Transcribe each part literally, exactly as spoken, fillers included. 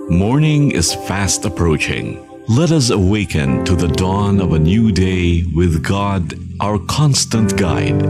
Morning is fast approaching. Let us awaken to the dawn of a new day with God, our constant guide.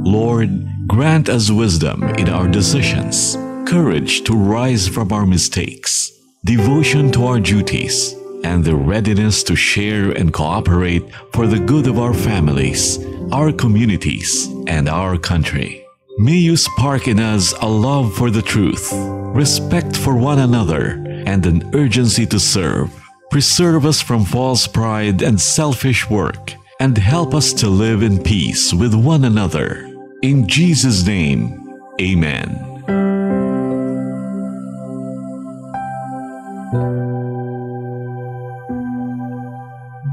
Lord, grant us wisdom in our decisions, courage to rise from our mistakes, devotion to our duties, and the readiness to share and cooperate for the good of our families, our communities, and our country. May you spark in us a love for the truth, respect for one another, and an urgency to serve. Preserve us from false pride and selfish work, and help us to live in peace with one another. In Jesus' name, amen.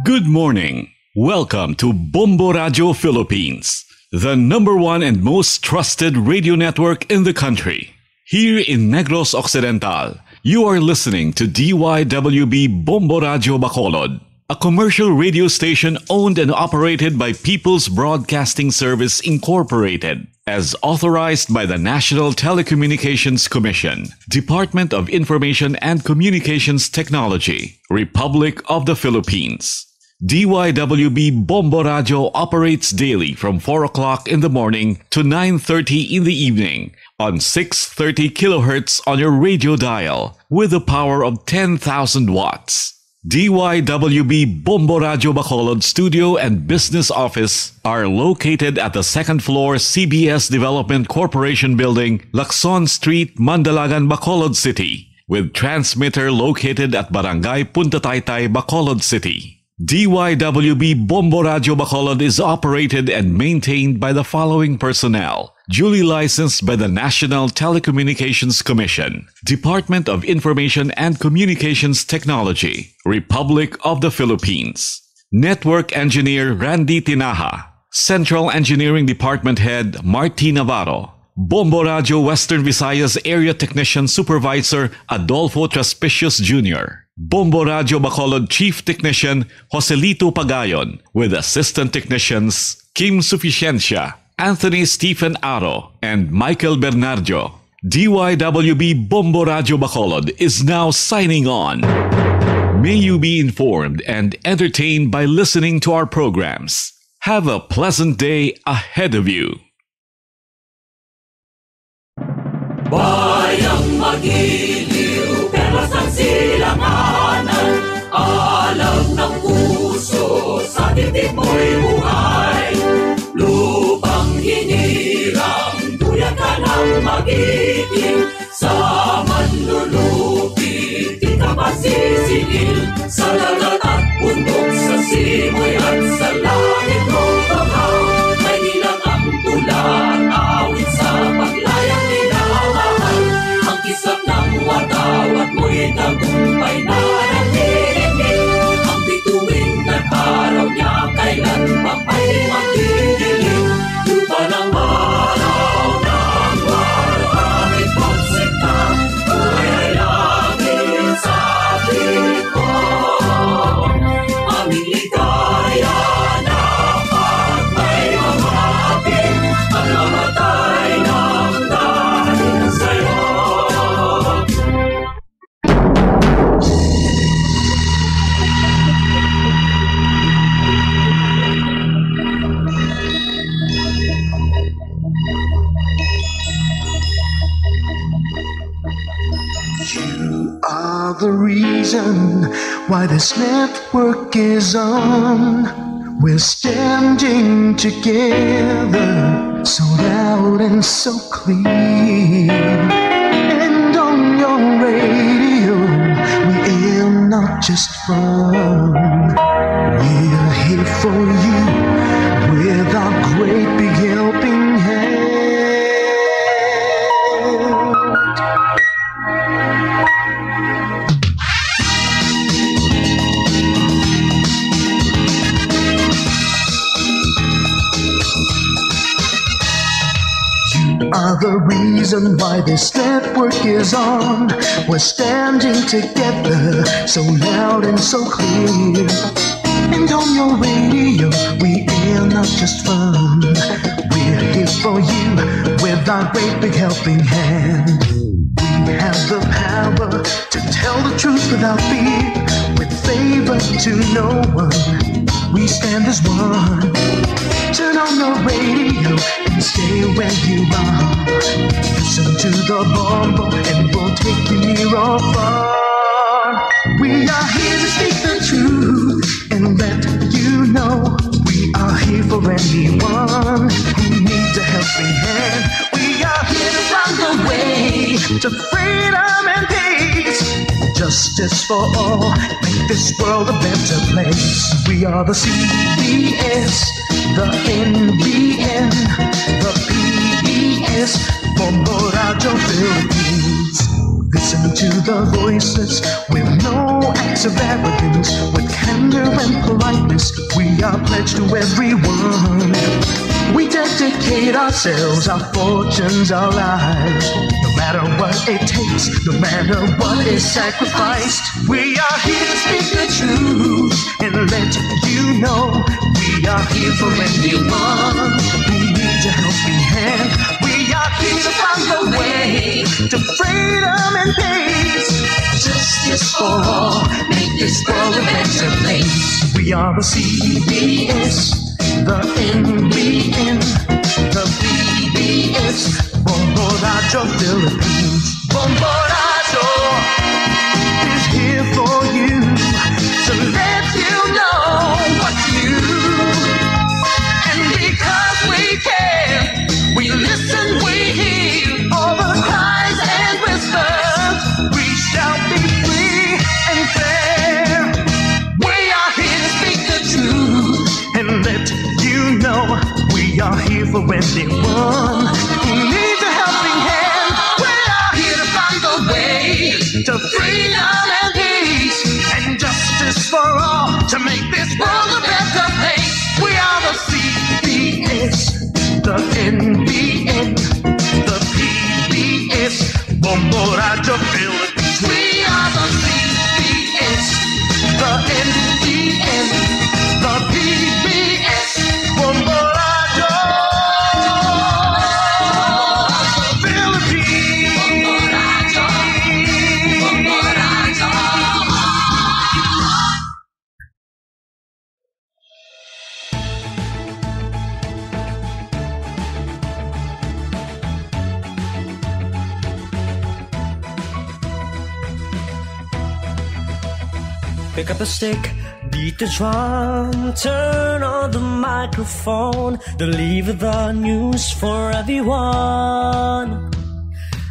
Good morning. Welcome to Bombo Radio Philippines, the number one and most trusted radio network in the country. Here in Negros Occidental, you are listening to D Y W B Bombo Radio Bacolod, a commercial radio station owned and operated by People's Broadcasting Service Incorporated, as authorized by the National Telecommunications Commission, Department of Information and Communications Technology, Republic of the Philippines. D Y W B Bombo Radio operates daily from four o'clock in the morning to nine thirty in the evening on six thirty kilohertz on your radio dial with a power of ten thousand watts. D Y W B Bombo Radio Bacolod studio and business office are located at the second floor C B S Development Corporation Building, Lacson Street, Mandalagan, Bacolod City, with transmitter located at Barangay Punta Taytay, Bacolod City. D Y W B Bombo Radio Bacolod is operated and maintained by the following personnel: duly licensed by the National Telecommunications Commission, Department of Information and Communications Technology, Republic of the Philippines. Network Engineer Randy Tinaja. Central Engineering Department Head Martin Navarro. Bombo Radio Western Visayas Area Technician Supervisor Adolfo Traspicios Junior Bombo Radio Bacolod Chief Technician Joselito Pagayon, with assistant technicians Kim Suficiencia, Anthony Stephen Aro, and Michael Bernardo. D Y W B Bombo Radio Bacolod is now signing on. May you be informed and entertained by listening to our programs. Have a pleasant day ahead of you. Bayang magiliw, perlas ang silanganan, alam ng puso, sa dibdib mo'y buhay. Lupang hinirang, duyan ka ng magiting, sa manlulupit, di ka masisingil. Sa dagat at bundok, sa simoy at sa langit mo bahaw, may nilang ang tula at awit sa paglayang minamahal. Ang kisap ng watawat mo'y tagumpay na nanginginig. Ang bituin ng araw niya kailan pa pa'y magdidilim. Lupa ng araw, ng araw, ang ipagsinta, kulay langit sa tingin ko. Aming ligaya na pagmamahati, ang mamatay ng dahil sa'yo. You are the reason why this network is on. We're standing together, so loud and so clear. And on your radio, we aim not just fun. We're here for you with our great big helping hand. You are the reason why this network is on. We're standing together, so loud and so clear. And on your radio, we air not just fun. We're here for you with our great big helping hand. Have the power to tell the truth without fear, with favor to no one. We stand as one. Turn on the radio and stay where you are. Listen to the Bombo and we'll take you near or far. We are here to speak the truth and let you know we are here for anyone who needs a helping hand. We are here to find a way to freedom and peace. Justice for all, make this world a better place. We are the C B S, the N B N, the P B S, Bombo Radio Philippines. Listen to the voices with no acts of arrogance, with candor and politeness. We are pledged to everyone. We dedicate ourselves, our fortunes, our lives. No matter what it takes, no matter what is sacrificed, we are here to speak the truth and let you know we are here for anyone who needs a helping hand. We are here to find the way to freedom and peace. Justice for all, make this world a better place. We are the C B S, the N B N, the P B S, Bombo Radio Philippines. Bombo Radio is here for you to let you know what's new. And because we care, we listen, we hear all the cries and whispers. We shall be free and fair. We are here to speak the truth and let you know we are here for anyone who needs a helping hand. We are here to find a way to freedom and peace and justice for all to make this world a better place. We are the C B S, the N B N, the P B S, Bombo Radio Philippines. We are the C B S, the N B N, the P B S, Bombo Radio Philippines. Pick up the stick, beat the drum, turn on the microphone, deliver the news for everyone.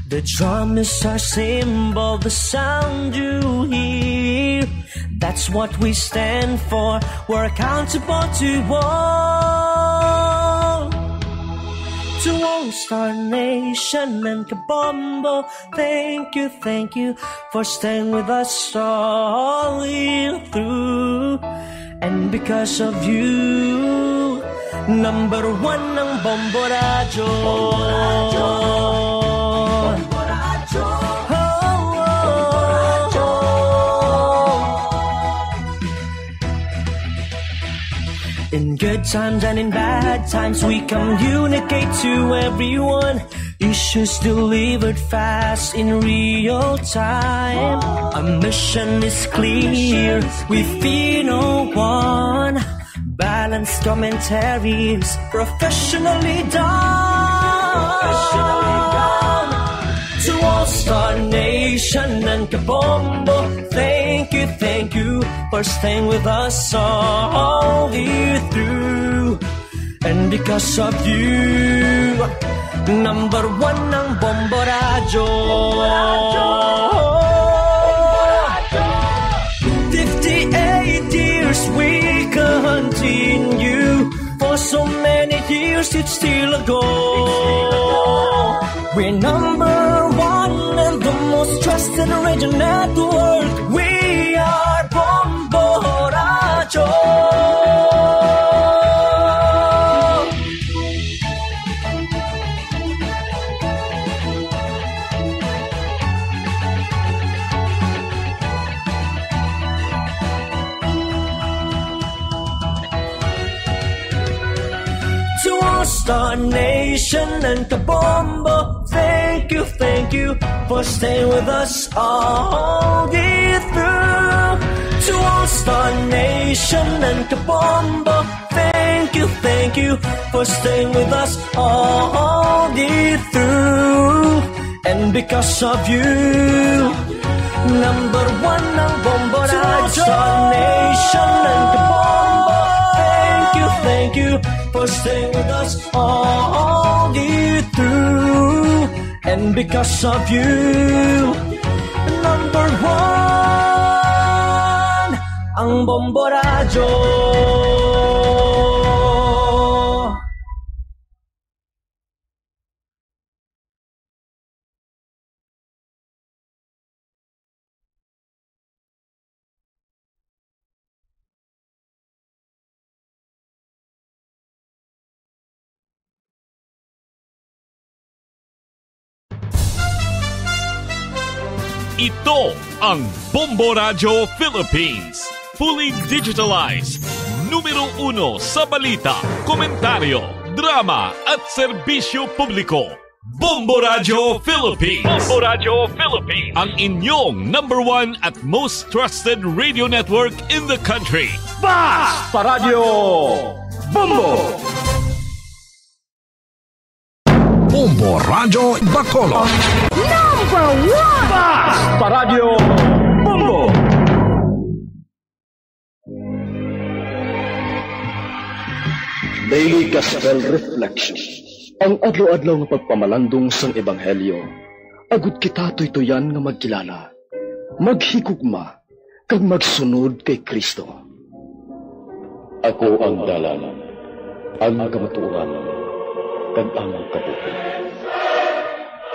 The drum is our symbol, the sound you hear. That's what we stand for. We're accountable to all. To All Star Nation and Kabombo, thank you, thank you for staying with us all the year through. And because of you, number one ang Bombo Radyo. Bombo Radyo. Bombo Radyo. Oh, oh, oh. In good times and in bad times, we communicate to everyone. Issues delivered fast in real time. Our mission is clear, we fear no one. Balanced commentaries, professionally done. To All Star Nation and Kabombo, thank you, thank you for staying with us all the year through. And because of you, number one ang Bombo Radyo. Fifty-eight years we continue. For so many years it's still a go. We're number one and the most trusted radio network. We are Bombo Radyo. To All Star Nation and Kabombo, thank you, thank you for staying with us all the way through. To all Star Nation and Kabombo, thank you, thank you for staying with us all the way through. And because of you, number one ang Bombo Radyo. To all Star Nation and Kabombo, thank you, thank you for staying with us all the way through. And because of you, number one ang Bombo Radyo. Ito ang Bombo Radyo Philippines. Fully digitalized. Numero uno sa balita, komentaryo, drama, at serbisyo publiko. Bombo Radyo Philippines. Bombo Radyo Philippines. Ang inyong number one at most trusted radio network in the country. Basta Radyo Bombo! Bombo Radyo Bacolod. Number one! Basta Radyo Bombo! Daily Gospel Reflection. Ang adlaw-adlaw nga pagpamalandong sang Ebanghelyo, agud kita tuytoyan nga magkilala, maghigugma, kag magsunod kay Cristo. Ako ang dalan, ang kamatuoran, kag ang kabuhi.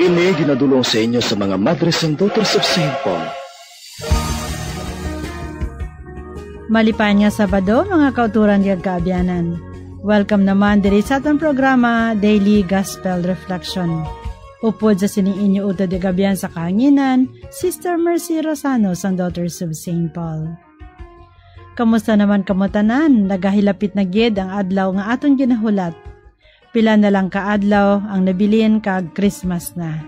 Ini ginadul-ong sa inyo sa mga Madres and Daughters of Saint Paul. Malipayon nga Sabado, mga kauturan kag kaabyanan. Welcome naman diri sa aton programa, Daily Gospel Reflection. Upod sa sining inyo utod kag abyan sa kahanginan, Sister Mercy Rosano sang Daughters of Saint Paul. Kamusta naman kamo tanan? Nagahilapit na gid ang adlaw nga aton ginahulat. Pila na lang ka adlaw ang nabilin kag Christmas na.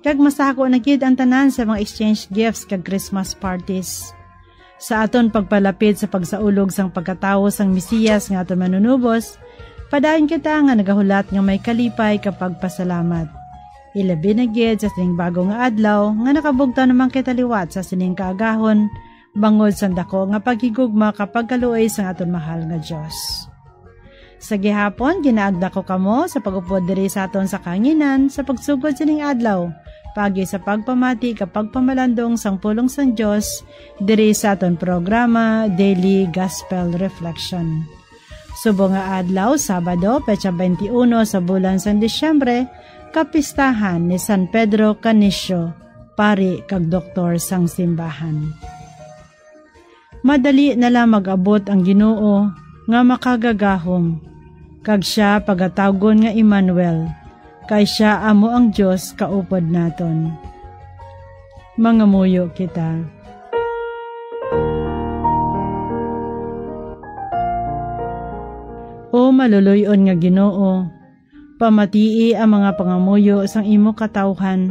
Kag masako na gid ang tanan sa mga exchange gifts kag Christmas parties. Sa aton pagpalapit sa pagsaulog sang pagkatawo sang Mesiyas nga aton Manunubos, padayon kita nga nagahulat nga may kalipay kag pagpasalamat. Ilabi na gid sa sining bago nga adlaw nga nakabugtaw naman kita liwat sa sining kaagahon, bangod sang dako nga paghigugma kag pagkaluoy sang aton mahal nga Dios. Sa gihapon, ginaagda ko kamo sa pag-upod diri sa aton sa kahanginan sa pagsugod sining adlaw, paagi sa pagpamati kag pagpamalandong sang pulong sang Dios diri sa aton programa, Daily Gospel Reflection. Subong nga adlaw, Sabado, petsa twenty-uno sa bulan sang Disyembre, kapistahan ni San Pedro Canicio, pari kag doktor sang simbahan. Madali na lang mag-abot ang Ginoo nga makagagahom, kag sia pagatawgon nga Emmanuel, kay sia amo ang Dios kaupod naton. Mangamuyo kita. O maluloy-on nga Ginoo, pamatii ang mga pangamuyo sang imo katawuhan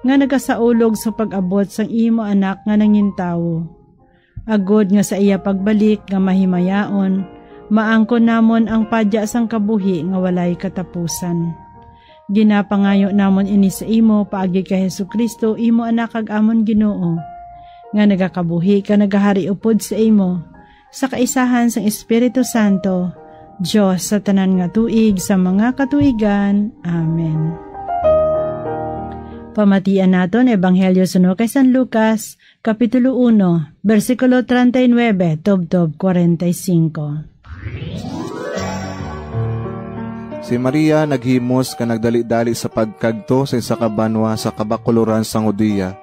nga nagasaulog sa pag-abot sang imo Anak nga nangintawo, agod nga sa iya pagbalik nga mahimayaon, maangkon namon ang padya sang kabuhi nga walay katapusan. Ginapangayo namon ini sa imo paagi kay Jesu-Cristo, imo Anak kag amon Ginoo, nga nagakabuhi kag nagahari upod sa imo, sa kaisahan sang Espiritu Santo, Dios sa tanan nga tuig sa mga katuigan. Amen. Pamatian naton Ebanghelyo suno kay San Lucas, Kapitulo uno, bersikulo treinta y nueve tubtob kwarenta y cinco. Si Maria naghimos ka nagdali-dali sa pagkadto sa isa ka banwa sa kabakuloran sang Judea.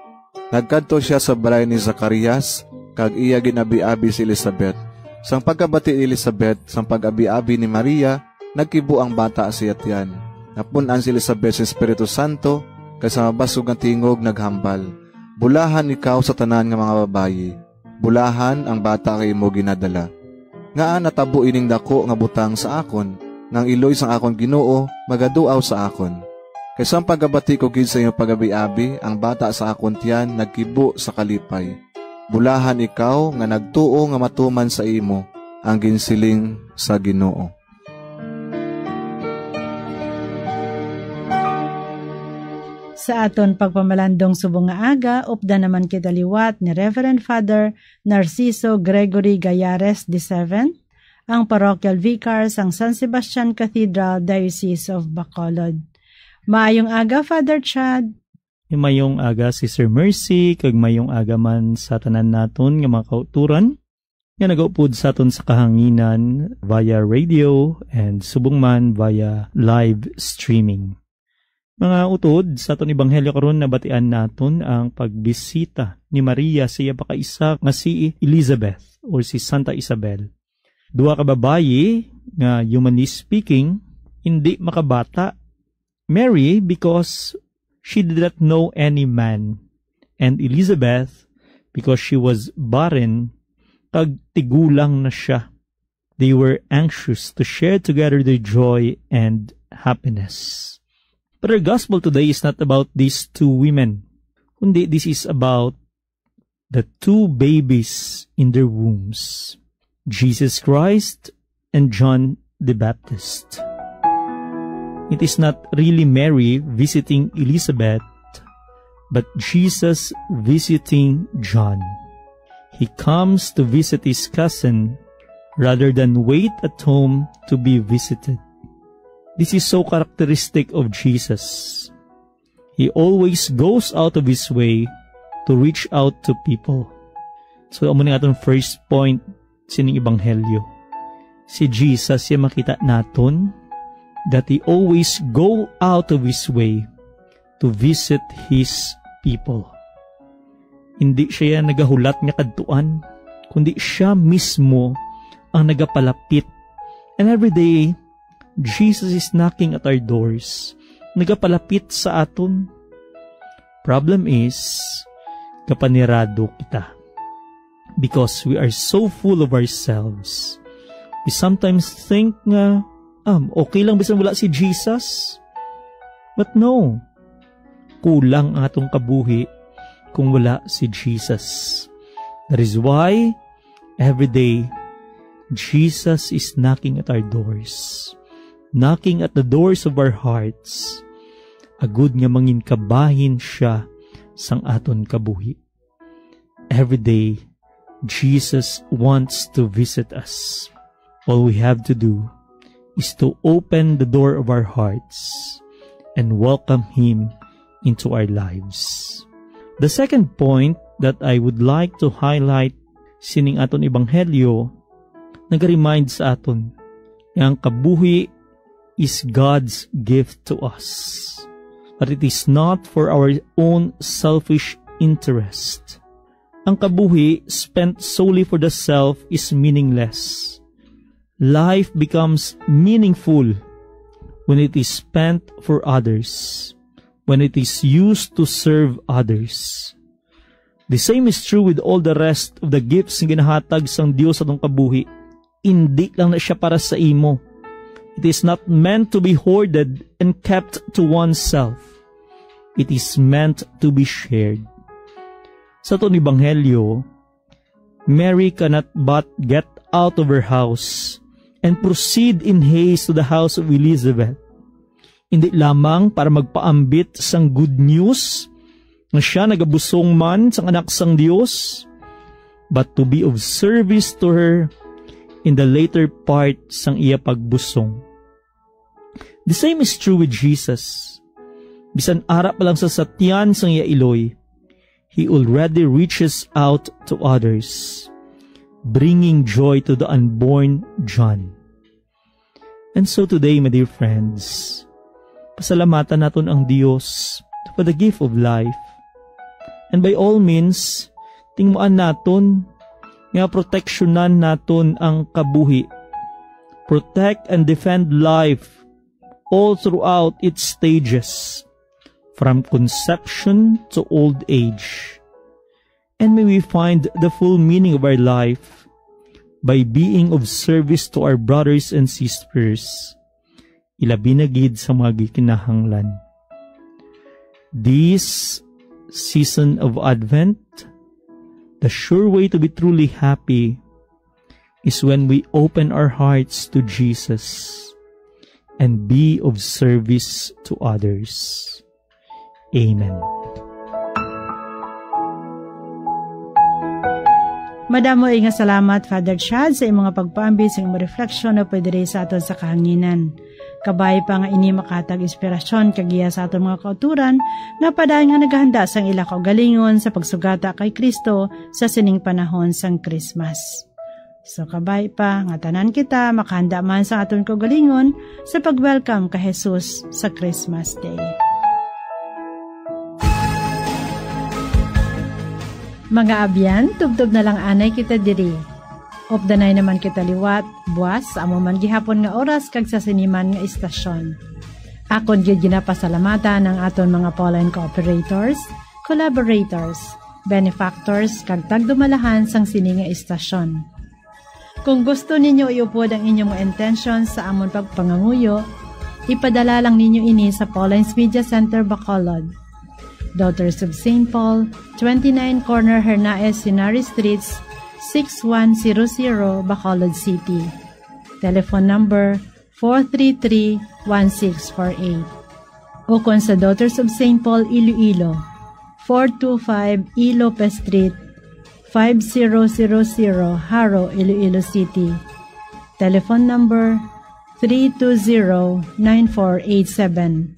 Nagkadto sia sa balay ni Zacarias, kag iya gin-abi-abi si Elizabeth. Sang pagkabati ni Elizabeth sang pag-abi-abi ni Maria, nagkibo ang bata sa iya tiyan. Napun-an si Elizabeth sa Espiritu Santo, kag sa mabasog nga tingog naghambal, "Bulahan ikaw sa tanan nga mga babayi. Bulahan ang bata nga imo ginadala. Ngaa natabo ining daku nga butang sa akon, nga ang iloy sang akon Ginoo magaduaw sa akon? Sang pagabati ko gid sa imo pagabi-abi, ang bata sa akon tiyan nagkibo sa kalipay. Bulahan ikaw nga nagtuo nga matuman sa imo ang ginsiling sa Ginoo. Sa aton pagpamalandong subong nga aga, updan naman kita liwat ni Reverend Father Narciso Gregory Gayares the seventh, ang Parochial Vicar sang San Sebastian Cathedral, Diocese of Bacolod. Maayong aga, Father Chad. Mayong aga, Sister Mercy, kag mayong aga man sa tanan naton nga mga kauturan nga nagaupod sa aton sa kahanginan via radio and subong man via live streaming. Mga utod, sa aton ebanghelyo karon, nabatian naton ang pagbisita ni Maria sa iya pakaisa nga si Elizabeth or si Santa Isabel. Duha ka babayi nga, humanly speaking, hindi makabata. Mary, because she did not know any man, and Elizabeth, because she was barren, kag tigulang na siya. They were anxious to share together their joy and happiness. But our gospel today is not about these two women, kundi this is about the two babies in their wombs, Jesus Christ and John the Baptist. It is not really Mary visiting Elizabeth, but Jesus visiting John. He comes to visit his cousin rather than wait at home to be visited. This is so characteristic of Jesus. He always goes out of his way to reach out to people. So, amo ni atong first point sining ebanghelyo. Si Jesus, iya makita naton that he always go out of his way to visit his people. Hindi siya nagahulat nga kadtuan, kundi siya mismo ang nagapalapit. And every day, Jesus is knocking at our doors. Nagapalapit sa aton. Problem is, kapanirado kita. Because we are so full of ourselves, we sometimes think nga, um, okay lang bisan wala si Jesus. But no, kulang ang atong kabuhi kung wala si Jesus. That is why, every day, Jesus is knocking at our doors, knocking at the doors of our hearts, agud nga mangin kabahin siya sang aton kabuhi. Every day, Jesus wants to visit us. All we have to do is to open the door of our hearts and welcome Him into our lives. The second point that I would like to highlight sining aton ebanghelyo, nag-remind sa aton nga ang kabuhi is God's gift to us. But it is not for our own selfish interest. Ang kabuhi spent solely for the self is meaningless. Life becomes meaningful when it is spent for others, when it is used to serve others. The same is true with all the rest of the gifts nga ginahatag sang Dios sa atong kabuhi. Indi lang na siya para sa imo. It is not meant to be hoarded and kept to oneself. It is meant to be shared. Sa aton ebanghelyo, Mary cannot but get out of her house and proceed in haste to the house of Elizabeth. Indi lamang para magpaambit sang good news nga siya nagabusong man sang Anak sang Dios, but to be of service to her in the later part sang iya pagbusong. The same is true with Jesus. Bisan ara pa lang sa satyan sang iya iloy, he already reaches out to others, bringing joy to the unborn John. And so today, my dear friends, pasalamatan naton ang Dios for the gift of life. And by all means, tingmaan naton nga proteksyonan naton ang kabuhi. Protect and defend life all throughout its stages, from conception to old age. And may we find the full meaning of our life by being of service to our brothers and sisters, ilabi na gid sa mga gikinahanglan. This season of Advent, the sure way to be truly happy is when we open our hearts to Jesus and be of service to others. Amen. Madamo nga salamat, Father Chad, sa imong pagpaambi sa imong refleksyon na pwede rin sa aton sa kahanginan. Kabay pa nga ini makatag inspirasyon kag giya sa aton mga kauturan nga padayon nga naghanda sang ila kaugalingon sa pagsugata kay Kristo sa sining panahon sang Christmas. So, kabay pa nga tanan kita makahanda man sa aton kaugalingon sa pag-welcome kay Jesus sa Christmas Day. Mga abyan, tubtob na lang anay kita diri. Updanay naman kita liwat, buwas, sa amo man gihapon nga oras kag sa sini man nga istasyon. Akon gid ginapasalamatan ang aton mga Pauline cooperators, collaborators, benefactors, kag tagdumalahan sang sini nga istasyon. Kung gusto ninyo iupod ang inyong mga intensyon sa amon pagpanganguyo, ipadala lang ninyo ini sa Pauline's Media Center, Bacolod. Daughters of Saint Paul, twenty-nine Corner Hernaez Henares Streets, six one zero zero, Bacolod City. Telephone number four three three, one six four eight. Ukon sa Daughters of Saint Paul Iloilo, four two five E Lopez Street, five zero zero zero, Jaro, Iloilo City. Telephone number three two zero, nine four eight seven.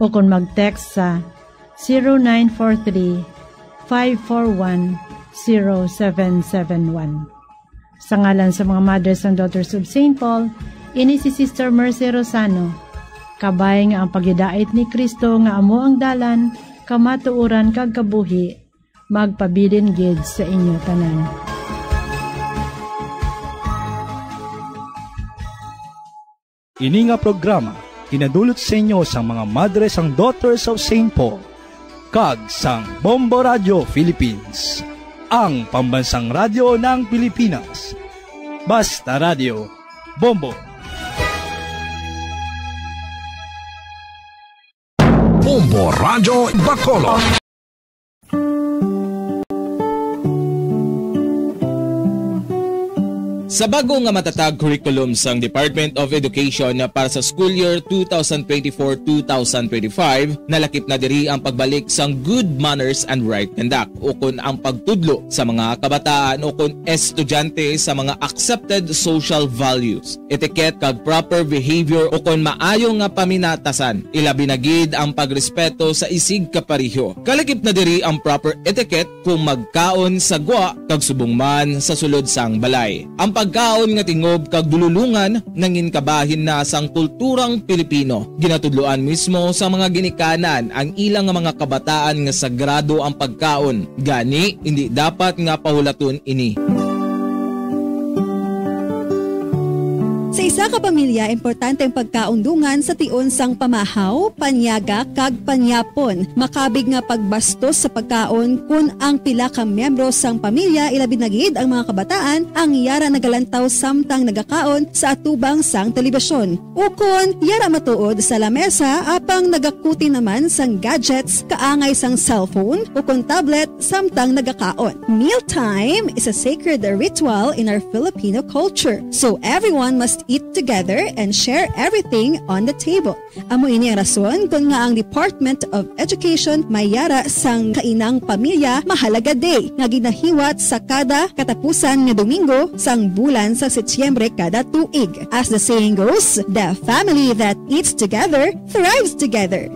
Ukon mag-text sa zero nine four three, five four one, zero seven seven one. Sa ngalan sa mga Mothers and Daughters of Saint Paul, ini si Sister Mercy Rosano. Kabay nga ang paghidait ni Kristo nga amo ang dalan, kamatuoran, kag kabuhi, magpabilin gid sa inyo tanan. Ini nga programa ginadulot sa inyo sang mga Madres and Daughters of Saint Paul kag sang Bombo Radio Philippines, ang pambansang radyo ng Pilipinas. Basta Radio, Bombo. Bombo Radio Bacolod. Sa bago nga matatag curriculum sang Department of Education para sa school year two thousand twenty-four, two thousand twenty-five, nalakip na diri ang pagbalik sang good manners and right conduct, ukon ang pagtudlo sa mga kabataan ukon estudyante sa mga accepted social values, etiquette, kag proper behavior, ukon maayo nga paminatasan, ilabi na gid ang pagrespeto sa isig kapareho. Kalakip na diri ang proper etiquette kung magkaon sa gwa kag subong man sa sulod sang balay. Ang pagkaon nga tingob kag dululongan nangin kabahin na sang kulturang Pilipino. Ginatudloan mismo sa mga ginikanan ang ilang mga kabataan nga sagrado ang pagkaon, gani indi dapat nga pahulaton ini. Sa isa ka pamilya, importante ang pagkaon dungan sa tion sang pamahaw, panyaga, kag panyapon. Makabig nga pagbastos sa pagkaon kon ang pila ka miyembro sang pamilya, ilabi na gid ang mga kabataan, ang yara nagalantaw samtang nagakaon sa atubang sang telebisyon. Ukon, yara matuod sa lamesa apang nagakuti naman sang gadgets kaangay sang cellphone ukon tablet samtang nagakaon. Mealtime is a sacred ritual in our Filipino culture, so everyone must eat together and share everything on the table. Amo ini ang rason kon ngaa ang Department of Education may yara sang Kainang Pamilya Mahalaga Day nga ginahiwat sa kada katapusan nga Domingo sang bulan sa Setyembre kada tuig. As the saying goes, the family that eats together thrives together.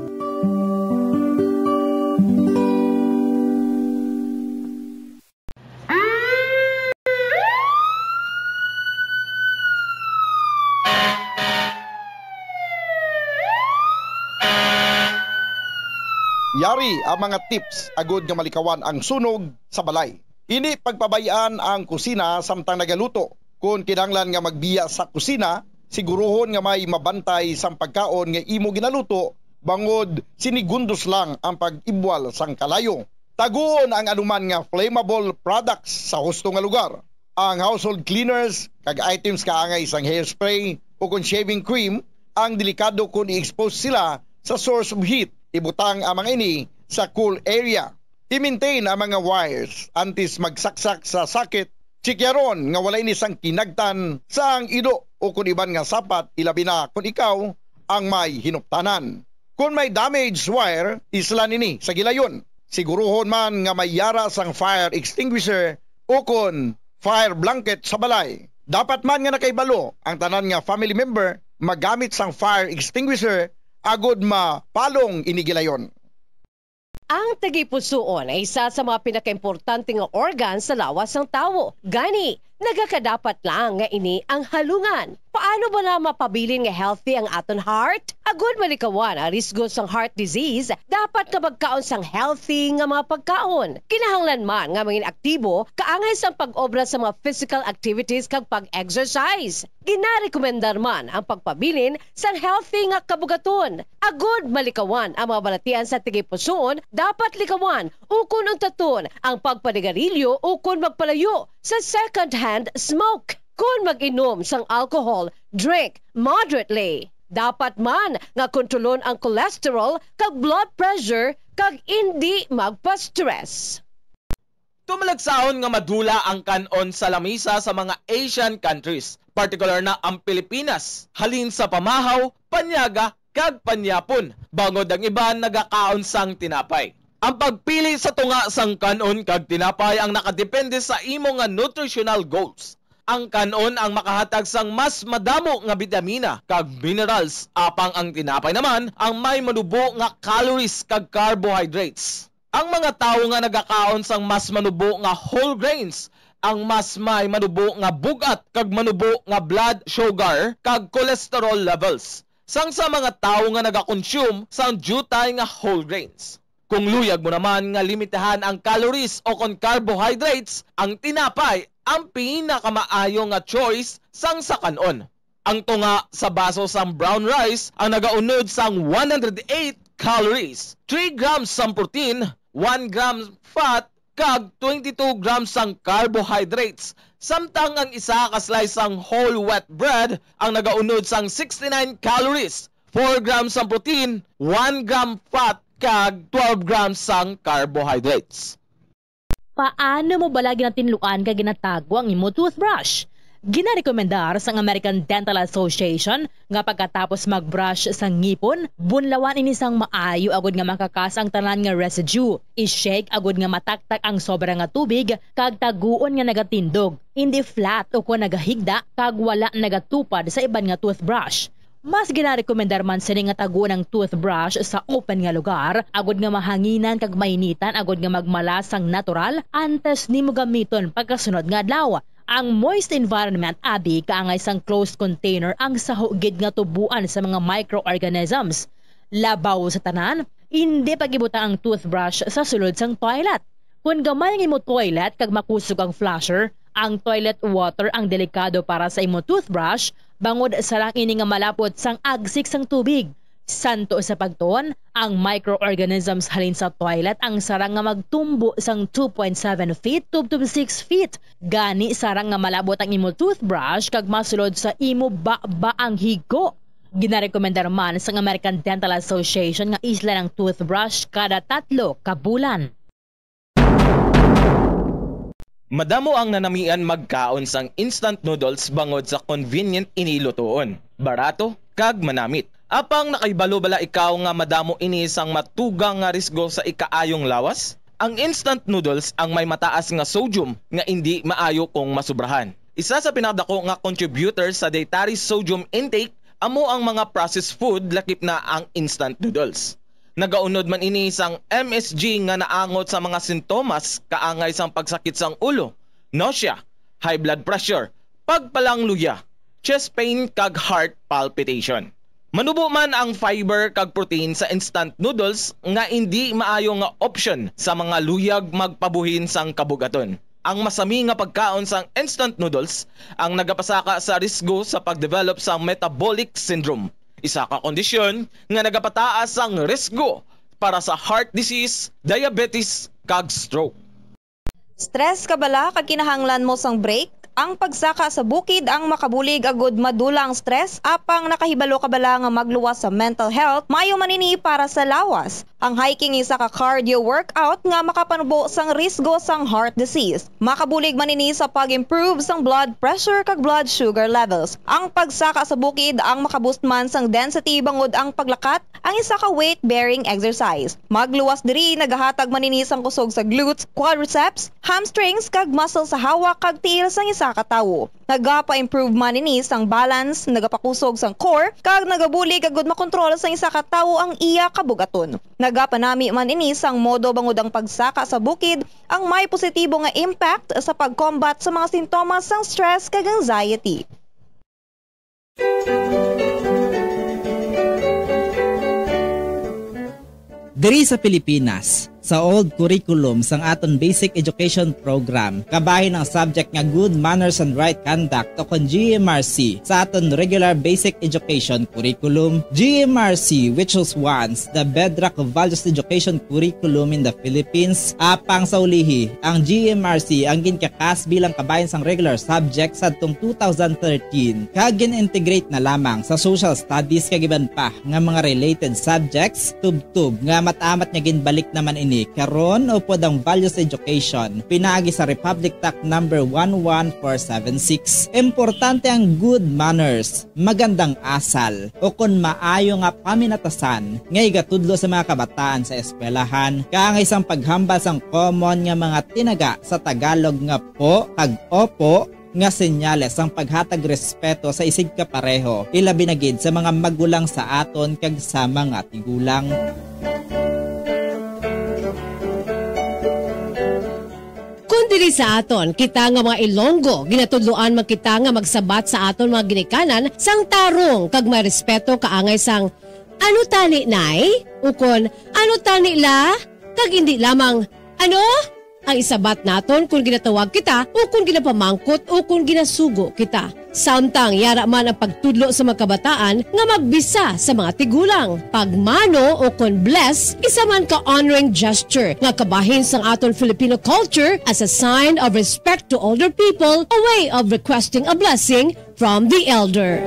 Yari ang mga tips agud nga malikawan ang sunog sa balay. Hindi pagpabay-an ang kusina samtang nagaluto. Kon kinahanglan nga magbiya sa kusina, siguruhon nga may mabantay sang pagkaon nga imo ginaluto, bangod sinigundos lang ang pag-ibwal sang kalayo. Taguon ang anuman nga flammable products sa husto nga lugar. Ang household cleaners kag items kaangay sang hairspray o kon shaving cream ang delikado kon i-expose sila sa source of heat. Ibutang ang mga ini sa cool area. I-maintain ang mga wires antes magsaksak sa socket. Tsikyaron nga wala ini sang kinagtan sang ido o kon iban nga sapat, ilabi na kon ikaw ang may hinuptanan. Kon may damaged wire, islan ini sa gilayon. Siguruhon man nga may yara sang fire extinguisher o kon fire blanket sa balay. Dapat man nga nakahibalo ang tanan nga family member magamit sang fire extinguisher agod mapalong ini gilayon. Ang tagipusoon ay isa sa mga pinakaimportante nga organ sa lawas sang tawo. Gani, nagakadapat lang nga ini ang halungan. Paano bala mapabilin nga healthy ang aton heart? Agud malikawan ang risgo sang heart disease, dapat nga magkaon sang healthy nga mga pagkaon. Kinahanglan man nga mangin aktibo kaangay sang pag-obra sa mga physical activities kag pag-exercise. Ginarekomendar man ang pagpabilin sang healthy nga kabugaton. Agud malikawan ang mga balatian sa tagipusoon, dapat likawan ukon untaton ang pagpanigarilyo ukon magpalayo sa second-hand smoke. Kon mag-inom sang alcohol, drink moderately. Dapat man nga kontrolon ang cholesterol kag blood pressure kag indi magpa-stress. Tumalagsaon nga madula ang kan-on sa lamisa sa mga Asian countries, partikular na ang Pilipinas, halin sa pamahaw, panyaga, kag panyapon, bangod ang iban nagakaon sang tinapay. Ang pagpili sa tunga sang kan-on kag tinapay ang nakadepende sa imo nga nutritional goals. Ang kan-on ang makahatag sang mas madamo nga bitamina kag minerals, apang ang tinapay naman ang may manubo nga calories kag carbohydrates. Ang mga tawo nga nagakaon sang mas manubo nga whole grains ang mas may manubo nga bug-at kag manubo nga blood sugar kag cholesterol levels sang sa mga tawo nga nagakonsume sang diutay nga whole grains. Kung luyag mo naman nga limitahan ang calories o kon carbohydrates, ang tinapay ang pinakamaayo nga choice sang sa kan-on. Ang tunga sa baso sang brown rice ang nagaunod sang one hundred eight calories, three grams sang protein, one gram fat, kag twenty-two grams sang carbohydrates, samtang ang isa ka slice sang whole wheat bread ang nagaunod sang sixty-nine calories, four grams sang protein, one gram fat, kag twelve grams sang carbohydrates. Paano mo bala ginatinluan kag ginatago ang imo toothbrush? Ginarekomendar sang American Dental Association nga pagkatapos mag-brush sa ngipon, bunlawan ini sang maayo agud nga makakas ang tanan nga residue. I-shake agud nga mataktak ang sobra nga tubig kag taguon nga nagatindog, indi flat ukon nagahigda kag wala nagatupad sa iban nga toothbrush. Mas ginarekomendar man sini nga taguon ang toothbrush sa open nga lugar, agud nga mahanginan kag mainitan, agud nga magmalas sang natural antes nimo gamiton pagkasunod nga adlaw. Ang moist environment abi kaangay sang closed container ang saho gid nga tuboan sa mga microorganisms. Labaw sa tanan, indi pag-ibutang ang toothbrush sa sulod sang toilet. Kon gamay ang imo toilet kag makusog ang flusher, ang toilet water ang delikado para sa imo toothbrush, bangod sarang ini nga malapot sang agsik sang tubig. Santo sa pagtuon, ang microorganisms halin sa toilet ang sarang nga magtumbo sang two point seven feet tubtob six feet. Gani, sarang nga malabot ang imo toothbrush kag masulod sa imo baba ang higo. Ginarekomendar man sang American Dental Association nga islan ang toothbrush kada tatlo ka bulan. Madamo ang nanamian magkaon sang instant noodles bangod sa convenient ini lutuon, barato, kag manamit. Apang nakahibalo bala ikaw nga madamo ini sang matugang nga risgo sa ikaayong lawas? Ang instant noodles ang may mataas nga sodium nga indi maayo kung masubrahan. Isa sa pinakadako nga contributor sa dietary sodium intake amo ang mga processed food, lakip na ang instant noodles. Nagaunod man ini sang M S G nga naangot sa mga sintomas kaangay sang pagsakit sang ulo, nausea, high blood pressure, pagpalangluya, chest pain, kag heart palpitation. Manubo man ang fiber kag protein sa instant noodles nga indi maayo nga opsyon sa mga luyag magpabuhin sang kabugaton. Ang masami nga pagkaon sang instant noodles ang nagapasaka sa risgo sa pag-develop sang metabolic syndrome, isa ka kondisyon nga nagapataas sang risgo para sa heart disease, diabetes, kag stroke. Stress ka bala kag kinahanglan mo sang break? Ang pagsaka sa bukid ang makabulig agud madula ang stress, apang nakahibalo ka bala nga magluwas sa mental health? Maayo man ini para sa lawas. Ang hiking isa ka cardio workout nga makapanubo sang risgo sang heart disease. Makabulig man ini sa pag-improve sang blood pressure kag blood sugar levels. Ang pagsaka sa bukid ang makaboost man sang density bangod ang paglakat ang isa ka weight-bearing exercise. Magluwas diri nagahatag man ini sang kusog sa glutes, quadriceps, hamstrings, kag muscle sa hawak kag tiil sang isa ka tawo. Nagapa-improve man ini sang balance, nagapakusog sang core, kag nagabulig agud makontrol sang isa ka tawo ang iya kabug-aton. Nagapanami man ini sang modo bangod ang pagsaka sa bukid ang may positibo nga impact sa pag-combat sa mga sintomas sang stress kag anxiety. Diri sa Pilipinas, sa old curriculum sang aton basic education program, kabahin ang subject nga Good Manners and Right Conduct o kon G M R C sa aton regular basic education curriculum. G M R C, which was once the bedrock of values education curriculum in the Philippines, apang sa ulihi, ang G M R C ang ginkakas bilang kabahin sang regular subject sadtong two thousand thirteen, kag gin-integrate na lamang sa social studies kag iban pa nga mga related subjects, tubtob nga amat-amat nga ginbalik naman ini karon upod ang values education pinaagi sa Republic Act number one one four seven six. Importante ang good manners, magandang asal, o kon maayo nga paminatasan nga igatudlo sa mga kabataan sa eskwelahan, kaangay sang paghambal sang common nga mga tinaga sa Tagalog nga po kag opo, nga senyales sang paghatag respeto sa isigkapareho, ilabi na gid sa mga magulang sa aton kag sa mga tigulang. Kon diri sa aton, kita nga mga Ilonggo, ginatudloan man kita nga magsabat sa aton mga ginikanan sang tarong kag may respeto kaangay sang, "Ano tani, Nay?" ukon, "Ano tani, La?" Kag indi lamang, "Ano?" ang isabat naton kon ginatawag kita o kon ginapamangkot o kon ginasugo kita. Samtang yara man ang pagtudlo sa mga kabataan nga magbisa sa mga tigulang. Pagmano o kon bless, isa man ka honoring gesture nga kabahin sang aton Filipino culture as a sign of respect to older people, a way of requesting a blessing from the elder.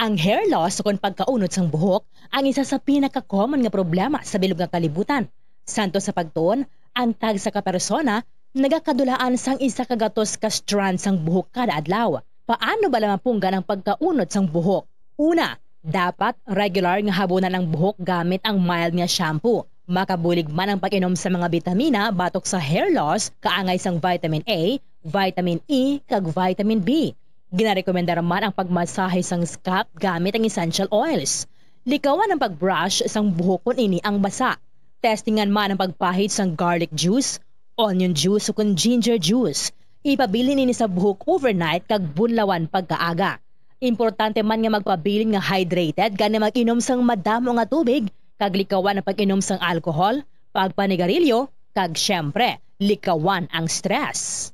Ang hair loss ukon pagkaunod sang buhok ang isa sa pinaka-common nga problema sa bilog nga kalibutan. Santo sa pagtuon, ang tagsa ka persona nagakadulaan sang isa ka gatos ka strand sang buhok kada adlaw. Paano bala mapunggan ang pagkaunod sang buhok? Una, dapat regular nga habunan ang buhok gamit ang mild nga shampoo. Makabulig man ang pag-inom sa mga bitamina batok sa hair loss, kaangay sang vitamin A, vitamin E, kag vitamin B. Ginarekomendar man ang pagmasahe sang scalp gamit ang essential oils. Likawan ang pag-brush sang buhok kon ini ang basa. Testingan man ang pagpahid sang garlic juice, onion juice, ukon ginger juice. Ipabilin ini sa buhok overnight kag bunlawan pagkaaga. Importante man nga magpabilin nga hydrated, gani mag-inom sang madamo nga tubig, kag likawan ang pag-inom sang alcohol, pagpanigarilyo, kag, siyempre, likawan ang stress.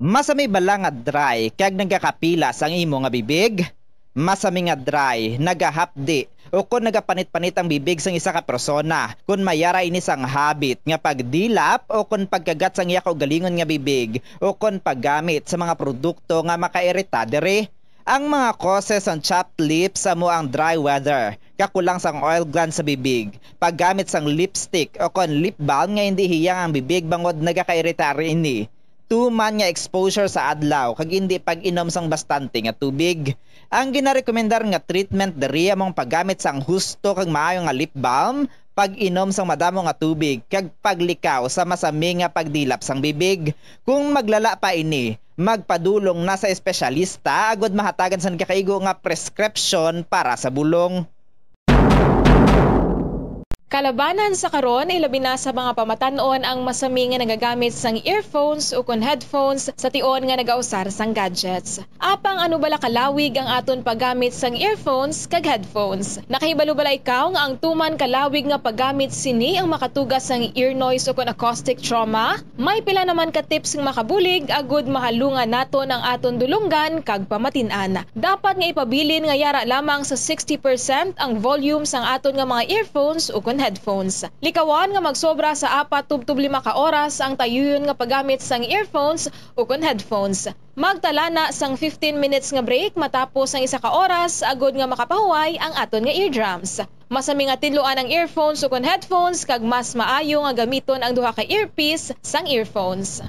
Masami bala nga dry kag nagakapilas ang imo nga bibig? Masami nga dry, nagahapdi, o kon nagapanit-panit ang bibig sang isa ka persona, kon may ara ini sang habit nga pagdilap o kon pagkagat sang iya kaugalingon nga bibig, o kon paggamit sa mga produkto nga makairita diri. Ang mga causes sang chapped lips amo ang dry weather, kakulang sang oil gland sa bibig, paggamit sang lipstick o kon lip balm nga indi hiyang ang bibig bangod nagakairita ini. Tuman nga exposure sa adlaw kag indi pag-inom sang bastante nga tubig. Ang ginarekomendar nga treatment diri amo ang paggamit sang husto kag maayo nga lip balm, pag-inom sang madamo nga tubig, kag paglikaw sa masami nga pagdilap sang bibig. Kung maglala pa ini, magpadulong na sa espesyalista agud mahatagan sang gakaigo nga preskripsyon para sa bulong. Kalabanan sa karon, ilabi na sa mga pamatan-on ang masami nga nagagamit sang earphones ukon headphones sa tion nga nagausar sang gadgets. Apang ano bala kalawig ang aton paggamit sang earphones kag headphones? Nakahibalo bala ikaw nga ang tuman kalawig nga paggamit sini ang makatuga sang ear noise ukon acoustic trauma? May pila naman ka tips nga makabulig agud mahalungan naton ang aton dulonggan kag pamatin-an. Dapat nga ipabilin nga yara lamang sa sixty percent ang volume sang aton nga mga earphones ukon headphones. Likawan nga magsobra sa apat tubtob lima ka oras ang tayuyon nga paggamit sang earphones ukon headphones. Magtala na sang fifteen minutes nga break matapos ang isa ka oras agod nga makapahuway ang aton nga eardrums. Masami nga tinluan ang earphones ukon headphones, kag mas maayo nga gamiton ang duha ka earpiece sang earphones.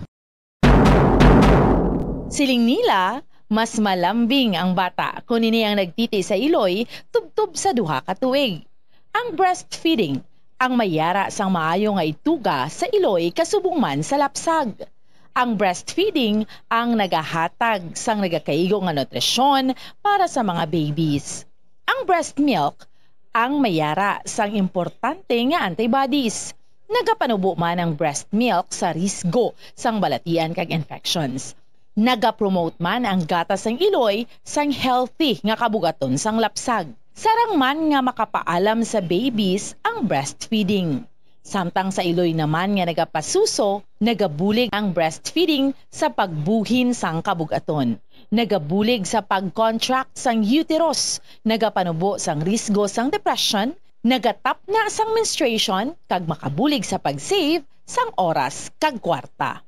Siling nila, mas malambing ang bata kon ini ang nagtiti sa iloy tubtob sa duha ka tuig. Ang breastfeeding ang may yara sang maayo nga ituga sa iloy kasubong man sa lapsag. Ang breastfeeding ang nagahatag sang nagakaigo nga nutrisyon para sa mga babies. Ang breast milk ang may yara sang importante nga antibodies. Nagapanubo man ang breast milk sa risgo sang balatian kag infections. Nagapromote man ang gatas sang iloy sang healthy nga kabugaton sang lapsag. Sarang man nga makapaalam sa babies ang breastfeeding. Samtang sa iloy naman nga nagapasuso, nagabulig ang breastfeeding sa pagbuhin sang kabugaton. Nagabulig sa pag-contract sang uterus, nagapanubo sang risgo sang depression, nagatapna sang menstruation, kag makabulig sa pag-save sang oras kag kwarta.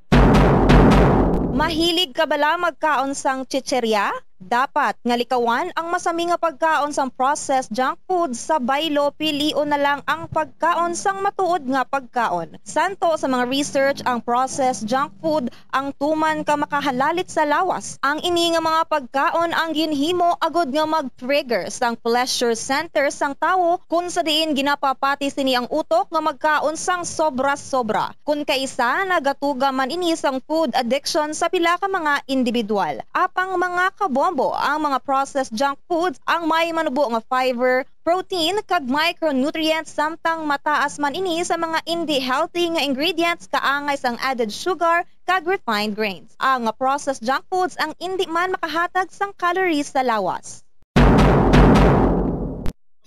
Mahilig ka bala magkaon sang chicherya? Dapat nga likawan ang masami nga pagkaon sang processed junk food sa baylo. Pilion na lang ang pagkaon sang matuod nga pagkaon. Santo sa mga research, ang processed junk food ang tuman ka makahalalit sa lawas. Ang ini nga mga pagkaon ang ginhimo agud nga mag-trigger sang pleasure center sang tawo, kun sa diin ginapapati sini ang utok nga magkaon sang sobra-sobra. Kun kaisa, nagatuga man ini sang food addiction sa pila ka mga individual. Apang, mga kabombo, ang mga processed junk foods ang may manubo nga fiber, protein, kag micronutrients, samtang mataas man ini sa mga indi healthy nga ingredients kaangay sang added sugar kag refined grains. Ang processed junk foods ang indi man makahatag sang calories sa lawas.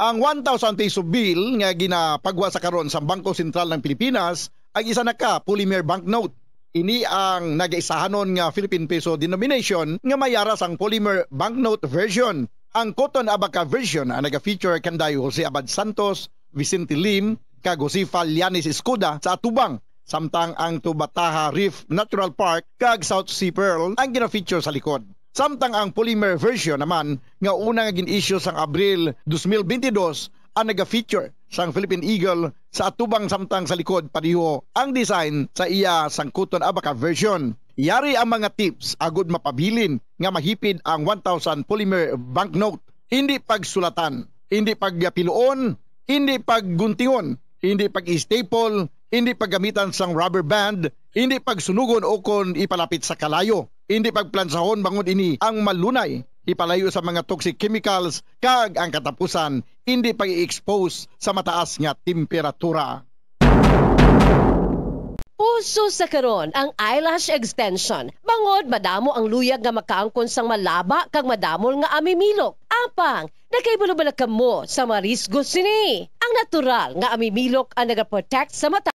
Ang one thousand peso bill nga ginapagwa sa karon sa Bangko Sentral ng Pilipinas ang isa na ka polymer banknote. Ini ang nagaisahanon nga Philippine peso denomination nga may yara sang polymer banknote version. Ang Cotton Abaca version ang naga-feature kanday Jose Abad Santos, Vicente Lim, kag Josefa Llanes Escuda sa atubang, samtang ang Tubataha Reef Natural Park kag South Sea Pearl ang gina-feature sa likod. Samtang ang polymer version naman, nga una nga gin-issue sang Abril dos mil bentidós, ang naga-feature sang Philippine Eagle sa atubang, samtang sa likod pareho ang design sa iya sang Cotton Abaca version. Yari ang mga tips agud mapabilin nga mahipid ang one thousand polymer banknote. Indi pagsulatan, indi pagpiluon, indi pagguntingon, indi pag-staple, indi paggamitan sang rubber band, indi pagsunugon ukon ipalapit sa kalayo, indi pagplansahon bangod ini ang malunay ipalayo sa mga toxic chemicals, kag ang katapusan, indi pag-i-expose sa mataas nga temperatura. Uso sa karon ang eyelash extension, bangod madamo ang luyag nga makaangkon sang malaba kag madamol nga amimilok. Apang, nakahibalo bala kamo sa mga risgo sini? Ang natural nga amimilok ang nagaprotect sa mata.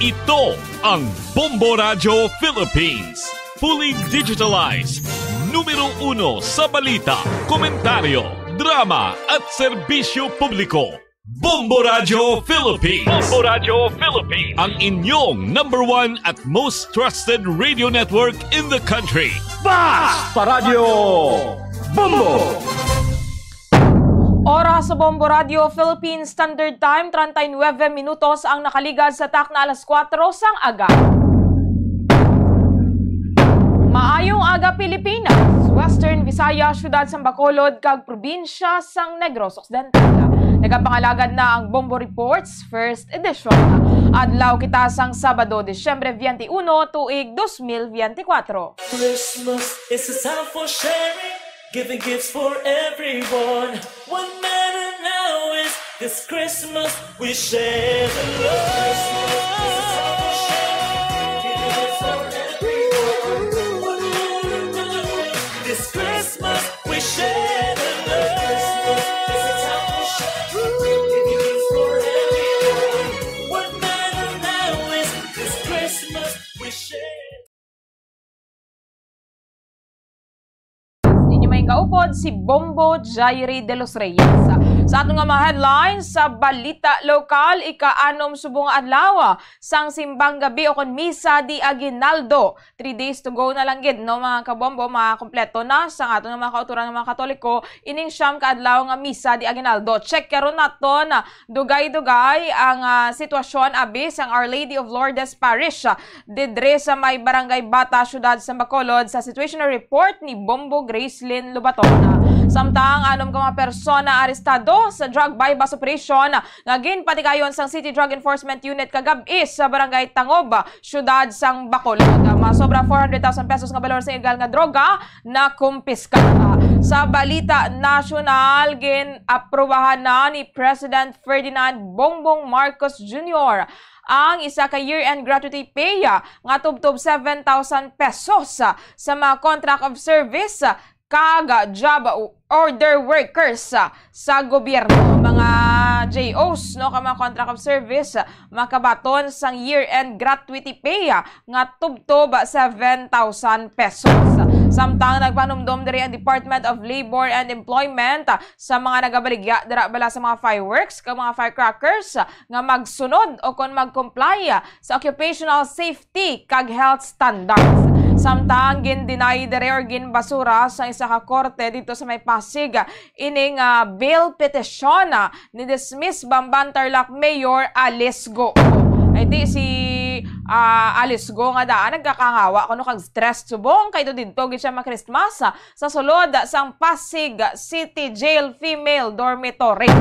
Ito ang Bombo Radyo Philippines. Fully digitalized. Numero uno sa balita, komentaryo, drama, at serbisyo publiko. Bombo Radyo Philippines. Bombo Radyo Philippines. Ang inyong number one at most trusted radio network in the country. Basta Radyo Bombo! Oras sa Bombo Radyo Philippines Standard Time, treinta y nueve minutos ang nakaligad sa takna alas kuwatro sang aga. Maayong aga, Pilipinas, Western Visayas, siyudad sang Bacolod, kag probinsya sang Negros Occidental. Nagapangalagad na ang Bombo Reports First Edition. Adlaw kita sang Sabado, Disyembre twenty-one, tuig dos mil biyente kwatro. Christmas is a time for sharing, giving gifts for everyone. What matter now is this Christmas we share the love. This Christmas we share the love. What matter now is this Christmas we share. Inyo may kaupod si Bombo Jairi de los Reyes. Sa aton nga mga headlines, sa balita lokal, ika-anom subong nga adlaw sang simbang gabi o kon misa di aguinaldo. Three days to go na lang gid, no, mga kabombo, makompleto na sa aton nga mga kauturan nga mga Katoliko ining siyam ka adlaw nga misa di aguinaldo. Check karon naton dugay-dugay ang, ah, sitwasyon abi sang Our Lady of Lourdes Parish, ah, didre sa may Barangay Bata, Siyudad sa Bacolod, sa situational report ni Bombo Gracelyn Lubaton. Samtang anom ka mga persona arestado sa drug buy-bust operation nga ginpatigayon sang City Drug Enforcement Unit kagab-i sa Barangay Tangob, Siyudad sang Bacolod. Masobra four hundred thousand pesos nga balor sa illegal nga droga nakumpiskar. Sa balita nasyonal, gin-aprubahan na ni President Ferdinand Bongbong Marcos Junior ang isa ka year-end gratuity pay nga tubtob seven thousand pesos sa mga contract of service kag job order workers sa gobyerno. Mga J Os, no, kag mga contract of service, makabaton sang year-end gratuity pay nga tubtob seven thousand pesos. Samtang nagpanumdom diri ang Department of Labor and Employment sa mga nagabaligya dira bala sa mga fireworks kag mga firecrackers nga magsunod o kon mag-comply sa occupational safety kag health standards. Samtang gin-deny diri or ginbasura sa isa ka korte dito sa may Pasig ining, ah, bail petition, ah, ni dismiss Bamban Tarlac Mayor Alice Go. Ay di si, ah, Alice Go nga daan nagkakangawa kuno kag stress subong kay do didto gid siya ma-Christmas, ah, sa sulod sang Pasig City Jail Female Dormitory.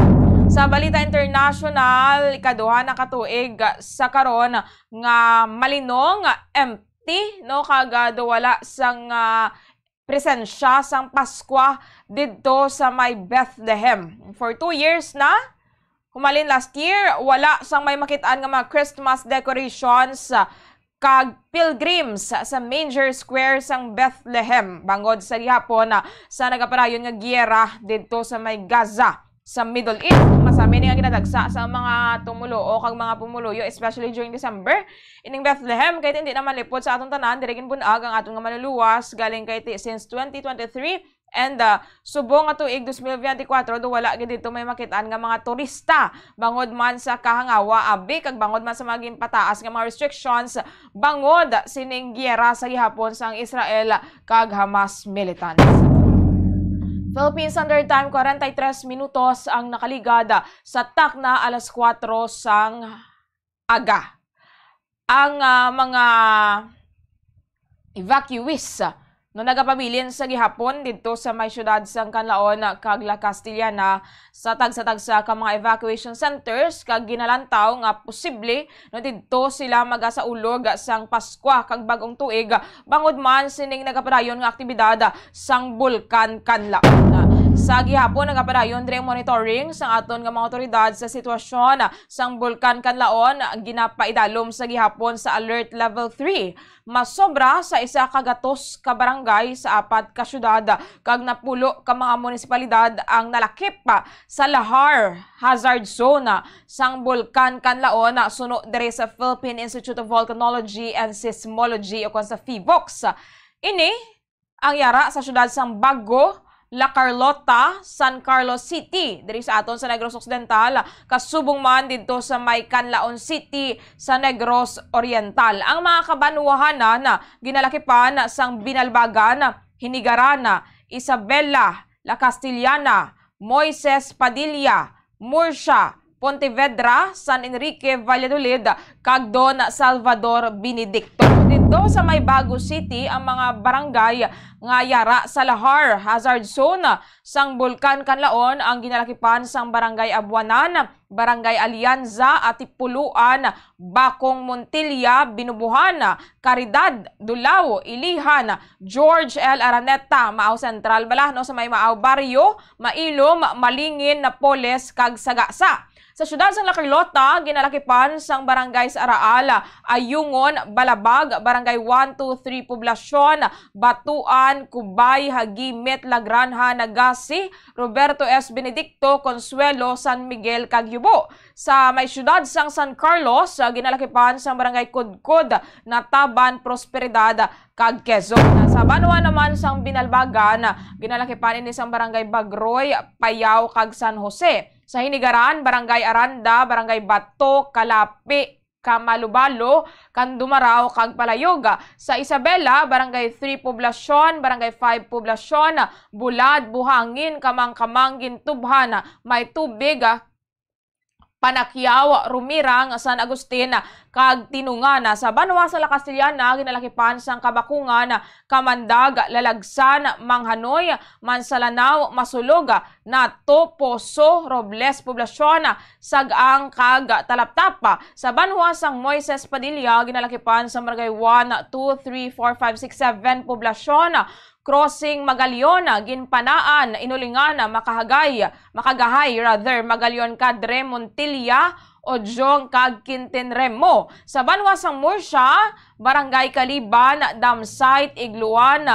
Sa balita international, ikaduha na ka tuig sa karon nga malinong, empty, no, kag, ah, do wala sang, ah, presensya sang Paskwa didto sa may Bethlehem. For two years na, humalin last year, wala sang may makit-an nga mga Christmas decorations, ah, kag pilgrims sa manger square sang Bethlehem bangod sa gihapon, ah, sa nagapadayon nga giyera didto sa may Gaza sa Middle East. Masami ni nga ginadagsa sa mga tumuluo kag mga pumuluyo, especially during December. Ining Bethlehem, kay hindi naman lipod sa aton tanan, diri ginbun-ag ang aton nga manluluwas galing kay ti-, since twenty twenty-three. And, ah, subong nga tuig dos mil biyente kwatro, do wala gid dito may makit-an nga mga turista, bangod man sa kahangawa abi kag bangod man sa mga ginpataas nga mga restrictions bangod sining giyera sa gihapon sang Israel kag Hamas militants. Philippine Standard Time, kwarenta y tres minutos ang nakaligad sa takna alas kuwatro sang aga. Ang, ah, mga evacuees, ah, no, nagapabilin sa gihapon didto sa may siyudad sang Canlaon kag La Castellana sa tagsa-tagsa ka mga evacuation centers kag ginalantaw nga posible, no, didto sila magasaulog sang Paskwa kag Bag-ong Tuig bangod man sining nagapadayon nga aktibidad sang Bulkan Canlaon. Sa gihapon, nagapadayon diri ang monitoring sang aton nga mga awtoridad sa sitwasyon sang Bulkan Canlaon, ginapaidalom sa gihapon sa Alert Level three. Masobra sa isa ka gatos ka barangay sa apat ka syudad kag napulo ka mga munisipalidad ang nalakip sa lahar hazard zone sang Bulkan Canlaon, suno diri sa Philippine Institute of Volcanology and Seismology o kon sa PHIVOLCS. Ini ang yara sa siyudad sang Bago, La Carlota, San Carlos City, diri sa aton sa Negros Occidental, kasubong man didto sa may Canlaon City sa Negros Oriental. Ang mga kabanwahanan ginalakipan sang Binalbagan, Hinigaran, Isabela, La Castellana, Moises Padilla, Murcia, Pontevedra, San Enrique, Valladolid, kag Don Salvador Benedicto. Didto sa may Bago City ang mga barangay nga yara sa lahar hazard zone sang Bulkan Canlaon, ang ginalakipan sang Barangay Abuanan, Barangay Alianza, Atipuluan, Bakong Montilla, Binubuhan, Caridad, Dulao, Ilihan, George L. Araneta, Maao Central bala, no, sa may Maao Barrio, Mailom, Malingin, Napoles, kag Sagasa. Sa siyudad sang La Carlota, ginalakipan sang barangay sa Araal, Ayungon, Balabag, Barangay one two three Poblacion, Batuan, Cubay, Hagimit, La Granja, Naga C, Roberto S. Benedicto, Consuelo, San Miguel, kag Yubo. Sa may siyudad sang San Carlos, ah, ginalakipan sang Barangay Kudkod, Nataban, Prosperidad, kag Quezon. Sa banwa naman sang Binalbagan, ginalakipan ini sang Barangay Bagroy, Payao, kag San Jose. Sa Hinigaran, Barangay Aranda, Barangay Bato, Calape, Camalobalo, Candumaraw, kag Palayog. Sa Isabela, Barangay three Poblacion, Barangay five Poblacion, Bulad, Buhangin, Kamangkamang, Gintubhan, May Tubig, Panakyaw, Rumirang, San Agustin, kag Tinungan. Sa banwa sa La Castellana, ginalakipan sang Kabakungan, Kamandag, Lalagsan, Manghanoy, Mansalanao, Masulog, Nato, Poso, Robles, Poblacion, Sag-ang, kag Talaptap. Sa banwa sang Moises Padilla, ginalakipan sa Barangay one, two, three, four, five, six, seven, Poblacion, Crossing, Magalion, Ginpanaan, Inulingan, Makahagay, Makagahay, rather, Magalion, Cadre, Montilla, Ojong, kag Quintin Remo. Sa banwa sang Murcia, Barangay Caliban, Dam Site, Igluan,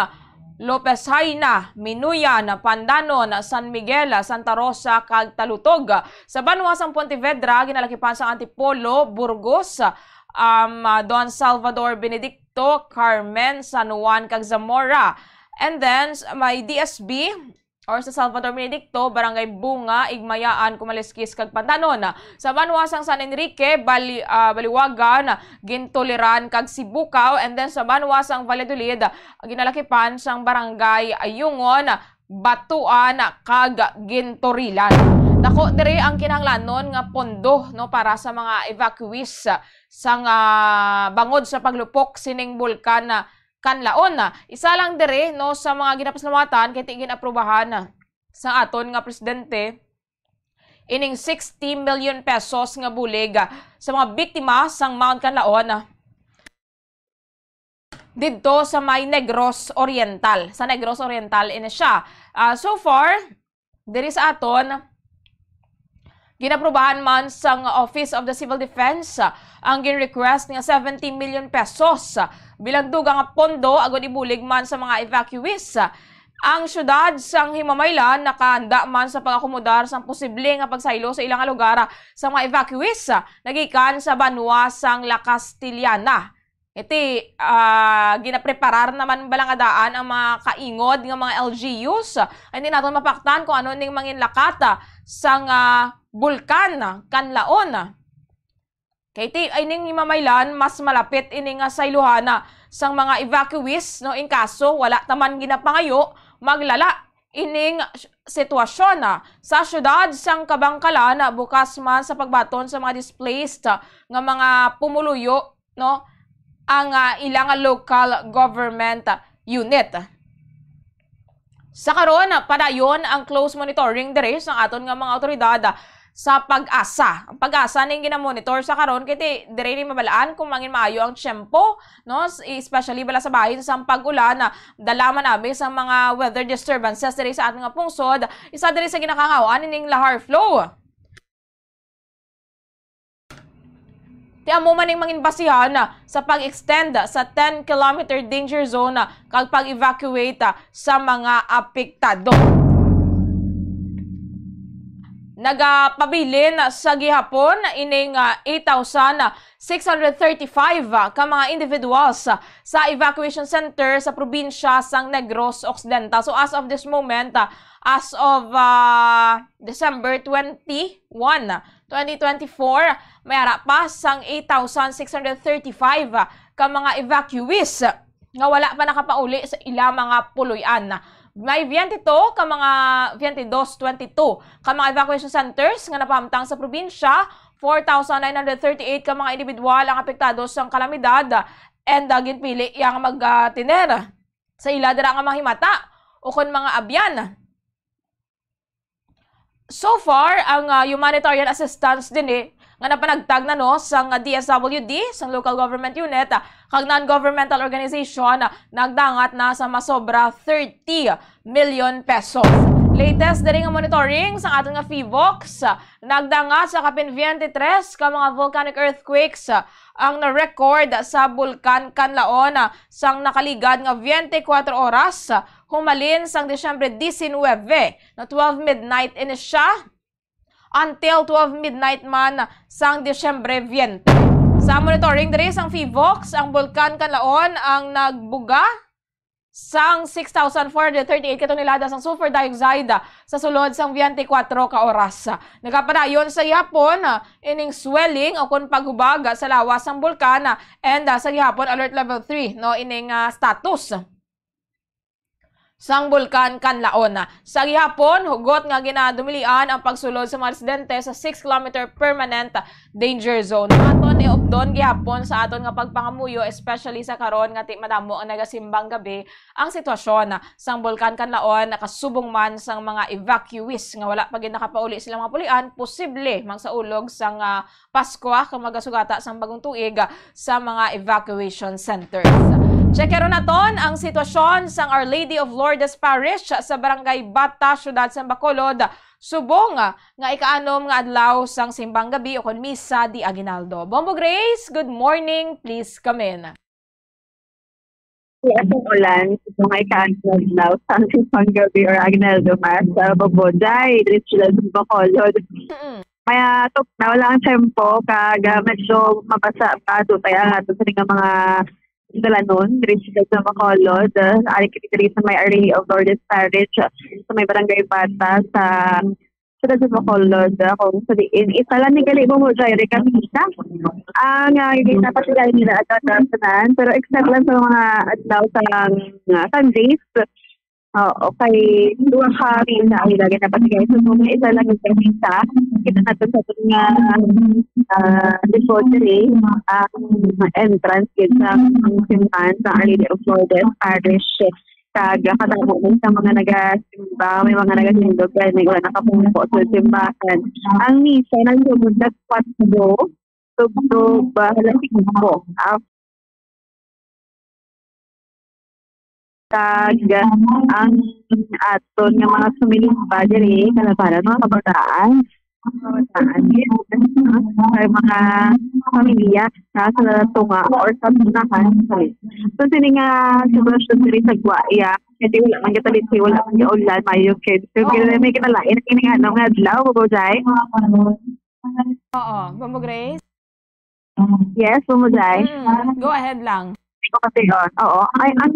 Lopez Jaena, Minuyan, Pandanon, San Miguel, Santa Rosa, kag Talutog. Sa banwa sang Pontevedra, ginalakipan sang Antipolo, Burgos, um, Don Salvador Benedicto, Carmen, San Juan, kag Zamora. And then, s-, may D S B, or sa Salvador Benedicto, Barangay Bunga, Igmayaan, Kumaliskis, kag Pandanon. Sa banwa sang San Enrique, Bali-, ah, Baliwagan, Gintuliran, kag Sibukaw, and then sa banwa sang Valladolid, ginalakipan sang Barangay Ayungon, Batuan, kag Ginturilan. Dako diri ang kinahanglanon nga pondo, no, para sa mga evacuees sang, ah, bangod sa paglupok sining bulkan, ah, Kanlaon. Isa lang diri, no, sa mga ginapasalamatan kay ti gin-aprubahan sa aton nga presidente ining sixty million pesos nga bulig, ah, sa mga biktima sang Mount Kanlaon, ah, didto sa may Negros Oriental. Sa Negros Oriental ini siya. Ah, so far, diri sa aton, ginaprubahan man sang Office of the Civil Defense, ah, ang gin-request nga seventy million pesos, ah, bilang dugang nga pondo agud ibulig man sa mga evacuees. Ang siyudad sang Himamaylan nakahanda man sa pag-akomodar sang posible nga pagsaylo sa ilang lugar, ah, sa mga evacuees, ah, nagikan sa banwa sang La Castellana. Iti, ah, ginapreparar naman bala nga daan ang mga kaingod nga mga L G Us. Hindi naton mapaktan kung ano ning mangin lakat, ah, sang, ah, bulkan, ah, Kanlaon. Kay ti, ay ning Himamaylan, mas malapit ini nga sayluhana sang mga evacuees, no? In kaso, wala ta man ginapangayo, maglala ining s-, sitwasyon, ah. Sa siyudad sang Kabangkalan, ah, bukas man sa pagbaton sa mga displaced, ah, nga mga pumuluyo, no, ang, ah, ilang local government, ah, unit. Sa karon, padayon ang close monitoring diri sang aton nga mga awtoridad sa PAGASA. Ang PAGASA ning ginamonitor sa karon kay ti-, diri ni mabalaan kung mangin maayo ang tiyempo, no? S-, especially bala sa bahin sang pag-ulan, ah, dala man abi sang mga weather disturbances diri sa aton nga pungsod. Isa diri sa ginakangawaan ining lahar flow. Ti amo man ning mangin basihan sa pag-extend sa ten kilometer danger zone kag pag-evacuate sa mga apektado. Nagapabilin sa gihapon ining, ah, eight thousand six hundred thirty-five ka mga individuals sa evacuation center sa probinsya sang Negros Occidental. So, as of this moment, ah, as of, ah, December twenty-one, twenty twenty-four, may ara pa sang eight thousand six hundred thirty-five ka mga evacuees nga wala pa nakapauli sa ila mga puloy-an. May veinte-dos ka mga, veinte-dos, twenty-two ka mga evacuation centers nga napahamtang sa probinsya, four thousand nine hundred thirty-eight ka mga individual ang apektado sang kalamidad, and, ah, ginpili iya nga mag, ah, tener sa ila dira nga mga himata ukon mga abyan. So far, ang, ah, humanitarian assistance dinhi nga napanagtag na, no, sang D S W D, sang local government unit, ah, kag non-governmental organization, ah, nagdangat na sa masobra thirty million pesos. Latest diri nga monitoring sa aton nga PHIVOLCS, nagdanga sa kapin twenty-three ka mga volcanic earthquakes ang na-record sa Bulkan Kanlaon sang nakaligad nga twenty-four oras, humalin sang Disyembre diecinuebe, na twelve midnight ini siya, until twelve midnight man sang Disyembre twenty. Sa monitoring diri sang PHIVOLCS, ang Bulkan Kanlaon ang nagbuga sang six thousand four hundred thirty-eight ka tonelada sang sulfur dioxide sa sulod sang twenty-four ka oras. Nagapadayon sa gihapon ining swelling o kon paghubag sa lawas sang bulkan, and, ah, sa gihapon alert level three, no, ining, ah, status sang Bulkan Kanlaon. Sa gihapon, hugot nga ginadumilian ang pagsulod sa mga residente sa six kilometer permanent danger zone. Aton iupdon gihapon sa aton nga pagpangamuyo, especially sa karon nga ti-, madamo ang nagasimbang gabi ang sitwasyon sang Bulkan Kanlaon, nakasubong man sang mga evacuees nga wala pa gid nakapauli sila mga pulian, posible magsaulog sang, ah, Paskwa kag magasugata sang bagong tuig sa mga evacuation centers. Checkeron naton ang sitwasyon sang Our Lady of Lourdes Parish sa Barangay Bata, Siyudad sang Bacolod, subong nga ikaanom nga adlaw sang simbang gabi ukon misa di aguinaldo. Bombo Grace, good morning. Please come in. Yes, ang ulan, mga ikaanod now, sa Simbang Gabi or Aguinaldo Mass, sa Babonday, diri sila sa Bacolod. Mm-mm. Kaya tuk na wala ang tempo, kag, ah, medyo mabasa pa, so, kaya nga, ito sa mga dalanon, diri sila sa Bacolod, ah, ari kini diri sa may Our Lady of Lourdes Parish, ah, sa may Barangay Bata, sa Siyudad sa Bacolod, ah, kung sa diin, isa lang ni gali mo, Jai, rin kami isa. Ang, ah, hindi na pa sila nila at tanan, pero except lang sa mga adlaw sa, ah, Sundays. Oo, kay duha ka misa ang ilagay na patigay. So, kung isa lang yung isa, kita natin sa ating, ah, ah, depository, ang entrance gid sa simbahan sa Our Lady of Lourdes Parish. Kag kadamo man sa mga nagasimba, may mga nagatindog kay may wala nakapungko sa simbahan. Ang misa nagsunod na kwatro, tubtob, ah, alas singko. Ah, kag ang aton nga mga sumilip pa diri, kalabanan, mga kabataan. Ay, mga pamilya na sa tunga or sa tunahan. So, sini nga sitwasyon diri sa Guaya, hindi, wala man kita dito, wala man yung ulan, mayo kid. So, may kinalain ang ining ano nga adlaw, Babaw Jai. Oo, Bombo Grace? Yes, Babaw Jai. Mm, go ahead lang. Ito kasi, oh, oo. Ay, ang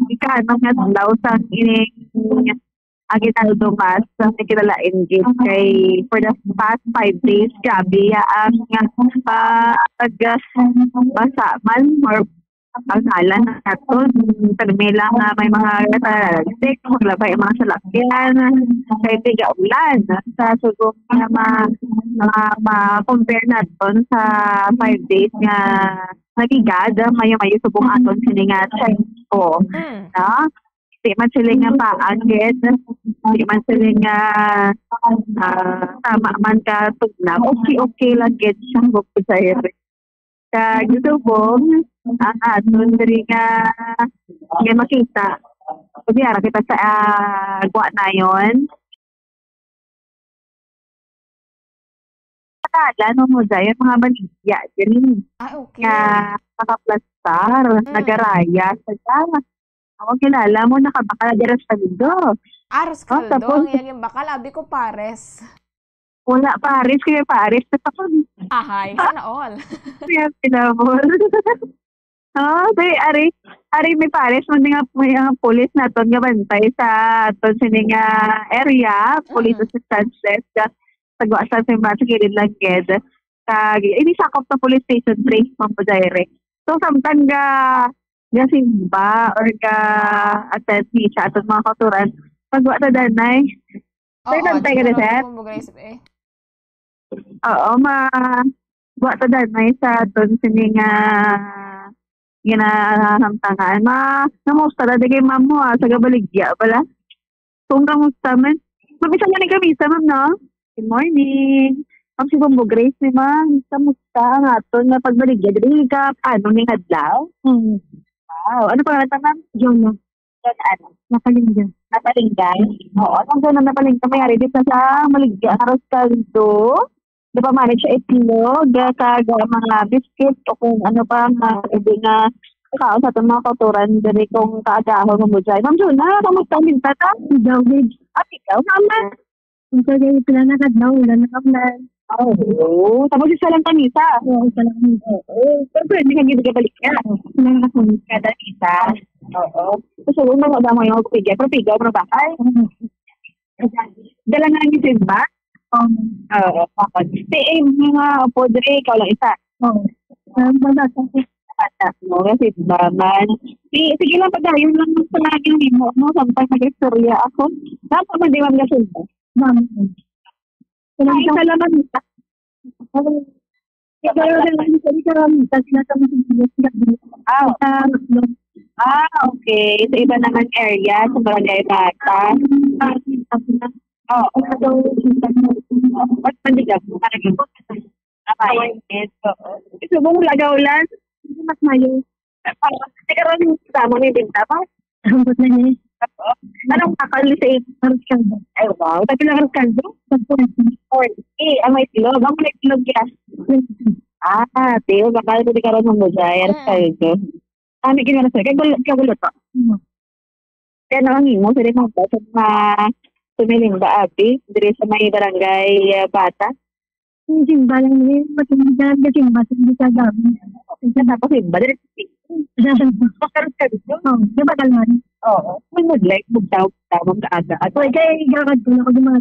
ikaanong nga adlaw sa ining Aguinaldo Mass, ang may kinalain gid kay for the past five days, grabe ya ang, ah, pag-, basa man or paghalan naton. Permi lang nga may mga talagtik, maglabay ang mga salakyan, kay tiga ulan sa subong nga ma-, ma-, ma-compare naton sa five days nga nagigad, mayo-mayo subong aton sini nga tempo. Mm. No? Di man sila nga paanggit, di man sila nga, ah, tama man ka tugnaw. Okay, okay lang gid siya, Bukod sa ere. Kag subong, ang aton diri nga, nga makita. Kasi ara kita sa, ah, Guanayon. Nakala, no, mo dyan, yung mga baligya, dyan, Ah, okay. nga nakaplastar, Mm. nagaraya, sa dyan. Ako kilala mo, nakabakal dyan sa lindo. Aros Oh, kaldo tapos ang iyang bakal, abi ko pares. Wala, pares, kaya pares na ako. Ahay, sana all. Kaya pinabol. Oh, di, ari, ari may pares man nga, may mga pulis naton nga bantay sa aton sini nga area, police Mm. assistance desk, sa gwa sa simbahan sa kilid lang gid. Kag, ini sakop sa police station three, Mambo Jaire. So, samtang ga, ga simba or ga attend ni sa aton mga kauturan, pagwa ta danay. Oo, Sir, bantay ka na, sir? Mambo Grace, eh. Oo, ma-, wa ta danay sa aton sini nga ginahamtangan. Ma-, namusta na di kay ma'am mo, ah, sa Gabaligya pala? Kung kamusta man? Ma'am, isa man ang kamisa, ma'am, no? Good morning. Ma'am, si Bombo Grace ni ma'am. Kamusta ang aton nga pagbaligya? Dili ka, ano, ning adlaw? Hmm. Wow. Ano pangalan ta, ma'am? Jonah. Ano? Napalingga. Napalingga? Oo, ang gano'n napalingga. May ari dito sa Maligya, Arroz Caldo. Di ba, manage siya itlog, kag, ah, mga biscuit o kung ano pa nga pwede nga kaon sa atong mga kauturan diri kung kaagahon mo mo dyan. Ma'am Juna, kamusta ang bintata? Ikaw, babe. Ah, ikaw, mama. Ang tagay pila na kadlaw, wala na ka plan. Oo. Tapos isa lang kamisa. Oo, isa lang kamisa. Oo. Pero pwede ka gid gabalik ka. Wala na ka plan. Kada isa. Oo. Gusto mo mga damo yung pigay. Pero pigaw mo na ba? Ay. Oo. Dala nga ni Simba? Oo. Oo. Tapos, si, eh, mga apo, dre, ikaw lang isa. Oo. Ang mga bata ko. Bata mo, kasi ba man? Si, sige lang, padayon lang sa lagi mo, no? Samtang nag-istorya ako. Dapat man di man ka Simba? Ma'am. Ay, salamat. Ikaw lang, ikaw lang, ikaw lang, ikaw lang, ikaw lang. Ah, ah, okay. Sa iba naman area, sa Barangay Bata. Oh, so, ba't mandigas? Parang ito. Amay. Yes, oo. Gusto mong lagaw lang? Hindi mas mayo. Ah, teka ron, tama ni Binta pa? Ambot na niya. Oo. Anong akal ni sa Arroz Caldo. Ay, wow. Sabi lang Arroz Caldo? Pag-forty. Forty. Ang may itlog. Ang may itlog, yes. Ah, tiyo, bakal ko di karon mo dyan. Arroz Caldo. Ah, may ginawa sa, kay gulo, kay gulo to. Hmm. Kaya naman mo, sila mga bata sa mga sumiling ba, abi? Diri sa may barangay, ah, Bata? Yung simba lang yun, matindi na lang yung simba, hindi ka gamit. Tapos simba, diri sa Bakal ka dito? Oo, di ba, Kalman? Oo. May nag-like, magtawag, tawag ka aga. At Uy, kay gagad ko na ako yung mga,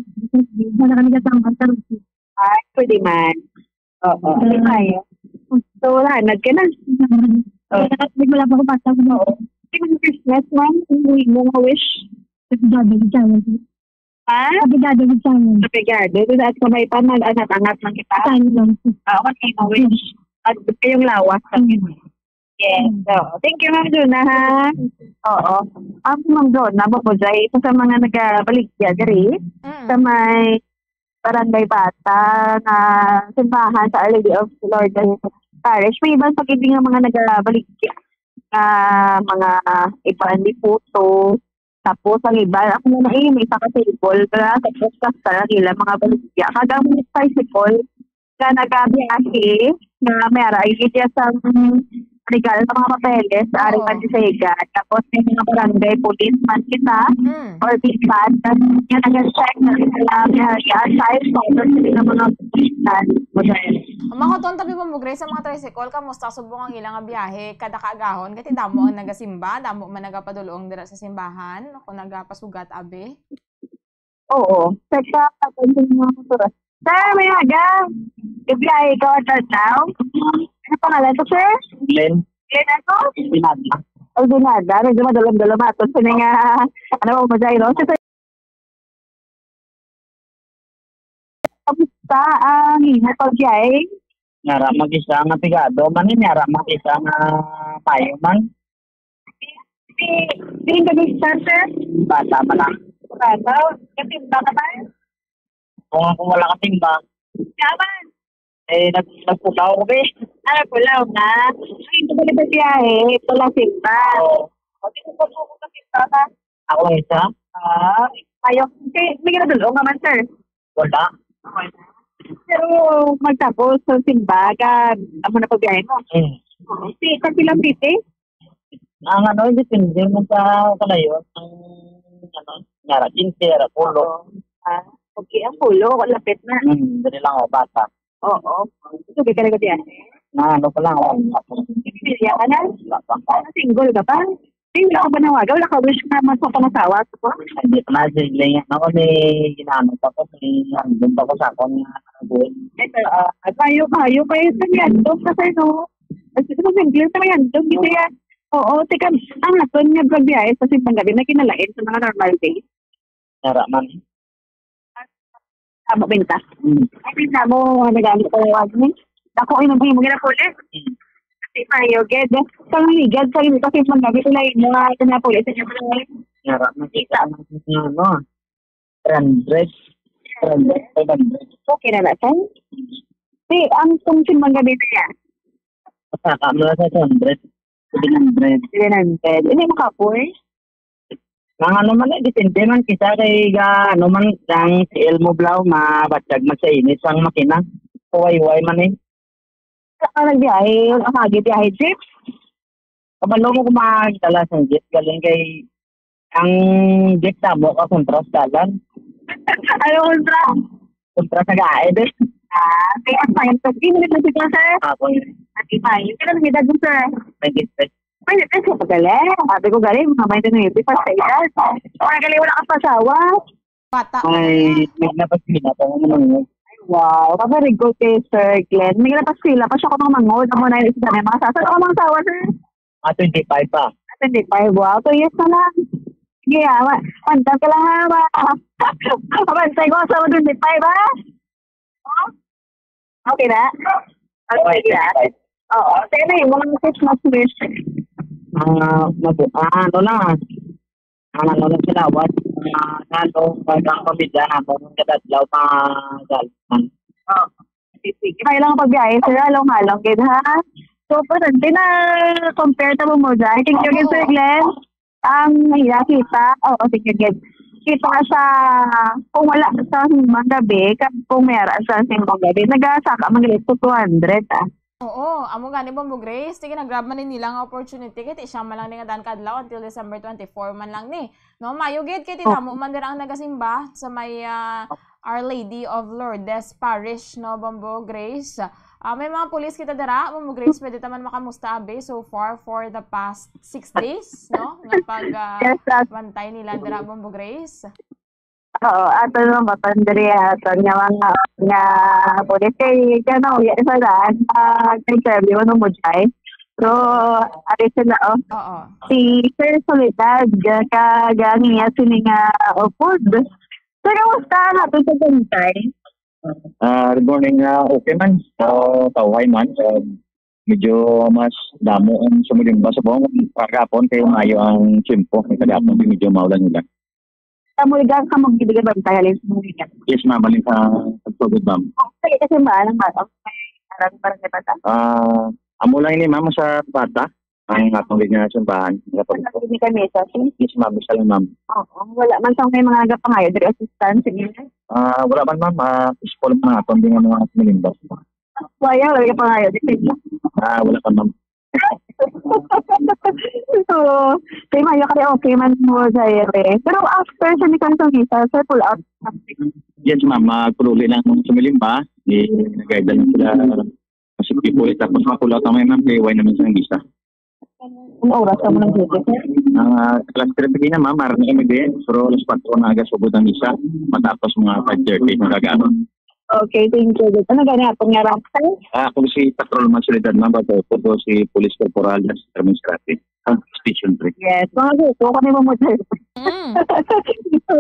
wala kami kasama sa Rusi. Ay, pwede man. Oo, di ba yun? So, wala, nag ka na. Oo. Kaya wala pa ako bata. Oo. Di man Christmas, ma'am, kung hindi mo nga wish. Sabi, sabi, sabi. Ha? Sabi, sabi, sabi. Sabi, sabi. Doon at kamay pa, mag-angat-angat lang kita. Saan lang? Ah, what kind of wish? At kayong lawas. Yes. So, thank you, Ma'am Juna, ha? Oo. Ang si Ma'am Juna, Babujay, isa sa mga nagabaligya diri Mm. sa may Barangay Bata nga simbahan sa Our Lady of Lourdes Parish. May iban pa gid nga mga nagabaligya nga mga iban ni puto. Tapos ang iban, ako na, eh, may isa ka table, kaya tapos kasta lang ila mga baligya. Kag ang tricycle, nga nagabiyahe, nga may ara, ay gid sa, mm, legal sa mga papeles, sa ari Oo. man sa Higa. Tapos may mga barangay police man kita, Mm. or bispan, nga nag-check na sila, may ari, aside, tapos sila mga bispan. Ang mga ton tabi mo, Mugre, sa mga tricycle, kamusta subong ang ilang nga biyahe kada kaagahon? Kati damo ang nagasimba, damo man nagapadulong dira sa simbahan, o nagapasugat, abi? Oo. Sa ka, sa mga motor. Sir, may aga. Gabi ay ikaw at daw. Ano pangalan ko, sir? Glenn. Glenn ako? Espinada. Espinada. Medyo madalam-dalam ato. Sino nga, ano mo, Jairo? Sa Kamusta ang imo pagbiyahe? Nara mag-isa nga pigado man ni, nara mag-isa nga payo man. Di, di rin ka nag-start, sir? Bata pa lang. Bata? Katimba ka ba? Kung ako wala katimba. Yaman. Eh, nag-, nagpulaw ko, be. Ah, nagpulaw na. Ay, ito ba na biyahe? Pula simba. Oo. O, di ko pa po katimba ka. Ako lang isa? Ah, ayaw. Kay, may ginadulong naman, sir. Wala. Pero magtapos sa simba, ka, amo na pagbiyahe mo. Hmm. Si, pag ilang piti? Ang ano, depende mo sa kalayo. Ang, ano, nara quince, nara pulo. Ah, okay. Ang pulo, lapit na. Hmm, dali lang, o, bata. Oo. Ito, kaya talaga diyan. Na, ano pa lang, o. Pamilya ka na? Wala pa. Ah, single ka pa? Ay, wala ka ba nawaga? Wala ka wish na mas mapangasawa? Hindi pa na, sibling. Ako, may ginamit ako, may handom pa ko sa akong, ah, buhay. Ito, ah, kayo, kayo, kayo sa may handom, kasi, no? Kasi sa mga single, sa may handom, hindi kaya, oo, tika, ang aton nga pagbiyahe sa simbang gabi, may kinalain sa mga normal days. Nara man. Amo benta. Hmm. Ay, benta mo, mga nagamit ko yung wag mo. Dako, ay, nang mo ginakuli. Hmm. Kasi payo, ged. Sa mga ligad, sa mga kasi mga gabi, sila yung mga pinapuli sa inyo, mga Nara man. Kita. Ano, three hundred. Three hundred, five hundred. Okay na na, sir? Si, ang kung simbang gabi na yan. Pataka mo lang sa two hundred. Seven hundred. Seven hundred. Hindi makapoy? Ang ano man eh, depende man kita kay ga, ano man, ang si Elmo Blau, mabatyag man sa init sang makina. Huway-huway man eh. Sa ka nagbiyahe, ang agi biyahe, jeep? Kabalo mo kung magdala sang jeep, galing kay ang jeep damo ka kontra sa dalan. Ano kontra? Kontra sa gaid eh. Ah, kaya ang fine. Pag di mo nito, sir? Ako yun. At iba, yun ka lang edad mo, sir. Twenty-three. Pwede, pwede sa pagdali. Sabi ko, galing, mga may twenty-five sa edad. Wala galing, wala ka pa asawa. Bata pa Ay, niya. May napasila pa naman yun. Wow, ka very good kay Sir Glenn. May napasila pa siya kung mangod. Amo na yung isa na yung mga sasal. Ako mga asawa, sir? Ah, twenty-five pa. Ah, twenty-five, wow. Two years na lang. Sige, ah, ma- pantay ka lang, ha, ma- Pantay ko sa twenty-five, ha? Okay na? Okay na? Oo. Kaya na yung mga Christmas wish. Ah, mabu- ah, ano lang, ah. Ang ano lang sila, what, ah, ano, pag ang pamilya namin, ang kadadlaw, mga galman. Oh. Sige, sige. Kaya lang pagbiyahe, sir, halong-halong gid, ha? So, importante na compare ta mo mo dyan. Thank you, Oo. Sir Glenn. Ang iya kita, oo, sige, gid. Kita sa, kung wala sa simbang gabi, kag kung may ara sa simbang gabi, nagasaka man gid to two hundred, ah. Oo, amo gani, Bombo Grace. Sige, nag-grab man ni nila nga opportunity. Kay ti siya man lang ni nga daan ka adlaw until December twenty-four man lang ni. No, mayo gid kay ti Oh. damo man dira ang nagasimba sa may, ah, Our Lady of Lourdes Parish, no, Bombo Grace. Ah, may mga pulis kita dira, Bombo Grace, pwede ta man makamusta abi so far for the past six days, no? Nga pag, ah, Yes, sir. bantay nila dira, Bombo Grace. Oo, ato naman, patandri, ato nga mga, nga pulis kay, ano, ya, sa daan, ah, interview, ano mo, Jai? So, ari sila, oh. Oo. Si Sir Soledad, kag ang iya sini nga upod. Sir, kamusta ang ato sa bantay? Ah, good morning. Ah, okay man. So, tawhay man. So, medyo mas damo ang sumulimba sa buong kagapon kay maayo ang tiyempo. Kay kagapon, medyo maulan-ulan. Sa Mulga, sa Mulga, bantay, halin sa Mulga. Yes, ma'am. Halin sa Pagtugod, ma'am. Okay, kasi ba, anong bata? Parang, parang may bata. Ah, amo lang ini, ma'am, sa bata. Ang atong gid nga simbahan, nga Sa pagtugod. Pagtugod ni Kanesa, si? Yes, ma'am. Isa lang, ma'am. Oo. Wala man sa may mga nagapangayo, diri assistance, sige. Ah, wala man, ma'am. Ah, peaceful man ang atong gid nga mga sumulimba. Wala, wala ka pangayo, di ba? Ah, wala pa, ma'am. So, kay Mayo kay okay man mo sa ere. Pero after sa ni Kansong Isa, sir, pull out. Yes, ma'am. Magpululi lang ang sumulimba. I-guide lang sila. Kasi people, tapos ma-pull out ang may ma'am, kay why naman sa visa. Ang oras ka mo ng duty, sir? Ang, ah, alas tres na, ma'am, mara na kami din. Pero alas kwatro na aga sugod ang isa. Matapos mga five thirty ng kagahapon. Okay, thank you. Ano gani akong nga rap, sir? Ah, ako si Patrolman Soledad, ma'am. Bato ko po si Police Corporal Administrative. Ah, Station three. Yes, mga gusto kami mo, sir. Mm.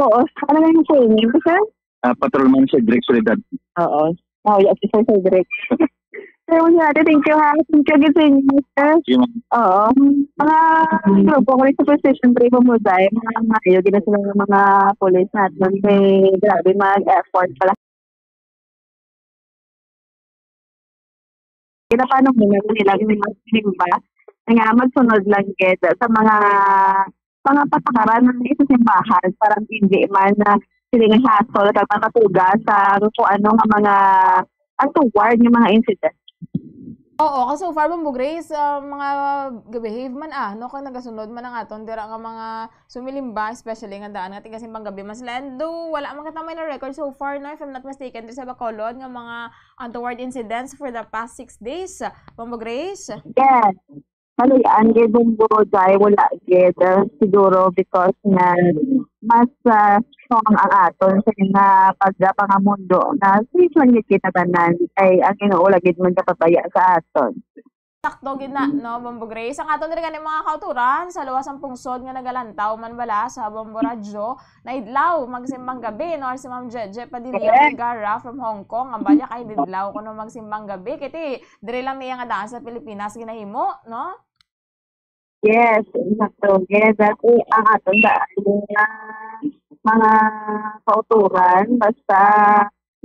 Oo. Ano nga yung training, sir? Ah, Patrolman Cedric Soledad. Oo. Oh, yes, Sir Cedric. Sir, mo siya, thank you, ha. Thank you, good sa inyo, sir. Sige, ma'am. Oo. Mga grupo ko rin sa Precision Three, Bumulsay, mga mayo, gina sila ng mga pulis natin. May grabe mag-effort pala. Kita paano mo na nila yung mga simba nga magsunod lang gid sa mga, mga patakaran ng isa simbahan para hindi man na sila nga hassle kag makatuga sa kung ano nga mga untoward nga mga incident. Oo, kasi so far, Bombo Grace, ah, mga ga-behave man, ah, no? Kung nagasunod man ang aton dira nga mga sumilimba, especially nga daan nga tiga simbang gabi man sila. And do, wala man kita may na-record so far, no? If I'm not mistaken, diri sa Bacolod, nga mga untoward incidents for the past six days, Bombo Grace? Yes. Maluy-an gid, Bombo Jai, wala gid. Uh, siguro because nga mas, uh, strong ang aton sa nga pagpangamundo na safe lang gid kita tanan. Kay ang Ginoo wala gid man kapabaya sa aton. Sakto gid na, no, Bombo Grace? Ang aton diri gani mga kauturan, sa luwas ang pungsod nga nagalantaw man bala sa Bombo Radyo, naidlaw magsimbang gabi, no? Si Ma'am Jeje Padilla Correct. Vergara from Hong Kong, ang balya kay idlaw kuno magsimbang gabi. Kay ti, diri lang niya nga daan sa Pilipinas ginahimo, no? Yes, sakto. Yes, dati ang aton daan nga mga kauturan, basta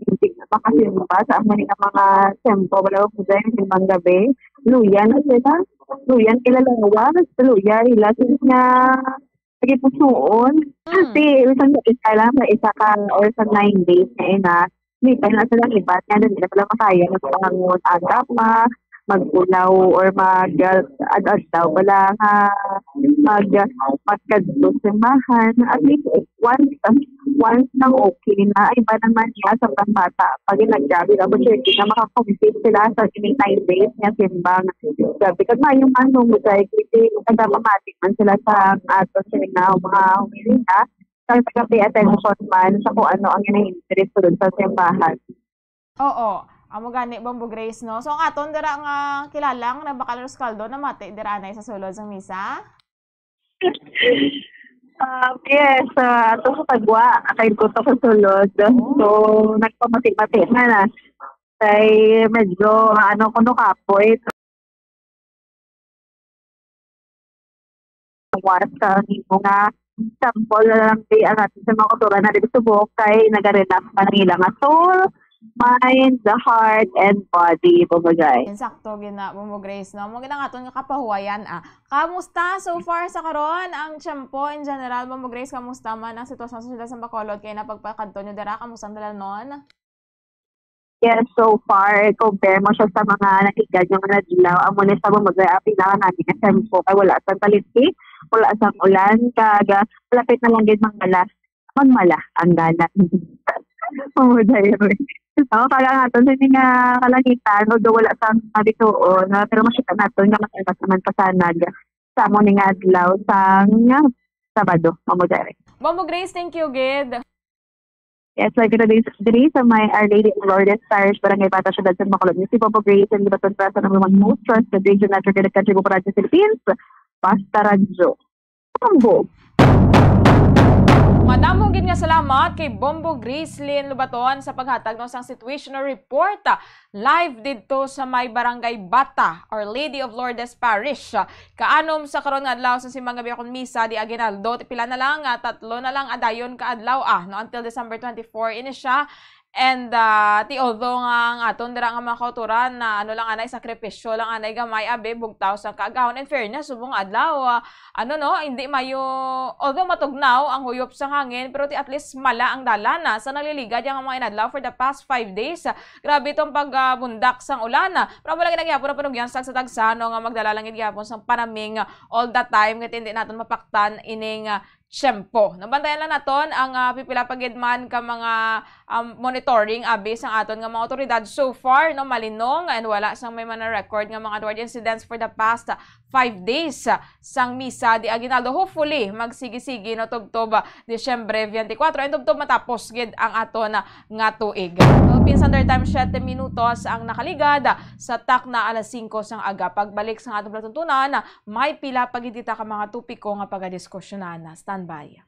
hindi na makasimba sa amo ni nga mga tempo, wala ko dyan, simbang gabi. Luya na sila. Luya ang ilalawas. Luya, ila sila nga Sige, pusoon. Mm. Kasi, isang isa lang, may isa ka, or sa nine days na ina, may pa na silang iba, nga hindi na pala makaya, magpangon, agap, ma, mag-ulaw, or mag, uh, ad-, adlaw pala, nga, mag, magkadto simbahan. At least, once, once nang okay na, ay, iba naman niya sa mga bata, pag naggrabe ang opportunity na makakompete sila sa ining nine days nga simbang. Grabe, kag maayo man mo, Mujay, kasi nagpamatik man sila sa aton sila nga mga humilya, sa taga-pay attention man sa kung ano ang ginahintri sulod sa simbahan. Oo, amo gani, Bombo Grace, no? So, ang aton dira nga kilalang na Bacalor Scaldo, namati dira anay sa sulod sang misa? Um, yes, uh, ato sa Tagwa, kay ko to sa sulod. Oh. So, nagpamati-mati na na. Kay medyo, ano, kuno kapoy. What, uh, nimo nga sample na lang di ang atin sa mga kultura na dito subok kay nag-relax man ang ilang soul, mind, the heart, and body, Bombo Jai. Insakto, gina, Bombo Grace, no? Mo gina nga aton nga kapahuwayan, ah. Kamusta so far sa karon ang tiyempo in general, Bombo Grace? Kamusta man ang sitwasyon sa siyudad sa Bacolod kay napagpakadto nyo dira? Kamusta ang dalanon? Yes, so far, compare mo siya sa mga nakigad nga mga adlaw, amo ni sa Bombo Jai, ang pinaka namin nga tiyempo kay wala sang kalisti, wala sang ulan, kag, ah, malapit na lang gid mangala. Magmala ang dalan. Mamo dayri. Ako, kag ang aton sini nga kalangitan, although wala sang mabituon, no, pero makita naton nga mas imas naman pasanag sa amo ni nga adlaw sang Sabado, mamo dayri. Bombo Grace, thank you gid. Yes, like, good day, diri sa may Our Lady of Lourdes Parish, Barangay Bata, Siyudad sa Bacolod. Si Bombo Grace, ang Libaton Press, ang number one most trusted radio network in the country, Buko Radyo Philippines. Basta Radyo. Bombo. Madamo gid nga salamat kay Bombo Gracelyn Lubaton sa paghatag, no, sang situational report, ah, live didto sa may Barangay Bata, Our Lady of Lourdes Parish. Kaanom sa karon nga adlaw sa simbang gabii kon misa di Aguinaldo, ti pila na lang, ah, tatlo na lang adayon ka adlaw, ah, no, until December twenty-four ini siya. And, ah, ti, although nga ang aton dira nga mga kauturan na ano lang anay, sakripisyo lang anay gamay, abi, bugtaw sa kaagahon. In fairness, subong adlaw, ah, ano, no, hindi mayo, although matugnaw ang huyop sang hangin, pero ti at least mala ang dalan, ah, sa nagliligad yang mga inadlaw for the past five days. Ah, grabe itong pag, ah, bundak sang ulan, ah. Pero amo lang gid ang gihapon ang panugyan sa tagsa, no, nga magdala lang gid gihapon sang panaming, ah, all the time, nga ti hindi naton mapaktan ining, ah, tiyempo. Nabantayan lang naton ang, ah, pipila pa gid man ka mga, um, monitoring abi sang aton nga mga awtoridad. So far, no, malinong and wala sang may mga record nga mga untoward incidents for the past, ah, five days, ah, sang misa di Aguinaldo. Hopefully, magsigi-sigi, no, tubtob, ah, Disyembre twenty-four and tubtob matapos gid ang aton, ah, nga tuig. Philippine Standard Time, siyete minutos ang nakaligad sa takna alas singko sang aga. Pagbalik sa atong palatuntunan, may pila pa gid kita ka mga topiko nga pagadiskusyonan. Standby.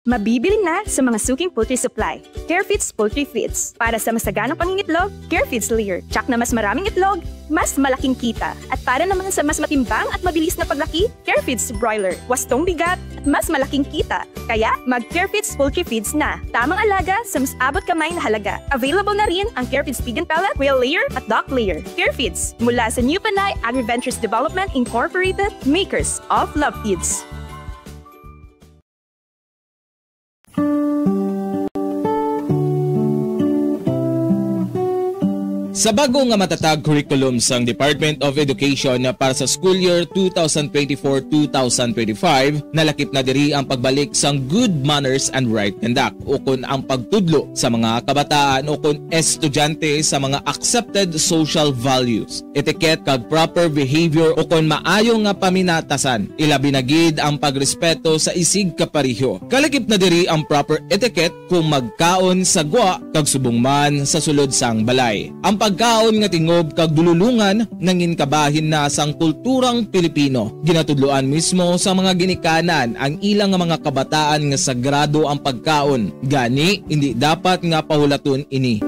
Mabibili na sa mga suking poultry supply. Care Feeds Poultry Feeds. Para sa masaganang pangingitlog, Care Feeds Layer. Tsak na mas maraming itlog, mas malaking kita. At para naman sa mas matimbang at mabilis na paglaki, Care Feeds Broiler. Wastong bigat at mas malaking kita. Kaya, mag Care Feeds Poultry Feeds na. Tamang alaga sa mas abot kamay na halaga. Available na rin ang Care Feeds Pig and Pellet, Quail Layer, at Duck Layer. Care Feeds, mula sa New Panay Agri-Ventures Development Incorporated, makers of Love Feeds. Sa bag-o nga matatag curriculum sang Department of Education para sa school year two thousand twenty-four, two thousand twenty-five, nalakip na diri ang pagbalik sang good manners and right conduct, ukon ang pagtudlo sa mga kabataan ukon estudyante sa mga accepted social values, etiquette, kag proper behavior, ukon maayo nga paminatasan, ilabi na gid ang pagrespeto sa isigkapareho. Kalakip na diri ang proper etiquette kung magkaon sa gwa kag subong man sa sulod sang balay. Ang pagkaon nga tingob kag dululongan nangin kabahin na sang kulturang Pilipino. Ginatudloan mismo sa mga ginikanan ang ilang mga kabataan nga sagrado ang pagkaon, gani indi dapat nga pahulaton ini.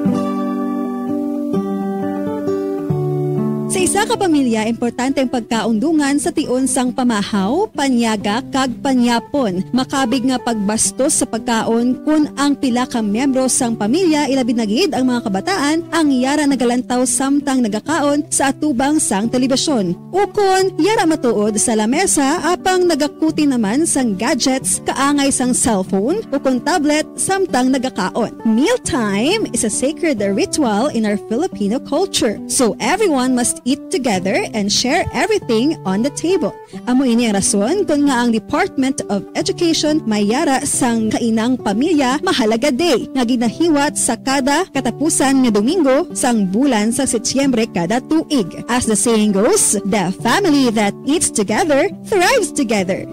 Sa isa ka pamilya, importante ang pagkaundungan sa tion sang pamahaw, panyaga, kag panyapon. Makabig nga pagbastos sa pagkaon kon ang pila ka miyembro sang pamilya, ilabi na gid ang mga kabataan, ang yara nagalantaw samtang nagakaon sa atubang sang telebisyon. Ukon, yara matuod sa lamesa apang nagakuti naman sang gadgets kaangay sang cellphone ukon tablet samtang nagakaon. Mealtime is a sacred ritual in our Filipino culture, so everyone must eat together and share everything on the table. Amo ini ang rason kon nga ang Department of Education may yara sang Kainang Pamilya Mahalaga Day nga ginahiwat sa kada katapusan nga Domingo sang bulan sa Setyembre kada tuig. As the saying goes, the family that eats together thrives together.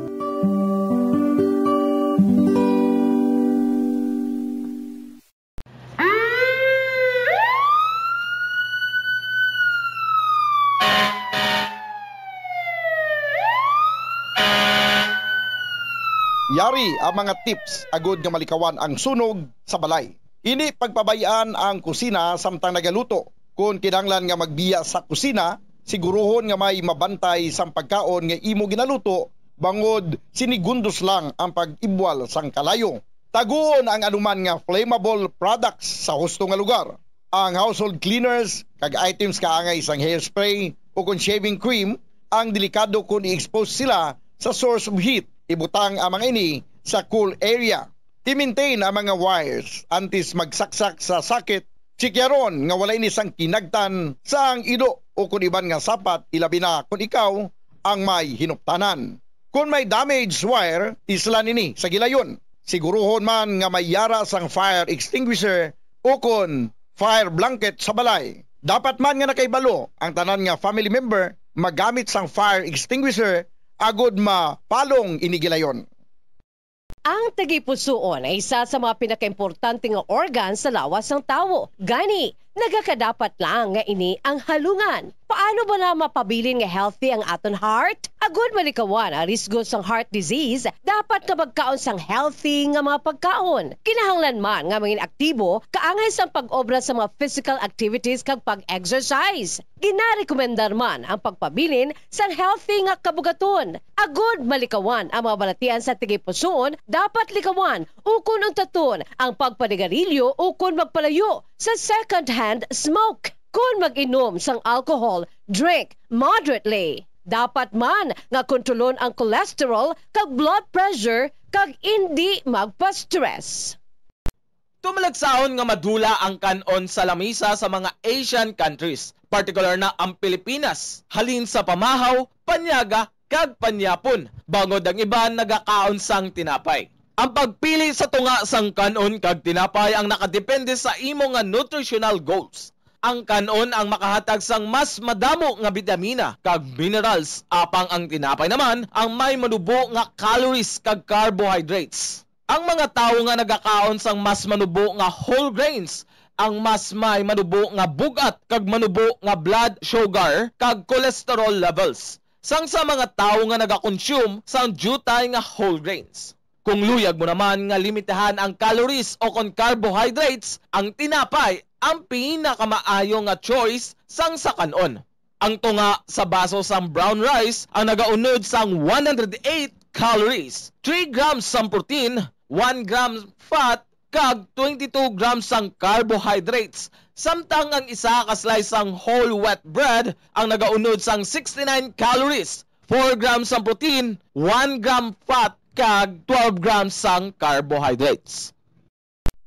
Yari ang mga tips agud nga malikawan ang sunog sa balay. Indi pagpabay-an ang kusina samtang nagaluto. Kon kinahanglan nga magbiya sa kusina, siguruhon nga may mabantay sang pagkaon nga imo ginaluto, bangod sinigundos lang ang pag-ibwal sang kalayo. Taguon ang anuman nga flammable products sa husto nga lugar. Ang household cleaners kag items kaangay sang hairspray o kon shaving cream ang delikado kon i-expose sila sa source of heat. Ibutang ang mga ini sa cool area. I-maintain ang mga wires antes magsaksak sa socket. Tsikyaron nga wala ini sang kinagtan sang ilo o kon iban nga sapat, ilabi na kon ikaw ang may hinuptanan. Kon may damaged wire, islan ini sa gilayon. Siguruhon man nga may yara sang fire extinguisher o kon fire blanket sa balay. Dapat man nga nakahibalo ang tanan nga family member magamit sang fire extinguisher agud mapalong ini gilayon. Ang tagipusoon ay isa sa mga pinakaimportante nga organ sa lawas sang tawo. Gani, nagakadapat lang nga ini ang halungan. Paano bala mapabilin nga healthy ang aton heart? Agud malikawan ang risgo sang heart disease, dapat nga magkaon sang healthy nga mga pagkaon. Kinahanglan man nga mangin aktibo kaangay sang pag-obra sa mga physical activities kag pag-exercise. Ginarekomendar man ang pagpabilin sang healthy nga kabugaton. Agud malikawan ang mga balatian sa tagipusoon, dapat likawan ukon untaton ang pagpanigarilyo ukon magpalayo sa second-hand smoke. Kon mag-inom sang alcohol, drink moderately. Dapat man nga kontrolon ang cholesterol kag blood pressure kag indi magpa-stress. Tumalagsahon nga madula ang kan-on sa lamisa sa mga Asian countries, partikular na ang Pilipinas, halin sa pamahaw, panyaga, kag panyapon, bangod ang iban nagakaon sang tinapay. Ang pagpili sa tunga sang kan-on kag tinapay ang nakadepende sa imo nga nutritional goals. Ang kan-on ang makahatag sang mas madamo nga bitamina kag minerals, apang ang tinapay naman ang may manubo nga calories kag carbohydrates. Ang mga tawo nga nagakaon sang mas manubo nga whole grains ang mas may manubo nga bug-at kag manubo nga blood sugar kag cholesterol levels sang sa mga tawo nga nagakonsume sang diutay nga whole grains. Kung luyag mo naman nga limitahan ang calories o kon carbohydrates, ang tinapay ang pinakamaayo nga choice sang sa kan-on. Ang tunga sa baso sang brown rice ang nagaunod sang one hundred eight calories, three grams sang protein, one gram fat, kag twenty-two grams sang carbohydrates, samtang ang isa ka slice sang whole wheat bread ang nagaunod sang sixty-nine calories, four grams sang protein, one gram fat, kag twelve grams sang carbohydrates.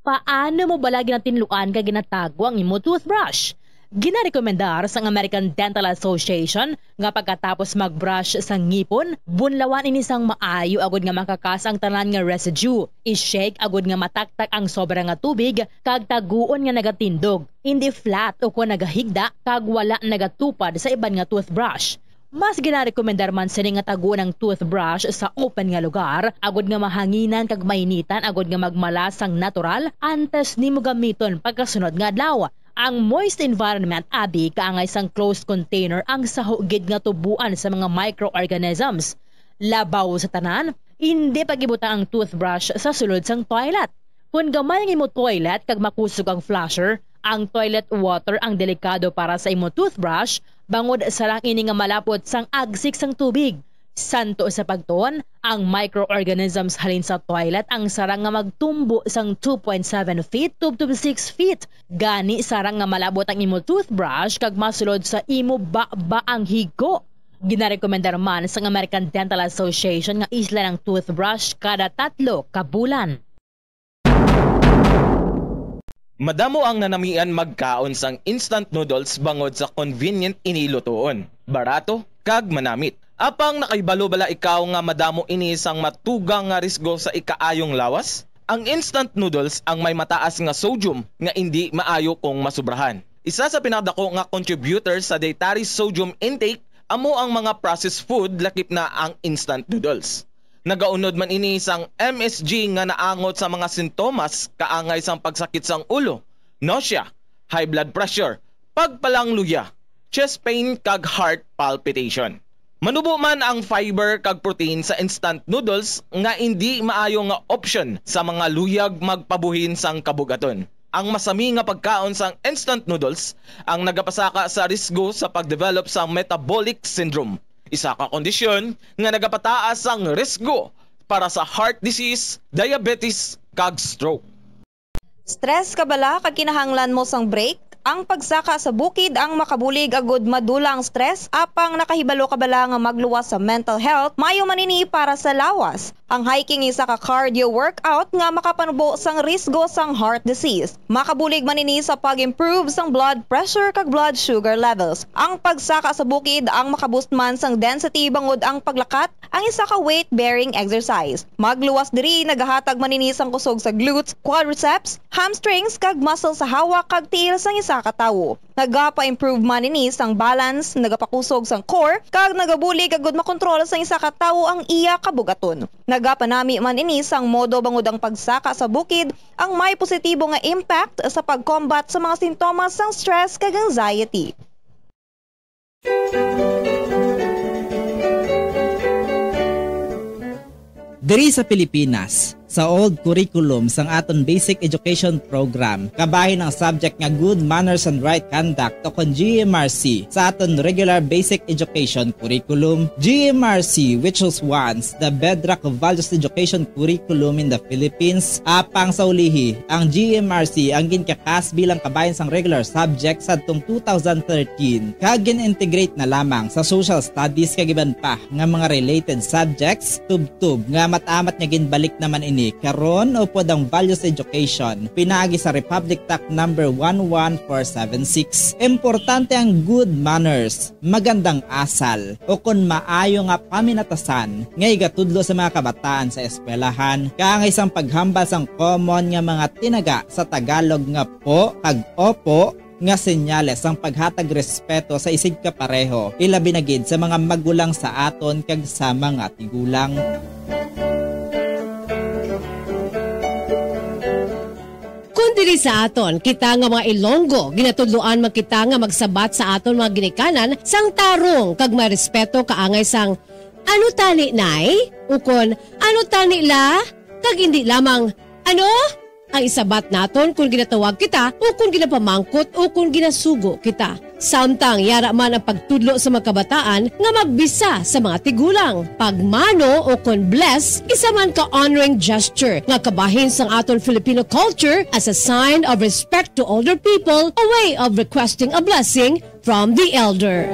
Paano mo bala ginatinluan kag ginatago ang imo toothbrush? Ginarekomendar sang American Dental Association nga pagkatapos mag-brush sa ngipon, bunlawan ini sang maayo agud nga makakas ang tanan nga residue. I-shake agud nga mataktak ang sobra nga tubig kag taguon nga nagatindog, indi flat ukon nagahigda kag wala nagatupad sa iban nga toothbrush. Mas ginarekomendar man sini nga taguon ang toothbrush sa open nga lugar, agud nga mahanginan kag mainitan agud nga magmala sang natural antes nimo gamiton pagkasunod nga adlaw. Ang moist environment abi kaangay sang closed container ang saho gid nga tuboan sa mga microorganisms. Labaw sa tanan, indi pag-ibutang ang toothbrush sa sulod sang toilet. Kon gamay ang imo toilet kag makusog ang flusher, ang toilet water ang delikado para sa imo toothbrush, bangod sarang ini nga malapot sang agsik sang tubig. Santo sa pagtuon, ang microorganisms halin sa toilet ang sarang nga magtumbo sang two point seven feet to, to six feet. Gani, sarang nga malabot ang imo toothbrush kag masulod sa imo baba ang higko. Ginarekomendar man sang American Dental Association nga islan ang toothbrush kada tatlo ka bulan. Madamo ang nanamian magkaon sang instant noodles bangod sa convenient ini lutuon, barato, kag manamit. Apang nakahibalo bala ikaw nga madamo ini sang matugang nga risgo sa ikaayong lawas? Ang instant noodles ang may mataas nga sodium nga indi maayo kung masubrahan. Isa sa pinakadako nga contributor sa dietary sodium intake amo ang mga processed food, lakip na ang instant noodles. Nagaunod man ini sang M S G nga naangot sa mga sintomas kaangay sang pagsakit sang ulo, nausea, high blood pressure, pagpalangluya, chest pain, kag heart palpitation. Manubo man ang fiber kag protein sa instant noodles nga indi maayo nga option sa mga luyag magpabuhin sang kabugaton. Ang masami nga pagkaon sang instant noodles ang nagapasaka sa risgo sa pag-develop sang metabolic syndrome, isa ka kondisyon nga nagapataas sang risgo para sa heart disease, diabetes, kag stroke. Stress ka bala kag kinahanglan mo sang break? Ang pagsaka sa bukid ang makabulig agud madula ang stress, apang nakahibalo ka bala nga magluwas sa mental health? Maayo man ini para sa lawas. Ang hiking isa ka cardio workout nga makapanubo sang risgo sang heart disease. Makabulig man ini sa pag-improve sang blood pressure kag blood sugar levels. Ang pagsaka sa bukid ang makaboost man sang density bangod ang paglakat ang isa ka weight-bearing exercise. Magluwas diri, nagahatag man ini sang kusog sa glutes, quadriceps, hamstrings, kag muscle sa hawak kag tiil sang isa ka tawo. Nagapa-improve man ini sang balance, nagapakusog sang core, kag nagabulig agud makontrol sang isa ka tawo ang iya kabugaton. Nagapanami man ini sang modo bangod ang pagsaka sa bukid ang may positibo nga impact sa pag-combat sa mga sintomas sang stress kag anxiety. Diri sa Pilipinas, sa old curriculum sang aton basic education program, kabahin ang subject nga Good Manners and Right Conduct, o kon G M R C, sa aton regular basic education curriculum. G M R C, which was once the bedrock of values education curriculum in the Philippines, apang sa ulihi, ang G M R C ang ginkakas bilang kabahin sang regular subject sadtong two thousand thirteen, kag gin-integrate na lamang sa social studies kag iban pa nga mga related subjects, tubtob nga amat-amat nga ginbalik naman ini karon upod ang values education pinaagi sa Republic Act number one one four seven six. Importante ang good manners, magandang asal, o kon maayo nga paminatasan nga igatudlo sa mga kabataan sa eskwelahan, kaangay sang paghambal sang common nga mga tinaga sa Tagalog nga po kag opo, nga senyales sang paghatag respeto sa isigkapareho, ilabi na gid sa mga magulang sa aton kag sa mga tigulang. Kon diri sa aton, kita nga mga Ilonggo, ginatudloan man kita nga magsabat sa aton mga ginikanan sang tarong kag may respeto kaangay sang, "Ano tani, Nay?" ukon, "Ano tani, La?" kag indi lamang, "Ano?" ang isabat naton kon ginatawag kita ukon ginapamangkot ukon ginasugo kita. Samtang yara man ang pagtudlo sa mga kabataan nga magbisa sa mga tigulang. Pagmano ukon bless, isa man ka honoring gesture nga kabahin sang aton Filipino culture as a sign of respect to older people, a way of requesting a blessing from the elder.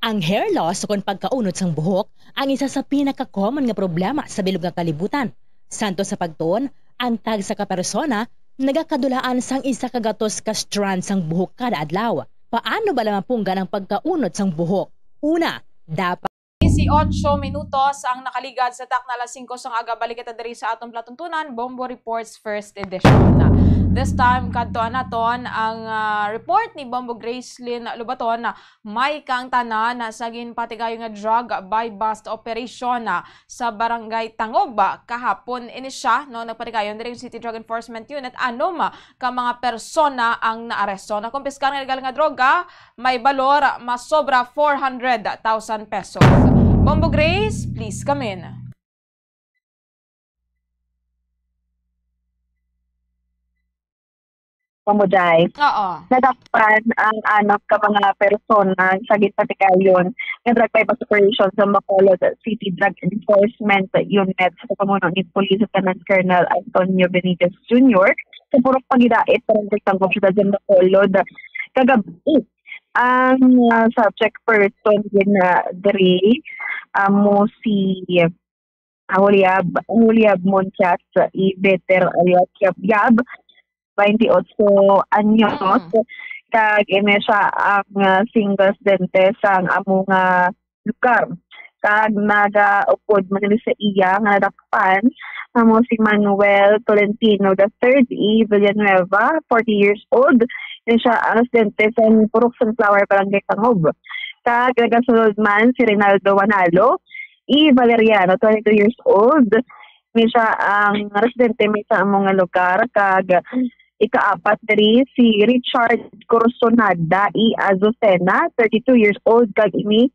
Ang hair loss ukon pagkaunod sang buhok ang isa sa pinaka-common nga problema sa bilog nga kalibutan. Santo sa pagtuon, ang tagsa ka persona nagakadulaan sang isa ka gatos ka strand sang buhok kada adlaw. Paano bala mapunggan ang pagkaunod sang buhok? Una, dapat Dieciocho minutos ang nakaligad sa takna alas singko sang aga. Balik kita diri sa aton palatuntunan, Bombo Reports First Edition. This time, kadtuan naton ang, ah, report ni Bombo Gracelyn Lobaton. May kaangtanan sa ginpatigayon nga drug buy-bust operation, ah, sa Barangay Tangob, ah, kahapon. Ini siya, no, nagpatigayon diri ang City Drug Enforcement Unit. Anom, ah, ka mga persona ang naaresto. Nakumpiskar nga illegal nga droga may balor masobra four hundred thousand pesos. Bombo Grace, please come in. Mamuday. Oo. Nadakpan ang anom ka mga persona sa ginpatigayon nga drug buy-bust operation sa Bacolod City Drug Enforcement Unit sa pamuno ni Police Lieutenant Colonel Antonio Benitez Junior sa Purok Pagidait, Barangay Tangob, Siyudad sa Bacolod, kagabi. Ang, ah, subject person din na diri, amo si, ah, Juliab, Juliab Montias, i Beter alias Yab Yab, twenty-eight anyos, Mm. kag ini siya ang, ah, single residente sang amo nga lugar. Kag nagaupod man ini sa iya nga nadakpan, amo si Manuel Tolentino the third, i Villanueva, forty years old. Ini siya ang residente sa Purok Sunflower, Barangay Tangob. Kag nagasunod man si Reynaldo Wanalo, i Valeriano, twenty-two years old. Ini siya ang residente man sa amo nga lugar, kag ikaapat diri si Richard Corsonada, i Azucena, thirty-two years old, kag ini,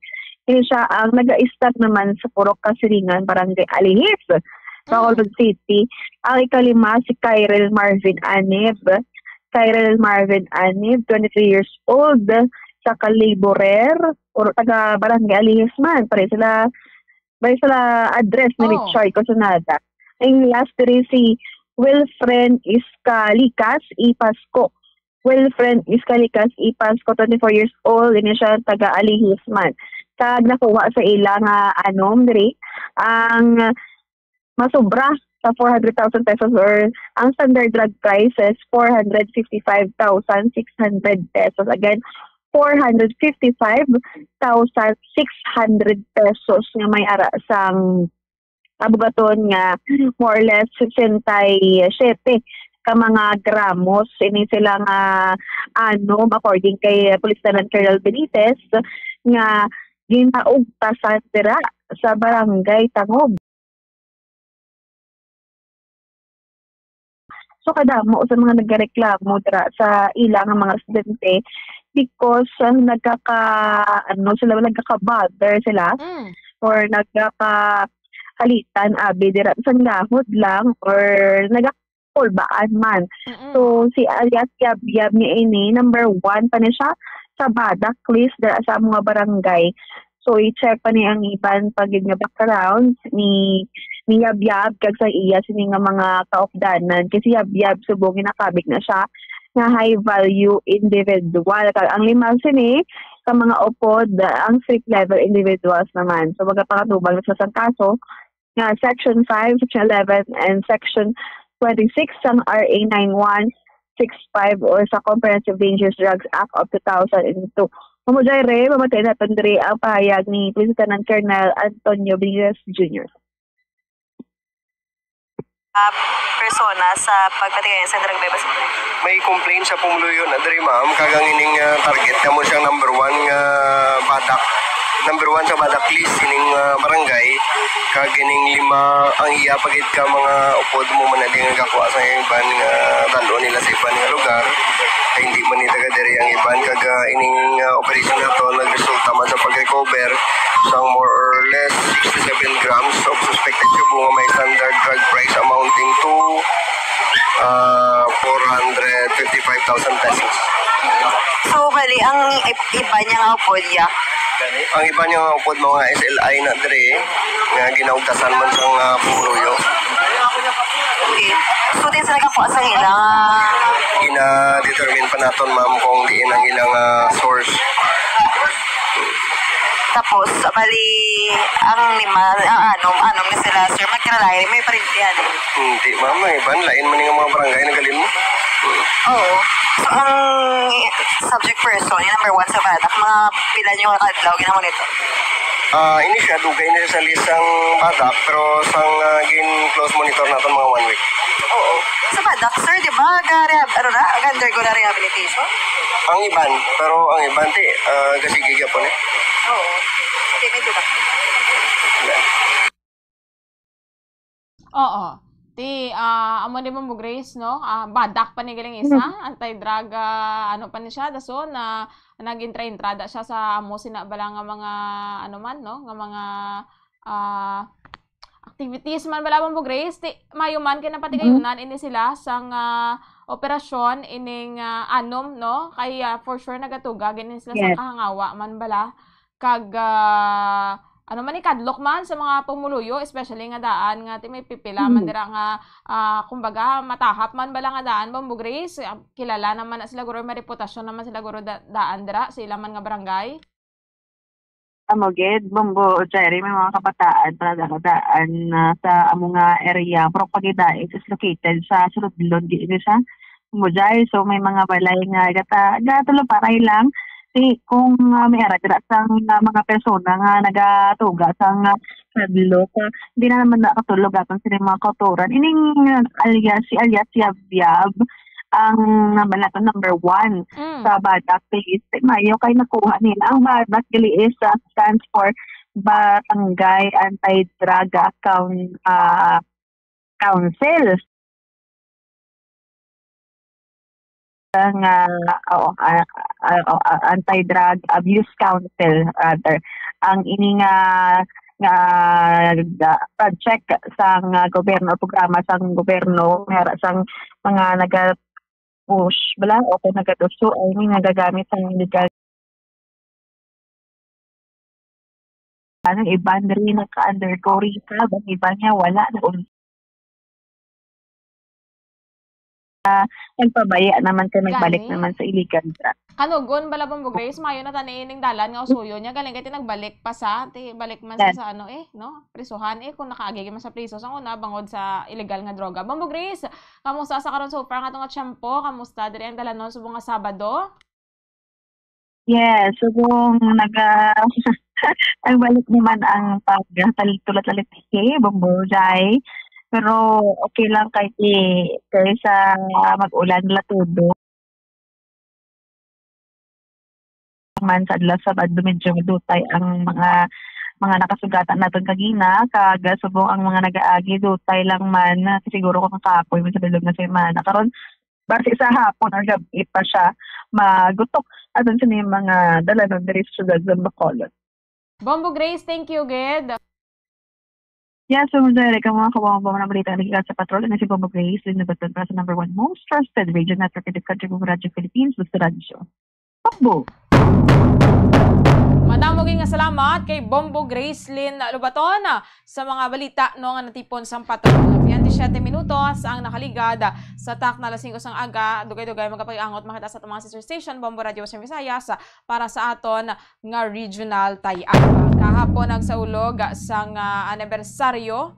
ini siya ang nagaistar naman sa Purok Kasilingan, Barangay Alihis, Mm. Bacolod City. Ang ikalima si Kyril Marvin Anib. Kyril Marvin Anib, twenty-three years old, sa Kaliborer, or taga Barangay Alihis man. Pare sila, pare sila address ni Oh. Richard Corsonada. Ang last diri si Wilfren Iscalikas, i Pasco. Wilfren Iscalikas, i Pasco, twenty-four years old, ini siya taga Alihis man. Kag nakuha sa ila nga anom diri ang masobra sa four hundred thousand pesos, or ang standard drug price is four hundred fifty-five thousand six hundred pesos. Again, four hundred fifty-five thousand six hundred pesos nga may ara sang abugaton nga more or less sesenta y siete ka mga gramos. Ini sila nga anom, according kay Police Lieutenant Colonel Benitez, nga ginaugtasan dira sa Barangay Tangob. So, kadamo sa mga nagareklamo dira sa ila nga mga residente because, ah, nagkaka-, ano sila, nagkaka-bother sila Mm. or nagkakahalitan, abi, dira sa nahod lang or nagakulbaan man. Mm-mm. So, si alias Yab-Yab ni ini, number one pa ni siya sa badak list dira sa mga barangay. So, i-check pa ni ang iban pa gid nga background ni, ni Yab-Yab kag sa iya sini nga mga kaupdanan. Kasi Yab-Yab subong ginakabig na siya nga high value individual. Kag ang lima sini ka mga upod, ang street level individuals naman. So, magapakatubang na sa sang kaso nga Section five, Section eleven, and Section twenty-six sang R A nine one six five or sa Comprehensive Dangerous Drugs Act of two thousand two. Mamo Jaire, mamatay naton diri ang pahayag ni Police Lieutenant Colonel Antonio Benitez Junior. Ah, persona sa pagpatigayon sa drug buy-bust. May complaint sa pumuluyo na diri, ma'am, kag ang ining, ah, target kamo siyang number one nga badak, number one sa badak list ining, ah, barangay, kag ining lima ang iya pa gid ka mga upod mo man na di nga gakuha sa iban nga dalo nila sa iban nga lugar. Kay hindi man ni taga diri ang iban, kag, ah, ining, ah, operation nato nagresulta man sa pag-recover sang more or less sixty-seven grams of suspected shabu nga may standard drug price amounting to, ah, four hundred fifty-five thousand pesos. So, bali, ang i-, iba niya nga upod niya? Ang iba niya nga upod, mga S L I na diri, nga ginaugtasan man sang, ah, pumuluyo. Okay. So, din sila kakuha sa ila? Gina-determine pa naton, ma'am, kung diin ang ilang, ah, source. Tapos, bali, ang lima, ang anom, anom ni sila, sir, magkilala, may parintihan. Hindi, ma'am, may iban, lain man nga mga barangay na galing mo. Oo. So, ang subject person, yung number one sa badak, mga pila nyo ka adlaw, gina-monitor? Ah, ini siya, dugay na siya sa list sang badak, pero sang, ah, gin-close monitor naton mga one week. Oo. Sa badak, sir, di ba, ga-rehab-, ano na, ga-undergo na rehabilitation? Ang iban, pero ang iban, ti, ah, gasigi gyapon eh. Oo. Ti, medyo ba? Oo. Ti, ah, amo ni Mambo Grace, no? Ah, badak pa ni galing isa, Mm. anti-drug, ah, ano pa ni siya, dason, na nag-intra-entrada siya sa amo sina bala nga mga, ano man, no? Nga mga, ah, activities man bala, Mambo Grace. Ti, mayo man kay napatigayonan Mm. ini sila sang, ah, operasyon ining, ah, anom, no? Kay, ah, for sure nagatuga gid ni sila sa Yes. kahangawa man bala. Kag, ah, ano man ni, kadlok man sa mga pumuluyo, especially nga daan nga ti may pipila man Mm. dira nga, ah, kumbaga, matahap man bala nga daan, Bombo Grace, ah, kilala naman na sila guro, may reputasyon naman sila guro da-, daan dira sa ila man nga barangay. Amo gid, Bombo Jerry, may mga kabataan talaga nga daan na sa amo nga area, pero Pagidait is located sa Sudlon, di ini siya Mujay. So, may mga balay nga gata-, gatuluparay lang. Di, kung, ah, may ara dira sang, ah, mga persona nga nagatuga sang, ah, hadlok, ah, di na naman nakatulog aton sini mga kautoran. Ining, ah, alias, si alias Yabyab, ang naman nato number one Mm. sa Badak Police. Di mayo kay nakuha nila ang Badak gali is, ah, stands for Barangay Anti-Drug, ah, Coun-, ah, Council. Nga, oo, ah, ah, oh, ah, Anti-Drug Abuse Council, rather. Ang ini nga, nga, nga project sang, ah, gobyerno, programa sang gobyerno, mera sang mga naga-push, bala, o kung nagatuso, I mean, nagagamit sang illegal Ang iban diri naka-undergo rehab, ang iban niya wala na un-, ah, nagpabaya naman kay nagbalik Gani. naman sa illegal drugs. Kanugon bala, Bombo Grace, mayo na tani ining dalan nga usuyo niya, galing kay ti nagbalik pa sa, ti balik man sa, Yes. sa ano eh, no? Prisuhan eh, kung nakaagi man sa priso sa una, bangod sa illegal nga droga. Bombo Grace, kamusta sa karon so far nga ato nga tiyempo? Kamusta diri ang dalanon subong nga Sabado? Yes, subong naga-, nagbalik naman ang pagtulot-tulot ni Bombo Jai. Pero okay lang kay, kay sa mag-ulan la todo. Man sa adlaw Sabado, medyo madutay ang mga, mga nakasugatan naton kagina, kag subong ang mga nagaagi, dutay lang man, siguro kung kapoy man sa bilog nga semana. Karon, basi sa hapon or gab-i pa siya magutok aton sini mga dalanon diri sa siyudad sa Bacolod. Bombo Grace, thank you gid. Yes, so, direct ang mga kawawang mga balita nga gikan sa patrol, na si Bombo Grace, din nabatid para sa number one most trusted radio network in the country, Bombo Radyo Philippines, Basta Radyo. Bombo! Madamo gid nga salamat kay Bombo Gracelyn Lobaton sa mga balita, no, nga natipon sang patrol. Twenty-seven minutos ang nakaligad sa tak na alas singko sang aga. Dugay-dugay magapag-angot makita sa aton mga sister station, Bombo Radio Western Visayas, para sa aton nga regional tie-up. Kahapon nagsaulog sang, ah, anibersaryo,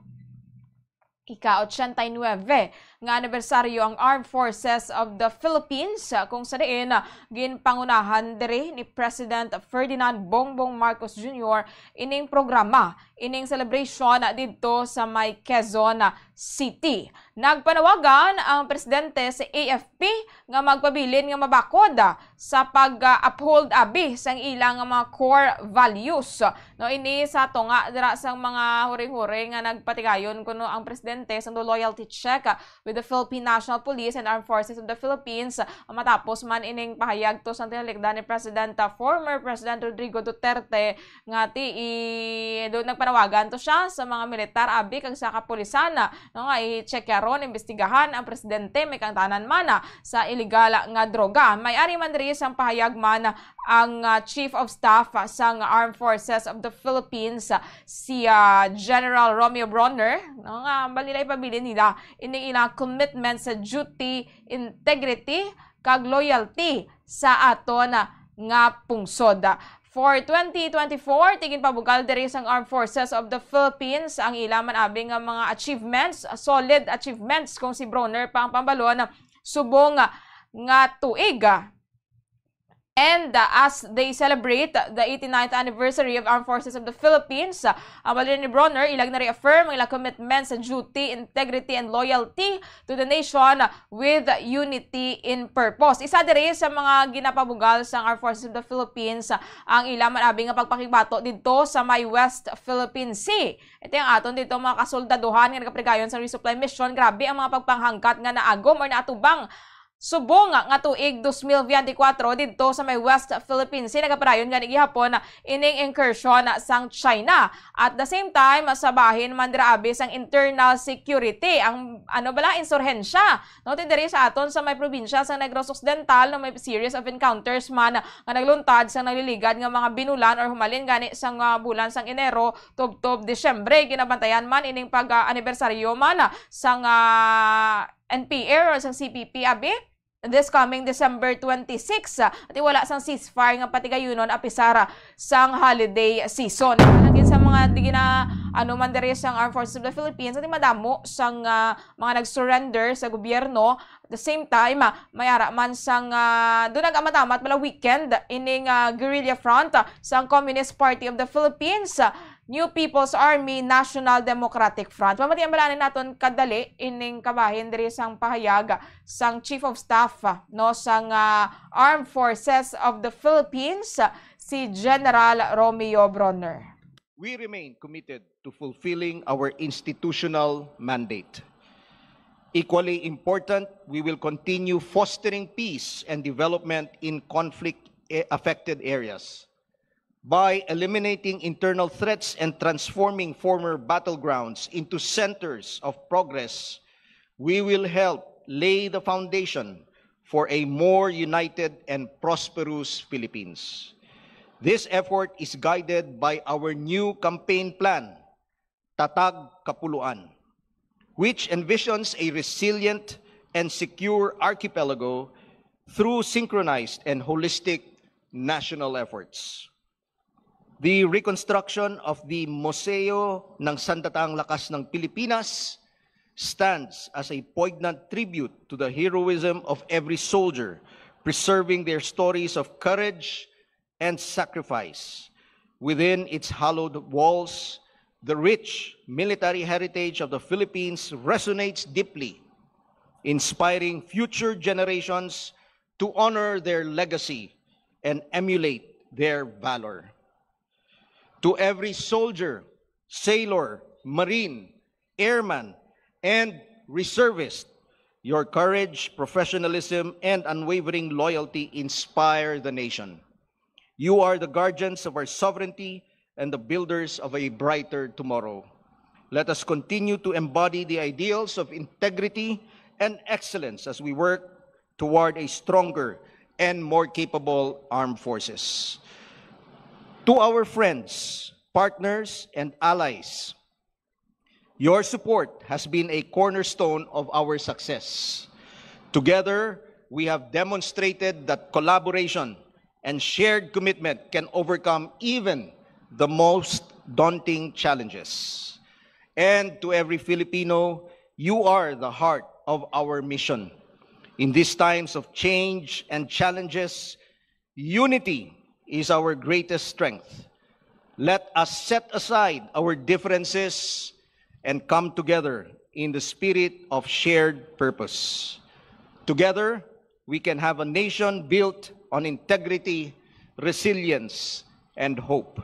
ika-ochenta y nuebe nga anibersaryo ang Armed Forces of the Philippines, kung sa diin ginpangunahan diri ni President Ferdinand Bongbong Marcos Junior ining programa, ining celebration didto sa may Quezon City. Nagpanawagan ang presidente sa A F P nga magpabilin nga mabakod sa pag-uphold abi sang ila nga mga core values. No, ini sa tunga dira sang mga huring-huring nga nagpatigayon kuno ang presidente sang loyalty check with the Philippine National Police and Armed Forces of the Philippines, matapos man ining pahayag to sang tinalikdan ni President, ah, former President Rodrigo Duterte nga ti i-, do, nagpanawagan to siya sa mga militar abi kag sa kapulisan, no, nga i-check yaron, imbestigahan ang presidente, may kaangtanan man, ah, sa illegal nga droga. May ari man diri sang pahayag man ang, ah, Chief of Staff sang Armed Forces of the Philippines, si, ah, General Romeo Brawner, no, nga bali na ipabilin nila ining ilang commitment sa duty, integrity, kag loyalty sa aton nga pungsod. For twenty twenty-four, ti ginpabugal diri sang Armed Forces of the Philippines ang ila man abi nga mga achievements, solid achievements kung si Brawner pa ang pambalon subong nga tuig. And, uh, as they celebrate the eighty-ninth anniversary of Armed Forces of the Philippines, uh, ang balita ni Brawner, ilag na reaffirm ang ilang commitment sa duty, integrity, and loyalty to the nation with unity in purpose. Isa diri sa mga ginapabugal sang Armed Forces of the Philippines, uh, ang ila man abi nga pagpakigbato didto sa may West Philippine Sea. Ito ang aton dito mga kasoldaduhan nga nagaprigayon sa resupply mission. Grabe ang mga pagpanghangkat nga naagom or naatubang subong nga tuig dos mil biyente kwatro didto sa may West Philippine Sea, nagapadayon gani gihapon ining incursion sang China. At the same time, sa bahin man dira abi sang internal security, ang ano bala, insurhensya, no, ti diri sa aton sa may probinsya sa Negros Occidental, no, may series of encounters man nga nagluntad sa nagliligad nga mga binulan or humalin gani sang, ah, bulan sang Enero tubtob Disyembre. Ginabantayan man ining pag-anibersaryo man sang, ah, N P R or sang C P P abi this coming December twenty-six, ah, ti wala sang ceasefire nga patigayunon apisar sang holiday season. Lagi sa mga di gina, ano man diri sang Armed Forces of the Philippines, ti madamo sang, ah, mga nag-surrender sa gobyerno. At the same time, ah, may ara man sang, ah, do nag-amat-amat bala weekend ining, ah, guerrilla front, ah, sang Communist Party of the Philippines, ah, New People's Army, National Democratic Front. Pamatian bala naton kadali ining kabahin diri sang pahayag sang Chief of Staff, ah, no, sang, ah, Armed Forces of the Philippines, ah, si General Romeo Bronner. We remain committed to fulfilling our institutional mandate. Equally important, we will continue fostering peace and development in conflict, eh, affected areas by eliminating internal threats and transforming former battlegrounds into centers of progress. We will help lay the foundation for a more united and prosperous Philippines. This effort is guided by our new campaign plan, Tatag Kapuluan, which envisions a resilient and secure archipelago through synchronized and holistic national efforts. The reconstruction of the Museo ng Sandatang Lakas ng Pilipinas stands as a poignant tribute to the heroism of every soldier, preserving their stories of courage and sacrifice. Within its hallowed walls, the rich military heritage of the Philippines resonates deeply, inspiring future generations to honor their legacy and emulate their valor. To every soldier, sailor, marine, airman, and reservist, your courage, professionalism, and unwavering loyalty inspire the nation. You are the guardians of our sovereignty and the builders of a brighter tomorrow. Let us continue to embody the ideals of integrity and excellence as we work toward a stronger and more capable armed forces. To our friends, partners, and allies, your support has been a cornerstone of our success. Together, we have demonstrated that collaboration and shared commitment can overcome even the most daunting challenges. And to every Filipino, you are the heart of our mission. In these times of change and challenges, unity is our greatest strength. Let us set aside our differences and come together in the spirit of shared purpose. Together, we can have a nation built on integrity, resilience, and hope.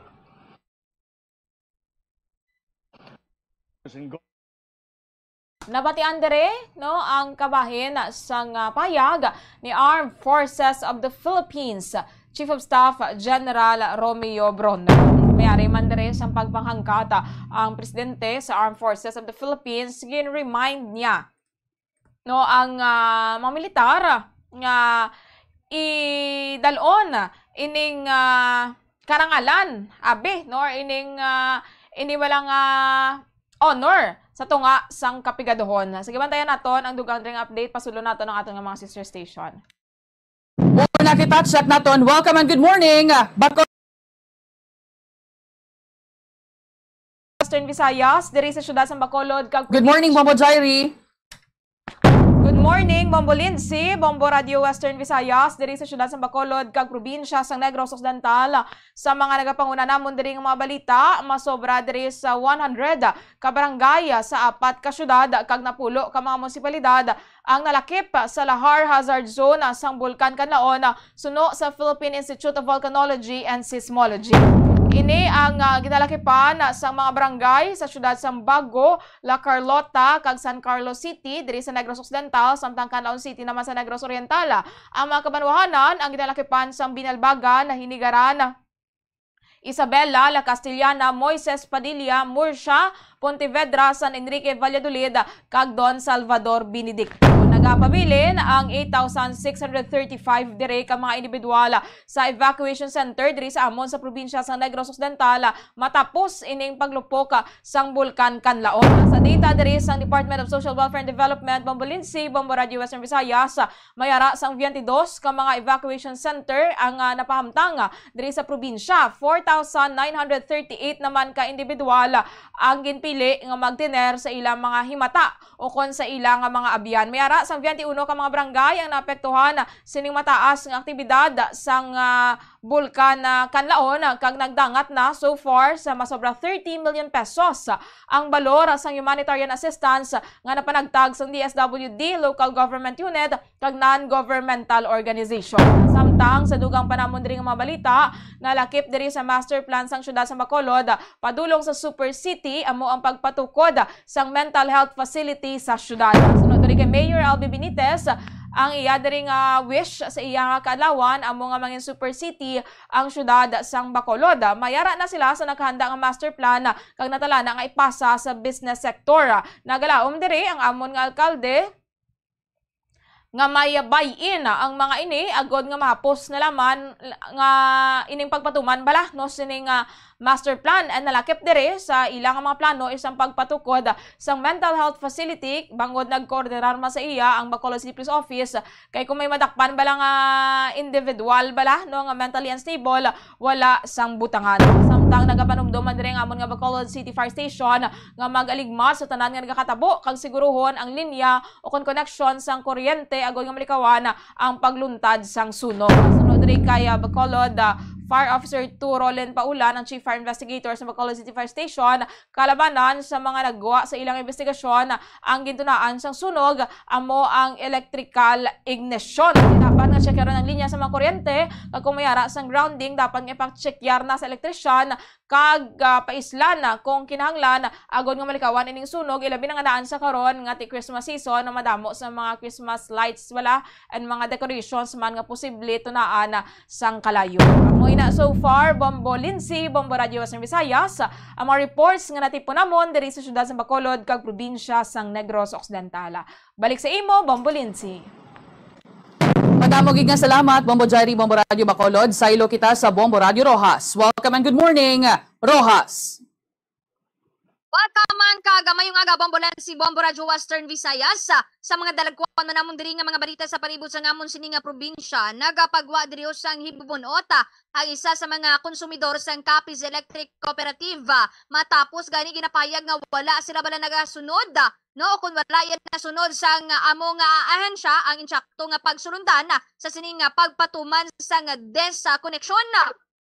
Nabatian diri, no, ang kabahin sang, ah, pahayag ni Armed Forces of the Philippines Chief of Staff General Romeo Bronner. May ari man diri sang pagpanghangkat, ah, ang presidente sa Armed Forces of the Philippines, gin-remind niya, no, ang, ah, mga militar nga idalon ining, ah, karangalan, abi, no, or ining, ah, ini wala nga honor sa tunga sang kapigaduhon. Sige, bantayan naton ang dugang dring update. Pasulon naton ang aton nga mga sister station. Una kita, check naton. Welcome and good morning, Bacolod, Western Visayas, diri sa siyudad sa Bacolod, kag Good morning, Bombo Jairi. Good morning, Bombo Lindsay, Bombo Radio Western Visayas, diri sa siyudad sa Bacolod, kag probinsya sa Negros Occidental. Sa mga nagapanguna namon diri nga mga balita, masobra diri sa one hundred ka barangay sa apat ka siyudad kag napulo ka mga munisipalidad ang nalakip sa lahar hazard zone sang Bulkan Kanlaon, suno sa Philippine Institute of Volcanology and Seismology. Ini ang, ah, ginalakipan sa mga barangay sa siyudad sang Bago, La Carlota, kag San Carlos City, diri sa Negros Occidental, samtang Canlaon City naman sa Negros Oriental. Ang mga kabanwahanan ang ginalakipan sang Binalbagan, Hinigaran, Isabela, La Castellana, Moises Padilla, Murcia, Pontevedra, San Enrique, Valladolid, kag Don Salvador Benedicto. Nagapabilin ang eight thousand six hundred thirty-five diri ka mga individual sa evacuation center diri sa amon sa probinsya sa Negros Occidental matapos ining paglupok sang Bulkan Kanlaon. Sa data diri sang Department of Social Welfare and Development, Bombo Lindsay, Bombo Radio Western Visayas, may ara sang twenty-dos ka mga evacuation center ang, ah, napahamtang, ah, diri sa probinsya. Four thousand nine hundred thirty-eight naman ka individual ang ginpili nga magtener sa ilang mga himata ukon sa ila nga mga abyan. May ara sang twenty-uno ka mga barangay ang naapektuhan sining mataas nga aktibidad sang, ah, Bulkan, ah, Kanlaon, ah, kag nagdangat na so far sa masobra thirty million pesos ang balor sang humanitarian assistance nga napanagtag sang D S W D, local government unit, kag non-governmental organization. Samtang sa dugang pa namon diri nga mga balita, nalakip diri sa master plan sang siyudad sa Bacolod, padulong sa Super City, amo ang pagpatukod sang mental health facility sa siyudad. Sunod diri kay Mayor Albi Benitez, ang iya diri nga wish sa iya nga kaadlawan amo nga mangin Super City ang siyudad sang Bacolod. May ara na sila sa nakahanda nga master plan kag natala na nga ipasa sa business sector. Nagalaom diri ang amon nga alkalde nga may buy-in ang mga ini agod nga mahapos na laman nga ining pagpatuman bala, no, sining, ah, master plan. And nalakip diri sa ila nga mga plano isang pagpatukod sang mental health facility bangod nagkoordinar man sa iya ang Bacolod City Police Office, kay kung may madakpan bala nga individual bala, no, nga mentally unstable, wala sang butangan. Samtang nagapanumdom man diri ang amon nga Bacolod City Fire Station nga mag-aligmat sa tanan nga nagakatabo kag siguruhon ang linya o kon koneksyon sang kuryente agod nga malikawan ang pagluntad sang sunog. Sunod diri kay, ah, Bacolod, ah, Fire Officer two Roland Paulan, ang Chief Fire Investigator sa Bacolod City Fire Station, kalabanan sa mga nagwa sa ilang investigasyon ang gintunaan sang sunog amo ang electrical ignition. Dapat nga tsekyaron ang linya sa mga kuryente, kag kung may ara sang grounding, dapat nga ipatsekyar na sa electrician kag, ah, paislan na kung kinahanglan, agod nga malikawan ining sunog, ilabi na nga daan sa karon nga ti Christmas season, na madamo sa mga Christmas lights wala and mga decorations man nga posible tunaan sang kalayo. Amo ina so far, Bombo Lindsay, Bombo Radio Western Visayas, ang mga reports nga natipon namon diri sa siyudad sa Bacolod kag probinsya sang Negros Occidental. Balik sa imo, Bombo Lindsay. Madamo gid nga salamat, Bombo Jerry, Bombo Radio Bacolod. Saylo kita sa Bombo Radio Roxas. Welcome and good morning, Roxas. Welcome man kag mayong aga, Bombo Lindsay, Bombo Radio Western Visayas. Sa, sa mga dalagkuan na namon diri nga mga balita sa palibot sa ngamon sini nga probinsya, nagapagwa diri sang hibubun-ot, ah, ang isa sa mga konsumidor sang Capiz Electric Cooperative, ah, matapos gani ginapayag nga wala sila bala nagasunod, ah, no, kung wala iya nasunod sang, ah, amo nga ahensya ang insakto nga pagsulundan, ah, sa sini nga pagpatuman sang disconnection, ah.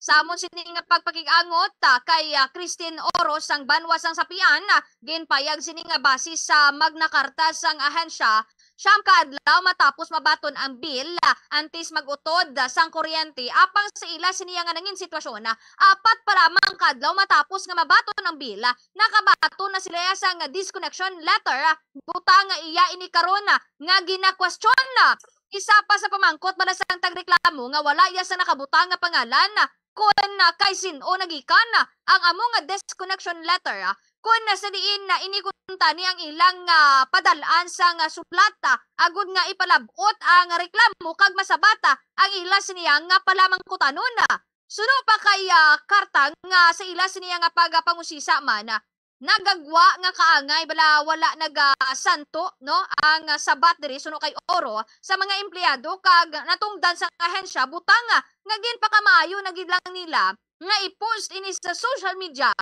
Sa amon sini nga pagpakig-angot, ah, kay, ah, Christine Oro sang Banwa sang Sapian, ah, ginpayag sini nga base sa Magna Carta sang ahensya, siyam ka adlaw matapos mabaton ang bill, ah, antes mag-utod, ah, sang kuryente. Apang sa ila sini nga nangin sitwasyon, ah, apat pa lamang ka adlaw matapos nga mabaton ang bill, ah, nakabaton na sila sang disconnection letter, ah, butang nga iya ini karon, ah, nga ginakwestiyon, ah. Isa pa sa pamangkot bala sang tagreklamo nga wala iya sa nakabutang nga pangalan, ah, kon, ah, kay sin-o nagikan, ah, ang amo nga disconnection letter, ah, kon, ah, sa diin na ini kuntani ang ilang, ah, padal-an sang, ah, sulat, ah, agod nga ipalab-ot ang reklamo kag masabat, ah, ang ila siniya nga palamangkutanon, ah. Suno pa kay, ah, karta nga sa ila siniya nga pagapangusisa man, ah, nagagwa nga kaangay bala wala nagasanto, no, ang, ah, sabat diri suno kay Oro sa mga empleyado kag natungdan sang ahensya, butang, ah, nga ginpakamaayo na gid lang nila nga i-post ini sa social media.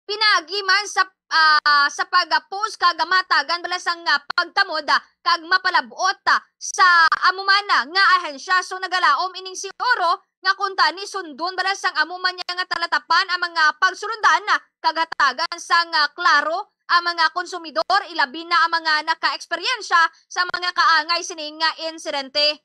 Pinaagi man sa, ah, sa pag-post kag matagan bala sang, ah, pagtamod, ah, kag mapalab-ot, ah, sa amo man, ah, nga ahensya. So, nagalaom ining si Oro nga kuntani sundon bala sang amo man niya nga talatapan ang mga pagsulundan, ah, kag hatagan sang, ah, klaro ang mga konsumidor, ilabi na ang mga nakaeksperyensya sa mga kaangay sini nga insidente.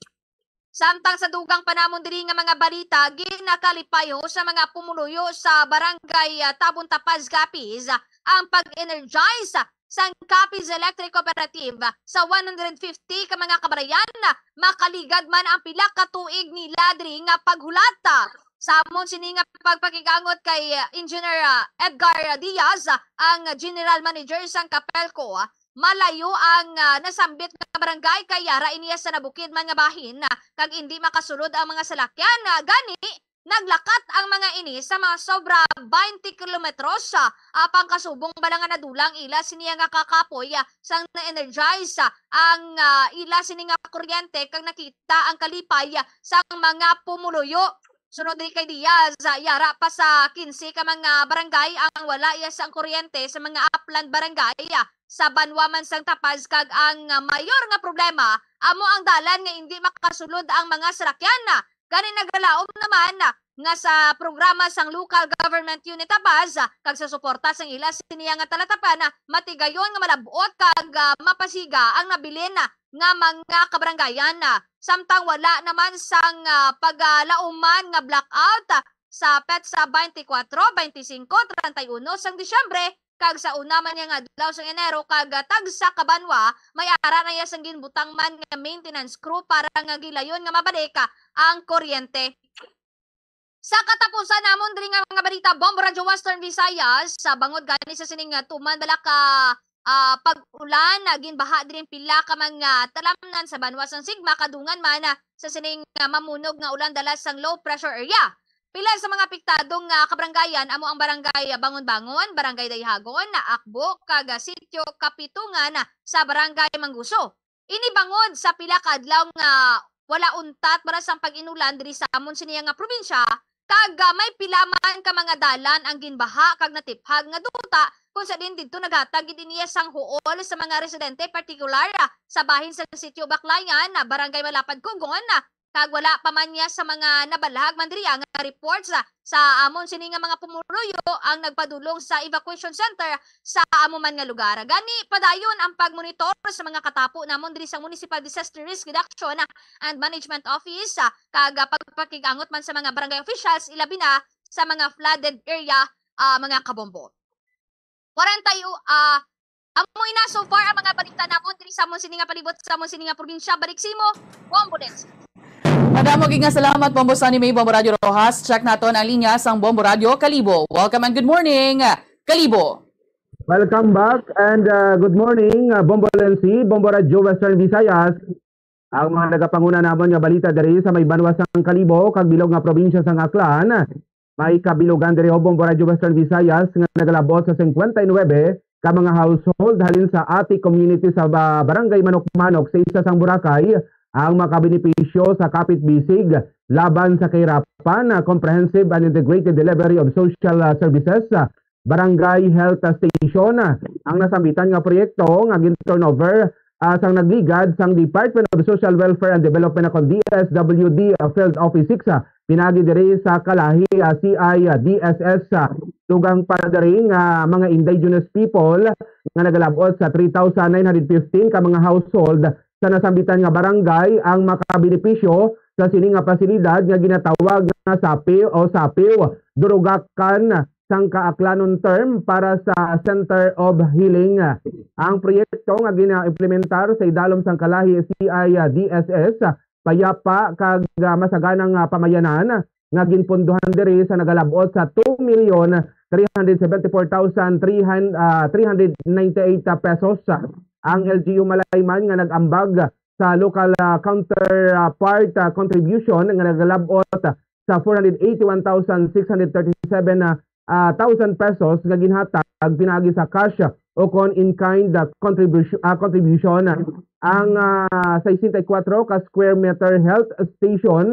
Samtang sa dugang pa namon diri nga mga balita, ginakalipay ho sa mga pumuluyo sa Barangay, ah, Tabon Tapaz, Capiz, ang pag-energize sang Capiz Electric Cooperative sa one hundred fifty ka mga kababayan. Makaligad man ang pila ka tuig nila diri nga paghulat. Sa amon sini nga pagpakig-angot kay, ah, Engineer, ah, Edgar Diaz, ah, ang General Manager sang Capelco, ah, malayo ang, ah, nasambit nga barangay, kay yara ini sa nabukid man nga bahin, ah, kag indi makasulod ang mga salakyan. Ah, gani, naglakat ang mga ini sa mga sobra twenty kilometros, ah, ah, pangkasubong bala nga nadulang ila sini nga kakapoy, ah, sang na-energize, ah, ang, ah, ila sini nga kuryente, kag nakita ang kalipay, ah, sang mga pumuluyo. Sunod diri kay Diaz, ah, yara pa sa quince ka mga barangay ang wala iya sang kuryente sa mga upland barangay, ah, sa banwa man sang Tapaz, kag ang, ah, mayor nga problema amo ang dalan nga indi makasulod ang mga salakyan. Gani nagalaom naman, ah, nga sa programa sang Local Government Unit Tapaz, ah, kag sa suporta sang ila siniya nga talatapan, ah, matigayon nga malab-ot kag, ah, mapasiga ang nabilin, ah, nga mga kabaranggayan, ah. Samtang wala naman sang, ah, pagalauman nga blackout, ah, sa petsa twenty-four, twenty-five, treinta y uno sang Disyembre, kag sa una man niya nga adlaw sang Enero, kag, ah, tagsa ka banwa may ara na iya sang ginbutang man nga maintenance crew para nga gilayon nga mabalik, ah, ang kuryente. Sa katapusan namon diri nga mga balita, Bombo Radyo Western Visayas, sa bangod gani sa sining, ah, tuman bala ka, ah, pag-ulan, ah, ginbaha diri ang pila ka mga talamnan sa banwa sang Sigma, kadungan man, ah, sa sining, ah, mamunog nga ulan dala sang low pressure area. Pila sa mga apektado nga kabaranggayan amo ang Barangay Bangon-Bangon, Barangay Dayhagon, Akbo, kag, ah, Sitio Kapitungan, ah, sa Barangay Manguso. Ini bangod sa pila ka adlaw nga wala untat para sang pag-inulan diri sa amon siniya nga probinsya, kag, ah, may pila man ka mga dalan ang ginbaha kag natiphag nga duta, kung sa diin didto naghatag gid niya sang huol sa mga residente, partikular, ah, sa bahin sa Sitio Baclayan, ah, Barangay Malapad, Cogon, ah, kag wala pa man niya sa mga nabalhag man diri, ah, nga reports, ah, sa amon sini nga mga pumuluyo ang nagpadulong sa evacuation center sa amo man nga lugar. Gani, padayon ang pagmonitor sa mga katapo namon diri sa Municipal Disaster Risk Reduction and Management Office, ah, kag, ah, pagpakig-angot man sa mga barangay officials, ilabi na sa mga flooded area, ah, mga kabombo. Kwarenta y-, ah, amo ina so far ang mga balita namon diri sa amon sini nga palibot, sa amon sini nga probinsya. Balik sa imo, Bombo Dennis. Madamo gid nga salamat, Bombo Sunny May, Bombo Radyo Roxas. Check naton ang linya sang Bombo Radyo Kalibo. Welcome and good morning, Kalibo. Welcome back and, uh, good morning, uh, Bombo Lensi, Bombo Radyo Western Visayas. Ang mga nagapanguna namon nga balita diri sa may banwa sang Kalibo kag bilog nga probinsya sang Aklan, may kabilogan diri, Bombo Radyo Western Visayas, nga nagalabot sa singkwenta y nuebe ka mga household halin sa Ati community sa ba-, Barangay Manok-Manok sa isa sang Boracay ang makabenepisyo sa Kapit Bisig Laban sa Kahirapan, ah, Comprehensive and Integrated Delivery of Social, ah, Services, ah, Barangay Health Station, ah, ang nasambitan nga proyekto nga gin-turnover, ah, sang nagligad sang Department of Social Welfare and Development, akon D S W D, ah, Field Office six, ah, pinaagi diri sa Kalahi, ah, C I, ah, D S S, ah, dugang pa diri nga mga indigenous people nga nagalab-ot sa three thousand nine hundred fifteen ka mga household sa nasambitan nga barangay ang makabenepisyo sa sini nga pasilidad nga ginatawag nga sapiw o sapiw, durugakan sang kaaklanon term para sa Center of Healing. Ang proyekto nga gina-implementar sa idalom sang Kalahi C I D S S, payapa kag, ah, masaganang, ah, pamayanan nga ginpondohan diri sa nagalab-ot sa two million three hundred seventy-four thousand three hundred, ah, three hundred ninety-eight pesos. Ang L G U Malayman nga nag-ambag sa local, ah, counterpart, ah, contribution nga nagalab-ot sa four hundred eighty-one thousand six hundred thirty-seven, ah, ah, thousand pesos nga ginhatag pinaagi sa cash o kon in-kind, ah, contribution, ah, contribution. Ang, ah, sesenta y kuwatro ka square meter health station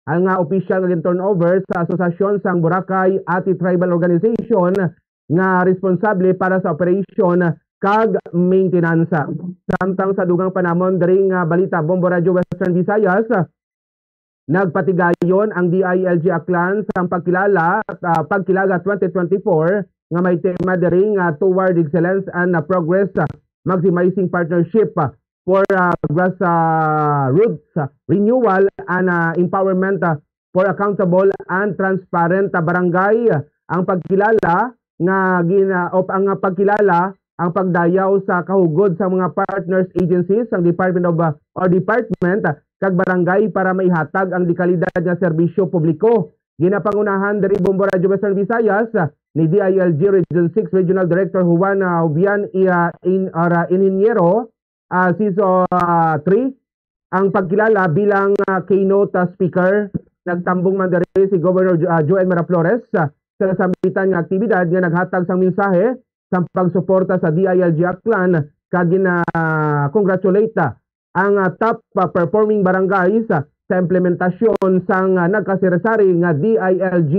ang, ah, opisyal nga gin-turnover sa Asosasyon sang Boracay Ati Tribal Organization nga responsable para sa operation kag maintenance. Samtang sa dugang pa namon diri nga balita, Bombo Radyo Western Visayas, nagpatigayon ang D I L G Aklan sang pagkilala, ah, Pagkilaga twenty twenty-four nga may tema diri nga Toward Excellence and, ah, Progress, ah, Maximizing Partnership, ah, for, ah, grassroots renewal and, ah, empowerment, ah, for accountable and transparent, ah, barangay. Ang pagkilala nga gina-, o ang pagkilala ang pagdayaw sa kahugod sa mga partners agencies sang Department of, ah, or department, ah, kag barangay para maihatag ang dekalidad nga serbisyo publiko. Ginapangunahan diri Bombo Radyo Western Visayas, ah, ni D I L G Region six Regional Director Juan, ah, Jubian, ah, in, or, ah, Inhinyero, ah, Season, ah, three, ang pagkilala bilang, ah, keynote, ah, speaker. Nagtambong man diri si Governor Jo-, ah, Joel Miraflores, ah, sa nasambitan nga aktibidad nga naghatag sang mensahe sang pagsuporta sa D I L G Aklan kag gina-congratulate, ah, ang, ah, top, ah, performing barangays, ah, sa implementasyon sang, ah, nagkasari-sari nga D I L G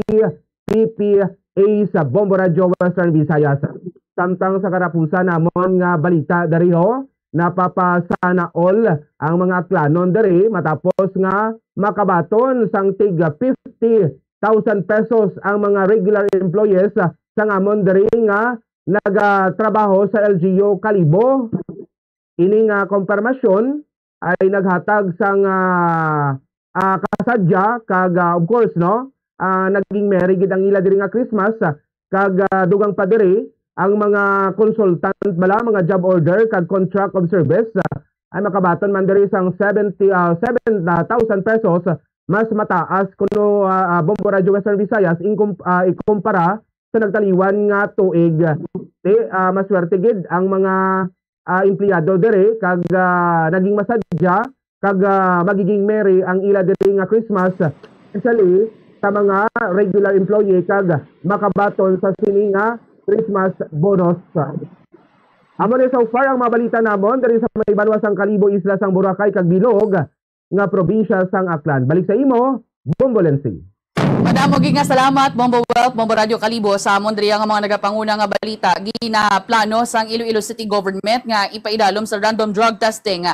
P P A sa Bombo Radyo Western Visayas. Samtang sa katapusan namon nga balita diri ho, napapasana all ang mga Aklanon diri matapos nga makabaton sang tig fifty thousand pesos ang mga regular employees sang amon diri nga nagatrabaho sa L G U Kalibo. Ini nga kompirmasyon ay naghatag sang, ah, ah, kasadya kag, ah, of course, no, ah, naging merry gid ang ila diri nga Christmas, ah, kag, ah, dugang pa diri ang mga consultant bala, mga job order kag contract of service, ah, ay makabaton man diri sang seventy, ah, seven thousand pesos, mas mataas kuno, ah, ah, Bombo Radyo Western Visayas, in com-, ah, ikumpara sa nagtaliwan nga tuig. Ti, ah, maswerte gid ang mga, ah, empleyado diri kag, ah, naging masadya kag, ah, magiging merry ang ila diri nga Christmas, especially sa mga regular employee kag makabaton sa sini nga Christmas bonus. Amo ni so far ang mga balita namon diri sa may banwa sang Kalibo, isla sang Boracay kag bilog nga probinsya sang Aklan. Balik sa imo, Bombo Lensi. Madamo gid nga salamat, Bombo Wealth, Bombo Radyo Kalibo, sa amon diri nga mga nagapanguna nga balita. Ginaplano sang Iloilo City Government nga ipaidalom sa random drug testing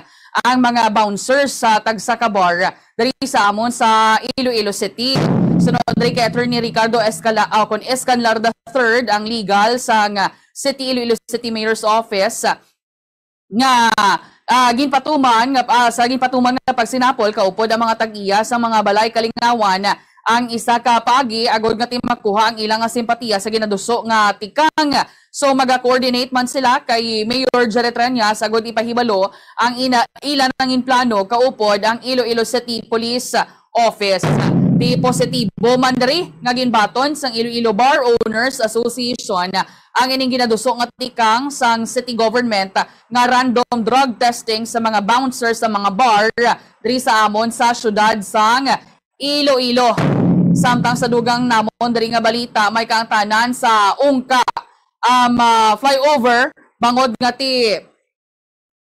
ang mga bouncers sa tagsa ka bar diri sa amon sa Iloilo City. Sunod diri kay Attorney Ricardo Escala-, ah, kon Escanlar the third, ang legal sang City Iloilo City Mayor's Office, nga, ah, ginpatuman nga, ah, sa ginpatuman nga pagsinapol, kaupod ang mga tag-iya sa mga balay kalingawan ang isa ka paagi agod nga ti makuha ang ilang nga simpatiya sa ginaduso nga tikang. So, maga-coordinate man sila kay Mayor Jerry Treñas agod ipahibalo ang ina-, ila nangin plano, kaupod ang Iloilo City Police Office. Di positibo man diri nga ginbaton sang Iloilo Bar Owners Association ang ining ginaduso nga tikang sang city government nga random drug testing sa mga bouncer sa mga bar diri sa amon sa siyudad sang Iloilo. Samtang sa dugang namon diri nga balita, may kaangtanan sa Ungka, um, ah, flyover bangod nga ti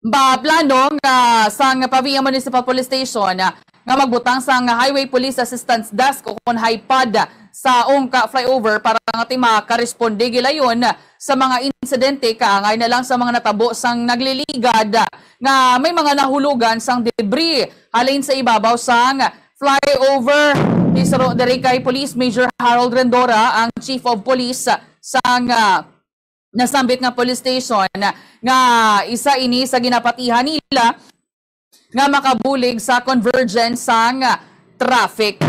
ba plano nga sang Pavia Municipal Police Station, ah, nga magbutang sang Highway Police Assistance Desk o kon HIPAD sa Ungka Flyover para nga ti makaresponde gilayon sa mga insidente kaangay na lang sa mga natabo sang nagliligad nga may mga nahulugan sang debris halin sa ibabaw sang flyover. Isuro diri kay Police Major Harold Rendora, ang Chief of Police sang, ah, nasambit nga police station nga isa ini sa ginapatihan nila nga makabulig sa convergence sang traffic.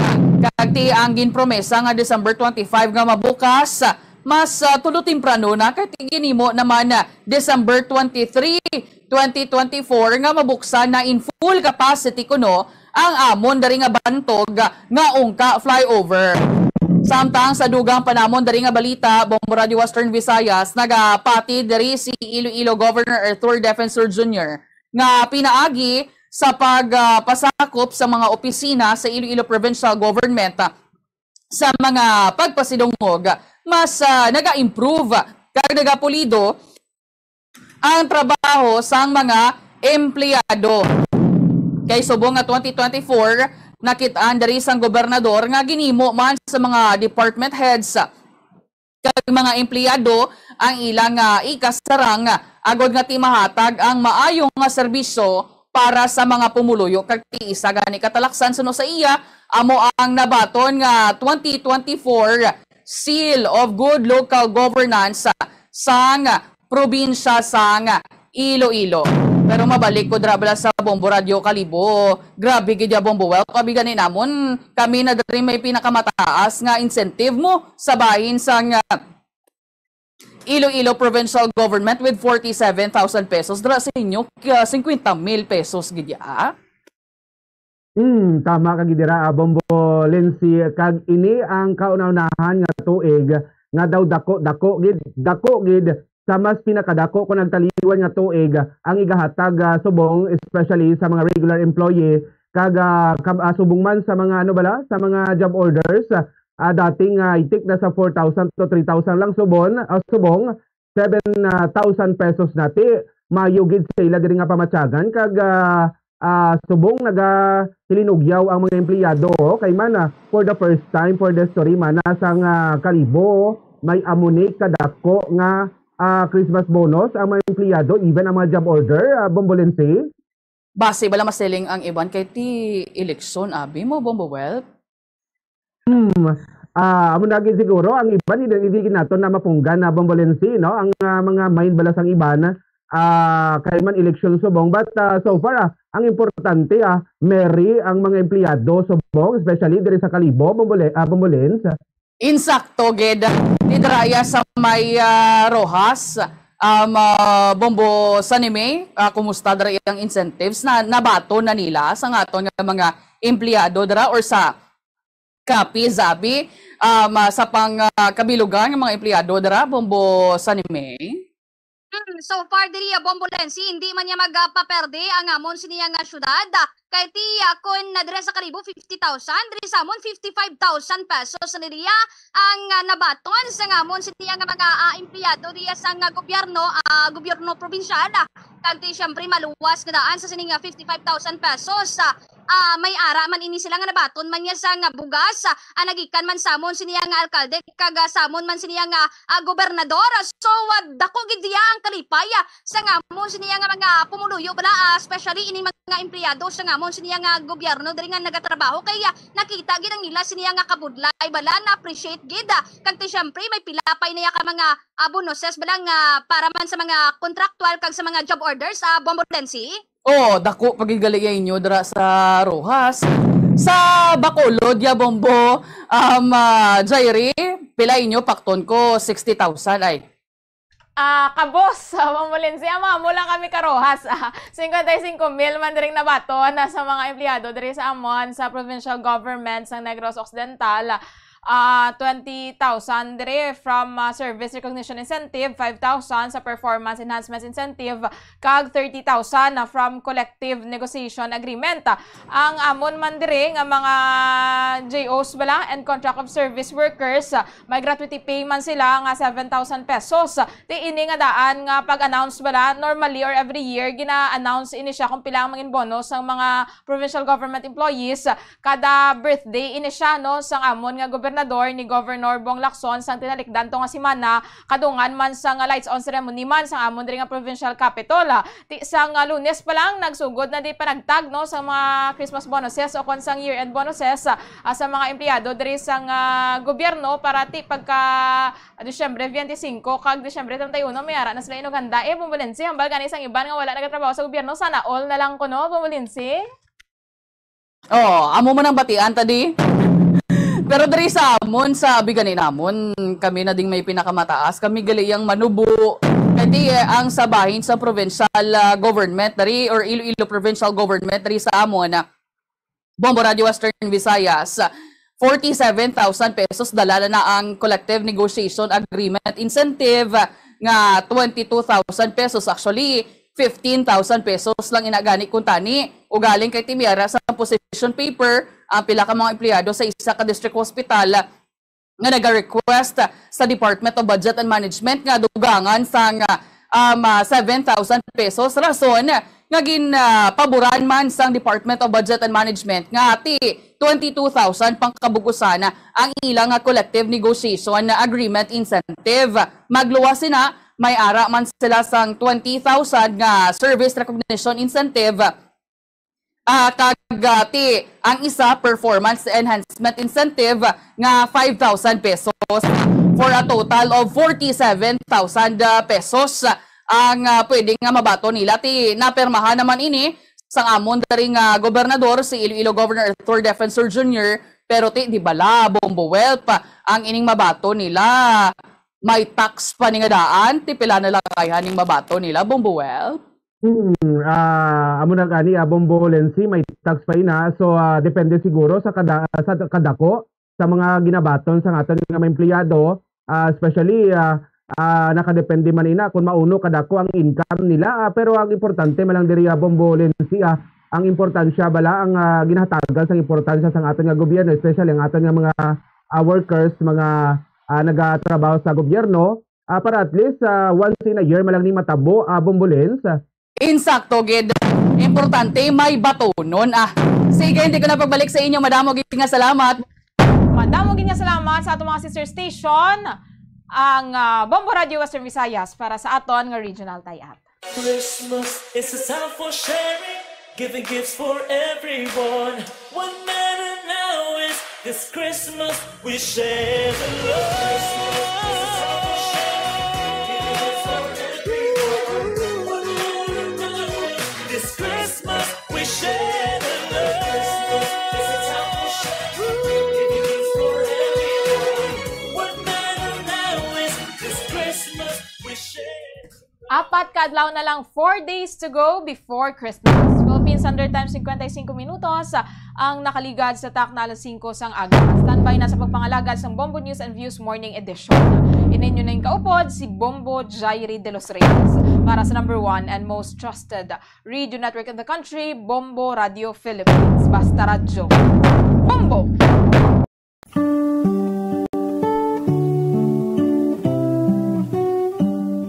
Kag ti ang ginpromesa nga December twenty-five nga mabukas, mas, ah, tulo temprano na, kay ti ginhimo naman, ah, December twenty-three, twenty twenty-four nga mabuksan na in full capacity kuno ang amon diri nga bantog nga Ungka Flyover. Samtang sa dugang pa namon diri nga balita, Bombo Radyo Western Visayas, nagapati diri si Iloilo Governor Arthur Defensor Junior nga pinaagi sa pag, ah, pasakop sa mga opisina sa Iloilo Provincial Government, ah, sa mga pagpasidungog, mas, ah, naga-improve kag nagapulido ang trabaho sang mga empleyado. Kay subong nga twenty twenty-four, nakit-an diri sang gobernador nga ginhimo man sa mga department heads kag mga empleyado ang ilang, ah, ikasarang agod nga ti mahatag ang maayo nga serbisyo para sa mga pumuluyo. Kag ti isa gani ka talaksan suno sa iya amo ang nabaton nga twenty twenty-four Seal of Good Local Governance sang probinsya sang Iloilo. Pero mabalik ko dira bala sa Bombo Radyo Kalibo. Grabe gid ya, Bombo Welp. Abi gani namon, kami na diri may pinakamataas nga incentive mo sa bahin sang, ah, Iloilo Provincial Government with forty-seven thousand pesos. Dira sa inyo, ah, fifty mil pesos gid ya. Hmm, tama ka gid dira, ah, Bombo Lensi, kag ini ang kauna-unahan nga tuig nga daw dako-dako gid, dako gid sa mas pinakadako kung nagtaliwan nga tuig ang igahatag, ah, subong, especially sa mga regular employee kag, ah, kab-, ah, subong man sa mga, ano bala, sa mga job orders, ah, dating, ah, itik na sa four thousand to three thousand lang subon, ah, subong, seven thousand pesos na ti. Mayo gid sa ila diri nga pamatyagan kag, ah, ah, subong nagahilinugyaw ang mga empleyado, oh, kay man, ah, for the first time for the history man, ah, sang, ah, Kalibo, may amo ni kadako nga, ah, Christmas bonus ang mga empleyado, even ang mga job order, ah, Bombo Lensi. Basi bala masiling ang iban kay ti eleksyon, abi mo, Bombo Welp? Hmm. Ah, amo na gid siguro ang iban, hindi, hindi gid nato na mapunggan na, Bombo Lensi, no? Ang, ah, mga mind bala sang iban, ah, kay man eleksyon subong. But, ah, so far, ah, ang importante, ah, merry ang mga empleyado subong, especially diri sa Kalibo, Bombo Le-, ah, Bombo Lens. Insakto gid, didra ya sa may, ah, Roxas, um, ah, Bombo Sanime, ah, kumusta dira ang incentives na nabaton na nila sa aton nga mga empleyado dira or sa Capiz, abi, um, ah, sa pang, ah, kabilugan nga mga empleyado dira, Bombo Sanime? Hmm, so far diri, ah, Bombo Lensi, hindi man niya magapaperde ang amon siniya nga syudad. Kay ti, ah, kun na dira sa Kalibo, fifty thousand, diri sa amon, fifty-five thousand pesos na niya ang, ah, nabaton sa amon siniya nga mga, ah, empleyado diya sa nga gobyerno, ah, gobyerno probinsyal. Kag ti, syempre, maluwas nga daan sa sini nga fifty-five thousand pesos, ah, ah, may ara man ini sila nga nabaton man niya sa nga bugas, ah, ah, nagikan man samon siniya nga alkalde, kag, ah, samon man siniya nga, ah, gobernador. So, ah, dako gid diya ang kalipay, ah, sa ngamon siniya nga mga pumuluyo bala, ah, especially ini mga empleyado sa ngamon siniya nga gobyerno diri nga nagatrabaho kay, ah, nakita gid ang ila siniya nga kabudlay bala, na-appreciate gid, ah, kag ti syempre may pila pa niya ka mga, ah, bonuses bala nga para man sa mga contractual kag sa mga job orders, ah, Bombo Lensi. Oh, dako pa gid gali ya inyo dira sa Roxas. Sa Bacolod ya, Bombo, um, ah, Jairi, pila inyo? Pakton ko, sixty thousand ay. Ah, kabos, Bombo Lensi, ama, amo lang kami ka Roxas. Ah, cincuenta y cinco mil man diring nabaton na sa mga empleyado diri sa amon sa provincial government sang Negros Occidental. Ah, twenty thousand diri from, ah, service recognition incentive, five thousand sa performance enhancement incentive, kag thirty thousand na from collective negotiation agreement. Ang amon man diri nga mga J Os bala and contract of service workers, ah, may gratuity pay man sila nga seven thousand pesos. Ti ini nga daan nga pag-announce bala, normally or every year, gina-announce ini siya kung pila ang mangin bonus sang mga provincial government employees kada birthday ini siya, no, sang amon nga gobernador ni Governor Bong Lacson sang tinalikdan to nga semana, kadungan man sang lights on ceremony man sang amon diri nga provincial capitol. Ti sang, ah, Lunes pa lang nagsugod na di panagtag, no, sa mga Christmas bonuses o kon sang year-end bonuses, ah, sa mga empleyado diri sang, ah, gobyerno para ti pagka, ah, Disyembre twenty-five kag Disyembre treinta y uno may ara na sila inuganda. Eh, Bombo Lensi, hambal gani sang iban nga wala nagatrabaho sa gobyerno, sana all na lang kuno, Bombo Lensi. Oh, amo man ang batian ta di. Pero diri sa amon, sa abi gani namon, kami na ding may pinakamataas, kami gali yang manubo. Kay ti, eh, ang sa bahin sa provincial, ah, government diri or Iloilo provincial government diri sa amon, ah, Bombo Radio Western Visayas, forty-seven thousand pesos dala na ang collective negotiation agreement incentive nga twenty-two thousand pesos. Actually, fifteen thousand pesos lang ina gani kuntani. Ugaling kay ti may ara sa position paper ang pila ka mga empleyado sa isa ka district hospital nga naga-request sa Department of Budget and Management nga dugangan sang, um, ah, seven thousand pesos. Rason nga gin, ah, paboran man sang Department of Budget and Management nga ti twenty-two thousand pang kabugusan ang ilang, ah, collective negotiation agreement incentive. Magluwas sina, may ara man sila sang twenty thousand nga service recognition incentive, ah, kag, ah, ti ang isa performance enhancement incentive nga five thousand pesos, for a total of forty-seven thousand, ah, pesos. ang, ah, pwede nga mabaton nila. Ti napermahan naman ini sang amon diri nga gobernador, si Iloilo Governor Arthur Defensor Junior, pero ti di bala, Bombo Welt, ang ining mabaton nila. May tax pa ni nga daan, ti pila na lang ay haning mabaton nila, Bombo Welt? Hmm, ah, amo na gani, ah, Bombo Lency, may tax pa ina. So, ah, depende siguro sa kada, sa kadako sa mga ginabaton sa aton nga mga empleyado, ah, especially, ah, ah, nakadepende man ina kung mauno kadako ang income nila. Ah, pero ang importante man lang diri, ah, Bombo Lency, ah, ang importansya bala ang, ah, ginahatagan sang importansya sang aton nga gobyerno, especially ang aton nga mga, ah, workers, mga, ah, nagatrabaho sa gobyerno, ah, para at least, ah, once in a year man lang ni matabo, ah, Bombo Lens. Insakto gid. Importante may batonon. Ah, sige, hindi ko na pagbalik sa inyo. Madamo gid nga salamat. Madamo gid nga salamat sa atong mga sister station, ang, ah, Bombo Radio Western Visayas para sa aton nga regional tie-up. Christmas is a time for sharing, giving gifts for everyone. What matter now is this Christmas we share the love. This Christmas we share the love. What matter now is this Christmas we share. Apat ka adlaw na lang, four days to go before Christmas. Philippine Standard Time, cincuenta y cinco minutos ang nakaligad sa takna alas singko sang aga. Standby na sa pagpangalagad sang Bombo News and Views Morning Edition. Ini inyo na ning kaupod, si Bombo Jairi de los Reyes. Para sa number one and most trusted radio network in the country, Bombo Radio Philippines. Basta radyo. Bombo!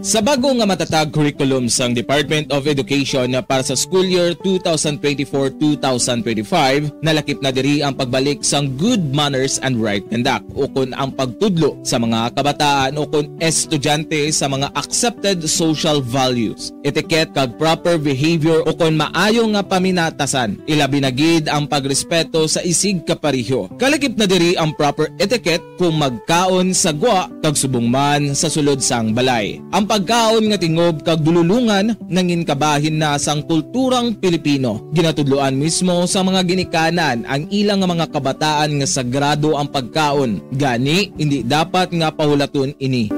Sa bago nga matatag curriculum sang Department of Education para sa school year two thousand twenty-four, two thousand twenty-five, nalakip na diri ang pagbalik sang good manners and right conduct, ukon ang pagtudlo sa mga kabataan ukon estudyante sa mga accepted social values, etiquette, kag proper behavior, ukon maayo nga paminatasan, ilabi na gid ang pagrespeto sa isigkapareho. Kalakip na diri ang proper etiquette kung magkaon sa gwa kag subong man sa sulod sang balay. Ang pagkaon nga tingob kag dululongan nangin kabahin na sang kulturang Pilipino. Ginatudloan mismo sa mga ginikanan ang ilang mga kabataan nga sagrado ang pagkaon. Gani, indi dapat nga pahulaton ini.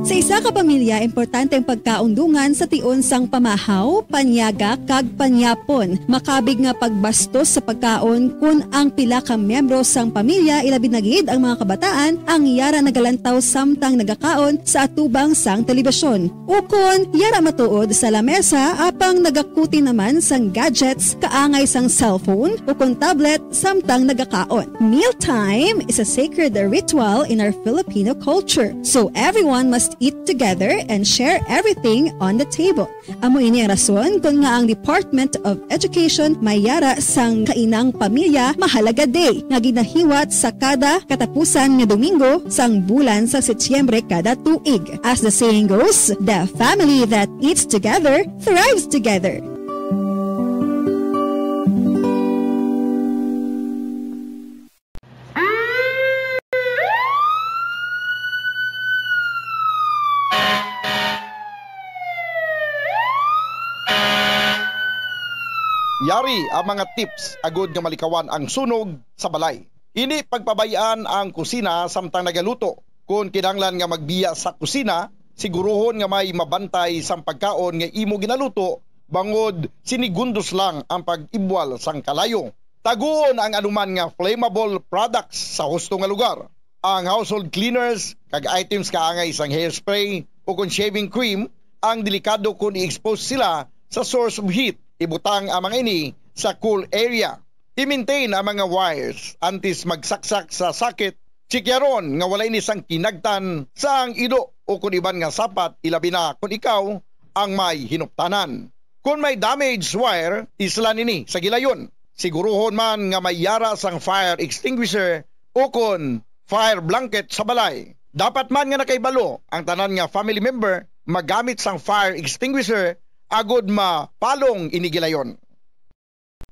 Sa isa ka pamilya, importante ang pagkaon dungan sa tion sang pamahaw, panyaga, kag panyapon. Makabig nga pagbastos sa pagkaon kon ang pila ka miyembro sang pamilya, ilabi na gid ang mga kabataan, ang yara nagalantaw samtang nagakaon sa atubang sang telebisyon. Ukon yara matuod sa lamesa apang nagakuti naman sang gadgets kaangay sang cellphone ukon tablet samtang nagakaon. Mealtime is a sacred ritual in our Filipino culture, so everyone must eat together and share everything on the table. Amo ini ang rason kon nga ang Department of Education may yara sang Kainang Pamilya Mahalaga Day nga ginahiwat sa kada katapusan nga Domingo sang bulan sa Setyembre kada tuig. As the saying goes, the family that eats together thrives together. Yari ang mga tips agud nga malikawan ang sunog sa balay. Indi pagpabay-an ang kusina samtang nagaluto. Kon kinahanglan nga magbiya sa kusina, siguruhon nga may mabantay sang pagkaon nga imo ginaluto, bangod sinigundos lang ang pag-ibwal sang kalayo. Taguon ang anuman nga flammable products sa husto nga lugar. Ang household cleaners kag items kaangay sang hairspray o kon shaving cream ang delikado kon i-expose sila sa source of heat. Ibutang ang mga ini sa cool area. I-maintain ang mga wires antes magsaksak sa socket. Chikyaron nga wala ini sang kinagtan sang ido o kon iban nga sapat, ilabi na kon ikaw ang may hinuptanan. Kon may damaged wire, islan ini sa gilayon. Siguruhon man nga may yara sang fire extinguisher o kon fire blanket sa balay. Dapat man nga nakahibalo ang tanan nga family member magamit sang fire extinguisher agod mapalong ini gilayon.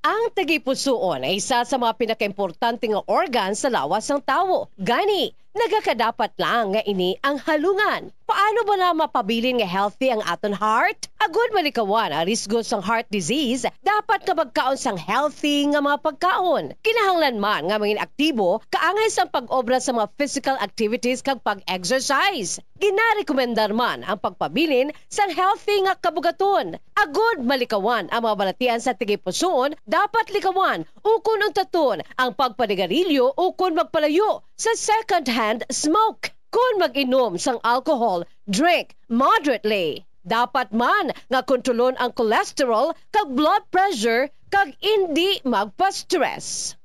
Ang tagipusoon ay isa sa mga pinakaimportante nga organ sa lawas sang tawo. Gani, Nagakadapat lang nga ini ang halungan. Paano bala mapabilin nga healthy ang aton heart? Agud malikawan ang risgo sang heart disease, dapat nga magkaon sang healthy nga mga pagkaon. Kinahanglan man nga mangin aktibo kaangay sang pag-obra sa mga physical activities kag pag-exercise. Ginarekomendar man ang pagpabilin sang healthy nga kabugaton. Agud malikawan ang mga balatian sa tigipusoon, dapat likawan ukon untaton ang pagpanigarilyo ukon magpalayo sa second-hand smoke. Kon mag-inom sang alcohol, drink moderately. Dapat man nga kontrolon ang cholesterol kag blood pressure kag indi magpa-stress.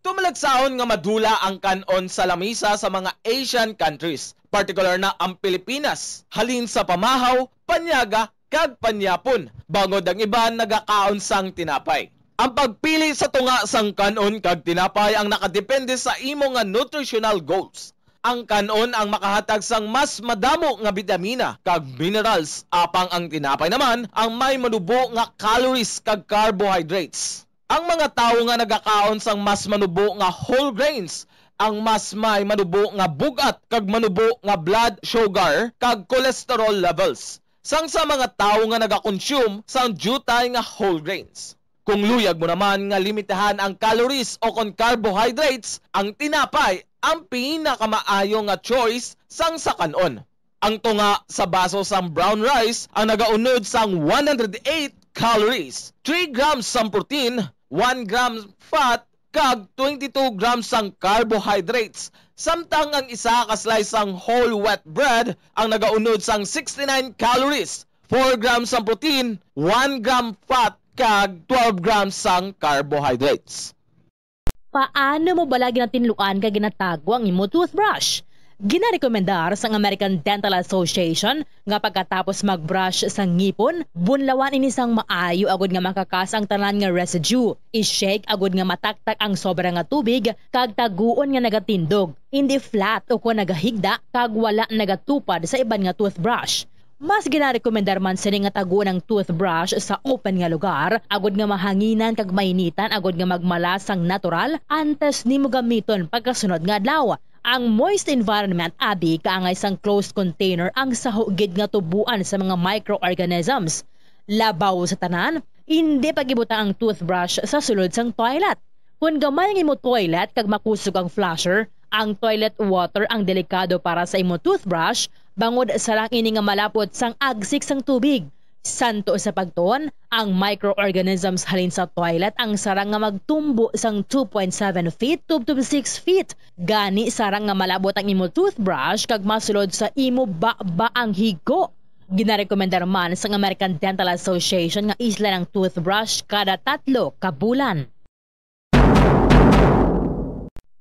Tumalagsahon nga madula ang kan-on sa lamisa sa mga Asian countries, partikular na ang Pilipinas, halin sa pamahaw, panyaga, kag panyapon, bangod ang iban nagakaon sang tinapay. Ang pagpili sa tunga sang kan-on kag tinapay ang nakadepende sa imo nga nutritional goals. Ang kan-on ang makahatag sang mas madamo nga bitamina kag minerals, apang ang tinapay naman ang may manubo nga calories kag carbohydrates. Ang mga tawo nga nagakaon sang mas manubo nga whole grains ang mas may manubo nga bug-at kag manubo nga blood sugar kag cholesterol levels sang sa mga tawo nga nagakonsume sang diutay nga whole grains. Kung luyag mo naman nga limitahan ang calories o kon carbohydrates, ang tinapay ang pinakamaayo nga choice sang sa kan-on. Ang tunga sa baso sang brown rice ang nagaunod sang one hundred eight calories, three grams sang protein, one gram fat, kag twenty-two grams sang carbohydrates, samtang ang isa ka slice sang whole wheat bread ang nagaunod sang sixty-nine calories, four grams sang protein, one gram fat, kag twelve grams sang carbohydrates. Paano mo bala ginatinluan kag ginatago ang imo toothbrush? Ginarekomendar sang American Dental Association nga pagkatapos mag-brush sa ngipon, bunlawan ini sang maayo agud nga makakas ang tanan nga residue. I-shake agud nga mataktak ang sobra nga tubig kag taguon nga nagatindog, indi flat o kon nagahigda kag wala nagatupad sa iban nga toothbrush. Mas ginarekomendar man sini nga taguon ang toothbrush sa open nga lugar, agud nga mahanginan kag mainitan agud nga magmala sang natural antes nimo gamiton pagkasunod nga adlaw. Ang moist environment abi kaangay sang closed container ang saho gid nga tubuan sa mga microorganisms. Labaw sa tanan, indi pag-ibutang ang toothbrush sa sulod sang toilet. Kon gamay ang imo toilet kag makusog ang flusher, ang toilet water ang delikado para sa imo toothbrush, bangod sarang ini nga malapot sang agsik sang tubig. Santo sa pagtuon, ang microorganisms halin sa toilet ang sarang nga magtumbo sang two point seven feet tubtob six feet. Gani, sarang nga malabot ang imo toothbrush kag masulod sa imo baba ang higo. Ginarekomendar man sang American Dental Association nga islan ang toothbrush kada tatlo ka bulan.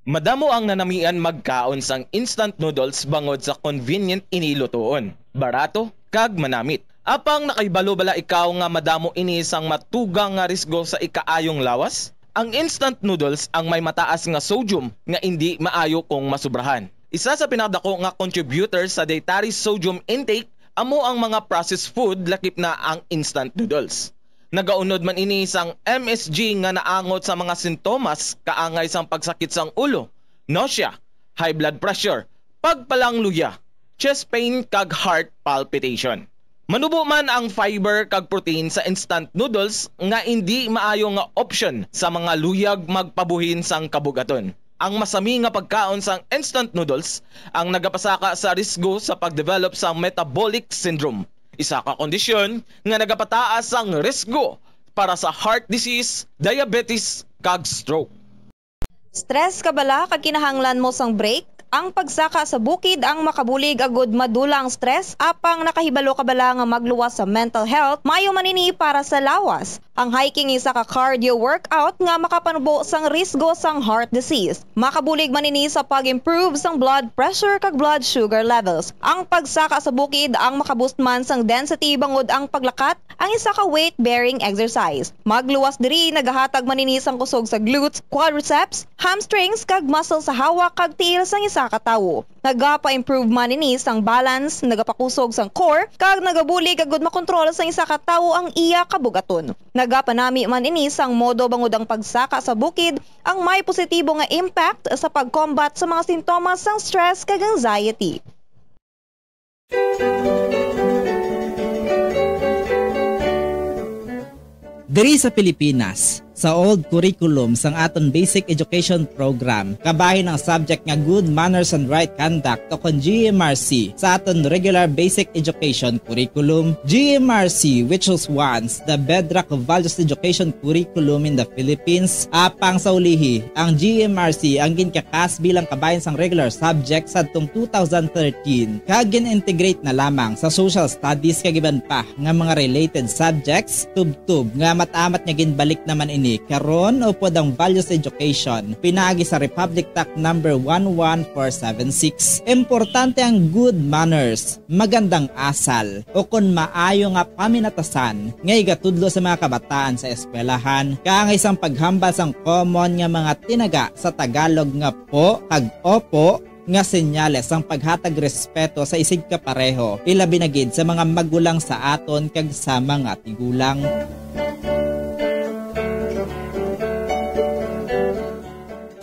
Madamo ang nanamian magkaon sang instant noodles bangod sa convenient ini lutuon, barato, kag manamit. Apang nakahibalo bala ikaw nga madamo ini sang matugang nga risgo sa ikaayong lawas? Ang instant noodles ang may mataas nga sodium nga indi maayo kung masubrahan. Isa sa pinakadako nga contributor sa dietary sodium intake amo ang mga processed food, lakip na ang instant noodles. Nagaunod man ini sang M S G nga naangot sa mga sintomas kaangay sang pagsakit sang ulo, nausea, high blood pressure, pagpalangluya, chest pain, kag heart palpitation. Manubo man ang fiber kag protein sa instant noodles nga indi maayo nga option sa mga luyag magpabuhin sang kabugaton. Ang masami nga pagkaon sang instant noodles ang nagapasaka sa risgo sa pag-develop sang metabolic syndrome, isa ka kondisyon nga nagapataas sang risgo para sa heart disease, diabetes, kag stroke. Stress ka bala kag kinahanglan mo sang break? Ang pagsaka sa bukid ang makabulig agud madula ang stress, apang nakahibalo ka bala nga magluwas sa mental health? Maayo man ini para sa lawas. Ang hiking isa ka cardio workout nga makapanubo sang risgo sang heart disease. Makabulig man ini sa pag-improve sang blood pressure kag blood sugar levels. Ang pagsaka sa bukid ang makaboost man sang density bangod ang paglakat ang isa ka weight-bearing exercise. Magluwas diri, nagahatag man ini sang kusog sa glutes, quadriceps, hamstrings, kag muscle sa hawak kag tiil sang isa ka tawo. Nagapa-improve man ini sang balance, nagapakusog sang core, kag nagabulig agud makontrol sang isa ka tawo ang iya kabugaton. Nagapanami man ini sang modo bangod ang pagsaka sa bukid ang may positibo nga impact sa pag-combat sa mga sintomas sang stress kag anxiety. Diri sa Pilipinas, sa old curriculum sang aton basic education program, kabahin ang subject nga Good Manners and Right Conduct o kon G M R C sa aton regular basic education curriculum. G M R C, which was once the bedrock of values education curriculum in the Philippines, apang sa ulihi, ang G M R C ang ginkakas bilang kabahin sang regular subject sadtong two thousand thirteen, kag gin-integrate na lamang sa social studies kag iban pa nga mga related subjects, tubtob nga amat-amat nga ginbalik naman ini karon upod ang values education pinaagi sa Republic Act number one one four seven six. Importante ang good manners, magandang asal, o kon maayo nga paminatasan nga igatudlo sa mga kabataan sa eskwelahan, kaangay sang paghambal sang common nga mga tinaga sa Tagalog nga po kag opo, nga senyales sang paghatag respeto sa isigkapareho, ilabi na gid sa mga magulang sa aton kag sa mga tigulang.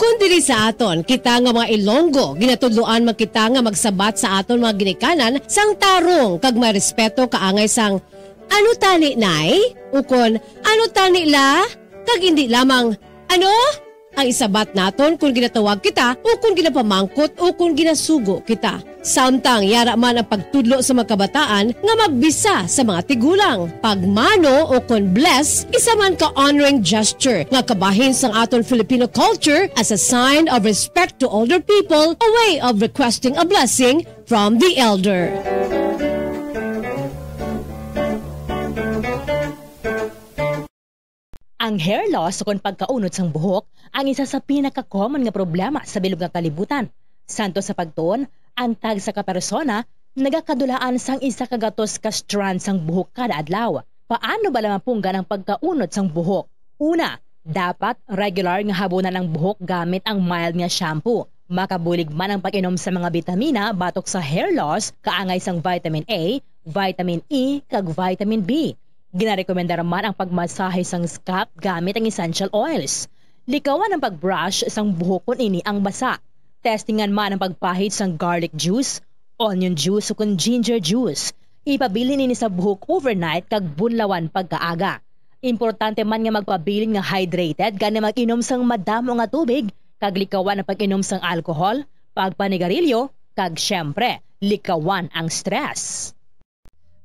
Kon diri sa aton, kita nga mga Ilonggo, ginatudloan man kita nga magsabat sa aton mga ginikanan sang tarong kag may respeto kaangay sang, "Ano tani, Nay?" Ukon, "Ano tani, La?" Kag indi lamang, "Ano?" ang isabat naton kon ginatawag kita o kon ginapamangkot o kon ginasugo kita. Samtang yara man ang pagtudlo sa mga kabataan nga magbisa sa mga tigulang, pagmano o kon bless, isa man ka honoring gesture nga kabahin sang aton Filipino culture as a sign of respect to older people, a way of requesting a blessing from the elder. Ang hair loss ukon pagkaunod sang buhok ang isa sa pinaka-common nga problema sa bilog nga kalibutan. Santo sa pagtuon, ang tagsa ka persona nagakadulaan sang isa ka gatos ka strand sang buhok kada adlaw. Paano bala mapunggan ang pagkaunod sang buhok? Una, dapat regular nga habunan ang buhok gamit ang mild nga shampoo. Makabulig man ang pag-inom sa mga bitamina batok sa hair loss, kaangay sang vitamin A, vitamin E, kag vitamin B. Ginarekomendar man ang pagmasahe sang scalp gamit ang essential oils. Likawan ang pag-brush sang buhok kon ini ang basa. Testingan man ang pagpahid sang garlic juice, onion juice, ukon ginger juice. Ipabilin ini sa buhok overnight kag bunlawan pagkaaga. Importante man nga magpabilin nga hydrated, gani mag-inom sang madamo nga tubig, kag likawan ang pag-inom sang alcohol, pagpanigarilyo, kag, siyempre, likawan ang stress.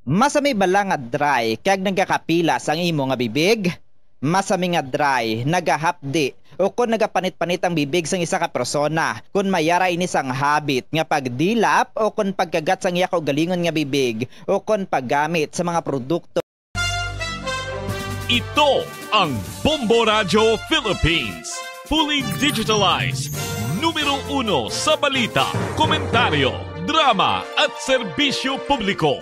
Masami bala nga dry kag nagakapila sang imo nga bibig? Masami nga dry, nagahapdi, o kon nagapanit-panit ang bibig sang isa ka persona, kon may ara ini sang habit nga pagdilap o kon pagkagat sang iya kaugalingon nga bibig, o kon paggamit sa mga produkto. Ito ang Bombo Radyo Philippines. Fully digitalized. Numero uno sa balita, komentaryo, drama at serbisyo publiko.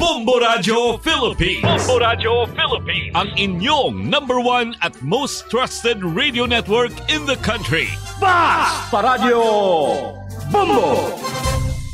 Bombo Radyo Philippines. Bombo Radyo Philippines. Ang inyong number one at most trusted radio network in the country. Basta Radyo Bombo!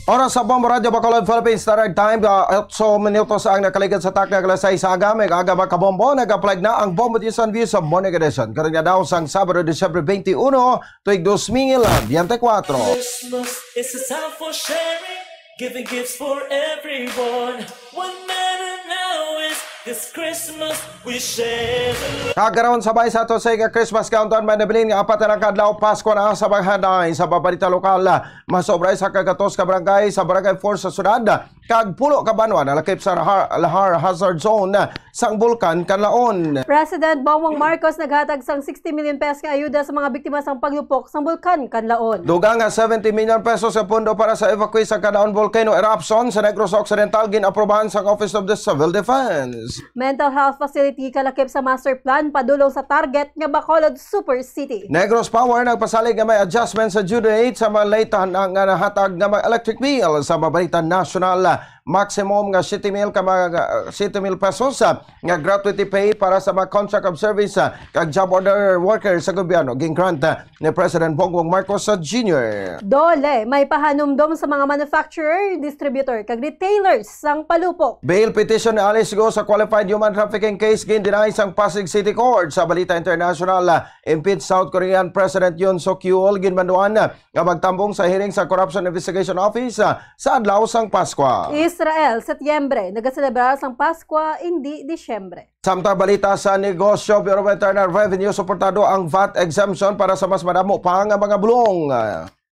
Oras sa Bombo Radyo Bacolod, Philippines Standard Time, ah, otso minutos ang nakaligid sa takna alas sais sa aga. May aga, mga kabombo, nag-apply na ang Bombo Edition View sa Morning Edition. Karon nga daw sang Sabado, Disyembre twenty-one, tuig dos mil veinticuatro. Christmas is a time for sharing, giving gifts for everyone. What matter now is this Christmas we share the love. Kag karon, sabay sa ato sa Christmas countdown, may nabilin nga apat na lang ka adlaw Pasko na sa paghanay sa pabalita lokal. Masobra sa kagatos ka barangay sa Barangay four sa syudad, kag pulo ka banwa nalakip sa Lahar, Lahar Hazard Zone sang Bulkan Kanlaon. President Bongbong Marcos naghatag sang sixty million pesos nga ayuda sa mga biktima sang paglupok sang Bulkan Kanlaon. Dugang nga seventy million pesos sa pondo para sa evacuee sa Kanlaon Volcano Eruption sa Negros Occidental gin-aprobahan sang Office of the Civil Defense. Mental health facility kalakip sa master plan padulong sa target nga Bacolod Super City. Negros Power nagpasalig nga may adjustment sa due date sa mga late na nga nahatag nga mga electric bill sa Mabalita National. maximum nga siyete mil ka mga, ah, siyete mil pesos, ah, nga gratuity pay para sa mga contract of service, ah, kag job order worker sa gobyerno. Gin-grant, ah, ni President Bongbong Marcos sa Junior. DOLE, may pahanumdom sa mga manufacturer, distributor, kag retailers sang palupok. Bail petition ni Alice Go sa qualified human trafficking case gin-deny sang Pasig City Court. Sa balita international, ah, impeached South Korean President Yoon Suk Yeol ginbanduan, ah, nga magtambong sa hearing sa Corruption Investigation Office, ah, sa adlaw sang Paskwa. Israel, Setyembre, nagaselebrar sang Paskwa, indi Disyembre. Samtang balita sa negosyo, Bureau of Internal Revenue, suportado ang vat exemption para sa mas madamo pa nga mga bulong.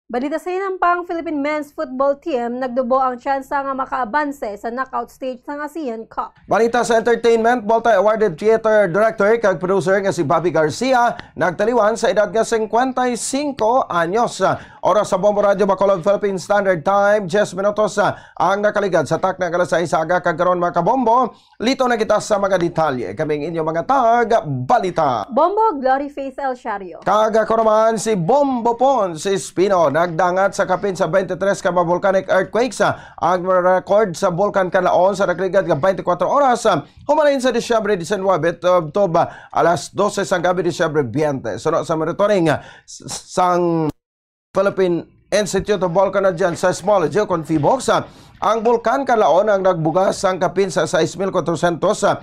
Balita sa hinampang, Philippine men's football team nagdubo ang tsansa nga makaabanse sa knockout stage sang ASEAN Cup. Balita sa entertainment, multi-awarded theater director kag producer nga si Bobby Garcia nagtaliwan sa edad nga singkwenta y singko anyos. Oras sa Bombo Radyo Bacolod Philippine Standard Time, diyes minutos ang nakaligad sa takna nga alas sais sa aga, kag karon, mga kabombo, lito na kita sa mga detalye. Kaming inyo mga tag balita. Bombo, Glory Faith El Shario. Kag ako naman si Bombo Pons Espino. Nagdangat sa kapin sa twenty-three ka mga volcanic earthquakes, ah, ang record sa Bulkan Kanlaon sa nakaligad nga twenty-four oras, ah, humalin sa Disyembre diecinuebe tubtob, ah, alas doce sang gabi, Disyembre twenty. Suno sa monitoring, ah, s-, sang Philippine Institute of Volcanology and Seismology, o kon PHIVOLCS, ah, ang Bulkan Kanlaon ang nagbuga sang kapin sa sais mil kwatrosyentos, ah,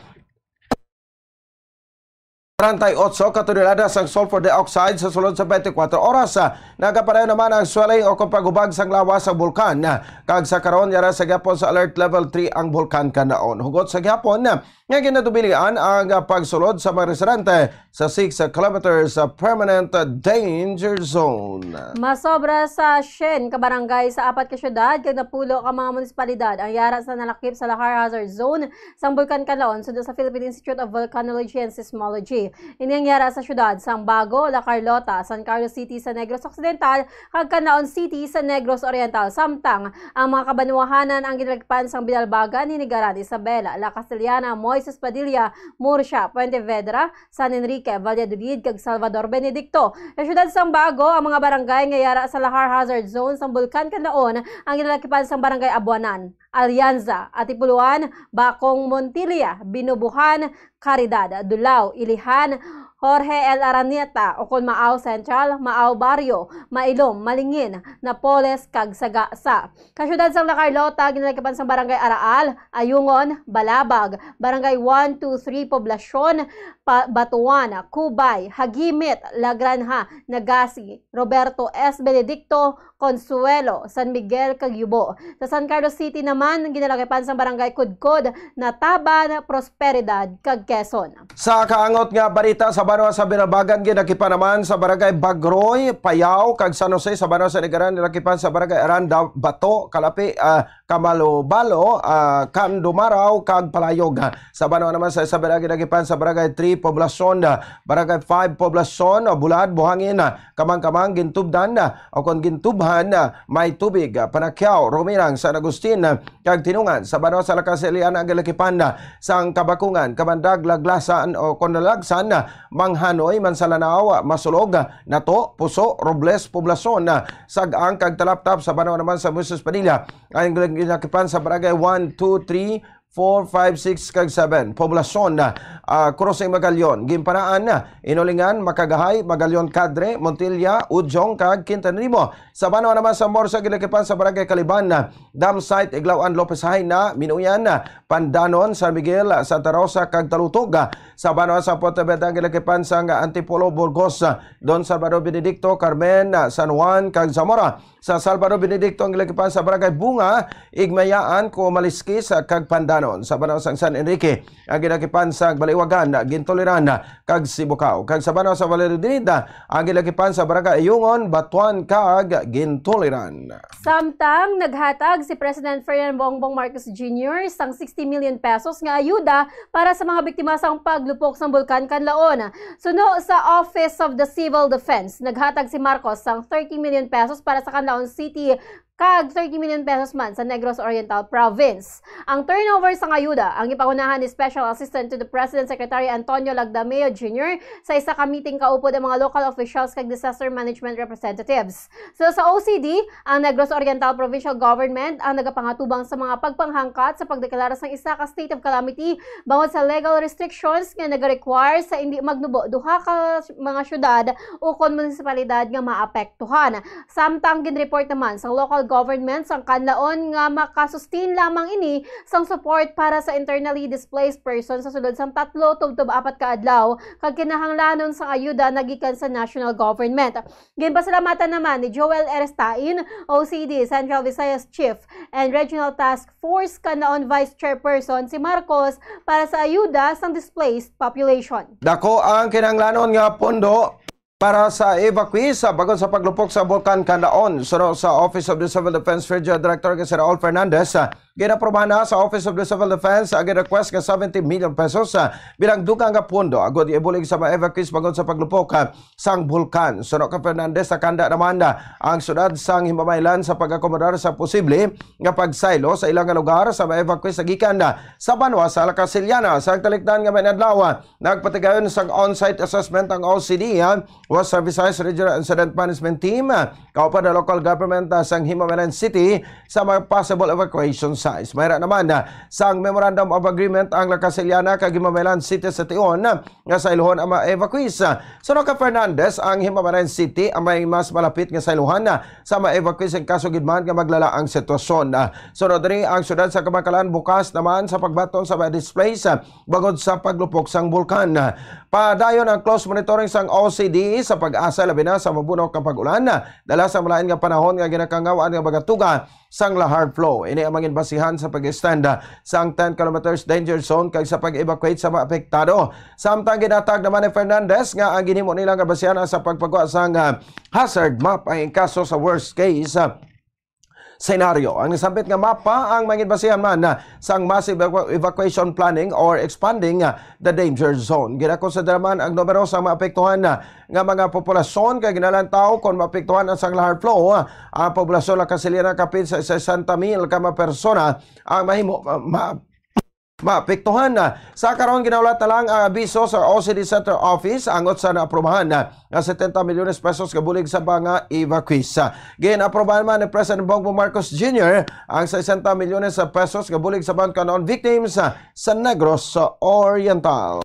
treinta y ocho ka tonelada sang sulfur dioxide sa sulod sa twenty-four oras. Ah, nagapadayon naman ang swelling o kon paghubag sang lawas sa bulkan, ah, kag sa karon yara sa gihapon sa alert level three ang Bulkan Kanlaon. Hugot sa gihapon, ah, nga ginatubilian ang, ah, pagsulod sa mga residente sa six kilometers, ah, permanent danger zone. Masobra sa syen ka barangay sa apat ka syudad kag napulo ka mga munisipalidad ang yara sa nalakip sa lahar hazard zone sang Bulkan Kanlaon, suno sa Philippine Institute of Volcanology and Seismology. Ini ang yara sa syudad sang Bago, La Carlota, San Carlos City sa Negros Occidental, kag Canlaon City sa Negros Oriental, samtang ang mga kabanwahanan ang ginalakpan sang Binalbagan, Hinigaran, Isabela, La Castellana, Moises Padilla, Murcia, Puente Vedra, San Enrique, Valladolid, kag Salvador Benedicto. Sa siyudad sang Bago, ang mga barangay nga yara sa lahar hazard zone sang Bulkan Kanlaon ang ginalakipan sang Barangay Abuanan, Alianza, Atipuluan, Bacong, Montilla, Binubuhan, Caridad, Dulao, Ilihan, Jorge L. Araneta, ukon Maao Central, Maao Barrio, Mailom, Malingin, Napoles, kag Sagasa. Sa siyudad sang La Carlota, ginalakipan sang Barangay Araal, Ayungon, Balabag, Barangay one two three Poblacion, Pa-, Batuan, Cubay, Jagimit, La Granja, Nagasey, Roberto S. Benedicto, Consuelo, San Miguel, kag Yubo. Sa San Carlos City naman, ginalakipan sang Barangay Kudkod, Nataban, Prosperidad, kag Quezon. Sa kaangot nga balita, sa banwa sa Binalbagan, ginakipan naman sa Barangay Bagroy, Payao, kag San Jose. Sa banwa sa Hinigaran, ginakipan sa Barangay Aranda, Bato, Calape, ah, Camalobalo, ah, Candumaraw, kag Palayog. Sa banwa naman sa Isabela, ginakipan sa Barangay three Poblacion, ah, Barangay five Poblacion, ah, Bulad, Buhangin, ah, Kamangkamang, Gintubdan, ah, o kon Gintubhan, ah, May Tubig, ah, Panakyaw, Romirang, San Agustin, ah, kag Tinungan. Sa banwa sa La Castellana, ang galakipan, ah, sang Kabakungan, Kabandag, Laglasan, o kon Lalagsan, ah, Manghanoy, Mansalanao, ah, Masulog, ah, Nato, Puso, Robles, Poblacion, ah, Sag-ang, kag Talaptap. Sa banwa naman sa Moises Padilla, ang galakipan sa Barangay one, two, three, four, five, six, kag seven. Poblacion, ah, Crossing Magallon, Ginpanaan, ah, Inulingan, Makagahay, Magallon Cadre, Montilla, Ujong, kag Quintanrimo. Sa banwa naman sa Morsa, ginakipan sa Barangay Kaliban, ah, Dam Site, Iglawan, Lopez Jaena, Minuyan, ah, Pandanon, San Miguel, ah, Santa Rosa, kag Talutog. Ah, sa banwa sa Pontevedra, ginakipan sa nga Antipolo, Burgos, ah, Don Salvador Benedicto, Carmen, ah, San Juan, kag Zamora. Sa Salvador Benedicto ang ginakipan sa Barangay Bunga, Igmayaan, Kumaliskis, ah, kag Pandanon. Sa banwa sang San Enrique, ang ginakipan sa Baliwagan, ah, Gintuliran, ah, kag Sibucao. Kag sa banwa sa Valladolid, ah, ang ginakipan sa Barangay Ayungon, Batuan, kag Gintuliran. Samtang naghatag si President Ferdinand Bongbong Marcos Junior sang sixty million pesos nga ayuda para sa mga biktima sang paglupok sang Bulkan Kanlaon. Suno sa Office of the Civil Defense, naghatag si Marcos sang thirty million pesos para sa Canlaon City kag thirty million pesos man sa Negros Oriental Province. Ang turnover sang ayuda ang gipangunahan ni Special Assistant to the President Secretary Antonio Lagdameo Junior sa isa ka meeting kaupod ang mga local officials kag disaster management representatives. So, sa O C D, ang Negros Oriental Provincial Government ang nagapangatubang sa mga pagpanghangkat sa pagdeklara sang isa ka state of calamity bangod sa legal restrictions nga nagarequire sa indi magnubo duha ka mga syudad ukon munisipalidad nga maapektuhan. Samtang ginreport naman sang local government sang Kanlaon nga makasustain lamang ini sang support para sa internally displaced persons sa sulod sang tatlo tubtob apat ka adlaw, kag kinahanglanon sang ayuda na gikan sa national government. Ginpasalamatan naman ni Joel Erestain, O C D Central Visayas Chief and Regional Task Force Kanlaon Vice Chairperson si Marcos para sa ayuda sang displaced population. Dako ang kinahanglanon nga pondo para sa evacuees sa bangod sa paglupok sa Bulkan Kanlaon. Suno sa Office of the Civil Defense Regional Director kay si Raul Fernandez, ah, ginaprobahan na sa Office of the Civil Defense ang request nga seventy million pesos, ah, bilang dugang nga pondo agod ibulig sa mga evacuees bangod sa paglupok, ah, sang bulkan. Suno kay Fernandez, nakahanda naman, ah, ang syudad sang Himamaylan sa pag-akomodar sa posible nga pagsaylo sa ilang nga lugar sa mga evacuees sa gikan, ah, sa banwa sa La Casillana. Sa talikdan nga may adlaw, ah, nagpatigayon sang on-site assessment ang O C D, ah, Western Visayas Regional Incident Management Team, ah, kauban ang local government, ah, sang Himamaylan City sa mga possible evacuation sites. Mayra naman, ah, sang Memorandum of Agreement ang La Casillana kag Himamaylan City sa tion, ah, nga sayluhon ang mga evacuees. Ah, suno kay Fernandez, ang Himamaylan City ang may mas malapit nga sayluhan, ah, sa mga evacuees in case gid man nga maglala ang sitwasyon. Ah, sunod diri, ang siyudad sa Kabankalan bukas naman sa pagbaton sa mga displaced, ah, bangod sa paglupok sang bulkan. Padayon ang close monitoring sang O C D sa pag-asa, labi na sa mabuno nga pag-ulan, dala sa malain nga panahon nga ginakangaw-an nga mga tuga sang lahar flow. Ini ang mangin basihan sa pag-extend sang ten kilometers danger zone kag sa pag-evacuate sa mga apektado. Samtang ginatag naman ni Fernandez nga ang ginhimo nila nga basihan sa pagpagawa sang, ah, hazard map ang kaso sa worst case, ah, senaryo. Ang nasambit nga mapa ang mangin basihan man, ah, sang massive evacu-, evacuation planning or expanding, ah, the danger zone. Ginakonsidera man ang numero sa mga apektuhan, ah, nga mga populasyon kay ginalantaw kon maapektuhan ang sang lahar flow, ah, ang populasyon la Casillana kapin sa sesenta mil ka mga persona ang mahimo, ah, ma-, maapektuhan. Sa karon, ginahulat na lang ang abiso sa O C D Center Office angot sa naaprubahan nga setenta milyones pesos nga bulig sa mga evacuees. Ginaaprubahan man ni President Bongbong Marcos Junior ang sesenta milyones pesos nga bulig sa mga Kanlaon victims sa Negros Oriental.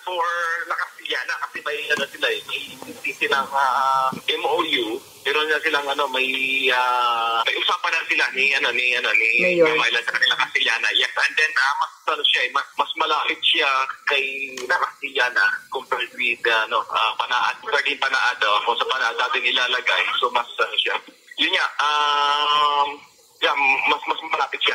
For La Casillana, kasi may, ano, sila eh, may, hindi silang, ah, M O U, pero na silang, ano, may, ah, may usapan na sila ni, ano, ni, ano, ni Mayor. Mayor Mylan sa kanila Casillana. Yes, and then, ah, mas, ano siya eh, mas, mas malapit siya kay La Casillana compared with, ah, ano, ah, Panaad. Compared with Panaad, oh, kung sa Panaad natin ilalagay, so mas, ano siya. Yun nga, um, yeah, mas, mas malapit siya.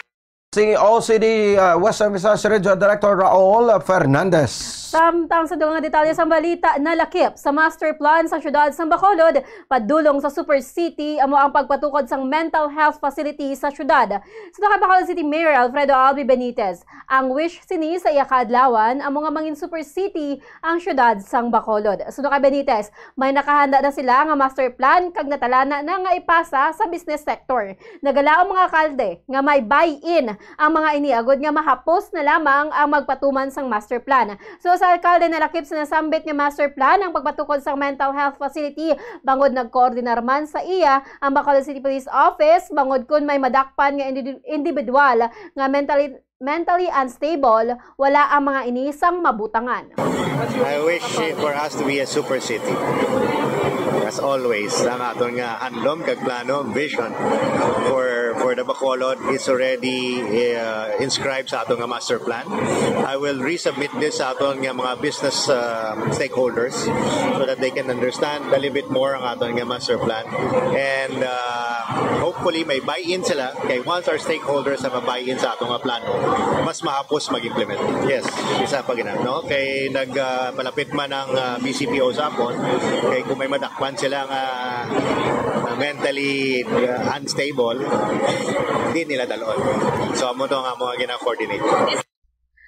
Si O C D, ah, Western Visayas Region Director Raul Fernandez. Samtang sa dugang nga detalye sang balita, nalakip sa master plan sa siyudad sang Bacolod, padulong sa Super City, amo ang pagpatukod sang mental health facility sa siyudad. Suno kay Bacolod City Mayor Alfredo Albi Benitez, ang wish sini sa iya kaadlawan amo nga mangin Super City ang siyudad sang Bacolod. Suno kay Benitez, may nakahanda na sila nga master plan kag natalana na nga ipasa sa business sector. Nagalaom mga alkalde nga may buy-in ang mga ini agud nga mahapos na lamang ang magpatuman sang master plan. So, sa alkalde, nalakip sa nasambit nga master plan ang pagpatukod sang mental health facility, bangod nagkoordinar man sa iya ang Bacolod City Police Office, bangod kun may madakpan nga indi-, individual nga mentally, mentally unstable, wala ang mga ini sang mabutangan. I wish it for us to be a super city. As always, ang aton nga handom kag plano, vision for, for the Bacolod is already, uh, inscribed sa aton nga master plan. I will resubmit this sa aton nga mga business, uh, stakeholders so that they can understand a little bit more ang aton nga master plan. And, uh, hopefully, may buy-in sila. Kay once our stakeholders have a buy-in sa aton nga plano, mas mahapos mag-implement. Yes, isa pa gina, no? Kay nag, ah, palapit man ang, ah, B C P O sa akon, kay kung may madakpan sila nga, ah, mentally, ah, unstable, di nila dalon. So, amo to nga mga gina-coordinate.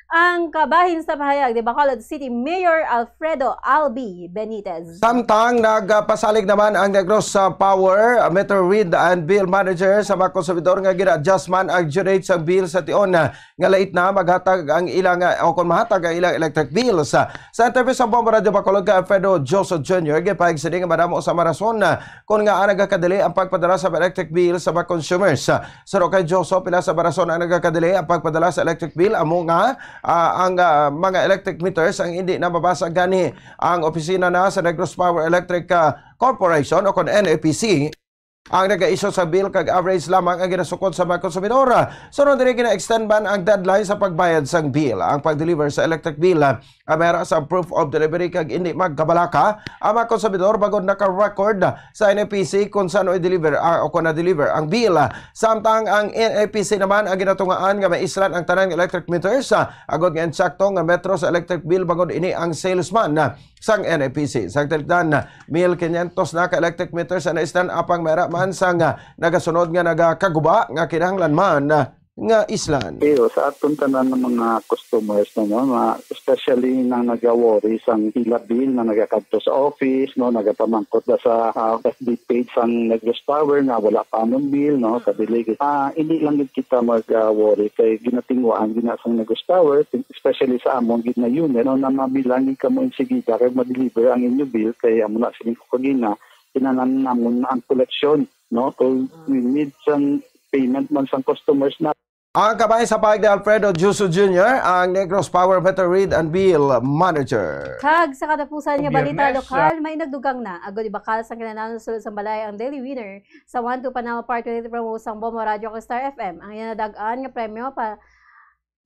Ang kabahin sa pahayag ni Bacolod City Mayor Alfredo Albi Benitez. Samtang nagpasalig naman ang Negros, ah, Power, ah, Meter Read and Bill Manager sa mga konsumidor nga gina-adjust man ang due date sa bill sa tion, ah, nga late na maghatag ang ilang, ah, o kung mahatag ang ilang electric bills. Ah, sa interview sa Bombo Radio Bacolod kay Alfredo Joso Junior, gipahayag sini nga madamo sa mga rason, ah, kung ngaa nagakadili ang pagpadala sa electric bill sa mga consumers. Ah, suno kay Joso, pila sa mga rason ang nagakadili ang pagpadala sa electric bill amo nga, ah, ang, ah, mga electric meters ang hindi na mabasa gani ang opisina na sa Negros Power Electric, ah, Corporation o kon N E P C ang nag-issue sa bill kag average lamang ang ginasukod sa mga konsumidor. Sunod diri, gina-extend man ang deadline sa pagbayad sang bill. Ang pag-deliver sa electric bill, ah, ang mayara sa proof of delivery kag hindi magkabalaka ang mga konsumidor bangod naka-record sa N E P C kung saan i-deliver, ah, o kung na-deliver ang bill. Samtang ang N E P C naman ang ginatungaan nga maislan ang tanan nga electric meters, ah, agod nga insakto nga metro sa electric bill bangod ini ang salesman, ah, sang N E P C. Sa katilingdan, mil quinientos na ka electric meters ang naislan, apang mayara man sang, ah, nagasunod nga nagakaguba nga kinahanglan man, ah, nga islan. Iyo, sa aton tanan nga mga customers na, no, mga, especially nang nagaworry sang ila bill na nagakadto sa office, no, nagapamangkot na sa, ah, F B page sang Negros Power nga wala pa amon bill, no, Mm. kadili. Ah, hindi lang gid kita mag, ah, worry kay ginatinguhaan gina sang Negros Power, especially sa amon gid na unit, no, na mabilang gid kamo insigida kay ma-deliver ang inyo bill kay amo na siling ko kagina, kinahanglan namon na ang koleksyon, no, kung Mm. we need sang payment man sang customers na. Ang kabahin sa pahayag ni Alfredo Juso Junior, ang Negros Power Meter Read and Bill Manager. Kag sa katapusan nga balita Biyernes, lokal, ah, may nagdugang na. Agod ibakal sang kinahanglan sulod sang balay ang Daily Winner sa One Two Panalo Part twenty promo sang Bombo Radyo kag Star F M. Ang iya nadag-an nga premyo pa,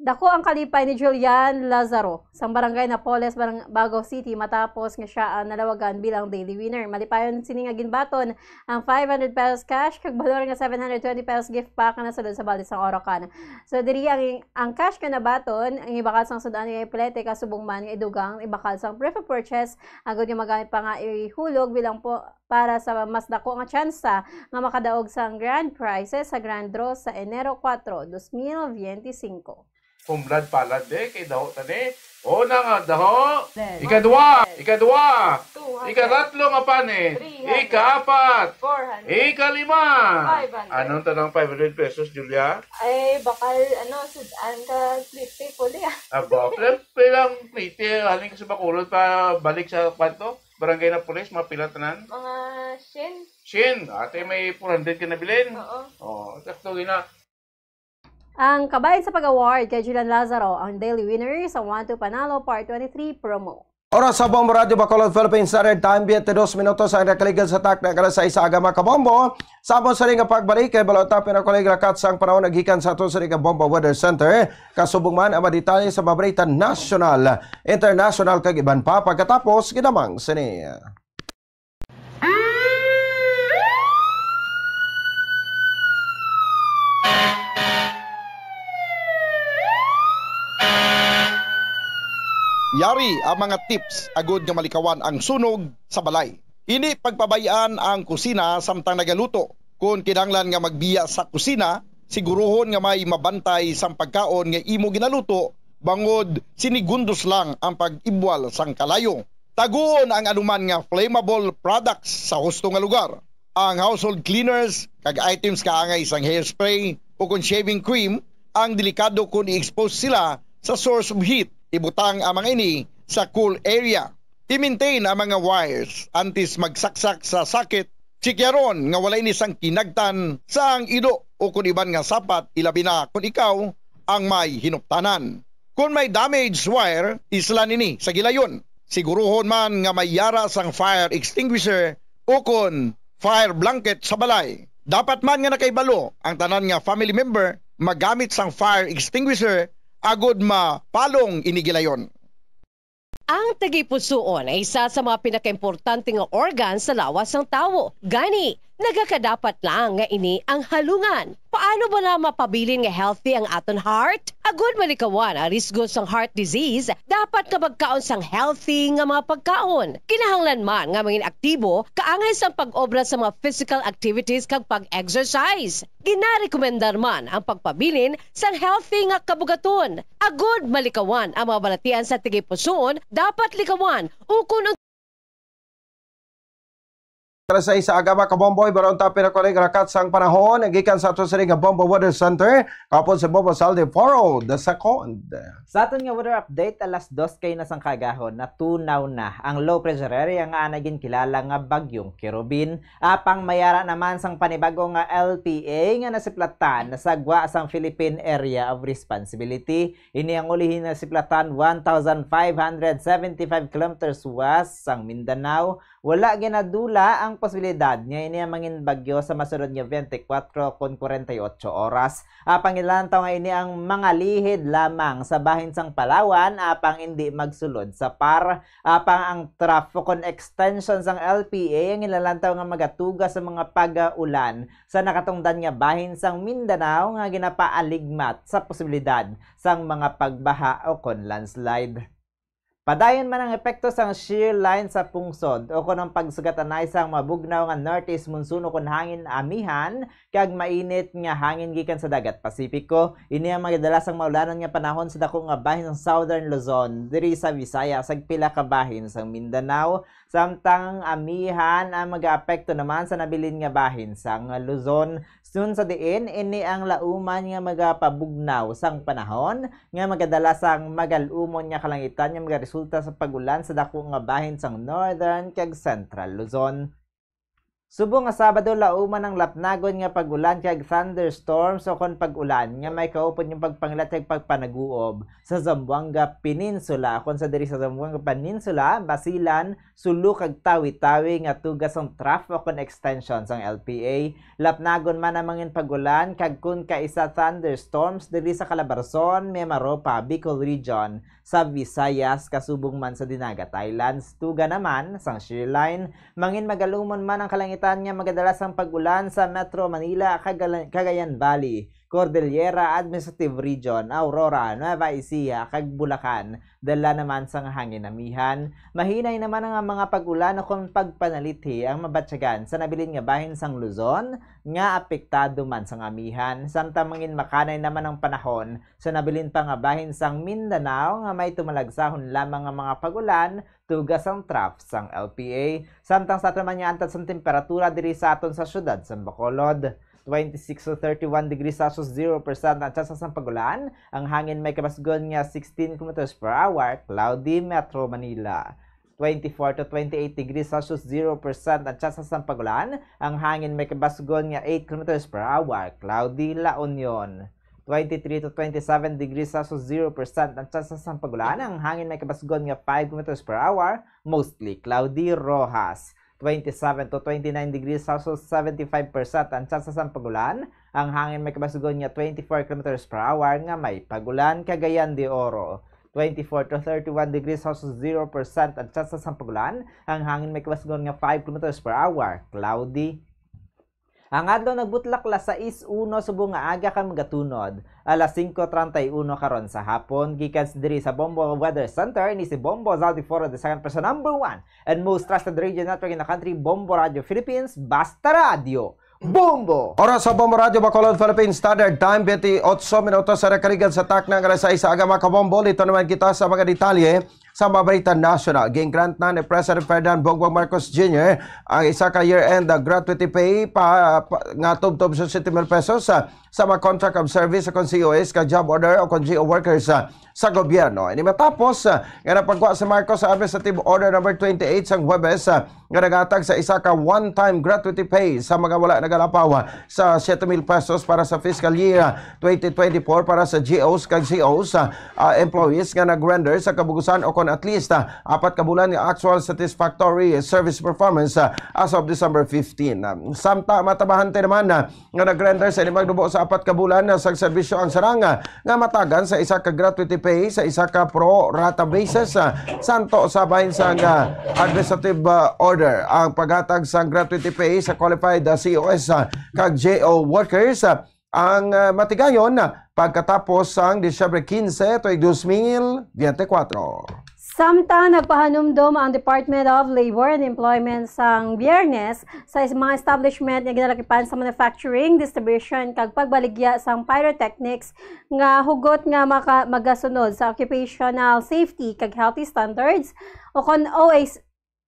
dako ang kalipay ni Julian Lazaro sang Barangay Napoles, Barang-, Bago City, matapos nga sia ang nalawagan bilang Daily Winner. Malipayon sini nga ginbaton ang five hundred pesos cash kag balor nga seven hundred twenty pesos gift pack nga nasulod sa balde sang Orocan. So, diri ang, ang cash nga nabaton, ang ibakal sang sud-an nga iplete, kasubong man nga idugang ibakal sang proof of purchase, agod nga magamit pa nga ihulog bilang po para sa mas dako nga tsansa nga makadaog sang grand prizes sa grand draw sa Enero kuwatro, dos mil biyente singko. Kumlad palad, eh, kay daho ta ni. Una nga daho. Then, Ikadua, one hundred. Ikadua. Two hundred. Ikatatlo nga panit. Three hundred. Ikaapat. Four hundred. Ikalima. Five hundred. Anong tanang five hundred pesos, Julia? Ay, bakal, ano, sud-an ka plite, puli, ah. Aba, pila, pilang plite, halin ka sa Bacolod pa balik sa kwanto? Barangay Napoles, mga pila tanan? Mga syen. Syen. Ate, may four hundred ka nabilin? Oo. Oh, sakto gina. Ang kabahin sa pag-award kay Julian Lazaro, ang Daily Winner sa One Two Panalo Part twenty-three promo. Oras sa Bombo Radyo Bacolod, Philippine Standard Time, twenty-two minutos ang nakaligad sa takna nga alas sais sa aga, mga kabombo. Sa amon sini nga pagbalik, kay balota pinakulig lakat sang panahon naggikan sa aton sini nga Bombo Weather Center. Kasubong man ang mga detalye sa mga balita nasyonal, internasyonal, kag iban pa. Pagkatapos, ginamang sini. Yari ang mga tips agud nga malikawan ang sunog sa balay. Hindi pagpabay-an ang kusina samtang nagaluto. Kon kinahanglan nga magbiya sa kusina, siguruhon nga may mabantay sang pagkaon nga imo ginaluto, bangod sinigundos lang ang pag-ibwal sang kalayo. Taguon ang anuman nga flammable products sa husto nga lugar. Ang household cleaners kag items kaangay sang hairspray o kon shaving cream ang delikado kon i-expose sila sa source of heat. Ibutang ang mga ini sa cool area. I-maintain ang mga wires antes magsaksak sa socket. Tsikyaron nga wala ini sang kinagtan sa ang ido o kon iban nga sapat, ilabi na kon ikaw ang may hinuptanan. Kon may damaged wire, islan ini sa gilayon. Siguruhon man nga may yara sang fire extinguisher o kon fire blanket sa balay. Dapat man nga nakahibalo ang tanan nga family member magamit sang fire extinguisher agud mapalong ini gilayon. Ang tagipusoon ay isa sa mga pinakaimportante nga organ sa lawas sang tawo. Gani, nagakadapat lang nga ini ang halungan. Paano ba na mapabilin nga healthy ang aton heart? Agud malikawan ang risgo sang heart disease, dapat nga magkaon sang healthy nga mga pagkaon. Kinahanglan man nga mangin aktibo kaangay sang pag-obra sa mga physical activities kag pag-exercise. Ginarekomendar man ang pagpabilin sang healthy nga kabugaton. Agud malikawan ang mga balatian sa tigipusoon, dapat likawan ukon Alas sais sa aga, mga kabombo, ibaron ta pinakuling rakat sang panahon gikan sa ato sini nga Bombo Weather Center, kapon si Bombo Saldi Foro the second. Sa aton nga weather update, alas dos kay na sang kaagahon, natunaw na ang low pressure area nga anay ginkilala nga Bagyong Kerubin. Apang mayara naman sang panibago nga L P A nga nasiplatan sa gwa sang Philippine Area of Responsibility. Ini ang ulihi nga siplatan one thousand five hundred seventy-five kilometers west sang Mindanao. Wala ginadula ang posibilidad nga ini ang mangin bagyo sa masunod nga twenty-four kon forty-eight oras. Apang ilantaw nga ini ang mangalihid lamang sa bahin sang Palawan, apang indi magsulod sa par. Apang ang trough kon extension sang L P A ang ilalantaw nga magatuga sa mga pag-ulan sa nakatungdan nga bahin sang Mindanao nga ginapaaligmat sa posibilidad sang mga pagbaha o kon landslide. Padayon man ang epekto sang shear line sa pungsod o kon ang pagsugat anay sang mabugnaw nga northeast monsoon o kon hangin amihan kag mainit nga hangin gikan sa dagat Pasipiko. Ini ang magadalas sang maulanan nga panahon sa dako nga bahin sang Southern Luzon, diri sa Visayas, kag pila ka bahin sang Mindanao. Samtang amihan ang magaapekto naman sa nabilin nga bahin sang Luzon, sun sa diin ini ang lauman nga magapabugnaw sang panahon nga magadala sang magal-umon nga kalangitan nga magaresulta sa pag-ulan sa dako nga bahin sang Northern kag Central Luzon. Subong nga Sabado, lauman ang lapnagon nga pag-ulan kag thunderstorms o kon pag-ulan nga may kaupod nga pagpangilat kag pagpanaguob sa Zamboanga Peninsula, kon sa diri sa Zamboanga Peninsula, Basilan, Sulu kag Tawi-Tawi nga tuga sang trough o kon extension sang L P A. Lapnagon man ang mangin pag-ulan kag kon kaisa thunderstorms diri sa Calabarzon, Mimaropa, Bicol Region, sa Visayas, kasubong man sa Dinagat Islands. Tuga naman sang shear line, mangin magal-umon man ang kalangitan nga magadala sang pag-ulan sa Metro Manila, Cagayan Valley, Cordillera Administrative Region, Aurora, Nueva Ecija, kag Bulacan. Dala naman sang hangin amihan, mahinay naman ang mga pag-ulan o kon pagpanalithi ang mabatyagan sa nabilin nga bahin sang Luzon nga apektado man sang amihan. Samtang mangin makanay naman ang panahon sa nabilin pa nga bahin sang Mindanao nga may tumalagsahon lamang nga mga pag-ulan tuga sang trough sang L P A. Samtang sa aton man nga antad sang temperatura diri sa aton sa siyudad sang Bacolod, twenty-six to thirty-one degrees Celsius, zero percent ang tsansa sang pag-ulan. Ang hangin may kabasgon nga sixteen kilometers per hour, cloudy. Metro Manila, twenty-four to twenty-eight degrees Celsius, zero percent ang tsansa sang pag-ulan. Ang hangin may kabasgon nga eight kilometers per hour, cloudy. La Union, twenty-three to twenty-seven degrees Celsius, zero percent ang tsansa sang pag-ulan. Ang hangin may kabasgon nga five kilometers per hour, mostly cloudy. Roxas, twenty-seven to twenty-nine degrees Celsius, seventy-five percent ang tsansa sang pag-ulan. Ang hangin may kabasgon nga twenty-four kilometers per hour nga may pag-ulan. Cagayan de Oro, twenty-four to thirty-one degrees Celsius, zero percent ang tsansa sang pag-ulan. Ang hangin may kabasgon nga five kilometers per hour, cloudy. Ang adlaw nagbutlak alas sais uno subong nga aga kag magatunod alas singko treinta y uno karon sa hapon. Gikan sa diri sa Bombo Weather Center, ini si Bombo Zaldi Foro, the second person, number one and most trusted radio network in the country, Bombo Radio Philippines, Basta Radio Bombo! Oras sa Bombo Radio Bacolod, Philippine Standard Time, twenty-eight minutos sa nakaligan sa takna nga alas sais sa aga, mga kabombo. Dito naman kita sa mga detalye sa mga balita nasyonal. Gin-grant na ni President Ferdinand Bongbong Marcos Junior ang isa ka year-end, uh, gratuity pay pa, pa, nga tubtob sa siyete mil pesos, uh, sa mga contract of service o kon C O S kag job order o kon G O workers, uh, sa gobyerno. Ini matapos, uh, nga napagwa si Marcos sa Administrative Order number twenty-eight sang Huwebes, uh, nga naghatag sa isa ka one-time gratuity pay sa mga wala nagalapaw sa siyete mil pesos para sa fiscal year twenty twenty-four para sa G Os kag C Os, ah, ah, employees nga nag-render sa kabugusan o kon at least, ah, apat ka bulan nga actual satisfactory service performance, ah, as of December fifteen. Ah, samta matabahante naman, ah, nga nag-render sa ining magdubo sa apat ka bulan, ah, sa serbisyo ang sarang, ah, nga matagan sa isa ka gratuity pay sa isa ka pro rata basis, ah, santo sa bahin sang, ah, administrative, ah, order ang paghatag sang gratuity pay sa qualified, ah, C O S, ah, kag J O workers, ah, ang, ah, matigayon pagkatapos sang Disyembre quince tuig dos mil biyente kwatro. Samtang nagpahanumdom ang Department of Labor and Employment sang Biyernes sa is-, mga establishment nga ginalakipan sa manufacturing, distribution, kag pagbaligya sang pyrotechnics nga hugot nga maka-, magasunod sa Occupational Safety kag Healthy Standards o kon O S,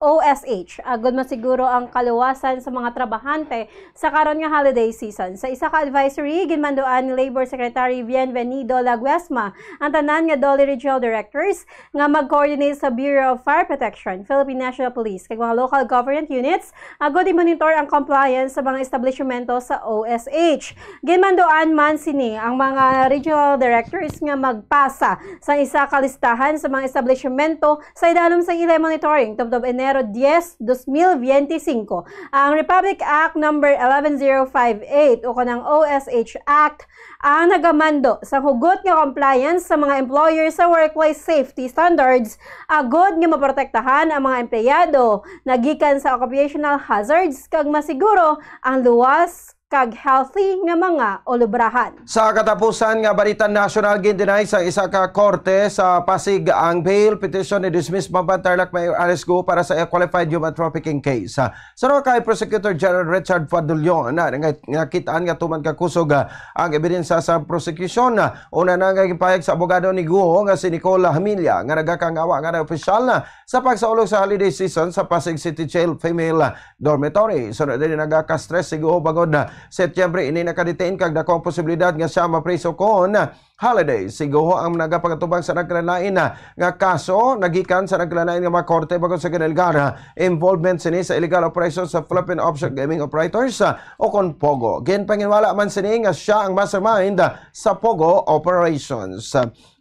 O S H, agud masiguro ang kaluwasan sa mga trabahante sa karon nga holiday season. Sa isa ka advisory, ginmanduan ni Labor Secretary Bienvenido Laguesma ang tanan nga DOLE Regional Directors nga mag-coordinate sa Bureau of Fire Protection, Philippine National Police, kag mga local government units agud i-monitor ang compliance sa mga establishmento sa O S H. Ginmanduan man sini ang mga regional directors nga magpasa sa isa ka listahan sa mga establishmento sa idalom sang ila monitoring tubtob Enero diez, dos mil biyente singko. Ang Republic Act Number eleven zero five eight o kanang O S H Act ang nagamando sa hugot nga compliance sa mga employer sa workplace safety standards agud nga maprotektahan ang mga empleyado nagikan sa occupational hazards kag masiguro ang luwas kag healthy nga mga ulubrahan. Sa katapusan nga balita nasyonal, gin-deny sa isa ka korte sa Pasig ang bail petition ni dismissed Bamban Tarlac Mayor Alice Go para sa qualified human trafficking case. Suno kay Prosecutor General Richard Fadulyon, na nga nakit-an nga tuman ka kusog, ah, ang ebidensya sa prosecution. Una na nga gipahayag sa abogado ni Guo nga si Nicole Hamilla nga nagakangawa nga na opisyal, ah, sa pagsaulog sa holiday season sa Pasig City Jail Female Dormitory. Sunod din nagaka-stress si Guo bangod, ah, Setyembre ini nakadetain kag dako ang posibilidad nga siya mapriso kon, ah, holiday. Si Guo ang nagapangatubang sa nagkalain-lain, ah, nga kaso nagikan sa nagkalain-lain nga mga korte bangod sa ginalegar, ah, involvement sini sa illegal operation sa Philippine Offshore Gaming Operators, ah, o kon POGO. Ginpanginwala man sini nga siya ang mastermind, ah, sa POGO operations.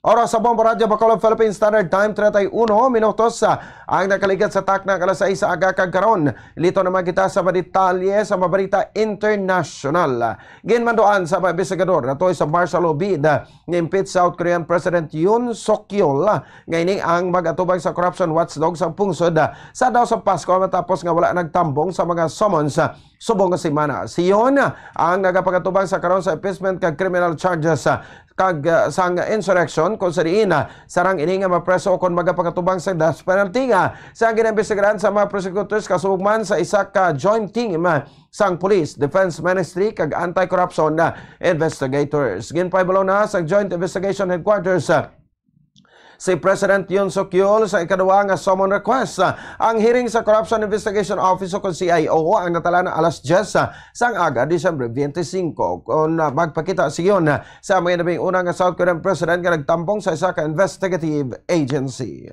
Oras sa Bombo Radyo Bacolod, Philippine Standard Time, treinta y uno minutos, ah, ang nakaligad sa takna nga alas sais sa aga kag karon. Lito naman kita sa mga detalye sa mga balita internasyonal. Ginmanduan sa mga investigador natuoy sa martial law bid, ah, ni impeach South Korean President Yoon Suk Yeol, ah, nga ini ang mag-atubang sa corruption watchdog sa pungsod, ah, sa daw sa Pasko matapos nga wala nagtambong sa mga summons, ah, subong nga semana. Si Yoon, ah, ang nagapangatubang sa karon sa impeachment kag criminal charges, ah, kag, ah, sang insurrection, kung sa diin, ah, sarang ini nga mapreso kon magapakatubang sa death penalty nga sa ginaimbestigaran sa mga prosecutors kasubog man sa isa ka joint team, ah, sang Police, Defense Ministry kag Anti-Corruption, ah, investigators. Ginpahibalo na sa Joint Investigation Headquarters, ah, si President Yoon Suk Yeol sa ikaduha nga summon request. Ang hearing sa Corruption Investigation Office o kon C I O ang natala na alas diyes, ah, sang aga, Disyembre twenty-five, kon, ah, magpakita si Yoon, ah, sa mga nabing una nga South Korean President nga nagtambong sa isa ka investigative agency.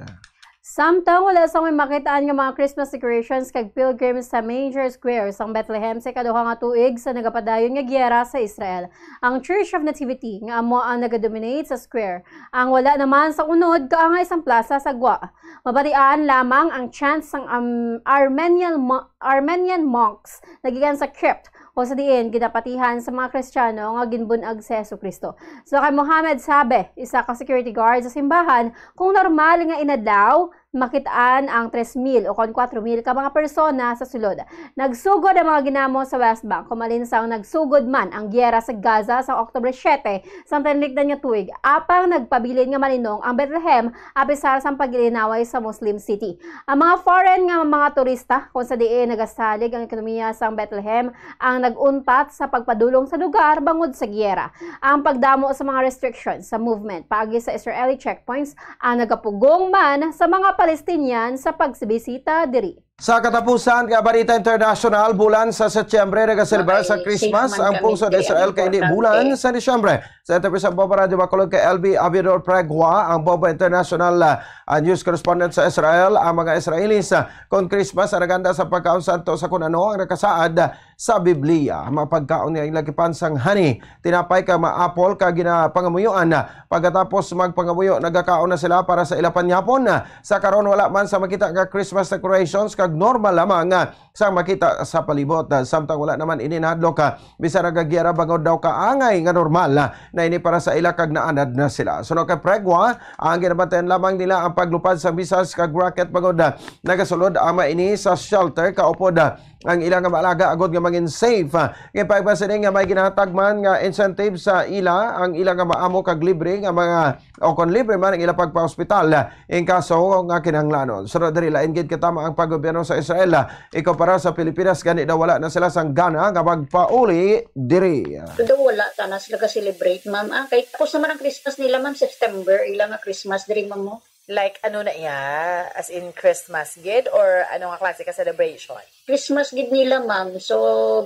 Samtang wala sang may makitaan nga mga Christmas decorations kag pilgrims sa major square sang Bethlehem sa ikaduha nga tuig sa nagapadayon nga giyera sa Israel, ang Church of Nativity nga amo ang nagadominate sa square. Ang wala naman sa unod kaangay sang plaza sa gwa. Mabatian lamang ang chants sang, um, Armenian mo-, Armenian monks nagikan sa crypt, o sa diin ginapatihan sa mga Kristiyano nga ginbun-ag si Jesu-Cristo. So kay Mohammed Sabe, isa ka security guard sa simbahan, kung normal nga inadlaw, makitaan ang tres mil o kon kuwatro mil ka mga persona sa sulod. Nagsugod ang mga ginamo sa West Bank, kumalin sang nagsugod man ang giyera sa Gaza sa Oktubre siete sang tinlikdan nga tuig, apang nagpabilin nga malinong ang Bethlehem apisar sang pag-ilinaway sa Muslim city. Ang mga foreign nga mga turista, kung sa diin nagasalig ang ekonomiya sang Bethlehem, ang nag-untat sa pagpadulong sa lugar bangod sa giyera. Ang pagdamo sa mga restrictions sa movement paagi sa Israeli checkpoints ang nagapugong man sa mga Palestinian sa pagsibisita diri. Sa katapusan nga balita internasyonal, bulan sa Setyembre nagaselebrar sa Christmas ang pungsod Israel kay hindi bulan sa Disyembre. Sa interview sa Bombo Radyo Bacolod kay L B Aviador Pregua, ang Bombo International, ah, news correspondent sa Israel, ang mga Israelis, ah, kon Christmas ang naganda sa pagkaon santo sa kun ano ang nakasaad, ah, sa Biblia. Ang mga pagkaon nga ila gipansang honey, tinapay kag mga apple kag ginapangamuyuan. Pagkatapos magpangamuyo, nagakaon na sila para sa ila panyapon. Sa karon, wala man sa makita nga Christmas decorations kag normal lamang, ah, sa makita sa palibot. Ah, samtang wala naman ini nahadlok, ah, bisan nagagiyara bangod daw kaangay nga normal, ah, na ini para sa ila kag naanad na sila. Suno kay Pregua, ang ginabantayan lamang nila ang paglupad sa missiles kag rocket bangod, ah, nagasulod ang mga ini sa shelter kaupod, ah, ang ila nga maalaga agod nga mangin safe. Nga pagpasiling nga may ginahatag man nga incentive sa ila ang ila nga maamo kag libre nga mga o kon libre man ang ila pagpa-ospital in kaso nga kinahanglanon. Sunod diri, lain gid katama ang paggobyerno sa Israel. Ikumpara sa Pilipinas, gani daw wala na sila sang gana nga magpauli diri. Although wala ta na sila ka-celebrate, ma'am. Ah, kay tapos naman ang Christmas nila, ma'am, September, ila nga Christmas diri, ma'am, mo. Like, ano na iya? As in Christmas gid or ano nga klase ka celebration? Christmas gid nila, ma'am. So,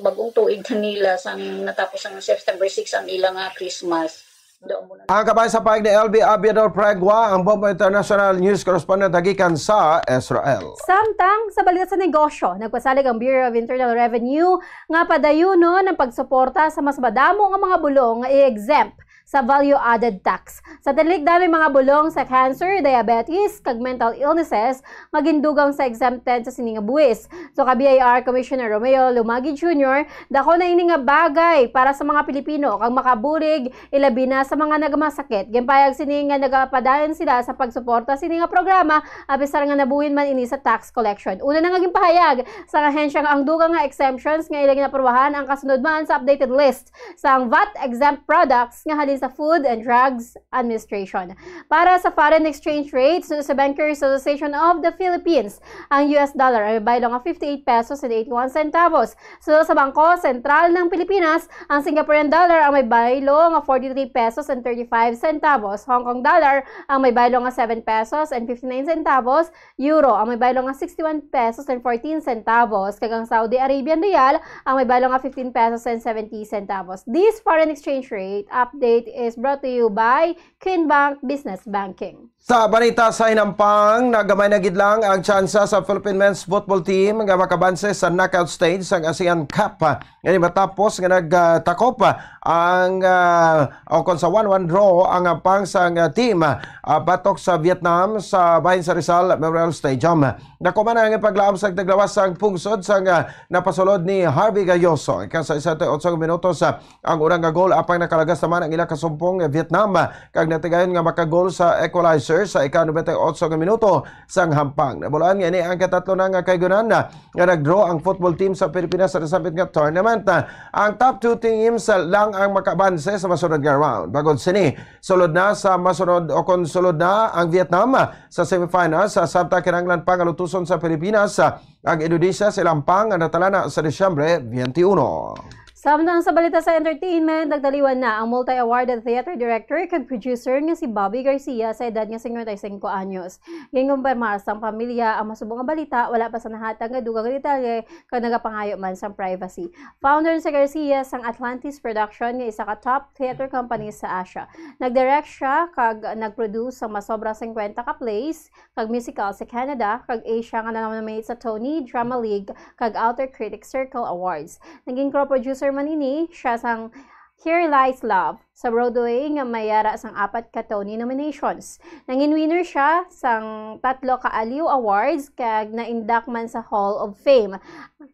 bagong tuig na nila sang natapos ang September six ang ila nga Christmas. Daw mo na. Ang kabahin sa pahayag ni L B Aviador Pregua, ang Bombo International News Correspondent nagikan sa Israel. Samtang sa balita sa negosyo, nagpasalig ang Bureau of Internal Revenue nga padayunon ang pagsuporta sa mas madamo nga mga bulong nga i-exempt sa value-added tax. Sa tinlikdan may mga bulong sa cancer, diabetes, kag mental illnesses nga gindugang sa exempt ten sa sini nga buwis. So ka B I R Commissioner Romeo Lumagi Junior, dako na ini nga bagay para sa mga Pilipino kag makabulig, ilabi na sa mga nagmasakit. Ginpayag sini nga nagapadayon sila sa pagsuporta sini nga programa, apisar nga nabuhin man ini sa tax collection. Una na nga ginpahayag sa ahensya nga ang dugang nga exemptions nga ila ginaprubahan ang kasunod man sa updated list sang V A T exempt products nga halin sa Food and Drugs Administration. Para sa foreign exchange rates, sa Bankers Association of the Philippines, ang U S dollar ang may baylo nga fifty-eight pesos and eighty-one centavos. Sunod sa Bangko Sentral ng Pilipinas, ang Singaporean dollar ang may baylo nga forty-three pesos and thirty-five centavos, Hong Kong dollar ang may baylo nga seven pesos and fifty-nine centavos, Euro ang may baylo nga sixty-one pesos and fourteen centavos, kag ang Saudi Arabian Riyal ang may baylo nga fifteen pesos and seventy centavos. This foreign exchange rate update is brought to you by Queen Bank Business Banking. Sa balita sa hinampang, nagamay na gid lang ang tsansa sa Philippine Men's Football Team nga makabanse sa knockout stage sang ASEAN Cup. Ini matapos nga nagtakop ang, ah, o kon sa one one draw ang hampang sang, ah, team, ah, batok sa Vietnam sa bahin sa Rizal Memorial Stadium. Nakuman ang paglaom sang tiglawas sang pungsod sang, ah, napasulod ni Harvey Gayoso. Ika sa sesenta y ocho minutos, ah, ang unang nga goal, apang nakalagas naman ang ila kasumpong nga Vietnam, ah, kag natigayon nga makagol sa equalizer sa ika nobenta y ocho nga minuto sang hampang. Nabulaan nga ini ang katatlo na nga kaygunan, ah, nga nag-draw ang football team sa Pilipinas sa nasambit nga tournament. Ah, ang top two teams, ah, lang ang makabanse sa masunod nga round. Bangod sini, sulod na sa masunod o kon sulod na ang Vietnam, ah, sa semifinals, ah, samtang kinahanglan pa nga lutuson sa Pilipinas, ah, ang Indonesia sa ilang pang nga natalana sa Disyembre twenty-one. Samtang sa balita sa entertainment, nagtaliwan na ang multi-awarded theater director kag producer nga si Bobby Garcia sa edad nga singkwenta y singko anyos. Ginkumpirmar sang pamilya ang masubo nga balita, wala pa sa nahatag nga dugang nga detalye kag nagapangayo man sang privacy. Founder si Garcia sang Atlantis Production nga isa ka top theater company sa Asia. Nagdirect siya kag nagproduce sang masobra singkwenta ka plays kag musical sa Canada kag Asia nga na-nominate sa Tony, Drama League, kag Outer Critics Circle Awards. Naging co-producer man ini siya sang Here Lies Love sa Broadway nga may yara sang apat ka Tony nominations. Nangin winner siya sang tatlo ka Aliw Awards kag naindak man sa Hall of Fame.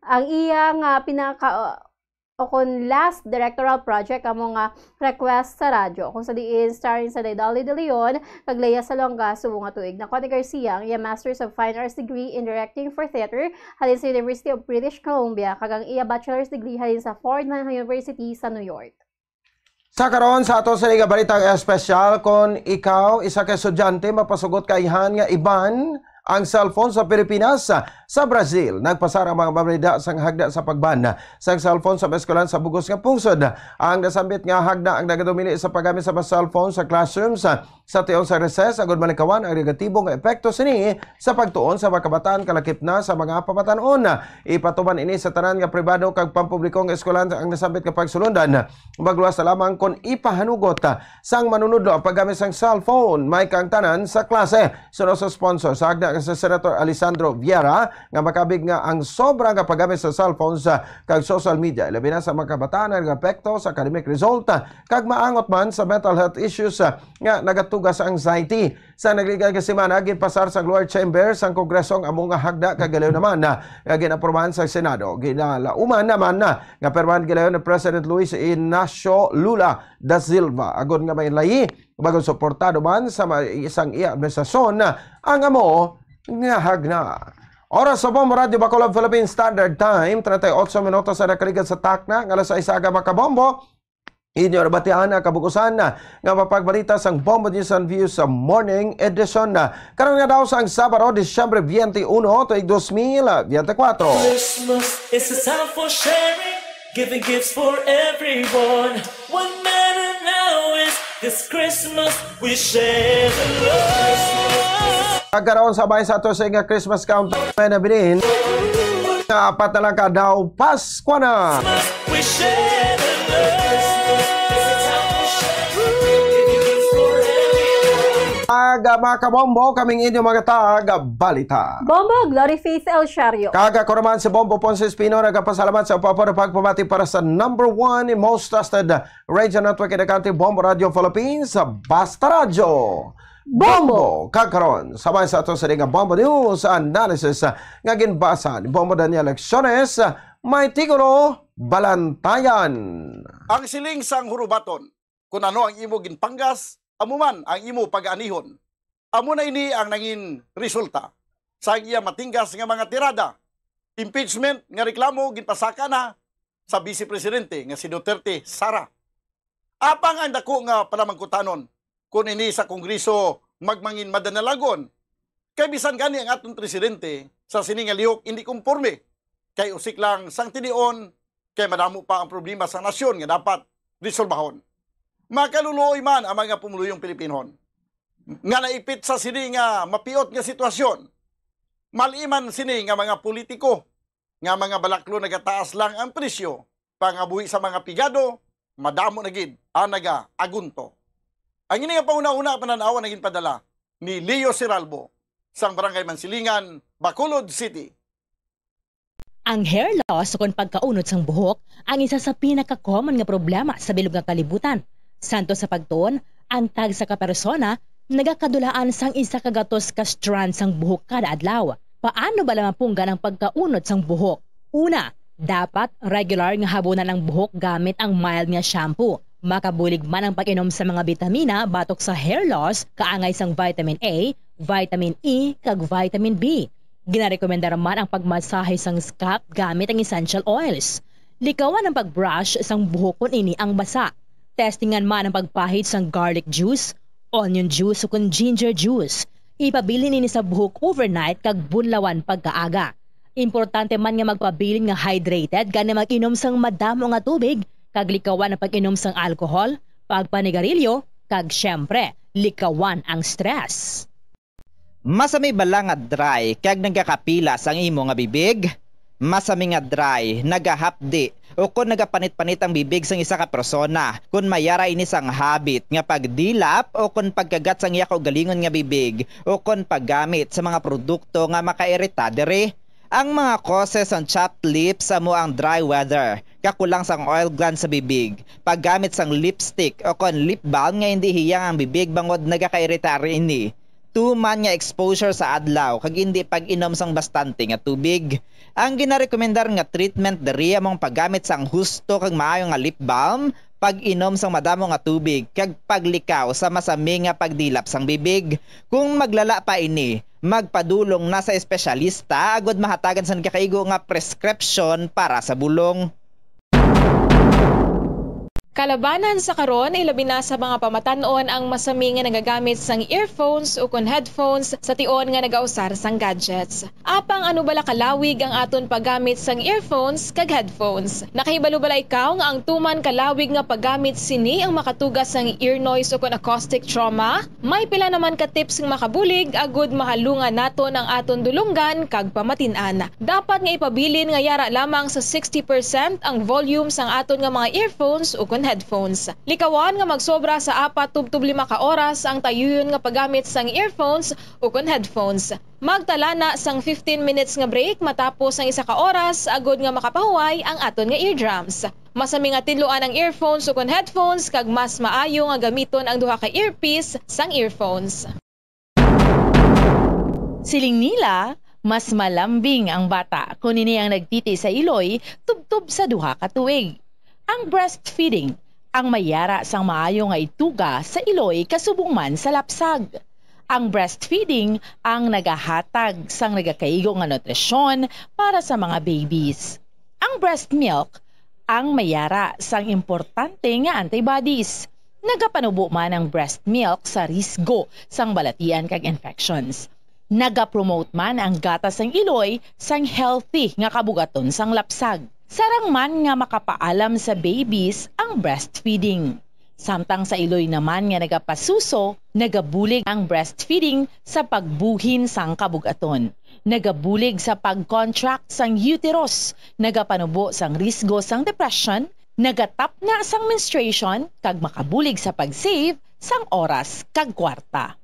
Ang iya nga pinaka o kon last directorial project amo nga Request sa Radyo, kung sa diin starring sa Dolly De Leon kag Lea Salonga subong nga tuig. Nakuha ni Garcia ang iya Masters of Fine Arts degree in Directing for Theater halin sa University of British Columbia kag ang iya bachelor's degree halin sa Fordham University sa New York. Sa karon, sa ato sa nga balitang espesyal, kon ikaw isa ka estudyante, mapasugot ka ayhan nga i-ban ang cellphone sa Pilipinas. Sa Brazil, nagpasar ang mga mamrida sang hagda sa pag-ban sang cellphone sa mga eskwelahan sa bugos nga pungsod. Ang nasambit nga hagda ang nagadomili sa paggamit sa mga cellphone sa classrooms sa tion sa recess, agud malikawan ang negatibo nga epekto sini sa pagtuon sa mga kabataan kalakip na sa mga pamatan-on. Ipatuman ini sa tanan nga pribado kag pampubliko nga eskwelahan ang nasambit nga pagsulundan. Magluwas na lamang kon ipahanugot sang manunudlo ang paggamit sang cellphone, may kaangtanan sa klase. Suno sa sponsor sa hagda nga si Senator Alessandro Viera nga makabig nga ang sobra nga paggamit sa cellphones, ah, kag social media, labi na sa mga kabataan, nagapekto sa academic result, ah, kag maangot man sa mental health issues, ah, nga nagatuga sa anxiety. Sa nagligad nga semana, ginpasar sa lower chamber sang Kongreso ang amo nga hagda kag galayon naman, ah, nga ginaprobahan sa Senado. Ginalauman naman, ah, nga pirmahan galayon ni President Luis Ignacio Lula da Silva, agod nga may layi, bag-o suportado man sa ma-, isang iya administrasyon ang amo nga hagna. Oras sa Bombo Radyo Bacolod Philippine Standard Time, treinta y ocho minutos ang nakaligad sa takna nga alas sais aga, mga kabombo. Inyo nabatian ang kabug-usan nga mapagbalita sang Bombo News and Views sa Morning Edition. Karon nga daw sang Sabado, Disyembre twenty-one, tuig dos mil biyente kwatro. Christmas is a time for sharing, giving gifts for everyone. What matter now is this Christmas, we share the love. Pagkaron, sabay sa ato sa nga Christmas countdown na binin. Nga apat na lang ka daw, Pasko na. We share the love. Aga, mga kabombo, kaming inyo mga tag balita. Bombo, Glory Faith El Shario. Kag ako naman si Bombo Ponce Espino, nagapasalamat sa upapod pagpamati para sa number one and most trusted radio network in the country, Bombo Radio Philippines, Basta Radyo. Bombo! Kag karon, sabay sa ato sa nga Bombo News Analysis nga ginbasa ni Bombo Daniel Lecciones, may titulo, Balantayan. Ang siling sang hurubaton, kun ano ang imo ginpanggas, amo man ang imo pag-aanihon. Amo na ini ang nangin resulta sa iya matinggas nga mga tirada. Impeachment nga reklamo ginpasaka na sa Vice Presidente nga si Duterte Sara. Apang ang dako nga panamangkutanon, kun ini sa Kongreso magmangin madanalagon, kay bisan gani ang aton presidente sa sini nga lihok indi komporme, kay usik lang sang tinion, kay madamo pa ang problema sa nasyon nga dapat resolbahon. Makaluluoy man ang mga pumuluyong Pilipinhon nga naipit sa sini nga mapiot nga sitwasyon. Mali man sini nga mga politiko nga mga balaklo nagataas lang ang presyo, pangabuhi sa mga pigado, madamo na gid ang nagaagunto. Ang ini nga pahunahuna panan-aw ang naging padala ni Leo Siralbo sang Barangay Mansilingan, Bacolod City. Ang hair loss ukon pagkaunod sang buhok ang isa sa pinaka-common nga problema sa bilog nga kalibutan. Santo sa pagtuon, ang tagsa ka persona nagakadulaan sang isa ka gatos ka strand sang buhok kada adlaw. Paano bala mapunggan ang pagkaunod sang buhok? Una, dapat regular nga habunan ang buhok gamit ang mild nga shampoo. Makabulig man ang pag-inom sa mga bitamina batok sa hair loss, kaangay sang vitamin A, vitamin E, kag vitamin B. Ginarekomendar man ang pagmasahe sang scalp gamit ang essential oils. Likawan ang pag-brush sang buhok kon ini ang basa. Testingan man ang pagpahid sang garlic juice, onion juice, ukon ginger juice. Ipabilin ini sa buhok overnight kag bunlawan pagkaaga. Importante man nga magpabilin nga hydrated, gani mag-inom sang madamo nga tubig, kag likawan ang pag-inom sang alcohol, pagpanigarilyo, kag, siyempre, likawan ang stress. Masami bala nga dry kag nagakapilas ang imo nga bibig? Masami nga dry, nagahapdi, ukon nagapanit-panit ang bibig sang isa ka persona kon may ara ini sang habit nga pagdilap ukon pagkagat sang iya kaugalingon nga bibig ukon paggamit sa mga produkto nga makairita diri. Ang mga causes sang chapped lips amo ang dry weather, kakulang sang oil glands sa bibig, paggamit sang lipstick ukon lip balm nga indi hiyang ang bibig bangod nagakairita ini, tuman nga exposure sa adlaw kag indi pag-inom sang bastante nga tubig. Ang ginarekomendar nga treatment diri amo ang paggamit sang husto kag maayo nga lip balm, pag-inom sang madamo nga tubig, kag paglikaw sa masami nga pagdilap sang bibig. Kung maglala pa ini, magpadulong na sa espesyalista agud mahatagan sang nagakaigo nga prescription para sa bulong. Kalabanan sa karon, ilabi na sa mga pamatan-on ang masami nga nagagamit sang earphones ukon headphones sa tion nga nagausar sang gadgets. Apang ano bala kalawig ang aton paggamit sang earphones kag headphones? Nakahibalo bala ikaw nga ang tuman kalawig nga paggamit sini ang makatuga sang ear noise ukon acoustic trauma? May pila naman ka tips nga makabulig agud mahalungan naton ang aton dulonggan kag pamatin-an. Dapat nga ipabilin nga yara lamang sa sixty percent ang volume sang aton nga mga earphones ukon headphones. Likawan nga magsobra sa apat tubtob lima ka oras ang tayuyon nga paggamit sang earphones ukon headphones. Magtala na sang fifteen minutes nga break matapos ang isa ka oras agud nga makapahuway ang aton nga eardrums. Masami nga tinluan ang earphones ukon headphones kag mas maayo nga gamiton ang duha ka earpiece sang earphones. Siling nila, mas malambing ang bata kon ini ang nagtiti sa iloy tubtob sa duha ka tuig. Ang breastfeeding ang may yara sang maayo nga ituga sa iloy kasubong man sa lapsag. Ang breastfeeding ang nagahatag sang nagakaigo nga nutrisyon para sa mga babies. Ang breast milk ang may yara sang importante nga antibodies. Nagapanubo man ang breast milk sa risgo sang balatian kag infections. Nagapromote man ang gatas sang iloy sang healthy nga kabugaton sang lapsag. Sarang man nga makapaalam sa babies ang breastfeeding. Samtang sa iloy naman nga nagapasuso, nagabulig ang breastfeeding sa pagbuhin sang kabugaton. Nagabulig sa pag-contract sang uterus, nagapanubo sang risgo sang depression, nagatapna sang menstruation, kag makabulig sa pag-save sang oras kag kwarta.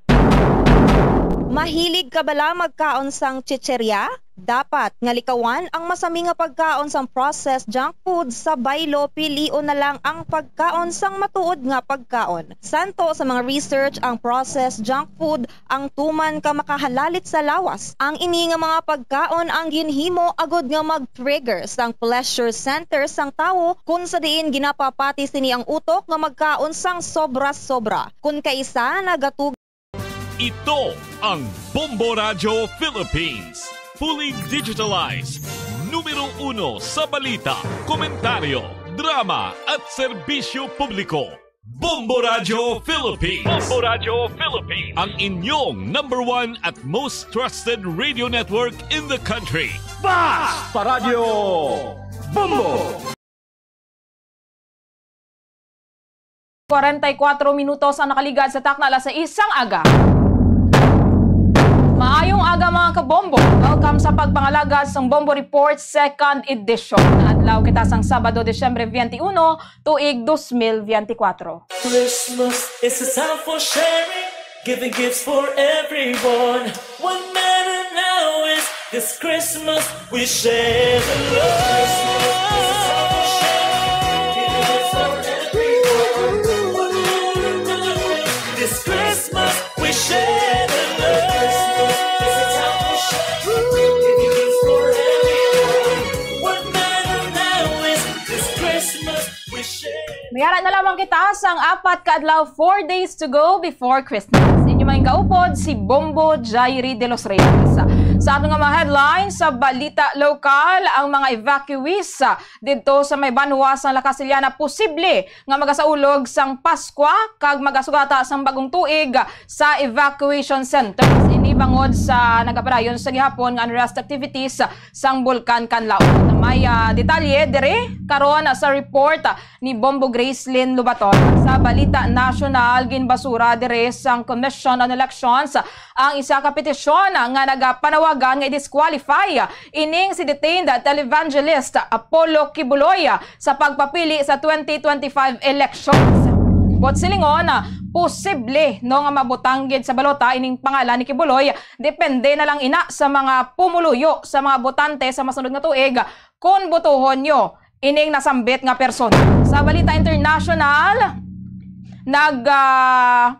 Mahilig ka bala magkaon sang chicherya? Dapat nga likawan ang masami nga pagkaon sang processed junk food sa baylo, pilion na lang ang pagkaon sang matuod nga pagkaon. Santo sa mga research, ang processed junk food ang tuman ka makahalalit sa lawas. Ang ini nga mga pagkaon ang ginhimo agud nga mag-trigger sang pleasure center sang tawo, kun sa diin ginapapati sini ang utok nga magkaon sang sobra-sobra. Kun kaisa, nagatug- Ito ang Bombo Radyo Philippines. Fully digitalized. Numero uno sa balita, komentaryo, drama, at serbisyo publiko. Bombo Radyo Philippines. Bombo Radyo Philippines. Ang inyong number one at most trusted radio network in the country. Basta Radyo Bombo! Kwarenta y kuatro minutos ang nakaligad sa takna alas sais sang aga. Maayong aga, mga kabombo. Welcome sa pagpangalagad sang Bombo Report Second Edition. Adlaw kita sang Sabado, Disyembre twenty-one, tuig dos mil biyente kuwatro. Christmas is a time for sharing, giving gifts for everyone. What matter now is this Christmas we share the love. This Christmas we share the love. What matter now is this Christmas we share. May ara na lamang kita sang apat ka adlaw, four days to go before Christmas. Inyo may kaupod si Bombo Jairi de los Reyes. Sa aton nga mga headlines, sa balita lokal, ang mga evacuees, ah, didto sa may banwa sang La Castellana posible nga magasaulog sang Paskwa kag magasugata sang bagong tuig sa evacuation centers. Ini bangod sa nagapadayon sa gihapon nga unrest activities sang Bulkan Kanlaon. May, ah, detalye diri karon sa report ni Bombo Gracelyn Lobaton. Sa balita nasyonal, ginbasura diri sang Commission on Elections ang isa ka petisyon nga nagapanawagan nga i-disqualify ining si detained televangelist Apollo Quiboloy sa pagpapili sa twenty twenty-five elections. Buot silingon, posible, no, nga mabutang gid sa balota ining pangalan ni Quiboloy, depende na lang ina sa mga pumuluyo sa mga botante sa masunod nga tuig kon botohon nyo ining nasambit nga persona. Sa balita international, nag, ah,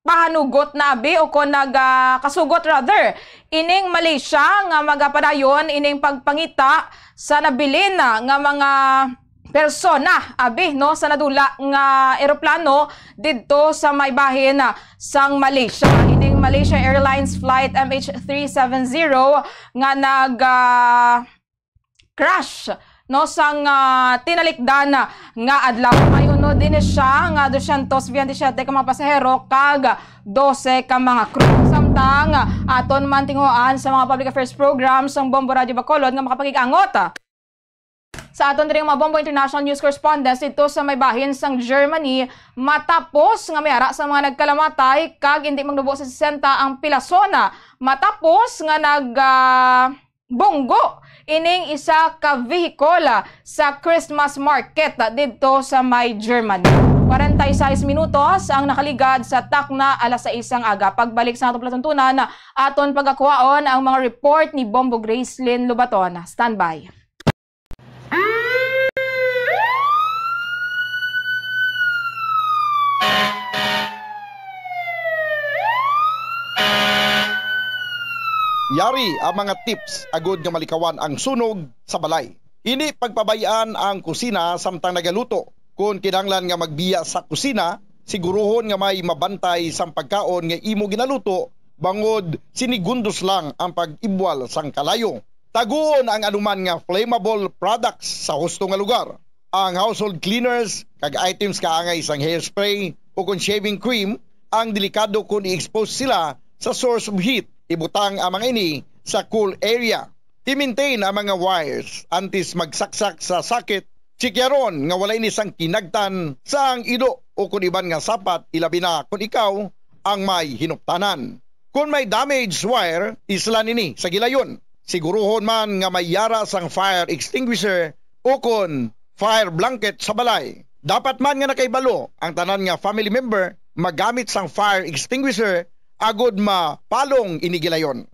pahanugot na abi o kon nag, ah, kasugot rather ining Malaysia nga magapadayon ining pagpangita sa nabilin na nga mga persona abi, no, sa nadula nga eroplano didto sa may bahin, ah, sang Malaysia. Ining Malaysia Airlines Flight M H three seven zero nga nag, ah, crash, no, sang, ah, tinalikdan nga adlaw. May unod din siya nga dosyentos biyente siyete ka mga pasahero kag dose ka mga crew. Samtang, ah, aton man tinguhaan sa mga public affairs programs sang Bombo Radyo Bacolod nga makapakig-angot. Sa aton diri mga Bombo International News Correspondents dito sa may bahin sang Germany, matapos nga may ara sa mga nagkalamatay kag hindi magnubo sa sesenta ang pilasona, matapos nga nag, ah, bunggo ining isa ka vehicle sa Christmas market didto sa may Germany. Kwarenta y seis minutos ang nakaligad sa takna alas sais ang aga. Pagbalik sa atong palatuntunan, aton pagakuhaon ang mga report ni Bombo Gracelyn Lobaton. Standby. Yari ang mga tips agud nga malikawan ang sunog sa balay. Hindi pagpabay-an ang kusina samtang nagaluto. Kon kinahanglan nga magbiya sa kusina, siguruhon nga may mabantay sang pagkaon nga imo ginaluto, bangod sinigundos lang ang pag-ibwal sang kalayo. Taguon ang anuman nga flammable products sa husto nga lugar. Ang household cleaners kag items kaangay sang hairspray o kon shaving cream ang delikado kon i-expose sila sa source of heat. Ibutang ang mga ini sa cool area. I-maintain ang mga wires antes magsaksak sa socket. Chikyaron nga wala ini sang kinagtan sang ido o kon iban nga sapat, ilabi na kon ikaw ang may hinuptanan. Kon may damaged wire, islan ini sa gilayon. Siguruhon man nga may yara sang fire extinguisher o kon fire blanket sa balay. Dapat man nga nakahibalo ang tanan nga family member magamit sang fire extinguisher agod mapalong ini gilayon.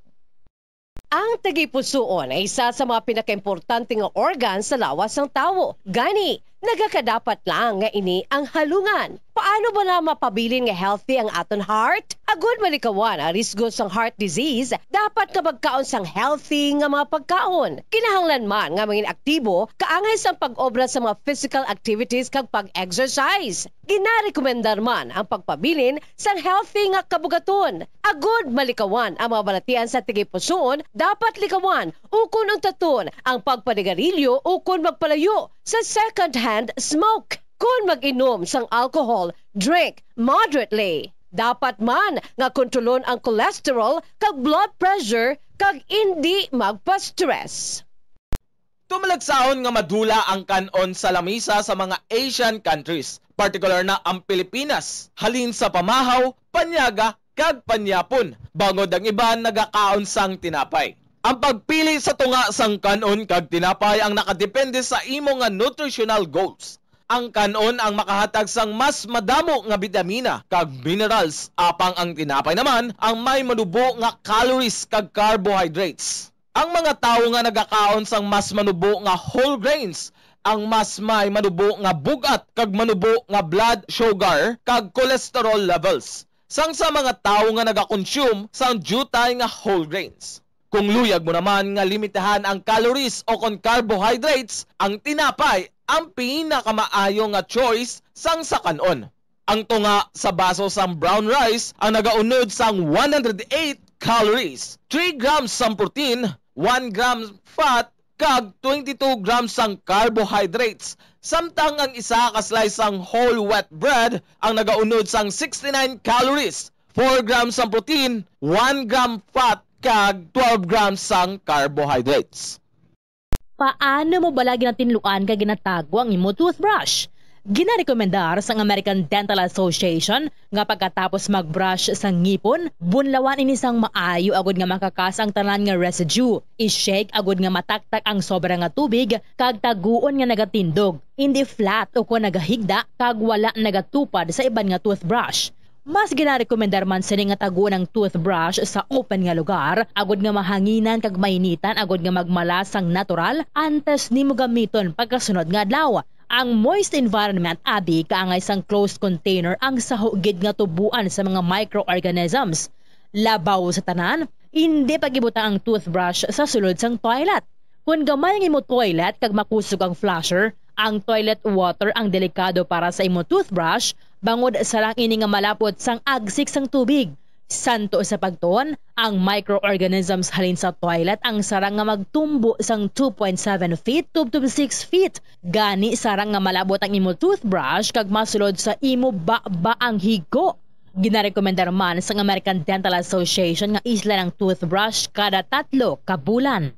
Ang tagipusoon ay isa sa mga pinakaimportante nga organ sa lawas sang tawo. Gani, nagakadapat lang nga ini ang halungan. Paano bala mapabilin nga healthy ang aton heart? Agud malikawan ang risgo sang heart disease, dapat nga magkaon sang healthy nga mga pagkaon. Kinahanglan man nga mangin aktibo kaangay sang pag-obra sa mga physical activities kag pag-exercise. Ginarekomendar man ang pagpabilin sang healthy nga kabugaton. Agud malikawan ang mga balatian sa tagipusoon, dapat likawan ukon untaton ang pagpanigarilyo ukon magpalayo sa second-hand smoke. Kon mag-inom sang alcohol, drink moderately. Dapat man nga kontrolon ang cholesterol kag blood pressure kag indi magpa-stress. Tumalagsaon nga madula ang kan-on sa lamisa sa mga Asian countries, partikular na ang Pilipinas, halin sa pamahaw, panyaga, kag panyapon, bangod ang iban nagakaon sang tinapay. Ang pagpili sa tunga sang kan-on kag tinapay ang nakadepende sa imo nga nutritional goals. Ang kan-on ang makahatag sang mas madamo nga bitamina kag minerals, apang ang tinapay naman ang may manubo nga calories kag carbohydrates. Ang mga tawo nga nagakaon sang mas manubo nga whole grains ang mas may manubo nga bug-at kag manubo nga blood sugar kag cholesterol levels sang sa mga tawo nga nagakonsume sang diutay nga whole grains. Kung luyag mo naman nga limitahan ang calories o kon carbohydrates, ang tinapay ang pinakamaayo nga choice sang sa kan-on. Ang tunga sa baso sang brown rice ang nagaunod sang one hundred eight calories, three grams sang protein, one gram fat, kag twenty-two grams sang carbohydrates, samtang ang isa ka slice sang whole wheat bread ang nagaunod sang sixty-nine calories, four grams sang protein, one gram fat, kag twelve grams sang carbohydrates. Paano mo bala ginatinluan kag ginatago ang imo toothbrush? Ginarekomendar sang American Dental Association nga pagkatapos mag-brush sa ngipon, bunlawan ini sang maayo agud nga makakas ang tanan nga residue. I-shake agud nga mataktak ang sobra nga tubig kag taguon nga nagatindog, indi flat ukon nagahigda kag wala nagatupad sa iban nga toothbrush. Mas ginarekomendar man sini nga taguon ang toothbrush sa open nga lugar agud nga mahanginan kag mainitan agud nga magmala sang natural antes nimo gamiton pagkasunod nga adlaw. Ang moist environment abi kaangay sang closed container ang saho gid nga tuboan sa mga microorganisms. Labaw sa tanan, indi pag-ibutang ang toothbrush sa sulod sang toilet. Kon gamay ang imo toilet kag makusog ang flusher, ang toilet water ang delikado para sa imo toothbrush, bangod sarang ini nga malapot sang agsik sang tubig. Santo sa pagtuon, ang microorganisms halin sa toilet ang sarang nga magtumbo sang two point seven feet tubtob six feet. Gani, sarang nga malabot ang imo toothbrush kag masulod sa imo baba ang higo. Ginarekomendar man sang American Dental Association nga islan ang toothbrush kada tatlo ka bulan.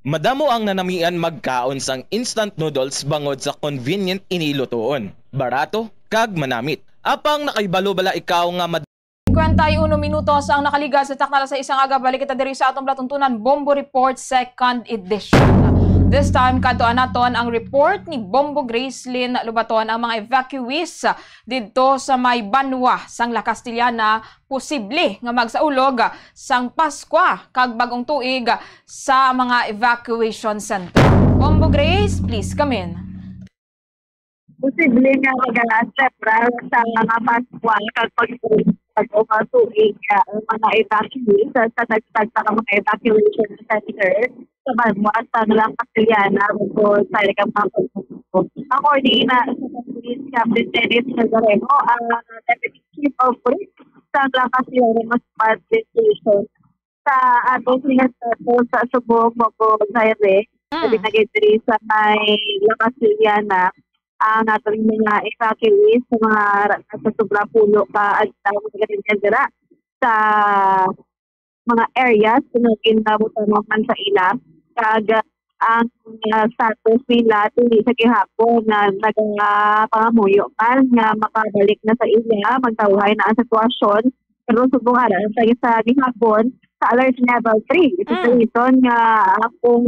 Madamo ang nanamian magkaon sang instant noodles bangod sa convenient ini lutoon, barato, kag manamit. Apang nakahibalo bala ikaw nga mad- Cincuenta y uno minutos ang nakaligas sa takna alas sais sang aga. Balik kita diri sa atong palatuntunan, Bombo Report, second edition. This time, kadtuan naton ang report ni Bombo Gracelyn Lobaton, ang mga evacuees didto sa may banwa sang La Castellana posible nga magsaulog sang Paskwa kag Bag-ong Tuig sa mga evacuation center. Bombo Grace, please come in. Posible nga magaselebrar sa mga Paskwa kag pag-, pag-, o mga tuig, ah, ang mga evacuees sa, sa tagtag sa mga evacuation center sa banwa sa La Castellana, Bohol, sa ilang mga pagbubuko. According na sa Captain Dennis Nazarejo, ang Deputy Chief of Police sa Lakas-Laro Municipal Station. Sa atong sinasako sa Subong, Moco, Zaire, Mm. sa binagay diri sa may Lakas-Laro, ang aton mga evacuees sa mga ra-, sa sobra pulo ka adlaw nga ginatindera sa mga areas nga ginabutang man sa ila. Kag ang, ah, status nila tuli sa gihapon na nagapangamuyo man nga makabalik na sa ila, magtawhay na ang sitwasyon. Pero subong ara sa, sa gihapon, sa alert level three. Ito sa Mm. reason nga kung,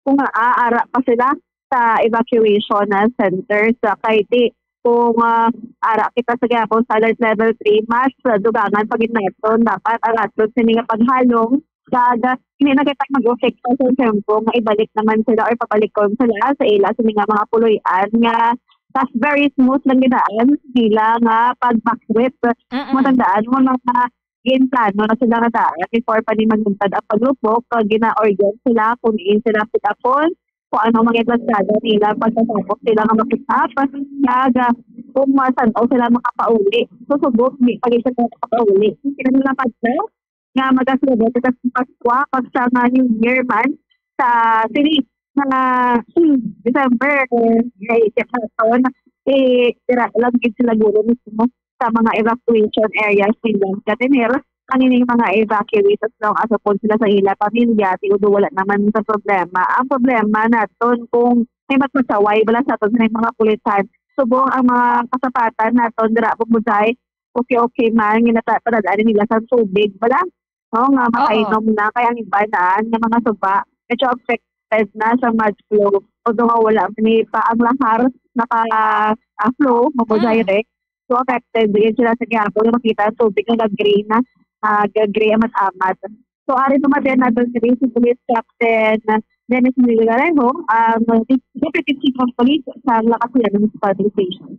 kung ara pa sila sa evacuation, ah, centers, ah, kay di kung, ah, ara kita sa gihapon sa alert level three, mas, ah, dugangan pa gid naton dapat ang aton sini nga paghalong. Kag, ah, hindi na kita mag-epekto sa tempo nga ibalik naman sila or pabalikon sila sa ila sini nga mga puloy-an nga that's very smooth lang gid daan nila nga pag-backtrip. Mm-mm. Matandaan mo na nga ginplano na sila nga daan before pa ni manungtad ang paglupok, kag gina-order sila kung diin sila pick-upon, kung ano mga barkada nila pagkatapos sila nga ma-pick up. Kag, ah, kung masan-o sila makapauli. So, subok, di pa gid sila makapauli. Kung sila nila pa nga magasulod sa Paskwa, pag sa nga New Year man, sa sini nga, hmm, December, eh, naisip naton, eh, dira lang gid sila guro mismo sa mga evacuation areas nila. Katener, ang ining mga evacuees, as long as upon sila sa ila pamilya, tiudo wala naman sa problema. Ang problema naton kung may magpasaway bala sa aton sa mga pulitan. Subong ang mga kasapatan naton dira, Bumbuday, okay, okay man, nga nata-, padadaan nila sa tubig bala, no, nga Oo. makainom na. Kaya ang iba na nga mga suba, medyo affected na sa mud flow. Although nga wala man ni pa ang lahar naka, ah, flow, Bumbuday, Mm. re. So, affected din sila sa gihapon. Makita ang tubig nga nag-gray na, ah, nag-gray amat-amat. So, ari pa man naton si Police Captain Dennis Villarejo, ang Deputy Chief of Police sa Lakas-Laro Municipal Station.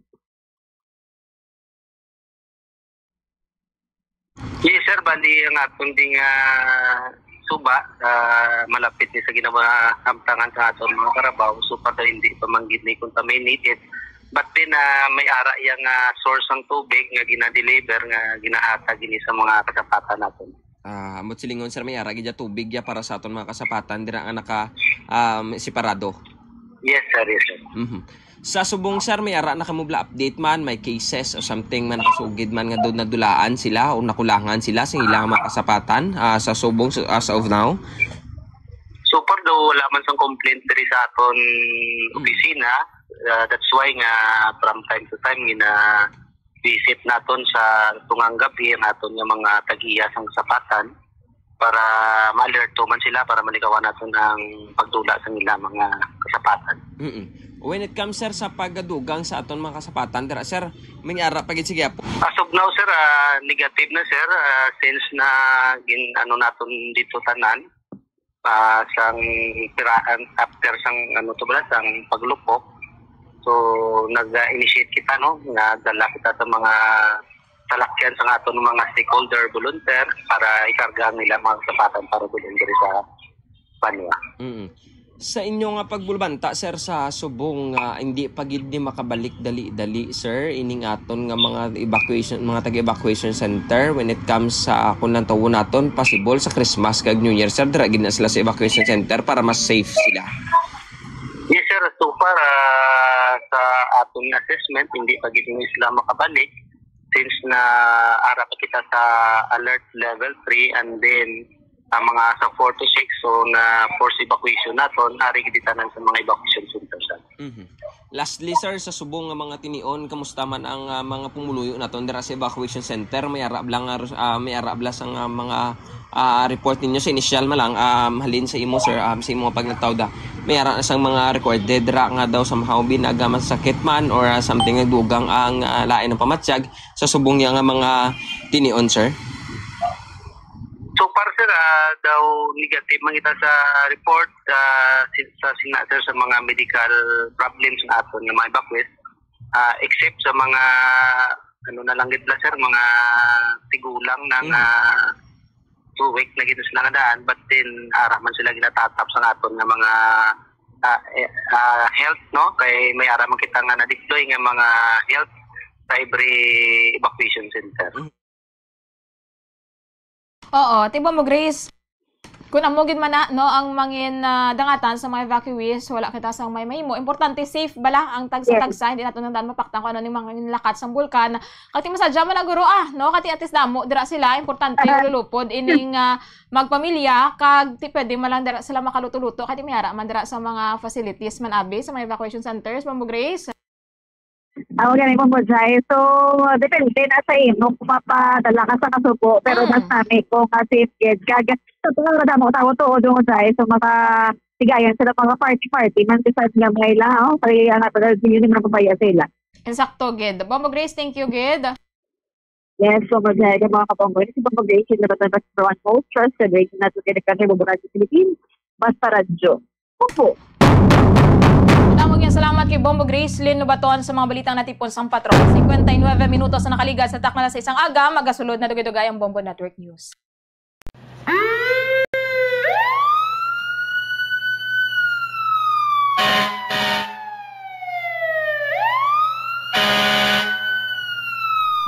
Yes, sir. Bali, ang aton ding, ah, suba, ah, malapit ni sa ginawa hamtangan sa aton mga karabaw. So, pa daw hindi pa man gid ni contaminated. But then, ah, may ara yang, ah, source ang tubig nga gina-deliver, nga ginahatag ini sa mga kasapatan naton. Ah, amot silingon, sir, may ara gid ya tubig ya para sa aton mga kasapatan dira nga naka, um, separado. Yes, sir. Yes, sir. Mhm. Sa subong, sir, may ara na kamo bala update man, may cases o something man nakasugid man nga do-, nadulaan sila o nakulangan sila sa ilang mga kasapatan, ah, sa subong, so, as of now? So far daw, wala man sang complaint diri sa aton Hmm. opisina. Ah, that's why nga from time to time, gina-visit naton sa tungang gabi ang aton nga mga tag-iya sang kasapatan para ma-alerto man sila, para maligawan naton ang pagdula sa nila mga kasapatan. Mm-mm. When it comes, sir, sa pagdugang sa aton mga kasapatan dira, sir, may ara pa gid sa gihapon? As of now, sir, ah, negative na, sir, ah, since na gin-, ano naton dito tanan, ah, sang tiraan after sang, ano to bala, sang paglupok. So, nag-initiate kita, no, nga dala kita sa mga salakyan sa aton mga stakeholder, volunteer, para ikarga ang nila mga kasapatan para dulon diri sa banwa. Mm. Sa inyo nga pagbulbanta, sir, sa subong nga hindi pa gid ni makabalik dali-dali, sir, ining aton nga mga evacuation, mga taga-evacuation center when it comes sa, kung lang tawon naton, possible sa Christmas kag New Year, sir, dira gid na sila sa evacuation center para mas safe sila? Yes, sir. So far, ah, sa aton assessment, hindi pa gid ni sila makabalik since na ara pa kita sa alert level three, and then ang mga sa four to six, so na forced evacuation naton, ari gid tanan sa mga evacuation center, sir. Mhm. Lastly, sir, sa subong nga mga tinion, kamusta man ang, ah, mga pumuluyo naton dira sa evacuation center? May ara bala nga, ah, may ara bala sa nga mga, ah, report ninyo sa initial man lang, um, halin sa imo, sir, um, sa imo nga pagnagtawda? May ara na sang mga recorded dira nga daw somehow binaga masakit man or, ah, something nagdugang ang, ah, lain ang pamatyag sa subong niya nga mga tinion, sir? So far, sir, ah, daw negative man kita sa report, ah, si-, sa sina-, sir, sa mga medical problems naton nga mga evacuees, ah, except sa mga, ano na lang gid, sir, mga tigulang na Mm. nga two week na gid sila nga daan, but then ara man sila ginatatap sa aton nga mga ah, eh, ah, health, no? Kay may ara man kita nga na-deploy nga mga health sa every evacuation center. Oo, tibo mo, Grace. Kung amo gid man na, no, ang mangin ah, dangatan sa mga evacuees, wala kita sang may mahimo. Importante, safe bala ang tagsa-tagsa, hindi nato nang daan mapaktan kung ano ning mga lakat sang bulkan. Kati masadya man na guro, ah, no, kati atis damo dira sila, importante lulupod ining ah, magpamilya, kag ti pwede man lang dira sila makaluto-luto, kati may ara man dira sa mga facilities man abi, sa mga evacuation centers, Bombo Grace. Ako gani mo, Jai. So, depende na sa imo kung mapadala ka sa kasubo. Pero Mm. mas nami ko nga safe gid. Kag sa mga damo tao to, doon, Jai. So, mga tigayan sila, mga party-party man, bisag nga may lahaw. Kaya nga, pag yun yung mga pabaya sila. Insakto gid. Bombo Grace, thank you gid. Yes, so, Jai, ang mga kapanggoy, si Panggoy, sila ba tayo sa most trusted radio network in the country, Bombo Radyo Philippines, Basta Radyo. Opo. Damo gyud salamat kay Bombo Gracelyn Lubaton sa mga balitang natipon sang patron. Cincuenta y nueve minutos na nakaligad sa takna na sa isang aga, magasulod na dugay-dugay ang Bombo Network News.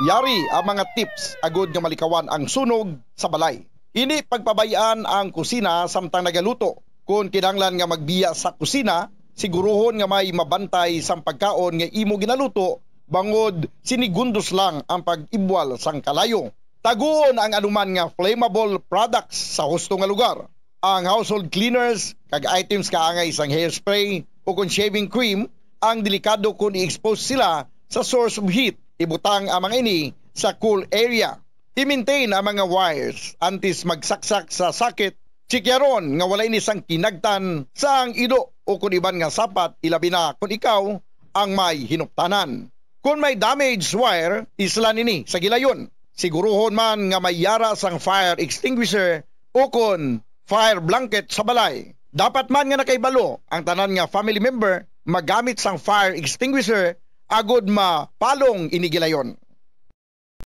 Yari ang mga tips agud nga malikawan ang sunog sa balay. Hindi pagpabay-an ang kusina samtang nagaluto. Kon kinahanglan nga magbiya sa kusina, siguruhon nga may mabantay sang pagkaon nga imo ginaluto, bangod sinigundos lang ang pag-ibwal sang kalayo. Taguon ang anuman nga flammable products sa husto nga lugar. Ang household cleaners kag items kaangay sang hairspray o kon shaving cream ang delikado kon i-expose sila sa source of heat. Ibutang ang mga ini sa cool area. I-maintain ang mga wires antes magsaksak sa socket. Chikyaron nga wala ini sang kinagtan sa ang ido o kon iban nga sapat, ilabi na kon ikaw ang may hinuptanan. Kon may damaged wire, islan ini sa gilayon. Siguruhon man nga may yara sang fire extinguisher o kon fire blanket sa balay. Dapat man nga nakahibalo ang tanan nga family member magamit sang fire extinguisher agud mapalong ini gilayon.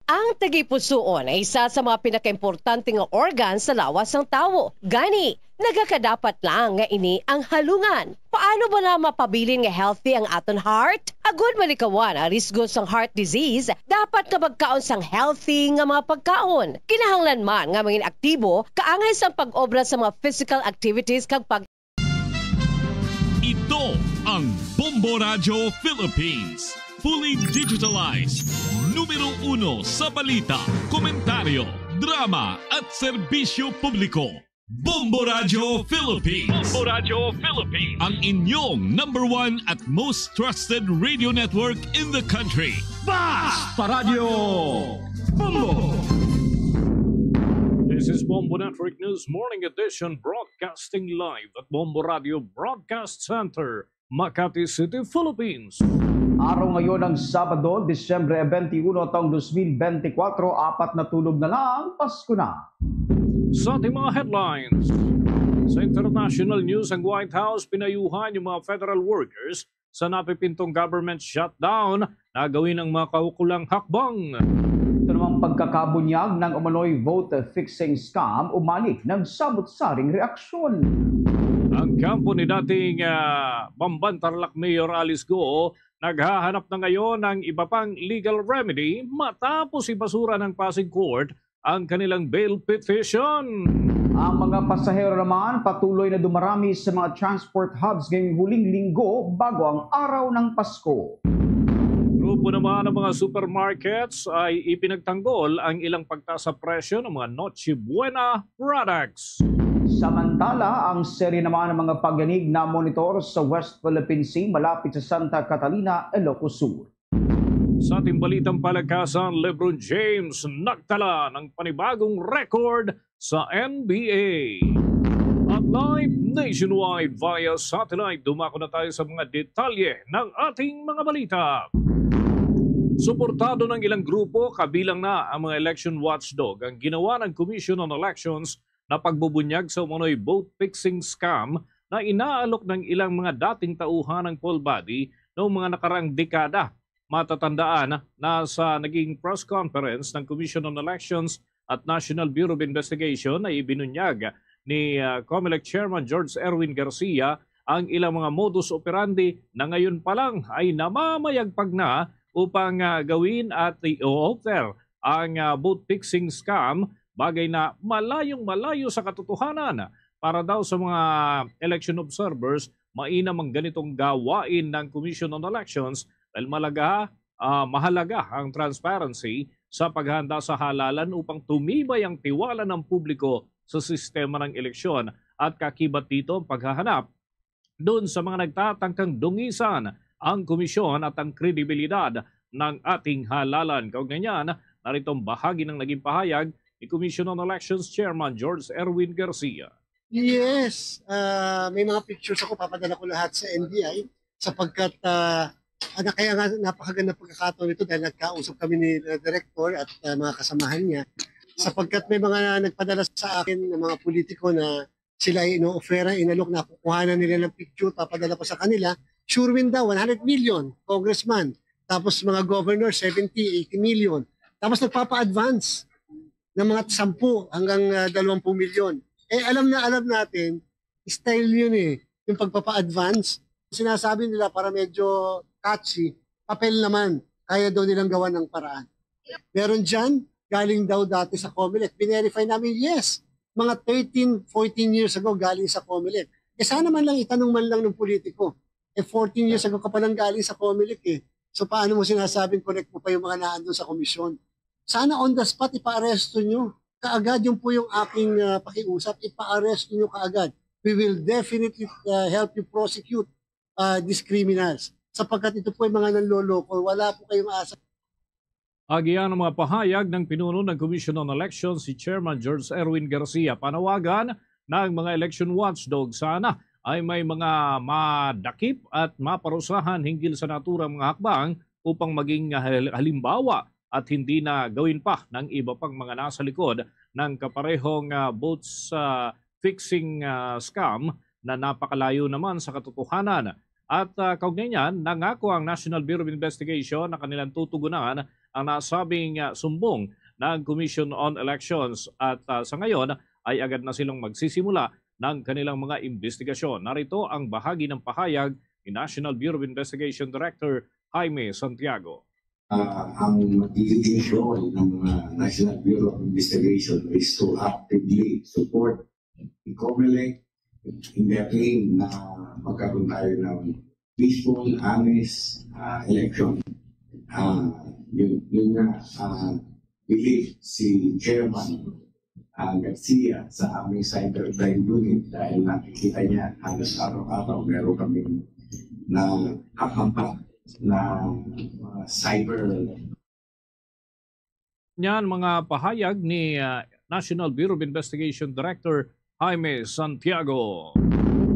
Ang tagipusoon ay isa sa mga pinakaimportante nga organ sa lawas sang tawo. Gani, nagakadapat lang nga ini ang halungan. Paano bala mapabilin nga healthy ang aton heart? Agud malikawan ang risgo sang heart disease, dapat nga magkaon sang healthy nga mga pagkaon. Kinahanglan man nga mangin aktibo kaangay sang pag-obra sa mga physical activities kag pag Ito ang Bombo Radyo Philippines. Fully digitalized. Numero uno sa balita, komentaryo, drama at serbisyo publiko. Bombo Radyo Philippines. Bombo Radyo Philippines. Ang inyong number one at most trusted radio network in the country. Basta Radyo Bombo! This is Bombo Network News Morning Edition, broadcasting live at Bombo Radio Broadcast Center, Makati City, Philippines. Araw ngayon ng Sabado, Disyembre twenty-one, taong dos mil bente kwatro, apat na tulog na lang, Pasko na. Sa ating mga headlines, sa international news, ang White House pinayuhan yung mga federal workers sa napipintong government shutdown na gawin ang mga kaukulang hakbang. Ito namang pagkakabunyag ng umano'y vote-fixing scam, umani nagsabot-saring reaksyon. Ang kampo ni dating ah, Bamban Tarlac Mayor Alice Go naghahanap na ngayon ng iba pang legal remedy matapos ibasura ng Pasig Court ang kanilang bail petition. Ang mga pasahero naman patuloy na dumarami sa mga transport hubs ngayong huling linggo bago ang araw ng Pasko. Grupo naman ng mga supermarkets ay ipinagtanggol ang ilang pagtaas sa presyo ng mga Noche Buena products. Samantala, ang serye naman ng mga pagyanig na monitor sa West Philippine Sea malapit sa Santa Catalina, Ilocos Sur. Sa ating balitang palakasan, LeBron James nagtala ng panibagong record sa N B A. At live nationwide via satellite, dumako na tayo sa mga detalye ng ating mga balita. Suportado ng ilang grupo, kabilang na ang mga election watchdog, ang ginawa ng Commission on Elections na pagbubunyag sa umano'y vote-fixing scam na inaalok ng ilang mga dating tauhan ng poll body noong mga nakaraang dekada. Matatandaan na sa naging press conference ng Commission on Elections at National Bureau of Investigation ay ibinunyag ni ah, COMELEC Chairman George Erwin Garcia ang ilang mga modus operandi na ngayon pa lang ay namamayagpag na upang, ah, gawin at i-offer ang, ah, boat fixing scam, bagay na malayong-malayo sa katotohanan. Para daw sa mga election observers, mainam ang ganitong gawain ng Commission on Elections dahil malaga, ah, mahalaga ang transparency sa paghahanda sa halalan upang tumibay ang tiwala ng publiko sa sistema ng eleksyon at kakibat dito ang paghahanap doon sa mga nagtatangkang dungisan ang komisyon at ang kredibilidad ng ating halalan. Kaugnay niyan, narito ang bahagi ng naging pahayag ni Commission on Elections Chairman George Erwin Garcia. Yes, ah, may mga pictures ako, papadala ko lahat sa N B I sapagkat, ah, ano, kaya nga napakaganda pagkakataon nito dahil nagkausap kami ni, uh, Director at, ah, mga kasamahan niya sapagkat may mga nagpadala sa akin ng mga politiko na sila ay ino-offera, inalok, nakukuhanan nila ng picture, papadala ko sa kanila. Sure win daw, one hundred million, congressman. Tapos mga governor, seventy, eighty million. Tapos nagpapa-advance ng mga sampu hanggang, ah, dalawampu milyon. Eh, alam na alam natin, style yun eh, yung pagpapa-advance. Sinasabi nila para medyo catchy, papel naman, kaya daw nilang gawan ng paraan. Meron dyan, galing daw dati sa Comelec. Binerify namin, yes, mga thirteen, fourteen years ago, galing sa Comelec. Eh, sana man lang itanong man lang ng politiko. Eh, fourteen years ago ka palang galing sa Comelec eh. So, paano mo sinasabing connect mo pa yung mga naandun sa komisyon? Sana on the spot, ipaaresto nyo. Kaagad, yun po yung aking, ah, pakiusap, ipaaresto nyo kaagad. We will definitely, ah, help you prosecute, ah, these criminals. Sapagkat ito po ay mga nanloloko, wala po kayong asa. Agian ang mga pahayag ng pinuno ng Commission on Elections, si Chairman George Erwin Garcia. Panawagan ng mga election watchdog, sana ay may mga madakip at maparusahan hinggil sa naturang mga hakbang upang maging hal-, halimbawa at hindi na gawin pa ng iba pang mga nasa likod ng kaparehong, ah, boats, ah, fixing, ah, scam na napakalayo naman sa katotohanan. At, ah, kaugnay niyan, nangako ang National Bureau of Investigation na kanilang tutugunan ang nasabing, ah, sumbong ng Commission on Elections at, ah, sa ngayon ay agad na silang magsisimula ng kanilang mga investigasyon. Narito ang bahagi ng pahayag ni National Bureau of Investigation Director Jaime Santiago. Ah, ang magiging role ng, ah, National Bureau of Investigation is to actively support the Comelec in their aim na magkaroon tayo ng peaceful, honest, ah, election. Ah, yun, yun nga, ah, believe si Chairman, ah, Garcia sa aming cybercrime unit dahil nakikita niya halos araw-araw meron kaming nakakampat na mga cyber. Niyan mga pahayag ni, ah, National Bureau of Investigation Director Jaime Santiago.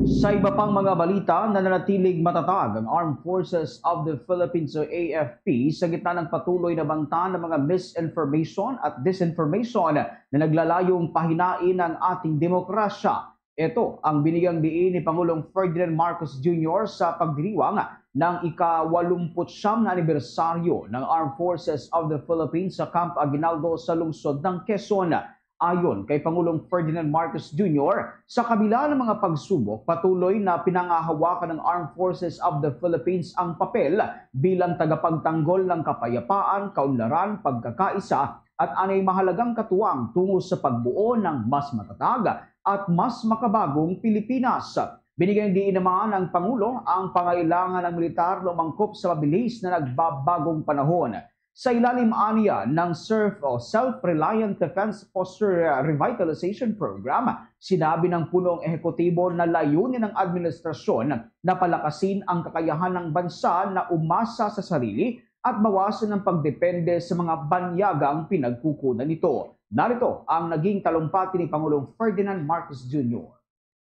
Sa iba pang mga balita, nananatiling matatag ang Armed Forces of the Philippines o A F P sa gitna ng patuloy na banta ng mga misinformation at disinformation na naglalayong pahinain ang ating demokrasya. Ito ang binigyang diin ni Pangulong Ferdinand Marcos Junior sa pagdiriwang ng ika-walumput-siyam na anibersaryo ng Armed Forces of the Philippines sa Camp Aguinaldo sa lungsod ng Quezon. Ayon kay Pangulong Ferdinand Marcos Junior, sa kabila ng mga pagsubok, patuloy na pinangahawakan ng Armed Forces of the Philippines ang papel bilang tagapagtanggol ng kapayapaan, kaunlaran, pagkakaisa, at anay mahalagang katuwang tungo sa pagbuo ng mas matatag at mas makabagong Pilipinas. Binigyang diin naman ng Pangulo ang pangailangan ng militar na umangkop sa mabilis na nagbabagong panahon. Sa ilalim aniya ng SERF o Self-Reliant Defense Posture Revitalization Program, sinabi ng punong ehekutibo na layunin ng administrasyon na palakasin ang kakayahan ng bansa na umasa sa sarili at bawasan ang pagdepende sa mga banyagang pinagkukunan nito. Narito ang naging talumpati ni Pangulong Ferdinand Marcos Junior.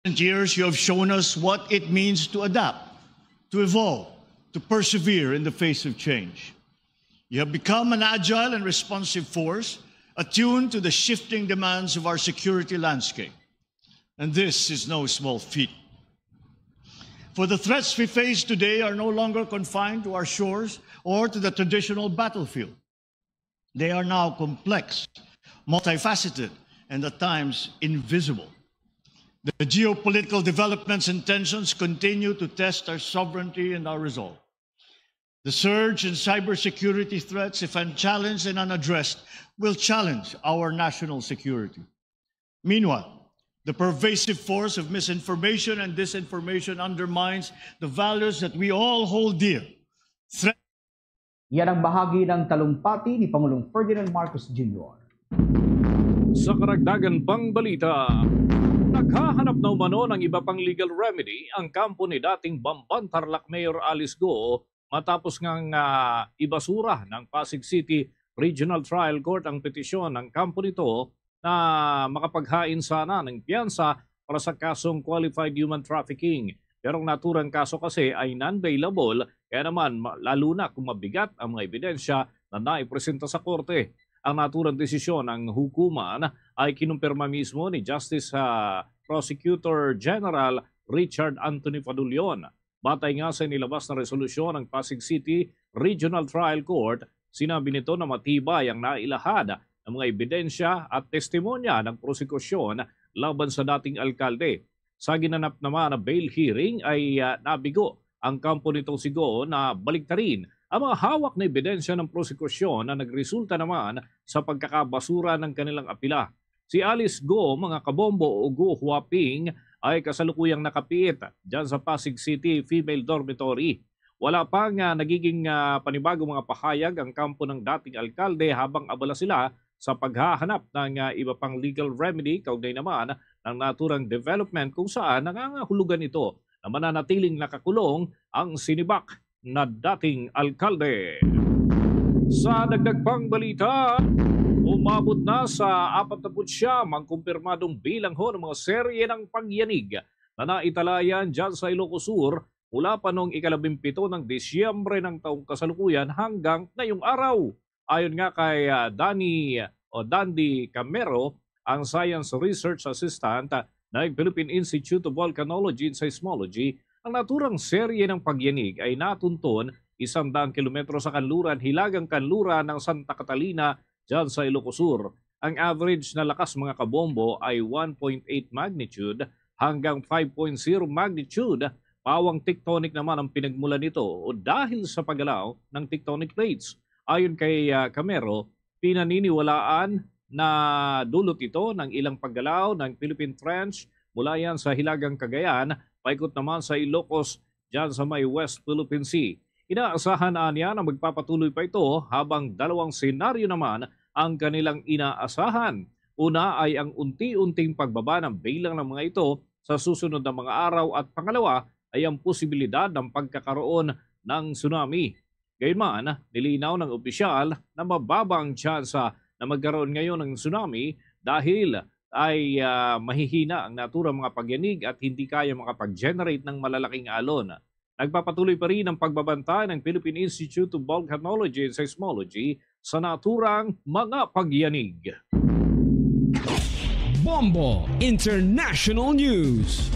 Recent years, you have shown us what it means to adapt, to evolve, to persevere in the face of change. You have become an agile and responsive force, attuned to the shifting demands of our security landscape. And this is no small feat. For the threats we face today are no longer confined to our shores or to the traditional battlefield. They are now complex, multifaceted, and at times invisible. The geopolitical developments and tensions continue to test our sovereignty and our resolve. The surge in cybersecurity threats, if unchallenged and unaddressed, will challenge our national security. Meanwhile, the pervasive force of misinformation and disinformation undermines the values that we all hold dear. Threat Yan ang bahagi ng talumpati ni Pangulong Ferdinand Marcos Junior. Sa karagdagan pang balita, naghahanap na umano ng iba pang legal remedy ang kampo ni dating Bamban Tarlac Mayor Alice Go matapos ngang ah, ibasura ng Pasig City Regional Trial Court ang petisyon ng kampo nito na makapaghain sana ng piyansa para sa kasong qualified human trafficking. Pero ang naturang kaso kasi ay non-bailable, kaya naman ma- lalo na kung mabigat ang mga ebidensya na naipresenta sa korte. Ang naturang desisyon ng hukuman ay kinumpirma mismo ni Justice ah, Prosecutor General Richard Anthony Fadulion. Batay nga sa nilabas na resolusyon ng Pasig City Regional Trial Court, sinabi nito na matibay ang nailahad ng mga ebidensya at testimonya ng prosekusyon laban sa dating alkalde. Sa ginanap naman na bail hearing ay ah, nabigo ang kampo nitong si Go na baliktarin ang mga hawak na ebidensya ng prosekusyon na nagresulta naman sa pagkakabasura ng kanilang apila. Si Alice Go, mga kabombo, o Go Huaping, ay kasalukuyang nakapiit dyan sa Pasig City Female Dormitory. Wala pa nga nagiging ah, panibago mga pahayag ang kampo ng dating alkalde habang abala sila sa paghahanap ng ah, iba pang legal remedy kaugnay naman ng naturang development kung saan nangangahulugan ito na mananatiling nakakulong ang sinibak na dating alkalde. Sa dagdag pang balita, umabot na sa apat na putsyam ang kumpirmadong bilanghon ng mga serye ng pagyanig na naitalayan dyan sa Ilocos Sur mula pa noong ikalabimpito ng Disyembre ng taong kasalukuyan hanggang ngayong araw. Ayon nga kay ah, Danny o Dandy Camero, ang Science Research Assistant ah, ng Philippine Institute of Volcanology and Seismology, ang naturang serye ng pagyanig ay natunton isang daang kilometro sa kanluran, hilagang kanluran ng Santa Catalina, dyan sa Ilocos Sur. Ang average na lakas, mga kabombo, ay one point eight magnitude hanggang five point zero magnitude. Pawang tectonic naman ang pinagmula nito o dahil sa paggalaw ng tectonic plates. Ayon kay ah, Camero, pinaniniwalaan na dulot ito ng ilang paggalaw ng Philippine Trench mula yan sa Hilagang Cagayan, paikot naman sa Ilocos, dyan sa may West Philippine Sea. Inaasahan anya na magpapatuloy pa ito habang dalawang senaryo naman ang kanilang inaasahan. Una ay ang unti-unting pagbaba ng bilang ng mga ito sa susunod na mga araw at pangalawa ay ang posibilidad ng pagkakaroon ng tsunami. Gayunman, nilinaw ng opisyal na mababa ang tsansa na magkaroon ngayon ng tsunami dahil ay ah, mahihina ang naturang mga pagyanig at hindi kaya makapag-generate ng malalaking alon. Nagpapatuloy pa rin ang pagbabantay ng Philippine Institute of Volcanology and Seismology sa naturang mga pagyanig. Bombo International News.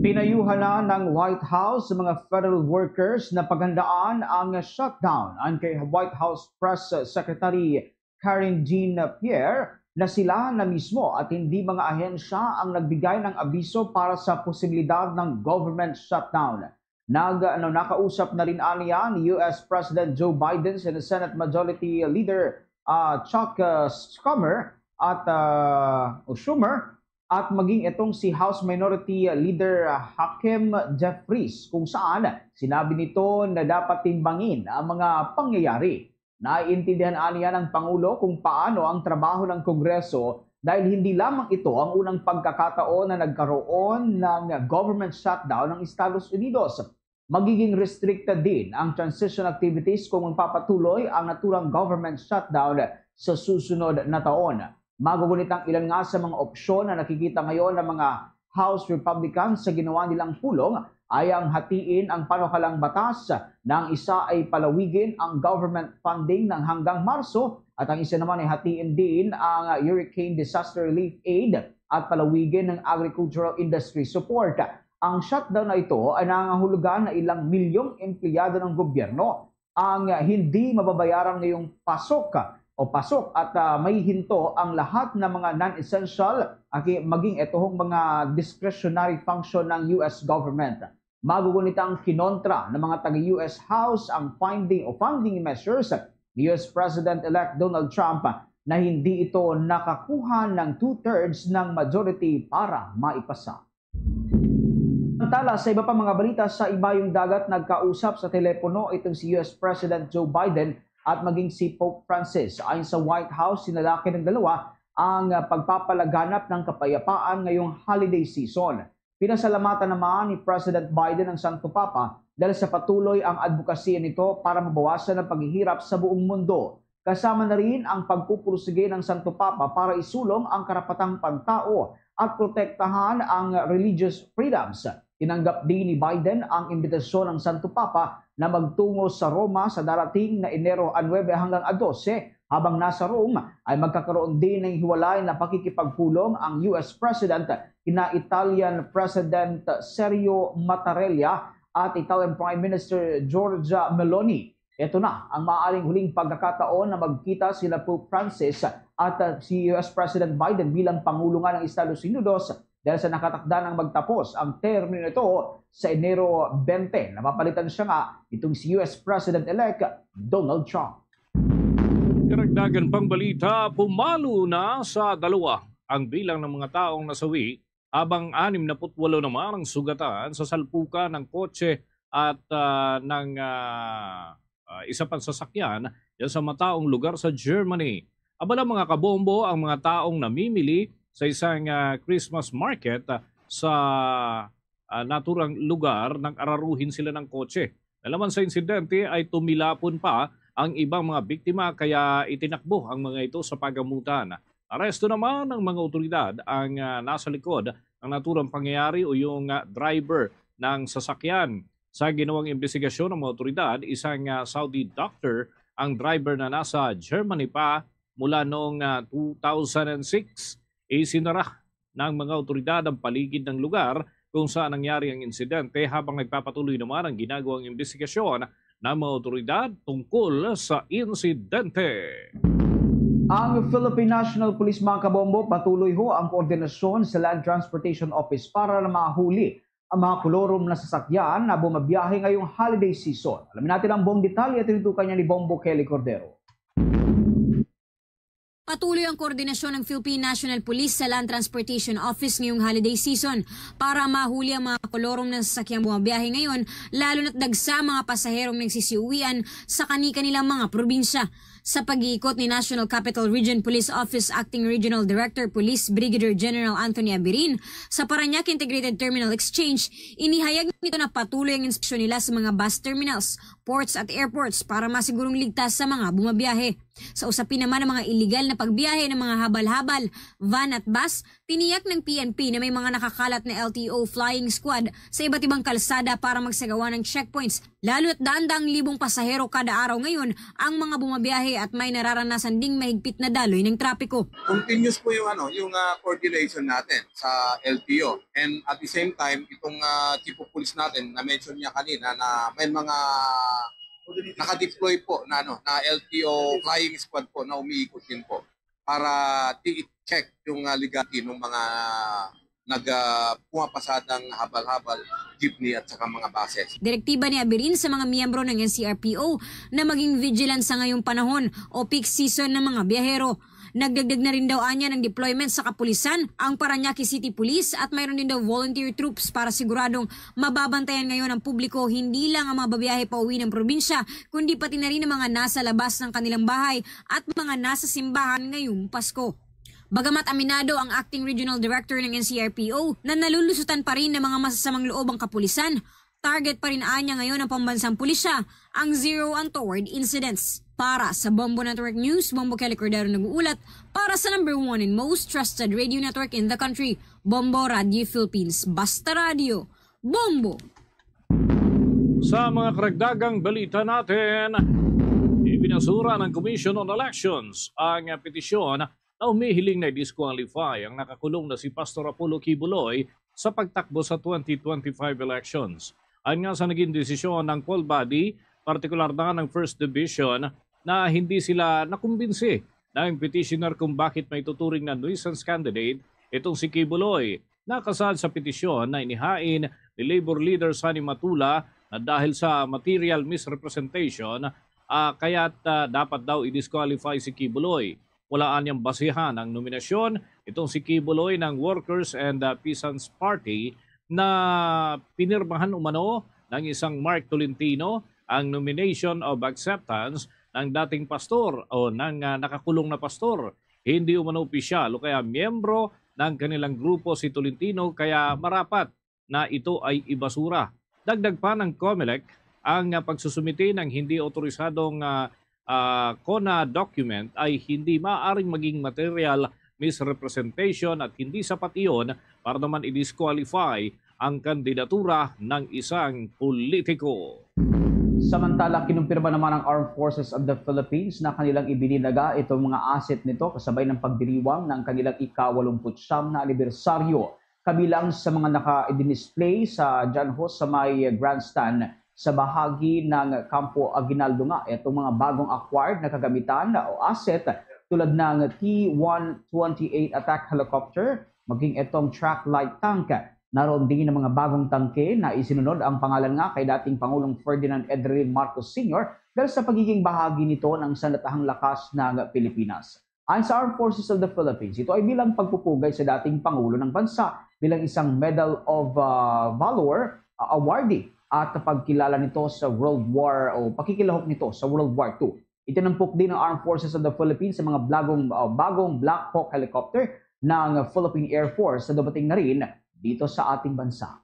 Pinayuhan na ng White House sa mga federal workers na paghandaan ang shutdown. Ang kay White House Press Secretary Karen Jean Pierre na sila na mismo at hindi mga ahensya ang nagbigay ng abiso para sa posibilidad ng government shutdown. Nag, ano, nakausap na rin aniya ni U S President Joe Biden sa Senate Majority Leader ah, Chuck ah, Schumer at ah, o Schumer at maging itong si House Minority Leader ah, Hakeem Jeffries, kung saan sinabi nito na dapat timbangin ang mga pangyayari. Naiintindihan aniya ng Pangulo kung paano ang trabaho ng Kongreso dahil hindi lamang ito ang unang pagkakataon na nagkaroon ng government shutdown ng Estados Unidos. Magiging restricted din ang transition activities kung magpapatuloy ang naturang government shutdown sa susunod na taon. Magugunit ang ilan nga sa mga opsyon na nakikita ngayon ng mga House Republicans sa ginawa nilang pulong ay ang hatiin ang panukalang batas na ang isa ay palawigin ang government funding ng hanggang Marso at ang isa naman ay hatiin din ang Hurricane Disaster Relief Aid at palawigin ng agricultural industry support. Ang shutdown na ito ay nangangahulugan na ilang milyong empleyado ng gobyerno ang hindi mababayaran ngayong pasok o pasok at, ah, may hinto ang lahat ng mga non-essential, agi-, maging itohong mga discretionary function ng U S government. Magugunit ang kinontra ng mga taga-U S House ang finding o funding measures ni U S President-elect Donald Trump na hindi ito nakakuha ng two-thirds ng majority para maipasa. Samantala, sa iba pa mga balita, sa Ibayong Dagat, nagkausap sa telepono itong si U S President Joe Biden at maging si Pope Francis. Ayon sa White House, sinalakyan ng dalawa ang, ah, pagpapalaganap ng kapayapaan ngayong holiday season. Pinasalamatan naman ni President Biden ang Santo Papa dahil sa patuloy ang adbokasya nito para mabawasan ang paghihirap sa buong mundo. Kasama na rin ang pagpupursige ng Santo Papa para isulong ang karapatang pantao at protektahan ang religious freedoms. Tinanggap din ni Biden ang imbitasyon ng Santo Papa na magtungo sa Roma sa darating na Enero nuebe hanggang dose. Habang nasa Rome, ay magkakaroon din ng hiwalay na pakikipagpulong ang U S President kina Italian President Sergio Mattarella at Italian Prime Minister Giorgia Meloni. Ito na ang maaaring huling pagkakataon na magkita sila Pope Francis at, ah, si U S President Biden bilang Pangulo nga ng Estados Unidos dahil sa nakatakda nang magtapos ang termino nito sa Enero twenty. Napapalitan siya nga itong si U S President-elect Donald Trump. Karagdagan pang balita, pumalo na sa dalawa ang bilang ng mga taong nasawi, habang anim na put walo naman ang sugatan sa salpukan ng kotse at, ah, ng, ah, ah, isa pang sasakyan diyan sa mataong lugar sa Germany. Abala, mga kabombo, ang mga taong namimili sa isang, ah, Christmas market, ah, sa, ah, naturang lugar, nag-araruhin sila ng kotse. Nalaman sa insidente ay tumilapon pa ang ibang mga biktima, kaya itinakbo ang mga ito sa pagamutan. Aresto naman ng mga otoridad ang, ah, nasa likod ng naturang pangyayari o yung, ah, driver ng sasakyan. Sa ginawang imbestigasyon ng mga otoridad, isang, ah, Saudi doctor ang driver na nasa Germany pa mula noong, ah, two thousand and six. Isinara ng mga otoridad ang paligid ng lugar kung saan nangyari ang insidente, habang nagpapatuloy naman ang ginagawang imbestigasyon ng mga otoridad tungkol sa insidente. Ang Philippine National Police, mga kabombo, patuloy ho ang koordinasyon sa Land Transportation Office para na mahuli ang mga kolorum na sasakyan na bumabiyahe ngayong holiday season. Alamin natin ang buong detalye, tinutukan niya ni Bombo Kelly Cordero. Patuloy ang koordinasyon ng Philippine National Police sa Land Transportation Office ngayong holiday season para mahuli ang mga kolorum ng sasakyang bumabiyahe ngayon, lalo na't dagsa ang mga pasaherong nagsisiuwian sa kani-kanilang mga probinsya. Sa pag-iikot ni National Capital Region Police Office Acting Regional Director Police Brigadier General Anthony Abirin sa Parañaque Integrated Terminal Exchange, inihayag nito na patuloy ang inspeksyon nila sa mga bus terminals, ports at airports para masigurong ligtas sa mga bumabiyahe. Sa usapin naman ng mga iligal na pagbiyahe ng mga habal-habal, van at bus, tiniyak ng P N P na may mga nakakalat na L T O flying squad sa iba't ibang kalsada para magsagawa ng checkpoints, lalo't daan-daang libong pasahero kada araw ngayon ang mga bumabiyahe at may nararanasan ding mahigpit na daloy ng trapiko. Continuous po yung ano, yung ah, coordination natin sa L T O. And at the same time, itong ah, chief of police natin, na-mention niya kanina na may mga naka-deploy po na ano, na L T O flying squad po na umiikot din po para i-check yung ah, legality ng mga nag ah, pumapasadang habal-habal, jeepney at saka mga buses. Direktiba ni Abirin sa mga miyembro ng N C R P O na maging vigilant sa ngayong panahon o peak season ng mga biyahero. Nagdagdag na rin daw anya ng deployment sa kapulisan ang Parañaque City Police at mayroon din daw volunteer troops para siguradong mababantayan ngayon ang publiko, hindi lang ang mga babiyahe pauwi ng probinsya, kundi pati na rin ang mga nasa labas ng kanilang bahay at mga nasa simbahan ngayong Pasko. Bagamat aminado ang Acting Regional Director ng N C R P O na nalulusutan pa rin ng mga masasamang loob ang kapulisan, target pa rin anya ngayon ng pambansang pulisya ang zero ang toward incidents. Para sa Bombo Network News, Bombo Kelly Cordero nag-uulat para sa number one and most trusted radio network in the country, Bombo Radio Philippines. Basta Radio, Bombo! Sa mga karagdagang balita natin, ibinasura ng Commission on Elections ang petisyon na humihiling na i-disqualify ang nakakulong na si Pastor Apollo Quiboloy sa pagtakbo sa twenty twenty-five elections. Ayon nga sa naging desisyon ng poll body, partikular na ng First Division, na hindi sila nakumbinsi ng petitioner kung bakit maituturing na nuisance candidate itong si Kibuloy. Nakasaad sa petisyon na inihain ni Labor Leader Sonny Matula na dahil sa material misrepresentation, ah, kaya't, ah, dapat daw i-disqualify si Kibuloy. Wala anyang basihan ang nominasyon itong si Kibuloy ng Workers and, ah, Peasants Party na pinirmahan umano ng isang Mark Tolentino ang nomination of acceptance ng dating pastor o ng, ah, nakakulong na pastor. Hindi umano opisyal o kaya miyembro ng kanilang grupo si Tolentino, kaya marapat na ito ay ibasura. Dagdag pa ng Comelec, ang, ah, pagsusumite ng hindi otorisadong, ah, ah, CONA document ay hindi maaaring maging material misrepresentation at hindi sapat iyon para naman i-disqualify ang kandidatura ng isang politiko. Samantala, kinumpirma naman ng Armed Forces of the Philippines na kanilang ibininaga itong mga asset nito kasabay ng pagdiriwang ng kanilang ika-walumput-siyam na anibersaryo. Kabilang sa mga naka-display sa dyan ho sa may grandstand sa bahagi ng Campo Aguinaldo nga itong mga bagong acquired na kagamitan o asset tulad ng T one twenty-eight attack helicopter, maging itong track light tank. Naroon din ang mga bagong tangke na isinunod ang pangalan nga kay dating Pangulong Ferdinand Edrilyn Marcos Senior dahil sa pagiging bahagi nito ng sandatahang lakas ng Pilipinas. Ayon sa Armed Forces of the Philippines, ito ay bilang pagpupugay sa dating Pangulo ng bansa bilang isang Medal of, ah, Valor, ah, awardee at pagkilala nito sa World War o pakikilahok nito sa World War Two. Itinampok din ng Armed Forces of the Philippines sa mga blagong, ah, bagong Black Hawk helicopter ng Philippine Air Force na dumating na rin dito sa ating bansa.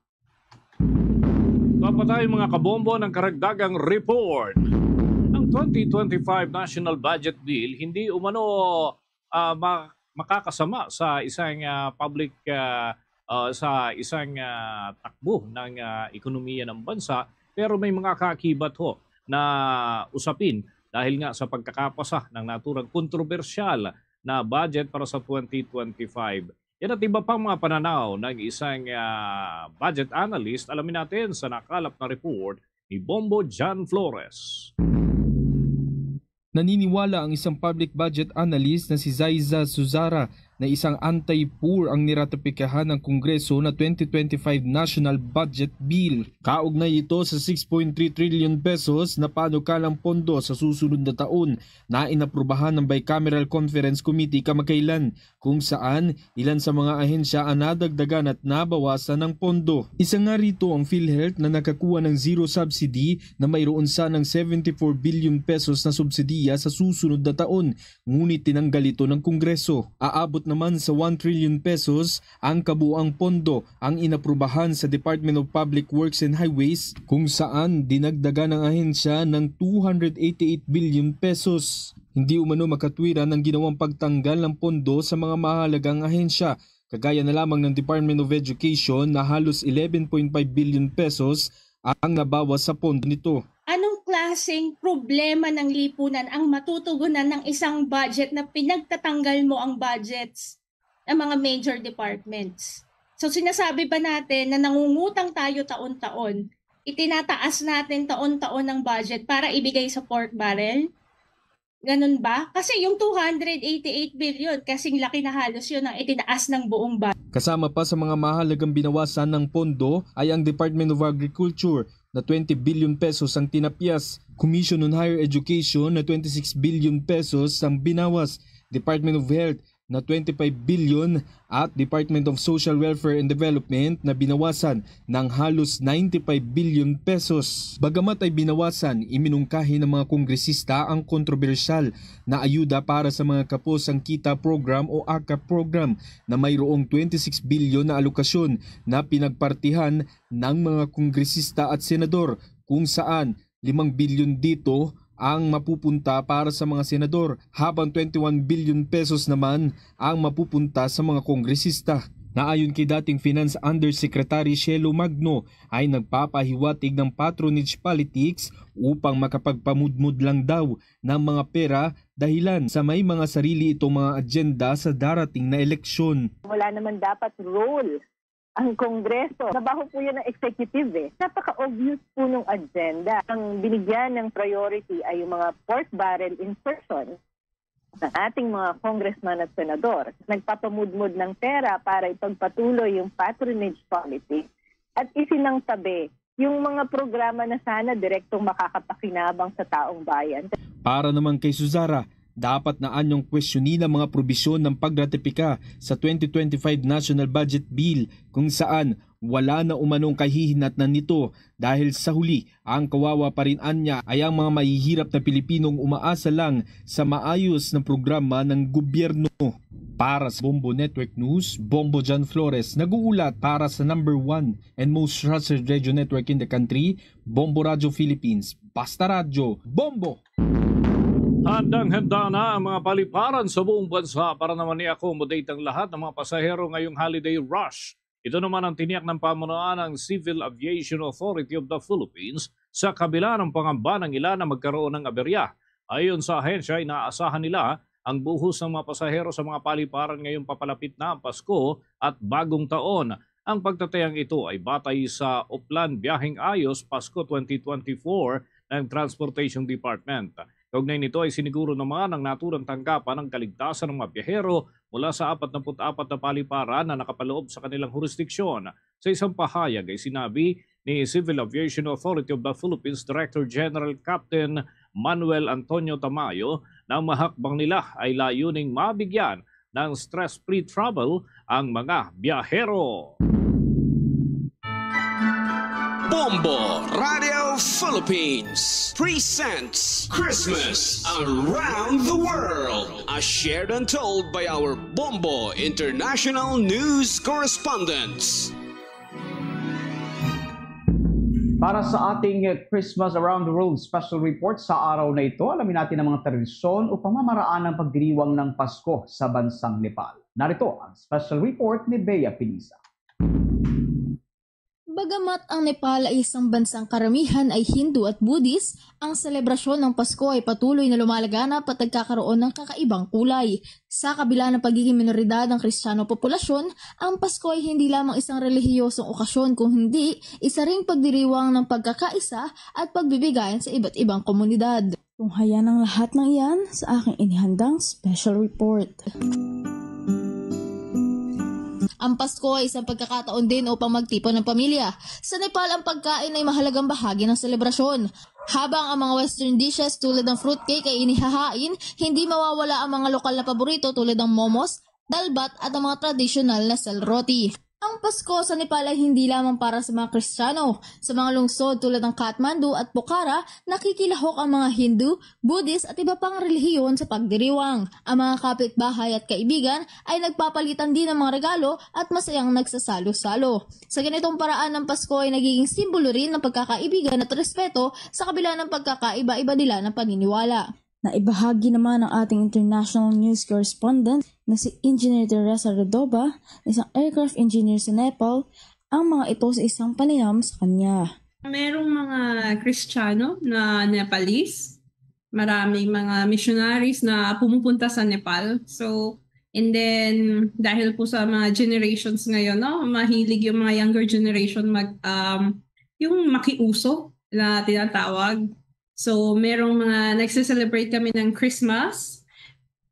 Papatay, mga kabombo, ng karagdagang report. Ang twenty twenty-five National Budget Bill hindi umano, ah, ma- makakasama sa isang, ah, public, ah, ah, sa isang, ah, takbo ng, ah, ekonomiya ng bansa, pero may mga kaakibat ho na usapin dahil nga sa pagkakapasa ng naturang kontrobersyal na budget para sa twenty twenty-five. Yan at iba pang mga pananaw ng isang, ah, budget analyst. Alamin natin sa nakalap na report ni Bombo John Flores. Naniniwala ang isang public budget analyst na si Zaiza Suzara na isang anti-poor ang niratipikahan ng Kongreso na twenty twenty-five National Budget Bill. Kaugnay ito sa six point three trillion pesos na panukalang pondo sa susunod na taon na inaprubahan ng Bicameral Conference Committee kamakailan, kung saan ilan sa mga ahensya ang nadagdagan at nabawasan ng pondo. Isa nga rito ang PhilHealth na nakakuha ng zero subsidy na mayroon sanang seventy-four billion pesos na subsidiya sa susunod na taon, ngunit tinanggal ito ng Kongreso. Aabot naman sa one trillion pesos ang kabuang pondo ang inaprubahan sa Department of Public Works and Highways, kung saan dinagdagan ang ahensya ng two hundred eighty-eight billion pesos. Hindi umano makatwiran ang ginawang pagtanggal ng pondo sa mga mahalagang ahensya, kagaya na lamang ng Department of Education na halos eleven point five billion pesos ang nabawas sa pondo nito. Anong klaseng problema ng lipunan ang matutugunan ng isang budget na pinagtatanggal mo ang budgets ng mga major departments? So, sinasabi ba natin na nangungutang tayo taon-taon? Itinataas natin taon-taon ang budget para ibigay sa pork barrel? Ganun ba? Kasi yung two hundred eighty-eight billion, kasing laki na halos yun ang itinaas ng buong budget. Kasama pa sa mga mahalagang binawasan ng pondo ay ang Department of Agriculture na twenty billion pesos ang tinapyas, Commission on Higher Education na twenty-six billion pesos ang binawas, Department of Health na twenty-five billion at Department of Social Welfare and Development na binawasan ng halos ninety-five billion pesos. Bagamat ay binawasan, iminungkahi ng mga kongresista ang kontrobersyal na ayuda para sa mga kapos ang KITA program o AKAP program na mayroong twenty-six billion na alokasyon na pinagpartihan ng mga kongresista at senador, kung saan limang bilyon dito ang mapupunta para sa mga senador, habang twenty-one billion pesos naman ang mapupunta sa mga kongresista. Naayon kay dating Finance Undersecretary Shelo Magno, ay nagpapahiwatig ng patronage politics upang makapagpamudmod lang daw ng mga pera, dahilan sa may mga sarili itong mga agenda sa darating na eleksyon. Wala naman dapat role Ang Kongreso, trabaho po yan ng executive eh. Napaka-obvious po nung agenda. Ang binigyan ng priority ay yung mga pork barrel insertion ng ating mga congressman at senador. Nagpapamudmod ng pera para ipagpatuloy yung patronage policy at isinangtabi yung mga programa na sana direktong makakapakinabang sa taong bayan. Para naman kay Suzara, dapat na anyong kwestiyonin ang mga probisyon ng pagratipika sa twenty twenty-five National Budget Bill kung saan wala na umanong kahihinatnan nito dahil sa huli ang kawawa pa rin anya ay ang mga mahihirap na Pilipinong umaasa lang sa maayos na programa ng gobyerno. Para sa Bombo Network News, Bombo John Flores nag-uulat para sa number one and most trusted radio network in the country, Bombo Radio Philippines. Basta Radyo, Bombo! Handang-handa na ang mga paliparan sa buong bansa para naman i-accommodate ang lahat ng mga pasahero ngayong holiday rush. Ito naman ang tiniyak ng pamunuan ng Civil Aviation Authority of the Philippines sa kabila ng pangamba ng ilan na magkaroon ng aberya. Ayon sa ahensya, inaasahan nila ang buhos ng mga pasahero sa mga paliparan ngayong papalapit na ang Pasko at Bagong Taon. Ang pagtatayang ito ay batay sa Oplan Biyaheng Ayos Pasko twenty twenty-four ng Transportation Department. Kaugnay nito ay siniguro naman ang naturang tanggapan ang kaligtasan ng mga biyahero mula sa apat na put-apat na paliparan na nakapaloob sa kanilang hurisdiksyon. Sa isang pahayag ay sinabi ni Civil Aviation Authority of the Philippines Director General Captain Manuel Antonio Tamayo na ang mahakbang nila ay layuning mabigyan ng stress-free travel ang mga biyahero. Bombo Radio Philippines presents Christmas Around the World, as shared and told by our Bombo International News Correspondents. Para sa ating Christmas Around the World special report sa araw na ito, alamin natin ang mga tradisyon o pamamaraan ng pagdiriwang ng Pasko sa bansang Nepal. Narito ang special report ni Bea Pinisa. Bagamat ang Nepal ay isang bansang karamihan ay Hindu at Buddhist, ang selebrasyon ng Pasko ay patuloy na lumalaganap at nagkakaroon ng kakaibang kulay. Sa kabila ng pagiging minoridad ng Kristiyano populasyon, ang Pasko ay hindi lamang isang relihiyosong okasyon kung hindi isa ring pagdiriwang ng pagkakaisa at pagbibigayan sa iba't ibang komunidad. Tunghayan ang lahat ng iyan sa aking inihandang special report. Ang Pasko ay isang pagkakataon din upang magtipon ng pamilya. Sa Nepal, ang pagkain ay mahalagang bahagi ng selebrasyon. Habang ang mga western dishes tulad ng fruitcake ay inihahain, hindi mawawala ang mga lokal na paborito tulad ng momos, dalbat at ang mga tradisyonal na sal roti. Ang Pasko sa Nepal ay hindi lamang para sa mga Kristiyano. Sa mga lungsod tulad ng Kathmandu at Pokhara, nakikilahok ang mga Hindu, Buddhist at iba pang relihiyon sa pagdiriwang. Ang mga kapitbahay at kaibigan ay nagpapalitan din ng mga regalo at masayang nagsasalo-salo. Sa ganitong paraan, ang Pasko ay nagiging simbolo rin ng pagkakaibigan at respeto sa kabila ng pagkakaiba-iba nila ng paniniwala. Naibahagi naman ng ating international news correspondent na si Engineer Teresa Redova, isang aircraft engineer sa Nepal, ang mga ito sa isang panayam sa kanya. Merong mga Kristiyano na Nepalese. Maraming mga missionaries na pumupunta sa Nepal. So, and then, dahil po sa mga generations ngayon, no, mahilig yung mga younger generation mag, um, yung makiuso na tinatawag. So, merong mga nagse-celebrate kami ng Christmas.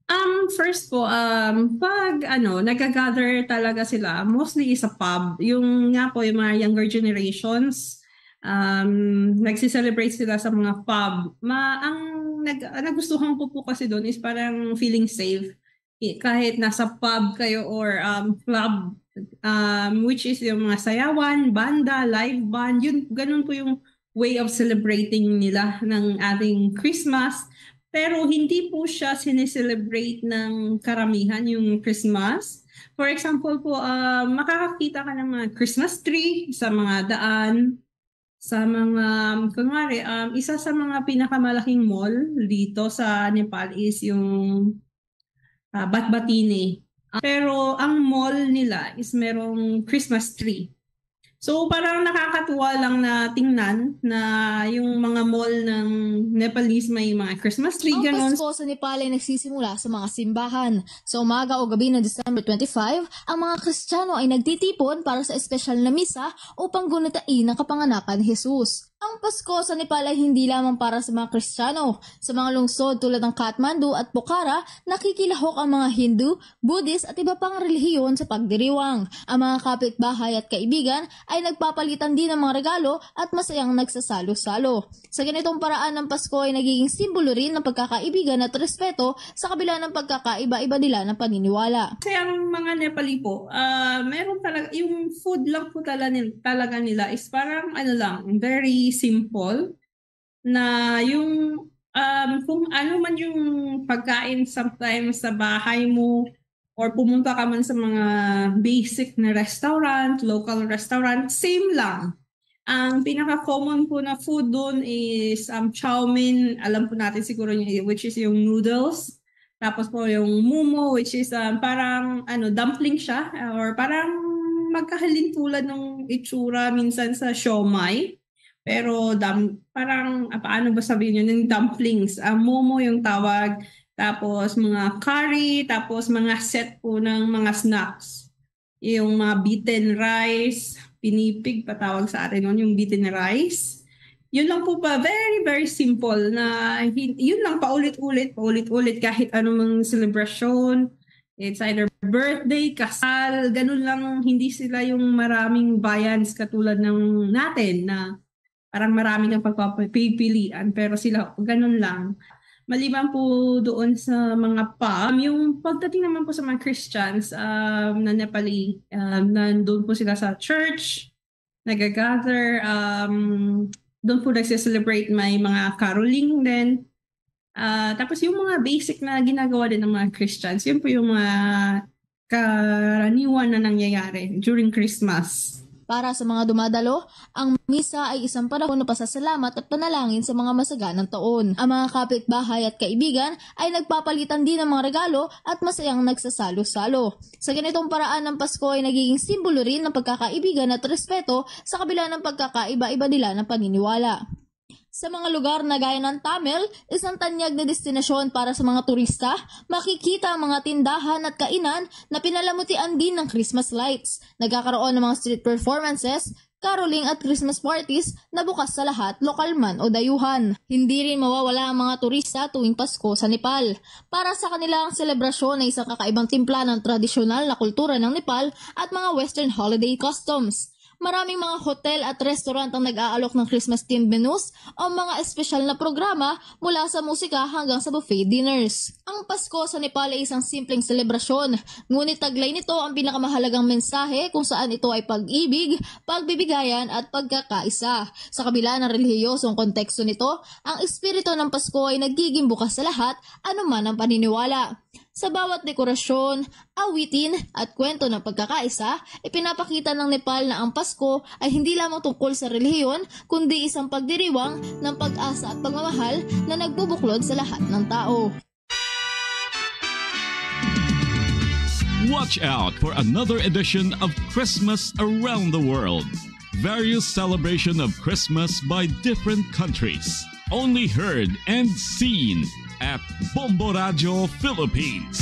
Um, first po, um, pag ano, nag-gather talaga sila, mostly is sa pub. Yung nga po, yung mga younger generations, um, nagse-celebrate sila sa mga pub. Ma, ang nag, nagustuhan ko po kasi doon is parang feeling safe. Eh, kahit nasa pub kayo or um, club, um, which is yung mga sayawan, banda, live band, yun, ganun po yung way of celebrating nila ng ating Christmas. Pero hindi po siya sineselebrate ng karamihan yung Christmas. For example po, uh, makakakita ka ng mga Christmas tree sa mga daan, sa mga, kunwari, um, isa sa mga pinakamalaking mall dito sa Nepal is yung uh, Batbatini. Uh, pero ang mall nila is merong Christmas tree. So, parang nakakatuwa lang na tingnan na yung mga mall ng Nepalese may mga Christmas tree, Ang ganun. Pasko sa Nepal ay nagsisimula sa mga simbahan. Sa umaga o gabi ng December twenty-five, ang mga Kristiyano ay nagtitipon para sa espesyal na misa upang gunitain ang kapanganakan ni Jesus. Ang Pasko sa Nepal ay hindi lamang para sa mga Kristiyano. Sa mga lungsod tulad ng Kathmandu at Pokhara, nakikilahok ang mga Hindu, Buddhist at iba pang relihiyon sa pagdiriwang. Ang mga kapitbahay at kaibigan ay nagpapalitan din ng mga regalo at masayang nagsasalo-salo. Sa ganitong paraan, ang Pasko ay nagiging simbolo rin ng pagkakaibigan at respeto sa kabila ng pagkakaiba-iba nila ng paniniwala. Kasi ang mga Nepali po, ah, meron talaga, yung food lang po talaga, talaga nila is parang ano lang, very simple na yung um, kung ano man yung pagkain sometimes sa bahay mo or pumunta ka man sa mga basic na restaurant, local restaurant, same lang. Ang pinaka-common po na food doon is um, chow mein, alam po natin siguro yun, which is yung noodles. Tapos po yung momo, which is um, parang ano, dumpling siya or parang magkahalintulad ng itsura minsan sa siomai. Pero dam, parang ah, paano ba sabihin yun? Yung dumplings, ah, momo yung tawag. Tapos mga curry, tapos mga set po ng mga snacks. Yung mga beaten rice, pinipig patawag sa atin noon, yung beaten rice. Yun lang po pa, very, very simple na hin- yun lang paulit-ulit, paulit-ulit kahit anong celebration. It's either birthday, kasal, ganun lang, hindi sila yung maraming viands katulad ng natin na parang marami kang pagpapipilian, pero sila ganun lang. Maliban po doon sa mga pub, yung pagdating naman po sa mga Christians um, na Nepali, um, nandun po sila sa church, nag-gather, um, doon po nagse-celebrate, may mga caroling din. Ah, tapos yung mga basic na ginagawa din ng mga Christians, yun po yung mga karaniwan na nangyayari during Christmas. Para sa mga dumadalo, ang misa ay isang panahon ng pasasalamat at panalangin sa mga masaganang taon. Ang mga kapitbahay at kaibigan ay nagpapalitan din ng mga regalo at masayang nagsasalo-salo. Sa ganitong paraan, ang Pasko ay nagiging simbolo rin ng pagkakaibigan at respeto sa kabila ng pagkakaiba-iba nila ng paniniwala. Sa mga lugar na gaya ng Tamil, isang tanyag na destinasyon para sa mga turista, makikita ang mga tindahan at kainan na pinalamutian din ng Christmas lights. Nagkakaroon ng mga street performances, caroling at Christmas parties na bukas sa lahat, lokal man o dayuhan. Hindi rin mawawala ang mga turista tuwing Pasko sa Nepal. Para sa kanila, ang selebrasyon ay isang kakaibang timpla ng tradisyonal na kultura ng Nepal at mga Western holiday customs. Maraming mga hotel at restaurant ang nag-aalok ng Christmas-themed menus o mga espesyal na programa, mula sa musika hanggang sa buffet dinners. Ang Pasko sa Nepal ay isang simpleng selebrasyon, ngunit taglay nito ang pinakamahalagang mensahe, kung saan ito ay pag-ibig, pagbibigayan at pagkakaisa. Sa kabila ng relihiyosong konteksto nito, ang espiritu ng Pasko ay nagiging bukas sa lahat, anuman ang paniniwala. Sa bawat dekorasyon, awitin, at kwento ng pagkakaisa, ipinapakita ng Nepal na ang Pasko ay hindi lamang tungkol sa relihiyon, kundi isang pagdiriwang ng pag-asa at pagmamahal na nagbubuklod sa lahat ng tao. Watch out for another edition of Christmas Around the World. Various celebration of Christmas by different countries. Only heard and seen at Bombo Radio Philippines.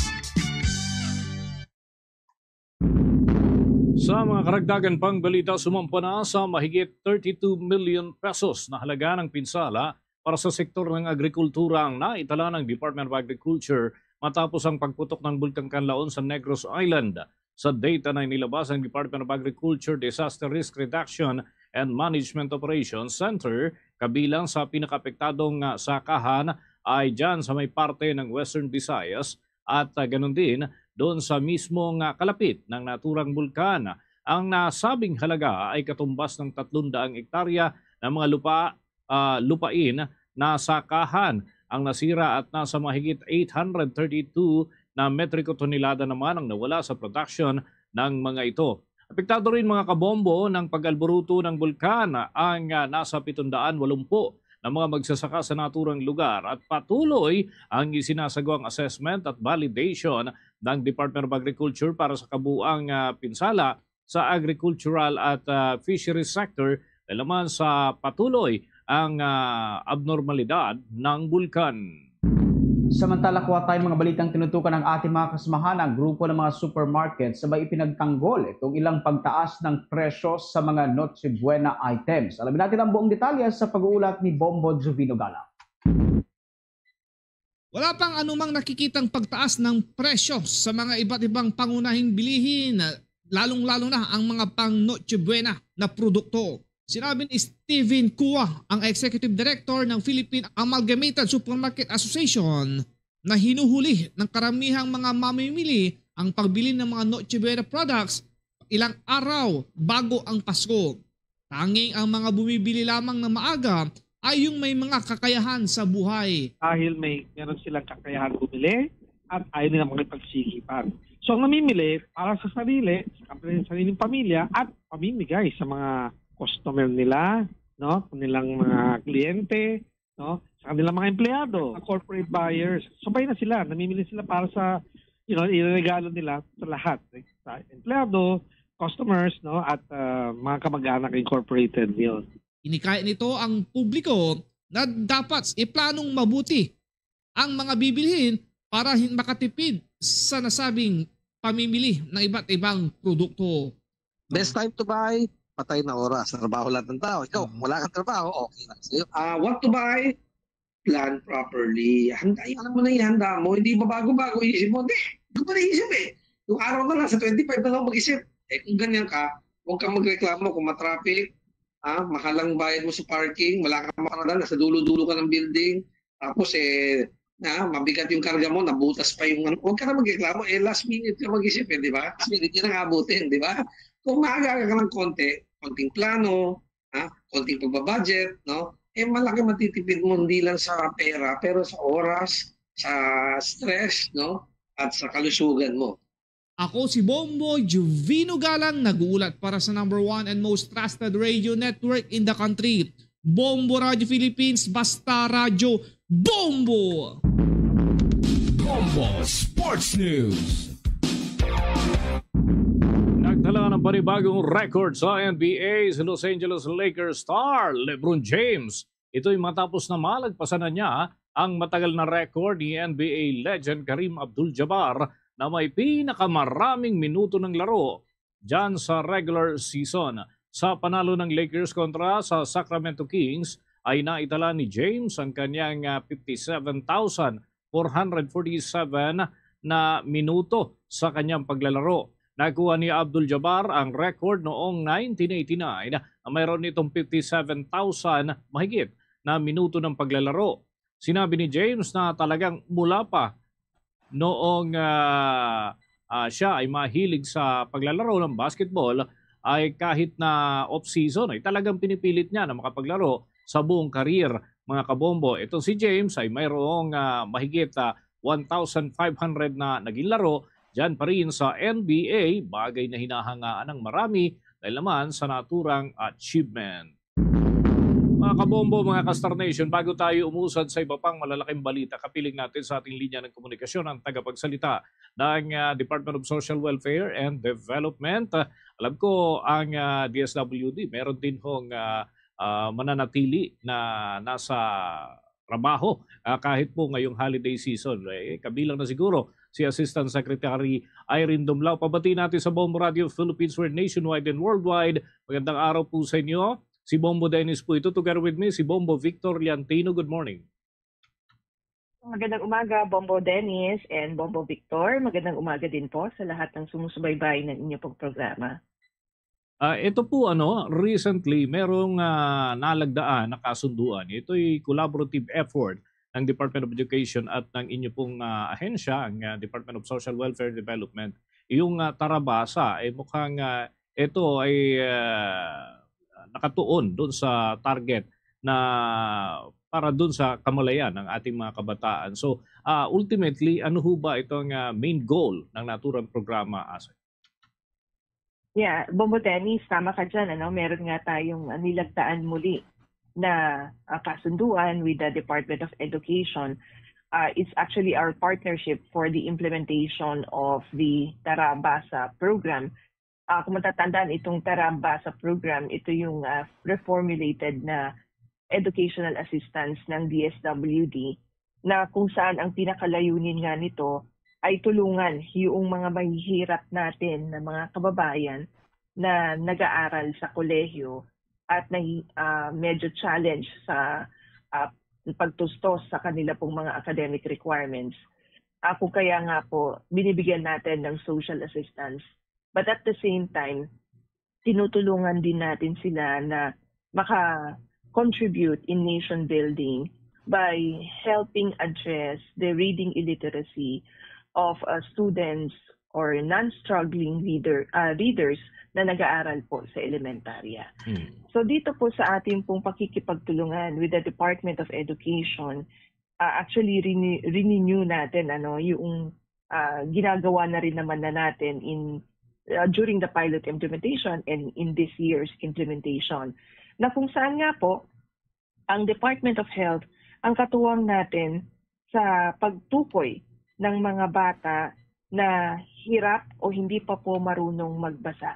Sa mga karagdagan pang balita, sumampa na sa mahigit thirty-two million pesos na halaga ng pinsala para sa sektor ng agrikultura ang naitala ng Department of Agriculture matapos ang pagputok ng Bulkang Kanlaon sa Negros Island. Sa data na inilabas ng Department of Agriculture Disaster Risk Reduction and Management Operations Center, kabilang sa pinakaapektadong ah, sakahan ay dyan sa may parte ng Western Visayas at ah, ganun din doon sa mismong ah, kalapit ng naturang bulkan. Ang nasabing halaga ay katumbas ng tatlong daang ektarya ng mga lupa, ah, lupain na sakahan ang nasira at nasa mahigit eight hundred thirty-two na metriko tonelada naman ang nawala sa production ng mga ito. Apektado rin, mga kabombo, ng pag-alburuto ng bulkan ang ah, nasa pitong daan walumpu na mga magsasaka sa naturang lugar at patuloy ang isinasagawang assessment at validation ng Department of Agriculture para sa kabuang ah, pinsala sa agricultural at, ah, fisheries sector, kailaman sa patuloy ang, ah, abnormalidad ng bulkan. Samantala, kuha tayo mga balitang tinutukan ng ating mga kasamahan. Ang grupo ng mga supermarket sabay ipinagtanggol itong ilang pagtaas ng presyo sa mga Noche Buena items. Alamin natin ang buong detalye sa pag-uulat ni Bombo Jovino Galang. Wala pang anumang nakikitang pagtaas ng presyo sa mga iba't ibang pangunahing bilihin, lalong-lalo na ang mga pang Noche Buena na produkto. Sinabi ni Steven Cua, ang Executive Director ng Philippine Amalgamated Supermarket Association, na hinuhuli ng karamihang mga mamimili ang pagbili ng mga Noche Buena products ilang araw bago ang Pasko. Tanging ang mga bumibili lamang na maaga ay yung may mga kakayahan sa buhay. Dahil may meron silang kakayahan bumili at ayaw nila makipagsigipan. So ang namimili para sa sarili, sa sariling pamilya at pamimigay sa mga customer nila, no, kanilang mga kliyente, no, sa kanilang mga empleyado, mga corporate buyers. Sabay na sila, namimili sila para sa, you know, iregalo nila sa lahat, like, sa empleyado, customers, no, at uh, mga kamag-anak incorporated yun. Inikaya nito ang publiko na dapat iplanong mabuti ang mga bibilhin para makatipid sa nasabing pamimili ng iba't ibang produkto. Best time to buy, patay na oras. Trabaho lahat ng tao. Ikaw, kung wala kang trabaho, okay lang sa'yo. Uh, what to buy? Plan properly. Handa, yung alam mo na ihanda mo. Hindi ba bago-bago isip mo? Hindi. Hindi ko pa naisip eh. Yung araw na lang sa twenty-five na lang mag-isip. Eh kung ganyan ka, huwag kang magreklamo kung matraffic, ah, mahal ang bayad mo sa parking, wala kang makarada, nasa dulo-dulo ka ng building, tapos eh, na mabigat yung karga mo, nabutas pa yung ano, huwag ka na magreklamo, eh last minute ka mag-isip eh, di ba? Last minute yun ang abutin, di ba? Kung maaga ka ng konti, konting plano, ha, konting pagbabudget, no? Eh malaki matitipid mo hindi lang sa pera, pero sa oras, sa stress, no? At sa kalusugan mo. Ako si Bombo Juvino Galang, nag-uulat para sa number one and most trusted radio network in the country, Bombo Radio Philippines, basta radyo, Bombo! Bombo Sports News. Nagtala ng panibagong record sa N B A si Los Angeles Lakers star LeBron James. Ito'y matapos na malagpasan na niya ang matagal na record ni N B A legend Kareem Abdul-Jabbar na may pinakamaraming minuto ng laro dyan sa regular season. Sa panalo ng Lakers kontra sa Sacramento Kings, ay naitala ni James ang kanyang, ah, fifty-seven thousand four hundred forty-seven na minuto sa kanyang paglalaro. Nakuha ni Abdul-Jabbar ang record noong nineteen eighty-nine na mayroon itong fifty-seven thousand mahigit na minuto ng paglalaro. Sinabi ni James na talagang mula pa noong, ah, ah, siya ay mahilig sa paglalaro ng basketball, ay kahit na off-season ay talagang pinipilit niya na makapaglaro sa buong career, mga kabombo. Ito si James ay mayroong, ah, mahigit, ah, one thousand five hundred na naging laro dyan pa rin sa N B A, bagay na hinahangaan ng marami dahil naman sa naturang achievement. Mga kabombo, mga ka-Star Nation, bago tayo umusad sa iba pang malalaking balita, kapiling natin sa ating linya ng komunikasyon ang tagapagsalita ng, ah, Department of Social Welfare and Development. Ah, alam ko ang, ah, D S W D, meron din hong, ah, ah, mananatili na nasa trabaho, ah, kahit po ngayong holiday season. Eh, kabilang na siguro si Assistant Secretary Irene Dumlao. Pabati natin sa Bombo Radio Philippines, where nationwide and worldwide. Magandang araw po sa inyo. Si Bombo Dennis po ito. Together with me, si Bombo Victor Liantino. Good morning. Magandang umaga, Bombo Dennis and Bombo Victor. Magandang umaga din po sa lahat ng sumusubaybay ng inyo pong programa. Ah, ito po, ano, recently, merong, ah, nalagdaan na kasunduan. Ito'y collaborative effort ng Department of Education at ng inyo pong, ah, ahensya, ang, ah, Department of Social Welfare Development. Yung, ah, Tarabasa, ay mukhang, ah, ito ay, ah, nakatuon doon sa target na para doon sa kamalayan ng ating mga kabataan. So, ah, ultimately, ano ho ba itong, ah, main goal ng naturang programa, Asa? Yeah, Bombo Dennis, tama ka dyan. Ano? Meron nga tayong, ah, nilagdaan muli na, ah, kasunduan with the Department of Education. Ah, it's actually our partnership for the implementation of the Tarabasa program. Ah, kung matatandaan, itong Tarabasa program, ito yung, ah, reformulated na educational assistance ng D S W D, na kung saan ang pinakalayunin nga nito ay tulungan yung mga mahihirap natin na mga kababayan na nag-aaral sa kolehiyo at nahi-, ah, medyo challenge sa, ah, pagtustos sa kanila pong mga academic requirements. Ah, kung kaya nga po, binibigyan natin ng social assistance. But at the same time, tinutulungan din natin sila na maka-contribute in nation building by helping address the reading illiteracy of, uh, students or non-struggling reader, uh, readers na nag-aaral po sa elementarya. Hmm. So dito po sa ating pong pakikipagtulungan with the Department of Education, uh, actually renew, renew natin, ano, yung, uh, ginagawa na rin naman na natin in, uh, during the pilot implementation and in this year's implementation, na kung saan nga po ang Department of Health ang katuwang natin sa pagtukoy ng mga bata na hirap o hindi pa po marunong magbasa.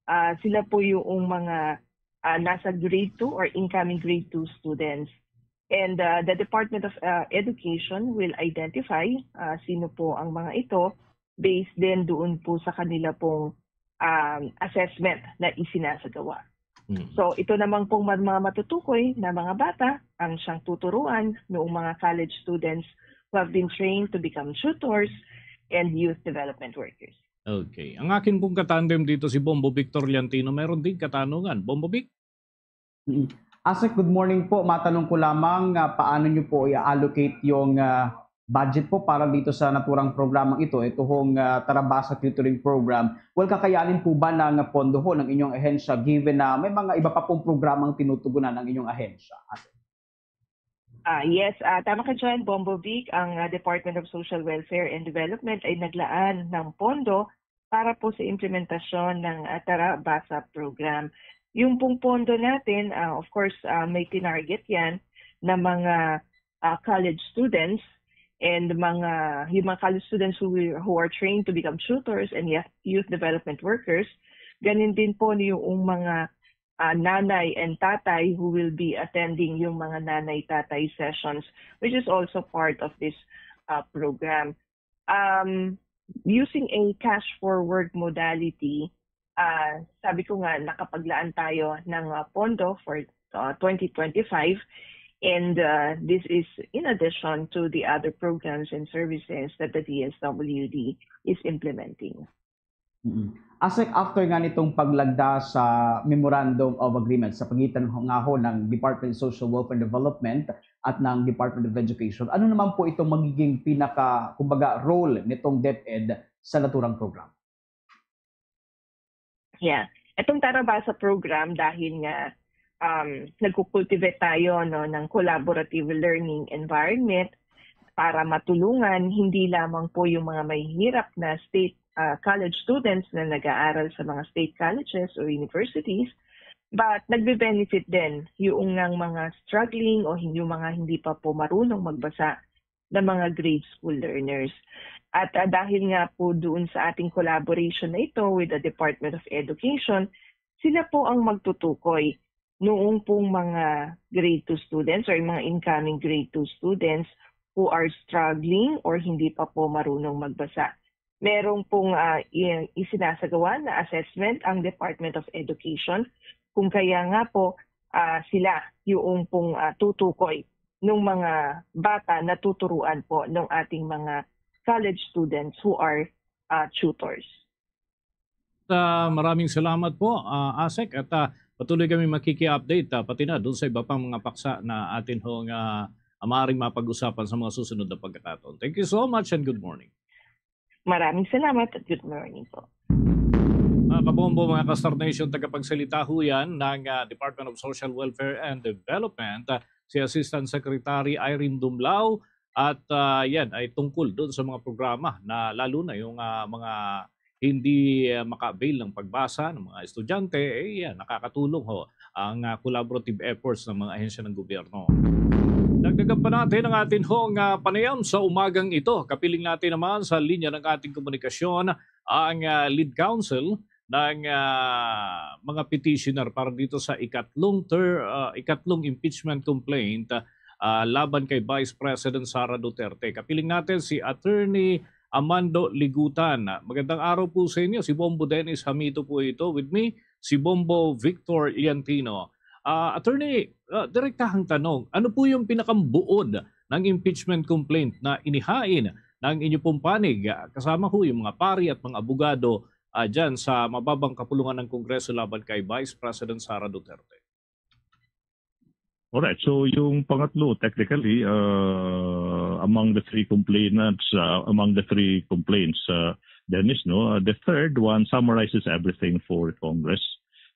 Ah, sila po yung mga, ah, nasa grade two or incoming grade two students. And, ah, the Department of, ah, Education will identify, ah, sino po ang mga ito based din doon po sa kanila pong, um, assessment na isinasagawa. Mm. So, ito namang pong ma-, mga matutukoy na mga bata ang siyang tuturuan noong mga college students who have been trained to become tutors and youth development workers. Okay. Ang akin pong katandem dito si Bombo Victor Liantino. Meron din katanungan. Bombo Vic? Mm. Asek, good morning po. Matanong ko lamang, ah, paano niyo po i-allocate yung, ah, budget po para dito sa naturang programang ito, ito hong, ah, Tarabasa Tutoring Program? Well, kakayanin po ba ng pondo ho ng inyong ahensya given na may mga iba pa pong programang tinutugunan ng inyong ahensya? Asek. Ah, yes, ah, tama ka dyan, Bombo Vic. Ang, ah, Department of Social Welfare and Development ay naglaan ng pondo para po sa implementasyon ng, ah, Tarabasa program. Yung pong pondo natin, ah, of course, ah, may tinarget yan na mga, ah, college students and mga, yung mga college students who will, who are trained to become tutors and youth, youth development workers. Ganin din po yung mga, ah, nanay and tatay who will be attending yung mga nanay-tatay sessions, which is also part of this, ah, program. Um, using a cash forward modality, ah, sabi ko nga, nakapaglaan tayo ng, ah, pondo for, ah, twenty twenty-five. And, ah, this is in addition to the other programs and services that the D S W D is implementing. Mm. Asek, after nga nitong paglagda sa Memorandum of Agreement sa pagitan ho, nga ho ng Department of Social Welfare and Development at ng Department of Education, ano naman po itong magiging pinaka, kumbaga, role nitong DepEd sa naturang program? Yeah. Itong Tarabasa program, dahil nga, um, nagkukultivate tayo, no, ng collaborative learning environment para matulungan hindi lamang po yung mga mahihirap na state, ah, college students na nag-aaral sa mga state colleges or universities, but nagbe-benefit din yung ng mga struggling o hin-, yung mga hindi pa po marunong magbasa na mga grade school learners. At, ah, dahil nga po doon sa ating collaboration na ito with the Department of Education, sila po ang magtutukoy noong pong mga grade two students or yung mga incoming grade two students who are struggling or hindi pa po marunong magbasa. Meron pong, ah, i-, isinasagawa na assessment ang Department of Education kung kaya nga po, ah, sila yung pong, ah, tutukoy ng mga bata na tuturuan po ng ating mga college students who are, ah, tutors. Ah, maraming salamat po, ah, Asek, at, ah, patuloy kami makiki-update, ah, pati na doon sa iba pang mga paksa na atin hong, ah, maaaring mapag-usapan sa mga susunod na pagkakataon. Thank you so much and good morning. Maraming salamat at good morning po. Mga kabombo, mga ka-Star Nation, tagapagsalita ho yan ng, ah, Department of Social Welfare and Development, ah, si Assistant Secretary Irene Dumlao. At, ah, yan ay tungkol doon sa mga programa na lalo na yung, ah, mga hindi, ah, maka-avail ng pagbasa ng mga estudyante, eh, yan, nakakatulong ho ang, ah, collaborative efforts ng mga ahensya ng gobyerno. Dagdagan pa natin ang atin hong, ah, panayam sa umagang ito. Kapiling natin naman sa linya ng ating komunikasyon ang, ah, lead counsel ng ah, mga petitioner para dito sa ikatlong ter, ah, ikatlong impeachment complaint ah, laban kay Vice President Sara Duterte. Kapiling natin si Attorney Amando Ligutan. Magandang araw po sa inyo. Si Bombo Dennis Hamito po ito. With me, si Bombo Victor Liantino. Ah, attorney, ah, direktahang tanong, ano po yung pinakambuod ng impeachment complaint na inihain ng inyo pong panig, ah, kasama ho yung mga pari at mga abogado ah, dyan sa mababang kapulungan ng Kongreso laban kay Vice President Sara Duterte? Alright, so yung pangatlo, technically, uh, among the three complainants, uh, among the three complaints, uh, Dennis, no, uh, the third one summarizes everything for Congress.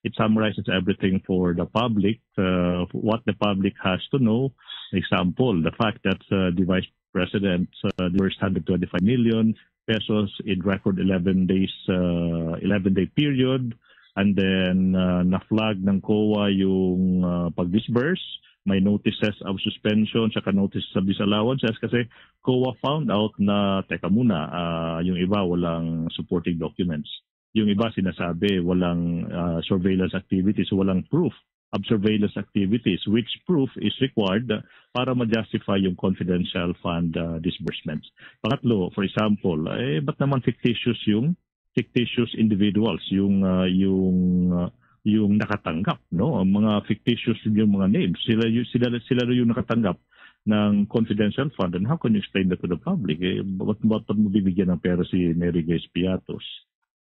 It summarizes everything for the public, uh, what the public has to know. Example, the fact that uh, the vice president uh, disbursed one hundred twenty-five million pesos in record eleven days, uh, eleven day period. And then uh, na-flag ng COA yung uh, pag-disburse. May notices of suspension saka notices of disallowances kasi COA found out na, teka muna, uh, yung iba walang supporting documents. Yung iba sinasabi walang uh, surveillance activities, walang proof of surveillance activities, which proof is required para ma-justify yung confidential fund uh, disbursements. Pangatlo, for example, eh, ba't naman fictitious yung fictitious individuals, yung uh, yung uh, yung nakatanggap, no? Ang mga fictitious yung mga names, sila yung sila sila yung nakatanggap ng confidential fund, and how can you explain that to the public? Eh, ba't, ba't, ba't mo bibigyan ng pera si Mary Grace Piatos?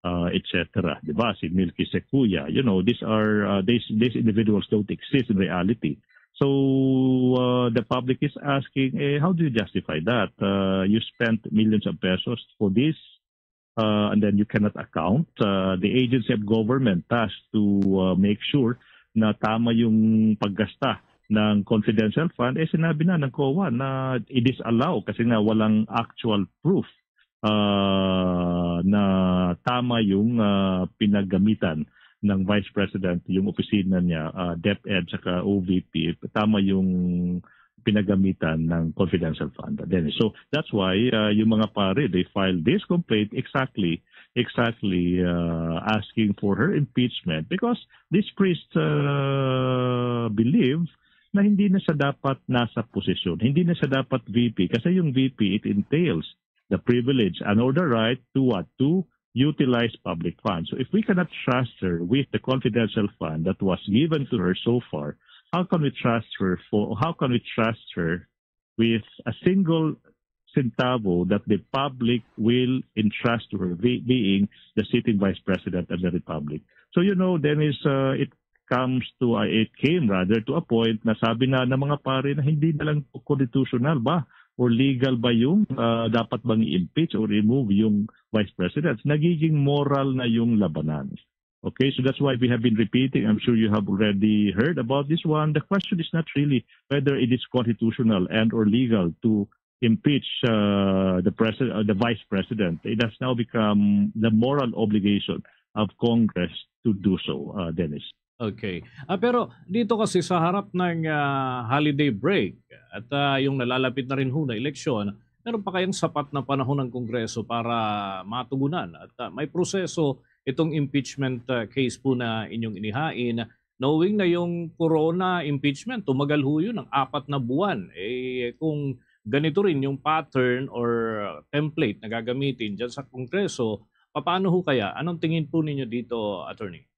Uh, et cetera. Di ba? Si Milky Sequoia. You know, these are uh, these these individuals don't exist in reality. So uh, the public is asking, eh, how do you justify that? Uh, you spent millions of pesos for this, uh, and then you cannot account. Uh, the agency of government tasked to uh, make sure na tama yung paggasta ng confidential fund, eh sinabi na ng COA na i-disallow kasi nga walang actual proof uh, na tama yung uh, pinaggamitan ng Vice President, yung opisina niya, uh, DepEd saka OVP, tama yung pinagamitan ng confidential fund. Then, so that's why uh, yung mga pare, they filed this complaint exactly exactly uh, asking for her impeachment because this priest uh, believe na hindi na siya dapat nasa posisyon, hindi na siya dapat VP kasi yung VP, it entails the privilege and or the right to what? To utilize public funds. So if we cannot trust her with the confidential fund that was given to her so far, how can we trust her for how can we trust her with a single centavo that the public will entrust to her, be- being the sitting vice president of the republic? So you know, Dennis, uh, it comes to uh, it came rather to a point na sabi na ng mga pare na hindi na lang constitutional ba or legal ba yung uh, dapat bang i-impeach or remove yung vice president? Nagiging moral na yung labanan. Okay, so that's why we have been repeating. I'm sure you have already heard about this one. The question is not really whether it is constitutional and or legal to impeach uh, the president, uh, the vice president. It has now become the moral obligation of Congress to do so, uh, Dennis. Okay. Ah, pero dito kasi sa harap ng ah, holiday break at ah, yung nalalapit na rin ho na eleksyon, meron pa kayang sapat na panahon ng Kongreso para matugunan at ah, may proseso itong impeachment ah, case po na inyong inihain, knowing na yung corona impeachment, tumagal ho yun ng apat na buwan. Eh, kung ganito rin yung pattern or template na gagamitin dyan sa Kongreso, paano ho kaya? Anong tingin po ninyo dito, attorney?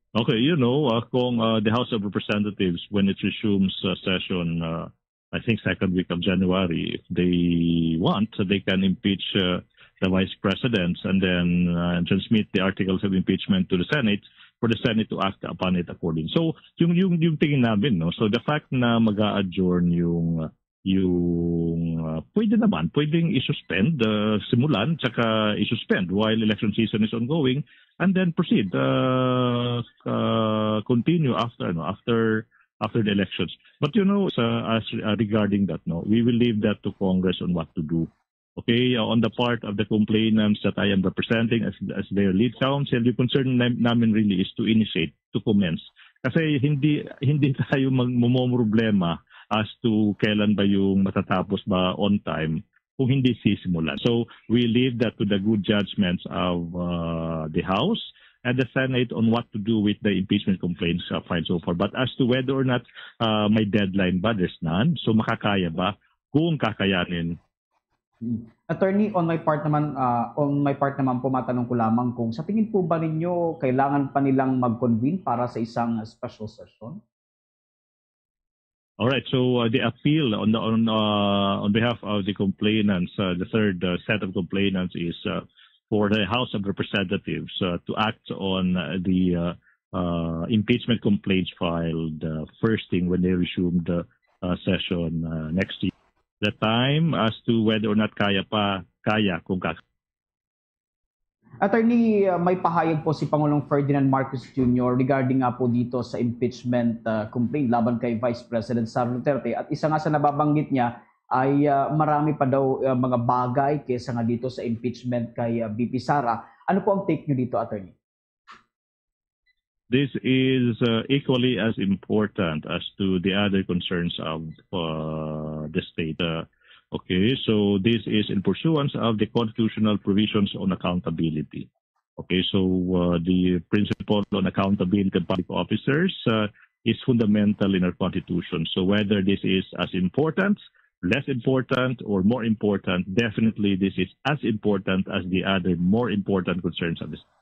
Okay, you know, uh, kung uh, the House of Representatives, when it resumes uh, session, uh, I think second week of January, if they want, they can impeach uh, the vice president and then uh, transmit the articles of impeachment to the Senate for the Senate to act upon it according. So, yung yung yung tingin namin, no. So the fact na mag-a-adjourn yung yung uh, pwede naman, pwedeng i-suspend, uh, simulan, tsaka i-suspend while election season is ongoing, and then proceed, uh, uh, continue after, no, after after the elections. But you know, sa, as uh, regarding that, no, we will leave that to Congress on what to do. Okay, uh, on the part of the complainants that I am representing as as their lead counsel, the concern nam- namin really is to initiate, to commence. Kasi hindi hindi tayo magmumroblema as to kailan ba yung matatapos ba on time kung hindi sisimulan. So we leave that to the good judgments of uh, the House and the Senate on what to do with the impeachment complaints uh, filed so far. But as to whether or not uh, may deadline ba, there's none. So makakaya ba? Kung kakayanin. Hmm. Attorney, on my part naman, uh, on my part naman po, matanong ko lamang kung sa tingin po ba ninyo kailangan pa nilang mag-convene para sa isang special session? All right. So uh, the appeal on the on uh, on behalf of the complainants, uh, the third uh, set of complainants is uh, for the House of Representatives uh, to act on uh, the uh, uh, impeachment complaints filed uh, first thing when they resumed the uh, session uh, next year. The time as to whether or not kaya pa, kaya kung kaka- Attorney, uh, may pahayag po si Pangulong Ferdinand Marcos Junior regarding nga po dito sa impeachment uh, complaint laban kay Vice President Sara Duterte, at isa nga sa nababanggit niya ay uh, marami pa daw uh, mga bagay kaysa nga dito sa impeachment kay uh, V P Sara. Ano po ang take niyo dito, Attorney? This is uh, equally as important as to the other concerns of uh, the state. Uh, okay, so this is in pursuance of the constitutional provisions on accountability. Okay, so uh, the principle on accountability of public officers uh, is fundamental in our constitution. So whether this is as important, less important, or more important, definitely this is as important as the other more important concerns of the state.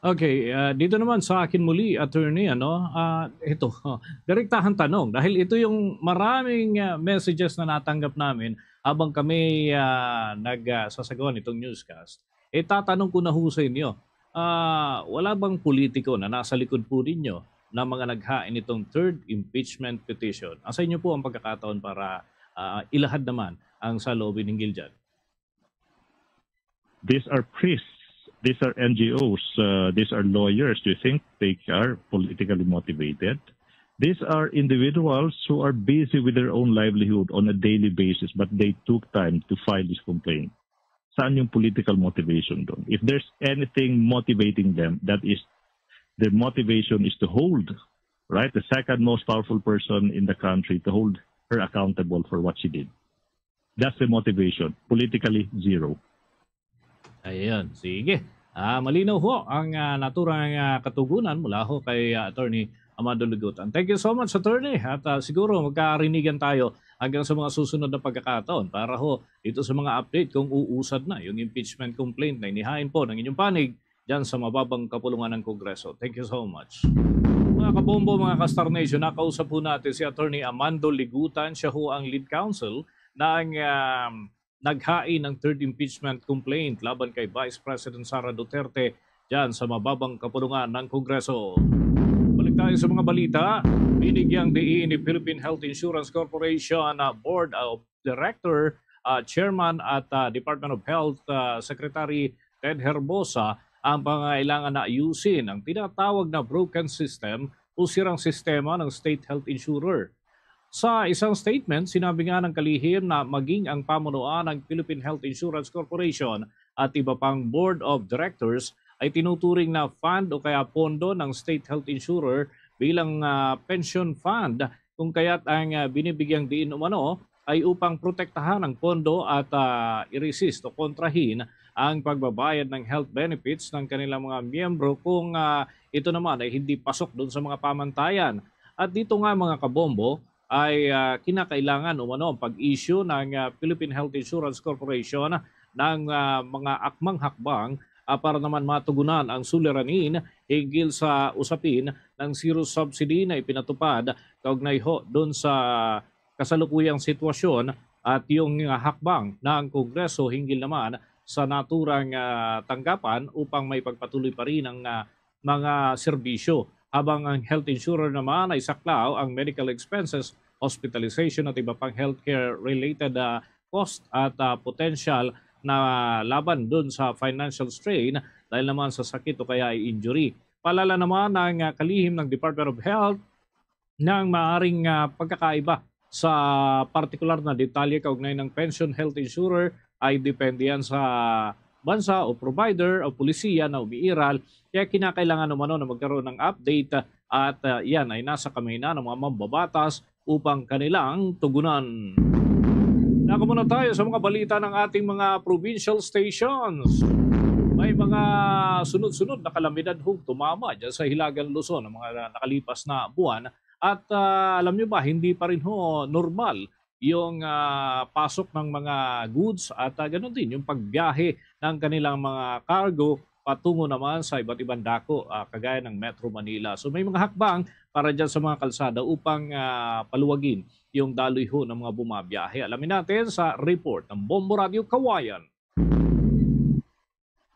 Okay, uh, dito naman sa akin muli, attorney, ano, uh, ito, direktahang tanong, dahil ito yung maraming uh, messages na natanggap namin habang kami uh, nagsasagawa uh, nitong newscast. E tatanong ko na ho sa inyo, uh, wala bang politiko na nasa likod po ninyo na mga naghain itong third impeachment petition? Asa inyo po ang pagkakataon para uh, ilahad naman ang saloobin hinggil dyan? These are priests. These are N G Os. Uh, these are lawyers. Do you think they are politically motivated? These are individuals who are busy with their own livelihood on a daily basis, but they took time to file this complaint. Saan yung political motivation doon? If there's anything motivating them, that is, their motivation is to hold, right, the second most powerful person in the country, to hold her accountable for what she did. That's the motivation. Politically, zero. Ayan, sige. Ah, malinaw ho ang uh, naturang uh, katugunan mula ho kay uh, Attorney Amando Ligutan. Thank you so much, Attorney. At uh, siguro magkarinigan tayo hanggang sa mga susunod na pagkakataon para ho dito sa mga update kung uusad na yung impeachment complaint na inihain po ng inyong panig dyan sa mababang kapulungan ng Kongreso. Thank you so much. Mga kabombo, mga ka-Star Nation, nakausap po natin si Attorney Amando Ligutan. Siya ho ang lead counsel ng uh, naghain ng third impeachment complaint laban kay Vice President Sara Duterte dyan sa mababang kapulungan ng Kongreso. Balik tayo sa mga balita. Binigyang diin ni Philippine Health Insurance Corporation uh, Board of Director, uh, Chairman at uh, Department of Health uh, Secretary Ted Herbosa ang pangangailangan na ayusin ang tinatawag na broken system o sirang sistema ng state health insurer. Sa isang statement, sinabi nga ng kalihim na maging ang pamunuan ng Philippine Health Insurance Corporation at iba pang Board of Directors ay tinuturing na fund o kaya pondo ng state health insurer bilang uh, pension fund, kung kaya't ang uh, binibigyang diin umano ay upang protektahan ang pondo at uh, i-resist o kontrahin ang pagbabayad ng health benefits ng kanilang mga miyembro kung uh, ito naman ay hindi pasok doon sa mga pamantayan. At dito nga, mga kabombo, ay uh, kinakailangan umano ang pag-issue ng uh, Philippine Health Insurance Corporation ng uh, mga akmang hakbang uh, para naman matugunan ang suliranin hinggil sa usapin ng zero subsidy na ipinatupad kaugnay ho doon sa kasalukuyang sitwasyon at yung uh, hakbang ng Kongreso hinggil naman sa naturang uh, tanggapan upang may pagpatuloy pa rin ang uh, mga serbisyo. Habang ang health insurer naman ay saklaw ang medical expenses, hospitalization at iba pang healthcare-related uh, cost at uh, potential na laban dun sa financial strain dahil naman sa sakit o kaya ay injury. Palala naman ang uh, kalihim ng Department of Health ng maaring uh, pagkakaiba sa partikular na detalye kaugnay ng pension health insurer ay depende yan sa bansa o provider o polisiya na umiiral. Kaya kinakailangan umano na magkaroon ng update at uh, yan ay nasa kamay na ng mga mambabatas upang kanilang tugunan. Nako muna tayo sa mga balita ng ating mga provincial stations. May mga sunod-sunod na kalamidad hong tumama dyan sa Hilagang Luzon ng mga nakalipas na buwan. At ah, alam nyo ba, hindi pa rin ho normal yung ah, pasok ng mga goods at ah, ganun din yung pagbiyahe ng kanilang mga cargo patungo naman sa iba't ibang dako ah, kagaya ng Metro Manila. So may mga hakbang para dyan sa mga kalsada upang ah, paluwagin yung daloy ho ng mga bumabiyahe. Alamin natin sa report ng Bombo Radio Kawayan.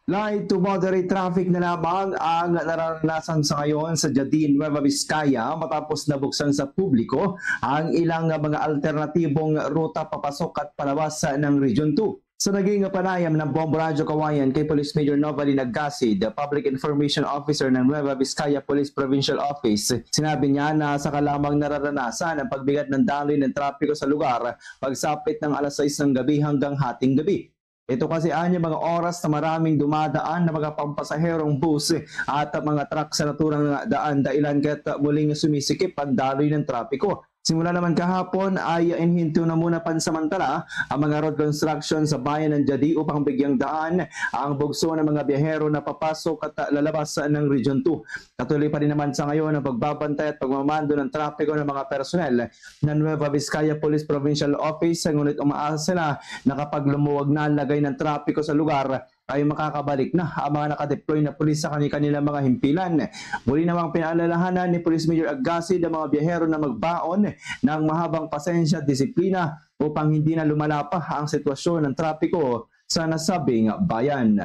Light to moderate traffic na lamang ang naranasan sa ngayon sa Jadin, Nueva Vizcaya matapos nabuksan sa publiko ang ilang mga alternatibong ruta papasok at palabas ng Region two. Sa naging panayam ng Bombo Radyo Kawayan kay Police Major Novalin Agcasi, the Public Information Officer ng Nueva Vizcaya Police Provincial Office, sinabi niya na saka lamang nararanasan ang pagbigat ng daloy ng trapiko sa lugar pagsapit ng alas sais ng gabi hanggang hating gabi. Ito kasi ang mga oras na maraming dumadaan na mga pampasaherong bus at mga truck sa naturang daan, dahilan kaya't muling sumisikip ang daloy ng trapiko. Simula naman kahapon ay inhinto na muna pansamantala ang mga road construction sa bayan ng Jadi upang bigyang daan ang bugso ng mga biyahero na papasok at lalabas ng Region two. Patuloy pa rin naman sa ngayon ang pagbabantay at pagmamando ng trapiko ng mga personnel ng Nueva Vizcaya Police Provincial Office, ngunit umaasa sila na kapag lumuwag na ang lagay ng trapiko sa lugar, ay makakabalik na ang mga nakadeploy na pulis sa kani-, kanilang mga himpilan. Muli namang pinaalalahanan ni Police Major Agcasi ang mga biyahero na magbaon ng mahabang pasensya at disiplina upang hindi na lumala pa ang sitwasyon ng trapiko sa nasabing bayan.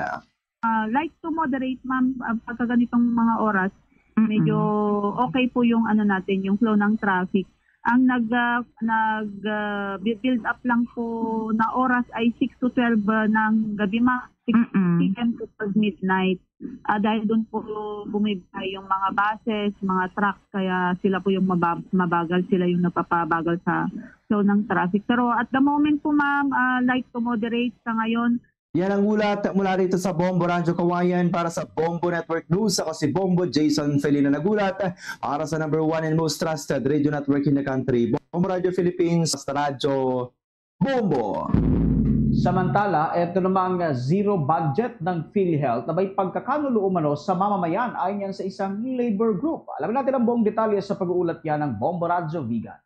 Ah, light to moderate, ma'am, ah, pagka ganitong mga oras, medyo okay po yung ano natin, yung flow ng traffic. Ang nag ah, nag ah, bi- build up lang po na oras ay six to twelve ah, ng gabi, ma'am. Six Mm-mm. P M to twelve midnight. Ah, dahil doon po bumibigay yung mga buses, mga truck, kaya sila po yung mabab- mabagal, sila yung napapabagal sa flow ng traffic. Pero at the moment po, ma'am, ah, light to moderate sa ngayon. Yan ang ulat mula rito sa Bombo Radyo Kawayan. Para sa Bombo Network News, ako si Bombo Jason Felina nagulat para sa number one and most trusted radio network in the country, Bombo Radio Philippines, sa Radyo Bombo. Samantala, ito namang zero budget ng PhilHealth na may pagkakanulo umano sa mamamayan ayon yan sa isang labor group. Alamin natin ang buong detalye sa pag-uulat niya ng Bombo Radyo Vigan.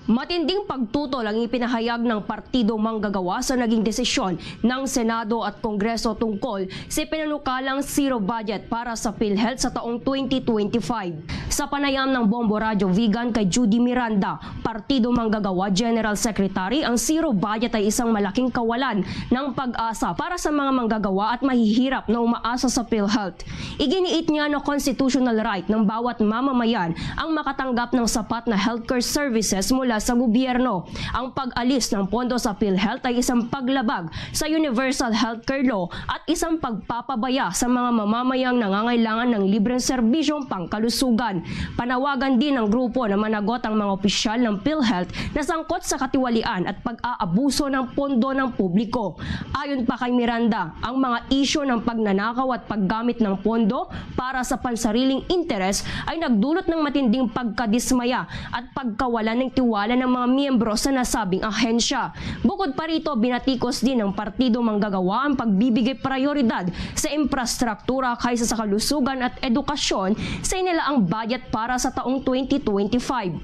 Matinding pagtutol ang ipinahayag ng Partido Manggagawa sa naging desisyon ng Senado at Kongreso tungkol sa pinanukalang zero budget para sa PhilHealth sa taong twenty twenty-five. Sa panayam ng Bombo Radyo Vigan kay Judy Miranda, Partido Manggagawa General Secretary, ang zero budget ay isang malaking kawalan ng pag-asa para sa mga manggagawa at mahihirap na umaasa sa PhilHealth. Iginiit niya na constitutional right ng bawat mamamayan ang makatanggap ng sapat na healthcare services mula sa gobyerno. Ang pag-alis ng pondo sa PhilHealth ay isang paglabag sa Universal Healthcare Law at isang pagpapabaya sa mga mamamayang nangangailangan ng libreng serbisyong pangkalusugan. Panawagan din ng grupo na managot ang mga opisyal ng PhilHealth na sangkot sa katiwalian at pag-aabuso ng pondo ng publiko. Ayon pa kay Miranda, ang mga isyu ng pagnanakaw at paggamit ng pondo para sa pansariling interes ay nagdulot ng matinding pagkadismaya at pagkawalan ng tiwala ng mga miyembro sa nasabing ahensya. Bukod pa rito, binatikos din ng Partido Manggagawa ang pagbibigay prioridad sa infrastruktura kaysa sa kalusugan at edukasyon sa inilaang budget para sa taong twenty twenty-five.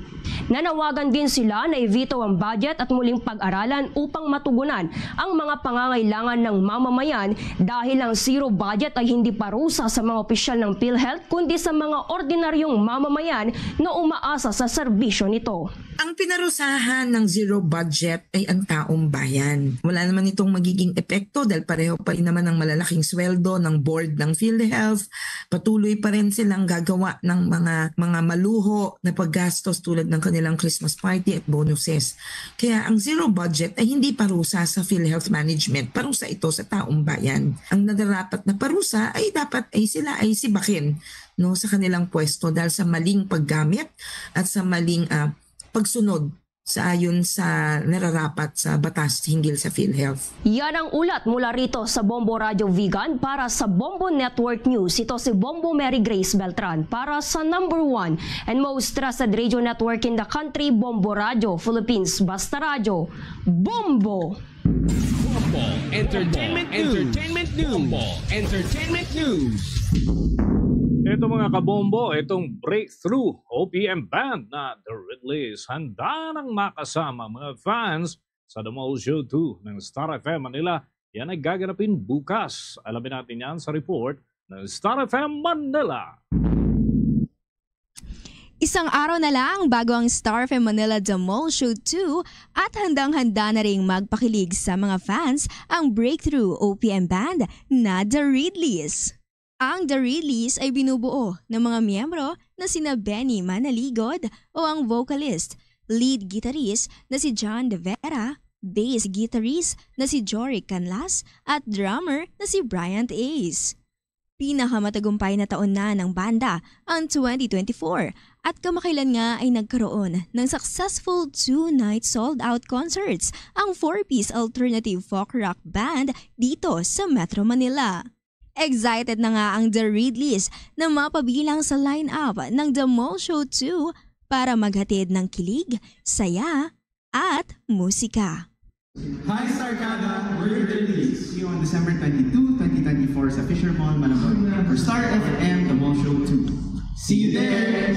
Nanawagan din sila na i-veto ang budget at muling pag-aralan upang matugunan ang mga pangangailangan ng mamamayan dahil ang zero budget ay hindi parusa sa mga opisyal ng PhilHealth kundi sa mga ordinaryong mamamayan na umaasa sa serbisyo nito. Ang pinarusahan ng zero budget ay ang taong bayan. Wala naman itong magiging epekto dahil pareho pa rin naman ang malalaking sweldo ng board ng PhilHealth. Patuloy pa rin silang gagawa ng mga mga maluho na paggastos tulad ng kanilang Christmas party at bonuses. Kaya ang zero budget ay hindi parusa sa PhilHealth management, parusa ito sa taong bayan. Ang nararapat na parusa ay dapat ay sila ay sibakin, no, sa kanilang pwesto dahil sa maling paggamit at sa maling ah, pagsunod sa ayon sa nararapat sa batas hinggil sa PhilHealth. Yan ang ulat mula rito sa Bombo Radio Vigan. Para sa Bombo Network News, ito si Bombo Mary Grace Beltran para sa number one and most trusted radio network in the country, Bombo Radio Philippines. Basta Radyo, Bombo! Bombo Entertainment News. Entertainment News. Bombo Entertainment News. Ito, mga kabombo, itong Breakthrough O P M Band na The Ridleys. Handa nang makasama mga fans sa The Mall Show two ng Star F M Manila. Yan ay gaganapin bukas. Alamin natin yan sa report ng Star F M Manila. Isang araw na lang bago ang Star F M Manila The Mall Show two at handang-handa na ring magpakilig sa mga fans ang Breakthrough O P M Band na The Ridleys. Ang The Ridleys ay binubuo ng mga miyembro na sina Benny Manaligod o ang vocalist, lead guitarist na si John De Vera, bass guitarist na si Jory Canlas, at drummer na si Bryant Ace. Pinakamatagumpay na taon na ng banda ang twenty twenty-four at kamakailan nga ay nagkaroon ng successful two-night sold-out concerts ang four-piece alternative folk rock band dito sa Metro Manila. Excited na nga ang The Ridleys na mapabilang sa lineup ng The Mall Show two para maghatid ng kilig, saya, at musika. Hi, Starcada! We're The Ridleys. See you on December twenty-two, twenty twenty-four sa Fisher Mall, Malabon for Star F M The Mall Show two. See you there!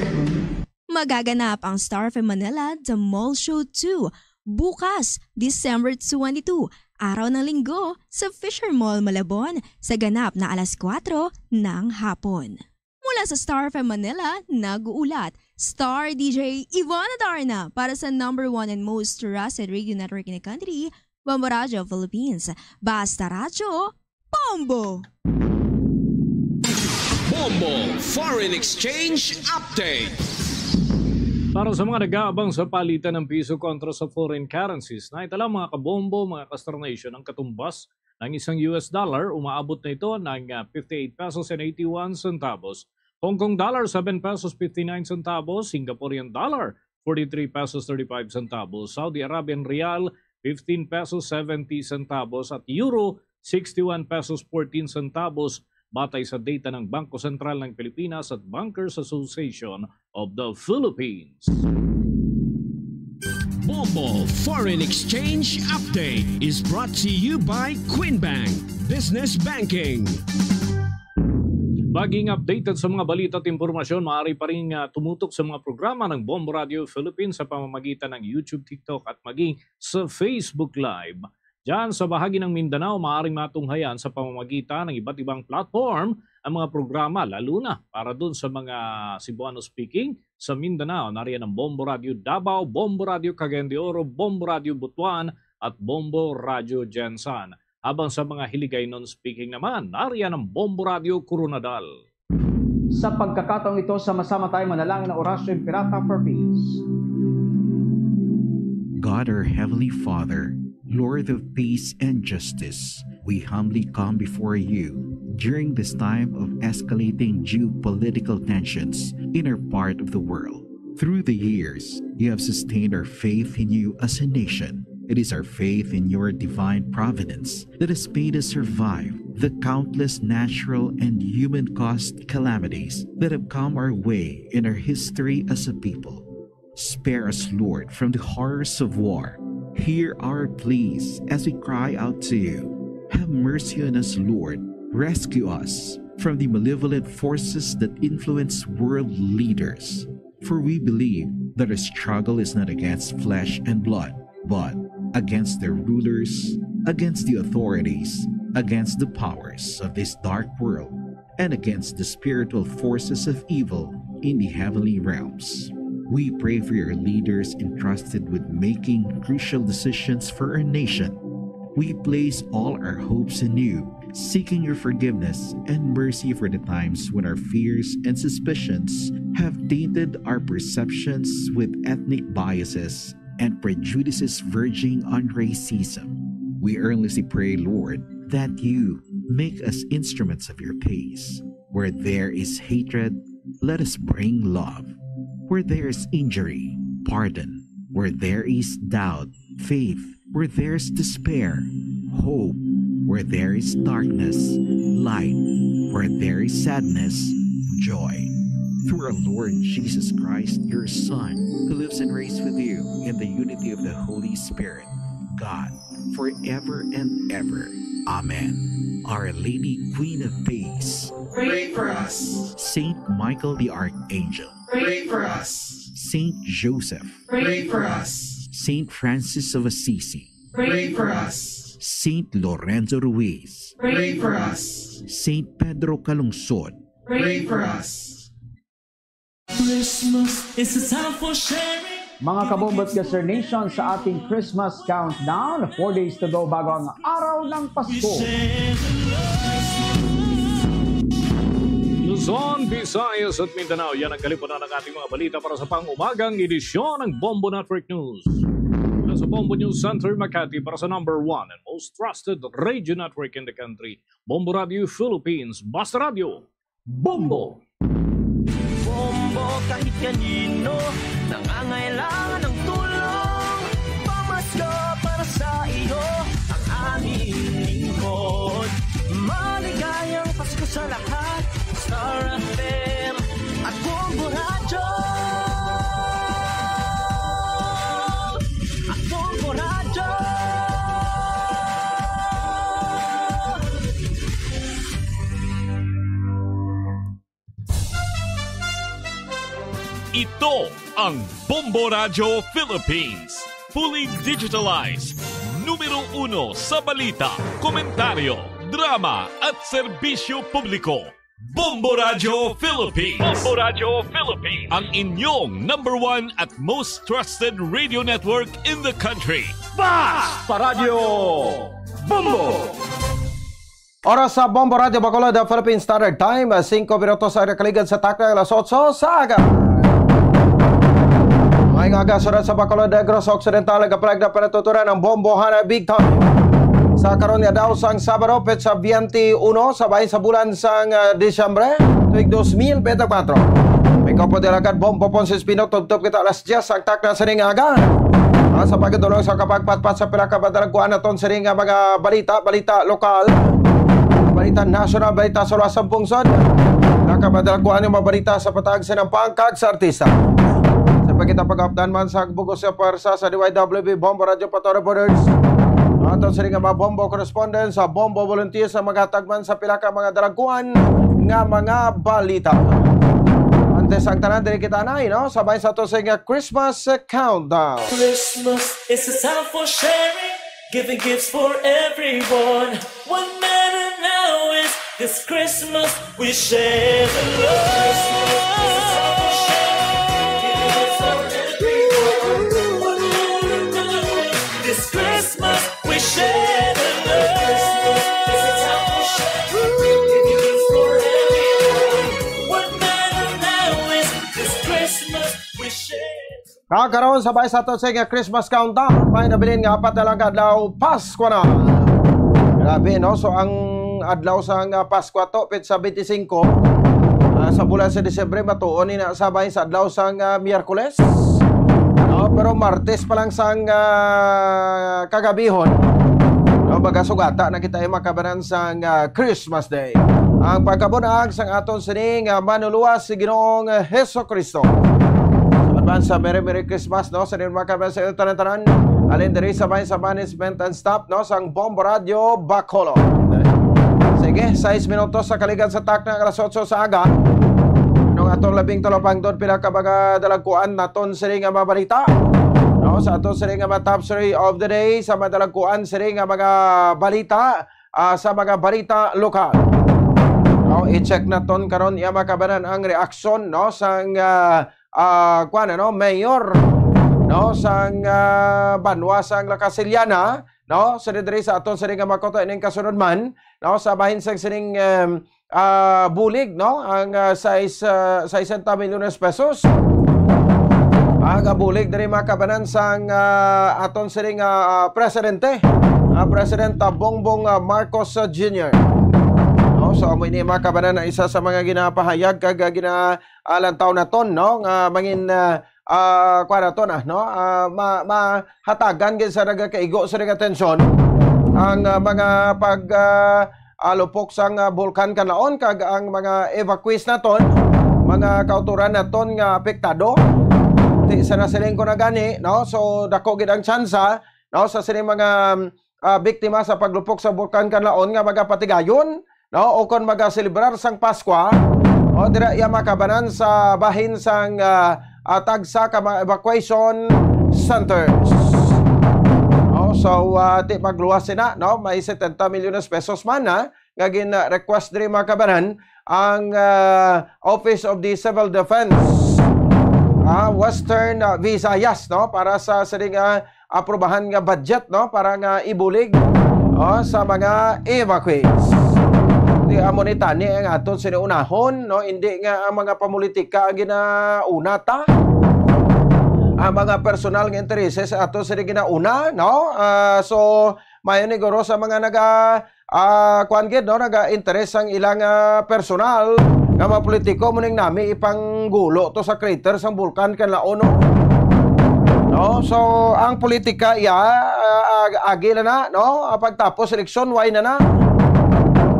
Magaganap ang Star F M Manila The Mall Show two bukas, December twenty-two, araw ng Linggo, sa Fisher Mall, Malabon, sa ganap na alas kuwatro ng hapon. Mula sa Star F M Manila, nag-uulat, Star D J Ivana Darna para sa number one and most trusted radio network in the country, Bombo Radio Philippines. Basta Radyo, Bombo! Bombo Foreign Exchange Update. Para sa mga nag-aabang sa palitan ng piso kontra sa foreign currencies, naitala, mga kabombo, mga ka-Star Nation, ang katumbas ng isang U S dollar. Umaabot na ito ng, ah, fifty-eight pesos and eighty-one centavos. Hong Kong dollar, seven pesos fifty-nine centavos. Singaporean dollar, forty-three pesos thirty-five centavos. Saudi Arabian rial, fifteen pesos seventy centavos. At euro, sixty-one pesos fourteen centavos, batay sa data ng Bangko Sentral ng Pilipinas at Bankers Association of the Philippines. Bombo Foreign Exchange Update is brought to you by Queen Bank Business Banking. Maging updated sa mga balita at impormasyon, maaari pa rin, ah, tumutok sa mga programa ng Bombo Radio Philippines sa pamamagitan ng YouTube, TikTok, at maging sa Facebook Live. Diyan sa bahagi ng Mindanao, maaaring matunghayan sa pamamagitan ng iba't ibang platform ang mga programa, lalo na para dun sa mga Cebuano speaking sa Mindanao. Nariyan ang Bombo Radio Davao, Bombo Radio Cagayan de Oro, Bombo Radio Butuan, at Bombo Radio Gensan. Habang sa mga Hiligaynon speaking naman, nariyan ang Bombo Radio Koronadal. Sa pagkakataong ito, sama-sama tayo manalangin ng Orasyo Imperata for Peace. God, our Heavenly Father, Lord of peace and justice, we humbly come before you during this time of escalating geopolitical tensions in our part of the world. Through the years, you have sustained our faith in you as a nation. It is our faith in your divine providence that has made us survive the countless natural and human-caused calamities that have come our way in our history as a people. Spare us, Lord, from the horrors of war. Hear our pleas as we cry out to you. Have mercy on us, Lord. Rescue us from the malevolent forces that influence world leaders. For we believe that our struggle is not against flesh and blood, but against their rulers, against the authorities, against the powers of this dark world, and against the spiritual forces of evil in the heavenly realms. We pray for your leaders entrusted with making crucial decisions for our nation. We place all our hopes in you, seeking your forgiveness and mercy for the times when our fears and suspicions have tainted our perceptions with ethnic biases and prejudices verging on racism. We earnestly pray, Lord, that you make us instruments of your peace. Where there is hatred, let us bring love. Where there is injury, pardon. Where there is doubt, faith. Where there is despair, hope. Where there is darkness, light. Where there is sadness, joy. Through our Lord Jesus Christ, your Son, who lives and reigns with you in the unity of the Holy Spirit, God, forever and ever. Amen. Our Lady, Queen of Peace, pray for us. Saint Michael the Archangel, pray for us. Saint Joseph, pray for us. Saint Francis of Assisi, pray for us. Saint Lorenzo Ruiz, pray for us. Saint Pedro Calungsod, pray for us. Christmas is a time for sharing. Mga Kabombo at Gaser Nation, sa ating Christmas countdown, four days to go bago ang araw ng Pasko. Luzon, Visayas at Mindanao, yan ang kalipunan ng ating mga balita para sa pang-umagang edisyon ng Bombo Network News. Mula sa Bombo News Center, Makati, para sa number one and most trusted radio network in the country, Bombo Radio Philippines, Basta Radio, Bombo. Bombo, kahit kanino nangangailangan ng tulong, pamasko para sa iyo ang aming lingkod. Maligayang Pasko sa lahat, Star F M at Bombo Radyo. At Bombo Radyo. Ito ang Bombo Radyo Philippines. Fully digitalized. Numero uno sa balita, komentaryo, drama at serbisyo publiko. Bombo Radyo Philippines. Bombo Radyo Philippines. Ang inyong number one at most trusted radio network in the country. Basta Radyo Bombo! Oras sa Bombo Radyo Bacolod, the Philippine Standard Time, ah, singko minutos ang nakaligad sa takna alas otso sa aga. May nga aga sa oras sa Bacolod, Negros Occidental, nagapalagda pa natuturan ang bombohan na big time. Sa karon nga daw sang Sabado, petsa twenty-one, sa bahin sa bulan sang, ah, Disyembre, tuig dos mil bente kwatro. May kapo di alagad Bombo Ponce Espino, tubtob kita alas diyes ang takna sining aga. Ah, sa pagkadulong sa kapagpatpat sa pila ka madalagkuan naton sining nga mga balita, balita lokal, balita nasyonal, balita sa luwas sa pungsod. Nakamadalagkuan yung mga balita sa patag sa nampang kag sa artista. Sa pagkita pag-updan man sa bugos nga pwersa sa D Y W B Bombo Radyo Patrol Reporters. Aton sining nga mga bombo correspondent sa bombo volunteer sa maghatag man sa pila ka mga dalagkuan nga mga balita. Antes ang tanan, diri kita na, no? Sabay sa to sa nga Christmas Countdown. Christmas is a time for sharing, giving gifts for everyone. What matter now is this Christmas we share the love. This Christmas we share the love. What matter now is this Christmas we share. Kag karon, sabay sa to sa nga Christmas countdown, may nabilin nga apat na lang ka adlaw, Pasko na. Grabe, no? So, ang adlaw sa nga Pasko ato, petsa twenty-five, ah, sa bulan sa Disyembre, matuon ni na sabay sa adlaw sa nga Miyerkules. No? Pero Martes pa lang sa nga kagabihon, no? Baga sugata na kita ay makabanan sa nga Christmas Day. Ang pagkabunag sang aton sining, ah, manluluwas si Ginoong, ah, Jesu-Cristo. Sa pagban sa Merry Merry Christmas, no? Sa inyong mga kabayan sa inyong tanan-tanan, alin diri sa bayan sa management and staff, no? Sang Bombo Radio Bacolod. Sige, sais minutos sa kaligad sa takna alas otso sa aga. Nung atong labing talapangdon, pila ka mga dalagkuan naton sining nga mga balita. No? Sa aton sining nga mga top three of the day, sa mga dalagkuan sining nga mga balita, ah, sa mga balita lokal. No, i-check naton karon, iya makabanan ang reaksyon, no, sang, ah, ah, kuwan, ano, mayor, no, sang, ah, banwa sang La Casillana, no, sa diri sa aton sining nga makuto ining kasunod man, no, sa bahin sang sining, em, ah, bulig, no, ang, ah, sais, ah, sesenta milyones pesos. Ang, ah, bulig diri makabanan sang, ah, aton sining, ah, presidente, ah, President, ah, Bongbong, ah, Marcos, ah, Junior. No, so amo ini makabanan ang isa sa mga ginapahayag kag, ah, ginaalantaw naton, no, nga mangin, ah, ah, kuwan nato na, no? Ah, ma-, mahatagan gid sa nagakaigo sa nagatansyon ang, ah, mga pag, ah, ah, lupok sang, ah, Bulkan Kanlaon kag ang mga evacuees naton, mga kautoran naton nga apektado. Di sa nasiling ko na gani, no? So, dako gid ang tsansa, no, sa sining mga, ah, biktima sa paglupok sa Bulkan Kanlaon nga magapatigayon, no, o kon magaselebrar sang Paskwa, o dira iya makabanan sa bahin sang, ah, ah, tagsa ka mga evacuation centers. No, so, ah, ti magluwas sina, no, may setenta milyones pesos man, ha, nga gin-request diri, mga kabanan, ang, ah, Office of the Civil Defense, ah, Western, ah, Visayas, no, para sa sining, ah, aprubahan nga budget, no, para nga ibulig, oh, sa mga evacuees. Di amo ni tani ang aton sini unahon, no, hindi nga ang mga pamulitika ang ginauna ta, ang mga personal nga intereses ato sini ginauna, no? Ah, so, mayo ni guro sa mga naga, ah, kuwan gid, no, naga-interes sang ilang, ah, personal nga mga politiko, mo ning nami ipanggulo to sa crater sang Bulkan Kanlaon, no? No? So, ang politika iya, ah, ag-, agi na na, no? Ah, pagtapos eleksyon, way na na.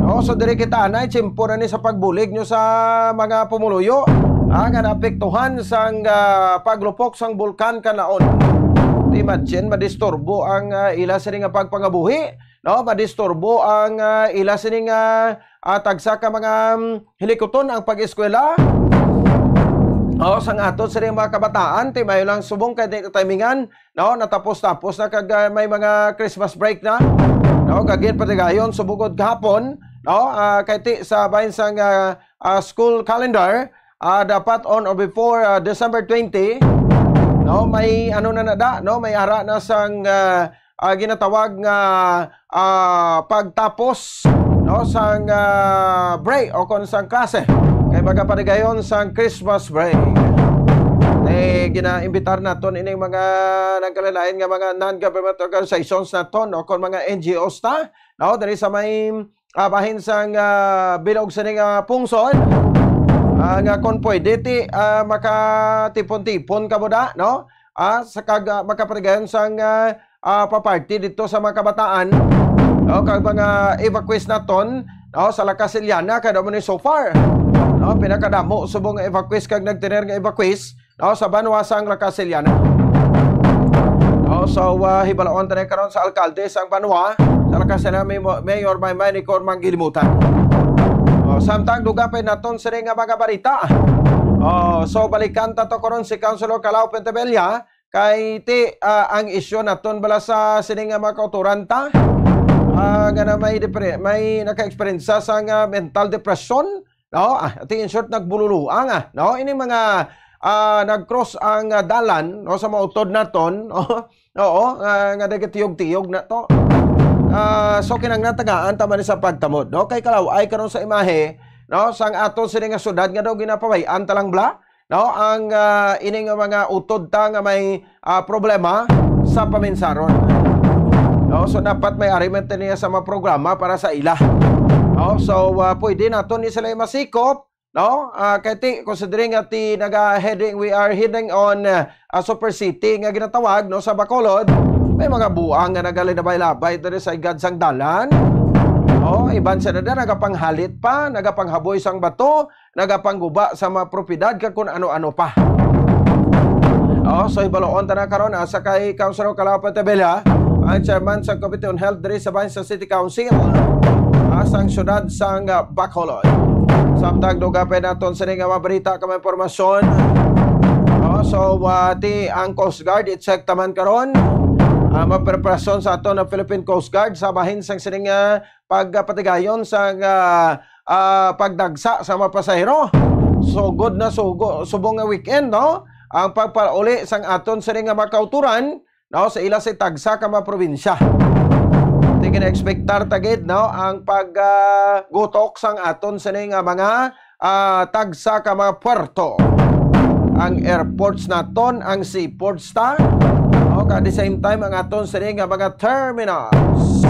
No? So, diri kita anay, tsimpo na ni sa pagbulig nyo sa mga pumuluyo, ah, nga naapektuhan sang, ah, paglupok sang Bulkan Kanlaon. Imagine, madisturbo ang, ah, ila sini nga pagpangabuhi, no? Madisturbo ang, ah, ila sini nga, ah, tagsa ka mga, mm, hilikuton ang pag-eskwela. O, sang aton sini mga kabataan, ti mayo lang subong kay di timingan, no? Natapos-tapos na kag, ah, may mga Christmas break na. No, kag gid patigayon subong gid gahapon, no? Ah, kay ti sa bahin sang, ah, ah, school calendar, ah, dapat on or before, ah, December twenty, no? May ano na na da, no? May ara na sang, ah, ah, ginatawag nga, ah, pagtapos, no, sang, ah, break o kon sang klase. Kay magapatigayon sang Christmas break. Eh, ginaimbitar naton ining mga nagkalain-lain nga mga non-government organizations naton o kon mga N G Os ta, no, diri sa may, ah, bahin sang, ah, bilog sini nga pungsod, ah, nga kon pwede ti, ah, makatipon-tipon kamo da, no? Ah, sa kag, ah, makapatigayon sang, ah, ah, paparty dito sa mga kabataan, no, kag mga evacuees naton, no, sa La Casillana, kay damo ni so far, no, pinakadamo subong nga evacuees kag nagtener nga evacuees, no, sa banwa sang La Casillana. No, so, ah, hibaloon ta na karon sa alkalde sang banwa sa La Casillana, May-, Mayor Maymay Nicor Manggilimutan. Oh, samtang dugapay naton sini nga mga balita. Oh, so balikan ta to karon si Councilor Calao Pentebella. Kay ti, ah, ang isyu naton bala sa sini nga mga kautoran ta, ah, nga na may depre-, may naka-eksperyensya sa nga mental depression, no? Ah, ti in short, nagbululuang, ah, no? Ini mga, ah, nag-cross ang, ah, dalan, no, sa mga utod naton, no? Oo, ah, nga nagatiyog-tiyog na to. Ah, so kinahanglan tagaan ta man sa pagtamod, no? Kay kalaw-ay karon sa imahe, no, sang aton sini nga syudad nga daw ginapabay-an ta lang bala, no, ang, ah, ini nga mga utod ta nga may, ah, problema sa paminsaron. No, so dapat may arrangement niya sa mga programa para sa ila. No, so, ah, pwede naton ni sila masikop, no? Ah, kay ti, considering nga ti naga heading, we are heading on, ah, ah, Super City nga ginatawag, no, sa Bacolod, may mga buang nga nagalabay-labay diri sa igad sang dalan. Oh, iban sa nada nagapanghalit pa, nagapanghaboy sang bato, nagapangguba sa mga propiedad kag kun ano-ano pa. Oh, so hibaloon ta na karon, asa kay Councilor Calao Pentebella, ang chairman sa Committee on Health diri sa bahin sa City Council, ah, sang siyudad sang, ah, Bacolod. Samtang dugapay naton sini nga mga balita kag mga impormasyon. Oh, so, ah, ti ang Coast Guard, i-check ta man karon. Ah, mapreparasyon sa aton ang Philippine Coast Guard sa bahin sang sini nga pagpatigayon sa, ah, ah, pagdagsa sa mga pasahero. Sugod na sugo, subong nga weekend, no? Ang pagpauli sang aton sini nga mga kautoran, no, sa ila sa tagsa ka mga probinsya. Ti gina-expectar ta gid, no, ang pag, ah, gutok sang aton sini nga mga, ah, tagsa ka mga puerto. Ang airports naton, ang seaports ta, no, kag at the same time ang aton sini nga mga terminals.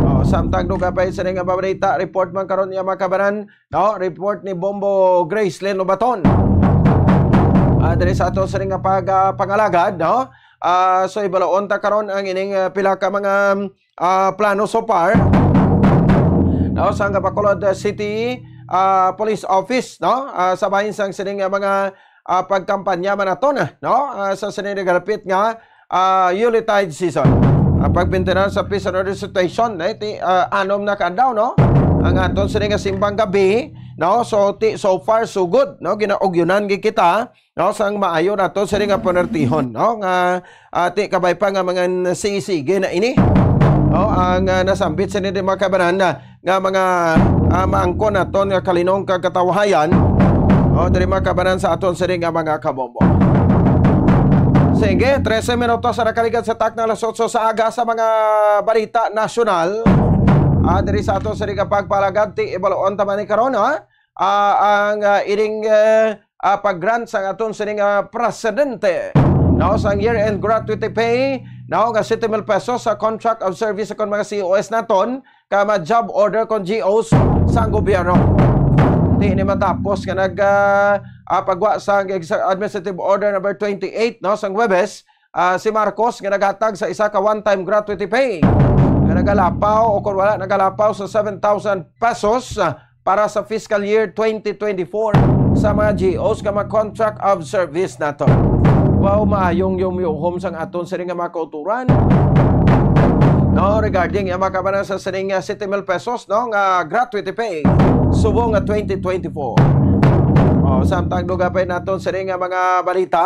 Oh, samtang dugapay sini nga mga balita, report man karon niya mga kabanan, no, report ni Bombo Gracelyn Lobaton. Ah, diri sa ato sining nga pag, ah, pangalagad, no? Ah, so, ibaloon ta karon ang ining, ah, pila ka mga, ah, plano so far. No, sa nga Bacolod, ah, City, ah, Police Office, no? Ah, sa bahin sang sining nga mga, ah, pagkampanya man naton, no? Ah, sa sining nagalapit nga, ah, Yuletide season. Ang pagmintinar sa peace and order situation, eh, ti, ah, anom na ka adlaw, no? Ang aton sining nga simbang gabi, no? So, ti, so far, so good, no? Ginaugyunan gid kita, no? Sang maayo nato sining nga punertihon, no? Nga, ah, ti, kabay pa nga mga sige-sige na ini, no? Ang, ah, nasambit sining mga kabanan, ah, nga mga, ah, maangkon naton nga kalinong kag katawhayan, o, diri makabanan sa aton sining nga mga kabombo. Sige, trese minutos sa nakaligad sa takna alas otso sa aga sa mga balita nasyonal. Ah, diri sa aton sining nga pagpalagad, ti, ibaloon ta man ni karon, ha? Ah, ang, ah, ining, eh, ah, pag-grant sa aton sining, ah, presidente, no, sang year-end gratuity pay, no, nga siyete mil pesos sa contract of service sa kon mga C O S naton, ka mga job order kon G Os sang gobyerno. Di ni matapos nga nag, ah, ah, pagwa sang ex-, administrative order number twenty-eight, no, sang Huwebes, ah, si Marcos nga naghatag sa isa ka one-time gratuity pay nga nagalapaw o kung wala nagalapaw sa seven thousand pesos, ah, para sa fiscal year twenty twenty-four sa mga G Os nga mga contract of service nato. Wow, maayong yumyuhom sang aton sining nga mga kauturan, no, regarding ang mga kabanan sa sining, ah, siyete mil pesos, no, nga gratuity pay subong nga twenty twenty-four. Oh, samtang dugapay naton sining nga mga balita,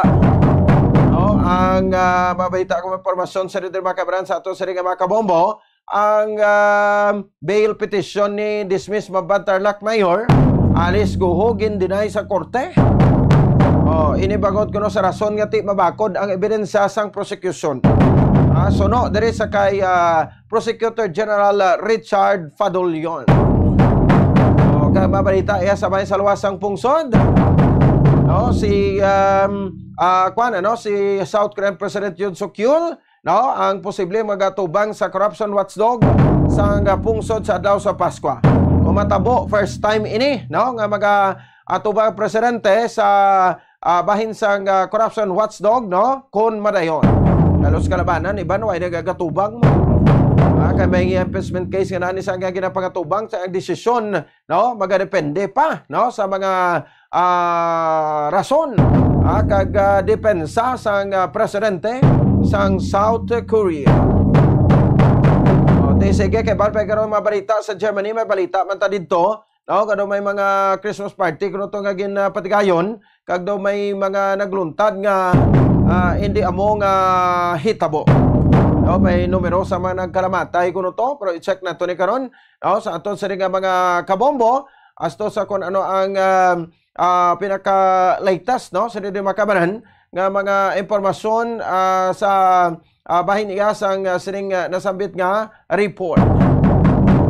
no, ang, ah, mabalita kong impormasyon sa diri mga kabanan sa aton sining nga mga kabombo, ang, ah, bail petition ni dismiss Mabantang Tarlac Mayor Alice Guho gin-deny sa korte. Oh, ini bangod kuno sa rason nga ti mabakod ang ebidensya sang prosecution. Ah, suno diri sa kay, ah, Prosecutor General, ah, Richard Fadolion. Oh, kay mabalita iya sa bahin sa luwas sang pungsod, no, si, um, ah, kwan, ano, si South Korean President Yoon Suk Yeol, no, ang posible magatubang sa corruption watchdog sang pungsod sa adlaw sa Paskwa. Kung matabo, first time ini, no, nga magatubang ang presidente sa, ah, bahin sang, ah, corruption watchdog, no, kun madayon. Kalos kalabanan, iban, way nagagatubang mo. Ah, kay may impeachment case nga nani sa nga ginapangatubang sa ang desisyon, no, magadepende pa, no, sa mga, ah, rason, ah, kag, ah, depensa sang, ah, presidente sang South Korea. O, di sige, kay bal pa karon mga balita sa Germany, may balita man ta didto, no, kado may mga Christmas party kuno to nga gin, ah, patigayon, kag daw may mga nagluntad nga, ah, hindi amo nga hitabo. No, may numero sa mga nagkalamatay kuno to, pero i-check nato ni karon, no, sa aton sini nga mga kabombo, asto sa kung ano ang, ah, ah, pinaka-latest, no, sa dili makabanan nga mga impormasyon, ah, sa, ah, bahin iya sang, ah, sining, ah, nasambit nga report.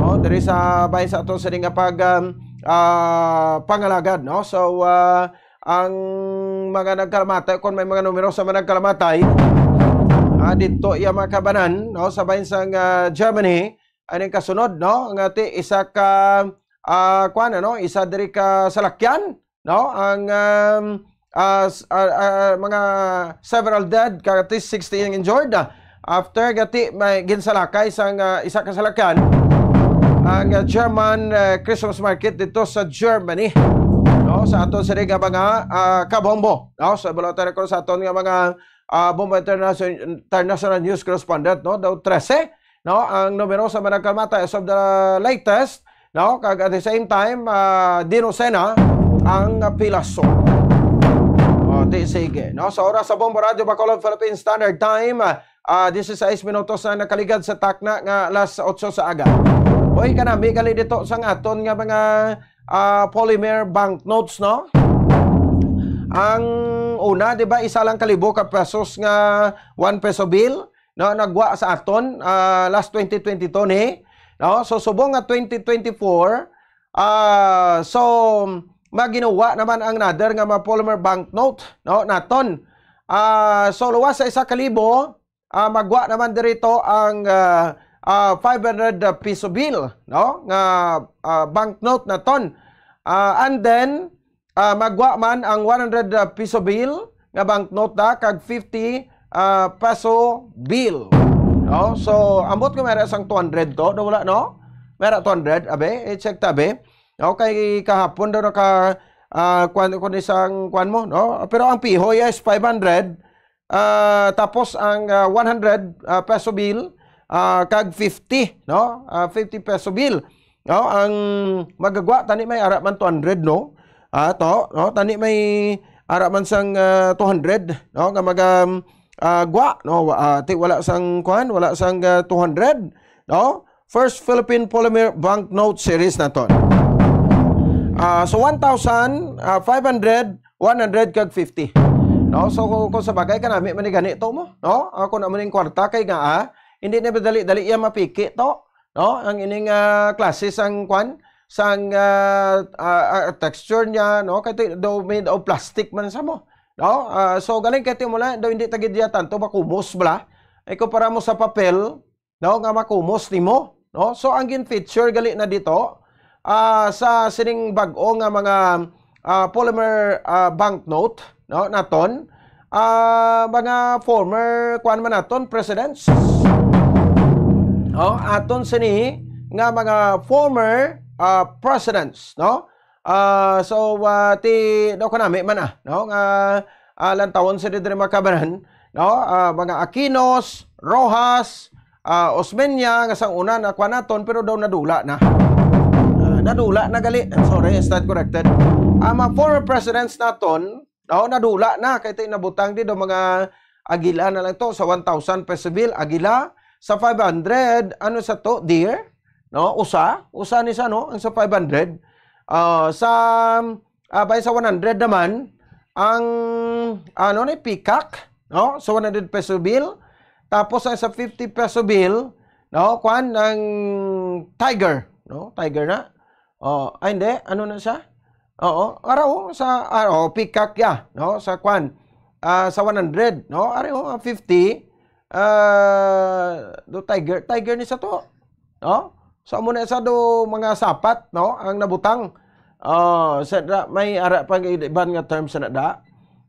No, diri sa bahin sa aton sining nga pag, um, ah, pangalagad, no. So, ah, ang mga nagkalamatay, kung may mga numero sa mga nagkalamatay, ah, dito iya mga kabanan, no, sa bahin sang, ah, Germany, aning kasunod, no, nga ti isa ka, ah, kwan, ano, isa diri ka salakyan, no, ang, um, ah, s-, ah, ah, mga several dead, kag at least sixty ang injured, ah, after gati may ginsalakay sang, ah, isa ka salakyan ang, ah, German, ah, Christmas market dito sa Germany, no, sa aton sini nga mga, ah, kabombo, no. So, ibalo tayo ko sa aton nga mga, ah, Bombo International, International News Correspondent, no, daw trese, no, ang numero sa mga nagkamatay as of the latest, no, kag at the same time, ah, dinusena ang pilaso. O, di sige, no? Sa oras sa Bombo Radyo Bacolod Philippine Standard Time, ah, disisais minutos na nakaligad sa takna nga alas otso sa aga. Oy, kanami gali dito sang aton nga mga, ah, polymer banknotes, no? Ang una, di ba, isa lang kalibo ka pesos nga one peso bill, no, nagwa sa aton, ah, last twenty twenty-two ni, no? So, subong nga twenty twenty-four, ah, so, maginuwa naman ang another nga mga polymer banknote, no, naton. Ah, so, luwas sa isa ka libo, ah, magwa naman dirito ang, ah, ah, five hundred piso bill, no, nga, ah, banknote naton. Ah, and then, ah, magwa man ang one hundred piso bill, nga banknote da kag fifty, ah, peso bill. No? So, ambot ko may ara sang two hundred to, do wala, no? May ara two hundred, abi, i-check ta, abi. Okay, kahapon daw naka, ah, kwan, kwan isang kwan mo, no? Pero ang piho is five hundred, ah, tapos ang, ah, one hundred, ah, peso bill, ah, kag fifty, no? Ah, fifty peso bill. No, ang magagwa, tani may ara man two hundred, no? Ah, to, no? Tani may ara man sang, ah, two hundred, no? Nga maga, ah, gwa, no? Wa-, ah, ti wala sang kuan, wala sang, ah, two hundred, no? First Philippine Polymer Banknote Series naton. Ah, so one thousand, ah, five hundred, one hundred kag fifty. No? So, kung, kung sa bagay, kanami man ni gani to mo, no? Ah, kung amo ning kwarta kay nga, ah, hindi na madali-dali iya mapiki to, no? Ang ining, ah, klase sang kwan, sang, ah, ah, ah, texture niya, no? Kay ti-, daw made of plastic man sa mo, no? Ah, so, galing kay ti mo lang, daw hindi tagid iya tanto makumos bala. Ay, kumpara mo sa papel, no, nga makumos nimo, no? So, ang gin-feature gali na dito, ah, sa sining bag-o nga mga, ah, polymer, ah, banknote, no, naton, ah, mga former, kuwan man naton, presidents. No, aton sini nga mga former, ah, presidents, no? Ah, so, ah, ti, daw kanami man, ah, no, nga, ah, lantawon sila diri mga kabanan, no? Ah, mga Aquinos, Roxas, ah, Osmeña, nga sang una na kuha naton, pero daw nadula na. Ah, nadula na gali. I'm sorry, I stand corrected. Ang mga former presidents naton, no, nadula na. Kay ti nabutang di daw mga Aguila na lang to. Sa one thousand peso bill, Aguila. Sa five hundred, ano sa to? Deer? No? Usa? Usa ni sa, no? Ang sa five hundred. Ah, sa, ah, bay sa one hundred naman, ang, ano ni, peacock, no? Sa one hundred peso bill. Tapos ang sa fifty peso bill, no? Kwan, ang tiger, no? Tiger na. Oh, ay, hindi. Ano na siya? Oo. Ara, oh, sa, ah, oh, peacock ya, no? Sa kwan, ah, sa one hundred, no? Ari, oh, ang fifty, ah, do tiger, tiger ni sa to, no? So, amo na sa do mga sapat, no? Ang nabutang. Oh, sa da, may ara pang iban nga term sa na da.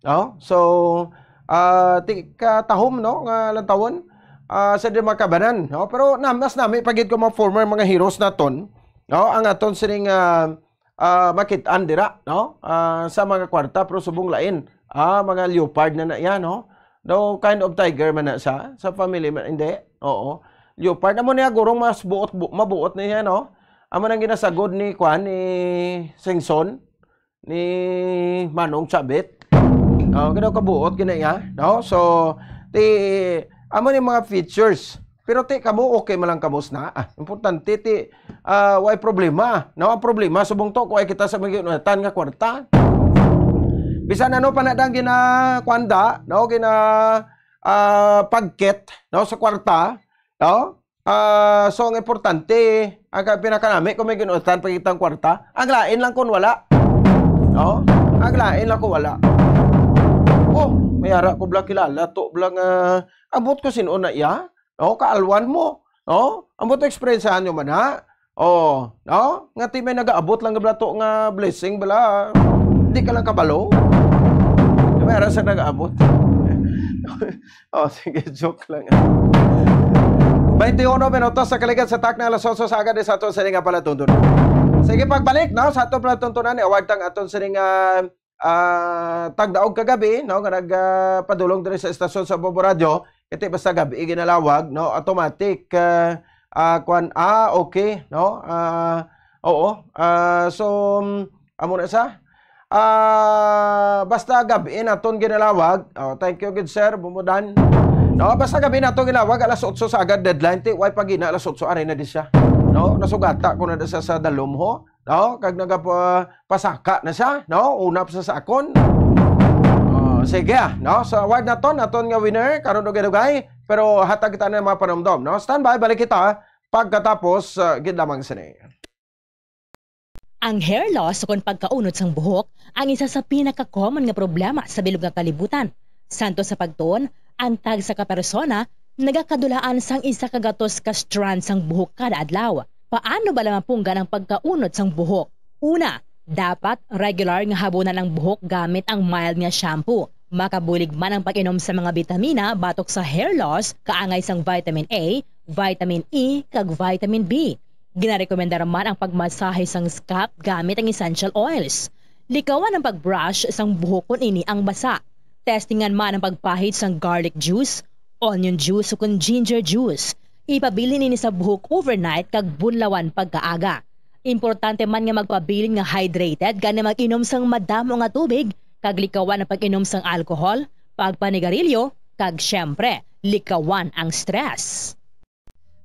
No? So, ah, ti katahom, no, nga lantawon, ah, sa di makabanan, no? Pero na, mas nami pa gid ko mga former mga heroes naton, no? Ang aton sining, ah, ah, makit-an dira, no? Ah, sa mga kwarta, pero subong lain. Ah, mga leopard na na iya, no? Daw kind of tiger man na sa, sa family man, hindi. Oo. Leopard, amo niya gurong mas buot, bu-, mabuot niya, no? Amo nang ginasagod ni, kwan, ni Singson, ni Manong Chavit. Oh, ginaw kabuot gina iya, no? So, ti, amo ni mga features. Pero ti kamo, okay man lang kamo na. Ah, importante ti, ah, way problema. No, ang problema subong to, kuway kita sa mga ginutan nga kwarta. Bisan ano pa na dang gina, kwanda, no, gina, ah, pagkit, no, sa kwarta, no? Ah, so ang importante, ang ka-, pinakanami kung may ginutan pagkitang kwarta, ang lain lang kung wala. No? Ang lain lang kung wala. Oh, may ara ko bla kilala to bla nga abot ko sin-o na iya. No? Kaalwan mo. No? Ambot eksperensahan nyo man, ha? Oh, no? Nga ti may nagaabot lang bla to nga blessing bala. Di ka lang kabalo. May ara sa nagaabot. Oh, sige, joke lang. Twenty-uno minutos sa kaligad sa takna alas otso sa agad sa aton sining nga palatuntunan. Sige, pagbalik, no, sa aton palatuntunan, i-award tang aton sining, ah, ah, tagdaog kagabi, no, nga nag, ah, padulong diri sa estasyon sa Bobo Radio. Iti basta gabi ginalawag, no, automatic, ah, ah, kwan, ah, okay, no, ah, oo, ah, so, amo na sa, ah, basta gabi naton ginalawag. Oh, thank you, good sir, Bumudan. No, basta gabi naton ginalawag, alas otso sa agad deadline, ti, way pag ina, alas otso, ari na di siya. No, nasugata ko na di siya sa dalom ho. No, kag nagapa-, pasaka na siya, no? Una pa sa sakon. Oh, sige, ah, no? So, award naton, naton nga winner, karon dugay-dugay, pero hatag kita na mga panumdom, no? Standby, balik kita pagkatapos, ah, gid lamang sini. Ang hair loss, ukon pagkaunod sang buhok, ang isa sa pinaka-common nga problema sa bilog nga kalibutan. Santo sa pagtuon, ang tagsa ka persona nagakadulaan sang isa ka gatos ka strand sang buhok kada adlaw. Paano bala mapunggan ang pagkaunod sang buhok? Una, dapat regular nga habunan ang buhok gamit ang mild nga shampoo. Makabulig man ang pag-inom sa mga bitamina batok sa hair loss, kaangay sang vitamin A, vitamin E, kag vitamin B. Ginarekomendar man ang pagmasahe sang scalp gamit ang essential oils. Likawan ang pag-brush sang buhok kon ini ang basa. Testingan man ang pagpahid sang garlic juice, onion juice, o kon ginger juice. Ipabilin ini sa buhok overnight kag bunlawan pagkaaga. Importante man nga magpabilin nga hydrated, gani mag-inom sang madamo nga tubig, kag likawan ang pag-inom sang alcohol, pagpanigarilyo, kag, siyempre, likawan ang stress.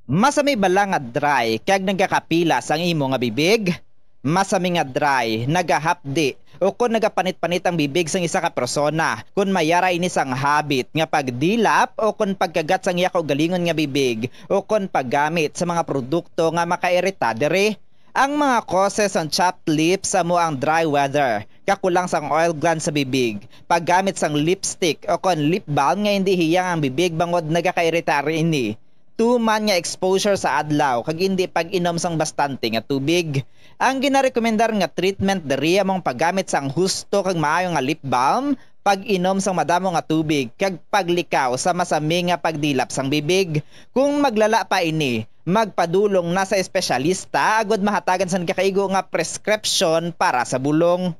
Masami bala nga dry kag nagakapila sang imo nga bibig? Masami nga dry, nagahapdi, o kon nagapanit-panit ang bibig sang isa ka persona, kon mayara ini sang habit nga pagdilap o kon pagkagat sang iya kaugalingon nga bibig, o kon paggamit sa mga produkto nga makairita diri. Ang mga causes sang chapped lips amo ang dry weather, kakulang sang oil gland sa bibig, paggamit sang lipstick o kon lip balm nga indi hiyang ang bibig bangod nagakairita ini, tuman nga exposure sa adlaw kag indi pag-inom sang bastante nga tubig. Ang ginarekomendar nga treatment diri amo ang paggamit sang husto kag maayo nga lip balm, pag-inom sang madamo nga tubig, kag paglikaw sa masami nga pagdilap sang bibig. Kung maglala pa ini, magpadulong na sa espesyalista agud mahatagan sang nagakaigo nga prescription para sa bulong.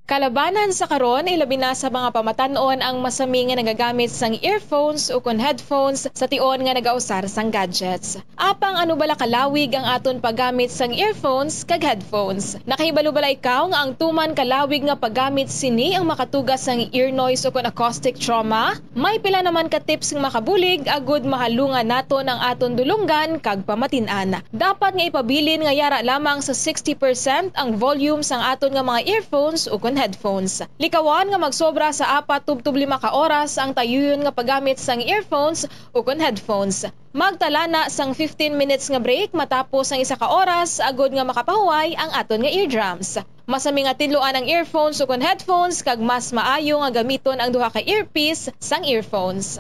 Kalabanan sa karon, ilabi na sa mga pamatan-on ang masami nga nagagamit sang earphones ukon headphones sa tion nga nagausar sang gadgets. Apang ano bala kalawig ang aton paggamit sang earphones kag headphones? Nakahibalo bala ikaw nga ang tuman kalawig nga paggamit sini ang makatuga sang ear noise ukon acoustic trauma? May pila naman ka tips nga makabulig agud mahalungan naton ang aton dulonggan kag pamatin-an. Dapat nga ipabilin nga yara lamang sa sixty percent ang volume sang aton nga mga earphones ukon headphones. Likawan nga magsobra sa apat tubtob lima ka oras ang tayuyon nga paggamit sang earphones ukon headphones. Magtala na sang fifteen minutes nga break matapos ang isa ka oras agud nga makapahuway ang aton nga eardrums. Masami nga tinluan ang earphones ukon headphones kag mas maayo nga gamiton ang duha ka earpiece sang earphones.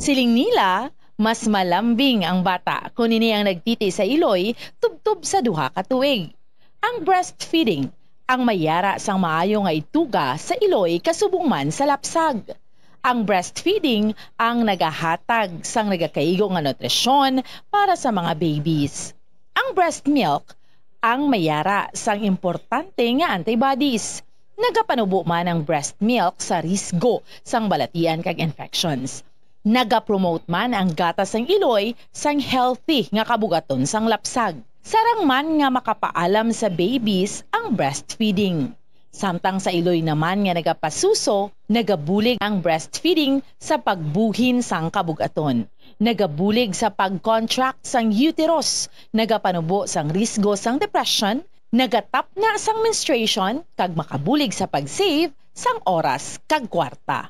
Siling nila, mas malambing ang bata kon ini ang nagtiti sa iloy tubtob sa duha ka tuig. Ang breastfeeding ang mayara sang maayo nga ituga sa iloy kasubong man sa lapsag. Ang breastfeeding ang nagahatag sang nagakaigo nga nutrisyon para sa mga babies. Ang breast milk ang mayara sang importante nga antibodies. Nagapanubo man ang breast milk sa risgo sang balatian kag infections. Nagapromote man ang gatas sang iloy sang healthy nga kabugaton sang lapsag. Sarang man nga makapaalam sa babies ang breastfeeding. Samtang sa iloy naman nga nagapasuso, nagabulig ang breastfeeding sa pagbuhin sang kabugaton. Nagabulig sa pag-contract sang uterus, nagapanubo sang risgo sang depression, nagatapna sang menstruation, kag makabulig sa pag-save sang oras kag kwarta.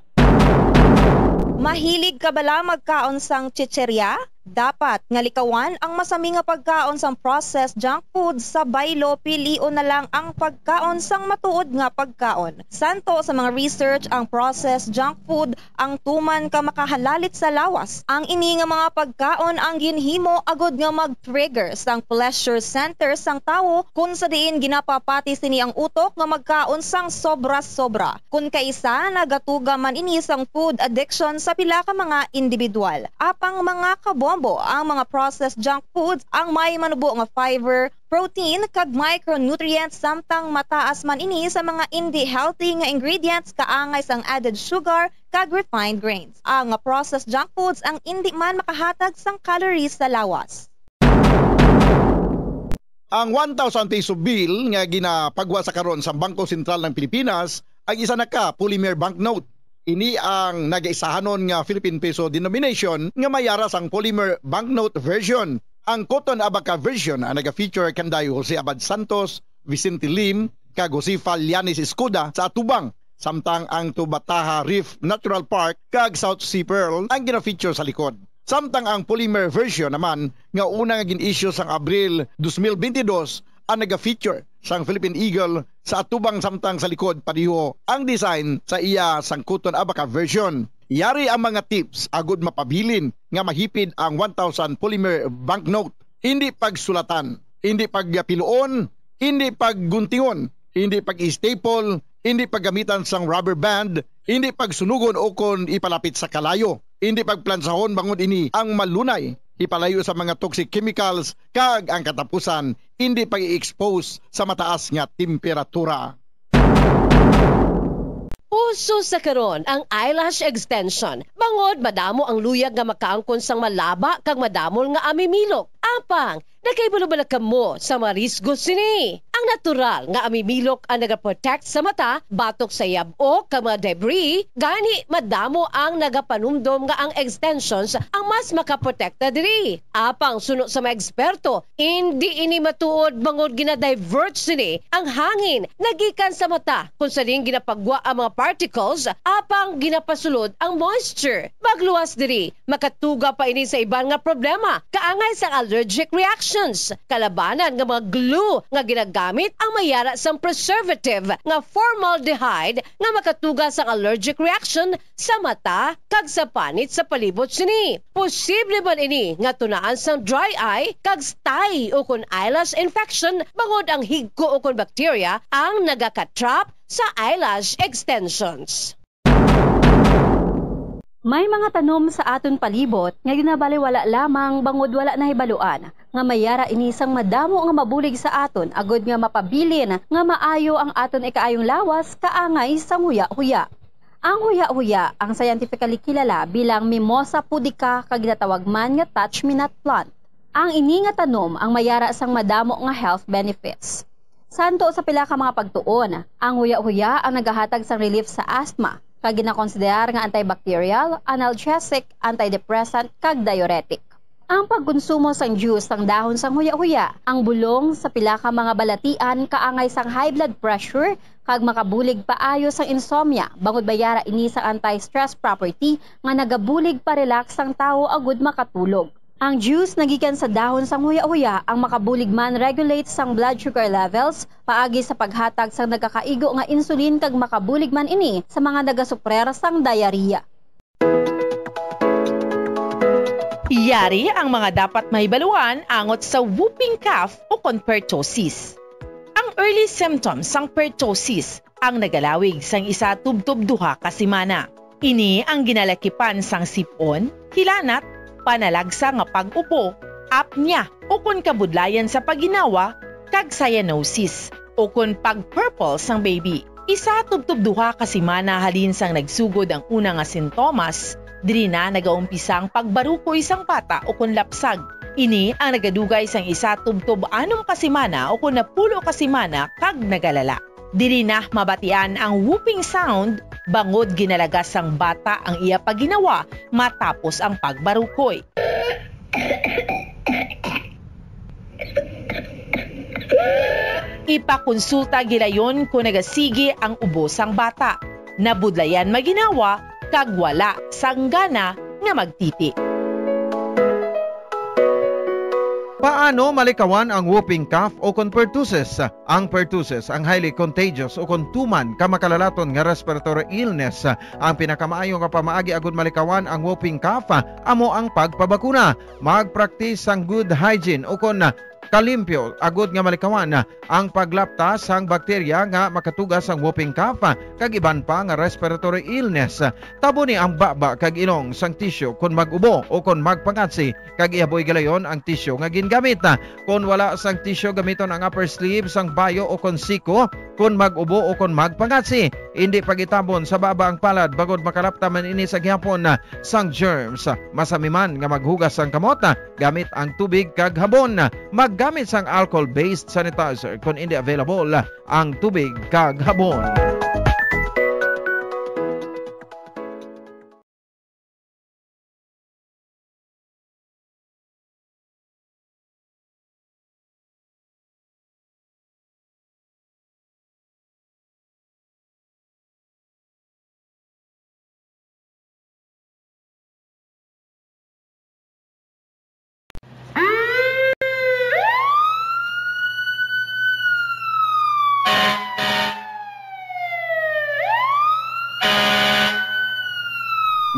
Mahilig ka bala magkaon sang chicheria? Dapat nga likawan ang masami nga pagkaon sang processed junk food sa baylo, pilion na lang ang pagkaon sang matuod nga pagkaon. Santo sa mga research, ang processed junk food ang tuman ka makahalalit sa lawas. Ang ini nga mga pagkaon ang ginhimo agud nga mag-trigger sang pleasure center sang tawo, kun sa diin ginapapati sini ang utok nga magkaon sang sobra-sobra. Kun kaisa, nagatuga man ini sang food addiction sa pila ka mga individual. Apang mga kabombo, ang mga processed junk foods ang may manubo nga fiber, protein, kag micronutrients, samtang mataas man ini sa mga indi healthy nga ingredients kaangay sang added sugar kag refined grains. Ang processed junk foods ang indi man makahatag sang calories sa lawas. Ang one thousand peso bill nga ginapagwa sa karon sa Bangko Sentral ng Pilipinas ang isa na ka polymer banknote. Ini ang nagaisahanon nga Philippine peso denomination nga mayara sang polymer banknote version. Ang Cotton Abaca version ang naga-feature kanday Jose Abad Santos, Vicente Lim, kag Josefa Llanes Escuda sa atubang, samtang ang Tubataha Reef Natural Park kag South Sea Pearl ang gina-feature sa likod. Samtang ang polymer version naman nga una nga gin-issue sang Abril dos mil bentidós ang naga-feature sang Philippine Eagle sa atubang, samtang sa likod pariho ang design sa iya sang Cotton Abaca version. Yari ang mga tips agud mapabilin nga mahipid ang one thousand polymer banknote. Indi pagsulatan, indi pagpiluon, indi pagguntingon. Hindi pag-staple, hindi paggamitan sang rubber band, hindi pagsunugon ukon ipalapit sa kalayo, hindi pagplansahon bangod ini ang malunay, ipalayo sa mga toxic chemicals, kag ang katapusan, hindi pag-i-expose sa mataas nga temperatura. Uso sa karon ang eyelash extension, bangod madamo ang luyag nga makaangkon sang malaba kag madamol nga amimilok. Apang, nakahibalo bala kamo sa mga risgo sini? Ang natural nga amimilok ang nagaprotect sa mata batok sa yab-ok kag mga debris, gani madamo ang nagapanumdom nga ang extensions ang mas makaprotekta diri. Apang suno sa mga eksperto, indi ini matuod bangod gina-divert sini ang hangin nagikan sa mata, kung sa diin ginapagwa ang mga particles, apang ginapasulod ang moisture. Magluwas diri, makatuga pa ini sa iban nga problema, kaangay sang allergic reactions, kalabanan nga mga glue nga ginagamit ang mayara sang preservative nga formaldehyde nga makatuga sang allergic reaction sa mata kag sa panit sa palibot sini. Posible man ini nga tunaan sang dry eye kag stye ukon eyelash infection bangod ang higko ukon bakterya ang nagakatrap sa eyelash extensions. May mga tanom sa aton palibot nga ginabaliwala lamang bangod wala nahibaluan nga may yara ini sang madamo nga mabulig sa aton agod nga mapabilin nga maayo ang aton ikaayong lawas kaangay sang huya-huya. Ang huya-huya, ang scientifically kilala bilang Mimosa pudica kag ginatawag man nga touch-me-not plant. Ang ini nga tanom ang may yara sang madamo nga health benefits. Santo sa pila ka mga pagtuon, ang huya-huya ang nagahatag sang relief sa asthma, kag ginakonsiderar nga antibacterial, analgesic, antidepressant, kag diuretic. Ang pagkonsumo sang juice sang dahon sang huya-huya, ang bulong sa pila ka mga balatian kaangay sang high blood pressure kag makabulig paayo sang insomnia, bangod may yara ini sang anti-stress property nga nagabulig pa-relax sang tawo agud makatulog. Ang juice nagikan sa dahon sang huya-huya ang makabulig man regulate sang blood sugar levels paagi sa paghatag sang nagakaigo nga insulin kag makabulig man ini sa mga nagasuprer sang diarrhea. Yari ang mga dapat mahibaluan angot sa whooping cough o kon pertussis. Ang early symptoms sang pertussis ang nagalawig sang isa tubtob duha ka semana. Ini ang ginalakipan sang sip-on, hilanat, panalagsa nga pag-ubo, apnea, ukon kabudlayan sa pagginawa, kag cyanosis, ukon pag-purple sang baby. Isa tubtob duha ka semana halin sang nagsugod ang una nga sintomas, diri na nagaumpisa ang pagbarukoy sang bata ukon lapsag. Ini ang nagadugay sang isa tubtob anom ka semana ukon napulo ka semana kag nagalala. Diri na mabatian ang whooping sound bangod ginalagas sang bata ang iya pagginawa matapos ang pagbarukoy. Ipakonsulta gilayon kon nagasigi ang ubo sang bata, nabudlayan maginawa, kag wala sang gana nga magtiti. Paano malikawan ang whooping cough o kon pertussis? Ang pertussis, ang highly contagious o kon tuman ka makalalaton nga respiratory illness. Ang pinakamaayo nga pamaagi agud malikawan ang whooping cough amo ang pagpabakuna. Magpraktis sang good hygiene o kon kalimpyo agud nga malikawan ang paglapta sang bakterya nga makatuga sang whooping cough kag iban pa nga respiratory illness. Taboni ang baba kag ilong sang tisyu kon mag-ubo o kon magpangatsi, kag ihaboy gilayon ang tisyu nga gingamit. Kon wala sang tisyu, gamiton ang upper sleeve sang bayo o kon siko kon mag-ubo o kon magpangatsi. Indi pag-itabon sa baba ang palad bangod makalapta man ini sa gihapon sang germs. Masami man nga maghugas sang kamot gamit ang tubig kag habon. Maggamit sang alcohol-based sanitizer kon indi available ang tubig kag habon.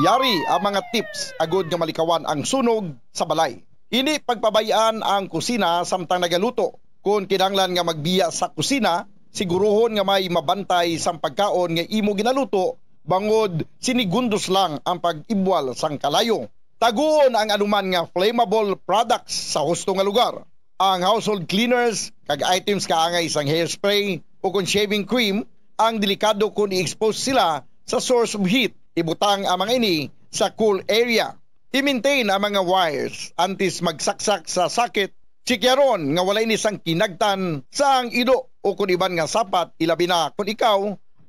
Yari ang mga tips agud nga malikawan ang sunog sa balay. Indi pagpabay-an ang kusina samtang nagaluto. Kon kinahanglan nga magbiya sa kusina, siguruhon nga may mabantay sang pagkaon nga imo ginaluto, bangod sinigundos lang ang pag-ibwal sang kalayo. Taguon ang anuman nga flammable products sa husto nga lugar. Ang household cleaners kag items kaangay sang hairspray o kon shaving cream ang delikado kon i-expose sila sa source of heat. Ibutang ang mga ini sa cool area. I-maintain ang mga wires antes magsaksak sa socket. Chikyaron nga wala ini sang kinagtan sang ido o kon iban nga sapat, ilabi na kon ikaw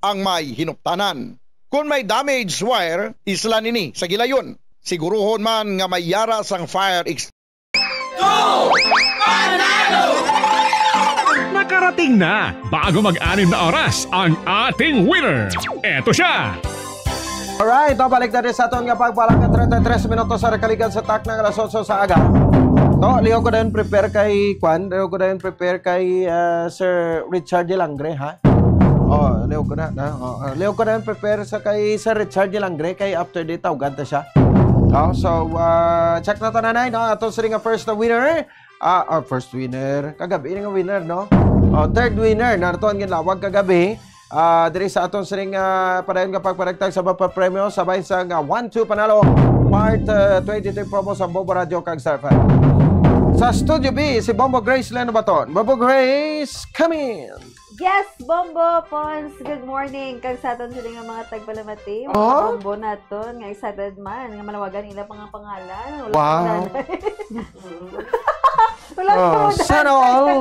ang may hinuptanan. Kon may damaged wire, islan ini sa gilayon. Siguruhon man nga may yara sang fire ex- Nakarating na, bago mag-anim na oras, ang ating winner. Eto siya. Alright, no, balik na rin sa aton nga pagpalangga. Treinta y tres minutos sa nakaligan sa takna nga alas otso sa aga. No, liho ko dayon prepare kay Kwan, liho ko dayon prepare kay ah, Sir Richard Dilangre, ha? Oh, liho ko na, na. Oh, ah, liho ko dayon prepare sa kay Sir Richard Dilangre kay after di tawgan ta siya. Oh, so uh, check na tanan ay, no? Ato siring nga first winner. Ah, ah, first winner. Kagabi nga winner, no? Oh, third winner na ato ang ginlawag kagabi. Ah, diri sa aton siring ah, padayon nga pagparagtag sa papapremyo sabay sa nga one two panalo part ah, twenty-three promo sa Bombo Radio kag Star F M. Sa Studio B, si Bombo Grace Leno Baton. Bombo Grace, come in! Yes, Bombo, Pons, good morning. Kag sa aton sila nga mga tagpalamati, mga Oh? Bombo naton, nga excited man, nga malawagan nila mga pangalan. Wala Wow. pa nanay. Wala Oh, ka mo sana danay. all!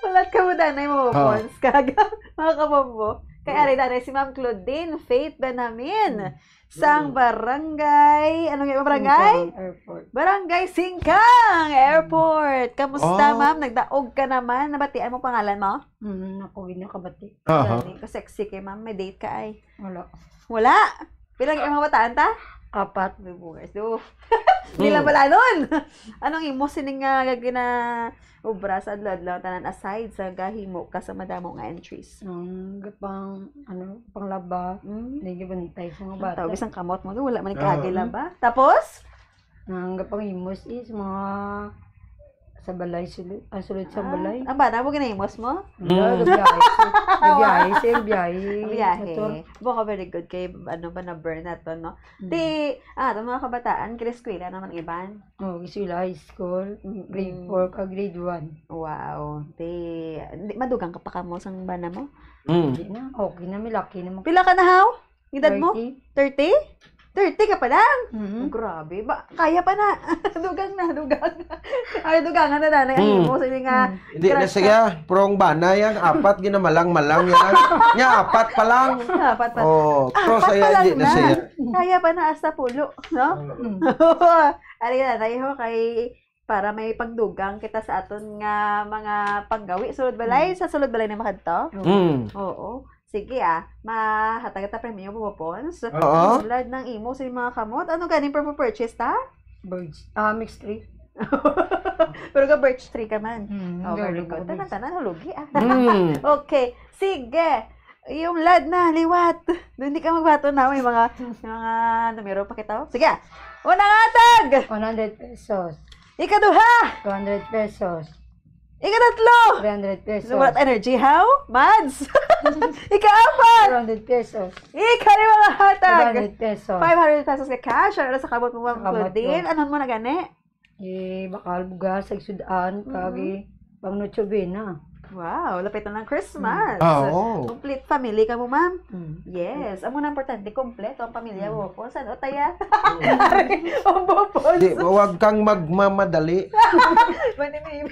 Wala ka mo danay, mga Oh. Pons. Kag, mga kabombo. Kay ari danay si Ma'am Claudine Faith Benamin. Sang barangay, ano nga barangay? Singkang Airport. Barangay Singkang Airport. Kamusta, Oh. ma'am? Nagdaog ka naman. Nabatian mo pangalan mo? Hmm, ako gid nakabati. Aha. Gani, ka-sexy kay ma'am. May date ka ay. Wala. Wala? Pila ang mga bataan ta? Apat. May bungers. Do. Nila balanon. Anong imo sining nga gina obra sa adlaw-adlaw tanan aside sa gahimo ka sa madamo nga entries? Ang gapang, ano, panglaba, Mm. hindi gibantay sa mga Ang bata. tawag isang kamot mo, wala man Ah. kaagi laba. Tapos? Ang gapang himos is mga sa balay, sulod, ah, sulod sa Ah, balay. Ang bata mo, ginahimos mo? Wala, Mm. nagbiyahe siya. Nagbiyahe siya, nagbiyahe. Ang biyahe. Motor. Buka very good kay ano ba na burn na to, no? Mm. Di, ah, itong mga kabataan, kila eskwela naman iban. Oh, sila high school, Mm-mm. grade four ka grade one. Wow. Di, di madugang ka pa kamo sang bana mo? Mm. Hindi na, okay na, may laki naman. Pila ka na, haw? Edad mo? Thirty. Thirty? Thirty ka pa lang? Mhm. Grabe. Ba, kaya pa na. Dugang na, dugang. Ay, dugangan na nanay. Ang Mm. imo, sige nga. Mm. Hindi na Crush siya, prong bana yang apat ginamalang-malang yan. Nya apat pa lang. Apat pa. Oh, pero Apat saya pa lang di na na. siya. Kaya pa na hasta pulo, no? Mm. Ari na tayo kay para may pagdugang kita sa aton nga mga panggawi sulod balay. Sa sulod balay na makadto? Mm. Oo. Sige ah, mahatag ta premyo mo, Pons. Oo. Lad ng imo sa mga kamot. Ano ganing purple purchase ta? Birds, ah, mixed tree. Pero ka birch tree ka man. Mm, Oh, very galing good. ako, Tanan-tanan, hulugi ah. Mm. Okay, sige. Yung lad na, liwat. Doon di ka magbato na. May mga, may mga numero pa kita. Oh. Sige. Unang atag! One hundred pesos. Ikaduha! Two hundred pesos. Ikatatlo! Three hundred pesos. What energy, how? Mads! Ikaapat! Two hundred pesos. Ikalima nga hatag! Five hundred pesos. Five hundred pesos ka cash. Ano sa kamot mo, Ma'am Sa kamot Claudine? ko. Anong mo na gani? Eh, bakal bugas, sa sudan, Mhm. kagi, pang Noche Buena. Wow, lapit na ng Christmas. Mm. Ah, oo. Complete family ka mo, ma'am? Mm. Yes. Amo nang importante, kompleto ang pamilya Mm. mo po. Sa ano, taya? Ang bopos. Di, wag kang magmamadali. Manimim.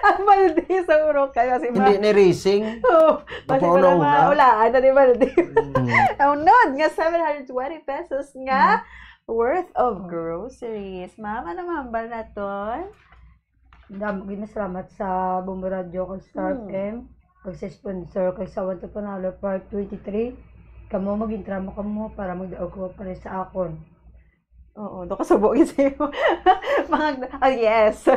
Ang maldi sa urok kayo si Hindi ma'am. ni racing. Oh, kasi Baka pala una-una. maulaan na ni Maldi. Mm. Ang nod nga seven hundred twenty pesos nga worth of Oh. groceries. Ma'am, ano ma'am ba naton? Damo gid salamat sa Bombo Radio kag Star Hmm. F M. Kag sa sponsor kay sa One to Panalo Part twenty-three. Kamo mag-intramo kamo para magdaog ko para sa akon. Oo, do kasubo gid sa'yo. Mga, oh yes.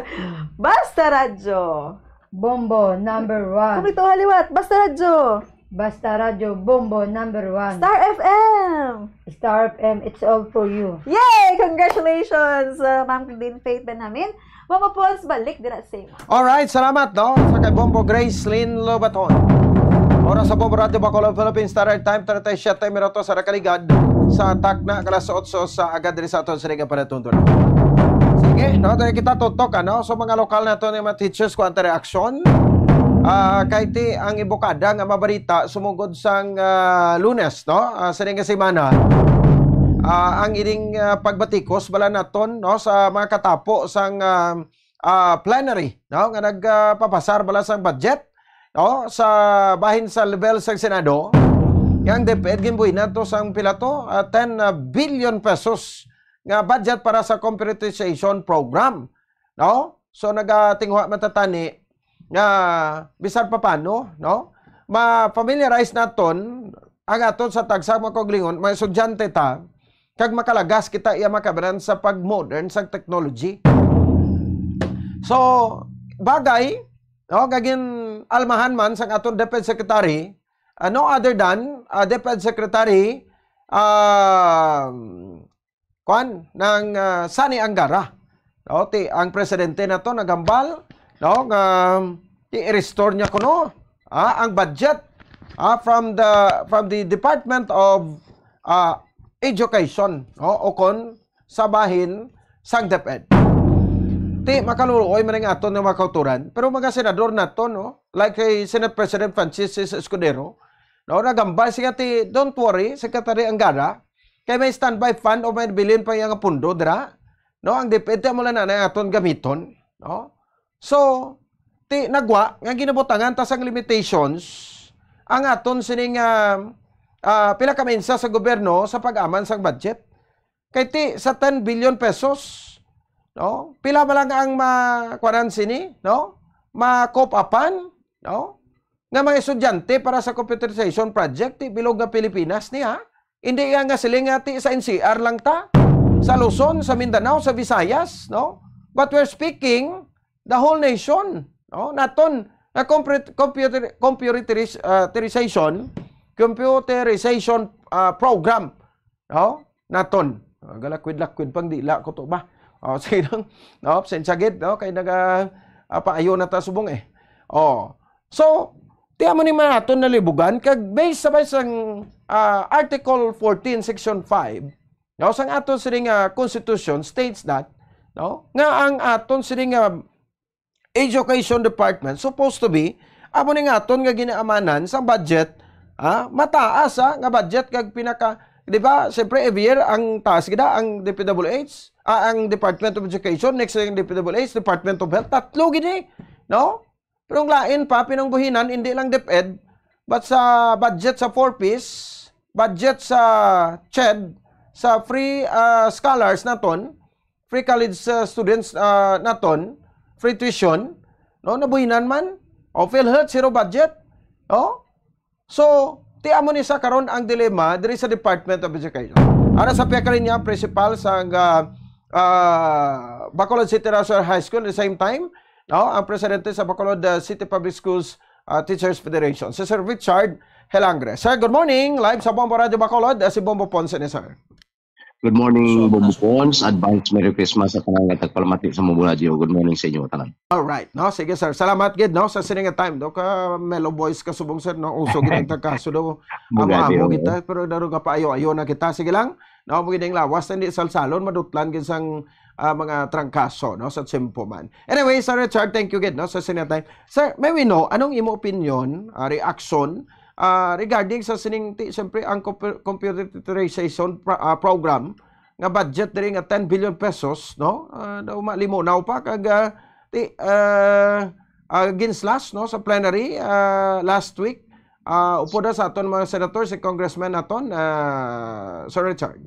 Basta Radyo. Bombo number one. Kami to haliwat. Basta Radyo. Basta Radyo Bombo number one. Star F M! Star F M, it's all for you. Yay! Congratulations, uh, Ma'am Claudine Faith Benjamin. Mama Pons, balik dira sa imo. Alright, salamat, no? Sa kay Bombo Grace Lynn Lobaton. Oras sa Bombo Radyo Bacolod, Philippine Standard Time, treinta y siete minutos sa nakaligad sa takna kalas otso sa agad diri sa aton sa Liga Panatuntunan. Sige, no? Dahil kita tutok, ano? So, mga lokal naton nga mga teachers, kuan ta reaksyon. Ah, kay ti ang ibukada nga mabarita sumugod sang ah, Lunes, no? Ah, sa nga semana. Ah, ang ining ah, pagbatikos bala naton, no, sa mga katapo sang ah, ah, plenary, no, nga nagpapasar bala sang budget, no, sa bahin sa level sang Senado. Nga ang DepEd ginbuhinan to sang pila to, ah, ten billion pesos nga budget para sa computerization program, no? So nagatinguha man ta tani nga bisan pa paano, no? Ma-familiarize naton ang aton sa tagsa mga kaugalingon, mga estudyante ta, kag makalagas kita iya makabanan sa pag-modern sa technology. So, bagay, no, nga gin-almahan man sang aton DepEd Secretary, ah, no other than ah, DepEd Secretary ah, kuan, nang ah, Sonny Angara. No, ti ang presidente nato naghambal, no, nga ti i-restore niya kuno ah, ang budget ah, from the from the Department of ah, Education, no, o kon sa bahin sang DepEd. Ti makaluoy man ang aton nga mga kauturan, pero mga senador nato, no, like kay Senate President Francis Escudero, no, naghambal siya ti, "Don't worry, Secretary Angara, kay may standby fund o may bilin pa iya nga pundo dira, no, ang DepEd, ti amo lang na ang aton gamiton," no? So, ti nagwa nga ginabutangan ta sang limitations ang aton sining ah, ah, pila ka mensa sa gobyerno sa pag-aman sang budget. Kay ti sa ten billion pesos, no? Pila ba lang ang makuanan sini, no? Ma-cope upan, no? Nga mga estudyante para sa computerization project, ti bilog nga Pilipinas ni, ha? Hindi nga nga siling nga ti sa N C R lang ta, sa Luzon, sa Mindanao, sa Visayas, no? But we're speaking the whole nation, no? Naton nga computer, computer, computeriz-, ah, terization, computerization ah, program, no? Naton. Ah, galakwid-lakwid pang dila ko to ba? Oh, sige lang. No, pasensya gid, no? Kay naga ah, paayo na ta subong eh. Oh. So, ti amo ni man aton nalibugan kag based sa sang ah, Article fourteen, Section five, no, sang aton sini nga constitution states that, no, nga ang aton sini nga education department supposed to be amo ni nga aton nga ginaamanan sang budget, ah, mataas ah, nga budget kag pinaka, di ba? Siyempre every year ang taas gid ah, ang D P W H, ah, ang Department of Education, next ang D P W H, Department of Health, tatlo gid eh, no? Pero ang lain pa, pinangbuhinan, hindi lang DepEd, but sa budget sa four Ps, budget sa CHED, sa free ah, scholars naton, free college ah, students ah, naton, free tuition, no, nabuhinan man. O PhilHealth, zero budget. No? So, ti amo ni sa karon ang dilemma diri sa Department of Education. Ara sa pihak kaniya, principal sa ah, ah, Bacolod City National High School, at the same time, no, ang presidente sa Bacolod ah, City Public Schools ah, Teachers Federation, si Sir Richard Helangre. Sir, good morning. Live sa Bombo Radio Bacolod, ah, si Bombo Ponce ni sir. Good morning, Bombo Pons. Advance Merry Christmas sa tanan nga tagpalamati sa Bombo Radio. Good morning sa inyo tanan. All right, no? Sige sir, salamat gid, no, sa sini nga time, no, ka mellow voice ka subong sir, no, uso gid ang tagkaso daw. Amo-amo kita, pero daro nga paayo-ayo na kita. Sige lang, no, mo gid ang lawas, hindi salsalon, madutlan gid sang ah, mga trangkaso, no, sa tiyempo man. Anyway, Sir Richard, thank you gid, no, sa sini nga time. Sir, may we know, anong imo opinion, ah, reaction ah, regarding sa sining, ti, siyempre, ang compu- computerization pro- ah, program nga budget diri nga ten billion pesos, no? Ah, daw malimunaw pa kag ah, ti, ah, ah, ginslas, no, sa plenary ah, last week. Ah, upod na sa aton mga senator, si Congressman naton, ah, Sir Richard.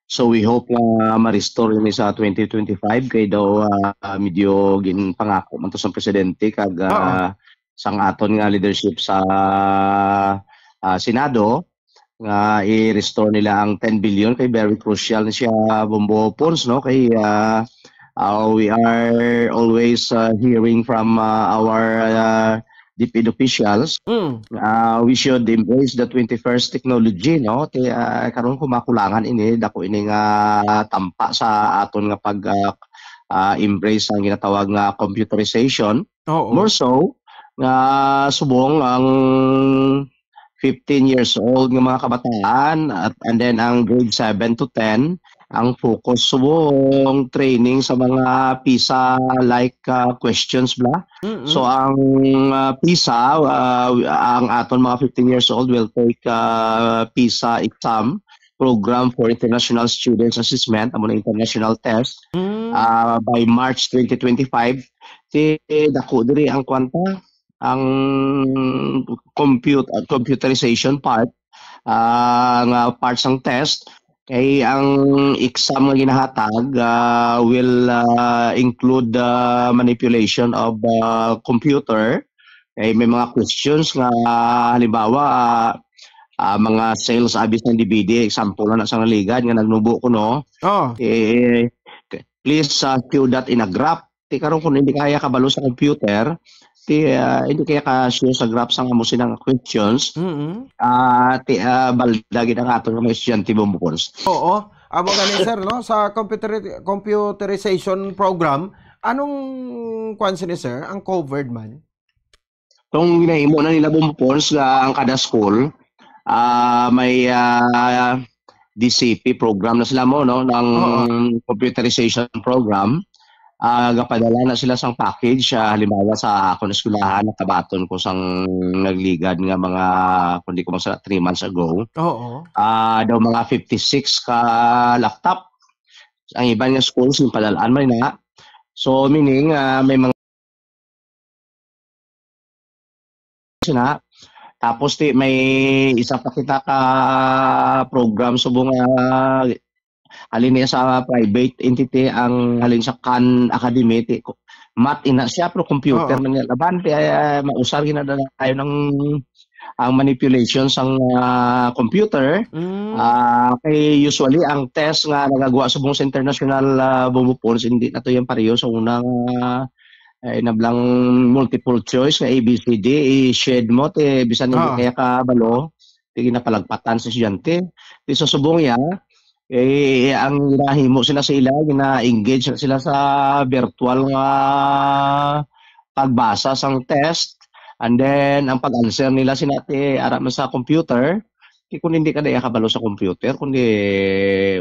So we hope nga ma-restore ni sa twenty twenty-five kay daw ah, medyo ginpangako man to sa presidente kag ah, sang aton nga leadership sa ah, Senado nga i-restore nila ang ten billion kay very crucial ni siya, Bombo Pons, no, kay ah, ah, we are always ah, hearing from ah, our ah, DepEd officials, Mm. ah, we should embrace the twenty-first technology, no? Ti, ah, karon kung makulangan ini, dako ini nga tampa sa aton nga pag, ah, ah, embrace ang ginatawag nga computerization. Oo. More so, nga subong ang fifteen years old nga mga kabataan at, and then ang grade seven to ten, ang focus subong training sa mga PISA like, ah, questions bla. Mm-mm. So ang, ah, PISA, ah, ang aton mga fifteen years old will take, ah, PISA exam, Program for International Students Assessment, amo na international test, Mm. ah, by March twenty twenty-five. Ti dako diri ang kwanta, ang compute, ah, computerization part, ah, nga part sang test. Kay ang exam nga ginahatag, ah, will, ah, include the manipulation of, ah, computer. Kay may mga questions nga, halimbawa, ah, ah, mga sales abi sang D V D, example na sa nga ligad nga nagnubo ko, no? Oh. Eh, please, ah, show that in a graph. Ti karon kung hindi kaya kabalo sa computer, ti, ah, hindi kaya ka show sa graph sang amo sina nga questions, Mm-mm. ah, ti, ah, balda gid ang aton mga estudyante, Bombo Pons. Oo. Amo gani, sir, no? Sa computer computerization program, anong kwan sini, sir? Ang covered man? Kung ginahimo na nila, Bombo Pons, nga ang kada school, ah, may, ah, D C P program na sila mo, no, ng Oo. computerization program. Ah, gapadala na sila sang package, ah, halimbawa sa akon eskwelahan, nakabaton ko sang nagligad nga mga, kung di ko masala, three months ago. Oo. Ah, daw mga fifty-six ka laptop. Ang iban nga schools, yung padalaan man na. So, meaning, ah, may mga na. Tapos ti may isa pa kita ka program subong nga halin niya sa private entity, ang halin sa Khan Academy, ti ko-, math ina siya, pero computer Oo. man niya. Laban, ti, ah, mausar ginadala tayo ng ang manipulation sang, ah, computer. Mm. Ah, kay usually ang test nga nagagawa subong sa international, ah, Bombo Pons, hindi na to yung pareho sa unang, ah, eh, nablang multiple choice nga A B C D, i-shed mo, ti bisan hindi Ah. kaya kabalo, ti ginapalagpatan sa estudyante. Ti sa subong iya, eh, ang ginahimo sila sa ila, gina-engage na sila sa virtual nga pagbasa sang test, and then ang pag-answer nila sina ti ara man sa computer, ti kung hindi ka daya kabalo sa computer, kundi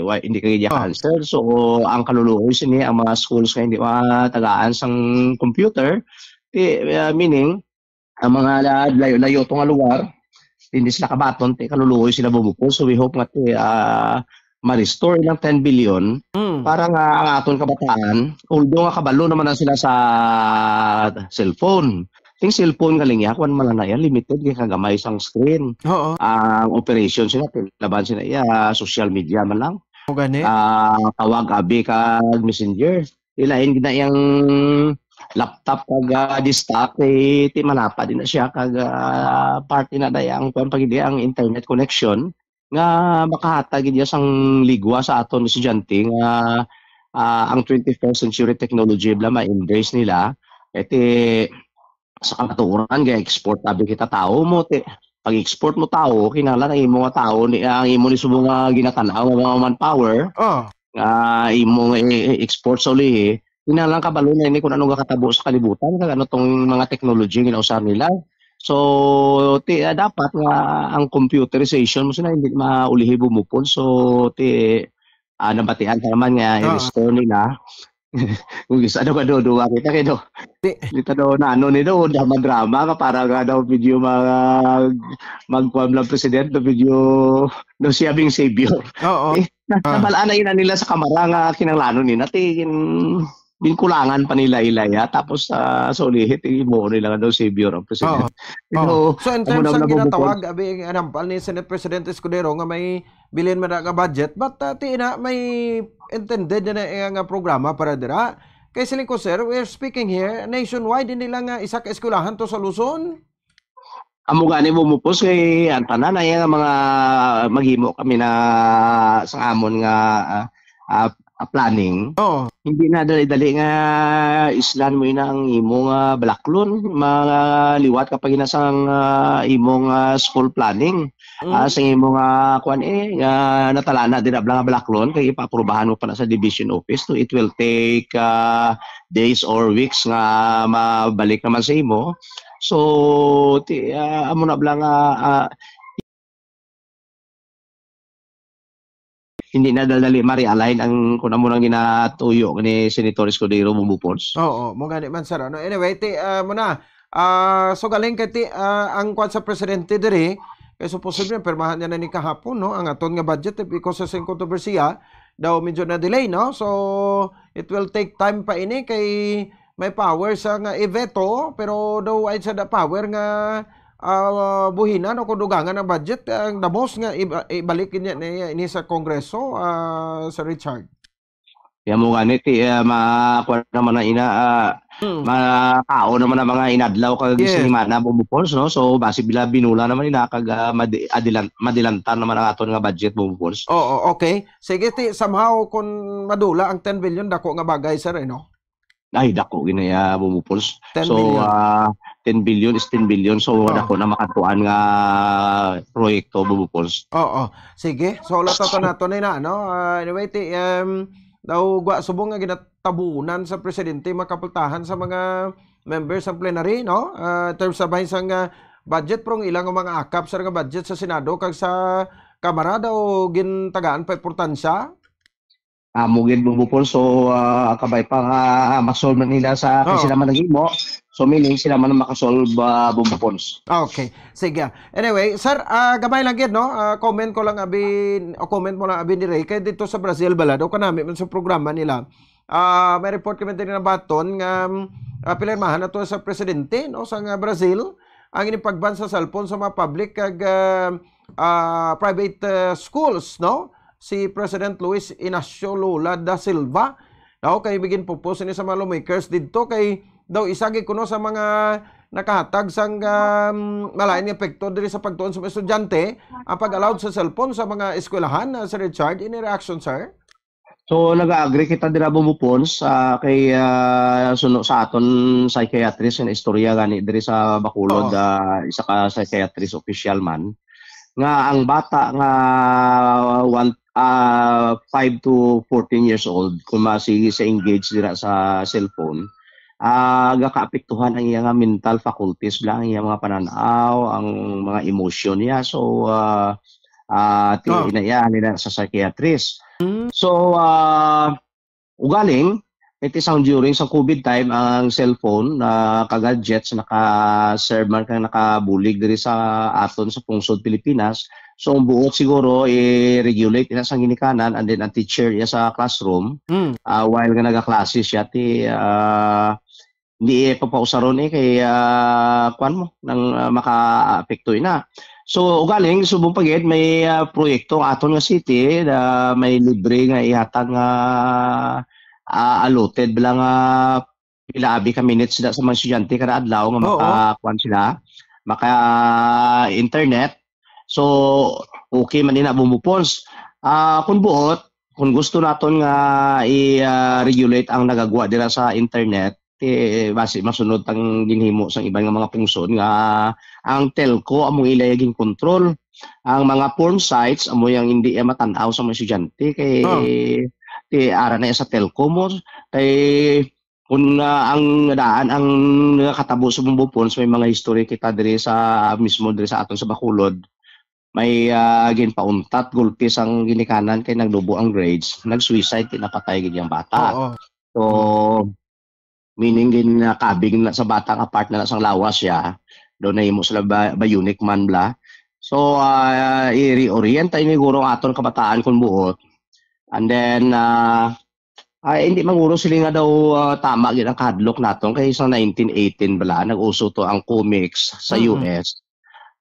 wa, hindi ka gid Ah. answer. So, ang kaluluoy sini ang mga schools nga hindi matagaan sang computer, ti, ah, meaning, ang mga la-, layo-layo to nga lugar, hindi sila kabaton, ti kaluluoy sila bubukol. So, we hope nga ti, ah, ma-restore ilang ten billion Mm. para nga ang aton kabataan, although nga kabalo naman na sila sa cellphone. Ting cellphone galing ya, kwan man na yan, limited kay kagamay sang screen. Oo. Ang operation sila, laban sila iya, social media man lang. Mo gani? Ah, tawag abi kag messenger. Ilain gid na yang laptop kag, ah, desktop, eh, ti malapad din na siya kag, ah, parte na daya ang kwan pa gid ang internet connection nga makahatag gid ya sang ligwa sa aton estudyante nga, ah, ang twenty-first century technology bala ma-embrace nila. Eh, ti sa kamatuoran, ga-export abi kita tawo mo, ti pag-export mo tawo, kinahanglan ang imo nga tawo ni, ang imo ni subong nga ginatan-aw nga mga manpower, Oh. nga imo nga i-, i-export sa ulihi, kinahanglan kabalo na ini kung ano nga katabo sa kalibutan, kag ano tong mga technology nga ginausar nila. So, ti, ah, dapat nga ang computerization mo sila hindi maulihi bumupon. So, ti, ah, nabatian ta naman nga Ah. i-restore nila. Kung isa daw kaduduwa kita kay do. Di. Kita daw na ano ni do, drama-drama ka para nga daw video mag, magkuan lang president, do video do siya bing savior. Oo. Eh, na, Ah. nabalaan na yun nila sa kamara nga kinanglanon nila. Ti, in, binkulangan pa nila ila ya. Tapos, ah, sa ulihit, eh, mo nila nga daw savior ang president. Oo. Pero, So, in amo terms na sang nabubukol. ginatawag, abi, ang nampal ni Senate President Escudero nga may bilin man na nga budget, but, ah, ti na, may intended na nga, nga programa para dira. Kay siling ko, sir, we're speaking here nationwide, hindi lang nga isa ka eskwelahan to sa Luzon. Amo gani mo mupos kay ang tanan ay nga mga maghimo kami na sa amon nga, ah, ah, ah, planning, Oo. hindi na dali-dali nga islan mo ina ang imong, ah, balaklon. Mga liwat ka pa gina sang, ah, imong, ah, school planning. Ah, Mm. sa imong, ah, kuwan, eh, nga natalana din abla nga balaklon, kay ipaaprubahan mo pa na sa division office. So, it will take, ah, days or weeks nga mabalik naman sa imo. So, ti-, ah, amo na bala nga, ah, hindi na dali ma-realign ang, kung amo nang ginatuyo ni Senator Escudero Bumbo Pons. Oo, mo gani man, sir. Ano, anyway, ti, ah, mo na. Ah, so galing kay ti, ah, ang kwan sa presidente diri, kay supposedly pirmahan niya na ni kahapon, no, ang aton nga budget, eh, because sa sing kontrobersiya daw medyo na-delay, no? So, it will take time pa ini kay may power sa nga i-veto, pero daw ay sa da power nga, ah, buhinan o kung dugangan ang budget, ang damos nga iba-, ibalik niya na ini sa Kongreso, ah, sa Richard. Kaya mo gani, ti, ah, ma-, kuwan naman na ina, ah, Hmm. makao naman ang mga inadlaw kag Yes. sinimana, Bumbo Pons, no? So, basi bila binula naman ina, kag, ah, madi-, adilan-, madilantan naman ang aton nga budget, Bumbo Pons. Oo, okay. Sige, ti, somehow, kung madula ang ten billion, dako nga bagay, sir, eh, no? Ay, dako gina ya, Bumbo Pons. Ten So, billion. ah, ten billion is ten billion. So, Oh. dako na makatuan nga proyekto, Bumbo Pons. Oo. Sige. So, latatan nato na, na, no? Ah, anyway, ti, em, daw gwa subong nga ginatabunan sa presidente makapultahan sa mga members sa plenary, no? Ah, in terms sa bahin sang, ah, budget, pero ang ilang mga akap sa nga budget sa Senado kag sa Kamara daw gintagaan pa importansya. Amo gid, Bumbo Pons. So, ah, kabay pa nga masolve man nila sa kay Oo. sila man naghimo. So, meaning sila man ang makasolve, ah, Bumbo Pons. Okay. Sige. Anyway, sir, ah, gamay lang gid, no? Ah, comment ko lang abi, o comment mo lang abi ni Ray. Kay dito sa Brazil bala, daw kanami man sa programa nila. Ah, may report kami din nabaton nga, ah, pinirmahan na to sa presidente, no, sa nga Brazil, ang inipagban sa cellphone sa mga public kag, ah, ah, private, ah, schools, no? Si President Luis Inacio Lula da Silva, no? Kay bigin pupos ini sa mga lawmakers didto kay daw isa gid kuno sa mga nakahatag sang, um, malain nga epekto diri sa pagtuon sa mga estudyante ang pag-allowed sa cellphone sa mga eskwelahan, ah, Sir Richard. Any reaction, sir? So, nag-agree kita dira, Bumbo Pons, ah, kay, ah, suno sa aton psychiatrist nga istorya gani diri sa Bacolod, Oo. ah, isa ka psychiatrist official man, nga ang bata nga one, ah, five to fourteen years old, kung masigi sa engage dira sa cellphone, ah, gakaapektuhan ang iya nga mental faculties bala, ang iya mga pananaw, ang mga emosyon niya. So, ah, ah, ti-, Oh. ina-, iya, nila sa psychiatrist. Mm. So, ah, ugaling, it is ang during sa COVID time, ang cellphone, ah, ka gadgets naka-serve man kang nakabulig diri sa aton sa pungsod Pilipinas. So, ang buot siguro, i-regulate ina sang ginikanan, and then ang teacher iya sa classroom, Mm. ah, while nga nagaklase siya, ti, ah, hindi iya pagpausaron, eh, kay, ah, kuwan mo, nang, ah, makaapekto ina. So, ugaling, subong pa gid, may, ah, proyekto ang aton nga city na may libre nga ihatag nga, ah, allotted bala nga pila abi ka minutes da sa mga estudyante kada adlaw nga Oo. maka-, kuwan sila, maka-internet. So, okay man ina, Bumbo Pons. Ah, kung buot, kung gusto naton nga i, ah, regulate ang nagagwa dira sa internet, eh, basi masunod ang ginhimo sang iban nga mga pungsod nga ang telco amo ila gin control. Ang mga porn sites amo yang hindi iya matan-aw sa mga estudyante kay Oh. ti ara na iya sa telco mo kay kung, ah, ang daan ang nakatabo sa Bumbo Pons, may mga history kita diri sa mismo diri sa aton sa Bacolod. May, ah, ginpauntat gulpi sang ginikanan kay naglubo ang grades, nag-suicide, kay napatay gid yang bata. Oo. So, meaning gin-, ah, kabig na sa bata nga part na sang lawas siya. Daw nahimo sila ba-, bionic man bala. So, ah, i-reorient ta ini guro ang aton kabataan kun buot. And then, ah, ay, hindi man guro sila nga daw, ah, tama gid ang kahadlok naton kay sa nineteen eighteen bala, nag-uso to ang comics sa Mm-mm. U S.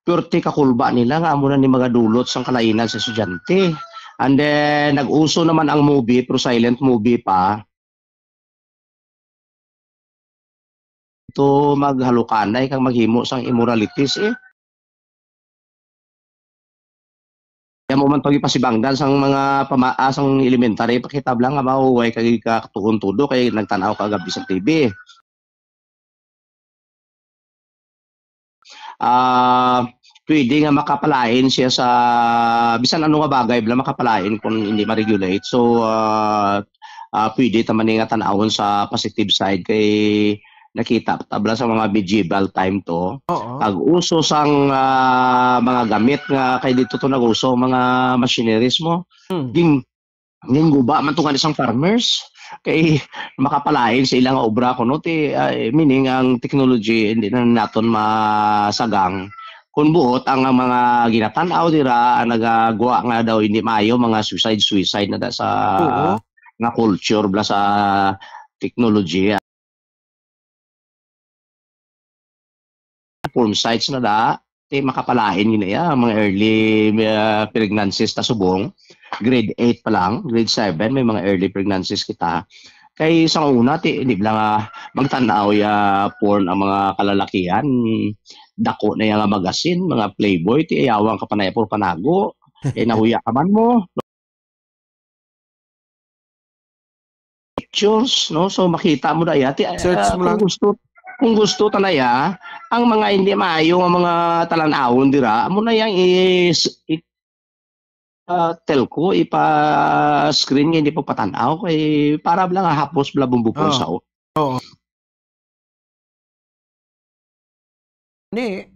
Purti kakulba nila nga amo na ni magadulot sang kalainan sa estudyante. And then, nag-uso naman ang movie, pero silent movie pa. Ito maghalukanay kag maghimo sang immoralities, eh. Amo man to gipasibangdan sang mga pama-, ah, sang elementary, pakita lang nga mahuway kag katuon todo kay nagtan-aw ka gab-i sa T V. Ah, pwede nga makapalain siya sa bisan ano nga bagay, bala, makapalain kung hindi ma-regulate. So, ah, ah, pwede ta man ni nga tan-awon sa positive side kay nakita ta bala sa mga medieval time to, Oo. pag uso sang, ah, mga gamit nga kay dito to nag-uso, mga machineries mo. Hmm. Ging-, ginguba man to nga isang farmers kay makapalain sa ilang obra kuno ti, ah, meaning ang technology hindi na naton masagang. Kung buot ang, ang mga ginatan-aw dira, ang nagagwa nga daw hindi maayo, mga suicide, suicide na da sa Oo. nga culture bala sa technology. Porn sites na da, ti makapalain gid na iya, mga early, ah, pregnancies ta subong, grade eight pa lang, grade seven, may mga early pregnancies kita. Kay sa una, ti, di ba nga magtan-aw ya porn ang mga kalalakihan, dako na ya nga magasin, mga Playboy, ti ayawan ka pa na ya puro panago. Eh, nahuya ka man mo. Pictures, no? So, makita mo na iya. Ti, ah, Search mo kung lang. gusto, kung gusto ta na iya, ang mga hindi maayo nga mga talan-awon dira, amo na yang i-, i-, ah, telco, ipa-screen nga hindi pa patan-aw, kay para lang hapos bala bumbo Oh. pulsa. Oo. Ni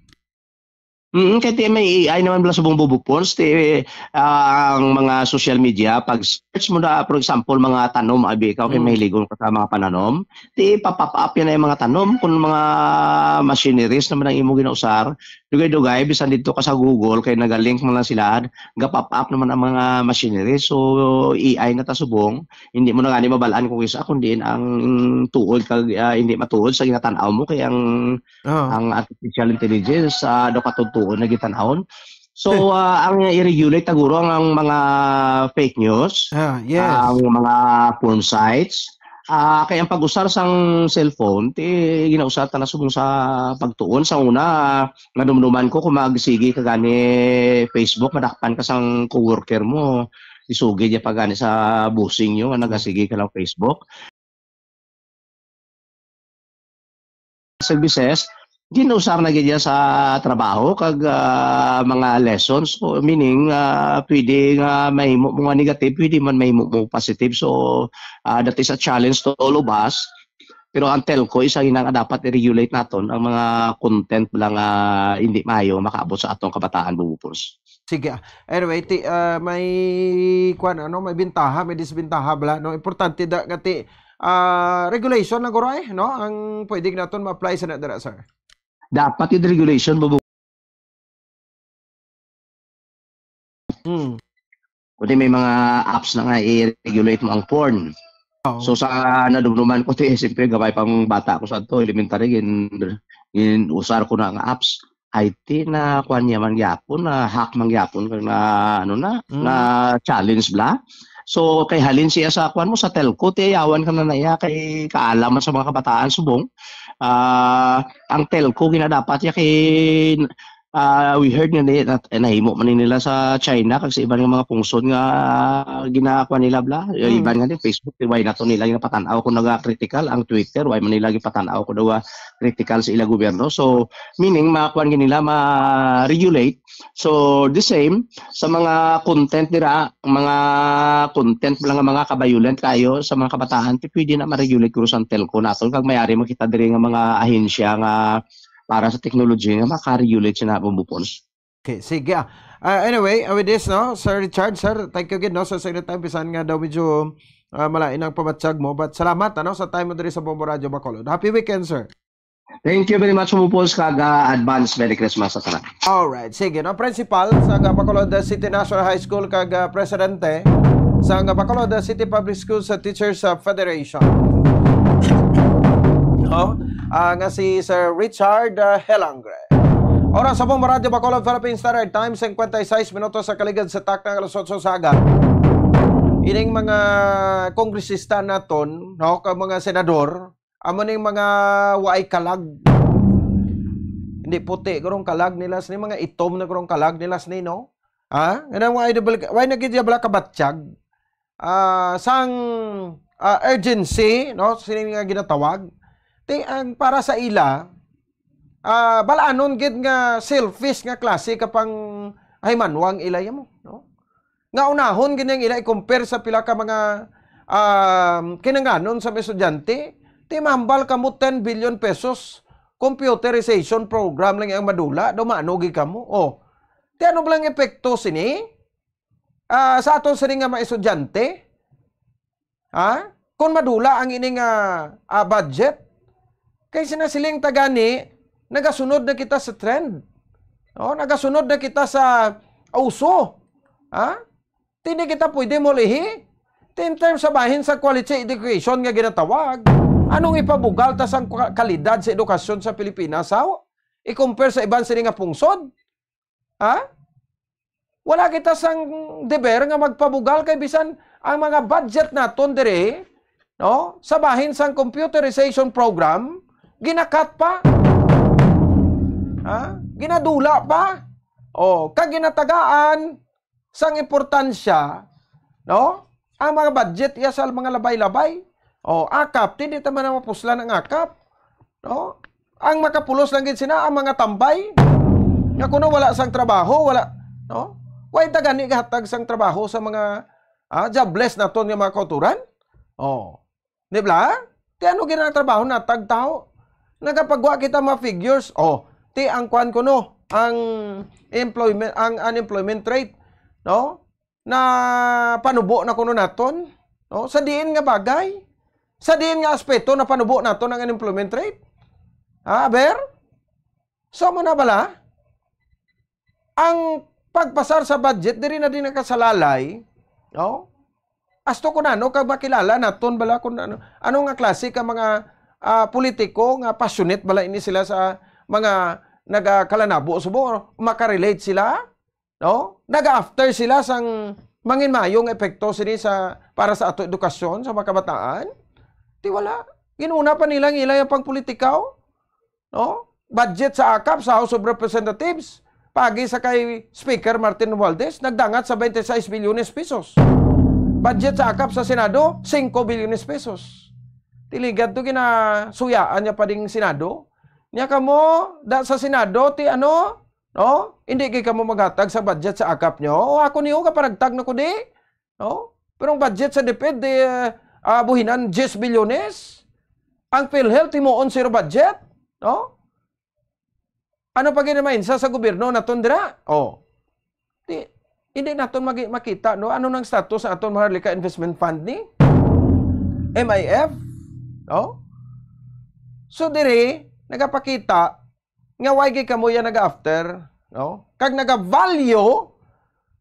Mm, kay ti may A I naman bala sa bumbo phones, ti, ah, ang mga social media, pag search mo na, for example, mga tanom, abi, ikaw kay Mm. mahiligon ka sa mga pananom, ti pa-pop up yan ay mga tanom, kung mga machineries naman ang imo ginausar, dugay-dugay, bisan dito ka sa Google, kay naga-link man lang sila, ga-pop up naman ang mga machineries. So, A I na ta subong, hindi mo na gani mabal-an kung isa, kung diin ang tuod kag, ah, hindi matuod sa ginatan-aw mo, kay ang Ah. ang artificial intelligence, ah, daw katutuon na gitan-awon. So, ah, ang i-regulate taguro ang, ang mga fake news, Ah, yes. ang mga porn sites, ah, kay ang pag-usar sang cellphone, ti ginausar ta na subong sa pagtuon. Sa una, nadumduman ko kung magsigi ka gani Facebook, madakpan ka sang coworker mo, isugid niya pa gani sa bossing niyo nga nagasigi ka lang Facebook. Services, ginausar na gid yan sa trabaho kag, ah, mga lessons. So, meaning, ah, pwede nga mahimo mo nga negative, pwede man mahimo mo positive. So, ah, that is a challenge to all of us. Pero ang telco, isa yun nga dapat i-regulate naton ang mga content lang nga hindi maayo makaabot sa atong kabataan, bubupos. Sige, ah. Anyway, ti, ah, may, kwan, ano, may bintaha, may disbintaha bala, no? Importante da, nga ti, ah, regulation na guro, eh, no? Ang pwede naton ma-apply sa na dira, sir. Dapat yung regulation, bubu-, Hmm. Kundi may mga apps na nga i-regulate mo ang porn. Oo. So, sa nadumduman ko, ti, siyempre, gamay pang bata ko sa to, elementary, gin-, gin-usar ko na ang apps. Ay, ti, na kuwan niya man gyapon, na hack man gyapon, kag na, ano na, Mm. na challenge bala. So, kay halin siya sa kuwan mo, sa telco, ti, ayawan ka na na iya, kay kaalam man sa mga kabataan, subong. Ah, ang telco, ginadapat niya kay, ah, we heard nga ni, nat-, eh, nahimo man ni nila sa China, kag sa iban nga mga pungsod nga ginakuha nila bala. Mm. Iban nga ni Facebook, ti, why na to nila ginapatan-aw kung naga-critical? Ang Twitter, why man nila gipatan-aw kung daw, ah, critical sa ila gobyerno? So, meaning, makuan gid nila, ma-regulate. So, the same, sa mga content nila, mga content lang nga mga ka-violent kayo sa mga kabataan, ti pwede na ma-regulate guro sang telco naton. Kag mayari makita diri nga mga ahensya nga para sa technology nga maka-regulate sina, Bumbo Pons. Okay, sige, ah. Ah, anyway, ah, with this, no, Sir Richard, sir, thank you again, no, sa, sa inyong time, bisan nga daw medyo, ah, malain ang pamatyag mo, but salamat, ano, sa time mo diri sa Bombo Radio Bacolod. Happy weekend, sir. Thank you very much, Bumbo Pons, kag, ah, advance Merry Christmas sa tanan. Alright, sige, no, principal sa Bacolod City National High School kag, ah, presidente sa Bacolod City Public Schools, ah, Teachers, ah, Federation. No? Ah, nga si Sir Richard, ah, Helangre. Oras sa Bombo Radio Bacolod, Philippine Standard Time, cincuenta y seis minutos sa kaligad sa takna nga alas otso sa aga. Ining mga kongresista naton, no, kag mga senador, amo ning mga waay kalag. Hindi puti gurong kalag nila sini, mga itom na gurong kalag nila sini, no? Ha? Nga na, why na bala, why na gid bala kabatyag? Ah, sang, ah, urgency, no? Sini nga ginatawag. Ti, ang para sa ila, ah, balanon gid nga selfish nga klase ka pang himanwang ila mo, no? Nga unahon gid ang ila i-compare sa pila ka mga, ah, kinanglanon sa mga estudyante. Ti, mahambal kamo ten billion pesos computerization program lang ang madula, daw maano gid kamo. Oh, ti ano ba lang epekto sini? Ah, sa aton sini nga mga estudyante? Ha? Kung madula ang ining, ah, ah, budget, kay sinasiling ta gani, nagasunod na kita sa trend. Oh, nagasunod na kita sa uso. Ha? Ti hindi kita pwede maulihi. Ti in terms sa bahin sa quality education nga ginatawag, anong ipabugal ta sang kwa-, kalidad sa edukasyon sa Pilipinas, haw? I-compare sa iban sini nga pungsod? Ha? Wala kita sang deber nga magpabugal kay bisan ang mga budget naton diri, no, sa bahin sang computerization program, ginakat pa. Ha? Ginadula pa. O, kag ginatagaan sang importansya, no? Ang mga budget iya sa mga labay-labay. O, akap, hindi ta man mapuslan ang akap. No? Ang makapulos lang gid sina ang mga tambay. Nga kuno wala sang trabaho, wala, no? Why ta gani gahatag sang trabaho sa mga, ah, jobless naton nga mga kauturan? Oh. Di ba? Ti ano gid ang trabaho na tagtaho? Nagapagwa kita mga figures. Oh, ti ang kwan kuno, ang employment, ang unemployment rate, no? Na panubo na kuno naton, no? Sa diin nga bagay, sa diin nga aspeto na panubo naton ang unemployment rate? Ha, aber? So, mo na bala? Ang pagpasar sa budget, diri na din nakasalalay, no? Asto ko na, no? Kag makilala naton bala kung ano, ano nga klase ka mga, ah, politiko nga passionate bala ini sila sa mga nagakalanabo subo, makarelate sila, no? Naga-after sila sang manginmayong epekto sini sa, para sa ato edukasyon sa mga kabataan. Ti wala. Ginuna pa nila ang ila yung pangpolitikaw, no? Budget sa akap sa House of Representatives, pagi sa kay Speaker Martin Romualdez, nagdangat sa twenty-six bilyones pesos. Budget sa akap sa Senado, singko bilyones pesos. Ti ligad to ginasuyaan niya pa ding Senado. Niya kamo, da sa Senado, ti ano, no? Hindi kay kamo maghatag sa budget sa akap nyo. O ako niyo, kaparagtag na ko di. No? Pero ang budget sa DepEd, di, ah, buhinan diyes bilyones. Ang PhilHealth, himuon zero budget. No? Ano pa ginamayinsa sa gobyerno naton dira? Oh. Di, hindi naton magi-, makita, no? Ano nang status sa aton Maharlika Investment Fund ni? M I F? No? So, diri, nagapakita nga why gid kamo yan nag-after, no? Kag naga-value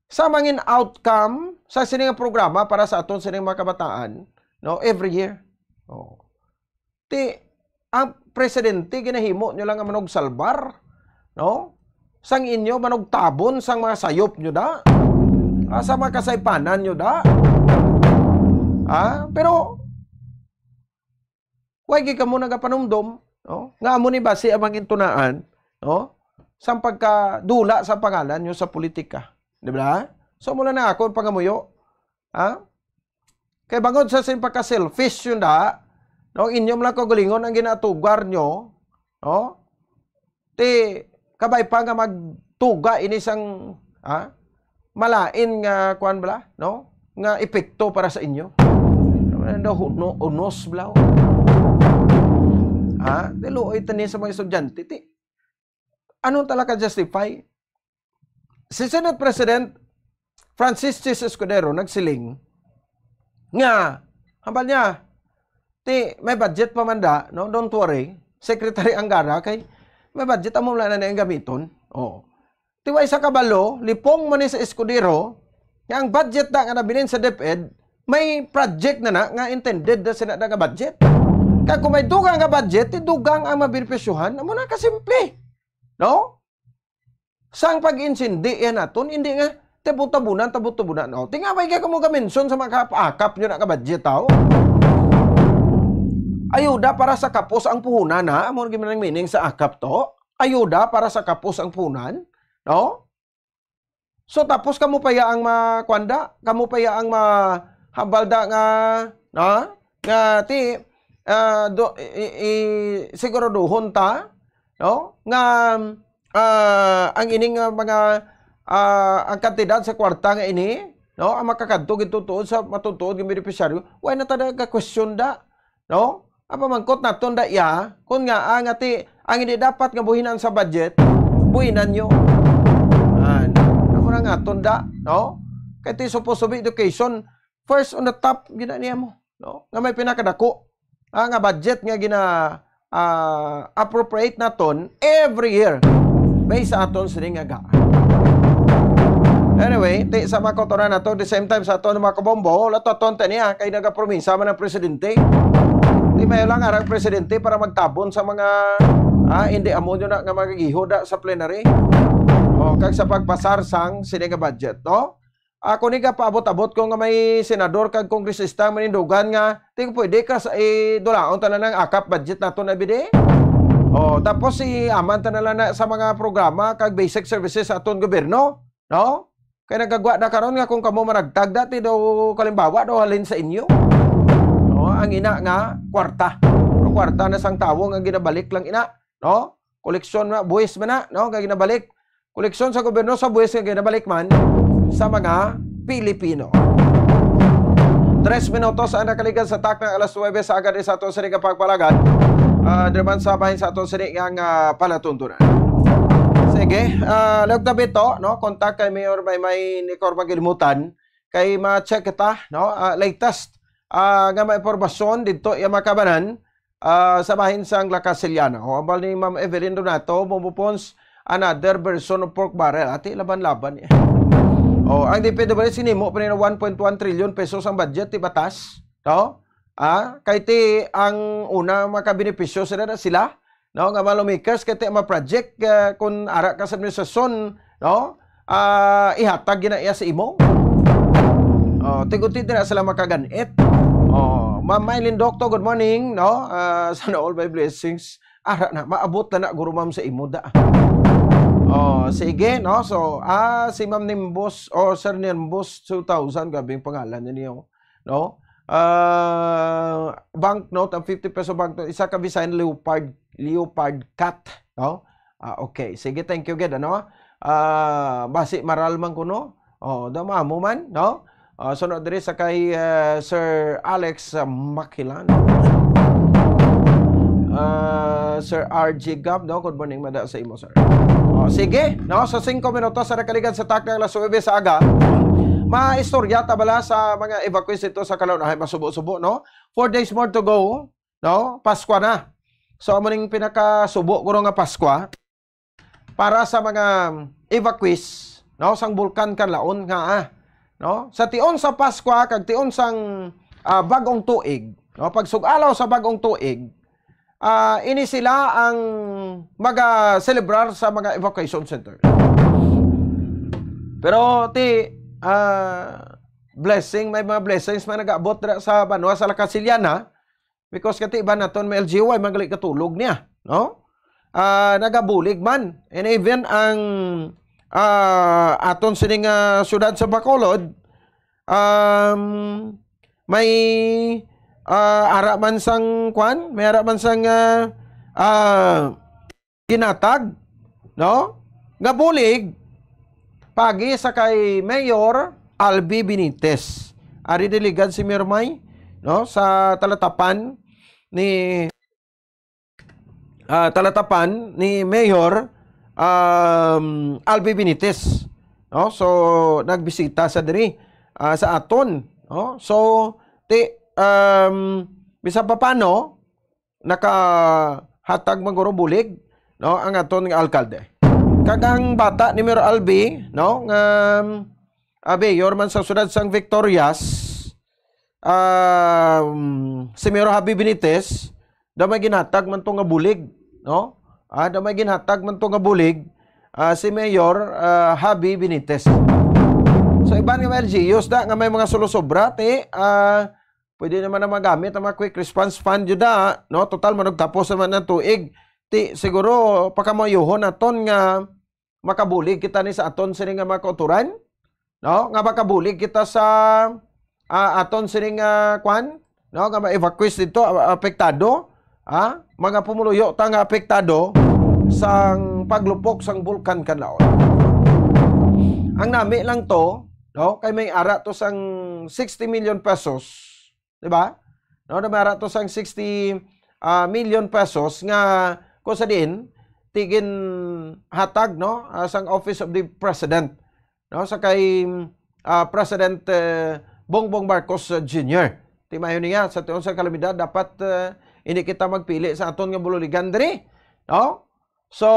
sa mangin outcome sa sining programa para sa aton sining mga kabataan, no? Every year. Oh. Ti, ang presidente, ginahimo nyo lang ang manugsalbar, no? Sang inyo, manugtabon sang mga sayop nyo da. Ah, sa mga kasaypanan nyo da. Ah, pero, why gid kamo nagapanumdom, no? Nga amo ni basi ang mangintunaan, no? Sang pagkadula sa pangalan nyo sa politika. Di ba? So, mula na ako ang pangamuyo. Ha? Kay bangod sa sin pagka-selfish yun da, no? Inyo lang kaugalingon ang ginatugar nyo, no? Ti, kabay pa nga magtuga ini sang, ha? Malain nga, kuwan bala, no? Nga epekto para sa inyo. Ano daw, huno-, unos bala, oh. Ha? Ti luoy tani sa mga estudyante, ti. Ano talaga justify? Si Senate President Francis Chis Escudero nagsiling nga, hambal niya, ti, may budget pa man da, no? Don't worry. Secretary Angara, kay may budget, amo lang na ang gamiton. Oh. Ti, wa isa kabalo, lipong man ni sa Escudero, nga ang budget na nga nabilin sa DepEd, may project na na nga intended na sila na nga budget. Kag kung may dugang nga budget, ti dugang ang mabenepisyohan, amo na kasimple. No? Sang pag-insindi yan naton, hindi nga, tabu-tabunan, tabu-tabunan. O, tingaway ka kamo ka-mention sa mga kapaakap nyo na ka-budget, tao. Ayuda para sa kapos ang puhunan, ha? Amo gid man ang meaning sa akap to. Ayuda para sa kapos ang puhunan, no? So, tapos kamo pa ya ang ma-, kuwan da? Kamo pa ya ang mahambal da nga, ha? Nga ti, ah, do, i, i, siguraduhon ta, no? Nga, ah, ang ining, ah, mga, ah, ang kantidad sa kwarta nga ini, no? Ang makakadto gid tuod sa matutuod nga benepisyaryo, wala na ta nagka-question da, no? Ang pamangkot naton da iya, kung nga, ah, nga ti, ang hindi dapat nga buhinan sa budget, buhinan nyo. An, amo na nga aton da, no? Kay ti supposed to be education, first on the top, gina niya mo, no? Nga may pinakadako, ah, nga budget nga gina, ah, appropriate naton every year based sa aton sining nga ga. Anyway, ti sa mga kautoran nato, the same time sa aton mga kabombo, lato aton ta niya, kay nagapromisa man ang presidente. Di mayo lang arang presidente para magtabon sa mga, ah, hindi amo nyo na nga magagiho da sa plenary. O, kag sa pagpasar sang sini nga budget, no? Ako ni ka paabot-abot ko nga may senador kag kongresista manindugan nga, "Ti pwede ka sa idulaon tanan ang akap budget nato na bidi?" O, tapos si aman tanan lang na sa mga programa kag basic services sa aton gobyerno, no? Kay nagagwa na karon nga kung kamo managtag dati daw, kalimbawa daw halin sa inyo. No, ang ina nga kwarta. Ang kwarta na sang tawo nga ginabalik lang ina, no? Koleksyon na, buwis man na, no? Nga ginabalik. Koleksyon sa gobyerno sa buwis nga ginabalik man sa mga Pilipino. Tres minutos ang nakaligan sa takna alas nuwebe sa aga diri sa aton sini nga pagpalagad. Ah, diri man sa bahin sa aton sini nga, ah, palatuntunan. Sige, ah, Leog Tabito, no? Kontak kay Mayor Maymay Nicor Magilimutan kay ma-check kita, no? Ah, latest, ah, nga mga impormasyon didto iya makabanan, ah, sa bahin sang La Casillana. O, ambal ni Ma'am Evelyn Donato, Bombo Pons, another version of pork barrel. Ati, laban-laban eh. O, ang D P W S ginhimo pa nila one point one trillion pesos ang budget, ti batas. No? Ah, kay ti ang una makabenepisyo sila na sila, no, nga mga lawmakers, kay ti ang mga project, ah, kung ara ka sa administrasyon, no, ah, ihatag gina iya sa imo. Oh, tiguti dira sila makaganit. Oh, Ma'am Mylene Docto, good morning, no? Ah, sana all my blessings. Ara na, maabot na na, guro ma'am, sa imo da. Oh, sige, no? So, ah, si Ma'am Nimbus, o Sir Nimbus two thousand, grabe yung pangalan niya, no? Ah, banknote, ang fifty peso banknote, isa ka Visayan Leopard, Leopard cat, no? Ah, okay. Sige, thank you gid, ano? Ah, basi maral man kuno. Oh, da mo man, no? Ah, sunod diri sa kay, ah, Sir Alex, ah, Makilan. Ah, Sir R G Gab, no? Good morning, mada sa imo, sir. Oh, sige, no? Sa singko minutos sa nakaligan sa takna alas nuwebe sa aga, maistorya ta bala sa mga evacuees dito sa Kalaw-, ay, masubo-subo, no? Four days more to go, no? Paskwa na. So, amo ning pinakasubo guro nga Paskwa para sa mga evacuees, no, sang Bulkan Kanlaon nga, ah, no? Sa tion sa Paskwa kag tion sang, ah, bag-ong tuig, no, pagsug-alaw sa bag-ong tuig, ah, ini sila ang maga-celebrar sa mga evacuation center. Pero ti, ah, blessing, may mga blessings man nag-abot dira sa banwa sa La Casillana, because kati iban naton may L G U ay magaling katulog niya, no? Ah, nagabulig man. And even ang, ah, aton sining, ah, syudad sa Bacolod, um, may, ah, ara man sang kwan, may ara man sang, ah, ah, ginatag, no? Nga bulig, pagi sa kay Mayor Albi Benitez. Ari delegad si Mayor May, no? Sa talatapan ni, ah, talatapan ni Mayor, um, Albi Benitez, no? So, nagbisita sa diri, ah, sa aton, no? So, ti, um, bisan pa paano, nakahatag man guro bulig, no, ang aton nga alkalde. Kag ang bata ni Mayor Albi, no, nga, ah, mayor man sa siyudad sang Victorias, um, si Mayor Happy Benitez, daw may ginhatag man to nga bulig, no? Ah, daw may ginhatag man to nga bulig, ah, si Mayor, ah, Happy Benitez. So, iban nga mga L G Us da nga may mga sulusobra, ti, ah, pwede naman na magamit ang mga quick response fund, yun da, no? Total, manugtapos naman ang tuig. Ti, siguro, pakamayuhon naton nga makabulig kita ni sa aton sini nga mga kauturan, no? Nga makabulig kita sa, ah, aton sini nga kwan, no? Nga ma-evacuate dito, ah, apektado, ah, mga pumuluyo ta nga apektado sang paglupok sang Bulkan Kanlaon. Ang nami lang to, no? Kay may ara to sang sixty million pesos, di ba? No, namara to sang sixty, ah, million pesos nga kung sa diin, ti ginhatag, no, ah, sang Office of the President, no, sa kay, ah, President, eh, Bongbong Marcos, uh, Junior. Ti mayo niya, sa tuon sa kalamidad, dapat, eh, hindi kita magpili sa aton nga bululigan diri, no? So,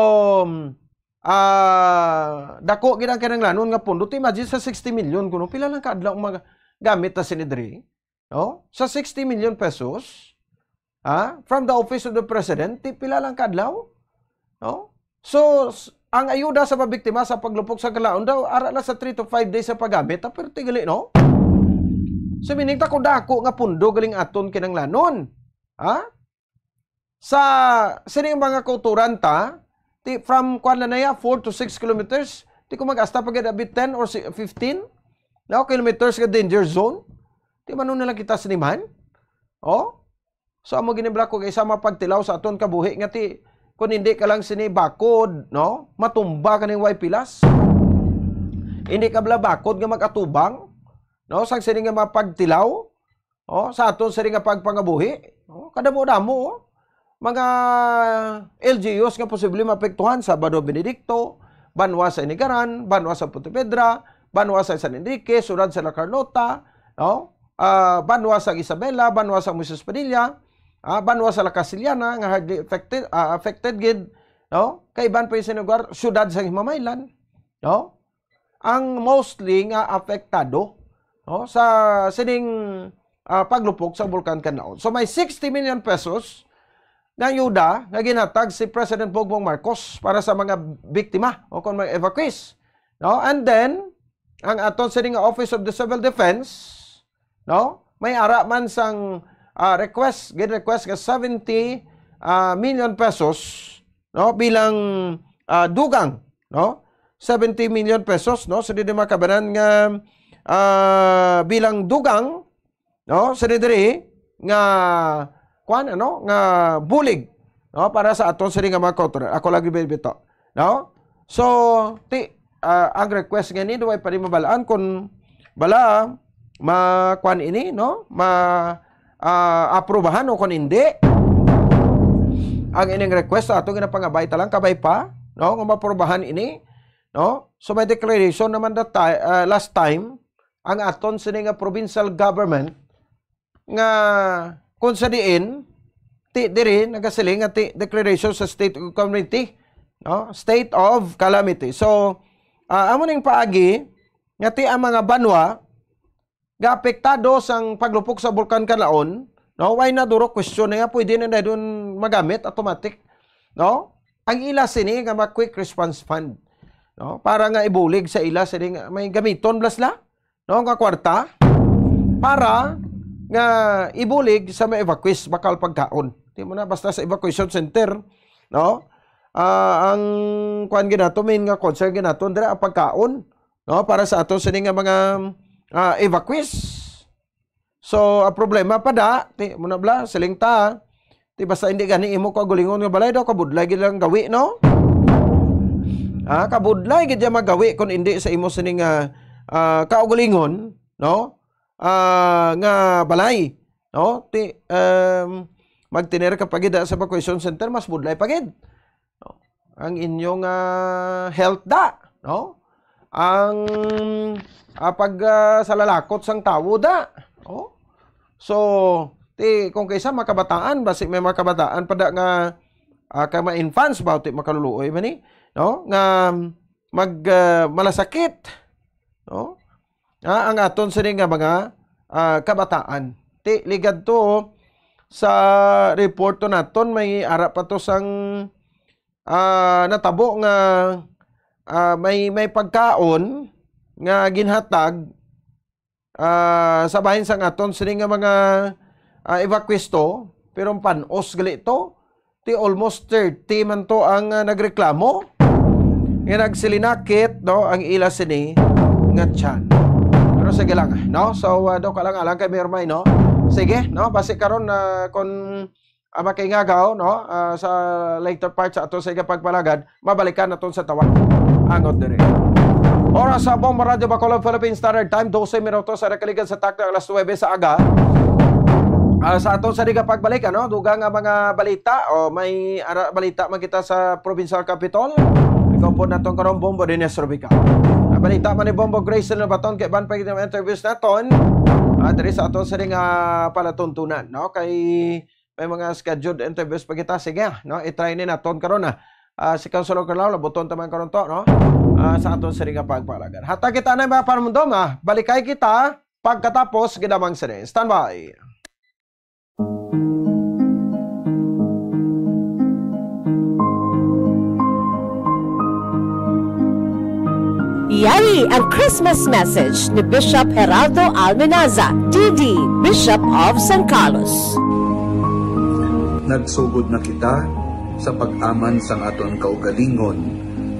ah, dako gid ang kinahanglanon nga pondo. Ti imagine sa sixty million kuno, pila lang ka adlaw ang magamit ta sini diri? No? Sa sixty million pesos, ha? From the office of the president, ti pila lang ka adlaw? No? So, s-, ang ayuda sa mga biktima sa paglupok sa Kanlaon daw, ara na sa three to five days sa paggamit, ha? Pero ti gali, no? So, meaning, dako-dako nga pundo galing aton kinahanglanon. Ha? Sa sini mga kauturan ta, ti from, kuwan na na ya, four to six kilometers, ti kung mag-asta pa gid abi ten or si-, fifteen, no, kilometers nga danger zone. Ti mano na lang kita siniman? Oh? So, amo gini bala ko kay sa mapagtilaw sa aton kabuhi nga ti, kung hindi ka lang sini bakod, no, matumba ka ning way pilas. Hindi ka bala bakod nga mag-atubang, no, sang sini nga mapagtilaw, oh, sa aton sini nga pagpangabuhi. Oh, kadamo-damo, oh. Mga L G Us nga posible maapektuhan sa Banwa Benedicto, Banwa sa Inigaran, Banwa sa Pontevedra, Banwa sa San Enrique, Siyudad sa La Carlota, no? Ah, Banwa sa Isabela, Banwa sa Moises Padilla, ah, Banwa sa La Castellana nga hardly affected, ah, affected gid, no? Kay iban pa yung sinugar, Siyudad sa Himamaylan, no? Ang mostly nga apektado, no, sa sining, ah, paglupok sa Bulkan Kanlaon. So, may sixty million pesos nga ayuda nga ginhatag si President Bongbong Marcos para sa mga biktima o kung mga evacuees, no? And then, ang aton sini nga Office of the Civil Defense, no, may ara man sang, ah, request, gin-request nga seventy, ah, million pesos, no, bilang, ah, dugang, no? Seventy million pesos, no? Sa diri makabanan nga, ah, bilang dugang, no? Sa diri nga, kwan, ano? Nga bulig, no? Para sa aton sini nga mga kauturan. Ako lagi bibito, no? So, ti, ah, ang request nga ni, duway pa rin mabalaan kung bala, ma-, kwan ini, no? Ma-, ah, aprubahan o kung hindi. Ang ining request sa ato ginapangabay ta lang, kabay pa, no? Nga maaprubahan ini, no? So, may declaration naman that ti-, ah, last time, ang aton sini nga provincial government nga kung sa diin, ti, diri, nagasiling nga ti, declaration sa state of calamity, no? State of calamity. So, ah, amo ning paagi nga ti ang mga banwa nga apektado sang paglupok sa Bulkan Kanlaon, no? Why na duro question na nga pwede na, na doon magamit automatic, no? Ang ila sini nga mga quick response fund, no? Para nga ibulig sa ila sini nga may gamiton blas la, no? Nga kwarta para nga ibulig sa may evacuees bakal pagkaon. Di mo na basta sa evacuation center, no? Ah, ang kuan ginato, main nga concern ginato, dira ang pagkaon, no? Para sa ato sini nga mga, ah, evacuees. So, ang problema pa da, ti, mo na bala, siling ta, ti basta hindi gani imo kaugalingon nga balay daw, kabudlay gid lang gawi, no? Ah, kabudlay gid ya magawi kung hindi sa imo sini nga, ah, kaugalingon, no? Ah, nga balay, no? Ti, um, magtener ka pa gid sa evacuation center, mas budlay pa gid. No? Ang inyong, ah, health da, no? Ang, ah, pag, ah, sa lalakot sang tawo da, no? So, ti, kung kaysa makabataan, basi may makabataan pa da nga, ah, kay ma-infants ba, ti makaluluoy man ni, no? Nga mag, ah, malasakit, no? Ah, ang aton sini nga mga, ah, kabataan. Ti, ligad to sa report to naton, may ara pa to sang, ah, natabo nga, ah, may, may pagkaon nga ginhatag, ah, sa bahin sang aton sini nga mga, ah, evacuees to, pero ang panos gali to, ti almost thirty man to ang, ah, nagreklamo. nga nagsilinakit, no, ang ila sini nga tiyan. Pero sige lang, no? So, uh, do ka lang alang kay Mirmay, no? Sige, no? Basi karon na kung uh, makaingagaw, no? Uh, sa later part sa ato sa pagpalagad, mabalikan naton sa tawag. Angot diri. Oras sa Bombo Radyo Bacolod, Philippine Standard Time, dose minutos sa nakaligan sa takna alas nuebe sa aga. Ah, sa aton sa di ka pagbalik, ano? Dugang nga mga balita o may ara, balita man kita sa provincial capital. Ikaw po naton karon, Bombo Dines Rubica. Ang balita man ni Bombo Grace Nabaton kay ban pa interviews naton. Ah, diri sa aton sa ring ah, palatuntunan, no? Kay may mga scheduled interviews pa kita. Sige, no? I-try ni naton karon na. Ah, si Councilor Carlao, labuton taman karon to, no? Ah, sa aton sa ring ah, pagpalagan. Hata kita na mga panumdom, ah. Balikay kita pagkatapos gid lamang sini. Standby. Yari ang Christmas message ni Bishop Gerardo Almenaza, D D, Bishop of San Carlos. Nagsugod na kita sa pag-aman sang aton kaugalingon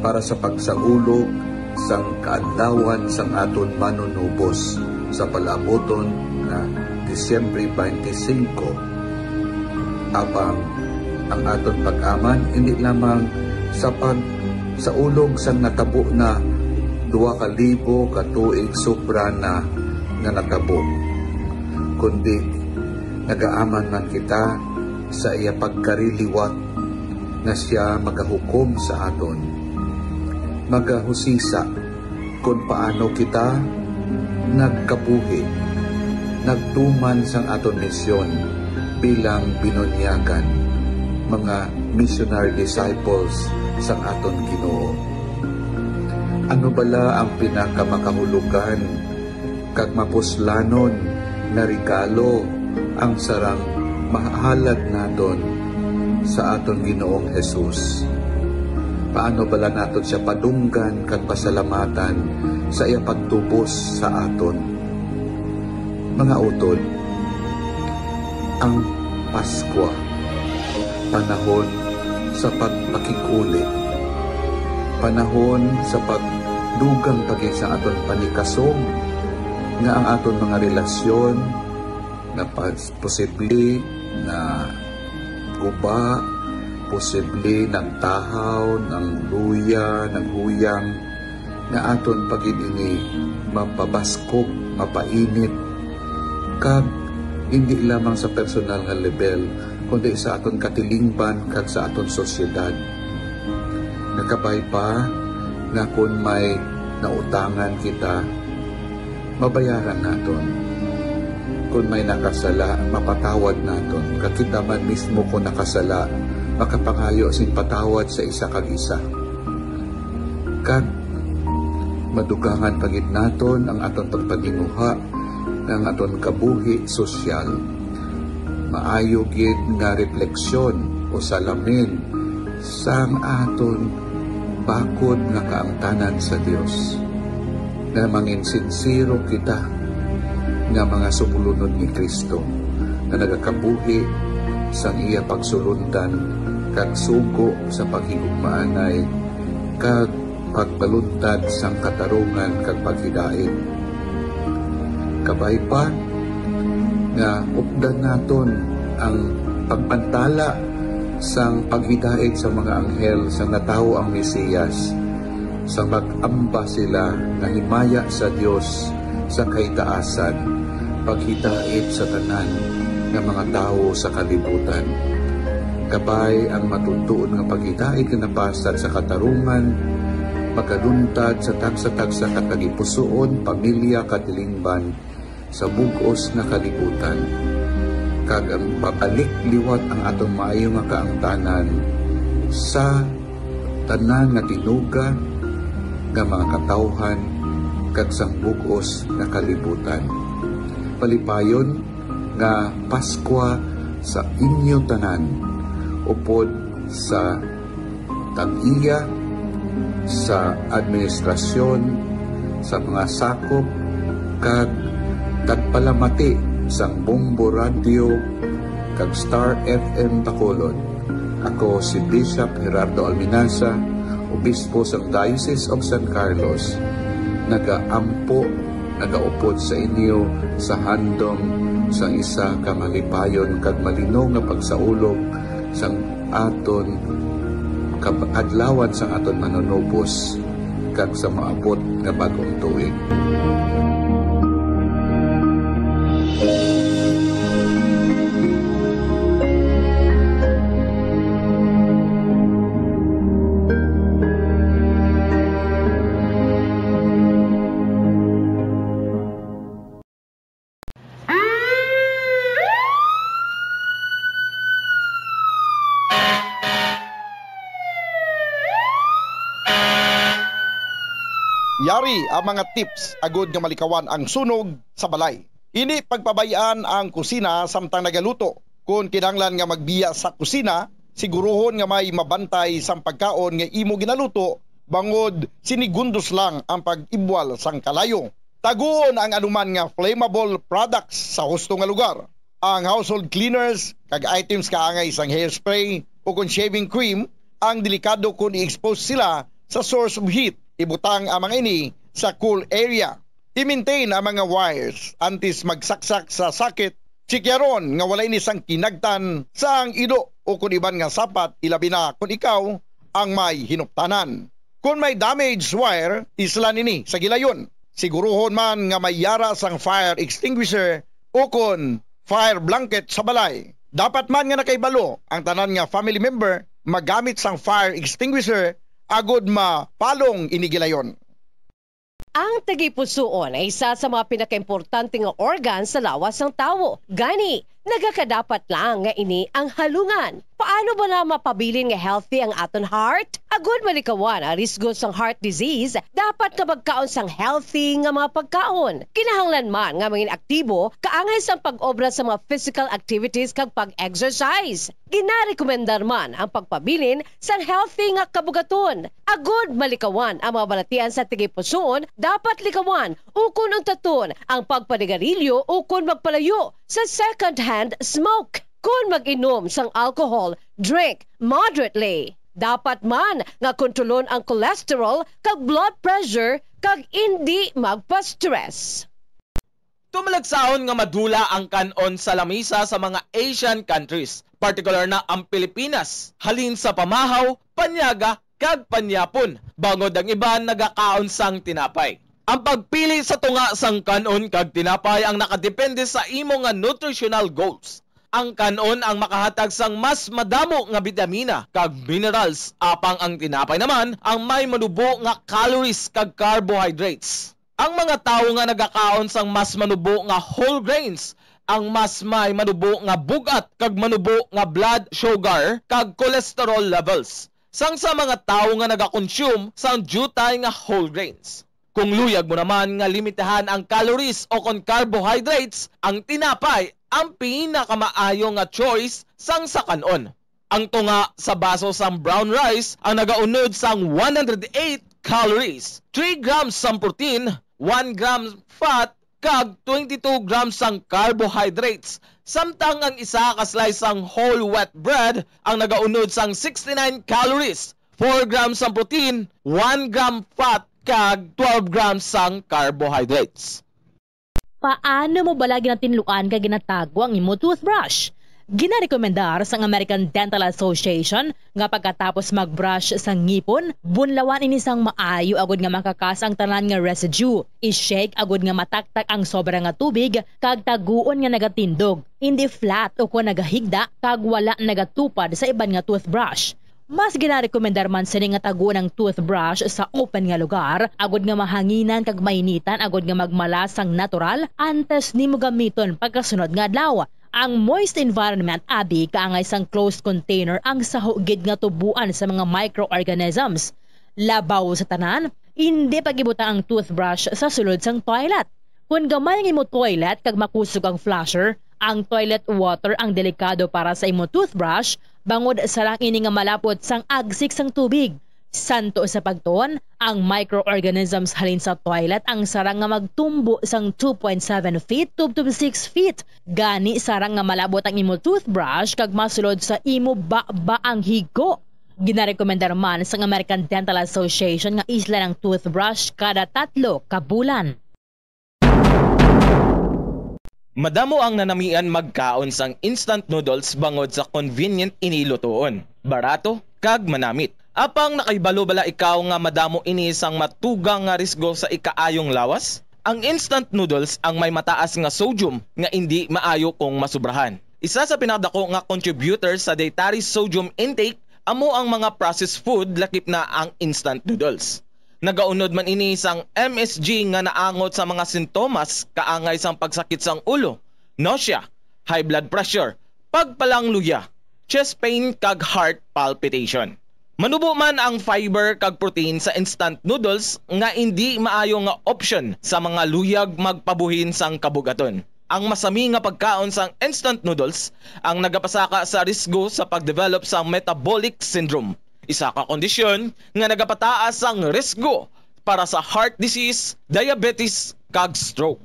para sa pagsaulog sang kaadlawan sang aton Manunubos sa palaabuton nga Disyembre twenty-five. Apang ang aton pag-aman indi lamang sa pagsaulog sang natabo na dua ka libo ka tuig sobra na nga natabo, kundi nagaaman man kita sa iya pagkari liwat nga sia magahukom sa aton, magahusisa kon paano kita nagkabuhi, nagtuman sang aton misyon bilang binunyagan, mga missionary disciples sang aton Ginoo. Ano bala ang pinakamakahulogan kag mapuslanon nga regalo ang sarang mahalad naton sa aton Ginoong Jesus? Paano bala naton sia padunggan kag pasalamatan sa iya pagtubos sa aton? Mga utod, ang Paskwa, panahon sa pagpakig-uli, panahon sa pagdugang pa gid sa aton panikasog nga ang aton mga relasyon na pas-, posible na guba, posible nagtahaw, nangluya, naghuyang, nga aton pa gid ini mapabaskog, mapainit, kag indi lamang sa personal nga level, kundi sa aton katilingban kag sa aton sosyedad. Nga kabay pa nga kon may nautangan kita, mabayaran naton. Kon may nakasala, mapatawad naton, kag kita man mismo kon nakasala, makapangayo sing patawad sa isa kag isa. Kag madugangan pa gid naton ang aton pagpaninguha nga ang aton kabuhi sosyal maayo gid nga refleksyon o salamin sang aton bakod nga kaangtanan sa Dios, nga mangin sinsero kita nga mga sumulunod ni Cristo, nga nagakabuhi sang iya pagsulundan kag sugo sa paghigugmaanay kag pagpaluntad sang katarungan kag paghidait. Kabay pa nga updan naton ang pagpantala sang paghidait sa mga anghel sang natawo ang Mesiyas, sa mag-amba sila nga himaya sa Dios sa kaitaasan, paghidait sa tanan nga mga tawo sa kalibutan. Kabay ang matutuon nga paghidait nga napasad sa katarungan, magaluntad sa tagsa-tagsa ka tagipusoon, pamilya, katilingban, sa bug-os nga kalibutan, kag ang babalik liwat ang aton maayo nga kaangtanan sa tanan nga tinuga nga mga katawhan kag sang bug-os nga kalibutan. Palipayon nga Paskwa sa inyo tanan, upod sa tag-iya, sa administrasyon, sa mga sakop, kag tagpalamati sang Bombo Radio kag Star F M Bacolod. Ako si Bishop Gerardo Alminaza, Obispo sang Diocese of San Carlos, nagaampo, nagaupod sa inyo sa handom sang isa ka malipayon kag malino nga pagsaulog sang aton kab-, adlawan sang aton Manunubos kag sa maabot nga bag-ong tuig. Yari ang mga tips agud nga malikawan ang sunog sa balay. Indi pagpabay-an ang kusina samtang nagaluto. Kon kinahanglan nga magbiya sa kusina, siguruhon nga may mabantay sang pagkaon nga imo ginaluto, bangod sinigundos lang ang pag-ibwal sang kalayo. Taguon ang anuman nga flammable products sa husto nga lugar. Ang household cleaners kag items kaangay sang hairspray o kon shaving cream ang delikado kon i-expose sila sa source of heat. Ibutang ang mga ini sa cool area. I-maintain ang mga wires antes magsaksak sa socket. Chikyaron nga wala ini sang kinagtan sa ang ilo o kon iban nga sapat, ilabi na kon ikaw ang may hinuptanan. Kon may damaged wire, islan ini sa gilayon. Siguruhon man nga may yara sang fire extinguisher o kon fire blanket sa balay. Dapat man nga nakahibalo ang tanan nga family member magamit sang fire extinguisher agud mapalong ini gilayon. Ang tagipusoon ay isa sa mga pinakaimportante nga organ sa lawas sang tawo. Gani, nagakadapat lang nga ini ang halungan. Paano ba na mapabilin nga healthy ang aton heart? Agud malikawan ang risgo sang heart disease, dapat nga magkaon sang healthy nga mga pagkaon. Kinahanglan man nga mangin aktibo, kaangay sang pag-obra sa mga physical activities kag pag-exercise. Ginarekomendar man ang pagpabilin sang healthy nga kabugaton. Agud malikawan ang mga balatian sa tagipusoon, dapat likawan ukon untaton ang pagpanigarilyo ukon magpalayo sa second-hand smoke. Kon mag-inom sang alcohol, drink moderately. Dapat man nga kontrolon ang cholesterol kag blood pressure kag indi magpa-stress. Tumalagsahon nga madula ang kan-on sa lamisa sa mga Asian countries, partikular na ang Pilipinas, halin sa pamahaw, panyaga, kag panyapon, bangod ang iban nagakaon sang tinapay. Ang pagpili sa tunga sang kan-on kag tinapay ang nakadepende sa imo nga nutritional goals. Ang kan-on ang makahatag sang mas madamo nga bitamina kag minerals, apang ang tinapay naman ang may manubo nga calories kag carbohydrates. Ang mga tawo nga nagakaon sang mas manubo nga whole grains, ang mas may manubo nga bug-at kag manubo nga blood sugar kag cholesterol levels, sang sa mga tawo nga nagakonsume sang diutay nga whole grains. Kung luyag mo naman nga limitahan ang calories o kon carbohydrates, ang tinapay ang pinakamaayo nga choice sang sa kan-on. Ang tunga sa baso sang brown rice ang nagaunod sang one hundred eight calories, three grams sang protein, one gram fat, kag twenty-two grams sang carbohydrates, samtang ang isa ka slice sang whole wheat bread ang nagaunod sang sixty-nine calories, four grams sang protein, one gram fat, kag twelve grams sang carbohydrates. Paano mo bala ginatinluan kag ginatago ang imo toothbrush? Ginarekomendar sang American Dental Association nga pagkatapos mag-brush sa ngipon, bunlawan ini sang maayo agud nga makakas ang tanan nga residue. I-shake agud nga mataktak ang sobra nga tubig kag taguon nga nagatindog, indi flat o kon nagahigda kag wala nagatupad sa iban nga toothbrush. Mas ginarekomendar man sini nga taguon ang toothbrush sa open nga lugar, agud nga mahanginan kag mainitan agud nga magmala sang natural antes nimo gamiton pagkasunod nga adlaw. Ang moist environment abi kaangay sang closed container ang saho gid nga tuboan sa mga microorganisms. Labaw sa tanan, indi pag-ibutang ang toothbrush sa sulod sang toilet. Kon gamay ang imo toilet kag makusog ang flusher, ang toilet water ang delikado para sa imo toothbrush, bangod sarang ini nga malapot sang agsik sang tubig. Santo sa pagtuon, ang microorganisms halin sa toilet ang sarang nga magtumbo sang two point seven feet tubtob six feet. Gani, sarang nga malabot ang imo toothbrush kag masulod sa imo baba ang higko. Ginarekomendar man sang American Dental Association nga islan ang toothbrush kada tatlo ka bulan. Madamo ang nanamian magkaon sang instant noodles bangod sa convenient ini lutoon, barato, kag manamit. Apang nakahibalo bala ikaw nga madamo ini sang matugang nga risgo sa ikaayong lawas? Ang instant noodles ang may mataas nga sodium nga indi maayo kung masubrahan. Isa sa pinakadako nga contributor sa dietary sodium intake amo ang mga processed food, lakip na ang instant noodles. Nagaunod man ini sang M S G nga naangot sa mga sintomas kaangay sang pagsakit sang ulo, nausea, high blood pressure, pagpalangluya, chest pain kag heart palpitation. Manubo man ang fiber kag protein sa instant noodles nga indi maayo nga option sa mga luyag magpabuhin sang kabugaton. Ang masami nga pagkaon sang instant noodles ang nagapasaka sa risgo sa pag-develop sang metabolic syndrome, isa ka kondisyon nga nagapataas sang risgo para sa heart disease, diabetes, kag stroke.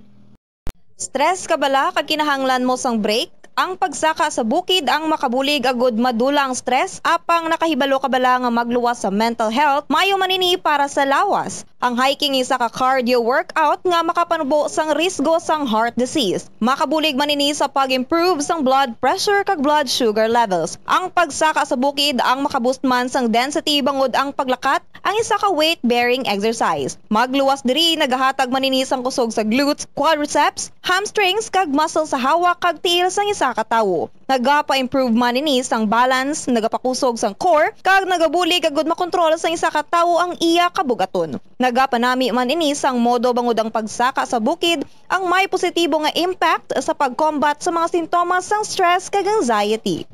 Stress ka bala kag kinahanglan mo sang break? Ang pagsaka sa bukid ang makabulig agud madula ang stress, apang nakahibalo ka bala nga magluwas sa mental health? Maayo man ini para sa lawas. Ang hiking isa ka cardio workout nga makapanubo sang risgo sang heart disease. Makabulig man ini sa pag-improve sang blood pressure kag blood sugar levels. Ang pagsaka sa bukid ang makaboost man sang density bangod ang paglakat ang isa ka weight-bearing exercise. Magluwas diri nagahatag man ini sang kusog sa glutes, quadriceps, hamstrings, kag muscle sa hawak kag tiil sang isa ka tawo. Nagapa-improve man ini sang balance, nagapakusog sang core, kag nagabulig agud makontrol sang isa ka tawo ang iya kabugaton. Nagapanami man ini sang modo bangod ang pagsaka sa bukid ang may positibo nga impact sa pag-combat sa mga sintomas sang stress kag anxiety.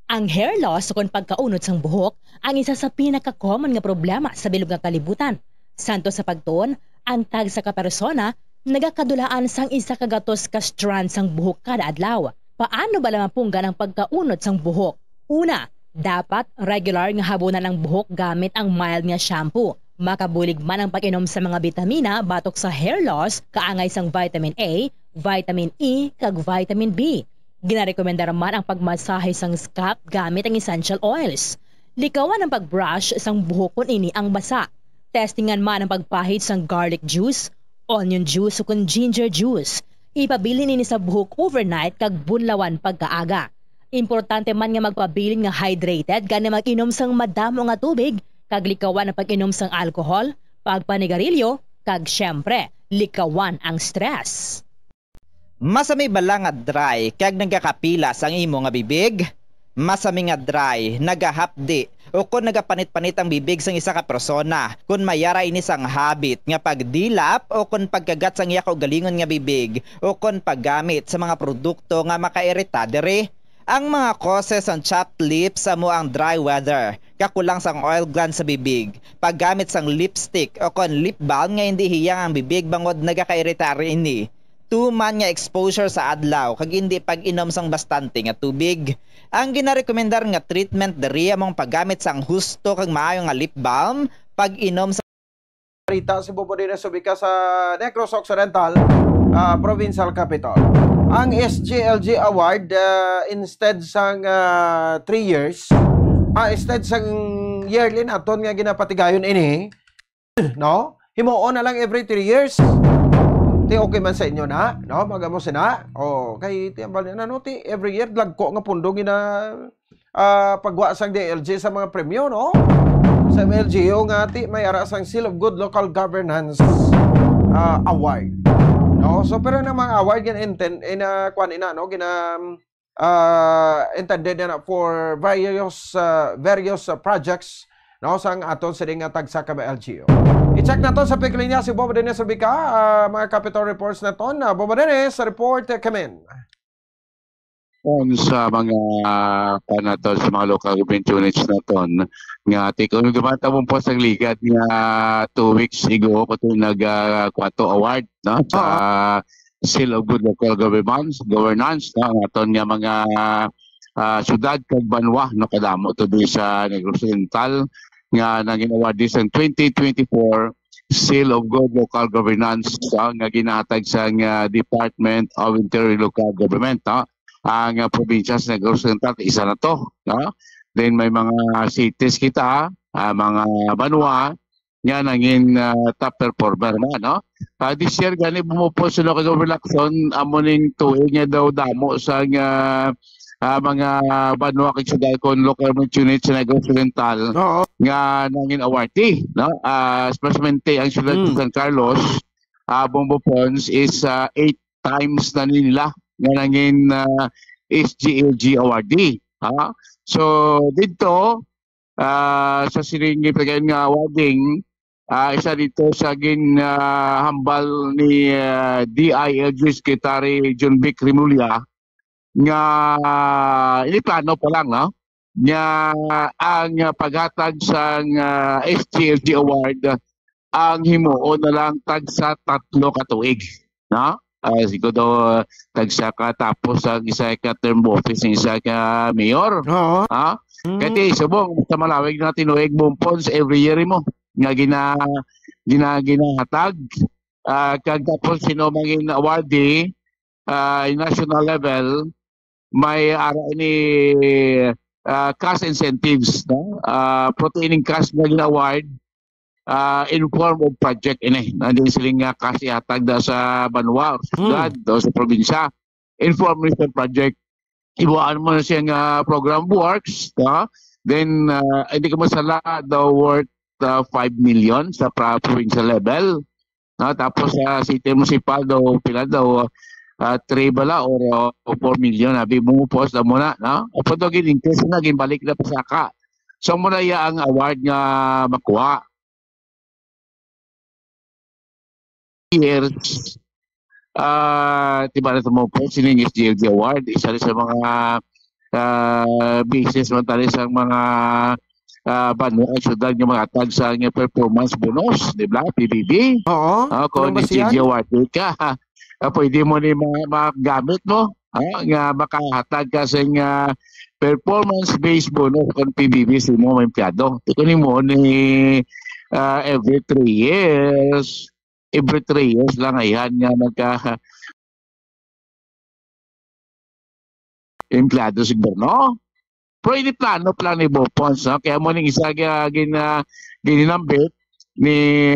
Ang hair loss ukon pagkaunod sang buhok ang isa sa pinaka-common nga problema sa bilog nga kalibutan. Santo sa pagtuon, ang tagsa ka persona nagakadulaan sang isa ka gatos ka strand sang buhok kada adlaw. Paano bala mapunggan ang pagkaunod sang buhok? Una, dapat regular nga habunan ang buhok gamit ang mild nga shampoo. Makabulig man ang pag-inom sa mga bitamina batok sa hair loss, kaangay sang vitamin A, vitamin E, kag vitamin B. Ginarekomendar man ang pagmasahe sang scalp gamit ang essential oils. Likawan ang pag-brush sang buhok kon ini ang basa. Testingan man ang pagpahid sang garlic juice, onion juice, ukon ginger juice. Ipabilin ini sa buhok overnight kag bunlawan pagkaaga. Importante man nga magpabilin nga hydrated gani mag-inom sang madamo nga tubig kag likawan ang pag-inom sang alcohol, pagpanigarilyo, kag, siyempre, likawan ang stress. Masami bala nga dry kag nagakapilas ang imo nga bibig? Masami nga dry, nagahapdi, ukon nagapanit-panit ang bibig sang isa ka persona kon may ara ini sang habit nga pagdilap ukon pagkagat sang iya kaugalingon nga bibig ukon paggamit sa mga produkto nga makairita diri. Ang mga causes sang chapped lips amo ang dry weather, kakulang sang oil glands sa bibig, paggamit sang lipstick ukon lip balm nga indi hiyang ang bibig bangod nagakairita ini, tuman nga exposure sa adlaw kag indi pag-inom sang bastante nga tubig. Ang ginarekomendar nga treatment diri amo ang paggamit sang husto kag maayo nga lip balm, pag-inom sa Rita, si Bobo Dines Ubica sa Negros Occidental, ah, Provincial Capital. Ang S G L G Award, ah, instead sang, ah, three years, ah, instead sang yearly naton nga ginapatigayon ini, no? Himuon na lang every three years. Ti okay man sa inyo na, no? Magamo sina. Oh, kay ti ambal na, no, ti every year dagko nga pundo gina, ah, pagwa sang D L G sa mga premyo, no? Sa M L G U nga ti may ara sang Seal of Good Local Governance, ah, Award. No? So pero na mga award gina inten-, ina kuan ina, no? Gina ah, intended na for various, ah, various, ah, projects, no, sang aton sini nga tagsa ka M L G U. I-check naton sa pick linya si Bobo Dennis Rubica, ah, mga capital reports naton. Ah, Bobo Dennis, report, ah, kamin. Pon sa mga, ah, kuwan naton, sa mga local government units naton, nga ti-, kung duman ta mo po sa ligad nga two weeks ago, ko to nag, ah, kuwan to, award, no, sa Oo. Seal of Good Local Governance, Governance, no, ang aton nga mga, ah, syudad kag banwa, no, kadamo to di sa Negros Oriental nga nangin awardee sang twenty twenty-four Seal of Good Local Governance, ah, nga ginahatag sang, ah, Department of Interior Local Government, no? Ang, ah, probinsya sa Negros Oriental, isa na to, no? Then may mga cities kita, ah, mga banwa nga nangin, ah, top performer na, no? Ah, this year gani, bumupos sa local government election, amo ning tuig nga daw damo sa nga, ah, mga banwa kag syudad kon local government unit sa Negros Oriental Oo. nga nangin awardee, no? Ah, especially ang syudad Mm. sa San Carlos, ah, Bombo Pons is, ah, eight times na nila nga nangin, ah, S G L G awardee, ha? So, dito, ah, sa siring gipagayon nga awarding, ah, isa dito sa gin, ah, hambal ni, ah, D I L G Secretary John Vic Remulla nga ini plano pa lang, no? Nga ang, ah, paghatag sang, ah, S G L G award ang himuon na lang tagsa tatlo ka tuig, no? Ah, siguro daw, ah, tagsa ka, tapos ang isa ka term of office, ang isa ka mayor. Oo. Ha? Mm. Kaya ti, subong, sa malawig na tinuig, Bumpons, every year mo, nga gina-, gina-, ginahatag. Ah, kag tapos, sino mangin awardee, ah, in national level, may ara ni, ah, cash incentives, no? Ah, protein in cash nga gina-award, ah, in form of project ini. Nandun sila nga cash ihatag da sa banwa, Hmm. syudad, o sa probinsya. In form of project. Ibuan mo na siya nga program works, no? Then, ah, hindi ka masala, daw worth, ah, five million sa pra-, provincial level. No? Tapos sa city municipal daw, pila daw, ah, three bala or, uh, four million, abi mo, post na muna, no? Apo daw gin-increase na, ginbalik na pasaka. So, muna iya ang award nga makuha. Years, ah, di ba na mo po, sining S G L G Award, isa rin sa mga, ah, basis man tayo sa mga, ah, banwa, syudad nga mga tag sa nga performance bonus, di ba? P B B. Oo. Ah, kung Ano ba siya? S G L G Award ka, ah, pwede mo ni ma-, magamit mo, ah, nga makahatag ka sa nga performance-based bonus kung P B B sa mo mga empleyado. Kung mo ni, ah, every three years, every three years lang ayan nga nagka-, empleyado sa gobyerno. Pero ini plano pa lang ni Bopons, no? Kaya mo ning isa ga-, gina-, gininambit ni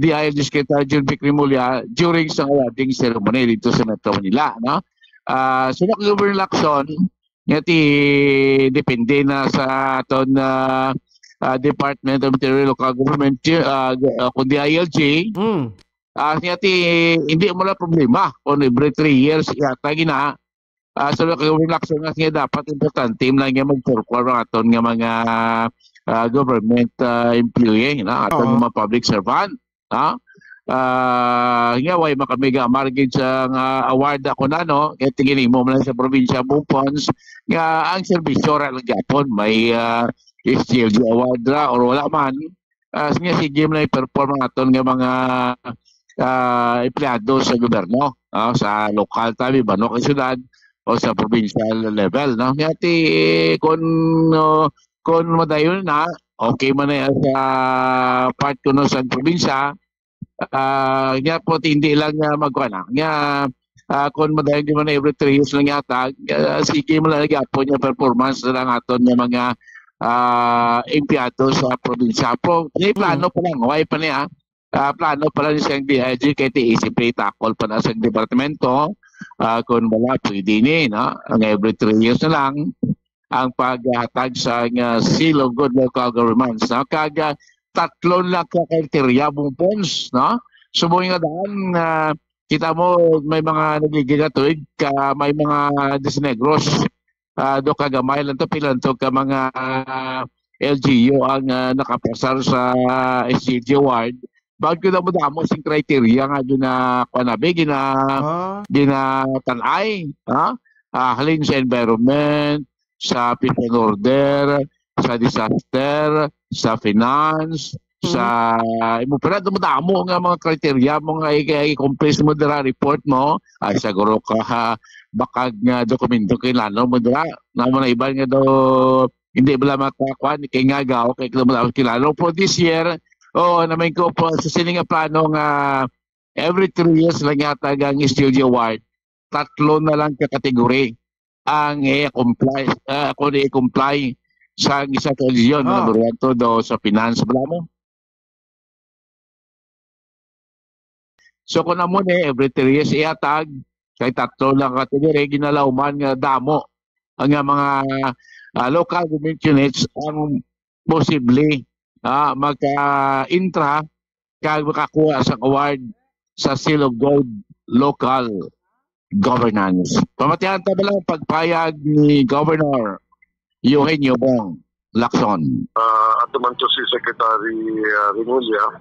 D I L G Secretary Jun Vic Remulla during sa awarding ceremony dito sa Metro Manila, no? Ah, so, nag-governor election, nga ti depende na sa aton, ah, ah, Department of Interior Local Government, ah, ah, kung D I L G, Hmm. ah, nga ti hindi mo na problema kung every three years yata gina, ah, so, nag-governor election nga, nga dapat importante mo lang nga mag-perform ang aton nga mga, ah, government, ah, employee, no? Aton Oo. mga public servant. Ha? Ah, nga, way makamiga margin sa nga award ako na, no? Kaya tingin mo man sa probinsya, Bopons, nga ang serbisyo ra lang gyapon, may, ah, S G L G award ra or wala man. Ah, nga, sige man i-perform ang aton nga mga, ah, empleyado sa gobyerno, ah, sa lokal tabi, banwa kag syudad, o sa provincial level, no? Nga ti, kung, no, kung madayon na, okay man na yan sa part kuno sa probinsya, ah, nga po, hindi lang nga magkuha na. Nga, ah, kung madayon di man na every three years lang yata, ah, sige man lang gyapon yung performance na lang aton nga mga, ah, empleyado sa probinsya. Po, may Hmm. plano pa lang, why pa niya? Ah, plano pa lang siyang D I G, kay ti isip pa, itakol pa na sa departamento. Ah, kung wala, pwede ni, no? Ang every three years na lang ang paghatag sa nga seal of good local governments, no? Kag, ah, tatlo lang ka criteria, Bopons, no? Subong nga daan, ah, kita mo, may mga nagiging tuig ka, may mga Disenegros, ah, do ka gamay lang to, pila lang to ka mga, ah, L G U ang, ah, nakapasar sa S G L G award. Bakit ko damo-damo sing criteria nga gina-, kuwan na, be, gina-, Ah. ginatanay, ha? ah, halin sa environment, sa peace and order, sa disaster, sa finance, sa imo pala madamo nga mga criteria mo nga i-, i-complete mo dira report mo, ay siguro ka ha, bakag nga dokumento kailangan mo dira. Na mo na iban nga daw hindi bala makakuan kay nga gaw kay kailangan mo kilala. For this year, oh, namin ko po sa sini nga plano nga every three years lang yata ang S D L G award, tatlo na lang ka category ang i-comply, ah, kung i-comply sa isa ka religion, mga Ah. Loreto, do sa finance, bala mo. So, kung amo ni, every three years ihatag, kay tatlo lang ka category, ginalauman nga damo ang nga mga, ah, local government units ang posible, ah, magka-intra kag makakuha sa award sa Seal of Gold Local Governance. Pamatihan ta ba lang pagpayag ni Governor Eugenio Bong Lacson? Ah, ato man to si Secretary, ah, Remulla,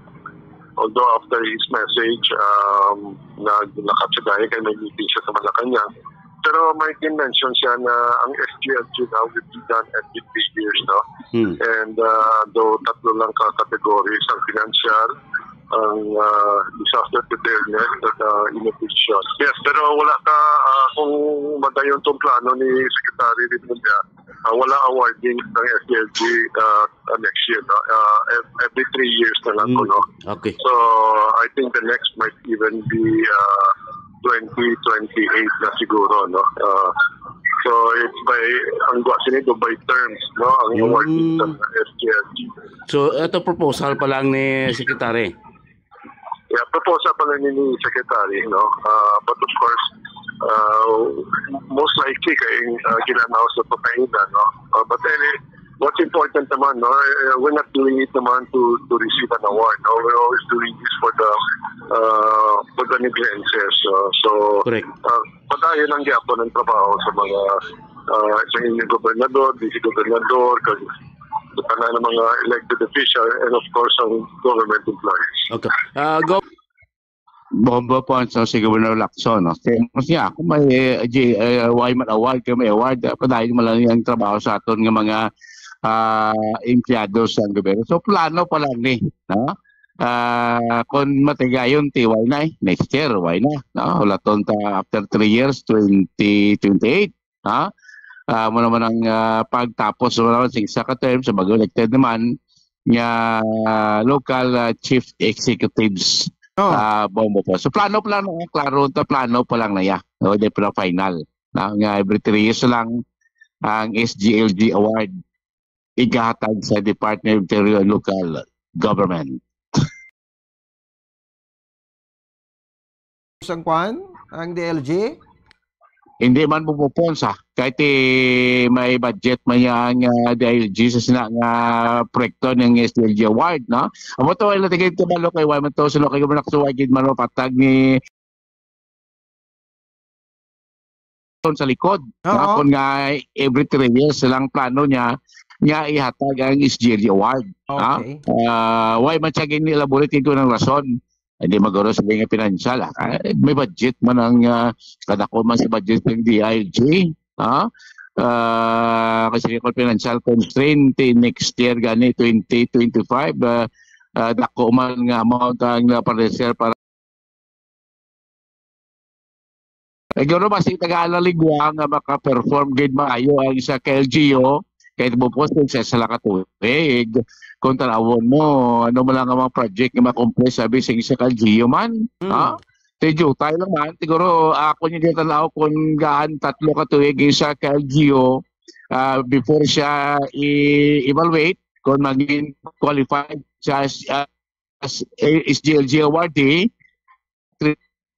although after his message, um, nag-, nakatsugayan kay may meeting siya sa Malacañang. Pero may din-mention siya na ang S G L G now will be done every three years, no? Hmm. And, ah, though tatlo lang ka categories, ang financial, ang, ah, disaster preparedness, at, ah, innovation. Yes, pero wala ka, ah, kung madayon tong plano ni Secretary Remulla, ah, wala awarding ng S D L G, ah, ah, next year, no? Ah, ev-, every three years na lang po, Mm. no? Okay. So, I think the next might even be, ah, twenty twenty-eight na siguro, no? Ah, so, it's by, ang gwa sini do by terms, no? Ang Mm. awarding sa S D L G. So, ito proposal pa lang ni Secretary. Yeah, proposal pa lang ni Secretary, no? Ah, but of course, ah, most likely kay, ah, ginanaos na pa kaina, no? Ah, but anyway, what's important naman, no? Eh, we're not doing it naman to, to receive an award, no? We're always doing this for the, ah, for the Negrenses, no? So, Correct. ah, padayon ang gyapon ang trabaho sa mga, ah, sa inyong gobernador, vice gobernador, kag tanan ng mga elected official, and of course, ang government employees. Okay. Ah, Gov-, Bombo po ang si Governor Lacson, no? Kaya mas niya, kung may, eh, G-, eh, why man award, kung may award, ah, padayon man lang ang trabaho sa aton nga mga, ah, empleyado sa gobyerno. So, plano pa lang ni, no? Ah, kung matigayon, ti, why na eh? Next year, why na? No? Hulaton ta after three years, twenty twenty-eight, ha? Ah, mo naman ang, ah, pagtapos mo naman sa isa ka term, sa bago elected naman, nga local, ah, chief executives, Oh. ah, Bombo po. So, plano, plano, ah, klaro, ta plano pa lang na ya. O, di pa final. Na, nga every three years lang ang S G L G award igahatag sa Department of Interior and Local Government. Sang kwan, ang D L G? Hindi man pupupon sa. Kahit, eh, may budget man yang, ah, D L G sa sina nga proyekto ng S D L G Award, no? Amo to, wala tigil kabalo kay wala man to, sino kay gumanak sa wagid man patag ni sa likod. Oo. Ha? Kung nga every three years silang plano niya, niya ihatag ang S G L G Award. Ha? Okay. Ah, why man siya gini-elaborate ito ng rason? Hindi maguro sa nga financial. Ah, may budget man ang, ah, kadako man sa budget ng D I L G. Ha? Ah, kasi kung financial constraint, eh, next year gani twenty twenty-five, ah, ah, dako man nga amount ang napareserve para Siguro mas itagaligwa nga maka-perform gid maayo ang isa ka L G U, kay mo po sa isa sila ka tuig. Kung tanawon mo, ano mo lang ang mga project nga ma-complete, sabi sa isa ka L G U man, Mm. ha? Ti jutay lang man. Siguro, ako niya gitanaw kung gaan tatlo ka tuig isa ka L G U, ah, before siya i-evaluate kung maging qualified siya as, ah, as, eh, S G L G awardee,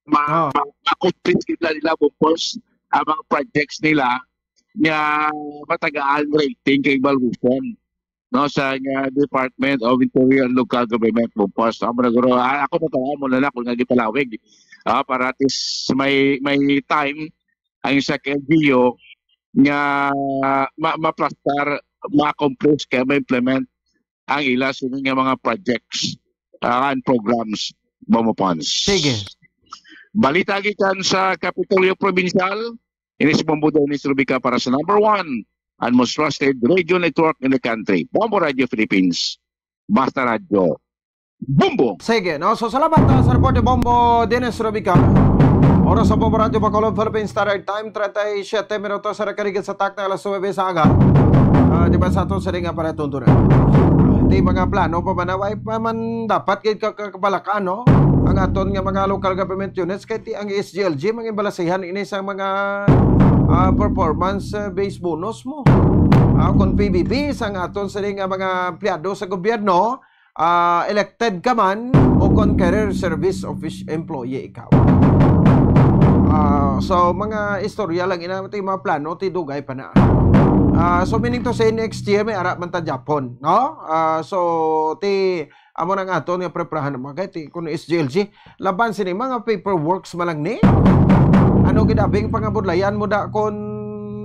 ma-, Oh. ma-, ma-complete sila nila, of course, ang mga projects nila nga matagaan rating kay evaluation, no, sa, nga Department of Interior and Local Government, of course. Amo na guro, ah, ako na tawa mo na lang kung nga gipalawig. Ah, para at least may, may time ang isa ka L G U nga ma-, maplastar, ma-accomplish kaya ma-implement ang ila sini nga mga projects, ah, and programs, Bombo Pons. Sige. Balita gikan sa Kapitolyo Provincial, Ini si Bombo Dennis Rubica para sa number one and most trusted radio network in the country, Bombo Radio Philippines. Basta Radio Bombo! Sige, no? So, salamat, ah, sa report ni Bombo Dennis Rubica. Oras sa Bombo Radio Bacolod, Philippine Standard Time, treinta y siete minutos sa nakaligid sa takna alas nuebe sa aga. Ah, di ba sa ato sa nga para tuntunan? Di mga plano pa man, way pa man dapat gid ka, ka, kabalakan, no? Ang aton nga mga local government units, kay ti ang S G L G, mangin balasihan ini sa mga, ah, performance, ah, based bonus mo. Ah, kung P B B, sa nga aton sini nga mga empleyado sa gobyerno, ah, elected ka man o kung career service office employee ikaw. Ah, so, mga istorya lang ina, ti mga plano, ti dugay pa na. Ah, so, meaning to say, next year, may ara man ta Japon, no? Ah, so, ti, amo nang aton nga preparahan mga kay ti, kung S G L G, laban sini mga paperworks man lang ni. Ano gid abi ang pangabudlayan mo da kung,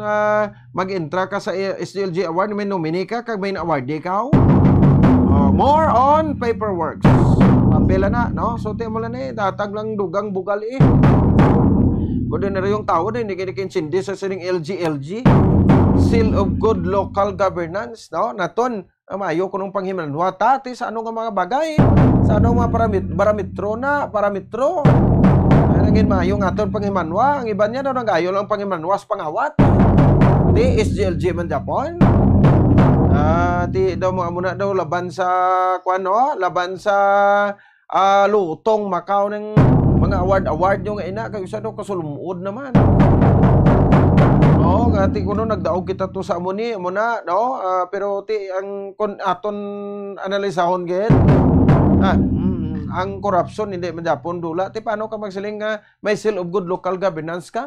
ah, mag-entra ka sa S G L G award, may nominee ka, kag may awardee ka? Oh, more on paperworks. Papel na, no? So, ti mo lang eh, datag lang dugang bugal eh. Ordinaryong tao din, hindi kini kinsindi sa sining L G L G. Seal of Good Local Governance, no? Naton, ang maayo kunong panghimanwa ta, ti sa ano nga mga bagay, sa ano nga mga paramit-, parametro na, parametro. Ay, nangin maayo nga aton panghimanwa, ang iban niya daw nagayo lang panghimanwa sa pangawat. Di S G L G man Japon. Ah, di daw mga muna daw laban sa, kuwan, no? Laban sa, ah, lutong makaw ng mga award-award yung ina, kay usa daw kasulumod naman. Oo, nga ti kuno nagdaog kita to sa amo ni, amo na, no? Ah, pero ti ang kon aton analisahon gid, ah, mm, ang korupsyon hindi man Japon dula. Ti paano ka magsiling nga may seal of good local governance ka?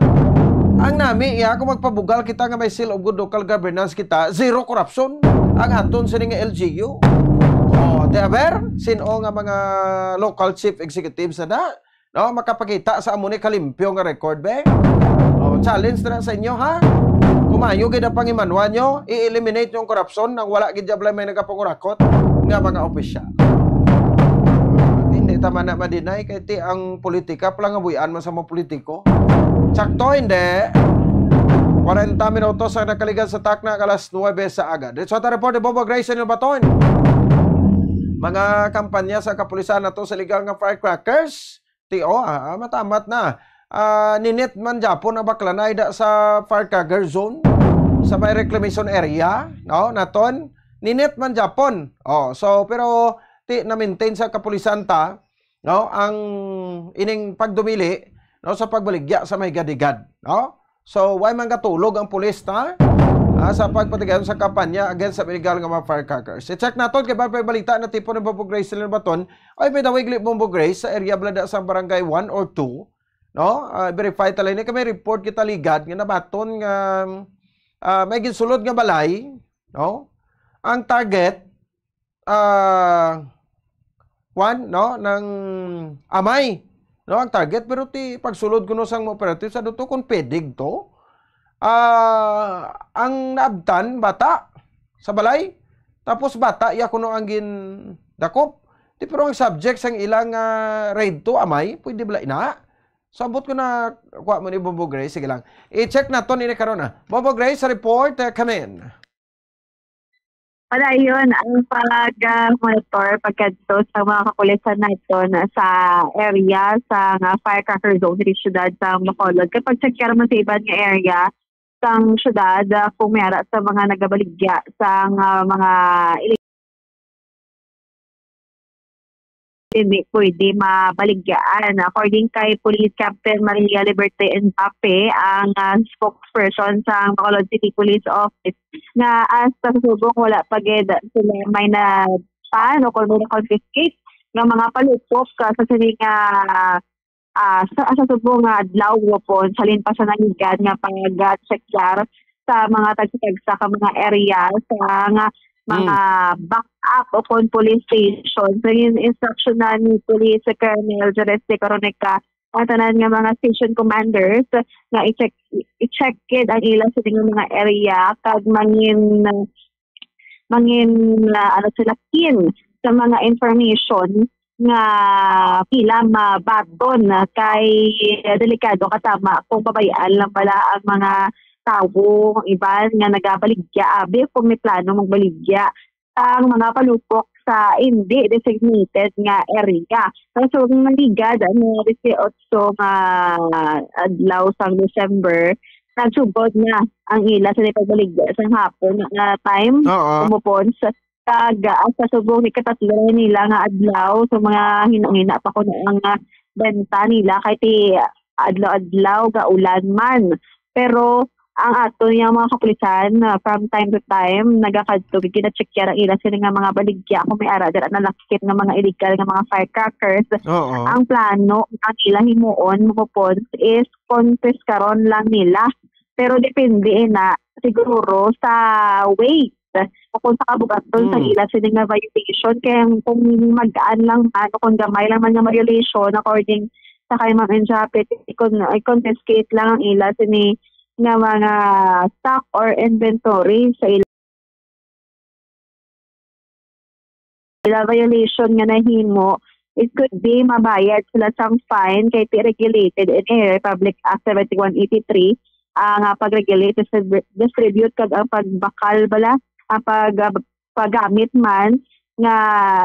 Ang nami, iya, kung magpabugal kita nga may seal of good local governance kita, zero corruption ang aton sini nga L G U. Oh, di aber, sino nga mga local chief executives na da? No, makapakita sa amo ni kalimpyo nga record, be? Oh, challenge na sa inyo, ha? Kumayo gid ang pangimanwa nyo, i-eliminate yung korupsyon nang wala gid diabla may nagapangurakot nga mga opisyal. Hindi ta man na ma-deny kay ti ang politika, palangabuyan man sa mga politiko. Sakto, hindi. Kwarenta minutos ang nakaligan sa takna, alas nuebe sa aga. Dito sa report ni Bobo Grace Baton. Mga kampanya sa kapulisan nato sa illegal nga firecrackers. Ti, oh, ah, matamat na. Ah, ninit man Japon ang baklanay da sa firecracker zone sa may reclamation area, no? Naton, ninit man Japon. Oh, so, pero ti na-maintain sa kapulisan ta, no, ang ining pagdumili, no, sa pagbaligya sa may gadigad, no? So, way man gatulog ang pulis ta, ah, sa pagpatigayon sa kampanya against sa illegal nga mga firecrackers. I-check naton kay may balita na tipo ni Bobo Grace Baton. Ay, may dawig li Bobo Grace sa area bala da sa barangay one or two, no? Ah, verify ta lang ni kay may report kita ligad nga nabaton nga, ah, may ginsulod nga balay, no? Ang target, ah, kwan, no, nang amay, no, ang target, pero ti pagsulod kuno sang mga operatives, ano to, kung pwede to, ah, ang naabtan, bata, sa balay, tapos bata, iya kuno ang gindakop. Ti, pero ang subject sang ilang, ah, raid to, amay, pwede bala ina? So, ambot ko na, kuha mo ni Bobo Grace, sige lang. I-check naton ini karon, ah. Bobo Grace, report, eh, come in. Padayon ang pag, ah, monitor pagkadto sa mga kapulisan naton sa area sa nga firecracker zone sa siyudad sa Bacolod. Kapag check mo sa iban nga area sang siyudad, ah, kung may ara sa mga nagabaligya sa nga mga dili pwede mabaligyaan. According kay Police Captain Maria Liberte Endape, ang, ah, spokesperson sa Bacolod City Police Office, nga hasta sa subong wala pa gid sila may na-ban o kung may na-confiscate nga mga palupok, ah, sa sini nga, ah, sa, sa subong nga adlaw, po, halin pa sa nangigad nga pag-, ah, check sa mga tagsa-tagsa ka mga area sa nga mga Mm. back-up o kon police station. So, yung instruction na ni Police Colonel Jerez de Coronica, ang tanan nga mga station commanders nga i-check, i-check gid ang ila sa nga mga area kag mangin, mangin, ah, ano sila, keen sa mga information nga pila mabaton, ah, kay delikado ka tama kung pabay-an lang bala ang mga tawo, ang iban nga nagabaligya abi kung may plano magbaligya sang mga palupok sa indi designated nga area. So, so, nagligad ang mga dieciocho nga adlaw sang December, nagsugod na ang ila sa pagbaligya sa hapon nga time, Oo. Kumupon sa, kag, ah, sa subong ni katatlo nila nga adlaw, sa mga hinang-hina pa ko na ang, ah, benta nila kay ti adlaw-adlaw gaulan man. Pero ang ato niyang mga kapulisan, ah, from time to time, nagakadto, ginacheckya ang ila sila nga mga baligya kung may ara dira nalakip nga mga illegal nga mga firecrackers. Oo. Ang plano nga nila himuon, Mopons, is konpiskaron lang nila. Pero depende na siguro sa weight o kung sa kabugaton sa Mm. ila sini nga violation. Kaya kung magaan lang man o kung gamay lang man nga violation, according sa kay Ma'am Enjapit, i-con-, i-confiscate lang ang ila sini nga mga stock or inventory sa ila, ila violation nga nahimo. It could be mabayad sila sang fine kay ti regulated in a Republic Act seventy-one eighty-three, ang, ah, pag-regulate, distrib-, distribute kag ang pagbakal bala, ang pag, ah, paggamit man nga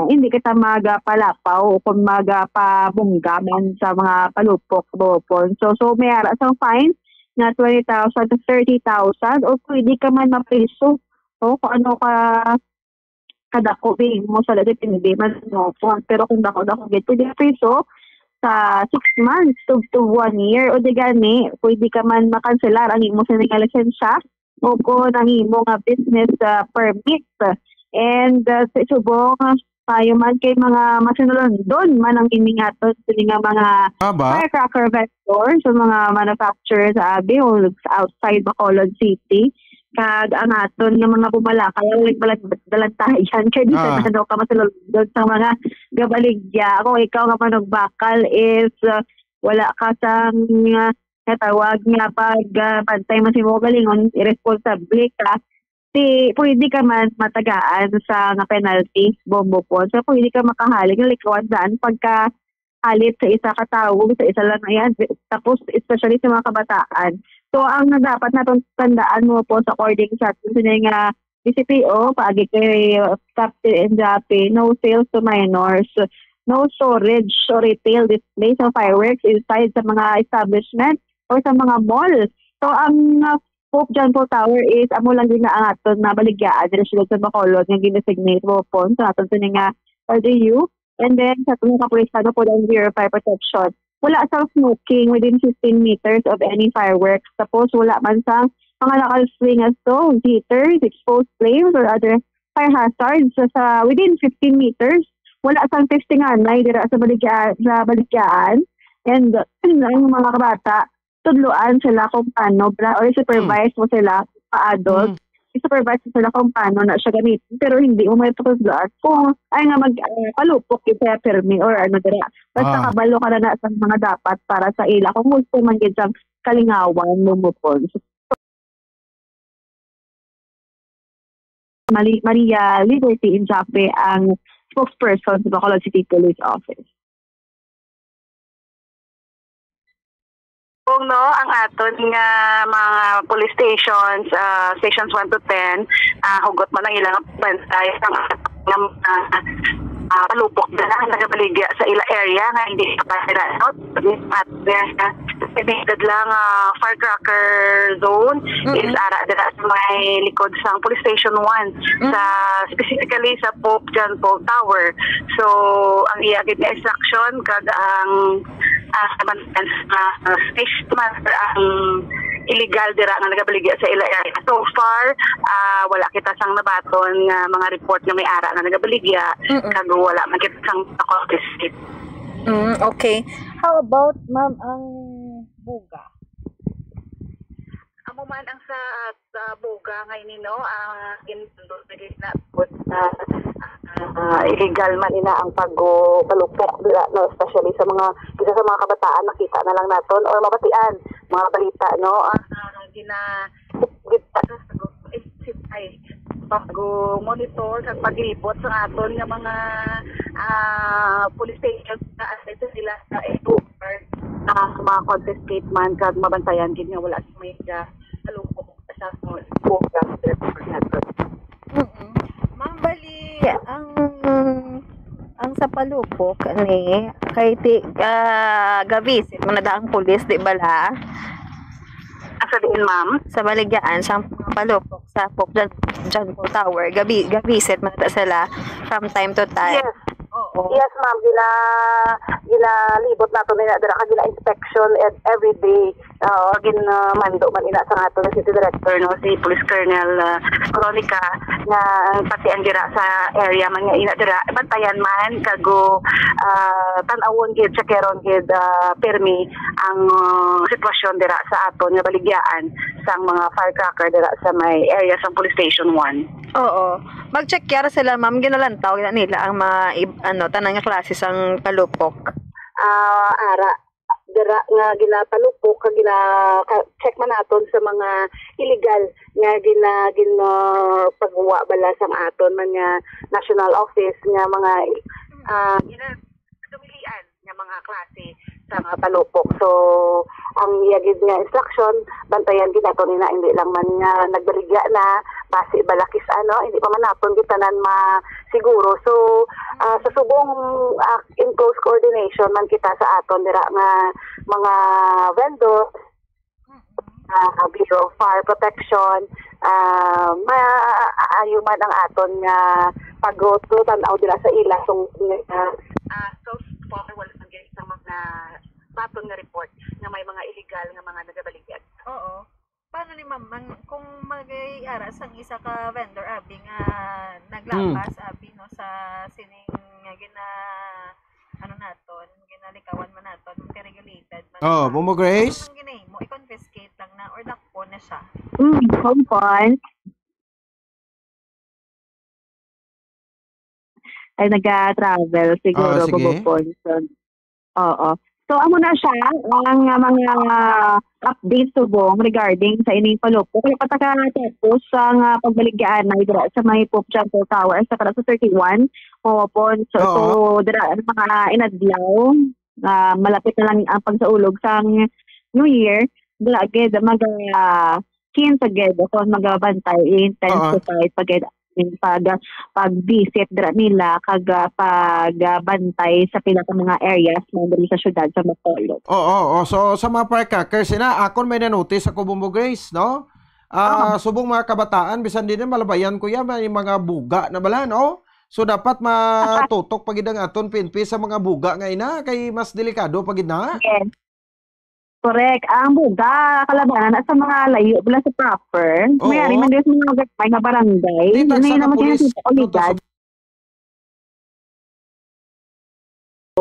hindi kita magapalapaw o kung magapabungga man sa mga palupok, bopon. So, so may ara sang fine nga twenty thousand to thirty thousand o pwede ka man mapriso. O kung ano ka kadako, be, mo sa depende man, no? Kung, pero kung dako-dako gid, pwede priso sa six months to, to one year. O di gani, pwede ka man makanselar ang imo sini nga lisensya o kung ang imo nga business, ah, permit. And, ah, sa subong, ah, kayo man kay mga masinulundon man ang ining aton sini nga mga Aba? firecracker vendor sa mga manufacturer sa abi o sa outside Bacolod City. Kag ang aton nga mga bumalakay, ang nagbalag-, balantayan kay di Ah. sa ano ka masulod sa mga gabaligya. Kung ikaw nga manugbakal is, uh, wala ka sang, uh, natawag nga pag, uh, bantay mo sa imong galingon, irresponsable ka, ti pwede ka man matagaan sa nga penalty, bombo po. So, pwede ka makahaling likuan daan pagka halit sa isa ka tawo, sa isa lang na yan, tapos especially sa mga kabataan. So, ang dapat naton tandaan mo po sa according sa aton sini nga D C P O, paagi kay, uh, Captain Enjape, no sales to minors, no storage or retail display sa fireworks inside sa mga establishment or sa mga mall. So, ang, uh, Pope John Paul Tower is amo lang din na ang aton na baligyaan diri sa Bacolod nga gin-designate mo po sa aton sini nga L G U. And then, sa aton kapulisan po ang Bureau of Fire Protection, wala sang smoking within fifteen meters of any fireworks. Tapos, wala man sang mga nakal-swing nga stones, heaters, exposed flames, or other fire hazards sa, sa within fifteen meters. Wala sang testinganay dira sa baligya-, sa baligyaan. And, uh, ang mga kabata, tudloan sila kung paano, bla-, or supervise Mm. mo sila, pa adult, Mm. i-supervise mo sila kung paano na siya gamitin, pero hindi mo may patudloan kung ay nga mag, ah, palupok yung kaya pirmi or ano dira. Basta Ah. kabalo ka na, na sa mga dapat para sa ila kung gusto man gid siyang kalingawan, lumupon. Mali-, Maria Liberty Injape ang spokesperson sa Bacolod City Police Office. Kung, no, ang aton nga mga police stations, ah, stations one to ten, ah, hugot man ang ilang bantay, ang nga mga, ah, palupok na lang nagabaligya sa ila area nga hindi pa nila, no? At, ah, designated lang, ah, firecracker zone Mm-mm. is ara dira sa may likod sang Police Station one, Mm. sa, specifically sa Pope John Paul Tower. So, ang iya gid nga instruction kag ang, ah, man, ah, station man, ang illegal dira nga nagabaligya sa ila area. So far, ah, wala kita sang nabaton nga mga report nga may ara nga nagabaligya, Mm-mm. kag wala man kita sang confiscate. Mm, okay. How about, ma'am, ang buga? Amo man ang sa, sa buga ngay nino, ang gin-, na pud na, ah, illegal man ina ang pag-, palupok dira, no, especially sa mga, kisa sa mga kabataan, nakita na lang naton or mabatian, mga balita, no, ang, ah, gina-, gina-, ay, pag-monitor sa paglibot sa aton nga mga, ah, police station na address nila sa October, ah, ma-confiscate man kag mabantayan gid nga wala sa may, ah, kalupok sa program. Mm-mm. Ma'am, bali, ang, ang sa Palupok ni, kay ti, ah, gavisit man na da ang pulis, di bala? Asa diin, ma'am? Sa Baligyaan, sa Palupok, sa Pope John, John Paul Tower, gabi, gavisit man na sila from time to time. Yes. Oo. Yes, ma'am. Gina, ginalibot nato nila dira ka gina-inspection ev- every day. Oo, ginamando man ina sa ato na city director, no, si Police Colonel, ah, Veronica, nga pati ang dira sa area man nga ina dira, bantayan man kago, ah, tan-awon gid, tsakeron gid, ah, pirmi ang, ah, sitwasyon dira sa aton nga baligyaan sang mga firecracker dira sa may area sang Police Station one. Oo. Mag-check yara sila, ma'am. Ginalantaw na nila ang mga ib- ano, tanan nga klase sang palupok. Ah, ara, dira nga ginapalupok kag gina ka- check man naton sa mga illegal nga gina ginapagwa bala sang aton man nga national office nga mga, ah, gina dumilian nga mga klase sa mga palupok. So, ang iya gid nga instruction, bantayan gid nato nina, hindi lang man nga nagbaligya na, basi balakis ano, hindi pa man naton gid tanan ma siguro. So, ah, sa subong, ah, in close coordination man kita sa aton dira nga mga vendors, ah, Bureau of Fire Protection, ah, maayo man ang aton nga pagtutan-aw dira sa ila tungod nga, ah, so far wala man gid sa mga baton nga report nga may mga illegal nga mga nagabaligya. Oo. Paano ni ma'am, mang, kung mag-ara sang isa ka vendor, abi, nga naglapas, abi, no, sa sining nga gina, ano naton, ginalikawan man naton, kay regulated man Oh, siya. Bumbog Grace? Ang ginahimo, i-confiscate lang na or dakpon na siya. Mm, confiscate. Ay, naga-travel siguro, Ah, sige. Bugopon. So, oo. So, amo na siya, ang uh, mga update subong regarding sa ining palupok. Wala pa ta katapos ang uh, pagbaligyan na dira sa may Pope John Paul Tower sa Karaso thirty-one. Opo. So, Oo. so dira ang mga inadlaw, ah, malapit na lang ang pagsaulog sa New Year. Dira gid mag ah, kinsa gid ako magabantay, intensify pa gid ang pag pag-visit dira nila kag ah, pagbantay sa pila ka mga areas man diri sa syudad sa Bacolod. Oo, oo. So, sa mga firecrackers, ina, akon may na-notice ako, Bumbo Grace, no? Ah, subong mga kabataan, bisan din malabayan ko yan, may mga buga na bala, no? So, dapat matutok pa gid ang aton P N P sa mga buga nga ina, kay mas delikado pa gid na. Yes. Correct. Ang buga, kalabanan na sa mga layo bala sa proper. Oo. Mayari man din sa mga gagmay nga barangay. Di tagsa May na naman pulis. Nakita ko ligad.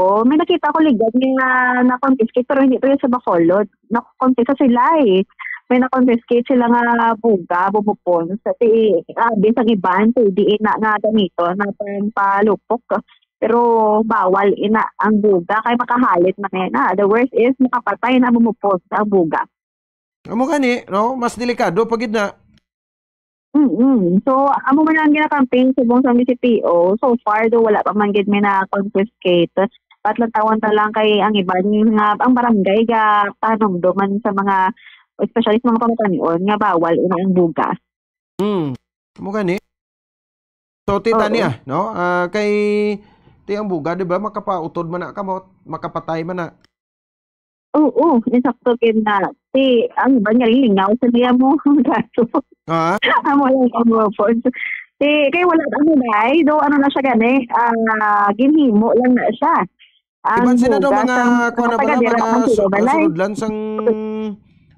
Oo, may nakita ko ligad nga na-confiscate pero hindi pa yun sa Bacolod. Na-confiscate sa sila eh. May na-confiscate sila nga buga, bubupon. Sa ti, ah, bisang iban, pwede na nga gamito na pang palupok. Pero bawal ina ang buga kay makahalit na kaya na. The worst is makapatay na bumupon sa buga. Amo gani, no? Mas delikado pa gid na. Mm. So, amo man ang ginakamping subong sa C P O. So far, do wala pa man gid may na-confiscate. Patlantawan ta lang kay ang iban nga ang barangay ga panumdo man sa mga, especially sa mga pamatayon nga bawal ina ang buga. Hmm. Amo gani. So, ti Oo. tani ah, no? Ah, kay ti ang buga, di ba? Makapautod man na ka mo, makapatay man na. Oo, insakto gid na. Ti ang iban nga lingaw sa niya mo ang gato. Ha? Amo lang ang weapons. Ti kay wala ano dai, do ano na siya gani, ah, ginhimo lang na siya. Ang Iban sila daw bugas, mga, ang kuwan na bala, taga-dira mga man sila, su- balay. sunod lang sang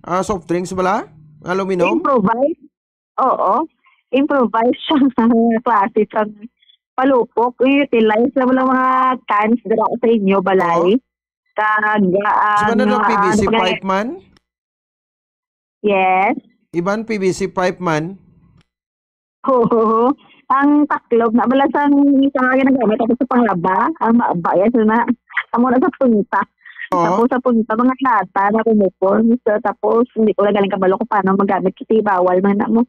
ah, soft drinks bala? Aluminum? Improvise. Oo. Improvise siya nga klase sa palupok. I-utilize na wala mga cans dira sa inyo, balay. Kag, ah, Sa man na ano, P V C ano pa pipe man? Yes. Iban P V C pipe man? Oo. Ang taklob na bala sang isa nga ginagamit tapos sa panglaba, ang maaba yan na. Amo na sa punta. Oo. Tapos sa punta, mga lata na kumupon. So, tapos, hindi ko lang galing kabalo kung paano magamit kasi bawal man na mo.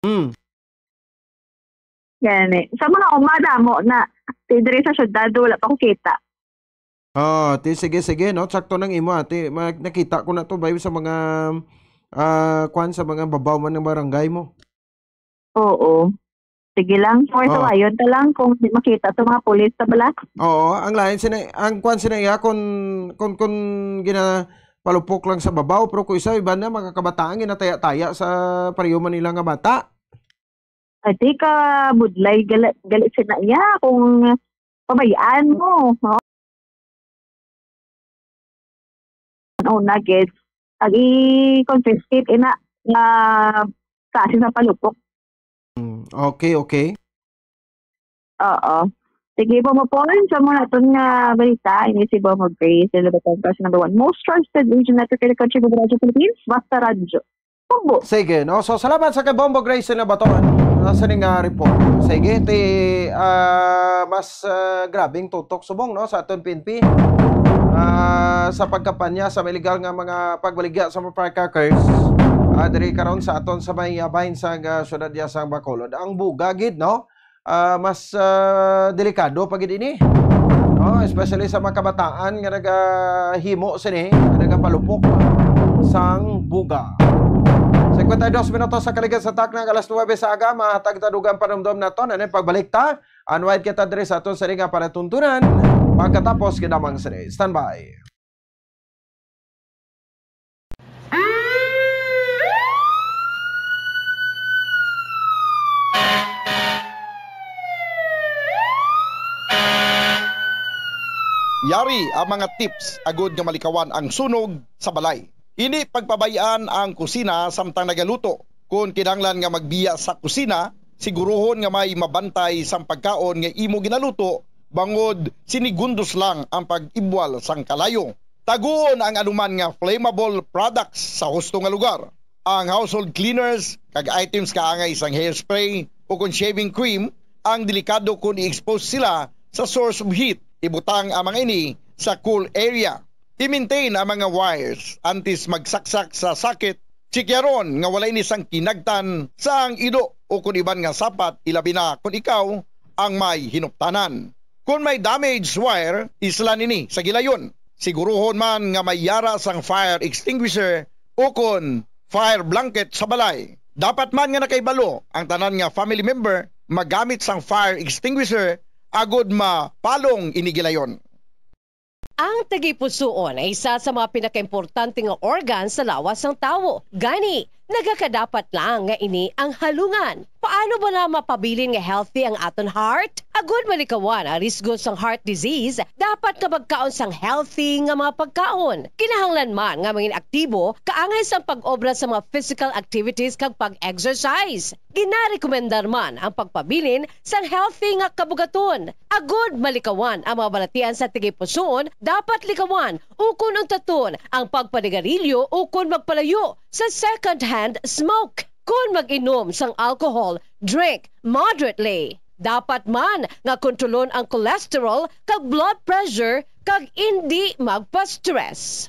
Hmm. Gani. Sa mga uma, damo na. Ti diri sa syudad, wala pa ko kita. Oh, ti sige, sige, no? Sakto nang imo, ate. Ma-, nakita ko na to, bay, sa mga, ah, kwan, sa mga babaw man ng barangay mo. Oo. Sige lang, or Oh. sawayon ta lang kung di makita sa mga pulis sa bala. Oo, ang lain sina, ang kwan sina iya, kung, kung, kung ginapalupok lang sa babaw, pero kung isa, iba na, mga kabataan, ginataya-taya sa pareho man nila nga bata. Ay, di ka budlay, gali, gali sina iya, kung pabayaan mo, no? Una, gid, ag i-confiscate ina nga klase sa palupok. Mm, okay, okay. Oo. Sige, Bombo Paul, sa muna naton nga balita, ini si Bombo Grace, Lalabaton, Crush number one. Most trusted radio network in the country, Bombo Radyo Philippines, Basta Radyo. Bombo. Sige, no? So, salamat sa kay Bombo Grace na baton, ah, sa ning, ah, report. Sige, ti, ah, mas, ah, grabing tutok subong, no, sa aton P N P. Ah, sa pagkampanya sa mga illegal nga mga pagbaligya sa mga firecrackers, ah, diri karon sa aton sa may, ah, bahin sang, ah, syudad diya sang Bacolod. Ang buga gid, no? Ah, mas, ah, delikado pa gid ini. No? Especially sa mga kabataan nga nagahimo sini, nga nagapalupok sang buga. Cincuenta y dos minutos sa kaligid sa takna, alas nuebe sa aga, mahatag ta dugang panumdom naton. Ano yung pagbalik ta? Unwind kita diri sa aton sini nga palatuntunan. Pagkatapos, kinamang sini. Standby. Yari ang mga tips agud nga malikawan ang sunog sa balay. Hindi pagpabay-an ang kusina samtang nagaluto. Kon kinahanglan nga magbiya sa kusina, siguruhon nga may mabantay sang pagkaon nga imo ginaluto, bangod sinigundos lang ang pag-ibwal sang kalayo. Taguon ang anuman nga flammable products sa husto nga lugar. Ang household cleaners kag items kaangay sang hairspray o kon shaving cream ang delikado kon i-expose sila sa source of heat. Ibutang ang mga ini sa cool area. I-maintain ang mga wires antes magsaksak sa socket. Tsikyaron nga wala ini sang kinagtan sang ido o kon iban nga sapat, ilabi na kon ikaw ang may hinuptanan. Kon may damaged wire, islan ini sa gilayon. Siguruhon man nga may yara sang fire extinguisher o kon fire blanket sa balay. Dapat man nga nakahibalo ang tanan nga family member magamit sang fire extinguisher agud mapalong ini gilayon. Ang tagipusoon ay isa sa mga pinakaimportante nga organ sa lawas sang tawo. Gani, nagakadapat lang nga ini ang halungan. Paano bala mapabilin nga healthy ang aton heart? Agud malikawan ang risgo sang heart disease, dapat nga magkaon sang healthy nga mga pagkaon. Kinahanglan man nga mangin aktibo kaangay sang pag-obra sa mga physical activities kag pag-exercise. Ginarekomendar man ang pagpabilin sang healthy nga kabugaton. Agud malikawan ang mga balatian sa tagipusoon, dapat likawan ukon untaton ang pagpanigarilyo ukon magpalayo sa second-hand smoke. Kon mag-inom sang alcohol, drink moderately. Dapat man nga kontrolon ang cholesterol kag blood pressure kag indi magpa-stress.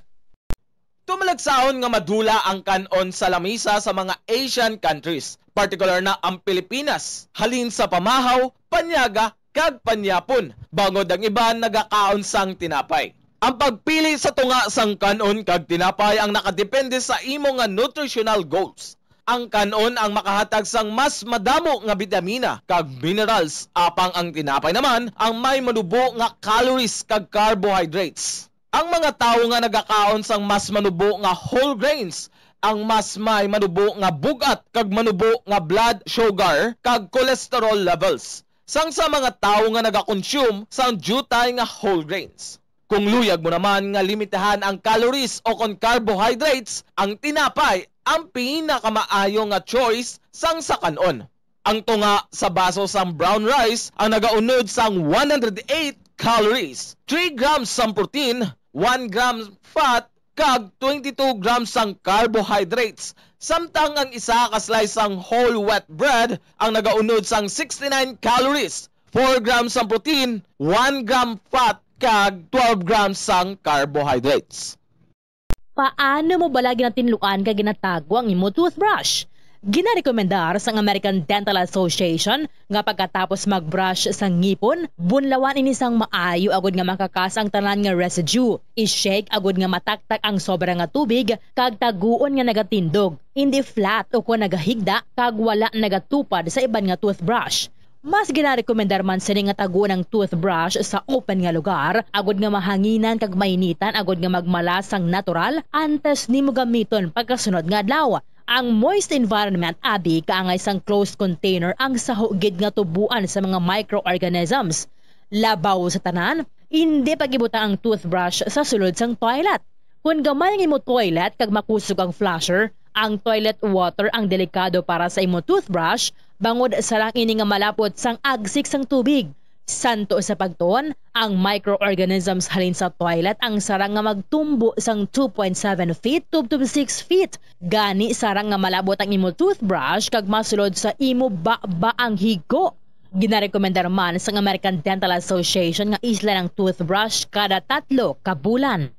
Tumalagsahon nga madula ang kan-on sa lamisa sa mga Asian countries, partikular na ang Pilipinas, halin sa pamahaw, panyaga, kag panyapon, bangod ang iban nagakaon sang tinapay. Ang pagpili sa tunga sang kan-on kag tinapay ang nakadepende sa imo nga nutritional goals. Ang kan-on ang makahatag sang mas madamo nga bitamina kag minerals, apang ang tinapay naman ang may manubo nga calories kag carbohydrates. Ang mga tawo nga nagakaon sang mas manubo nga whole grains, ang mas may manubo nga bug-at kag manubo nga blood sugar kag cholesterol levels, sang sa mga tawo nga nagakonsume sang diutay nga whole grains. Kung luyag mo naman nga limitahan ang calories o kon carbohydrates, ang tinapay ang pinakamaayo nga choice sang sa kan-on. Ang tunga sa baso sang brown rice ang nagaunod sang one hundred eight calories, three grams sang protein, one gram fat, kag twenty-two grams sang carbohydrates, samtang ang isa ka slice sang whole wheat bread ang nagaunod sang sixty-nine calories, four grams sang protein, one gram fat, kag twelve grams sang carbohydrates. Paano mo bala ginatinluan kag ginatago ang imo toothbrush? Ginarekomendar sang American Dental Association nga pagkatapos mag-brush sa ngipon, bunlawan ini sang maayo agud nga makakas ang tanan nga residue. I-shake agud nga mataktak ang sobra nga tubig kag taguon nga nagatindog, hindi flat o kon nagahigda kag wala nagatupad sa iban nga toothbrush. Mas ginarekomendar man sini nga taguon ang toothbrush sa open nga lugar, agud nga mahanginan kag mainitan agud nga magmala sang natural antes nimo gamiton pagkasunod nga adlaw. Ang moist environment abi kaangay sang closed container ang saho gid nga tubuan sa mga microorganisms. Labaw sa tanan, hindi pag-ibutang ang toothbrush sa sulod sang toilet. Kon gamay ang imo toilet kag makusog ang flusher, ang toilet water ang delikado para sa imo toothbrush, bangod sarang ini nga malapot sang agsik sang tubig. Santo sa pagtuon, ang microorganisms halin sa toilet ang sarang nga magtumbo sang two point seven feet to, to six feet. Gani, sarang nga malabot ang imo toothbrush kag masulod sa imo baba ang higko. Ginarekomendar man sang American Dental Association nga islan ang toothbrush kada tatlo ka bulan.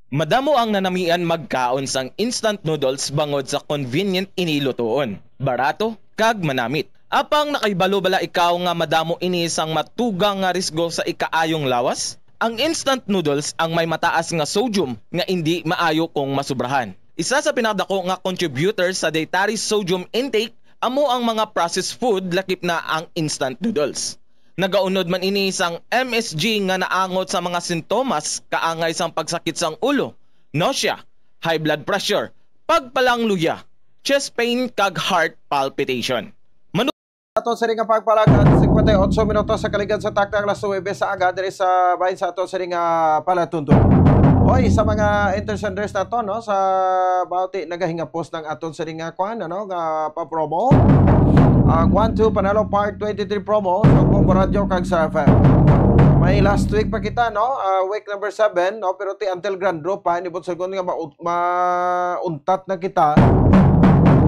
Madamo ang nanamian magkaon sang instant noodles bangod sa convenient ini lutoon, barato, kag manamit. Apang nakahibalo bala ikaw nga madamo ini sang matugang nga risgo sa ikaayong lawas? Ang instant noodles ang may mataas nga sodium nga indi maayo kung masubrahan. Isa sa pinakadako nga contributor sa dietary sodium intake amo ang mga processed food, lakip na ang instant noodles. Nagaunod man ini sang M S G nga naangot sa mga sintomas kaangay sang pagsakit sang ulo, nausea, high blood pressure, pagpalangluya, chest pain, kag heart palpitation. Manu- Ato sini nga pagpalagad, singkwenta y ocho minutos sa kaligad sa taktak alas nuwebe sa aga diri sa bahin sa ato sini nga palatuntunan. Hoy, sa mga intersenders nato, no, sa bauti nagahingapos ng aton sini nga kwan, ano, nga pa-promo. Ang one two Panalo Part twenty-three promo sa Bombo Radio kag sa F M. May last week pa kita, no? Ah, week number seven, no? Pero ti until grand draw pa, inibot sa nga ma-, mauntat na kita,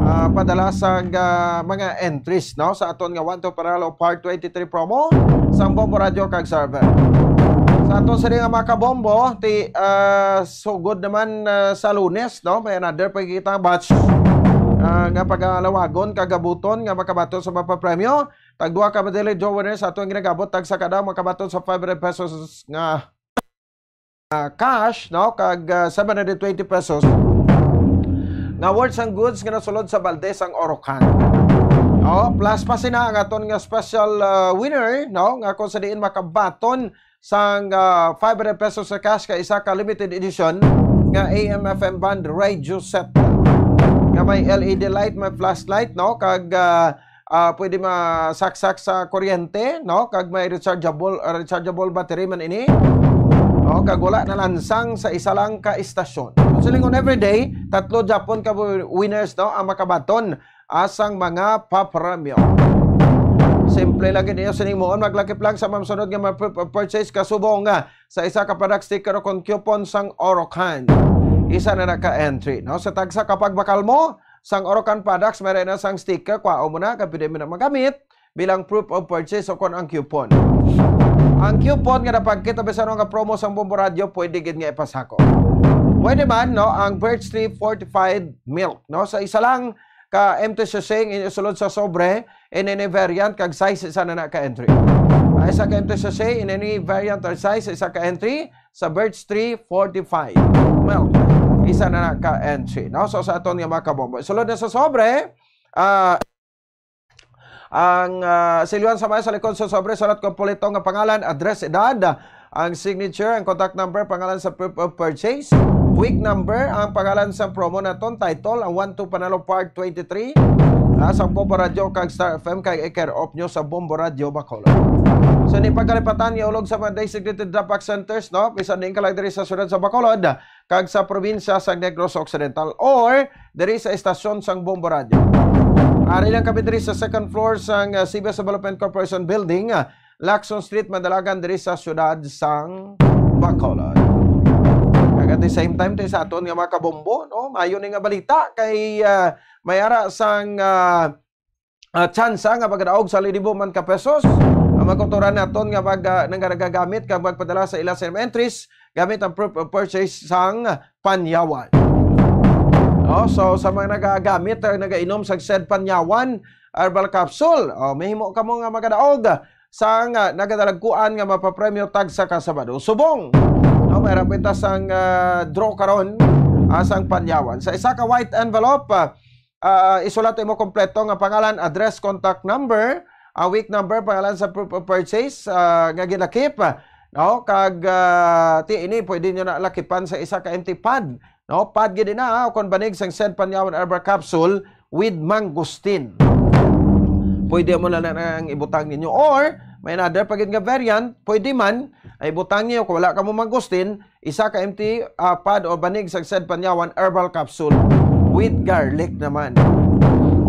ah, padala sa, ah, mga entries, no? Sa aton nga one two Panalo Part twenty-three promo sa Bombo Radio kag sa F M. Sa aton sini nga mga kabombo, ti, ah, sugod naman, ah, sa Lunes, no? May another pa kita batch, ah, nga pagalawagon kag abuton nga makabaton sa mapapremyo. Tag duha ka Medallion Draw winners ato ang ginagabot, tag sa kada makabaton sa five hundred pesos nga, ah, cash, no? Kag, ah, seven hundred twenty pesos nga worth sang goods nga nasulod sa balde sang Orocan. Oh, plus pa sina ang aton nga special, ah, winner, no? Nga kung sa diin makabaton sang, ah, five hundred pesos sa cash ka isa ka limited edition nga A M F M band radio set nga may L E D light, may flashlight, no? Kag, ah, ah, pwede masaksak sa kuryente, no? Kag may rechargeable, ah, rechargeable battery man ini, no? Kag wala nalansang sa isa lang ka istasyon. Silingon everyday, tatlo japon ka wi-, winners, no, ang makabaton asang mga papremyo. Simple lang gid ninyo sining muon, maglakip lang sa mamsunod nga mga pur-, purchase kasubong nga sa isa ka product sticker o kon coupon sang Orocan. Isa na na ka entry, no? Sa tagsa ka pagbakal mo sang Orocan products, may na sang sticker, kwaon mo na, kay pwede mo na magamit bilang proof of purchase o kon ang coupon. Ang coupon nga napagkita bisan nga promo sang Bombo Radio, pwede gid nga ipasako. Pwede man, no, ang Birch Tree Fortified Milk, no? Sa isa lang ka empty sachet nga isulod sa sobre, in any variant kag size, isa na na ka entry. Ay, isa ka empty sachet, in any variant or size, isa ka entry sa Birch Tree Fortified Milk. Isa na na ka entry, no? So, sa aton nga mga kabombo. Sulod na sa sobre, ah, ang, ah, silyuhan sa may sa likod sa sobre, sulat kompleto nga pangalan, address, edad, ang signature, ang contact number, pangalan sa proof of purchase, week number, ang pangalan sa promo naton, title, ang one two Panalo Part twenty-three, ah, sa Bombo Radio kag Star F M, kay i-care of nyo sa Bombo Radio Bacolod. So, di pagkalipatan, iulog sa mga designated drop-off centers, no? Bisan diin ka lang diri sa siyudad sa Bacolod, kag sa probinsya sa Negros Occidental or diri sa estasyon sang Bombo Radio. Ari lang kami diri sa second floor sang, ah, C B S Development Corporation Building, ah, Lacson Street, Mandalagan, diri sa siyudad sang Bacolod. Kag at the same time, ti sa aton nga mga kabombo, no? Maayo ni nga balita kay, ah, may ara sang, ah, ah, tsansa nga magkadaog sa libo man ka pesos ang magkuturan naton nga mag, ah, nang nagagamit kag magpadala sa ila sa entries gamit ang proof of purchase sang panyawan. Oh, so sa mga nagagamit, uh, nagainom sa said Panyawan Herbal Capsule, oh, mahimo kamo nga magadaog sang, uh, nagadalagkuan nga mapapremyo tagsa ka Sabado. Subong, no, may rapita sang, uh, draw karon, ah, sang Panyawan. Sa isa ka white envelope, uh, ah, isulat imo kompleto nga pangalan, address, contact number, ah, week number, pangalan sa pr-, pr-, purchase, ah, nga ginakip, no? Kag, ah, ti ini pwede nyo na lakipan sa isa ka empty pad, no? Pad gid na, ah, kon banig sang said Panyawan Herbal Capsule with mangosteen. Pwede mo na lang ang ibutang ninyo. Or, may another pa gid nga variant, pwede man, ay ibutang niyo kung wala ka mo mangosteen, isa ka empty, ah, pad o banig sang said Panyawan Herbal Capsule with garlic naman.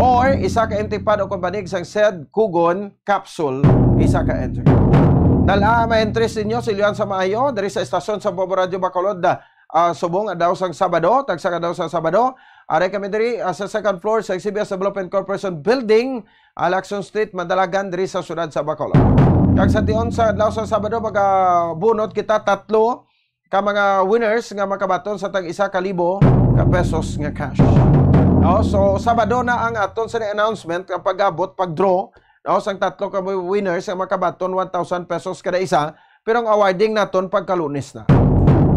Or isa ka empty pad o banig sang said Kugon Capsule, isa ka entry. Dala ang mga entries ninyo, silyuhan sa maayo, diri sa estasyon sa Bombo Radio Bacolod, ah, subong adlaw sang Sabado, tagsa ka adlaw sang Sabado. Ari kami diri, ah, sa second floor sa Exhibit Development Corporation Building, ah, Lacson Street, Madalagan, diri sa siyudad sa Bacolod. Kag sa tion sa adlaw sa Sabado, magabunot kita tatlo ka mga winners nga makabaton sa tag isa ka libo ka pesos nga cash. No? So, Sabado na ang aton sa announcement, ang pag-abot, pag-draw, no? Sang tatlo ka winners nga makabaton one thousand pesos kada isa, pero ang awarding naton pagka Lunes na.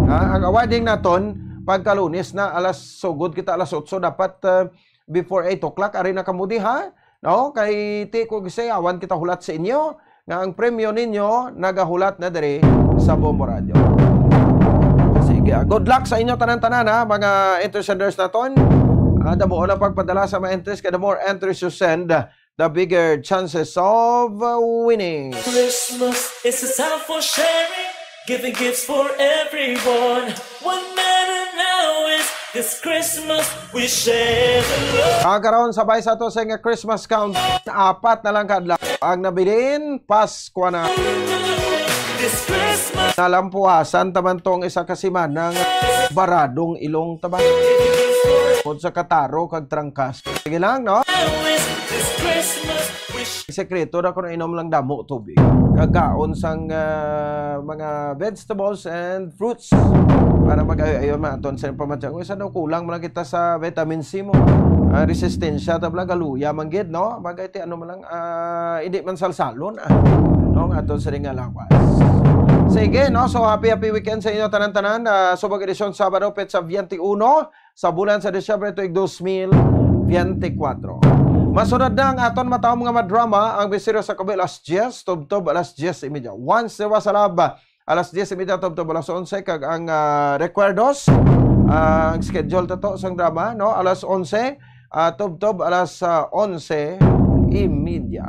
Ha? Ang awarding naton pagka Lunes na, alas, sugod kita alas otso, dapat, uh, before eight o'clock, ari na kamo diha, no? Kay ti ko gisayawan kita hulat sa inyo nga ang premyo ninyo nagahulat na diri sa Bombo Radio. Sige, ah, good luck sa inyo tanan-tanan, ha, mga entry senders naton. Ah, damo lang pagpadala sa mga entries, kay the more entries you send, the bigger chances of, uh, winning. Christmas is a time for sharing, giving gifts for everyone. What matter now is this Christmas we share the love. Ah, karon, sabay sa to sa nga Christmas count, apat na lang ka adlaw ang nabilin, Paskwa na. This Christmas. Nalampuasan taman tong isa ka semana nga baradong ilong taban. Pod sa kataro kag trangkas. Sige lang, no? This Christmas wish. Sekreto na ko na inom lang damo tubig. Kagaon sang, ah, mga vegetables and fruits para mag-ayo-ayo man aton sa pamatyang. Uy, sa daw kulang man lang kita sa vitamin C mo. Ah, resistensya, tabla, galuya man gid, no? Bagay ti ano man lang, ah, hindi man salsalon, ah. No, nga aton sa ring lawas. Sige, no? So, happy, happy weekend sa inyo tanan-tanan. Ah, subong edisyon Sabado, petsa twenty-one sa bulan sa Disyembre tuig dos mil biyente kwatro. Masunod na ang aton matahom nga madrama, ang Misteryo sa Kabuhi, alas diyes, tubtob alas diyes y media. Once There Was a Love, alas diyes y media tubtob alas onse, kag ang, ah, Recuerdos, ah, ang schedule tato sang drama, no? Alas onse, ah, tubtob alas, ah, onse y media.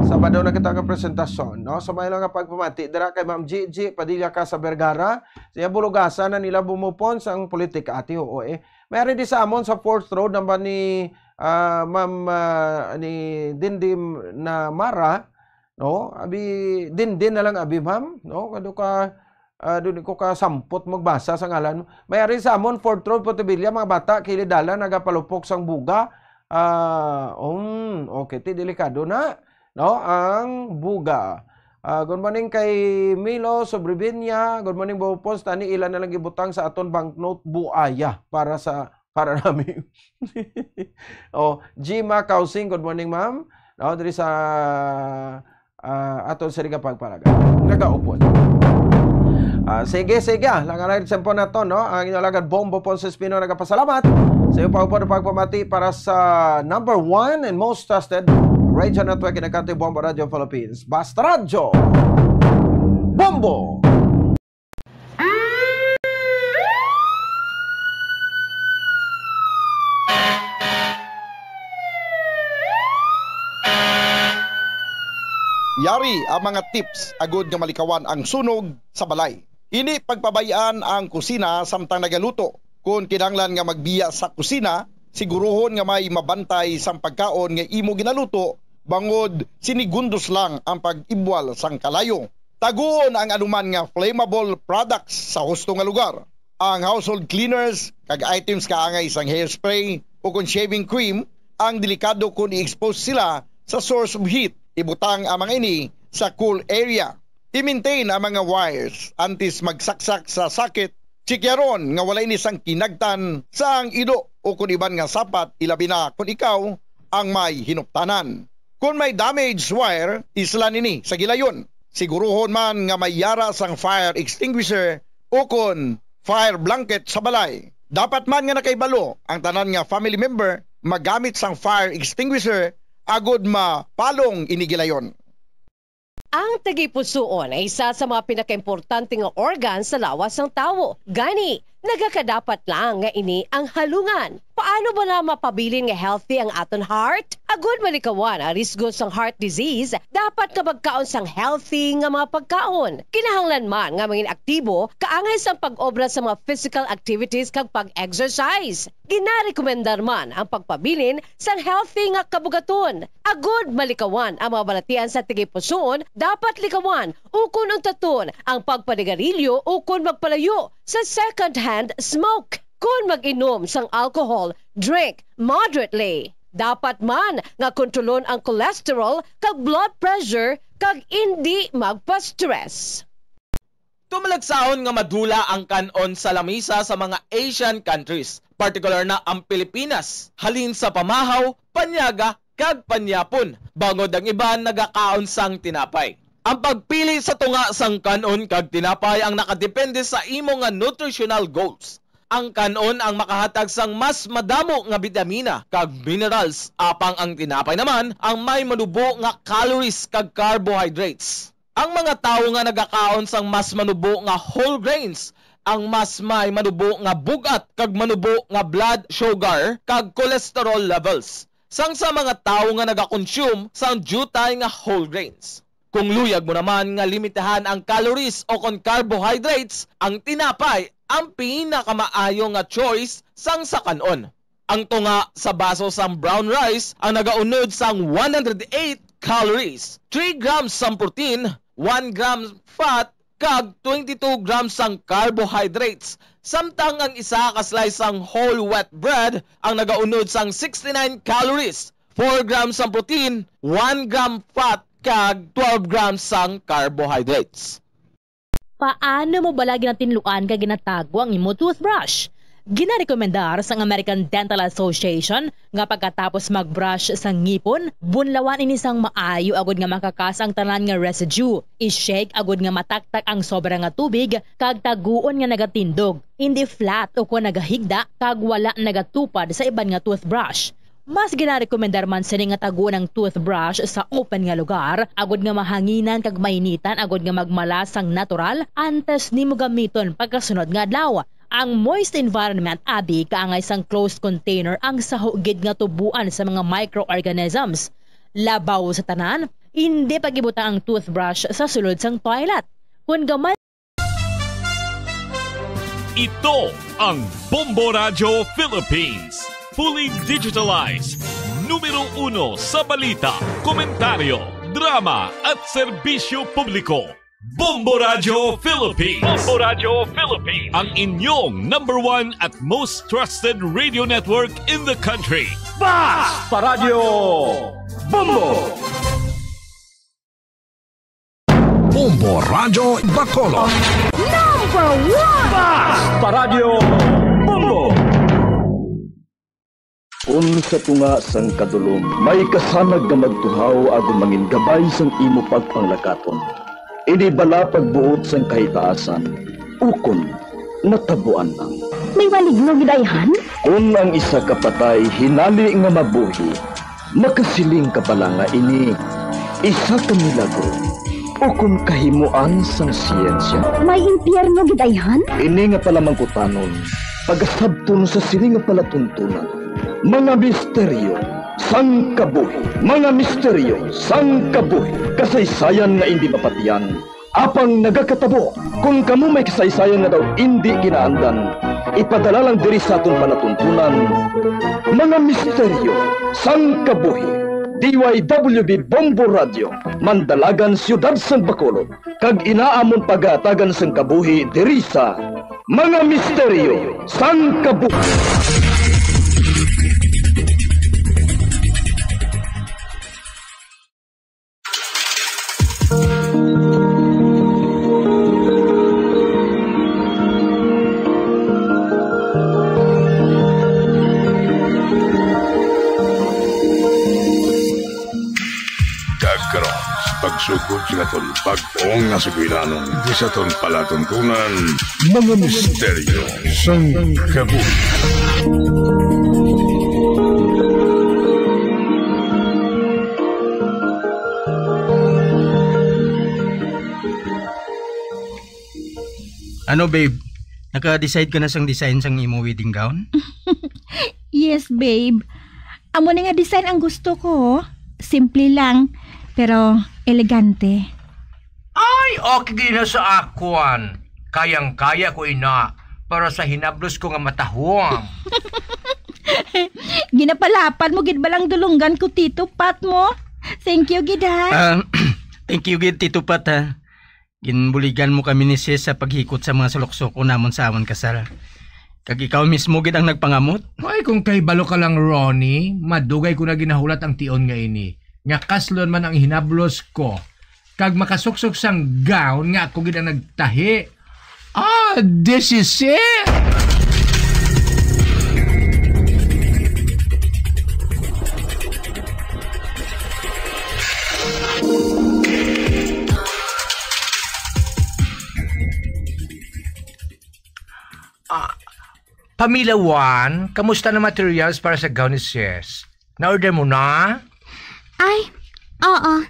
Sabado na kita nga presentasyon, no? So, may lang nga pagpamati dira kay Ma'am Gigi Padilla Casa Vergara, siya bulugasan na nila bumupon sang politika, ati, oo, eh. May ari di sa amon sa Fourth Road naman ni, ah, Ma'am, ah, ni Dindin na Mara, no? Abi, Dindin na lang, abi, ma'am, no? Kado ka, ah, dun ko ka sampot magbasa sa ngalan mo. May ari sa amon, Fourth Road, Potabilia, mga bata, kilid dalan, nagapalupok sang buga. Ah, um, okay, ti delikado na, no? Ang buga. Ah, good morning kay Milo Sobreviña. Good morning, Bopons. Tani, ila na lang ibutang sa aton banknote buaya para sa, para nami. Oh, Gima Kausing, good morning, ma'am. No, diri sa, ah, aton sa ring pagpalaga. Nagaupod. Ah, sige, sige, ah. Langalan sa po nato, no? Ang inyong alagad, Bombo Ponce Espino, nagapasalamat sa iyong pagpapamati para sa number one and most trusted radio network in the country, Bombo Radio Philippines. Basta Radyo Bombo! Yari ang mga tips agud nga malikawan ang sunog sa balay. Hindi pagpabay-an ang kusina samtang nagaluto. Kon kinahanglan nga magbiya sa kusina, siguruhon nga may mabantay sang pagkaon nga imo ginaluto, bangod sinigundos lang ang pag-ibwal sang kalayo. Taguon ang anuman nga flammable products sa husto nga lugar. Ang household cleaners kag items kaangay sang hairspray o kon shaving cream ang delikado kon i-expose sila sa source of heat. Ibutang ang mga ini sa cool area. I-maintain ang mga wires antes magsaksak sa socket Tsikyaron nga wala ini sang kinagtan sang ido o kon iban nga sapat, ilabi na kon ikaw ang may hinuptanan. Kon may damaged wire, isla nini sa gilayon. Siguruhon man nga may yara sang fire extinguisher o kon fire blanket sa balay. Dapat man nga nakahibalo ang tanan nga family member magamit sang fire extinguisher agod mapalong ini gilayon. Ang tagipusoon ay isa sa mga pinakaimportante nga organ sa lawas sang tawo. Gani, nagakadapat lang nga ini ang halungan. Paano ba na mapabilin nga healthy ang aton heart? Agud malikawan ang risgo sang heart disease, dapat nga magkaon sang healthy nga mga pagkaon. Kinahanglan man nga mangin aktibo kaangay sang pag-obra sa mga physical activities kag pag-exercise. Ginarekomendar man ang pagpabilin sang healthy nga kabugaton. Agud malikawan ang mga balatian sa tagipusoon, dapat likawan ukon untaton ang pagpanigarilyo ukon magpalayo sa second-hand smoke. Kon mag-inom sang alcohol, drink moderately. Dapat man nga kontrolon ang cholesterol kag blood pressure kag indi magpa-stress. Tumalagsahon nga madula ang kan-on sa lamisa sa mga Asian countries, partikular na ang Pilipinas, halin sa pamahaw, panyaga, kag panyapon, bangod ang iban nagakaon sang tinapay. Ang pagpili sa tunga sang kan-on kag tinapay ang nakadepende sa imo nga nutritional goals. Ang kan-on ang makahatag sang mas madamo nga bitamina kag minerals, apang ang tinapay naman ang may manubo nga calories kag carbohydrates. Ang mga tawo nga nagakaon sang mas manubo nga whole grains ang mas may manubo nga bug-at kag manubo nga blood sugar kag cholesterol levels sang sa mga tawo nga nagakonsume sang diutay nga whole grains. Kung luyag mo naman nga limitahan ang calories o kon carbohydrates, ang tinapay ang pinakamaayo nga choice sang sa kan-on. Ang tunga sa baso sang brown rice ang nagaunod sang one hundred eight calories, three grams sang protein, one gram fat, kag twenty-two grams sang carbohydrates, samtang ang isa ka slice sang whole wheat bread ang nagaunod sang sixty-nine calories, four grams sang protein, one gram fat, kag twelve grams sang carbohydrates. Paano mo bala ginatinluan kag ginatago ang imo toothbrush? Ginarekomendar sang American Dental Association nga pagkatapos mag-brush sa ngipon, bunlawan ini sang maayo agud nga makakas ang tanan nga residue. I-shake agud nga mataktak ang sobra nga tubig kag taguon nga nagatindog, indi flat o kon nagahigda kag wala nagatupad sa iban nga toothbrush. Mas ginarekomendar man sini nga taguon ang toothbrush sa open nga lugar, agud nga mahanginan kag mainitan, agud nga magmala sang natural antes nimo gamiton pagkasunod nga adlaw. Ang moist environment abi kaangay sang closed container ang saho gid nga tuboan sa mga microorganisms. Labaw sa tanan, indi pag-ibutang ang toothbrush sa sulod sang toilet. Kon gamay Ito ang Bombo Radyo Philippines. Fully digitalized. Numero uno sa balita, komentaryo, drama at serbisyo publiko. Bombo Radyo Philippines. Bombo Radyo Philippines. Ang inyong number one at most trusted radio network in the country. Basta Radyo Bombo! Bombo Radyo Bacolod. Number one! Basta Radyo Bombo! Kon sa tunga sang kadulom may kasanag nga magtuhaw agud mangin gabay sang imo pagpanglakaton, ini bala pagbuot sang kahitaasan, ukon natabuan lang. May maligno gid ayhan? Kon ang isa ka patay hinali nga mabuhi, makasiling ka bala nga ini isa ka milagro o kon kahimoan sang siyensya? May impyerno gid ayhan? Ini nga palamangkutanon, pagasabton sa sini nga palatuntunan. Mga misteryo sang kabuhi. Mga misteryo sang kabuhi. Kasaysayan nga indi mapatiyan. Apang nagakatabo, kon kamo may kasaysayan nga daw indi kinaandan, ipadala lang diri sa aton palatuntunan, Mga Misteryo sang Kabuhi, D Y W B Bombo Radio, Mandalagan, Siyudad sang Bacolod, kag inaamon pagahatagan sang kabuhi diri sa Mga Misteryo sang Kabuhi. Sugod sa aton bag-ong nga sugilanon, di sa aton palatuntunan, mga misteryo sang kabuhi. Ano, babe? Naka-decide ka na sang design sang imo wedding gown? Yes, babe. Amo ni nga design ang gusto ko. Simple lang, pero elegante. Ay, okay gid na sa akwan. Kayang-kaya ko ina para sa hinablos ko nga matahom. Ginapalapad mo gid balang dulunggan ko, Tito Pat mo. Thank you gid, ha? Ah, thank you gid, Tito Pat, ha. Ginbuligan mo kami ni sis sa paghikot sa mga suloksoko namon sa amon kasal. Kag ikaw mismo gid ang nagpangamot. Ay, kung kahibalo ka lang, Ronnie, madugay ko na ginahulat ang tion nga ini, nga kaslon man ang hinablos ko, kag makasuksok sang gown nga ako gid ang nagtahi. Ah, this is it! Ah, Pamela Juan, kamusta na materials para sa gown ni sis? Na-order mo na? Ay, oo.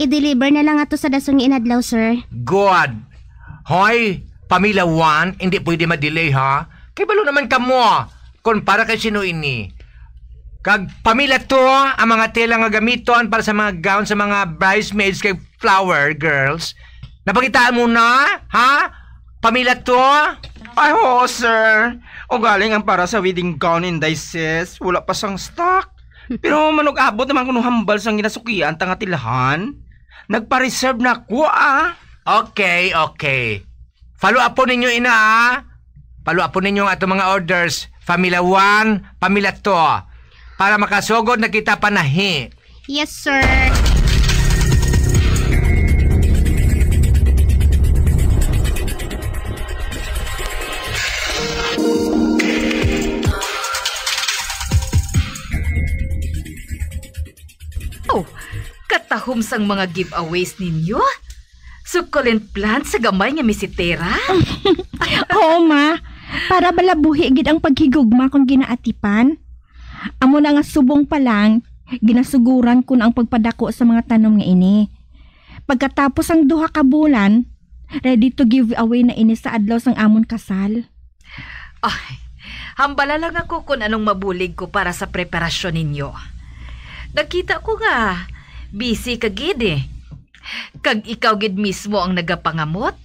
I-deliver na lang ato sa dasong inadlaw, sir. Good. Hoy, Pamela Juan, hindi pwede ma-delay, ha? Kay balo naman kamo, kung para kay sino ini. Kag Pamela to, ang mga tela nga gamiton para sa mga gown sa mga bridesmaids kay flower girls. Napakitaan mo na, ha? Pamela to? Ay, oo, sir. Ugaling ang para sa wedding gown, inday, sis, wala pa sang stock. Pero manug-abot naman kuno hambal sang ginasukian ta nga tilahan. Nagpa-reserve na ko, ah. Okay, okay. Follow up po ninyo, ina, ah. Follow up po ninyo ang atong mga orders. Pamela one, Pamela two. Para makasugod na kita panahi. Yes, sir. Oh, katahom sang mga giveaways ninyo? Succulent plant sa gamay nga misitera? Oo, ma. Para bala buhi gid ang paghigugma kon ginaatipan. Amo na nga subong pa lang, ginasuguran ko na ang pagpadako sa mga tanom nga ini. Pagkatapos ang duha ka bulan, ready to give away na ini sa adlaw sang amon kasal. Ay, hambala lang ako kung anong mabulig ko para sa preparasyon ninyo. Nakita ko nga busy ka gid eh. Kag ikaw gid mismo ang nagapangamot.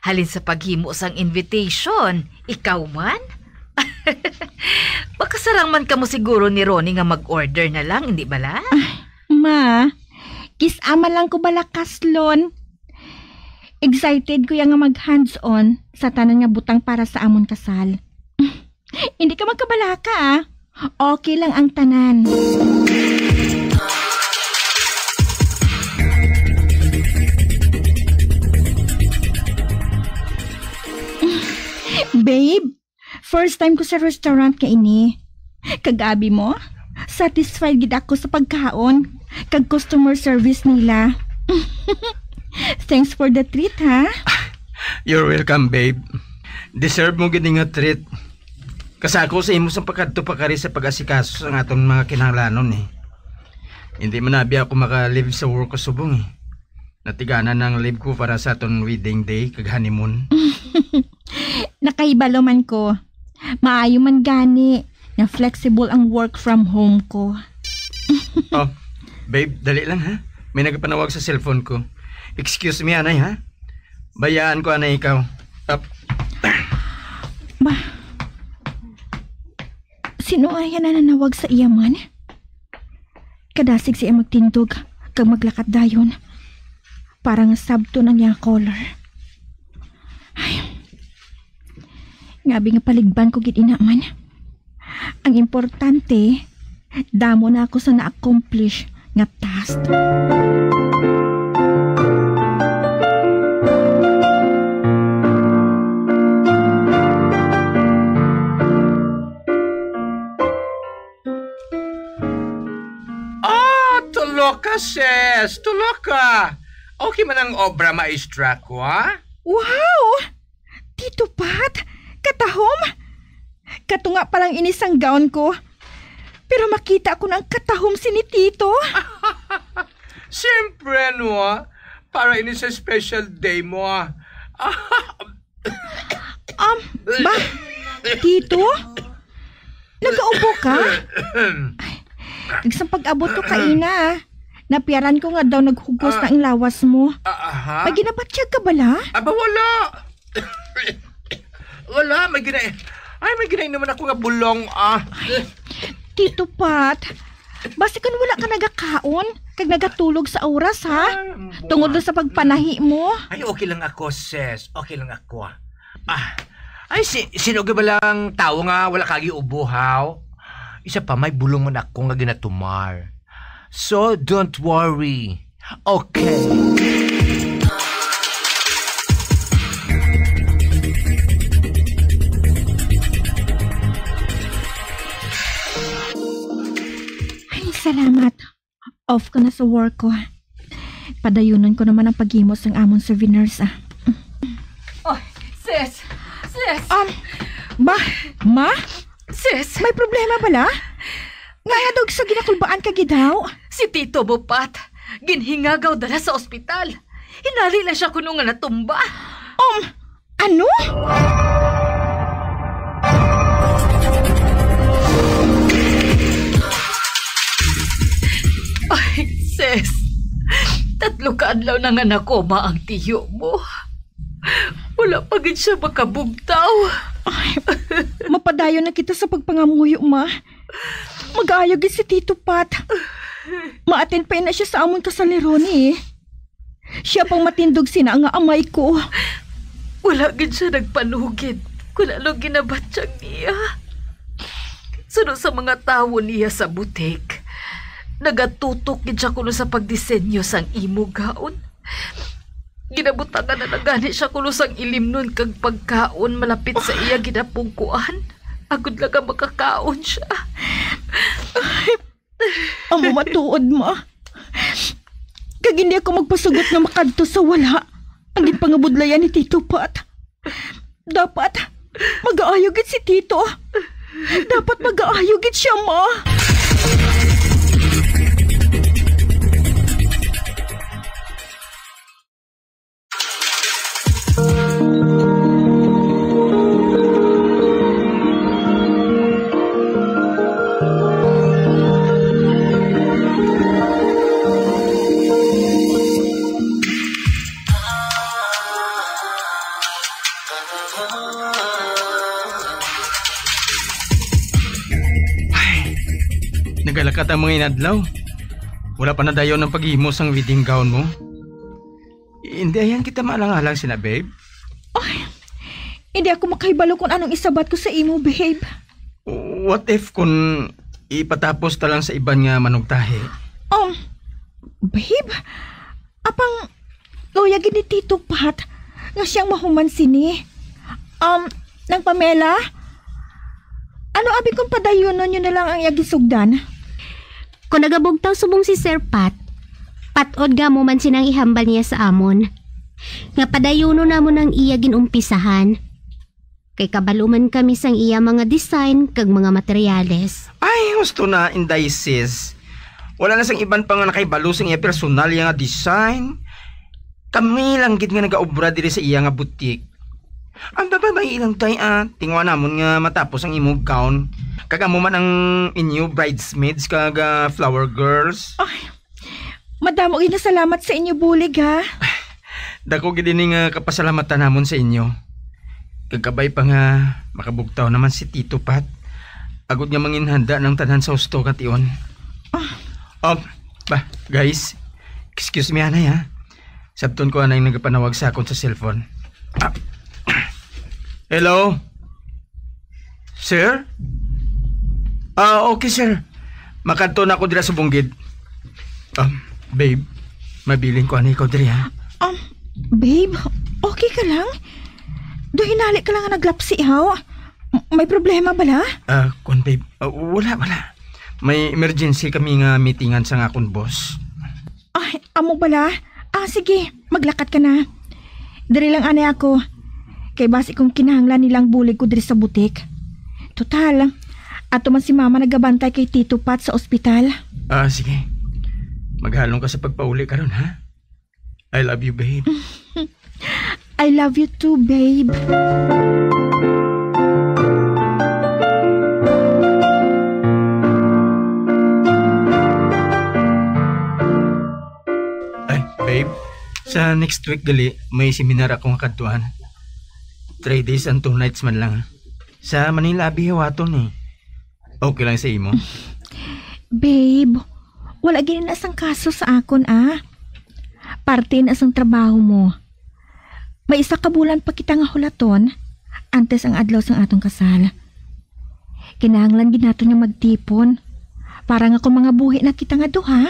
Halin sa paghimo sang invitation, ikaw man? Makasarang man kamo siguro ni Ronnie nga mag-order na lang, hindi bala? Ay, ma, kis-a man lang ko bala kaslon. Excited ko ya nga mag-hands-on sa tanan nga butang para sa amon kasal. Hindi ka magkabalaka, ah. Okay lang ang tanan. Babe, first time ko sa restaurant nga ini. Kag abi mo, satisfied gid ako sa pagkaon kag customer service nila. Thanks for the treat, ha? You're welcome, babe. Deserve mo gid nga treat. Kasako sa imo sang pagkadto pa kari sa pag-asikaso sa aton mga kinahanglanon, eh. Hindi man abi ako maka-leave sa work ko subong, eh. Natiganan ang leave ko para sa aton wedding day kag honeymoon. Nakahibalo man ko. Maayo man gani nga flexible ang work from home ko. Oh, babe, dali lang, ha. May nagapanawag sa cellphone ko. Excuse me, anay, ha. Bayaan ko, anay, ikaw. Up. Ba, sino ay nananawag sa iya man? Kadasig siya magtindog kag maglakat dayon. Para nga sabton ang iyang color. Ay, ngabi nga paligban ko gid ina man. Ang importante, damo na ako sa na-accomplish nga task. Ah, tulo ka Sis, tulo ka. Okay man ang obra, maestra ko, ha? Wow! Tito Pat, katahom! Katunga pa lang ini sang gown ko. Pero makita ko na ang katahom sini Tito. Siyempre, no? Para ini sa special day mo, ah. Um, ba? Tito? Nagaubo ka? Ay, kag sa pag-abot ko kaina, ah, napiyaran ko nga daw naghugos Ah. na ang lawas mo. Ah, aha. May ginabatyag ka bala? Aba, wala. Wala, may gina-, ay, may ginain naman ako nga bulong, ah. Tito Pat, basi kun wala ka nagakaon, kag nagatulog sa oras, ha? Ay, ang Tungod buwan. sa pagpanahi mo. Ay, okay lang ako, sis. Okay lang ako. Ah, ay, si, sino ka ba lang tao nga wala ka giubo, haw? Isa pa, may bulong man ako nga ginatumar. So, don't worry. Okay. Ay, salamat. Off ko na sa work ko. Padayunon ko naman ang paghimo sang amon souvenirs, ah. Oh, sis! Sis! Um, ma? Ma? Sis! May problema bala? Nga nga daw sa ginakulbaan ka gidaw? Si Tito Bupat, ginhingagaw dala sa ospital. Hinali lang siya kuno nga natumba. Um, ano? Ay, sis. Tatlo ka adlaw na nga nakoma ang tiyo mo. Wala pa gid siya makabugtaw. Ay, mapadayon na kita sa pagpangamuyo, ma. Mag-aayo gid si Tito Pat. Maaten pa na siya sa amon kasaliron, eh. Siya pang matindog sina nga amay ko. Wala gid siya nagpanugid kung ano ginabatyag niya. Suno sa mga tawo niya sa butik, nagatutok gid siya kuno sa pagdisenyo sang imo gaon. Ginabutangan na lang gani siya kuno sang ilimnon kag pagkaon malapit sa iya ginapungkuan, agod lang nga makakaon siya. Amo matuod, ma. Kag hindi ako magpasugot nga makadto sa wala ang ginpangabudlayan ni Tito Pat. Dapat mag-aayo gid si Tito. Dapat mag-aayo gid siya, ma. Ay, nagalakat ang mga inadlaw. Wala pa nadayon ang paghimo sang wedding gown mo. Hindi ayan kita maalang-alang sina, babe. Ay, hindi ako makahibalo kung anong isabat ko sa imo, babe. What if kung ipatapos ta lang sa iban nga manugtahi? Um, babe, apang luya gid ni Tito Pat nga siyang mahuman sini. Um, Nang Pamela, ano abi kung padayunon nyo na lang ang iya gisugdan? Kung nagabugtaw subong si Sir Pat, pat-od nga amo man sinang ihambal niya sa amon, nga padayunon namon ang iya ginumpisahan. Kay kabalo man kami sang iya mga design kag mga materyales. Ay, husto na, Inday, sis. Wala na sang iban pa nga nakahibalo sang iya personal iya nga design. Kami lang gid nga nagaobra diri sa iya nga butik. Ang babay lang, Day, ah. Tinguha namon nga matapos ang imong gown. Kag amo man ang inyo bridesmaids kag, ah, flower girls. Ay, madamo gid nga salamat sa inyo bulig, ha? Dako gid ini nga kapasalamatan namon sa inyo. Kag kabay pa nga makabugtaw naman si Tito Pat. Agod nga manginhanda ng tanan sa husto nga tion. Ah. Um, ba, guys, excuse me, anay, ha? Sabton ko anay nagapanawag sa akon sa cellphone. Ah. Hello? Sir? Ah, okay, sir. Makadto na ako dira sa bungkid. Um, babe, mabilin ko anay ikaw diri, ha? Um, babe, okay ka lang? Do hinali ka lang nga naglapsi, haw? M-, may problema bala? Ah, kun, babe, ah, wala, wala. May emergency kami nga meetingan sa akon boss. Amo bala? Ah, sige, maglakat ka na. Diri lang anay ako. Kay basi kung kinahanglan nila ang bulig ko diri sa butik. Total, ato man si Mama nagabantay kay Tito Pat sa ospital. Ah, sige. Maghalong ka sa pagpauli karon, ha? I love you, babe. I love you too, babe. Ay, babe, sa next week gali, may seminar ako nga kadtuan. Three days and two nights man lang. Sa Manila abi hiwaton, eh. Okay lang sa imo? Babe, wala gid na sang kaso sa akon, ah. Parte na sang trabaho mo. May isa ka bulan pa kita nga hulaton antes ang adlaw sang aton kasal. Kinahanglan gid naton nga magtipon para nga kung mangabuhi na kita nga duha,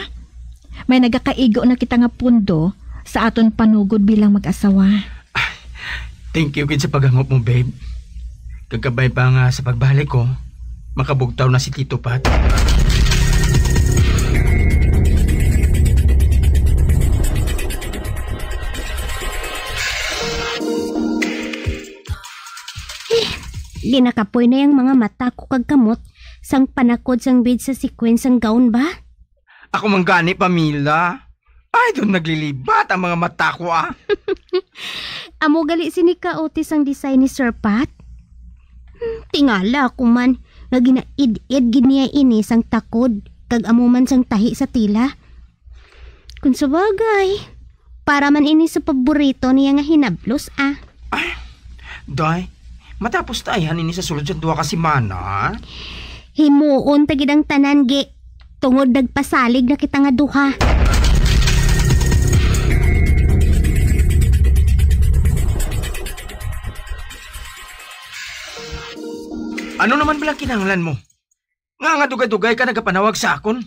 may nagakaigo na kita nga pundo sa aton panugod bilang mag-asawa. Thank you gid sa paghangop mo, babe. Kag kabay pa nga sa pagbalik ko, makabugtaw na si Tito Pat. Eh, ginakapoy na yang mga mata ko kag kamot sang panakod sang bead sa sequence sang gown ba? Ako man gani, Pamela. Ay, doon naglilibat ang mga mata ko, ah. Amo gali sini ka, Otis, ang design ni Sir Pat? Hmm, tingala ako man nga ginaid-id gid niya ini sang takod, kag amo man sang tahi sa tela. Kung sa bagay, para man ini sa paborito niya nga hinablos, ah. Ay, day, matapos ta ayhan ini sa sulod sang duha ka semana. Himuon ta gid ang tanan, gi. Tungod nagpasalig na kita nga duha. Ano naman bala kinahanglan mo? Nga nga dugay-dugay ka nagapanawag sa akon?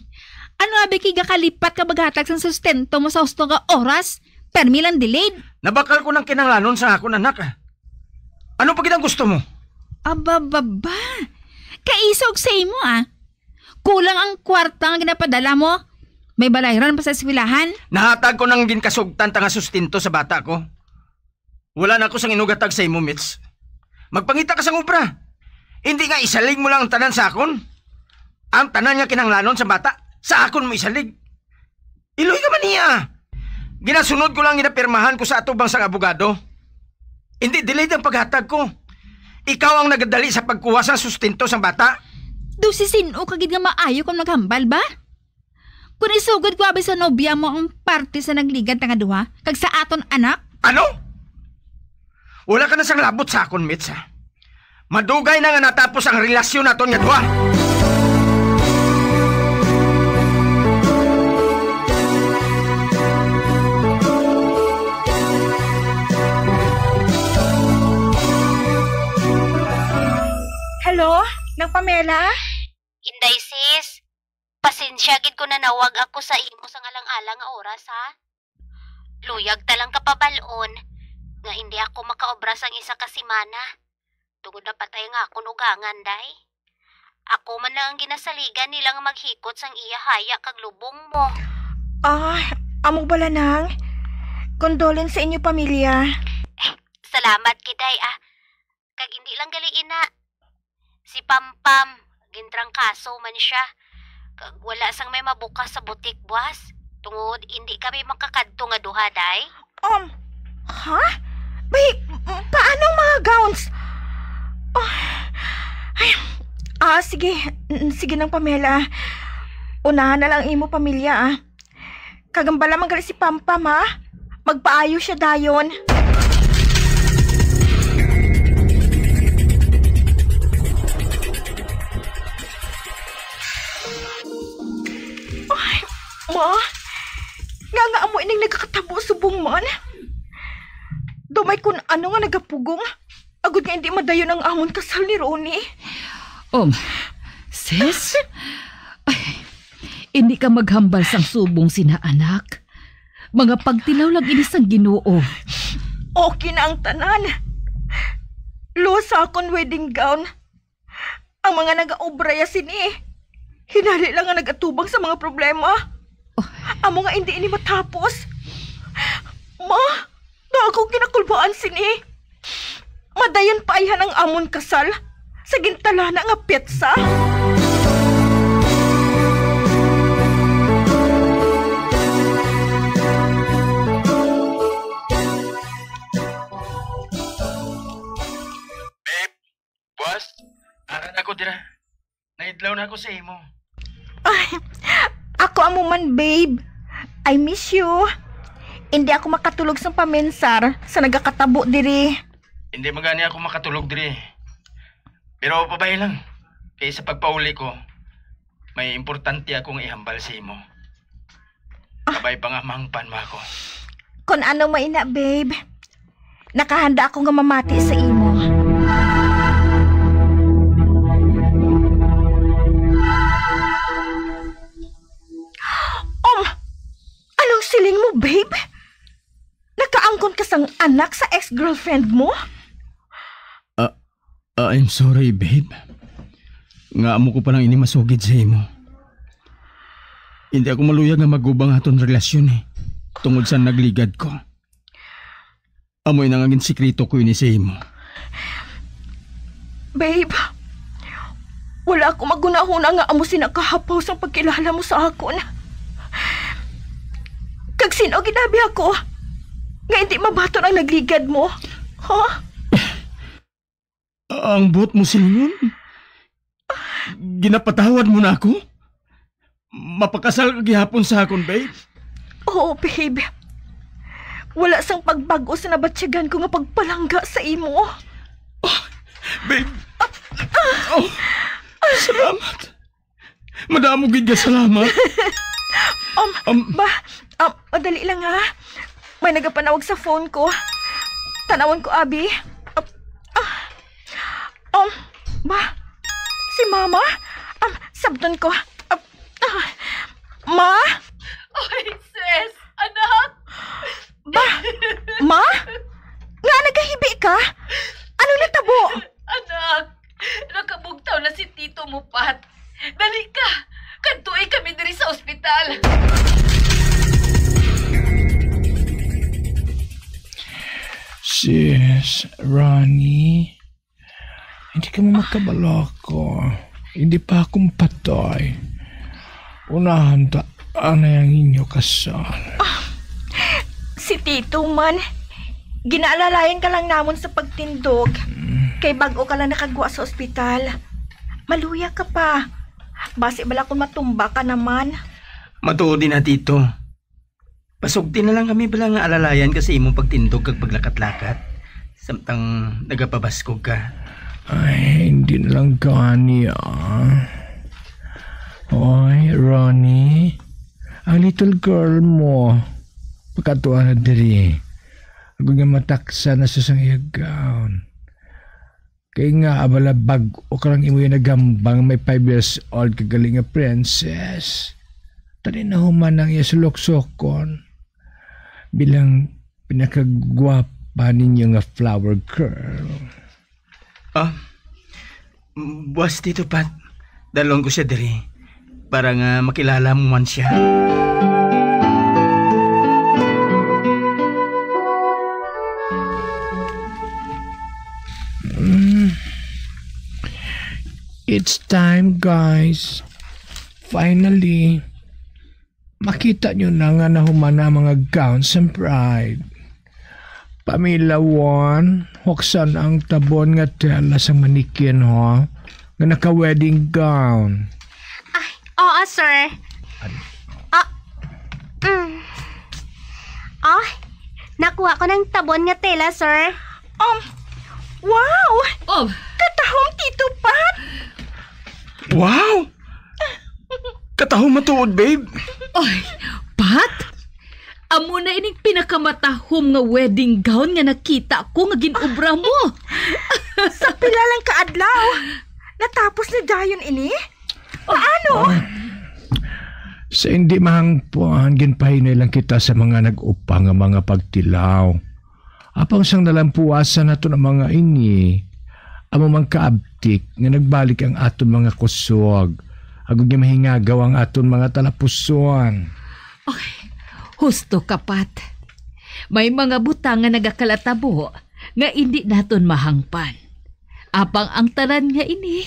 Ano abi kay gakalipat ka maghatag sang sustento mo sa husto nga oras? Permi lang delayed. Nabakal ko nang kinahanglanon sa akon anak, ah. Ano pa gid ang gusto mo? Aba, baba. Kaisog sa imo, ah. Kulang ang kwarta nga ginapadala mo. May balayran pa sa eskwelahan. Nahatag ko nang ginkasugtan ta nga sustento sa bata ko. Wala na ako sang inugatag sa imo, Mitch. Magpangita ka sang obra. Hindi nga isalig mo lang ang tanan sa akon. Ang tanan nga kinahanglanon sa bata, sa akon mo isalig. Iloy ka man niya. Ginasunod ko lang ginapirmahan ko sa atubang sang abogado. Hindi delayed ang paghatag ko. Ikaw ang nagadali sa pagkuha sa sustento sang bata. Daw si sin-o ka gid nga maayo kung naghambal ba? Kung isugod ko abi sa nobya mo ang parte sa nagligad ta nga duha, kag sa aton anak? Ano? Wala ka na sang labot sa akon, Mitch, ha? Madugay na nga natapos ang relasyon naton nga duha. Hello, Nang Pamela? Inday, sis. Pasensya gid ko nanawag ako sa imo sa ngalang-alang nga oras, ha? Luyag ta lang kapabal-on nga hindi ako makaobra sang isa ka semana tungod napatay nga akon ugangan, day. Ako man lang ang ginasaligan nila nga maghikot sang iya haya kag lubong mo. Ah, amo bala, Nang? Condolence sa inyo pamilya. Eh, salamat gid, day, ah. Kag hindi lang gali ina. Si Pampam, gintrangkaso man siya. Kag wala sang may mabukas sa butik buwas, tungod indi kami makakadto nga duha, day. Um, ha? Bay, m-, paano ang mga gowns? Ah, ay, ah, sige. Mm, sige nang, Pamela. Unahan na lang imo pamilya, ah. Kag ang bala man gali si Pampam, ha? Magpaayo siya dayon. Ay, ma? Nga nga amo ining nagakatabo subong man? Daw may kun ano nga nagapugong. Agod nga hindi madayon ang amon kasal ni Ronnie. Um, sis? Ay, hindi ka maghambal sang subong sina anak. Mga pagtilaw lang ini sang Ginoo. Okay na ang tanan. Luwas sa akon wedding gown. Ang mga nagaobra ya sini, hinali lang nga nagatubang sa mga problema. Amo nga hindi ini matapos. Ma, nga ako ginakulbaan sini. Madayon pa ayhan ang amon kasal sa gintalana nga petsa. Babe, boss, ara na ko dira. Naidlaw na ako sa imo. Ay, ako amo man, babe. I miss you. Hindi ako makatulog sang paminsar sa nagakatabo diri. Hindi man gani ako makatulog diri. Pero pabay lang. Kay sa pagpauli ko, may importante akong ihambal sa imo. Ah. Kabay pa nga mahangpan mo ako. Kon ano man ina, babe. Nakahanda ako nga mamati sa imo. Um, anong siling mo, babe? Nakaangkon ka sang anak sa ex-girlfriend mo? Ah, ah, I'm sorry, babe. Nga amo ko pa lang ini masugid sa imo. Hindi ako maluyag nga magubang aton relasyon, eh, tungod sa nagligad ko. Amoy na nga ginsikreto ko ini sa imo. Babe, wala ako maghunahuna nga amo sina kahapaw sang pagkilala mo sa akon. Kag sin-o gid abi ako nga hindi mabaton ang nagligad mo? Ha? Ang buot mo silingon? Ginapatawad mo na ako? Mapakasal ka gihapon sa akon, babe? Oo, babe. Wala sang pagbag-o sa nabatyagan ko nga pagpalangga sa imo. Oh, babe. Oh, salamat. Madamo gid nga salamat. Um, Um, ba, um, madali lang ha. May nagapanawag sa phone ko. Tanawon ko, abi. Um, ah, um, ba, si mama? Um, sabton ko. Um, ah, ma? Oy, sis, anak! Ba, ma? Nga nagahibi ka? Ano natabo? Anak, nakabugtaw na si tito mo, Pat. Dali ka! Kadtoi kami diri sa ospital! Sis, Ronnie, hindi ka mo makabalo ko. Hindi pa ako mapatay. Unahan ta anay ang inyo kasal. Ah, si Tito man, ginaalalayan ka lang namon sa pagtindog. Mm. Kay bag-o ka lang nakagwa sa ospital. Maluya ka pa. Basi bala kung matumba ka naman. Matuod din na, Tito. Pasugti na lang kami bala nga alalayan ka sa imong pagtindog kag paglakat-lakat, samtang nagapabaskog ka. Ay, hindi na lang gani, ah. Oy, Ronnie, ang little girl mo, pakatua na diri. Ako nga mataksa na sa sang iya gown. Kay nga, abala, bag-o ka lang imo yung nagambang may five years old ka gali nga princess. Tani na human ang iya suluksokon bilang pinakagwapa ninyo nga flower girl. Ah, buwas dito, Pat. Dalon ko siya diri para nga makilala mo man siya. Mm. It's time, guys. Finally, makita nyo na nga nahuman na ang mga gowns and bride. Pamilawon, huksan ang tabon nga tela sang manikin, ho, nga naka-wedding gown. Ay, oo, sir. An- Ah, mm. Ah, nakuha ko ng tabon nga tela, sir. Um, wow! Oh. Katahom, Tito Pat! Wow! Katahom matuod, babe. Oy, Pat! Amo na ining pinakamatahom nga wedding gown nga nakita ko nga gin-obra mo. Sa pila lang ka adlaw, natapos na dayon ini? Paano? Ah, sa hindi mahangpan, ginpahinay lang kita sa mga nag-upa nga mga pagtilaw. Apang sang nalampuasan naton ang mga ini, amo man kaabtik nga nagbalik ang aton mga kusog, agod nga mahingagaw ang aton mga talapuson. Husto ka, Pat. May mga butang nga nagakalatabo nga indi naton mahangpan. Apang ang tanan nga ini,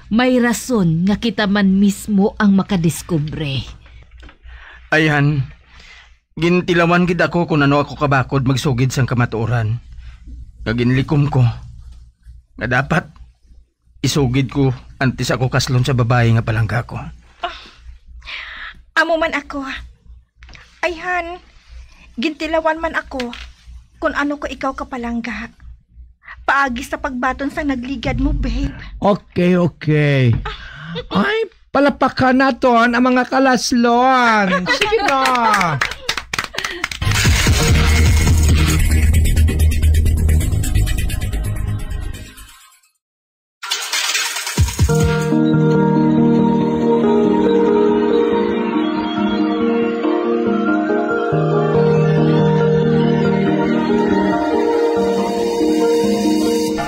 may rason nga kita man mismo ang makadiskubre. Ayhan, gintilawan gid ako kon ano ako kabakod magsugid sang kamatuoran. Nga ginlikom ko nga dapat isugid ko antes ako kaslon sa babayi nga palangga ko. Amo man ako. Ayhan, gintilawan man ako kon ano ko ikaw kapalangga. Paagi sa pagbaton sang nagligad mo, babe. Okay, okay. Ay, palapakan naton ang mga kalaslon. Sige na.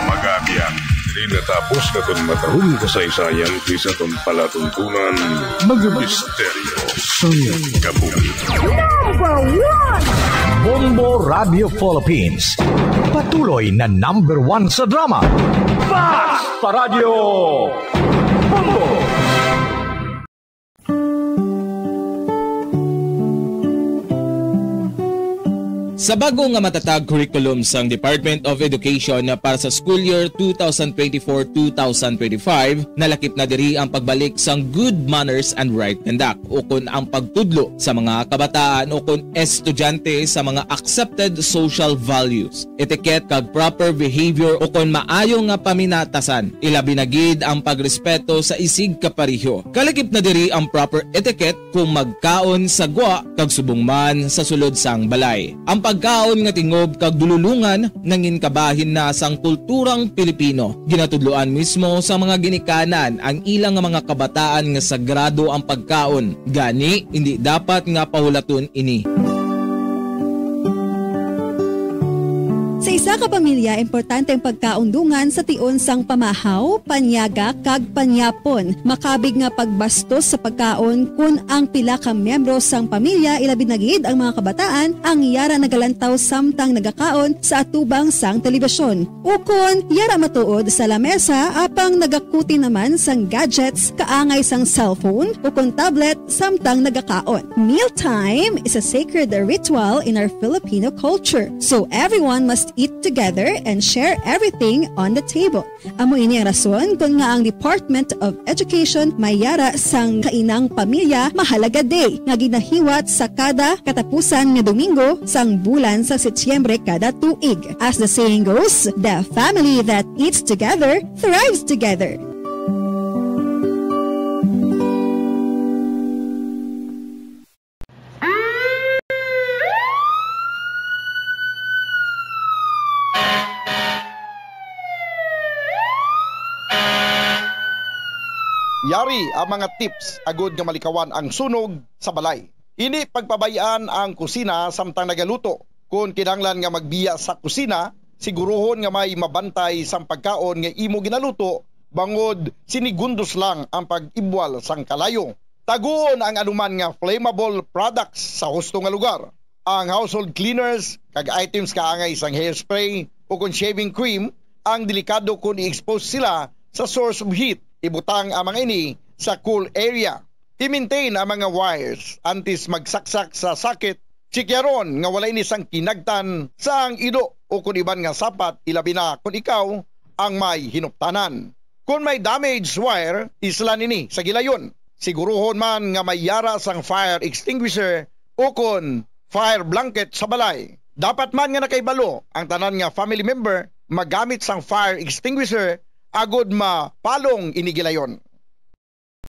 Mag-abyan, diri natapos naton matahong kasaysayan, sa aton palatuntunan, mga misteryo sang kabuhi. Number one! Bombo Radio Philippines. Patuloy na number one sa drama. Basta Radyo Bombo! Sa bago nga matatag curriculum sang Department of Education para sa school year two thousand twenty-four, two thousand twenty-five, nalakip na diri ang pagbalik sang good manners and right conduct, ukon ang pagtudlo sa mga kabataan ukon estudyante sa mga accepted social values, etiquette, kag proper behavior, ukon maayo nga paminatasan, ilabi na gid ang pagrespeto sa isigkapareho. Kalakip na diri ang proper etiquette kung magkaon sa gwa kag subong man sa sulod sang balay. Ang pagkaon nga tingob kag dululongan nangin kabahin na sang kulturang Pilipino. Ginatudloan mismo sa mga ginikanan ang ilang nga mga kabataan nga sagrado ang pagkaon. Gani, indi dapat nga pahulaton ini. Sa isa ka pamilya, importante ang pagkaon dungan sa tion sang pamahaw, panyaga, kag panyapon. Makabig nga pagbastos sa pagkaon kon ang pila ka miyembro sang pamilya, ilabi na gid ang mga kabataan, ang yara nagalantaw samtang nagakaon sa atubang sang telebisyon. Ukon, yara matuod sa lamesa apang nagakuti naman sang gadgets kaangay sang cellphone ukon tablet samtang nagakaon. Mealtime is a sacred ritual in our Filipino culture, so everyone must eat together and share everything on the table. Amo ini ang rason kon ngaa ang Department of Education may yara sang Kainang Pamilya Mahalaga Day nga ginahiwat sa kada katapusan nga Domingo sang bulan sa Setyembre kada tuig. As the saying goes, the family that eats together thrives together. Yari ang mga tips agud nga malikawan ang sunog sa balay. Indi pagpabay-an ang kusina samtang nagaluto. Kon kinahanglan nga magbiya sa kusina, siguruhon nga may mabantay sang pagkaon nga imo ginaluto, bangod sinigundos lang ang pag-ibwal sang kalayo. Taguon ang anuman nga flammable products sa husto nga lugar. Ang household cleaners kag items kaangay sang hairspray ukon shaving cream ang delikado kon i-expose sila sa source of heat. Ibutang ang mga ini sa cool area. I-maintain ang mga wires antes magsaksak sa socket. Tsikyaron nga wala ini sang kinagtan sang ido ukon iban nga sapat, ilabi na kon ikaw ang may hinuptanan. Kon may damaged wire, islan ini sa gilayon. Siguruhon man nga may yara sang fire extinguisher ukon fire blanket sa balay. Dapat man nga nakahibalo ang tanan nga family member magamit sang fire extinguisher agud mapalong ini gilayon.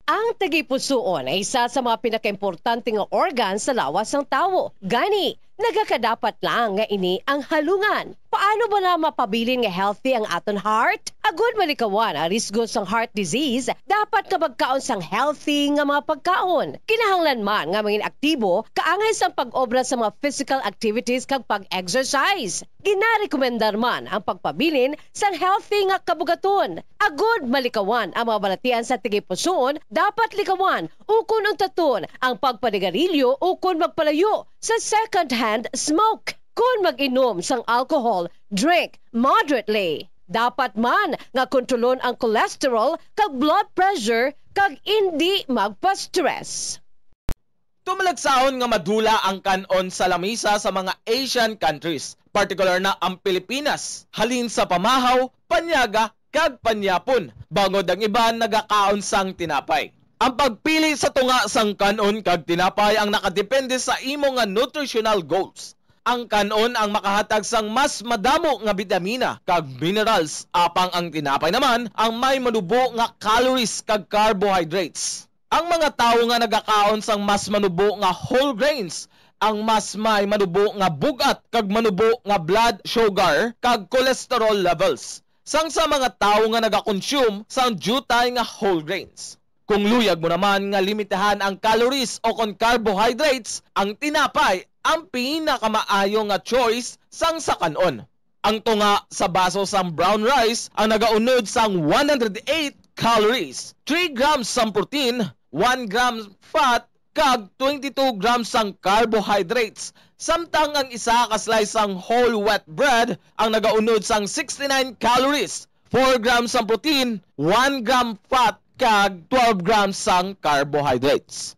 Ang tagipusoon ay isa sa mga pinakaimportante nga organ sa lawas sang tawo. Gani, Nagakadapat lang nga ini ang halungan. Paano ba na mapabilin nga healthy ang aton heart? Agud malikawan ang risgo sang heart disease, dapat nga magkaon sang healthy nga mga pagkaon. Kinahanglan man nga mangin aktibo kaangay sang pag-obra sa mga physical activities kag pag-exercise. Ginarekomendar man ang pagpabilin sang healthy nga kabugaton. Agud malikawan ang mga balatian sa tigipusoon, dapat likawan ukon untaton ang pagpanigarilyo ukon magpalayo sa second-hand smoke. Kon mag-inom sang alcohol, drink moderately. Dapat man nga kontrolon ang cholesterol kag blood pressure kag indi magpa-stress. Tumalagsahon nga madula ang kan-on sa lamisa sa mga Asian countries, partikular na ang Pilipinas, halin sa pamahaw, panyaga, kag panyapon, bangod ang iban nagakaon sang tinapay. Ang pagpili sa tunga sang kan-on kag tinapay ang nakadepende sa imo nga nutritional goals. Ang kan-on ang makahatag sang mas madamo nga bitamina kag minerals, apang ang tinapay naman ang may manubo nga calories kag carbohydrates. Ang mga tawo nga nagakaon sang mas manubo nga whole grains ang mas may manubo nga bug-at kag manubo nga blood sugar kag cholesterol levels sang sa mga tawo nga nagakonsume sang diutay nga whole grains. Kung luyag mo naman nga limitahan ang calories o kon carbohydrates, ang tinapay ang pinakamaayo nga choice sang sa kan-on. Ang tunga sa baso sang brown rice ang nagaunod sang one hundred eight calories, three grams sang protein, one gram fat, kag twenty-two grams sang carbohydrates, samtang ang isa ka slice sang whole wheat bread ang nagaunod sang sixty-nine calories, four grams sang protein, one gram fat, kag twelve grams sang carbohydrates.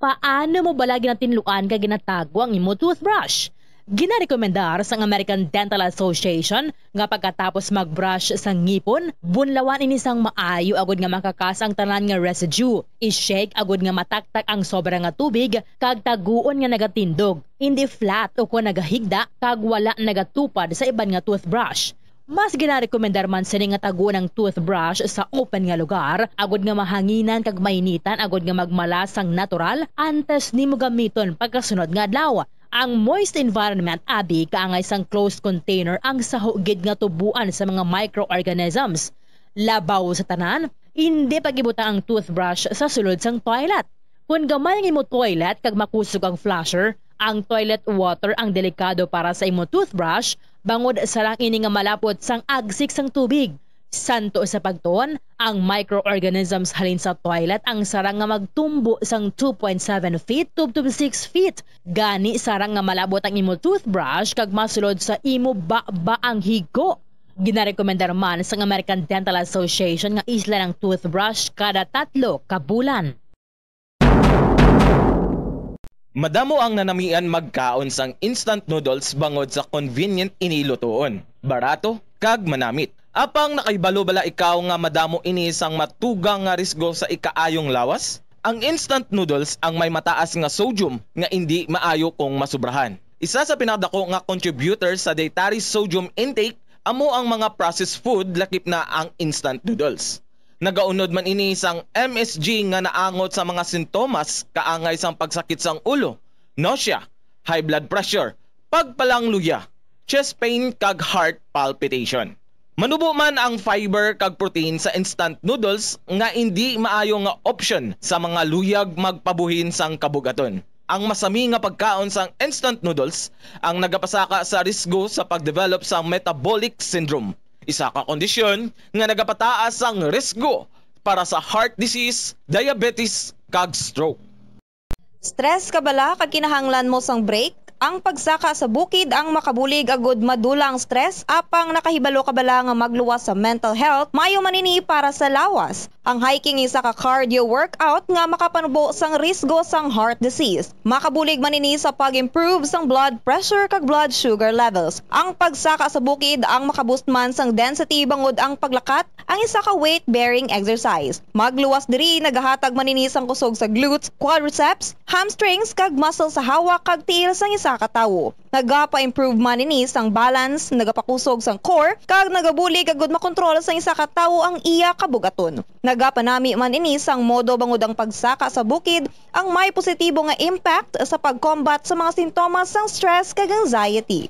Paano mo bala ginatinluan kag ginatago ang imo toothbrush? Ginarekomendar sang American Dental Association nga pagkatapos mag-brush sa ngipon, bunlawan ini sang maayo agud nga makakas ang tanan nga residue. I-shake agud nga mataktak ang sobra nga tubig kag taguon nga nagatindog, indi flat o kon nagahigda kag wala nagatupad sa iban nga toothbrush. Mas ginarekomendar man sini nga taguon ang toothbrush sa open nga lugar, agud nga mahanginan kag mainitan agud nga magmala sang natural antes nimo gamiton pagkasunod nga adlaw. Ang moist environment abi kaangay sang closed container ang saho gid nga tuboan sa mga microorganisms. Labaw sa tanan, indi pag-ibutang ang toothbrush sa sulod sang toilet. Kon gamay ang imo toilet kag makusog ang flusher, ang toilet water ang delikado para sa imo toothbrush, bangod sarang ini nga malapot sang agsik sang tubig. Santo sa pagtuon, ang microorganisms halin sa toilet ang sarang nga magtumbo sang two point seven feet tubtob six feet. Gani, sarang nga malabot ang imo toothbrush kag masulod sa imo baba ang higo. Ginarekomendar man sang American Dental Association nga islan ang toothbrush kada tatlo ka bulan. Madamo ang nanamian magkaon sang instant noodles bangod sa convenient ini lutoon, barato, kag manamit. Apang nakahibalo bala ikaw nga madamo ini sang matugang nga risgo sa ikaayong lawas? Ang instant noodles ang may mataas nga sodium nga indi maayo kung masubrahan. Isa sa pinakadako nga contributor sa dietary sodium intake amo ang mga processed food, lakip na ang instant noodles. Nagaunod man ini sang M S G nga naangot sa mga sintomas kaangay sang pagsakit sang ulo, nausea, high blood pressure, pagpalangluya, chest pain, kag heart palpitation. Manubo man ang fiber kag protein sa instant noodles nga indi maayo nga option sa mga luyag magpabuhin sang kabugaton. Ang masami nga pagkaon sang instant noodles ang nagapasaka sa risgo sa pag-develop sang metabolic syndrome, isa ka kondisyon nga nagapataas sang risgo para sa heart disease, diabetes, kag stroke. Stress ka bala kag kinahanglan mo sang break? Ang pagsaka sa bukid ang makabulig agud madula ang stress, apang nakahibalo ka bala nga magluwas sa mental health? Maayo man ini para sa lawas. Ang hiking isa ka cardio workout nga makapanubo sang risgo sang heart disease. Makabulig man ini sa pag-improve sang blood pressure kag blood sugar levels. Ang pagsaka sa bukid ang makaboost man sang density bangod ang paglakat ang isa ka weight-bearing exercise. Magluwas diri, nagahatag man ini sang kusog sa glutes, quadriceps, hamstrings, kag muscle sa hawak kag tiil sang isa ka tawo. Nagapa-improve man ini sang balance, nagapakusog sang core, kag nagabulig agud makontrol sang isa ka tawo ang iya kabugaton. Nagapanami man ini sang modo bangod ang pagsaka sa bukid ang may positibo nga impact sa pag-combat sa mga sintomas sang stress kag anxiety.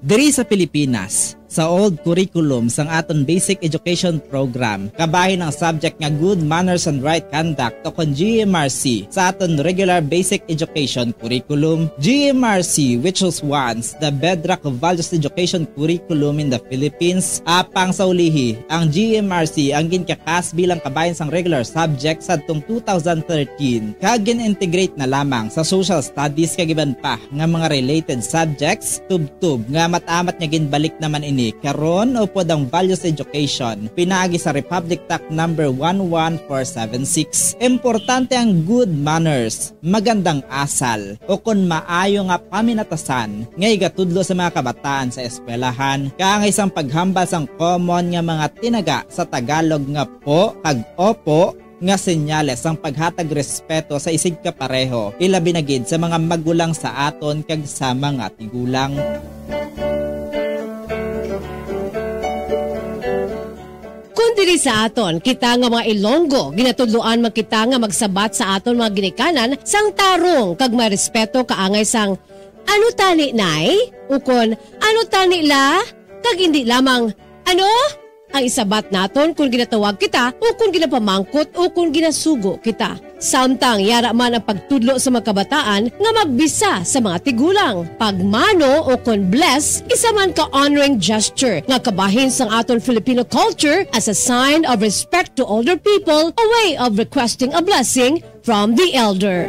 Diri sa Pilipinas, sa old curriculum sang aton basic education program, kabahin ang subject nga good manners and right conduct o kon G M R C sa aton regular basic education curriculum. G M R C, which was once the bedrock of values education curriculum in the Philippines, apang sa ulihi, ang G M R C ang ginkakas bilang kabahin sang regular subject sadtong two thousand thirteen, kag gin-integrate na lamang sa social studies kag iban pa nga mga related subjects, tubtob nga amat-amat nga ginbalik naman ini karon upod ang values education pinaagi sa Republic Act number one one four seven six. Importante ang good manners, magandang asal, o kon maayo nga paminatasan nga igatudlo sa mga kabataan sa eskwelahan, kaangay sang paghambal sang common nga mga tinaga sa Tagalog nga po kag opo, nga senyales sang paghatag respeto sa isigkapareho, ilabi na gid sa mga magulang sa aton kag sa mga tigulang. Kon diri sa aton, kita nga mga Ilonggo, ginatudloan man kita nga magsabat sa aton mga ginikanan sang tarong kag may respeto kaangay sang, "Ano tani, Nay?" Ukon, "Ano tani, La?" Kag indi lamang, "Ano?" ang isabat naton kon ginatawag kita o kon ginapamangkot o kon ginasugo kita. Samtang yara man ang pagtudlo sa mga kabataan nga magbisa sa mga tigulang, pagmano o kon bless, isa man ka honoring gesture nga kabahin sang aton Filipino culture as a sign of respect to older people, a way of requesting a blessing from the elder.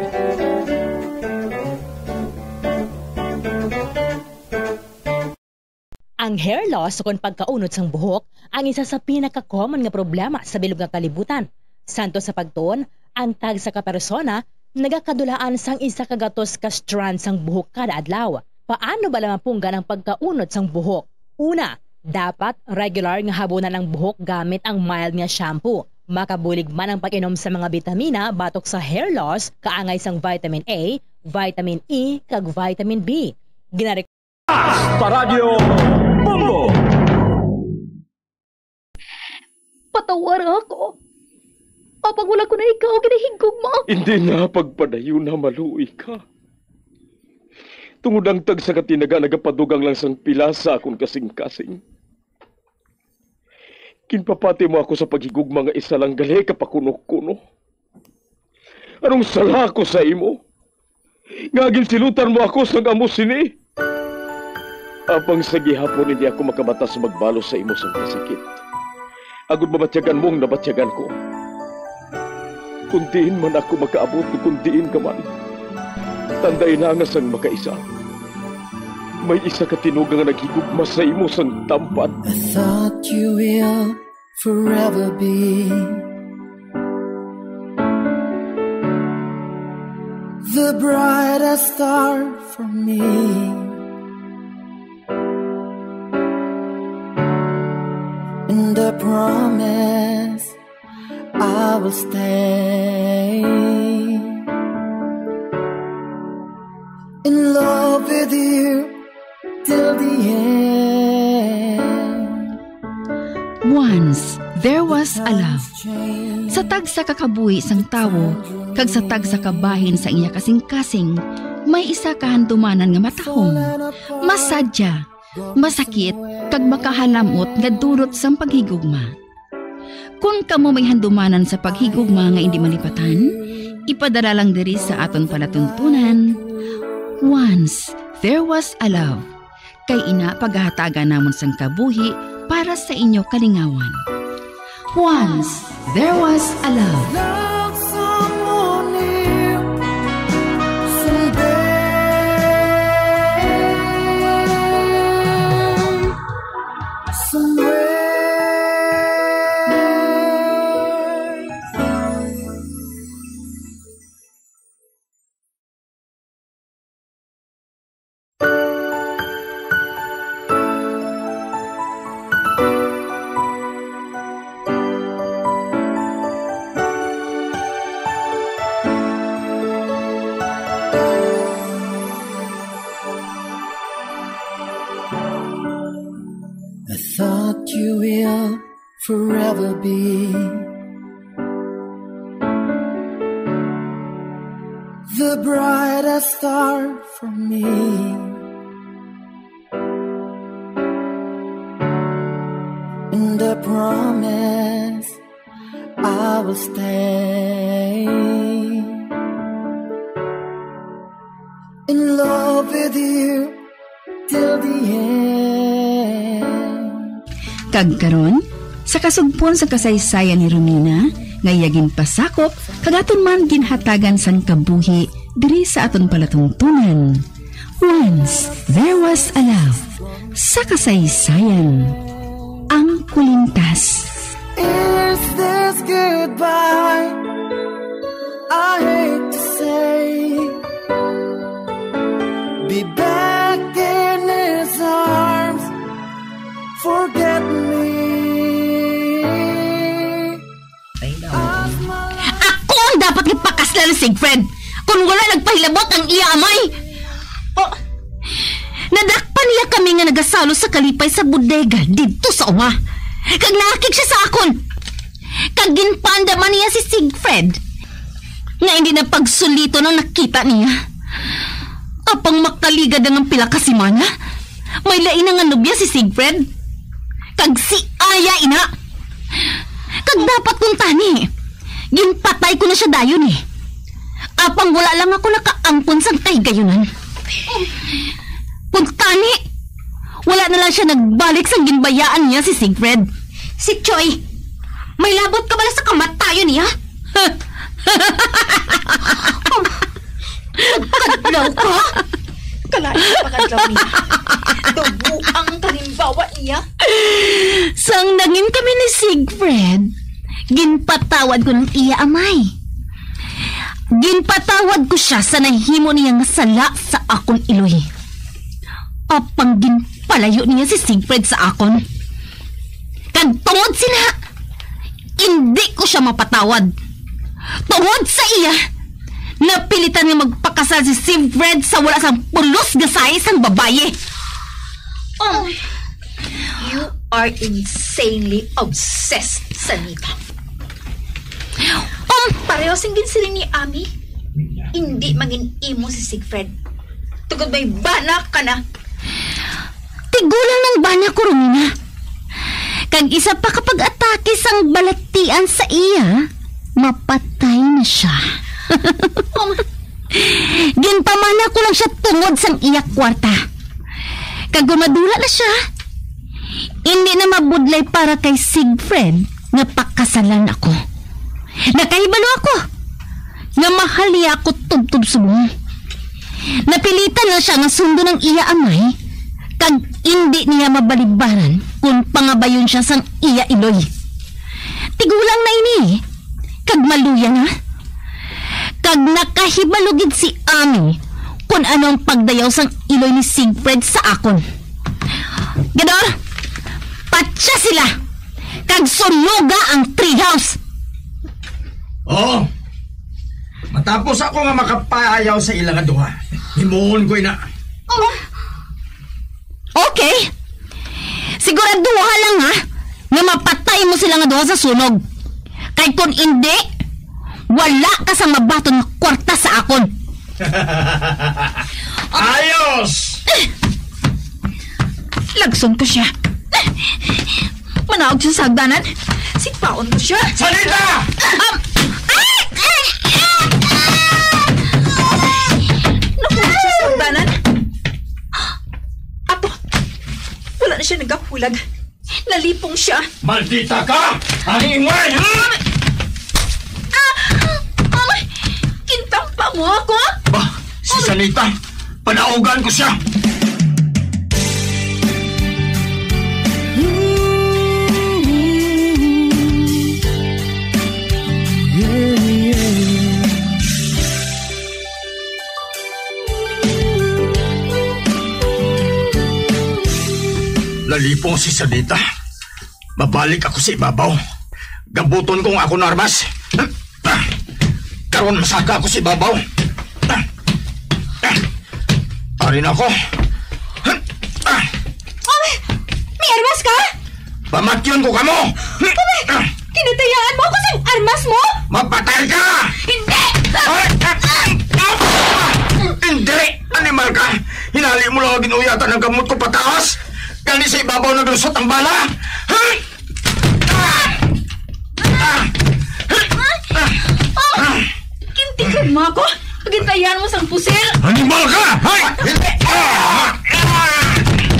Ang hair loss ukon pagkaunod sang buhok ang isa sa pinaka-common nga problema sa bilog nga kalibutan. Santo sa pagtuon, ang tagsa ka persona nagakadulaan sang isa ka gatos ka strand sang buhok kada adlaw. Paano bala mapunggan ang pagkaunod sang buhok? Una, dapat regular nga habunan ang buhok gamit ang mild nga shampoo. Makabulig man ang pag-inom sa mga bitamina batok sa hair loss, kaangay sang vitamin A, vitamin E, kag vitamin B. Ginare- Paradyo Bombo. Patawara ako. Apang wala ko na ikaw ginahigugma. Hindi na pagpadayon na maluoy ka. Tungod ang tagsa ka tinaga nagapadugang lang sang pila sa akon kasing-kasing. Ginpapati mo ako sa paghigugma nga isa lang gali ka pakuno-kuno. Anong sala ako sa imo? Nga ginsilutan mo ako sang amo sini? Apang sa gihapon hindi ako makabata sa magbalos sa imo sang kasakit. Agod mabatyagan mo ang nabatyagan ko. Kung diin man ako makaabot, kung diin ka man, tandai na nga sang makaisa, may isa ka tinuga nga naghigugma sa imo sang tampad. I thought you will forever be the brightest star for me. And I promise I will stay in love with you till the end. Once, there was a love. Sa tagsa ka kabuhi sang tawo, kag sa tagsa ka bahin sa iya kasing-kasing, may isa ka handumanan nga matahom, masadya, masakit, kag makahalamot nga dulot sang paghigugma. Kon kamo may handumanan sa paghigugma nga indi malipatan, ipadala lang diri sa aton palatuntunan. Once, there was a love. Kay ina pagahatagan namon sang kabuhi para sa inyo kalingawan. Once, there was a love. Love someone new someday. Somewhere. thought you will forever be the brightest star for me. And I promise I will stay in love with you till the end. Kag karon, sa kasugpon sa kasaysayan ni Romina, nga iya ginpasakop, kag aton man ginhatagan sang kabuhi diri sa aton palatungtonan. Once there was a love, sa kasaysayan, ang kulintas. Is this goodbye? I hate to say, be back in his arms. Forget me. Ako ang dapat nga pakaslan ni Siegfried kung wala nagpahilabot ang iya amay. Oh, nadakpan niya kami nga nagasalo sa kalipay sa bodega didto sa uma. Kag naakig siya sa akon. Kag ginpaandam man niya si Siegfried nga hindi na pagsuliton ang nakita niya. Apang makaligad na nga pila ka semana, may lain na nga nobya si Siegfried. Kag si Aya ina. Kag dapat kuntani, ginpatay ko na siya dayon eh. Apang wala lang ako nakaangkon sang kahigayunan. Kuntani, wala na lang siya nagbalik sang ginbayaan niya si Siegfried. Si Choi, may labot ka bala sa kamatayon niya? Nagkadlaw ka? Kalain sa pag-adlaw niya. Dugo ang kalimbawa niya. Sang nangin kami ni Siegfried, ginpatawad ko ng iya amay. Ginpatawad ko siya sa nahimo niya nga sala sa akon iloy. Apang ginpalayo niya si Siegfried sa akon. Kag tungod sina, hindi ko siya mapatawad. Tungod sa iya, napilitan nga magpakasal si Siegfried sa wala sang pulos nga sahi sang babayi. Oh, you are insanely obsessed, Sanita. Um, pareho sing ginsiling ni Ami, hindi mangin imo si Siegfried. Tungod may bana ka na. Tigulang ng bana ko, Romina. Kag isa pa ka pag-atake sang balatian sa iya, mapatay na siya. Ginpamana ko lang siya tungod sang iya kwarta. Kag kung madula na siya, hindi na mabudlay para kay Siegfried nga pakasalan ako. Nakahibalo ako nga mahal niya ako tubtob subong. Napilitan lang siya nga sundon ang iya amay, kag indi niya mabalibaran kon pangabayon siya sang iya iloy. Tigulang na ini, kag maluya na. Kag nakahibalo gid si Ami kon ano ang pagdayaw sang iloy ni Siegfried sa akon. Gador, patya sila, kag sunuga ang treehouse. Oh, matapos ako nga makapayaw sa ila nga duha, himuon ko ina. Oh. Okay. Siguraduha lang, ha, nga mapatay mo sila nga duha sa sunog. Kay kung indi, wala ka sang mabaton nga kwarta sa akon. Ayos! Lagson ko siya. Manaog siya sa hagdanan. Sipaon ko siya. Salita! Um, ay! Ay! Ay! Ay! Nakuha siya sa hagdanan. Ato, wala na siya nagahulag. Nalipong siya. Maldita ka! Ang ingay! Ah! Ah! Amay! Kintampa mo ako? Ba, si Sanita, panaugan ko siya. Nalipong si Sanita. Mabalik ako sa ibabaw. Gabuton ko ang akon armas. Karon masaka ako sa ibabaw. Ari na ako. Oh, may, may armas ka? Pamatyon ko kamo! Kinatayaan mo ako sang armas mo? Mapatay ka! Hindi! Ay! Hindi! Animal ka! Hinali mo lang ang ginuyatan ng gamot ko pataas! Gani sa ibabaw naglusot ang bala! Oh! Gintigan mo ako! Gintayan mo sang pusil! Animal ka! Hay! Hindi! Ah!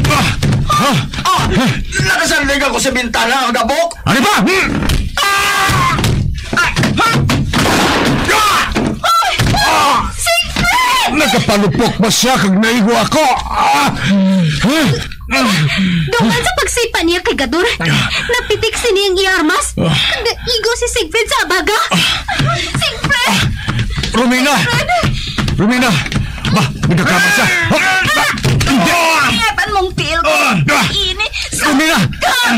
Ah! Ah! Ah! Nakasandig ako sa bintana, ang gabok! Ano ba? Hmm! Ah! Ah! Ah! Ah! Ay! Ah! Siegfried! Nagapalupok ba siya kag naigo ako? Ah! Huh? Dungan sa pagsipa niya kay Gador, napitik sini ang iya armas. Ah. Naigo si Siegfried sa abaga. Siegfried! Ah! Romina! Romina! Ba, nagakama siya. Ah! Hindi! Ingatan mong tiil ko. Ah! Ini. Romina!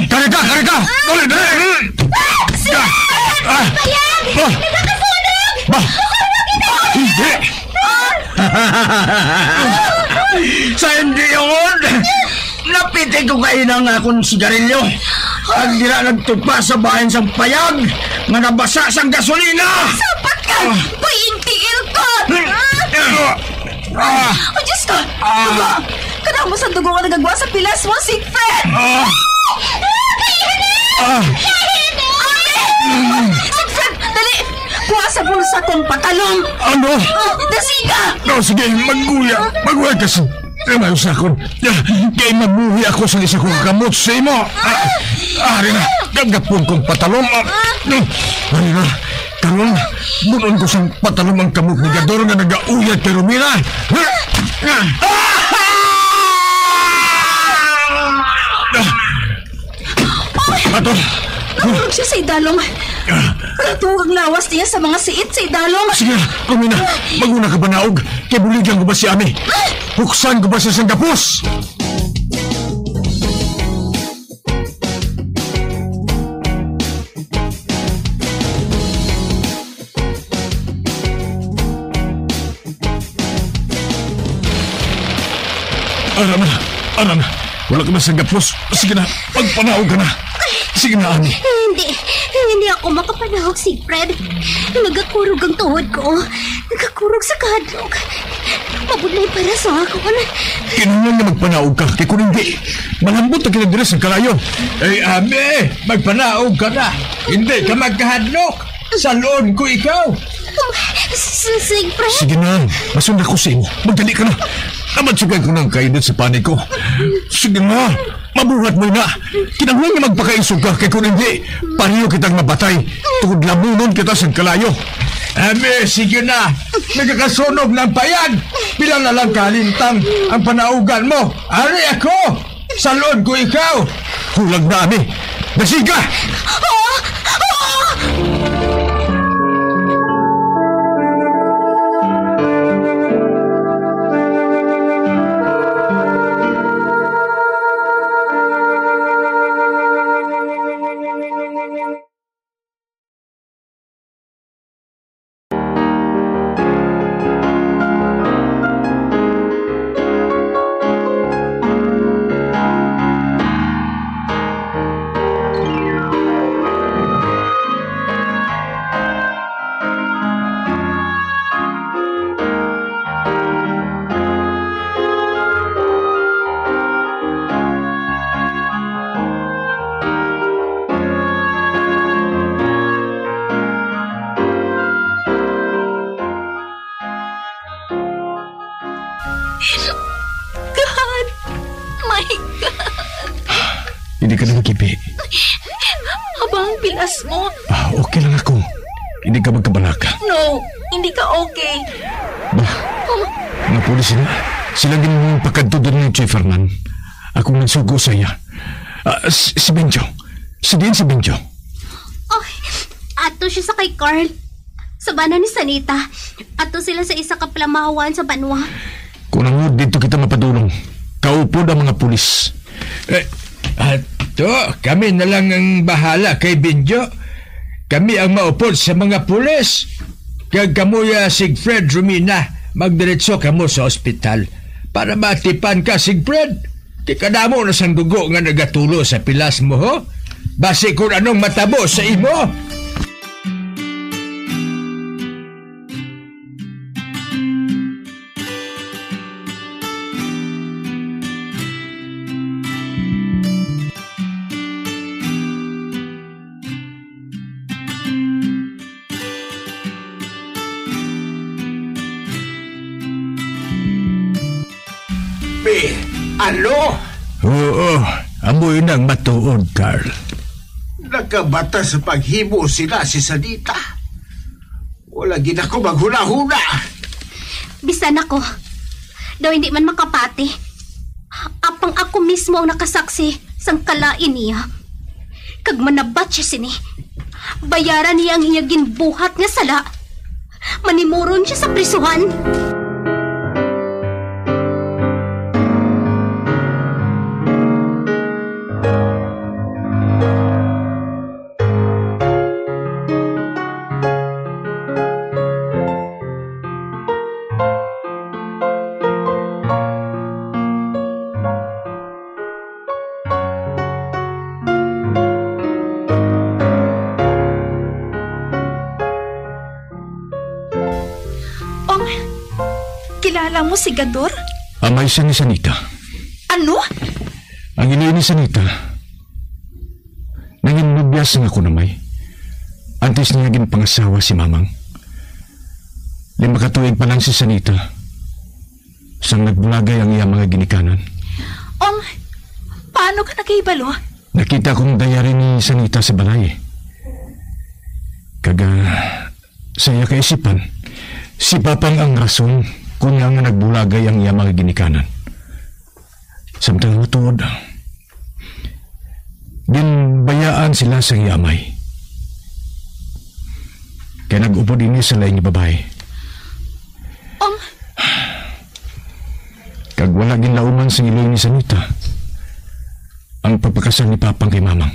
Kari ka! Kari ka! Dali, dali! Ah! Siegfried! Ah! Bayag! Ah! Nagakasunog! Ba! Hindi! Sa hindi yun, napitik ko kaina nga akong sigarilyo. Ang dira nagtupa sa bahin sang payag nga nabasa sang gasolina. Sapat ka! Ah. Boy, intiil ko! Ah! Ah! Oh, Diyos ko! Ah! Dugo! Kadamo sa dugo nga nagagwa sa pilas mo, Siegfried! Ah! Ah! Siegfried! Dali! Kuha sa bulsa kong patalong! Ano? Ah, dasiga! No, sige, magkuya. Magkuya ka sa, ano sa akon? Ah, kay mamuhi ako sa isa kong kamot sa imo. Ah, ah, ari na, gagapon kong patalong. Ah, no, ari na. Karon, bunon ko sang patalong ang kamot ni Gador nga nagauyat kay Romina. Ah! Ah! Ato. Nahulog siya sa idalom. Natuog ang lawas niya sa mga siit sa idalom. Sige, Romina, mag-una ka panaog. Kay buligan ko ba si Ami? Huksan ko ba siya sang gapos? Aram na, aram na. Wala ka man sang gapos. Sige na, magpanaog ka na. Sige na, Ami. Hindi, hindi ako makapanaog, Siegfried. Nagakurog ang tuhod ko. Nagakurog sa kahadlok. Mabudlay para sa akon. Kinahanglan nga magpanaog ka, kay kung hindi, malambot ang kinagdiri sa kalayo. Ay, Ami, magpanaog ka na. Hindi ka magkahadlok. Salon ko ikaw. S-, Siegfried? Sige na, masunod ako sa imo. Magdali ka na. Nabansugay ko ng kainit sa panit ko. Sige na, mabuhat mo na. Kinahanglan nga magpakaisog ka, kay kung hindi, pareho kitang mabatay. Tungod lamunon kita sa kalayo. Ami, sige na. Nagakasunog ng payag. Pila na lang kalintang ang panaugan mo. Ari ako. Salon ko ikaw! Hulag na, Ami! Dasiga! God! My God! Hindi ka na mag-ibi. Abang, pilas mo. Ah, okay lang ako. Hindi ka magkabalaka. No, hindi ka okay. Ba, mga pulis sila. Sila gid ang pakadto diri ni Chief Hernan. Ako nang sugo sa iya. Ah, si, si Benjo. Si diin si Benjo? Oh, ato siya sa kay Carl. Sa bana ni Sanita. Ato sila sa isa ka palamawan sa banwa. Kung nangod dito kita mapadulong, kaupod ang mga pulis. Eh, ato, kami na lang ang bahala kay Benjo. Kami ang maupod sa mga pulis. Kag kamo ya, Siegfried, Romina, magdiretso kamo sa ospital para maatipan ka, Siegfried. Kay kadamo na sang dugo nga nagatulo sa pilas mo, ho? Basi kung anong matabo sa imo. Bi, ano? Oo, amo inang matuod, Carl. Nakabata sa paghimo sila si Sanita. Wala gid ako maghunahuna. Bisan ako, daw hindi man makapati. Apang ako mismo ang nakasaksi sang kalain niya. Kag manabat siya sini. Bayaran niya ang iya ginbuhat nga sala. Manimuron siya sa prisuhan. Ong, kilala mo si Gador? Amay siya ni Sanita. Ano? Ang iloy ni Sanita. Nanginlubyas nga ako na may. Antes niya ginpangasawa si Mamang. Lima ka tuig pa lang si Sanita. Sang nagbulagay ang iya mga ginikanan. Ong, paano ka nakahibalo? Nakita kong diary ni Sanita sa balay. Kag, ah, sa iya kaisipan, si Papang ang rason kung nga nga nagbulagay ang iya mga ginikanan. Samtang matuod, ginbayaan sila sang iya amay. Kay nag-upod ini sa lain nga babayi. Ang Kag wala ginlauman sang iloy ni Sanita ang pagpakasal ni Papang kay Mamang.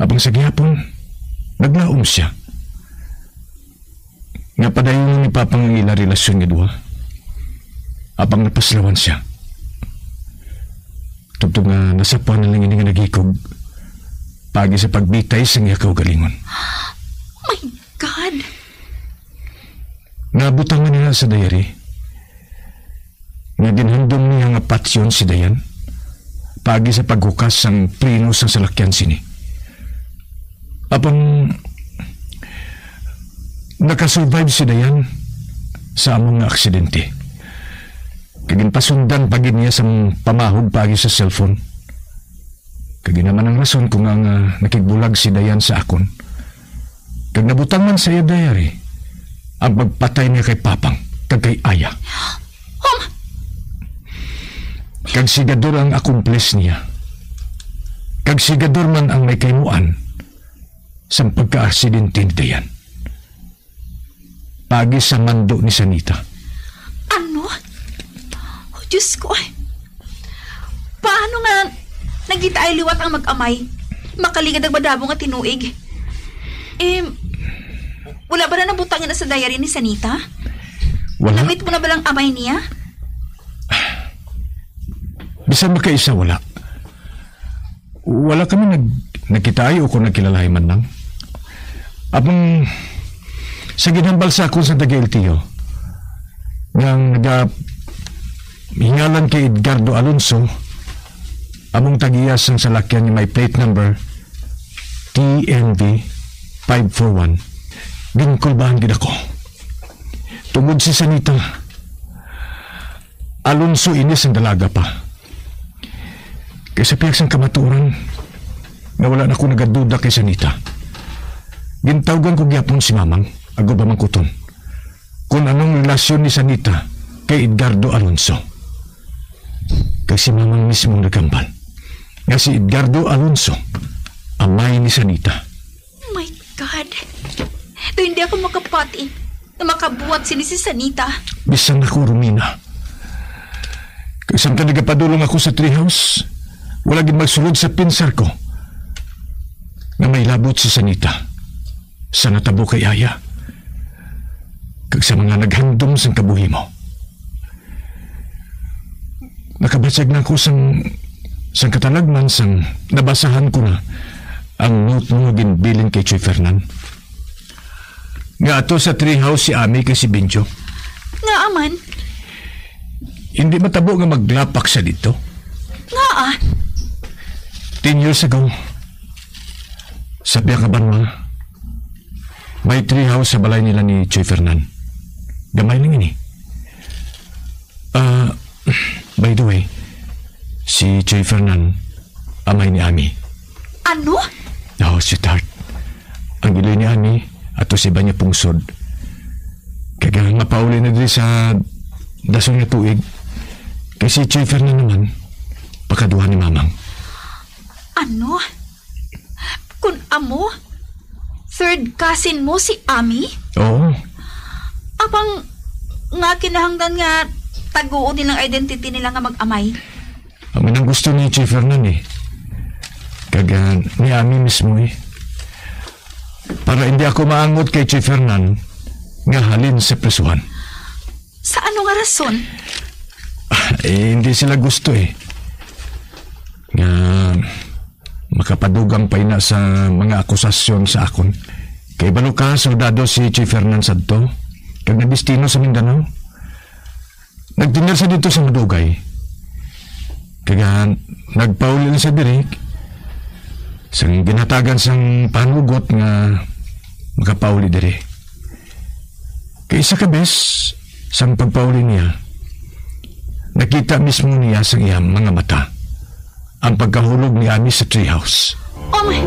Apang sa gihapon, naglaom siya nga padayunon ni Papang ang ila relasyon nga duha. Apang napaslawan siya. Tubtob nga nasapuan na lang ini nga nagikog, paagi sa pagbitay sang iya kaugalingon. My God! Nabutangan niya sa diary nga ginhandom niya nga patyon si Dayan paagi sa paghukas sang preno sang salakyan sini. Apang nakasurvive si Dayan sa amo nga aksidente. Kag ginpasundan pa gid niya sang pamahog paagi sa cellphone. Kag ina man ang rason kung nga nakigbulag si Dayan sa akon. Kag nabutang man sa iya diary ang pagpatay niya kay Papang kag kay Aya. Hom! Kag si Gador ang accomplice niya. Kag si Gador man ang may kahimuan sang pagkaaksidente ni Dayan. Paagi sa mando ni Sanita. Ano? Oh, Diyos ko, ay. Paano nga nagitaay liwat ang mag-amay? Makaligad ang madamo nga tinuig. Eh, wala ba na nabutangan na sa diary ni Sanita? Wala. Namit mo na ba lang amay niya? Bisan makaisa, wala. Wala kami nag-, nagkitaay o kung nagkilalahi man lang. Apang sa ginhambal sa akon sa taga-L T O, nga ang naga-, hingalan kay Edgardo Alonso, among tag-iya sang salakyan nga may plate number T N V five four one, ginkulbahan gid ako. Tungod si Sanita, Alonso ini sang dalaga pa. Kay sa pihak sang kamatuoran, nga wala na ko nagaduda kay Sanita, gintawgan ko gyapon si Mamang, agod pamangkuton kung anong relasyon ni Sanita kay Edgardo Alonso. Kag si Mamang mismo ang nagkambal nga si Edgardo Alonso, amay ni Sanita. My God. Daw hindi ako makapati nga makabuhat sini si Sanita. Bisan ako, Romina. Kag samtang nagapadulong ako sa treehouse, wala gid magsulod sa pinsar ko nga may labot si Sanita sa natabo kay Aya kag sa mga naghandom sang kabuhi mo. Nakabatyag na ako sang, Sang katalagman sang nabasahan ko na ang note mo nga ginbilin kay Choy Fernan. Nga ato sa treehouse si Ami kay si Benjo. Nga aman? Hindi matabo nga maglapak siya dito. Nga ah? Ten years ago, sa Biakabanwa, may treehouse sa balay nila ni Choy Fernan. Gamay lang ini. Ah, by the way, si Choy Fernan, amay ni Ami. Ano? Oh, sweetheart. Ang iloy ni Ami, ato sa iba niya pungsod. Kaya nga pauli na diri sa dason nga tuig. Kay si Choy Fernan naman, pakaduha ni Mamang. Ano? Kun amo, third cousin mo si Ami? Oo. Apang nga kinahanglan nga taguon nilang identity nila nga mag-amay? Ang nang gusto ni Chief Hernan eh. Kag, ah, ni Ami mismo eh. Para hindi ako maangot kay Chief Hernan nga halin sa prisuhan. Sa ano nga rason? Ah, eh, hindi sila gusto eh. Nga makapadugang pa ina sa mga akusasyon sa akon. Kay balo ka, soldado si Chief Hernan sadto, kag nadestino sa Mindanao. Nagtener sa dito sa madugay. Kaya nagpauli na sa diri, sang ginhatagan sang panugot nga makapauli diri. Kay isa ka bes, sang pagpauli niya, nakita mismo niya sang iyang mga mata ang pagkahulog ni Ami sa treehouse. Oh my...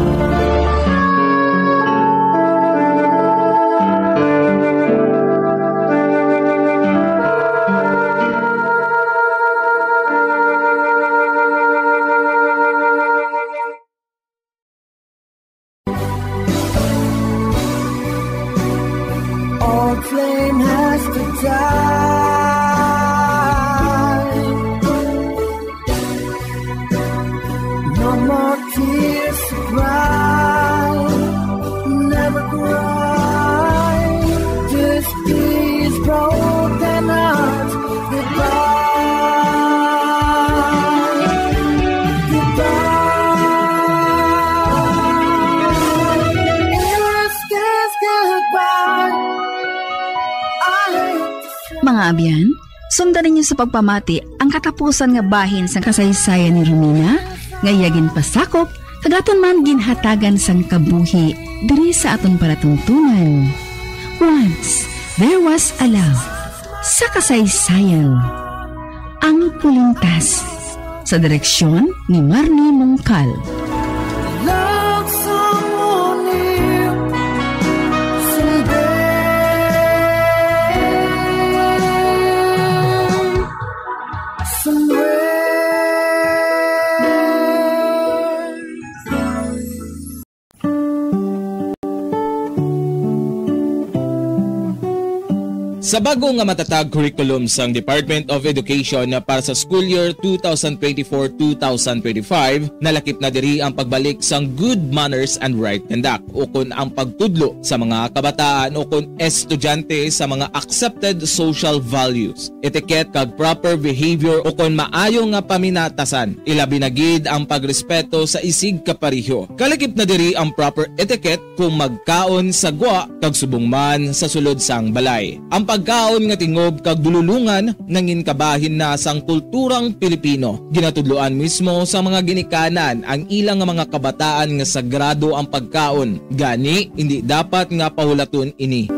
All blame has to die. No more tears to cry. Never cry. Just these broken hearts. Goodbye. Goodbye. It was just goodbye. I hate to say... Mga abyan, sundan ninyo sa pagpamati ang katapusan nga bahin sang kasaysayan ni Romina, nga iya ginpasakop kag aton man ginhatagan sang kabuhi diri sa aton palatuntunan. Once There Was a Love, sa kasaysayan. Ang Pulintas, sa direksyon ni Marnie Mongcal. Love someone new someday. Somewhere. Sa bago nga matatag curriculum sang Department of Education para sa school year two thousand twenty-four, two thousand twenty-five, nalakip na diri ang pagbalik sang good manners and right conduct, ukon ang pagtudlo sa mga kabataan ukon estudyante sa mga accepted social values, etiquette kag proper behavior ukon maayo nga paminatasan, ilabi na gid ang pagrespeto sa isigkapareho. Kalakip na diri ang proper etiquette kung magkaon sa gwa kag subong man sa sulod sang balay. Ang pagkaon nga tingob kag dululongan nangin kabahin na sang kulturang Pilipino. Ginatudloan mismo sa mga ginikanan ang ila nga mga kabataan nga sagrado ang pagkaon. Gani, indi dapat nga pahulaton ini.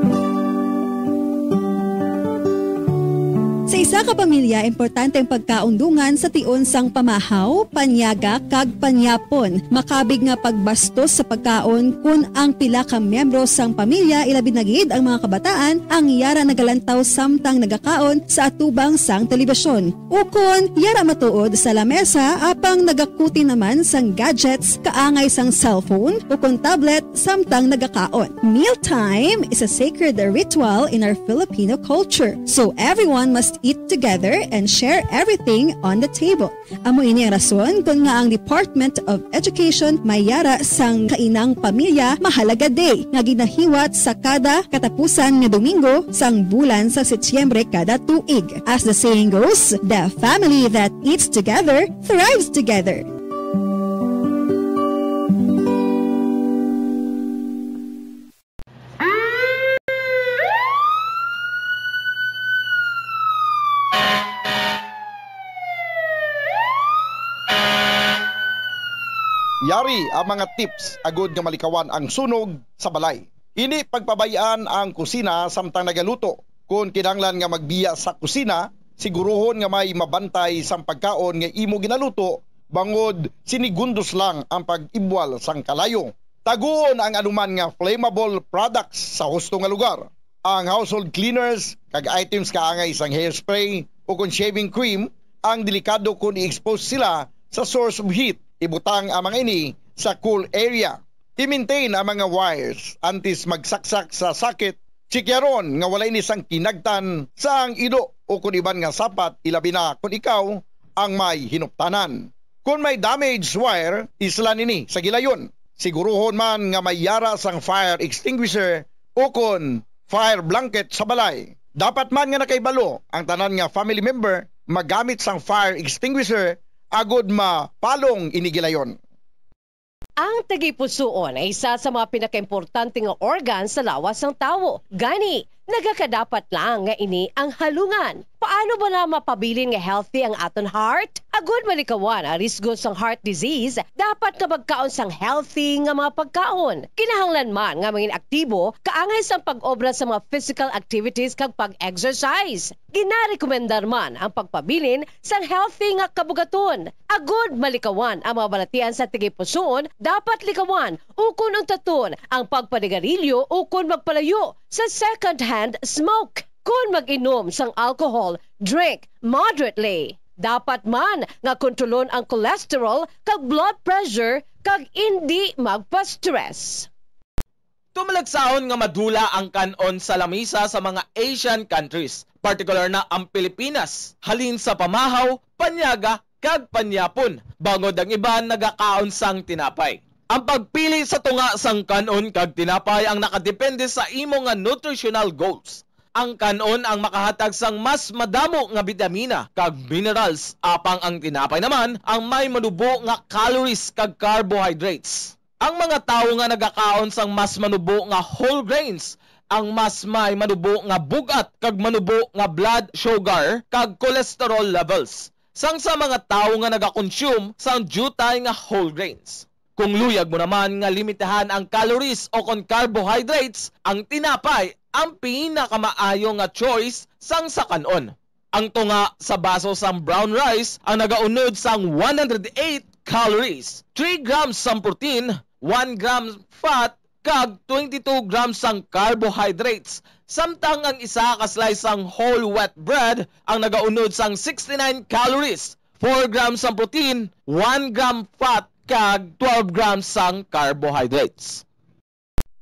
Sa isa ka pamilya, importante ang pagkaon dungan sa tion sang pamahaw, panyaga, kag panyapon. Makabig nga pagbastos sa pagkaon kon ang pila ka miyembro sang pamilya, ilabi na gid ang mga kabataan, ang yara nagalantaw samtang nagakaon sa atubang sang telebisyon. Ukon yara matuod sa lamesa apang nagakuti naman sang gadgets kaangay sang cellphone ukon tablet samtang nagakaon. Mealtime is a sacred ritual in our Filipino culture, so everyone must eat together and share everything on the table. Amo ini ang rason kon ngaa ang Department of Education may yara sang Kainang Pamilya Mahalaga Day nga ginahiwat sa kada katapusan nga Domingo sang bulan sa Setyembre kada tuig. As the saying goes, the family that eats together thrives together. Yari ang mga tips agud nga malikawan ang sunog sa balay. Hindi pagpabay-an ang kusina samtang nagaluto. Kon kinahanglan nga magbiya sa kusina, siguruhon nga may mabantay sang pagkaon nga imo ginaluto, bangod sinigundos lang ang pag-ibwal sang kalayo. Taguon ang anuman nga flammable products sa husto nga lugar. Ang household cleaners kag items kaangay sang hairspray o kon shaving cream ang delikado kon i-expose sila sa source of heat. Ibutang ang mga ini sa cool area. I-maintain ang mga wires antes magsaksak sa socket. Chikyaron nga wala ini sang kinagtan sang ido o kon iban nga sapat, ilabi na kon ikaw ang may hinuptanan. Kon may damaged wire, islan ini sa gilayon. Siguruhon man nga may yara sang fire extinguisher o kon fire blanket sa balay. Dapat man nga nakahibalo ang tanan nga family member magamit sang fire extinguisher agud mapalong ini gilayon. Ang tagipusoon ay isa sa mga pinakaimportante nga organ sa lawas sang tawo. Gani, nagakadapat lang nga ini ang halungan. Paano ba na mapabilin nga healthy ang aton heart? Agud malikawan ang risgo sang heart disease, dapat nga magkaon sang healthy nga mga pagkaon. Kinahanglan man nga mangin aktibo kaangay sang pag-obra sa mga physical activities kag pag-exercise. Ginarekomendar man ang pagpabilin sang healthy nga kabugaton. Agud malikawan ang mga balatian sa tagipusoon, dapat likawan ukon untaton ang pagpanigarilyo ukon magpalayo sa second-hand smoke. Kon mag-inom sang alcohol, drink moderately. Dapat man nga kontrolon ang cholesterol kag blood pressure kag indi magpa-stress. Tumalagsahon nga madula ang kan-on sa lamisa sa mga Asian countries, partikular na ang Pilipinas, halin sa pamahaw, panyaga, kag panyapon, bangod ang iban nagakaon sang tinapay. Ang pagpili sa tunga sang kan-on kag tinapay ang nakadepende sa imo nga nutritional goals. Ang kan-on ang makahatag sang mas madamo nga bitamina kag minerals, apang ang tinapay naman ang may manubo nga calories kag carbohydrates. Ang mga tawo nga nagakaon sang mas manubo nga whole grains ang mas may manubo nga bug-at kag manubo nga blood sugar kag cholesterol levels sang sa mga tawo nga nagakonsume sang diutay nga whole grains. Kung luyag mo naman nga limitahan ang calories o kon carbohydrates, ang tinapay ang pinakamaayo nga choice sang sa kan-on. Ang tunga sa baso sang brown rice ang nagaunod sang one hundred eight calories, three grams sang protein, one gram fat, kag twenty-two grams sang carbohydrates, samtang ang isa ka slice sang whole wheat bread ang nagaunod sang sixty-nine calories, four grams sang protein, one gram fat, kag twelve grams sang carbohydrates.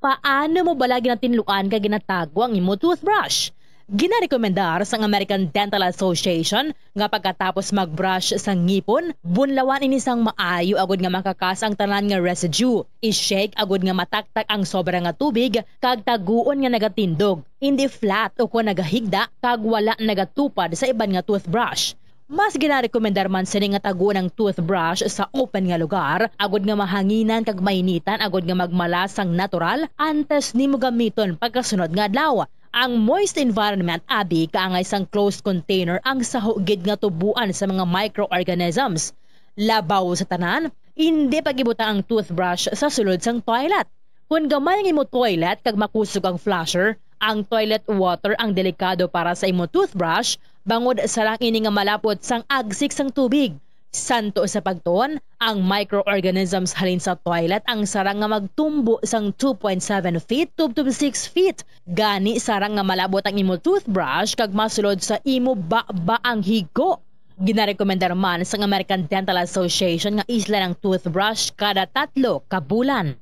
Paano mo bala ginatinluan kag ginatago ang imo toothbrush? Ginarekomendar sang American Dental Association nga pagkatapos mag-brush sa ngipon, bunlawan ini sang maayo agud nga makakas ang tanan nga residue. I-shake agud nga mataktak ang sobra nga tubig kag taguon nga nagatindog, indi flat o kon nagahigda kag wala nagatupad sa iban nga toothbrush. Mas ginarekomendar man sini nga taguon ang toothbrush sa open nga lugar, agud nga mahanginan kag mainitan, agud nga magmala sang natural antes nimo gamiton pagkasunod nga adlaw. Ang moist environment abi kaangay sang closed container ang saho gid nga tuboan sa mga microorganisms. Labaw sa tanan, indi pag-ibutang ang toothbrush sa sulod sang toilet. Kon gamay ang imo toilet kag makusog ang flusher, ang toilet water ang delikado para sa imo toothbrush, bangod sarang ini nga malapot sang agsik sang tubig. Santo sa pagtuon, ang microorganisms halin sa toilet ang sarang nga magtumbo sang two point seven feet to, to six feet. Gani, sarang nga malabot ang imo toothbrush kag masulod sa imo baba ang higo. Ginarekomendar man sang American Dental Association nga islan ang toothbrush kada tatlo ka bulan.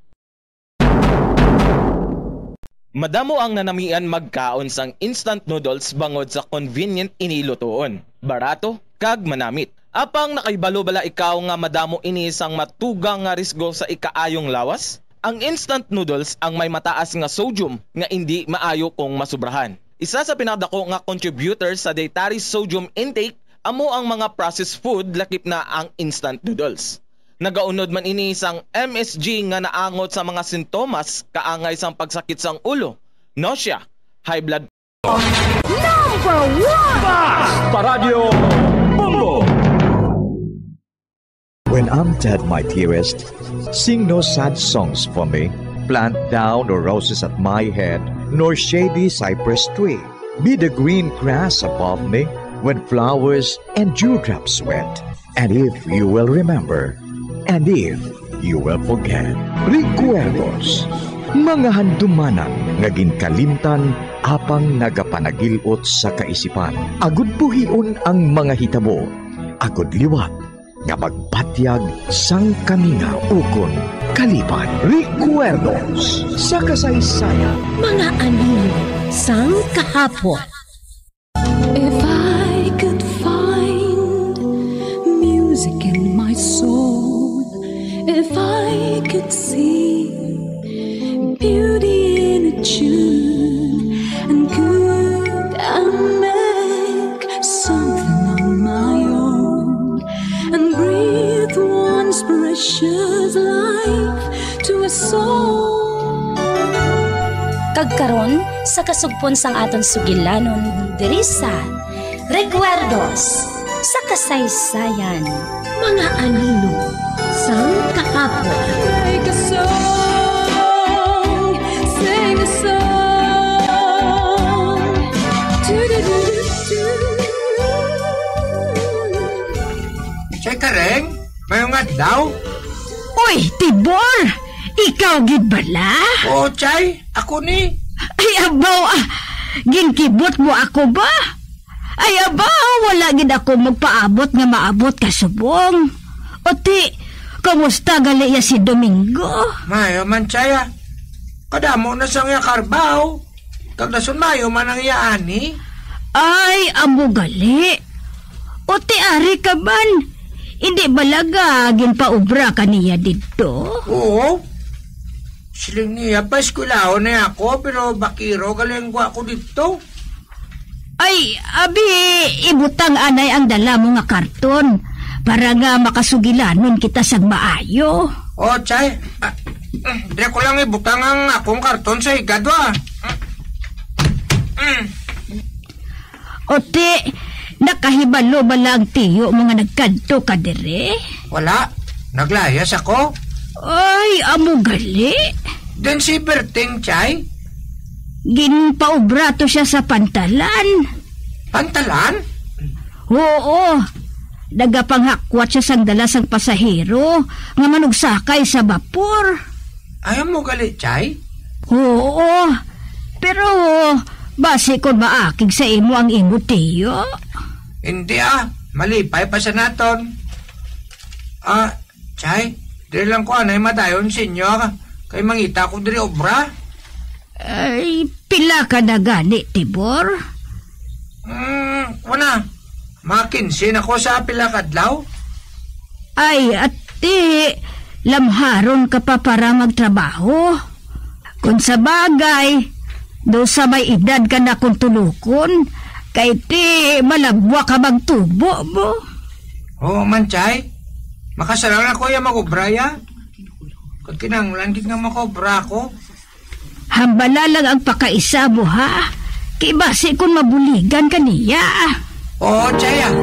Madamo ang nanamian magkaon sang instant noodles bangod sa convenient ini lutoon, barato, kag manamit. Apang nakahibalo bala ikaw nga madamo ini sang matugang nga risgo sa ikaayong lawas? Ang instant noodles ang may mataas nga sodium nga indi maayo kung masubrahan. Isa sa pinakadako nga contributor sa dietary sodium intake amo ang mga processed food, lakip na ang instant noodles. Nagaunod man ini sang M S G nga naangot sa mga sintomas kaangay sang pagsakit sang ulo, nausea, high blood. Number one! Basta Radyo Bombo! When I'm dead, my dearest, sing no sad songs for me. Plant thou no roses at my head, nor shady cypress tree. Be the green grass above me when flowers and dewdrops wet. And if you will remember, and if you will forget. Recuerdos, mga handumanan nga ginkalimtan apang nagapanagil-ot sa kaisipan. Agud buhion ang mga hitabo, agud liwat nga magbatyag sang kamingaw ukon kalipay. Recuerdos sa kasaysayan. Mga anino sang kahapon. If I could find music in my soul, if I could see beauty in a tune, and could I make something on my own, and breathe once precious life to a soul. Kag karon, sa kasugpon sang aton sugilanon diri sa Recuerdos sa Kasaysayan, mga anino sang kahapon. Like a song, sing a song. Chay Kareng, mayong adlaw. Uy, Tibor! Ikaw gid bala? Oo, Chay. Ako ni. Ay, abaw, ah. Ginkibot mo ako ba? Ay, abaw, wala gid ako magpaabot nga maabot ka subong. O ti, kumusta gali ya si Domingo? Maayo man, Chay, ah. Kadamo na sang iya karbaw. Kag dason maayo man ang iya ani. Ay, amo gali. O ti ari ka man, indi bala ginpaobra ka niya didto? Oo. Siling niya, paeskwelahon na ako, pero bakiro gali ang gwa ko didto. Ay, abi, ibutang anay ang dala mo nga karton para nga makasugilanon kita sang maayo. O, Chay. Ah, mm, di ko lang ibutang ang akong karton sa higad, wa. Mm. O ti, nakahibalo bala ang tiyo mo nga nagkadto ka diri? Wala. Naglayas ako. Ay, amo gali. Then si Berting, Chay? Ginpaobra to siya sa pantalan. Pantalan? Oo. Nagapanghakwat siya sang dala sang pasahero nga manugsakay sa bapor. Ay, amo gali, Chay? Oo. Pero basi kon maakig sa imo ang imo tiyo. Hindi, ah. Malipay pa sa naton. Ah, Chay, diri lang ko anay madayon sa inyo, ah, kay mangita ko diri obra. Ay, pila ka na gani, Tibor? Mm, wala. Mga kinse na ko sa pila ka adlaw. Ay, ati, lamharon ka pa para magtrabaho. Kung sa bagay, daw sa may edad ka na kung tulukon, kay ti malabwa ka magtubo mo. Oo man, Chay. Makasarang ako ya mag-obra ya. Kag kinahanglan gid nga makobra ako. Hambala lang ang pakaisa mo, ha? Kay basi kun mabuligan ka niya. Oo, Chay, ah.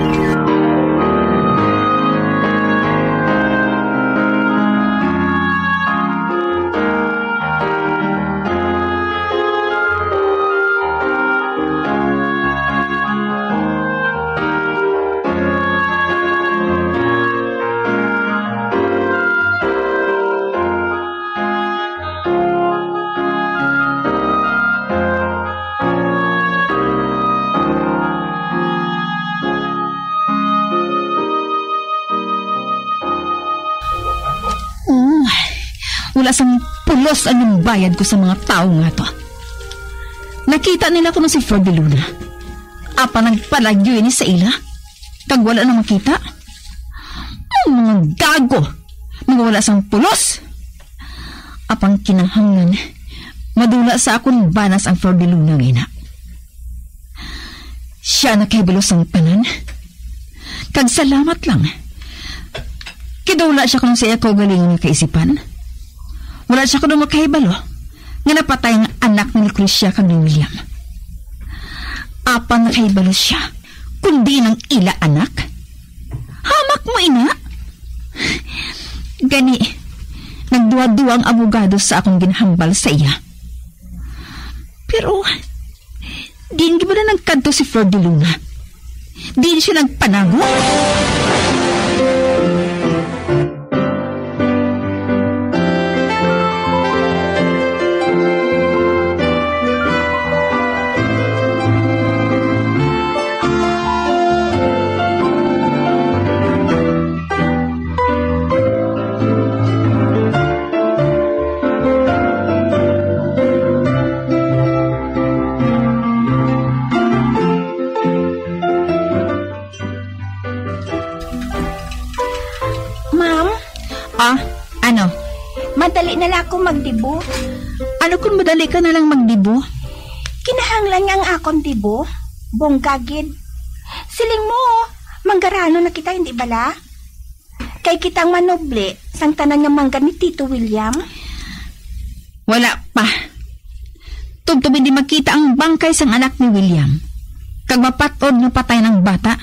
Mm, wala sang pulos ang bayad ko sa mga tawo nga to. Nakita nila kuno si Flor de Luna. Apan nagpalagyo ini sa ila, kag wala na makita. Ang mga gago, mga wala sang pulos. Apang kinahanglan, madula sa akon banas ang Flor de Luna nga ina. Siya nakahibalo sang tanan. Kag salamat lang. Kay daw wala siya kuno sa iya kaugalingon nga kaisipan. Wala siya kuno makahibalo nga napatay ang anak ni Lucrecia kag ni William. Apang nakahibalo siya, kundi nang ila anak. Hamak mo ina? Gani, nagduha-duha ang abogado sa akong ginhambal sa iya. Pero, diin gid bala nagkadto si Flor de Luna? Diin siya nagpanago? Ma'am? Ah, ano? Madali na lang ako magdibo. Ano kung madali ka na lang magdibo? Kinahanglan nga ang akon dibo. Bongga gid. Siling mo, manggarano na kita, hindi bala? Kay kitang manubli sang tanan nga mangga ni Tito William. Wala pa. Tubtob hindi makita ang bangkay sang anak ni William, kag mapat-od nga patay ang bata,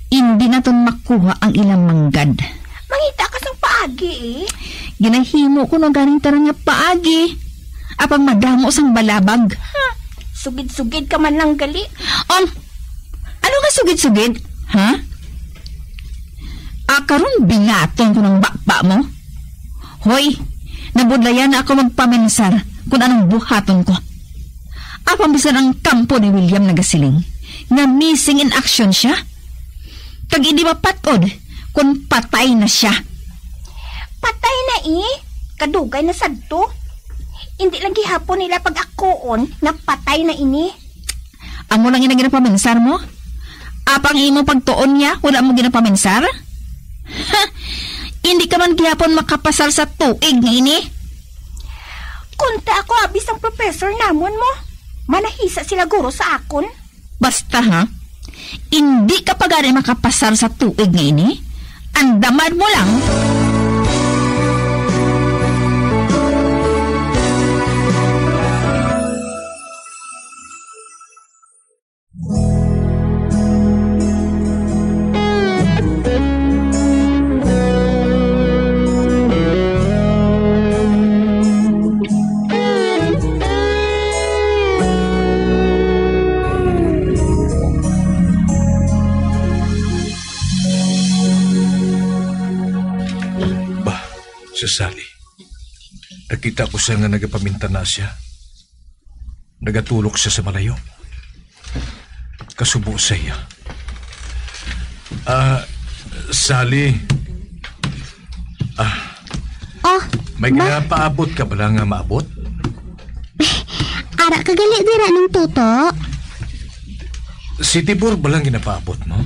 hindi naton makuha ang ilang manggad. Mangita ka sang paagi, eh. Ginahimo ko na ganing tanan nga paagi, apang madamo sang balabag. Ha? Sugid-sugid ka man lang gali. Ang Ano nga sugid-sugid? Ha? Ah, karon bingaton ko ng bakba mo? Hoy, nabudlayan na ako magpamensar kung anong buhaton ko. Apang bisan ang kampo ni William nagasiling nga missing in action siya. Kag hindi mapatod kung patay na siya. Patay na, eh. Kadugay na sadto. Hindi lang gihapon nila pag-akuon nga patay na ini. Amo lang ina ginapaminsar mo? Apang imo pagtuon niya, wala mo ginapaminsar? Ha! Hindi ka man gihapon makapasar sa tuig nga ini. Kunta ako abi sang professor namon mo. Manahisa sila guro sa akon. Basta ha, hindi ka pa gani makapasar sa tuig nga ini. Andamad mo lang. Bah, si Sally. Nakita ko siya nga nagapamintana siya. Nagatulok siya sa malayo. Kasubo sa iya. Ah, Sally. Ah, Oh, may ba? Ginapaabot ka bala nga maabot? Ara ka gali dira, Nong Tuto? Si Tibor bala ginapaabot mo?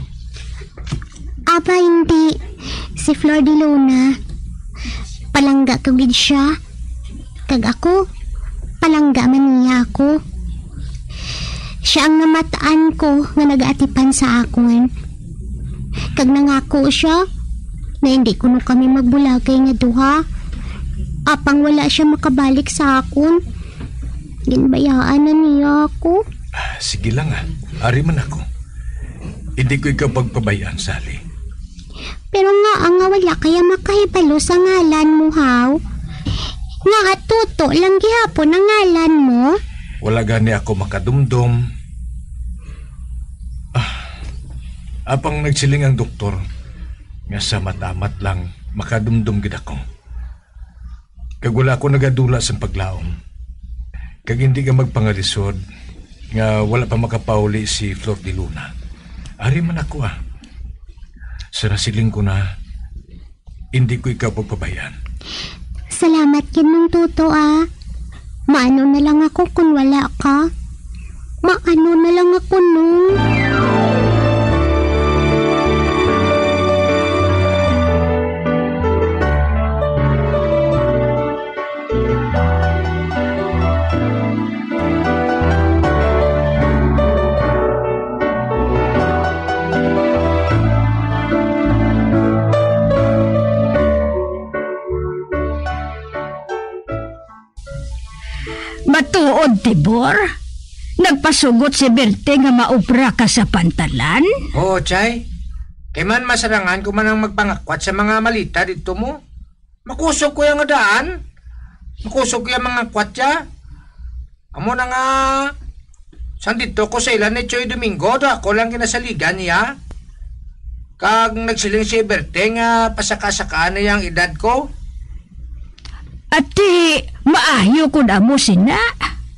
Aba, hindi. Si Flor de Luna. Palangga ko gid siya. Kag ako, palangga man niya ako. Siya ang namatan ko nga nagaatipan sa akon. Kag nangako siya na hindi kuno kami magbulagay nga duha. Apang wala siya makabalik sa akon. Ginbayaan na niya ako. Ah, sige lang, ah. Ari man ako. Hindi ko ikaw pagpabayaan, Sally. Pero nga, nga wala kaya makahibalo sa ngalan mo, haw? Nga Tuto lang gihapon ang ngalan mo? Wala gani ako makadumdom. Ah, apang nagsiling ang doktor nga sa matamat lang makadumdom gid ako. Kag wala ako nagadula sang paglaom. Kag hindi ka magpangalisod nga wala pa makapauli si Flor de Luna. Ari man ako, ah. Sa nasiling ko na, hindi ko ikaw pagpabayaan. Salamat gid, Nong Tuto, ah. Maano na lang ako kung wala ka? Maano na lang ako, Nong? Matuod, Tibor? Nagpasugot si Bertie nga maobra ka sa pantalan? Oo, Chay. Kay man masarangan ko man ang magpangakwat sa mga malita didto mo. Makusog ko iya nga daan. Makusog ko iya mga kwatya. Amo na nga, sang didto ko sa ila ni Choy Domingo, daw ako lang ginasaligan niya. Kag nagsiling si Eberte nga pasaka-sakaan niya ang edad ko. Ati, maayo kon amo sina.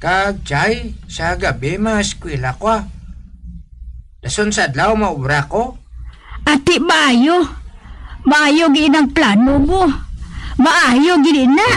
Kag, Chay, sa gabi, maeskwela ko, ah. Dason sa adlaw, maobra ko. Ati, maayo. Maayo gid ang plano mo. Maayo gid na.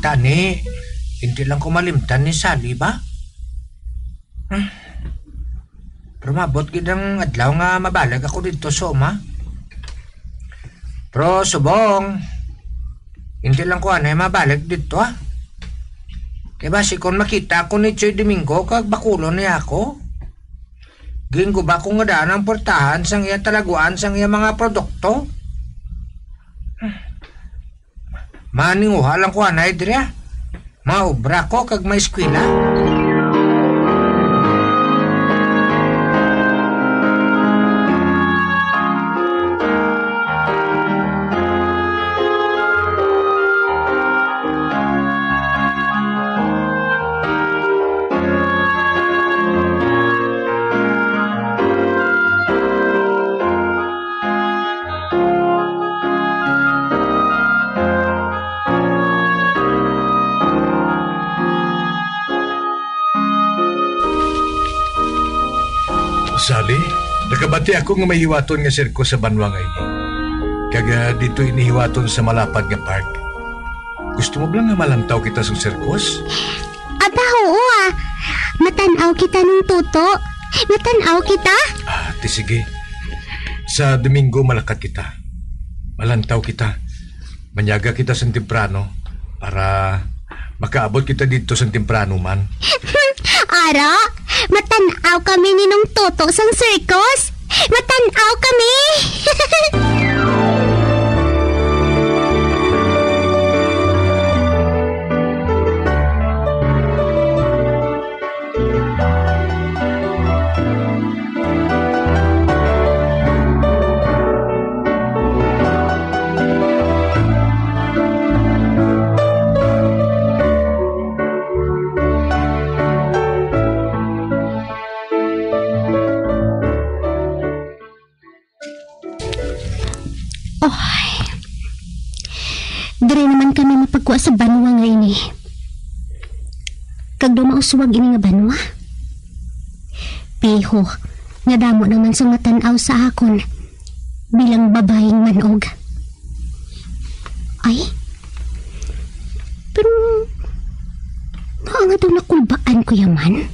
Kuntani, hindi lang ko malimtan ni Sally ba? Hmm. Pero maabot gid ang adlaw nga mabalik ako didto sa uma. Pero subong, hindi lang ko anay mabalik didto, ah. Kay basi kon makita ako ni Choy Domingo kag bakulon niya ako, ginguba ko nga daan ang portahan sang iya talaguan sang iya mga produkto. Maninguha lang ko anay diri, ah. Maobra ko kag maeskwela. Sally, nakabati ako nga may hiwaton nga sirkus sa banwa nga ini. Kag, ah, dito ini hiwaton sa malapad nga park. Gusto mo ba nga malantaw kita sa sirkus? Aba, oo, ah. Matan-aw kita ning tuto. Matan-aw kita. Ah, ti sige. Sa Domingo, malakat kita. Malantaw kita. Manyaga kita sang temprano para makaabot kita dito sang temprano man. Ara, matan-aw kami ni Nong Toto sang circus. Matan-aw kami. Oy. Diri naman kami mapagkuha sa banwa nga ini. Kag daw mauswag ini nga banwa. Piho, nga damo naman sa matan-aw sa akon bilang babayeng manog. Ay, pero naa nga daw nakulbaan ko yaman.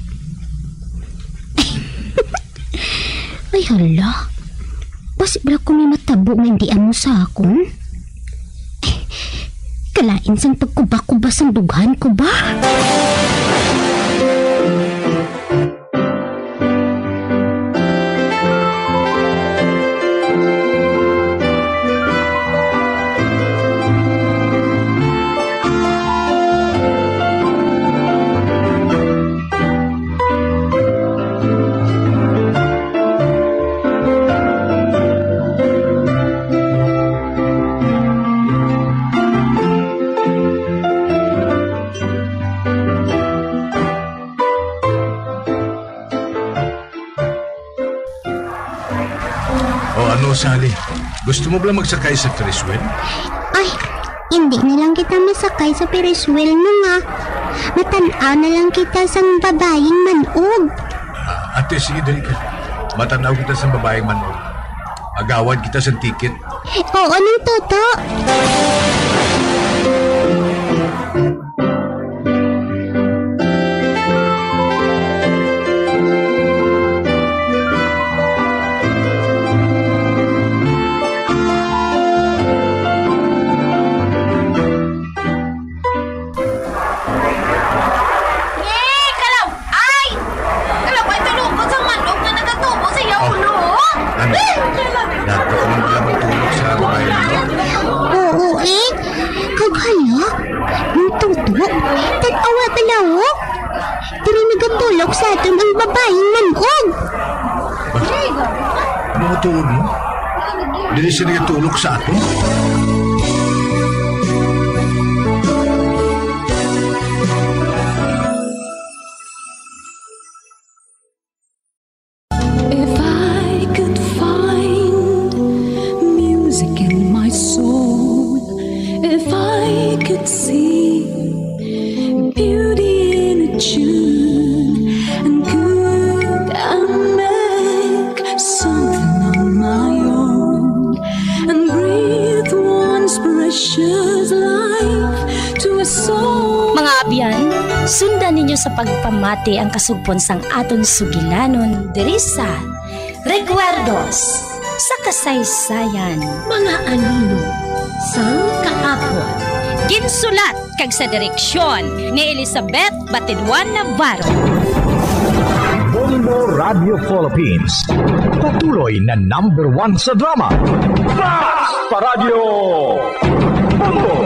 Ay, hala. Basi bala ko may matabo nga hindi amo sa akon. Kalain sang pagkuba-kuba sang dughan ko ba? O ano, Sally? Gusto mo ba magsakay sa Ferris wheel? Ay, hindi na lang kita masakay sa Ferris wheel, no nga. Matan-aw na lang kita sang babayeng manog. Ah, ate, sige, dali ka. Matan-aw kita sang babayeng manog. Agawad kita sang ticket. Oo, Nong Toto. Kag hala, ang tungto, tan-awa ka lang, oh. Diri nagatulog sa aton ang babaeng man-og. Ano nga tuod mo? Dili siya nagatulog sa aton? If I could find music in my soul, if I could see beauty in a tune, and could I make something on my own and breathe once precious life to a soul? Mga abyan, sundan ninyo sa pagpamati ang kasugpon sang aton sugilanon diri sa Recuerdos sa Kasaysayan. Mga anino sang Kahapon. Ginsulat kag sa direksyon ni Elizabeth Batiduan Navarro. Bombo Radio Philippines. Patuloy na number one sa drama. Basta Radio Bombo!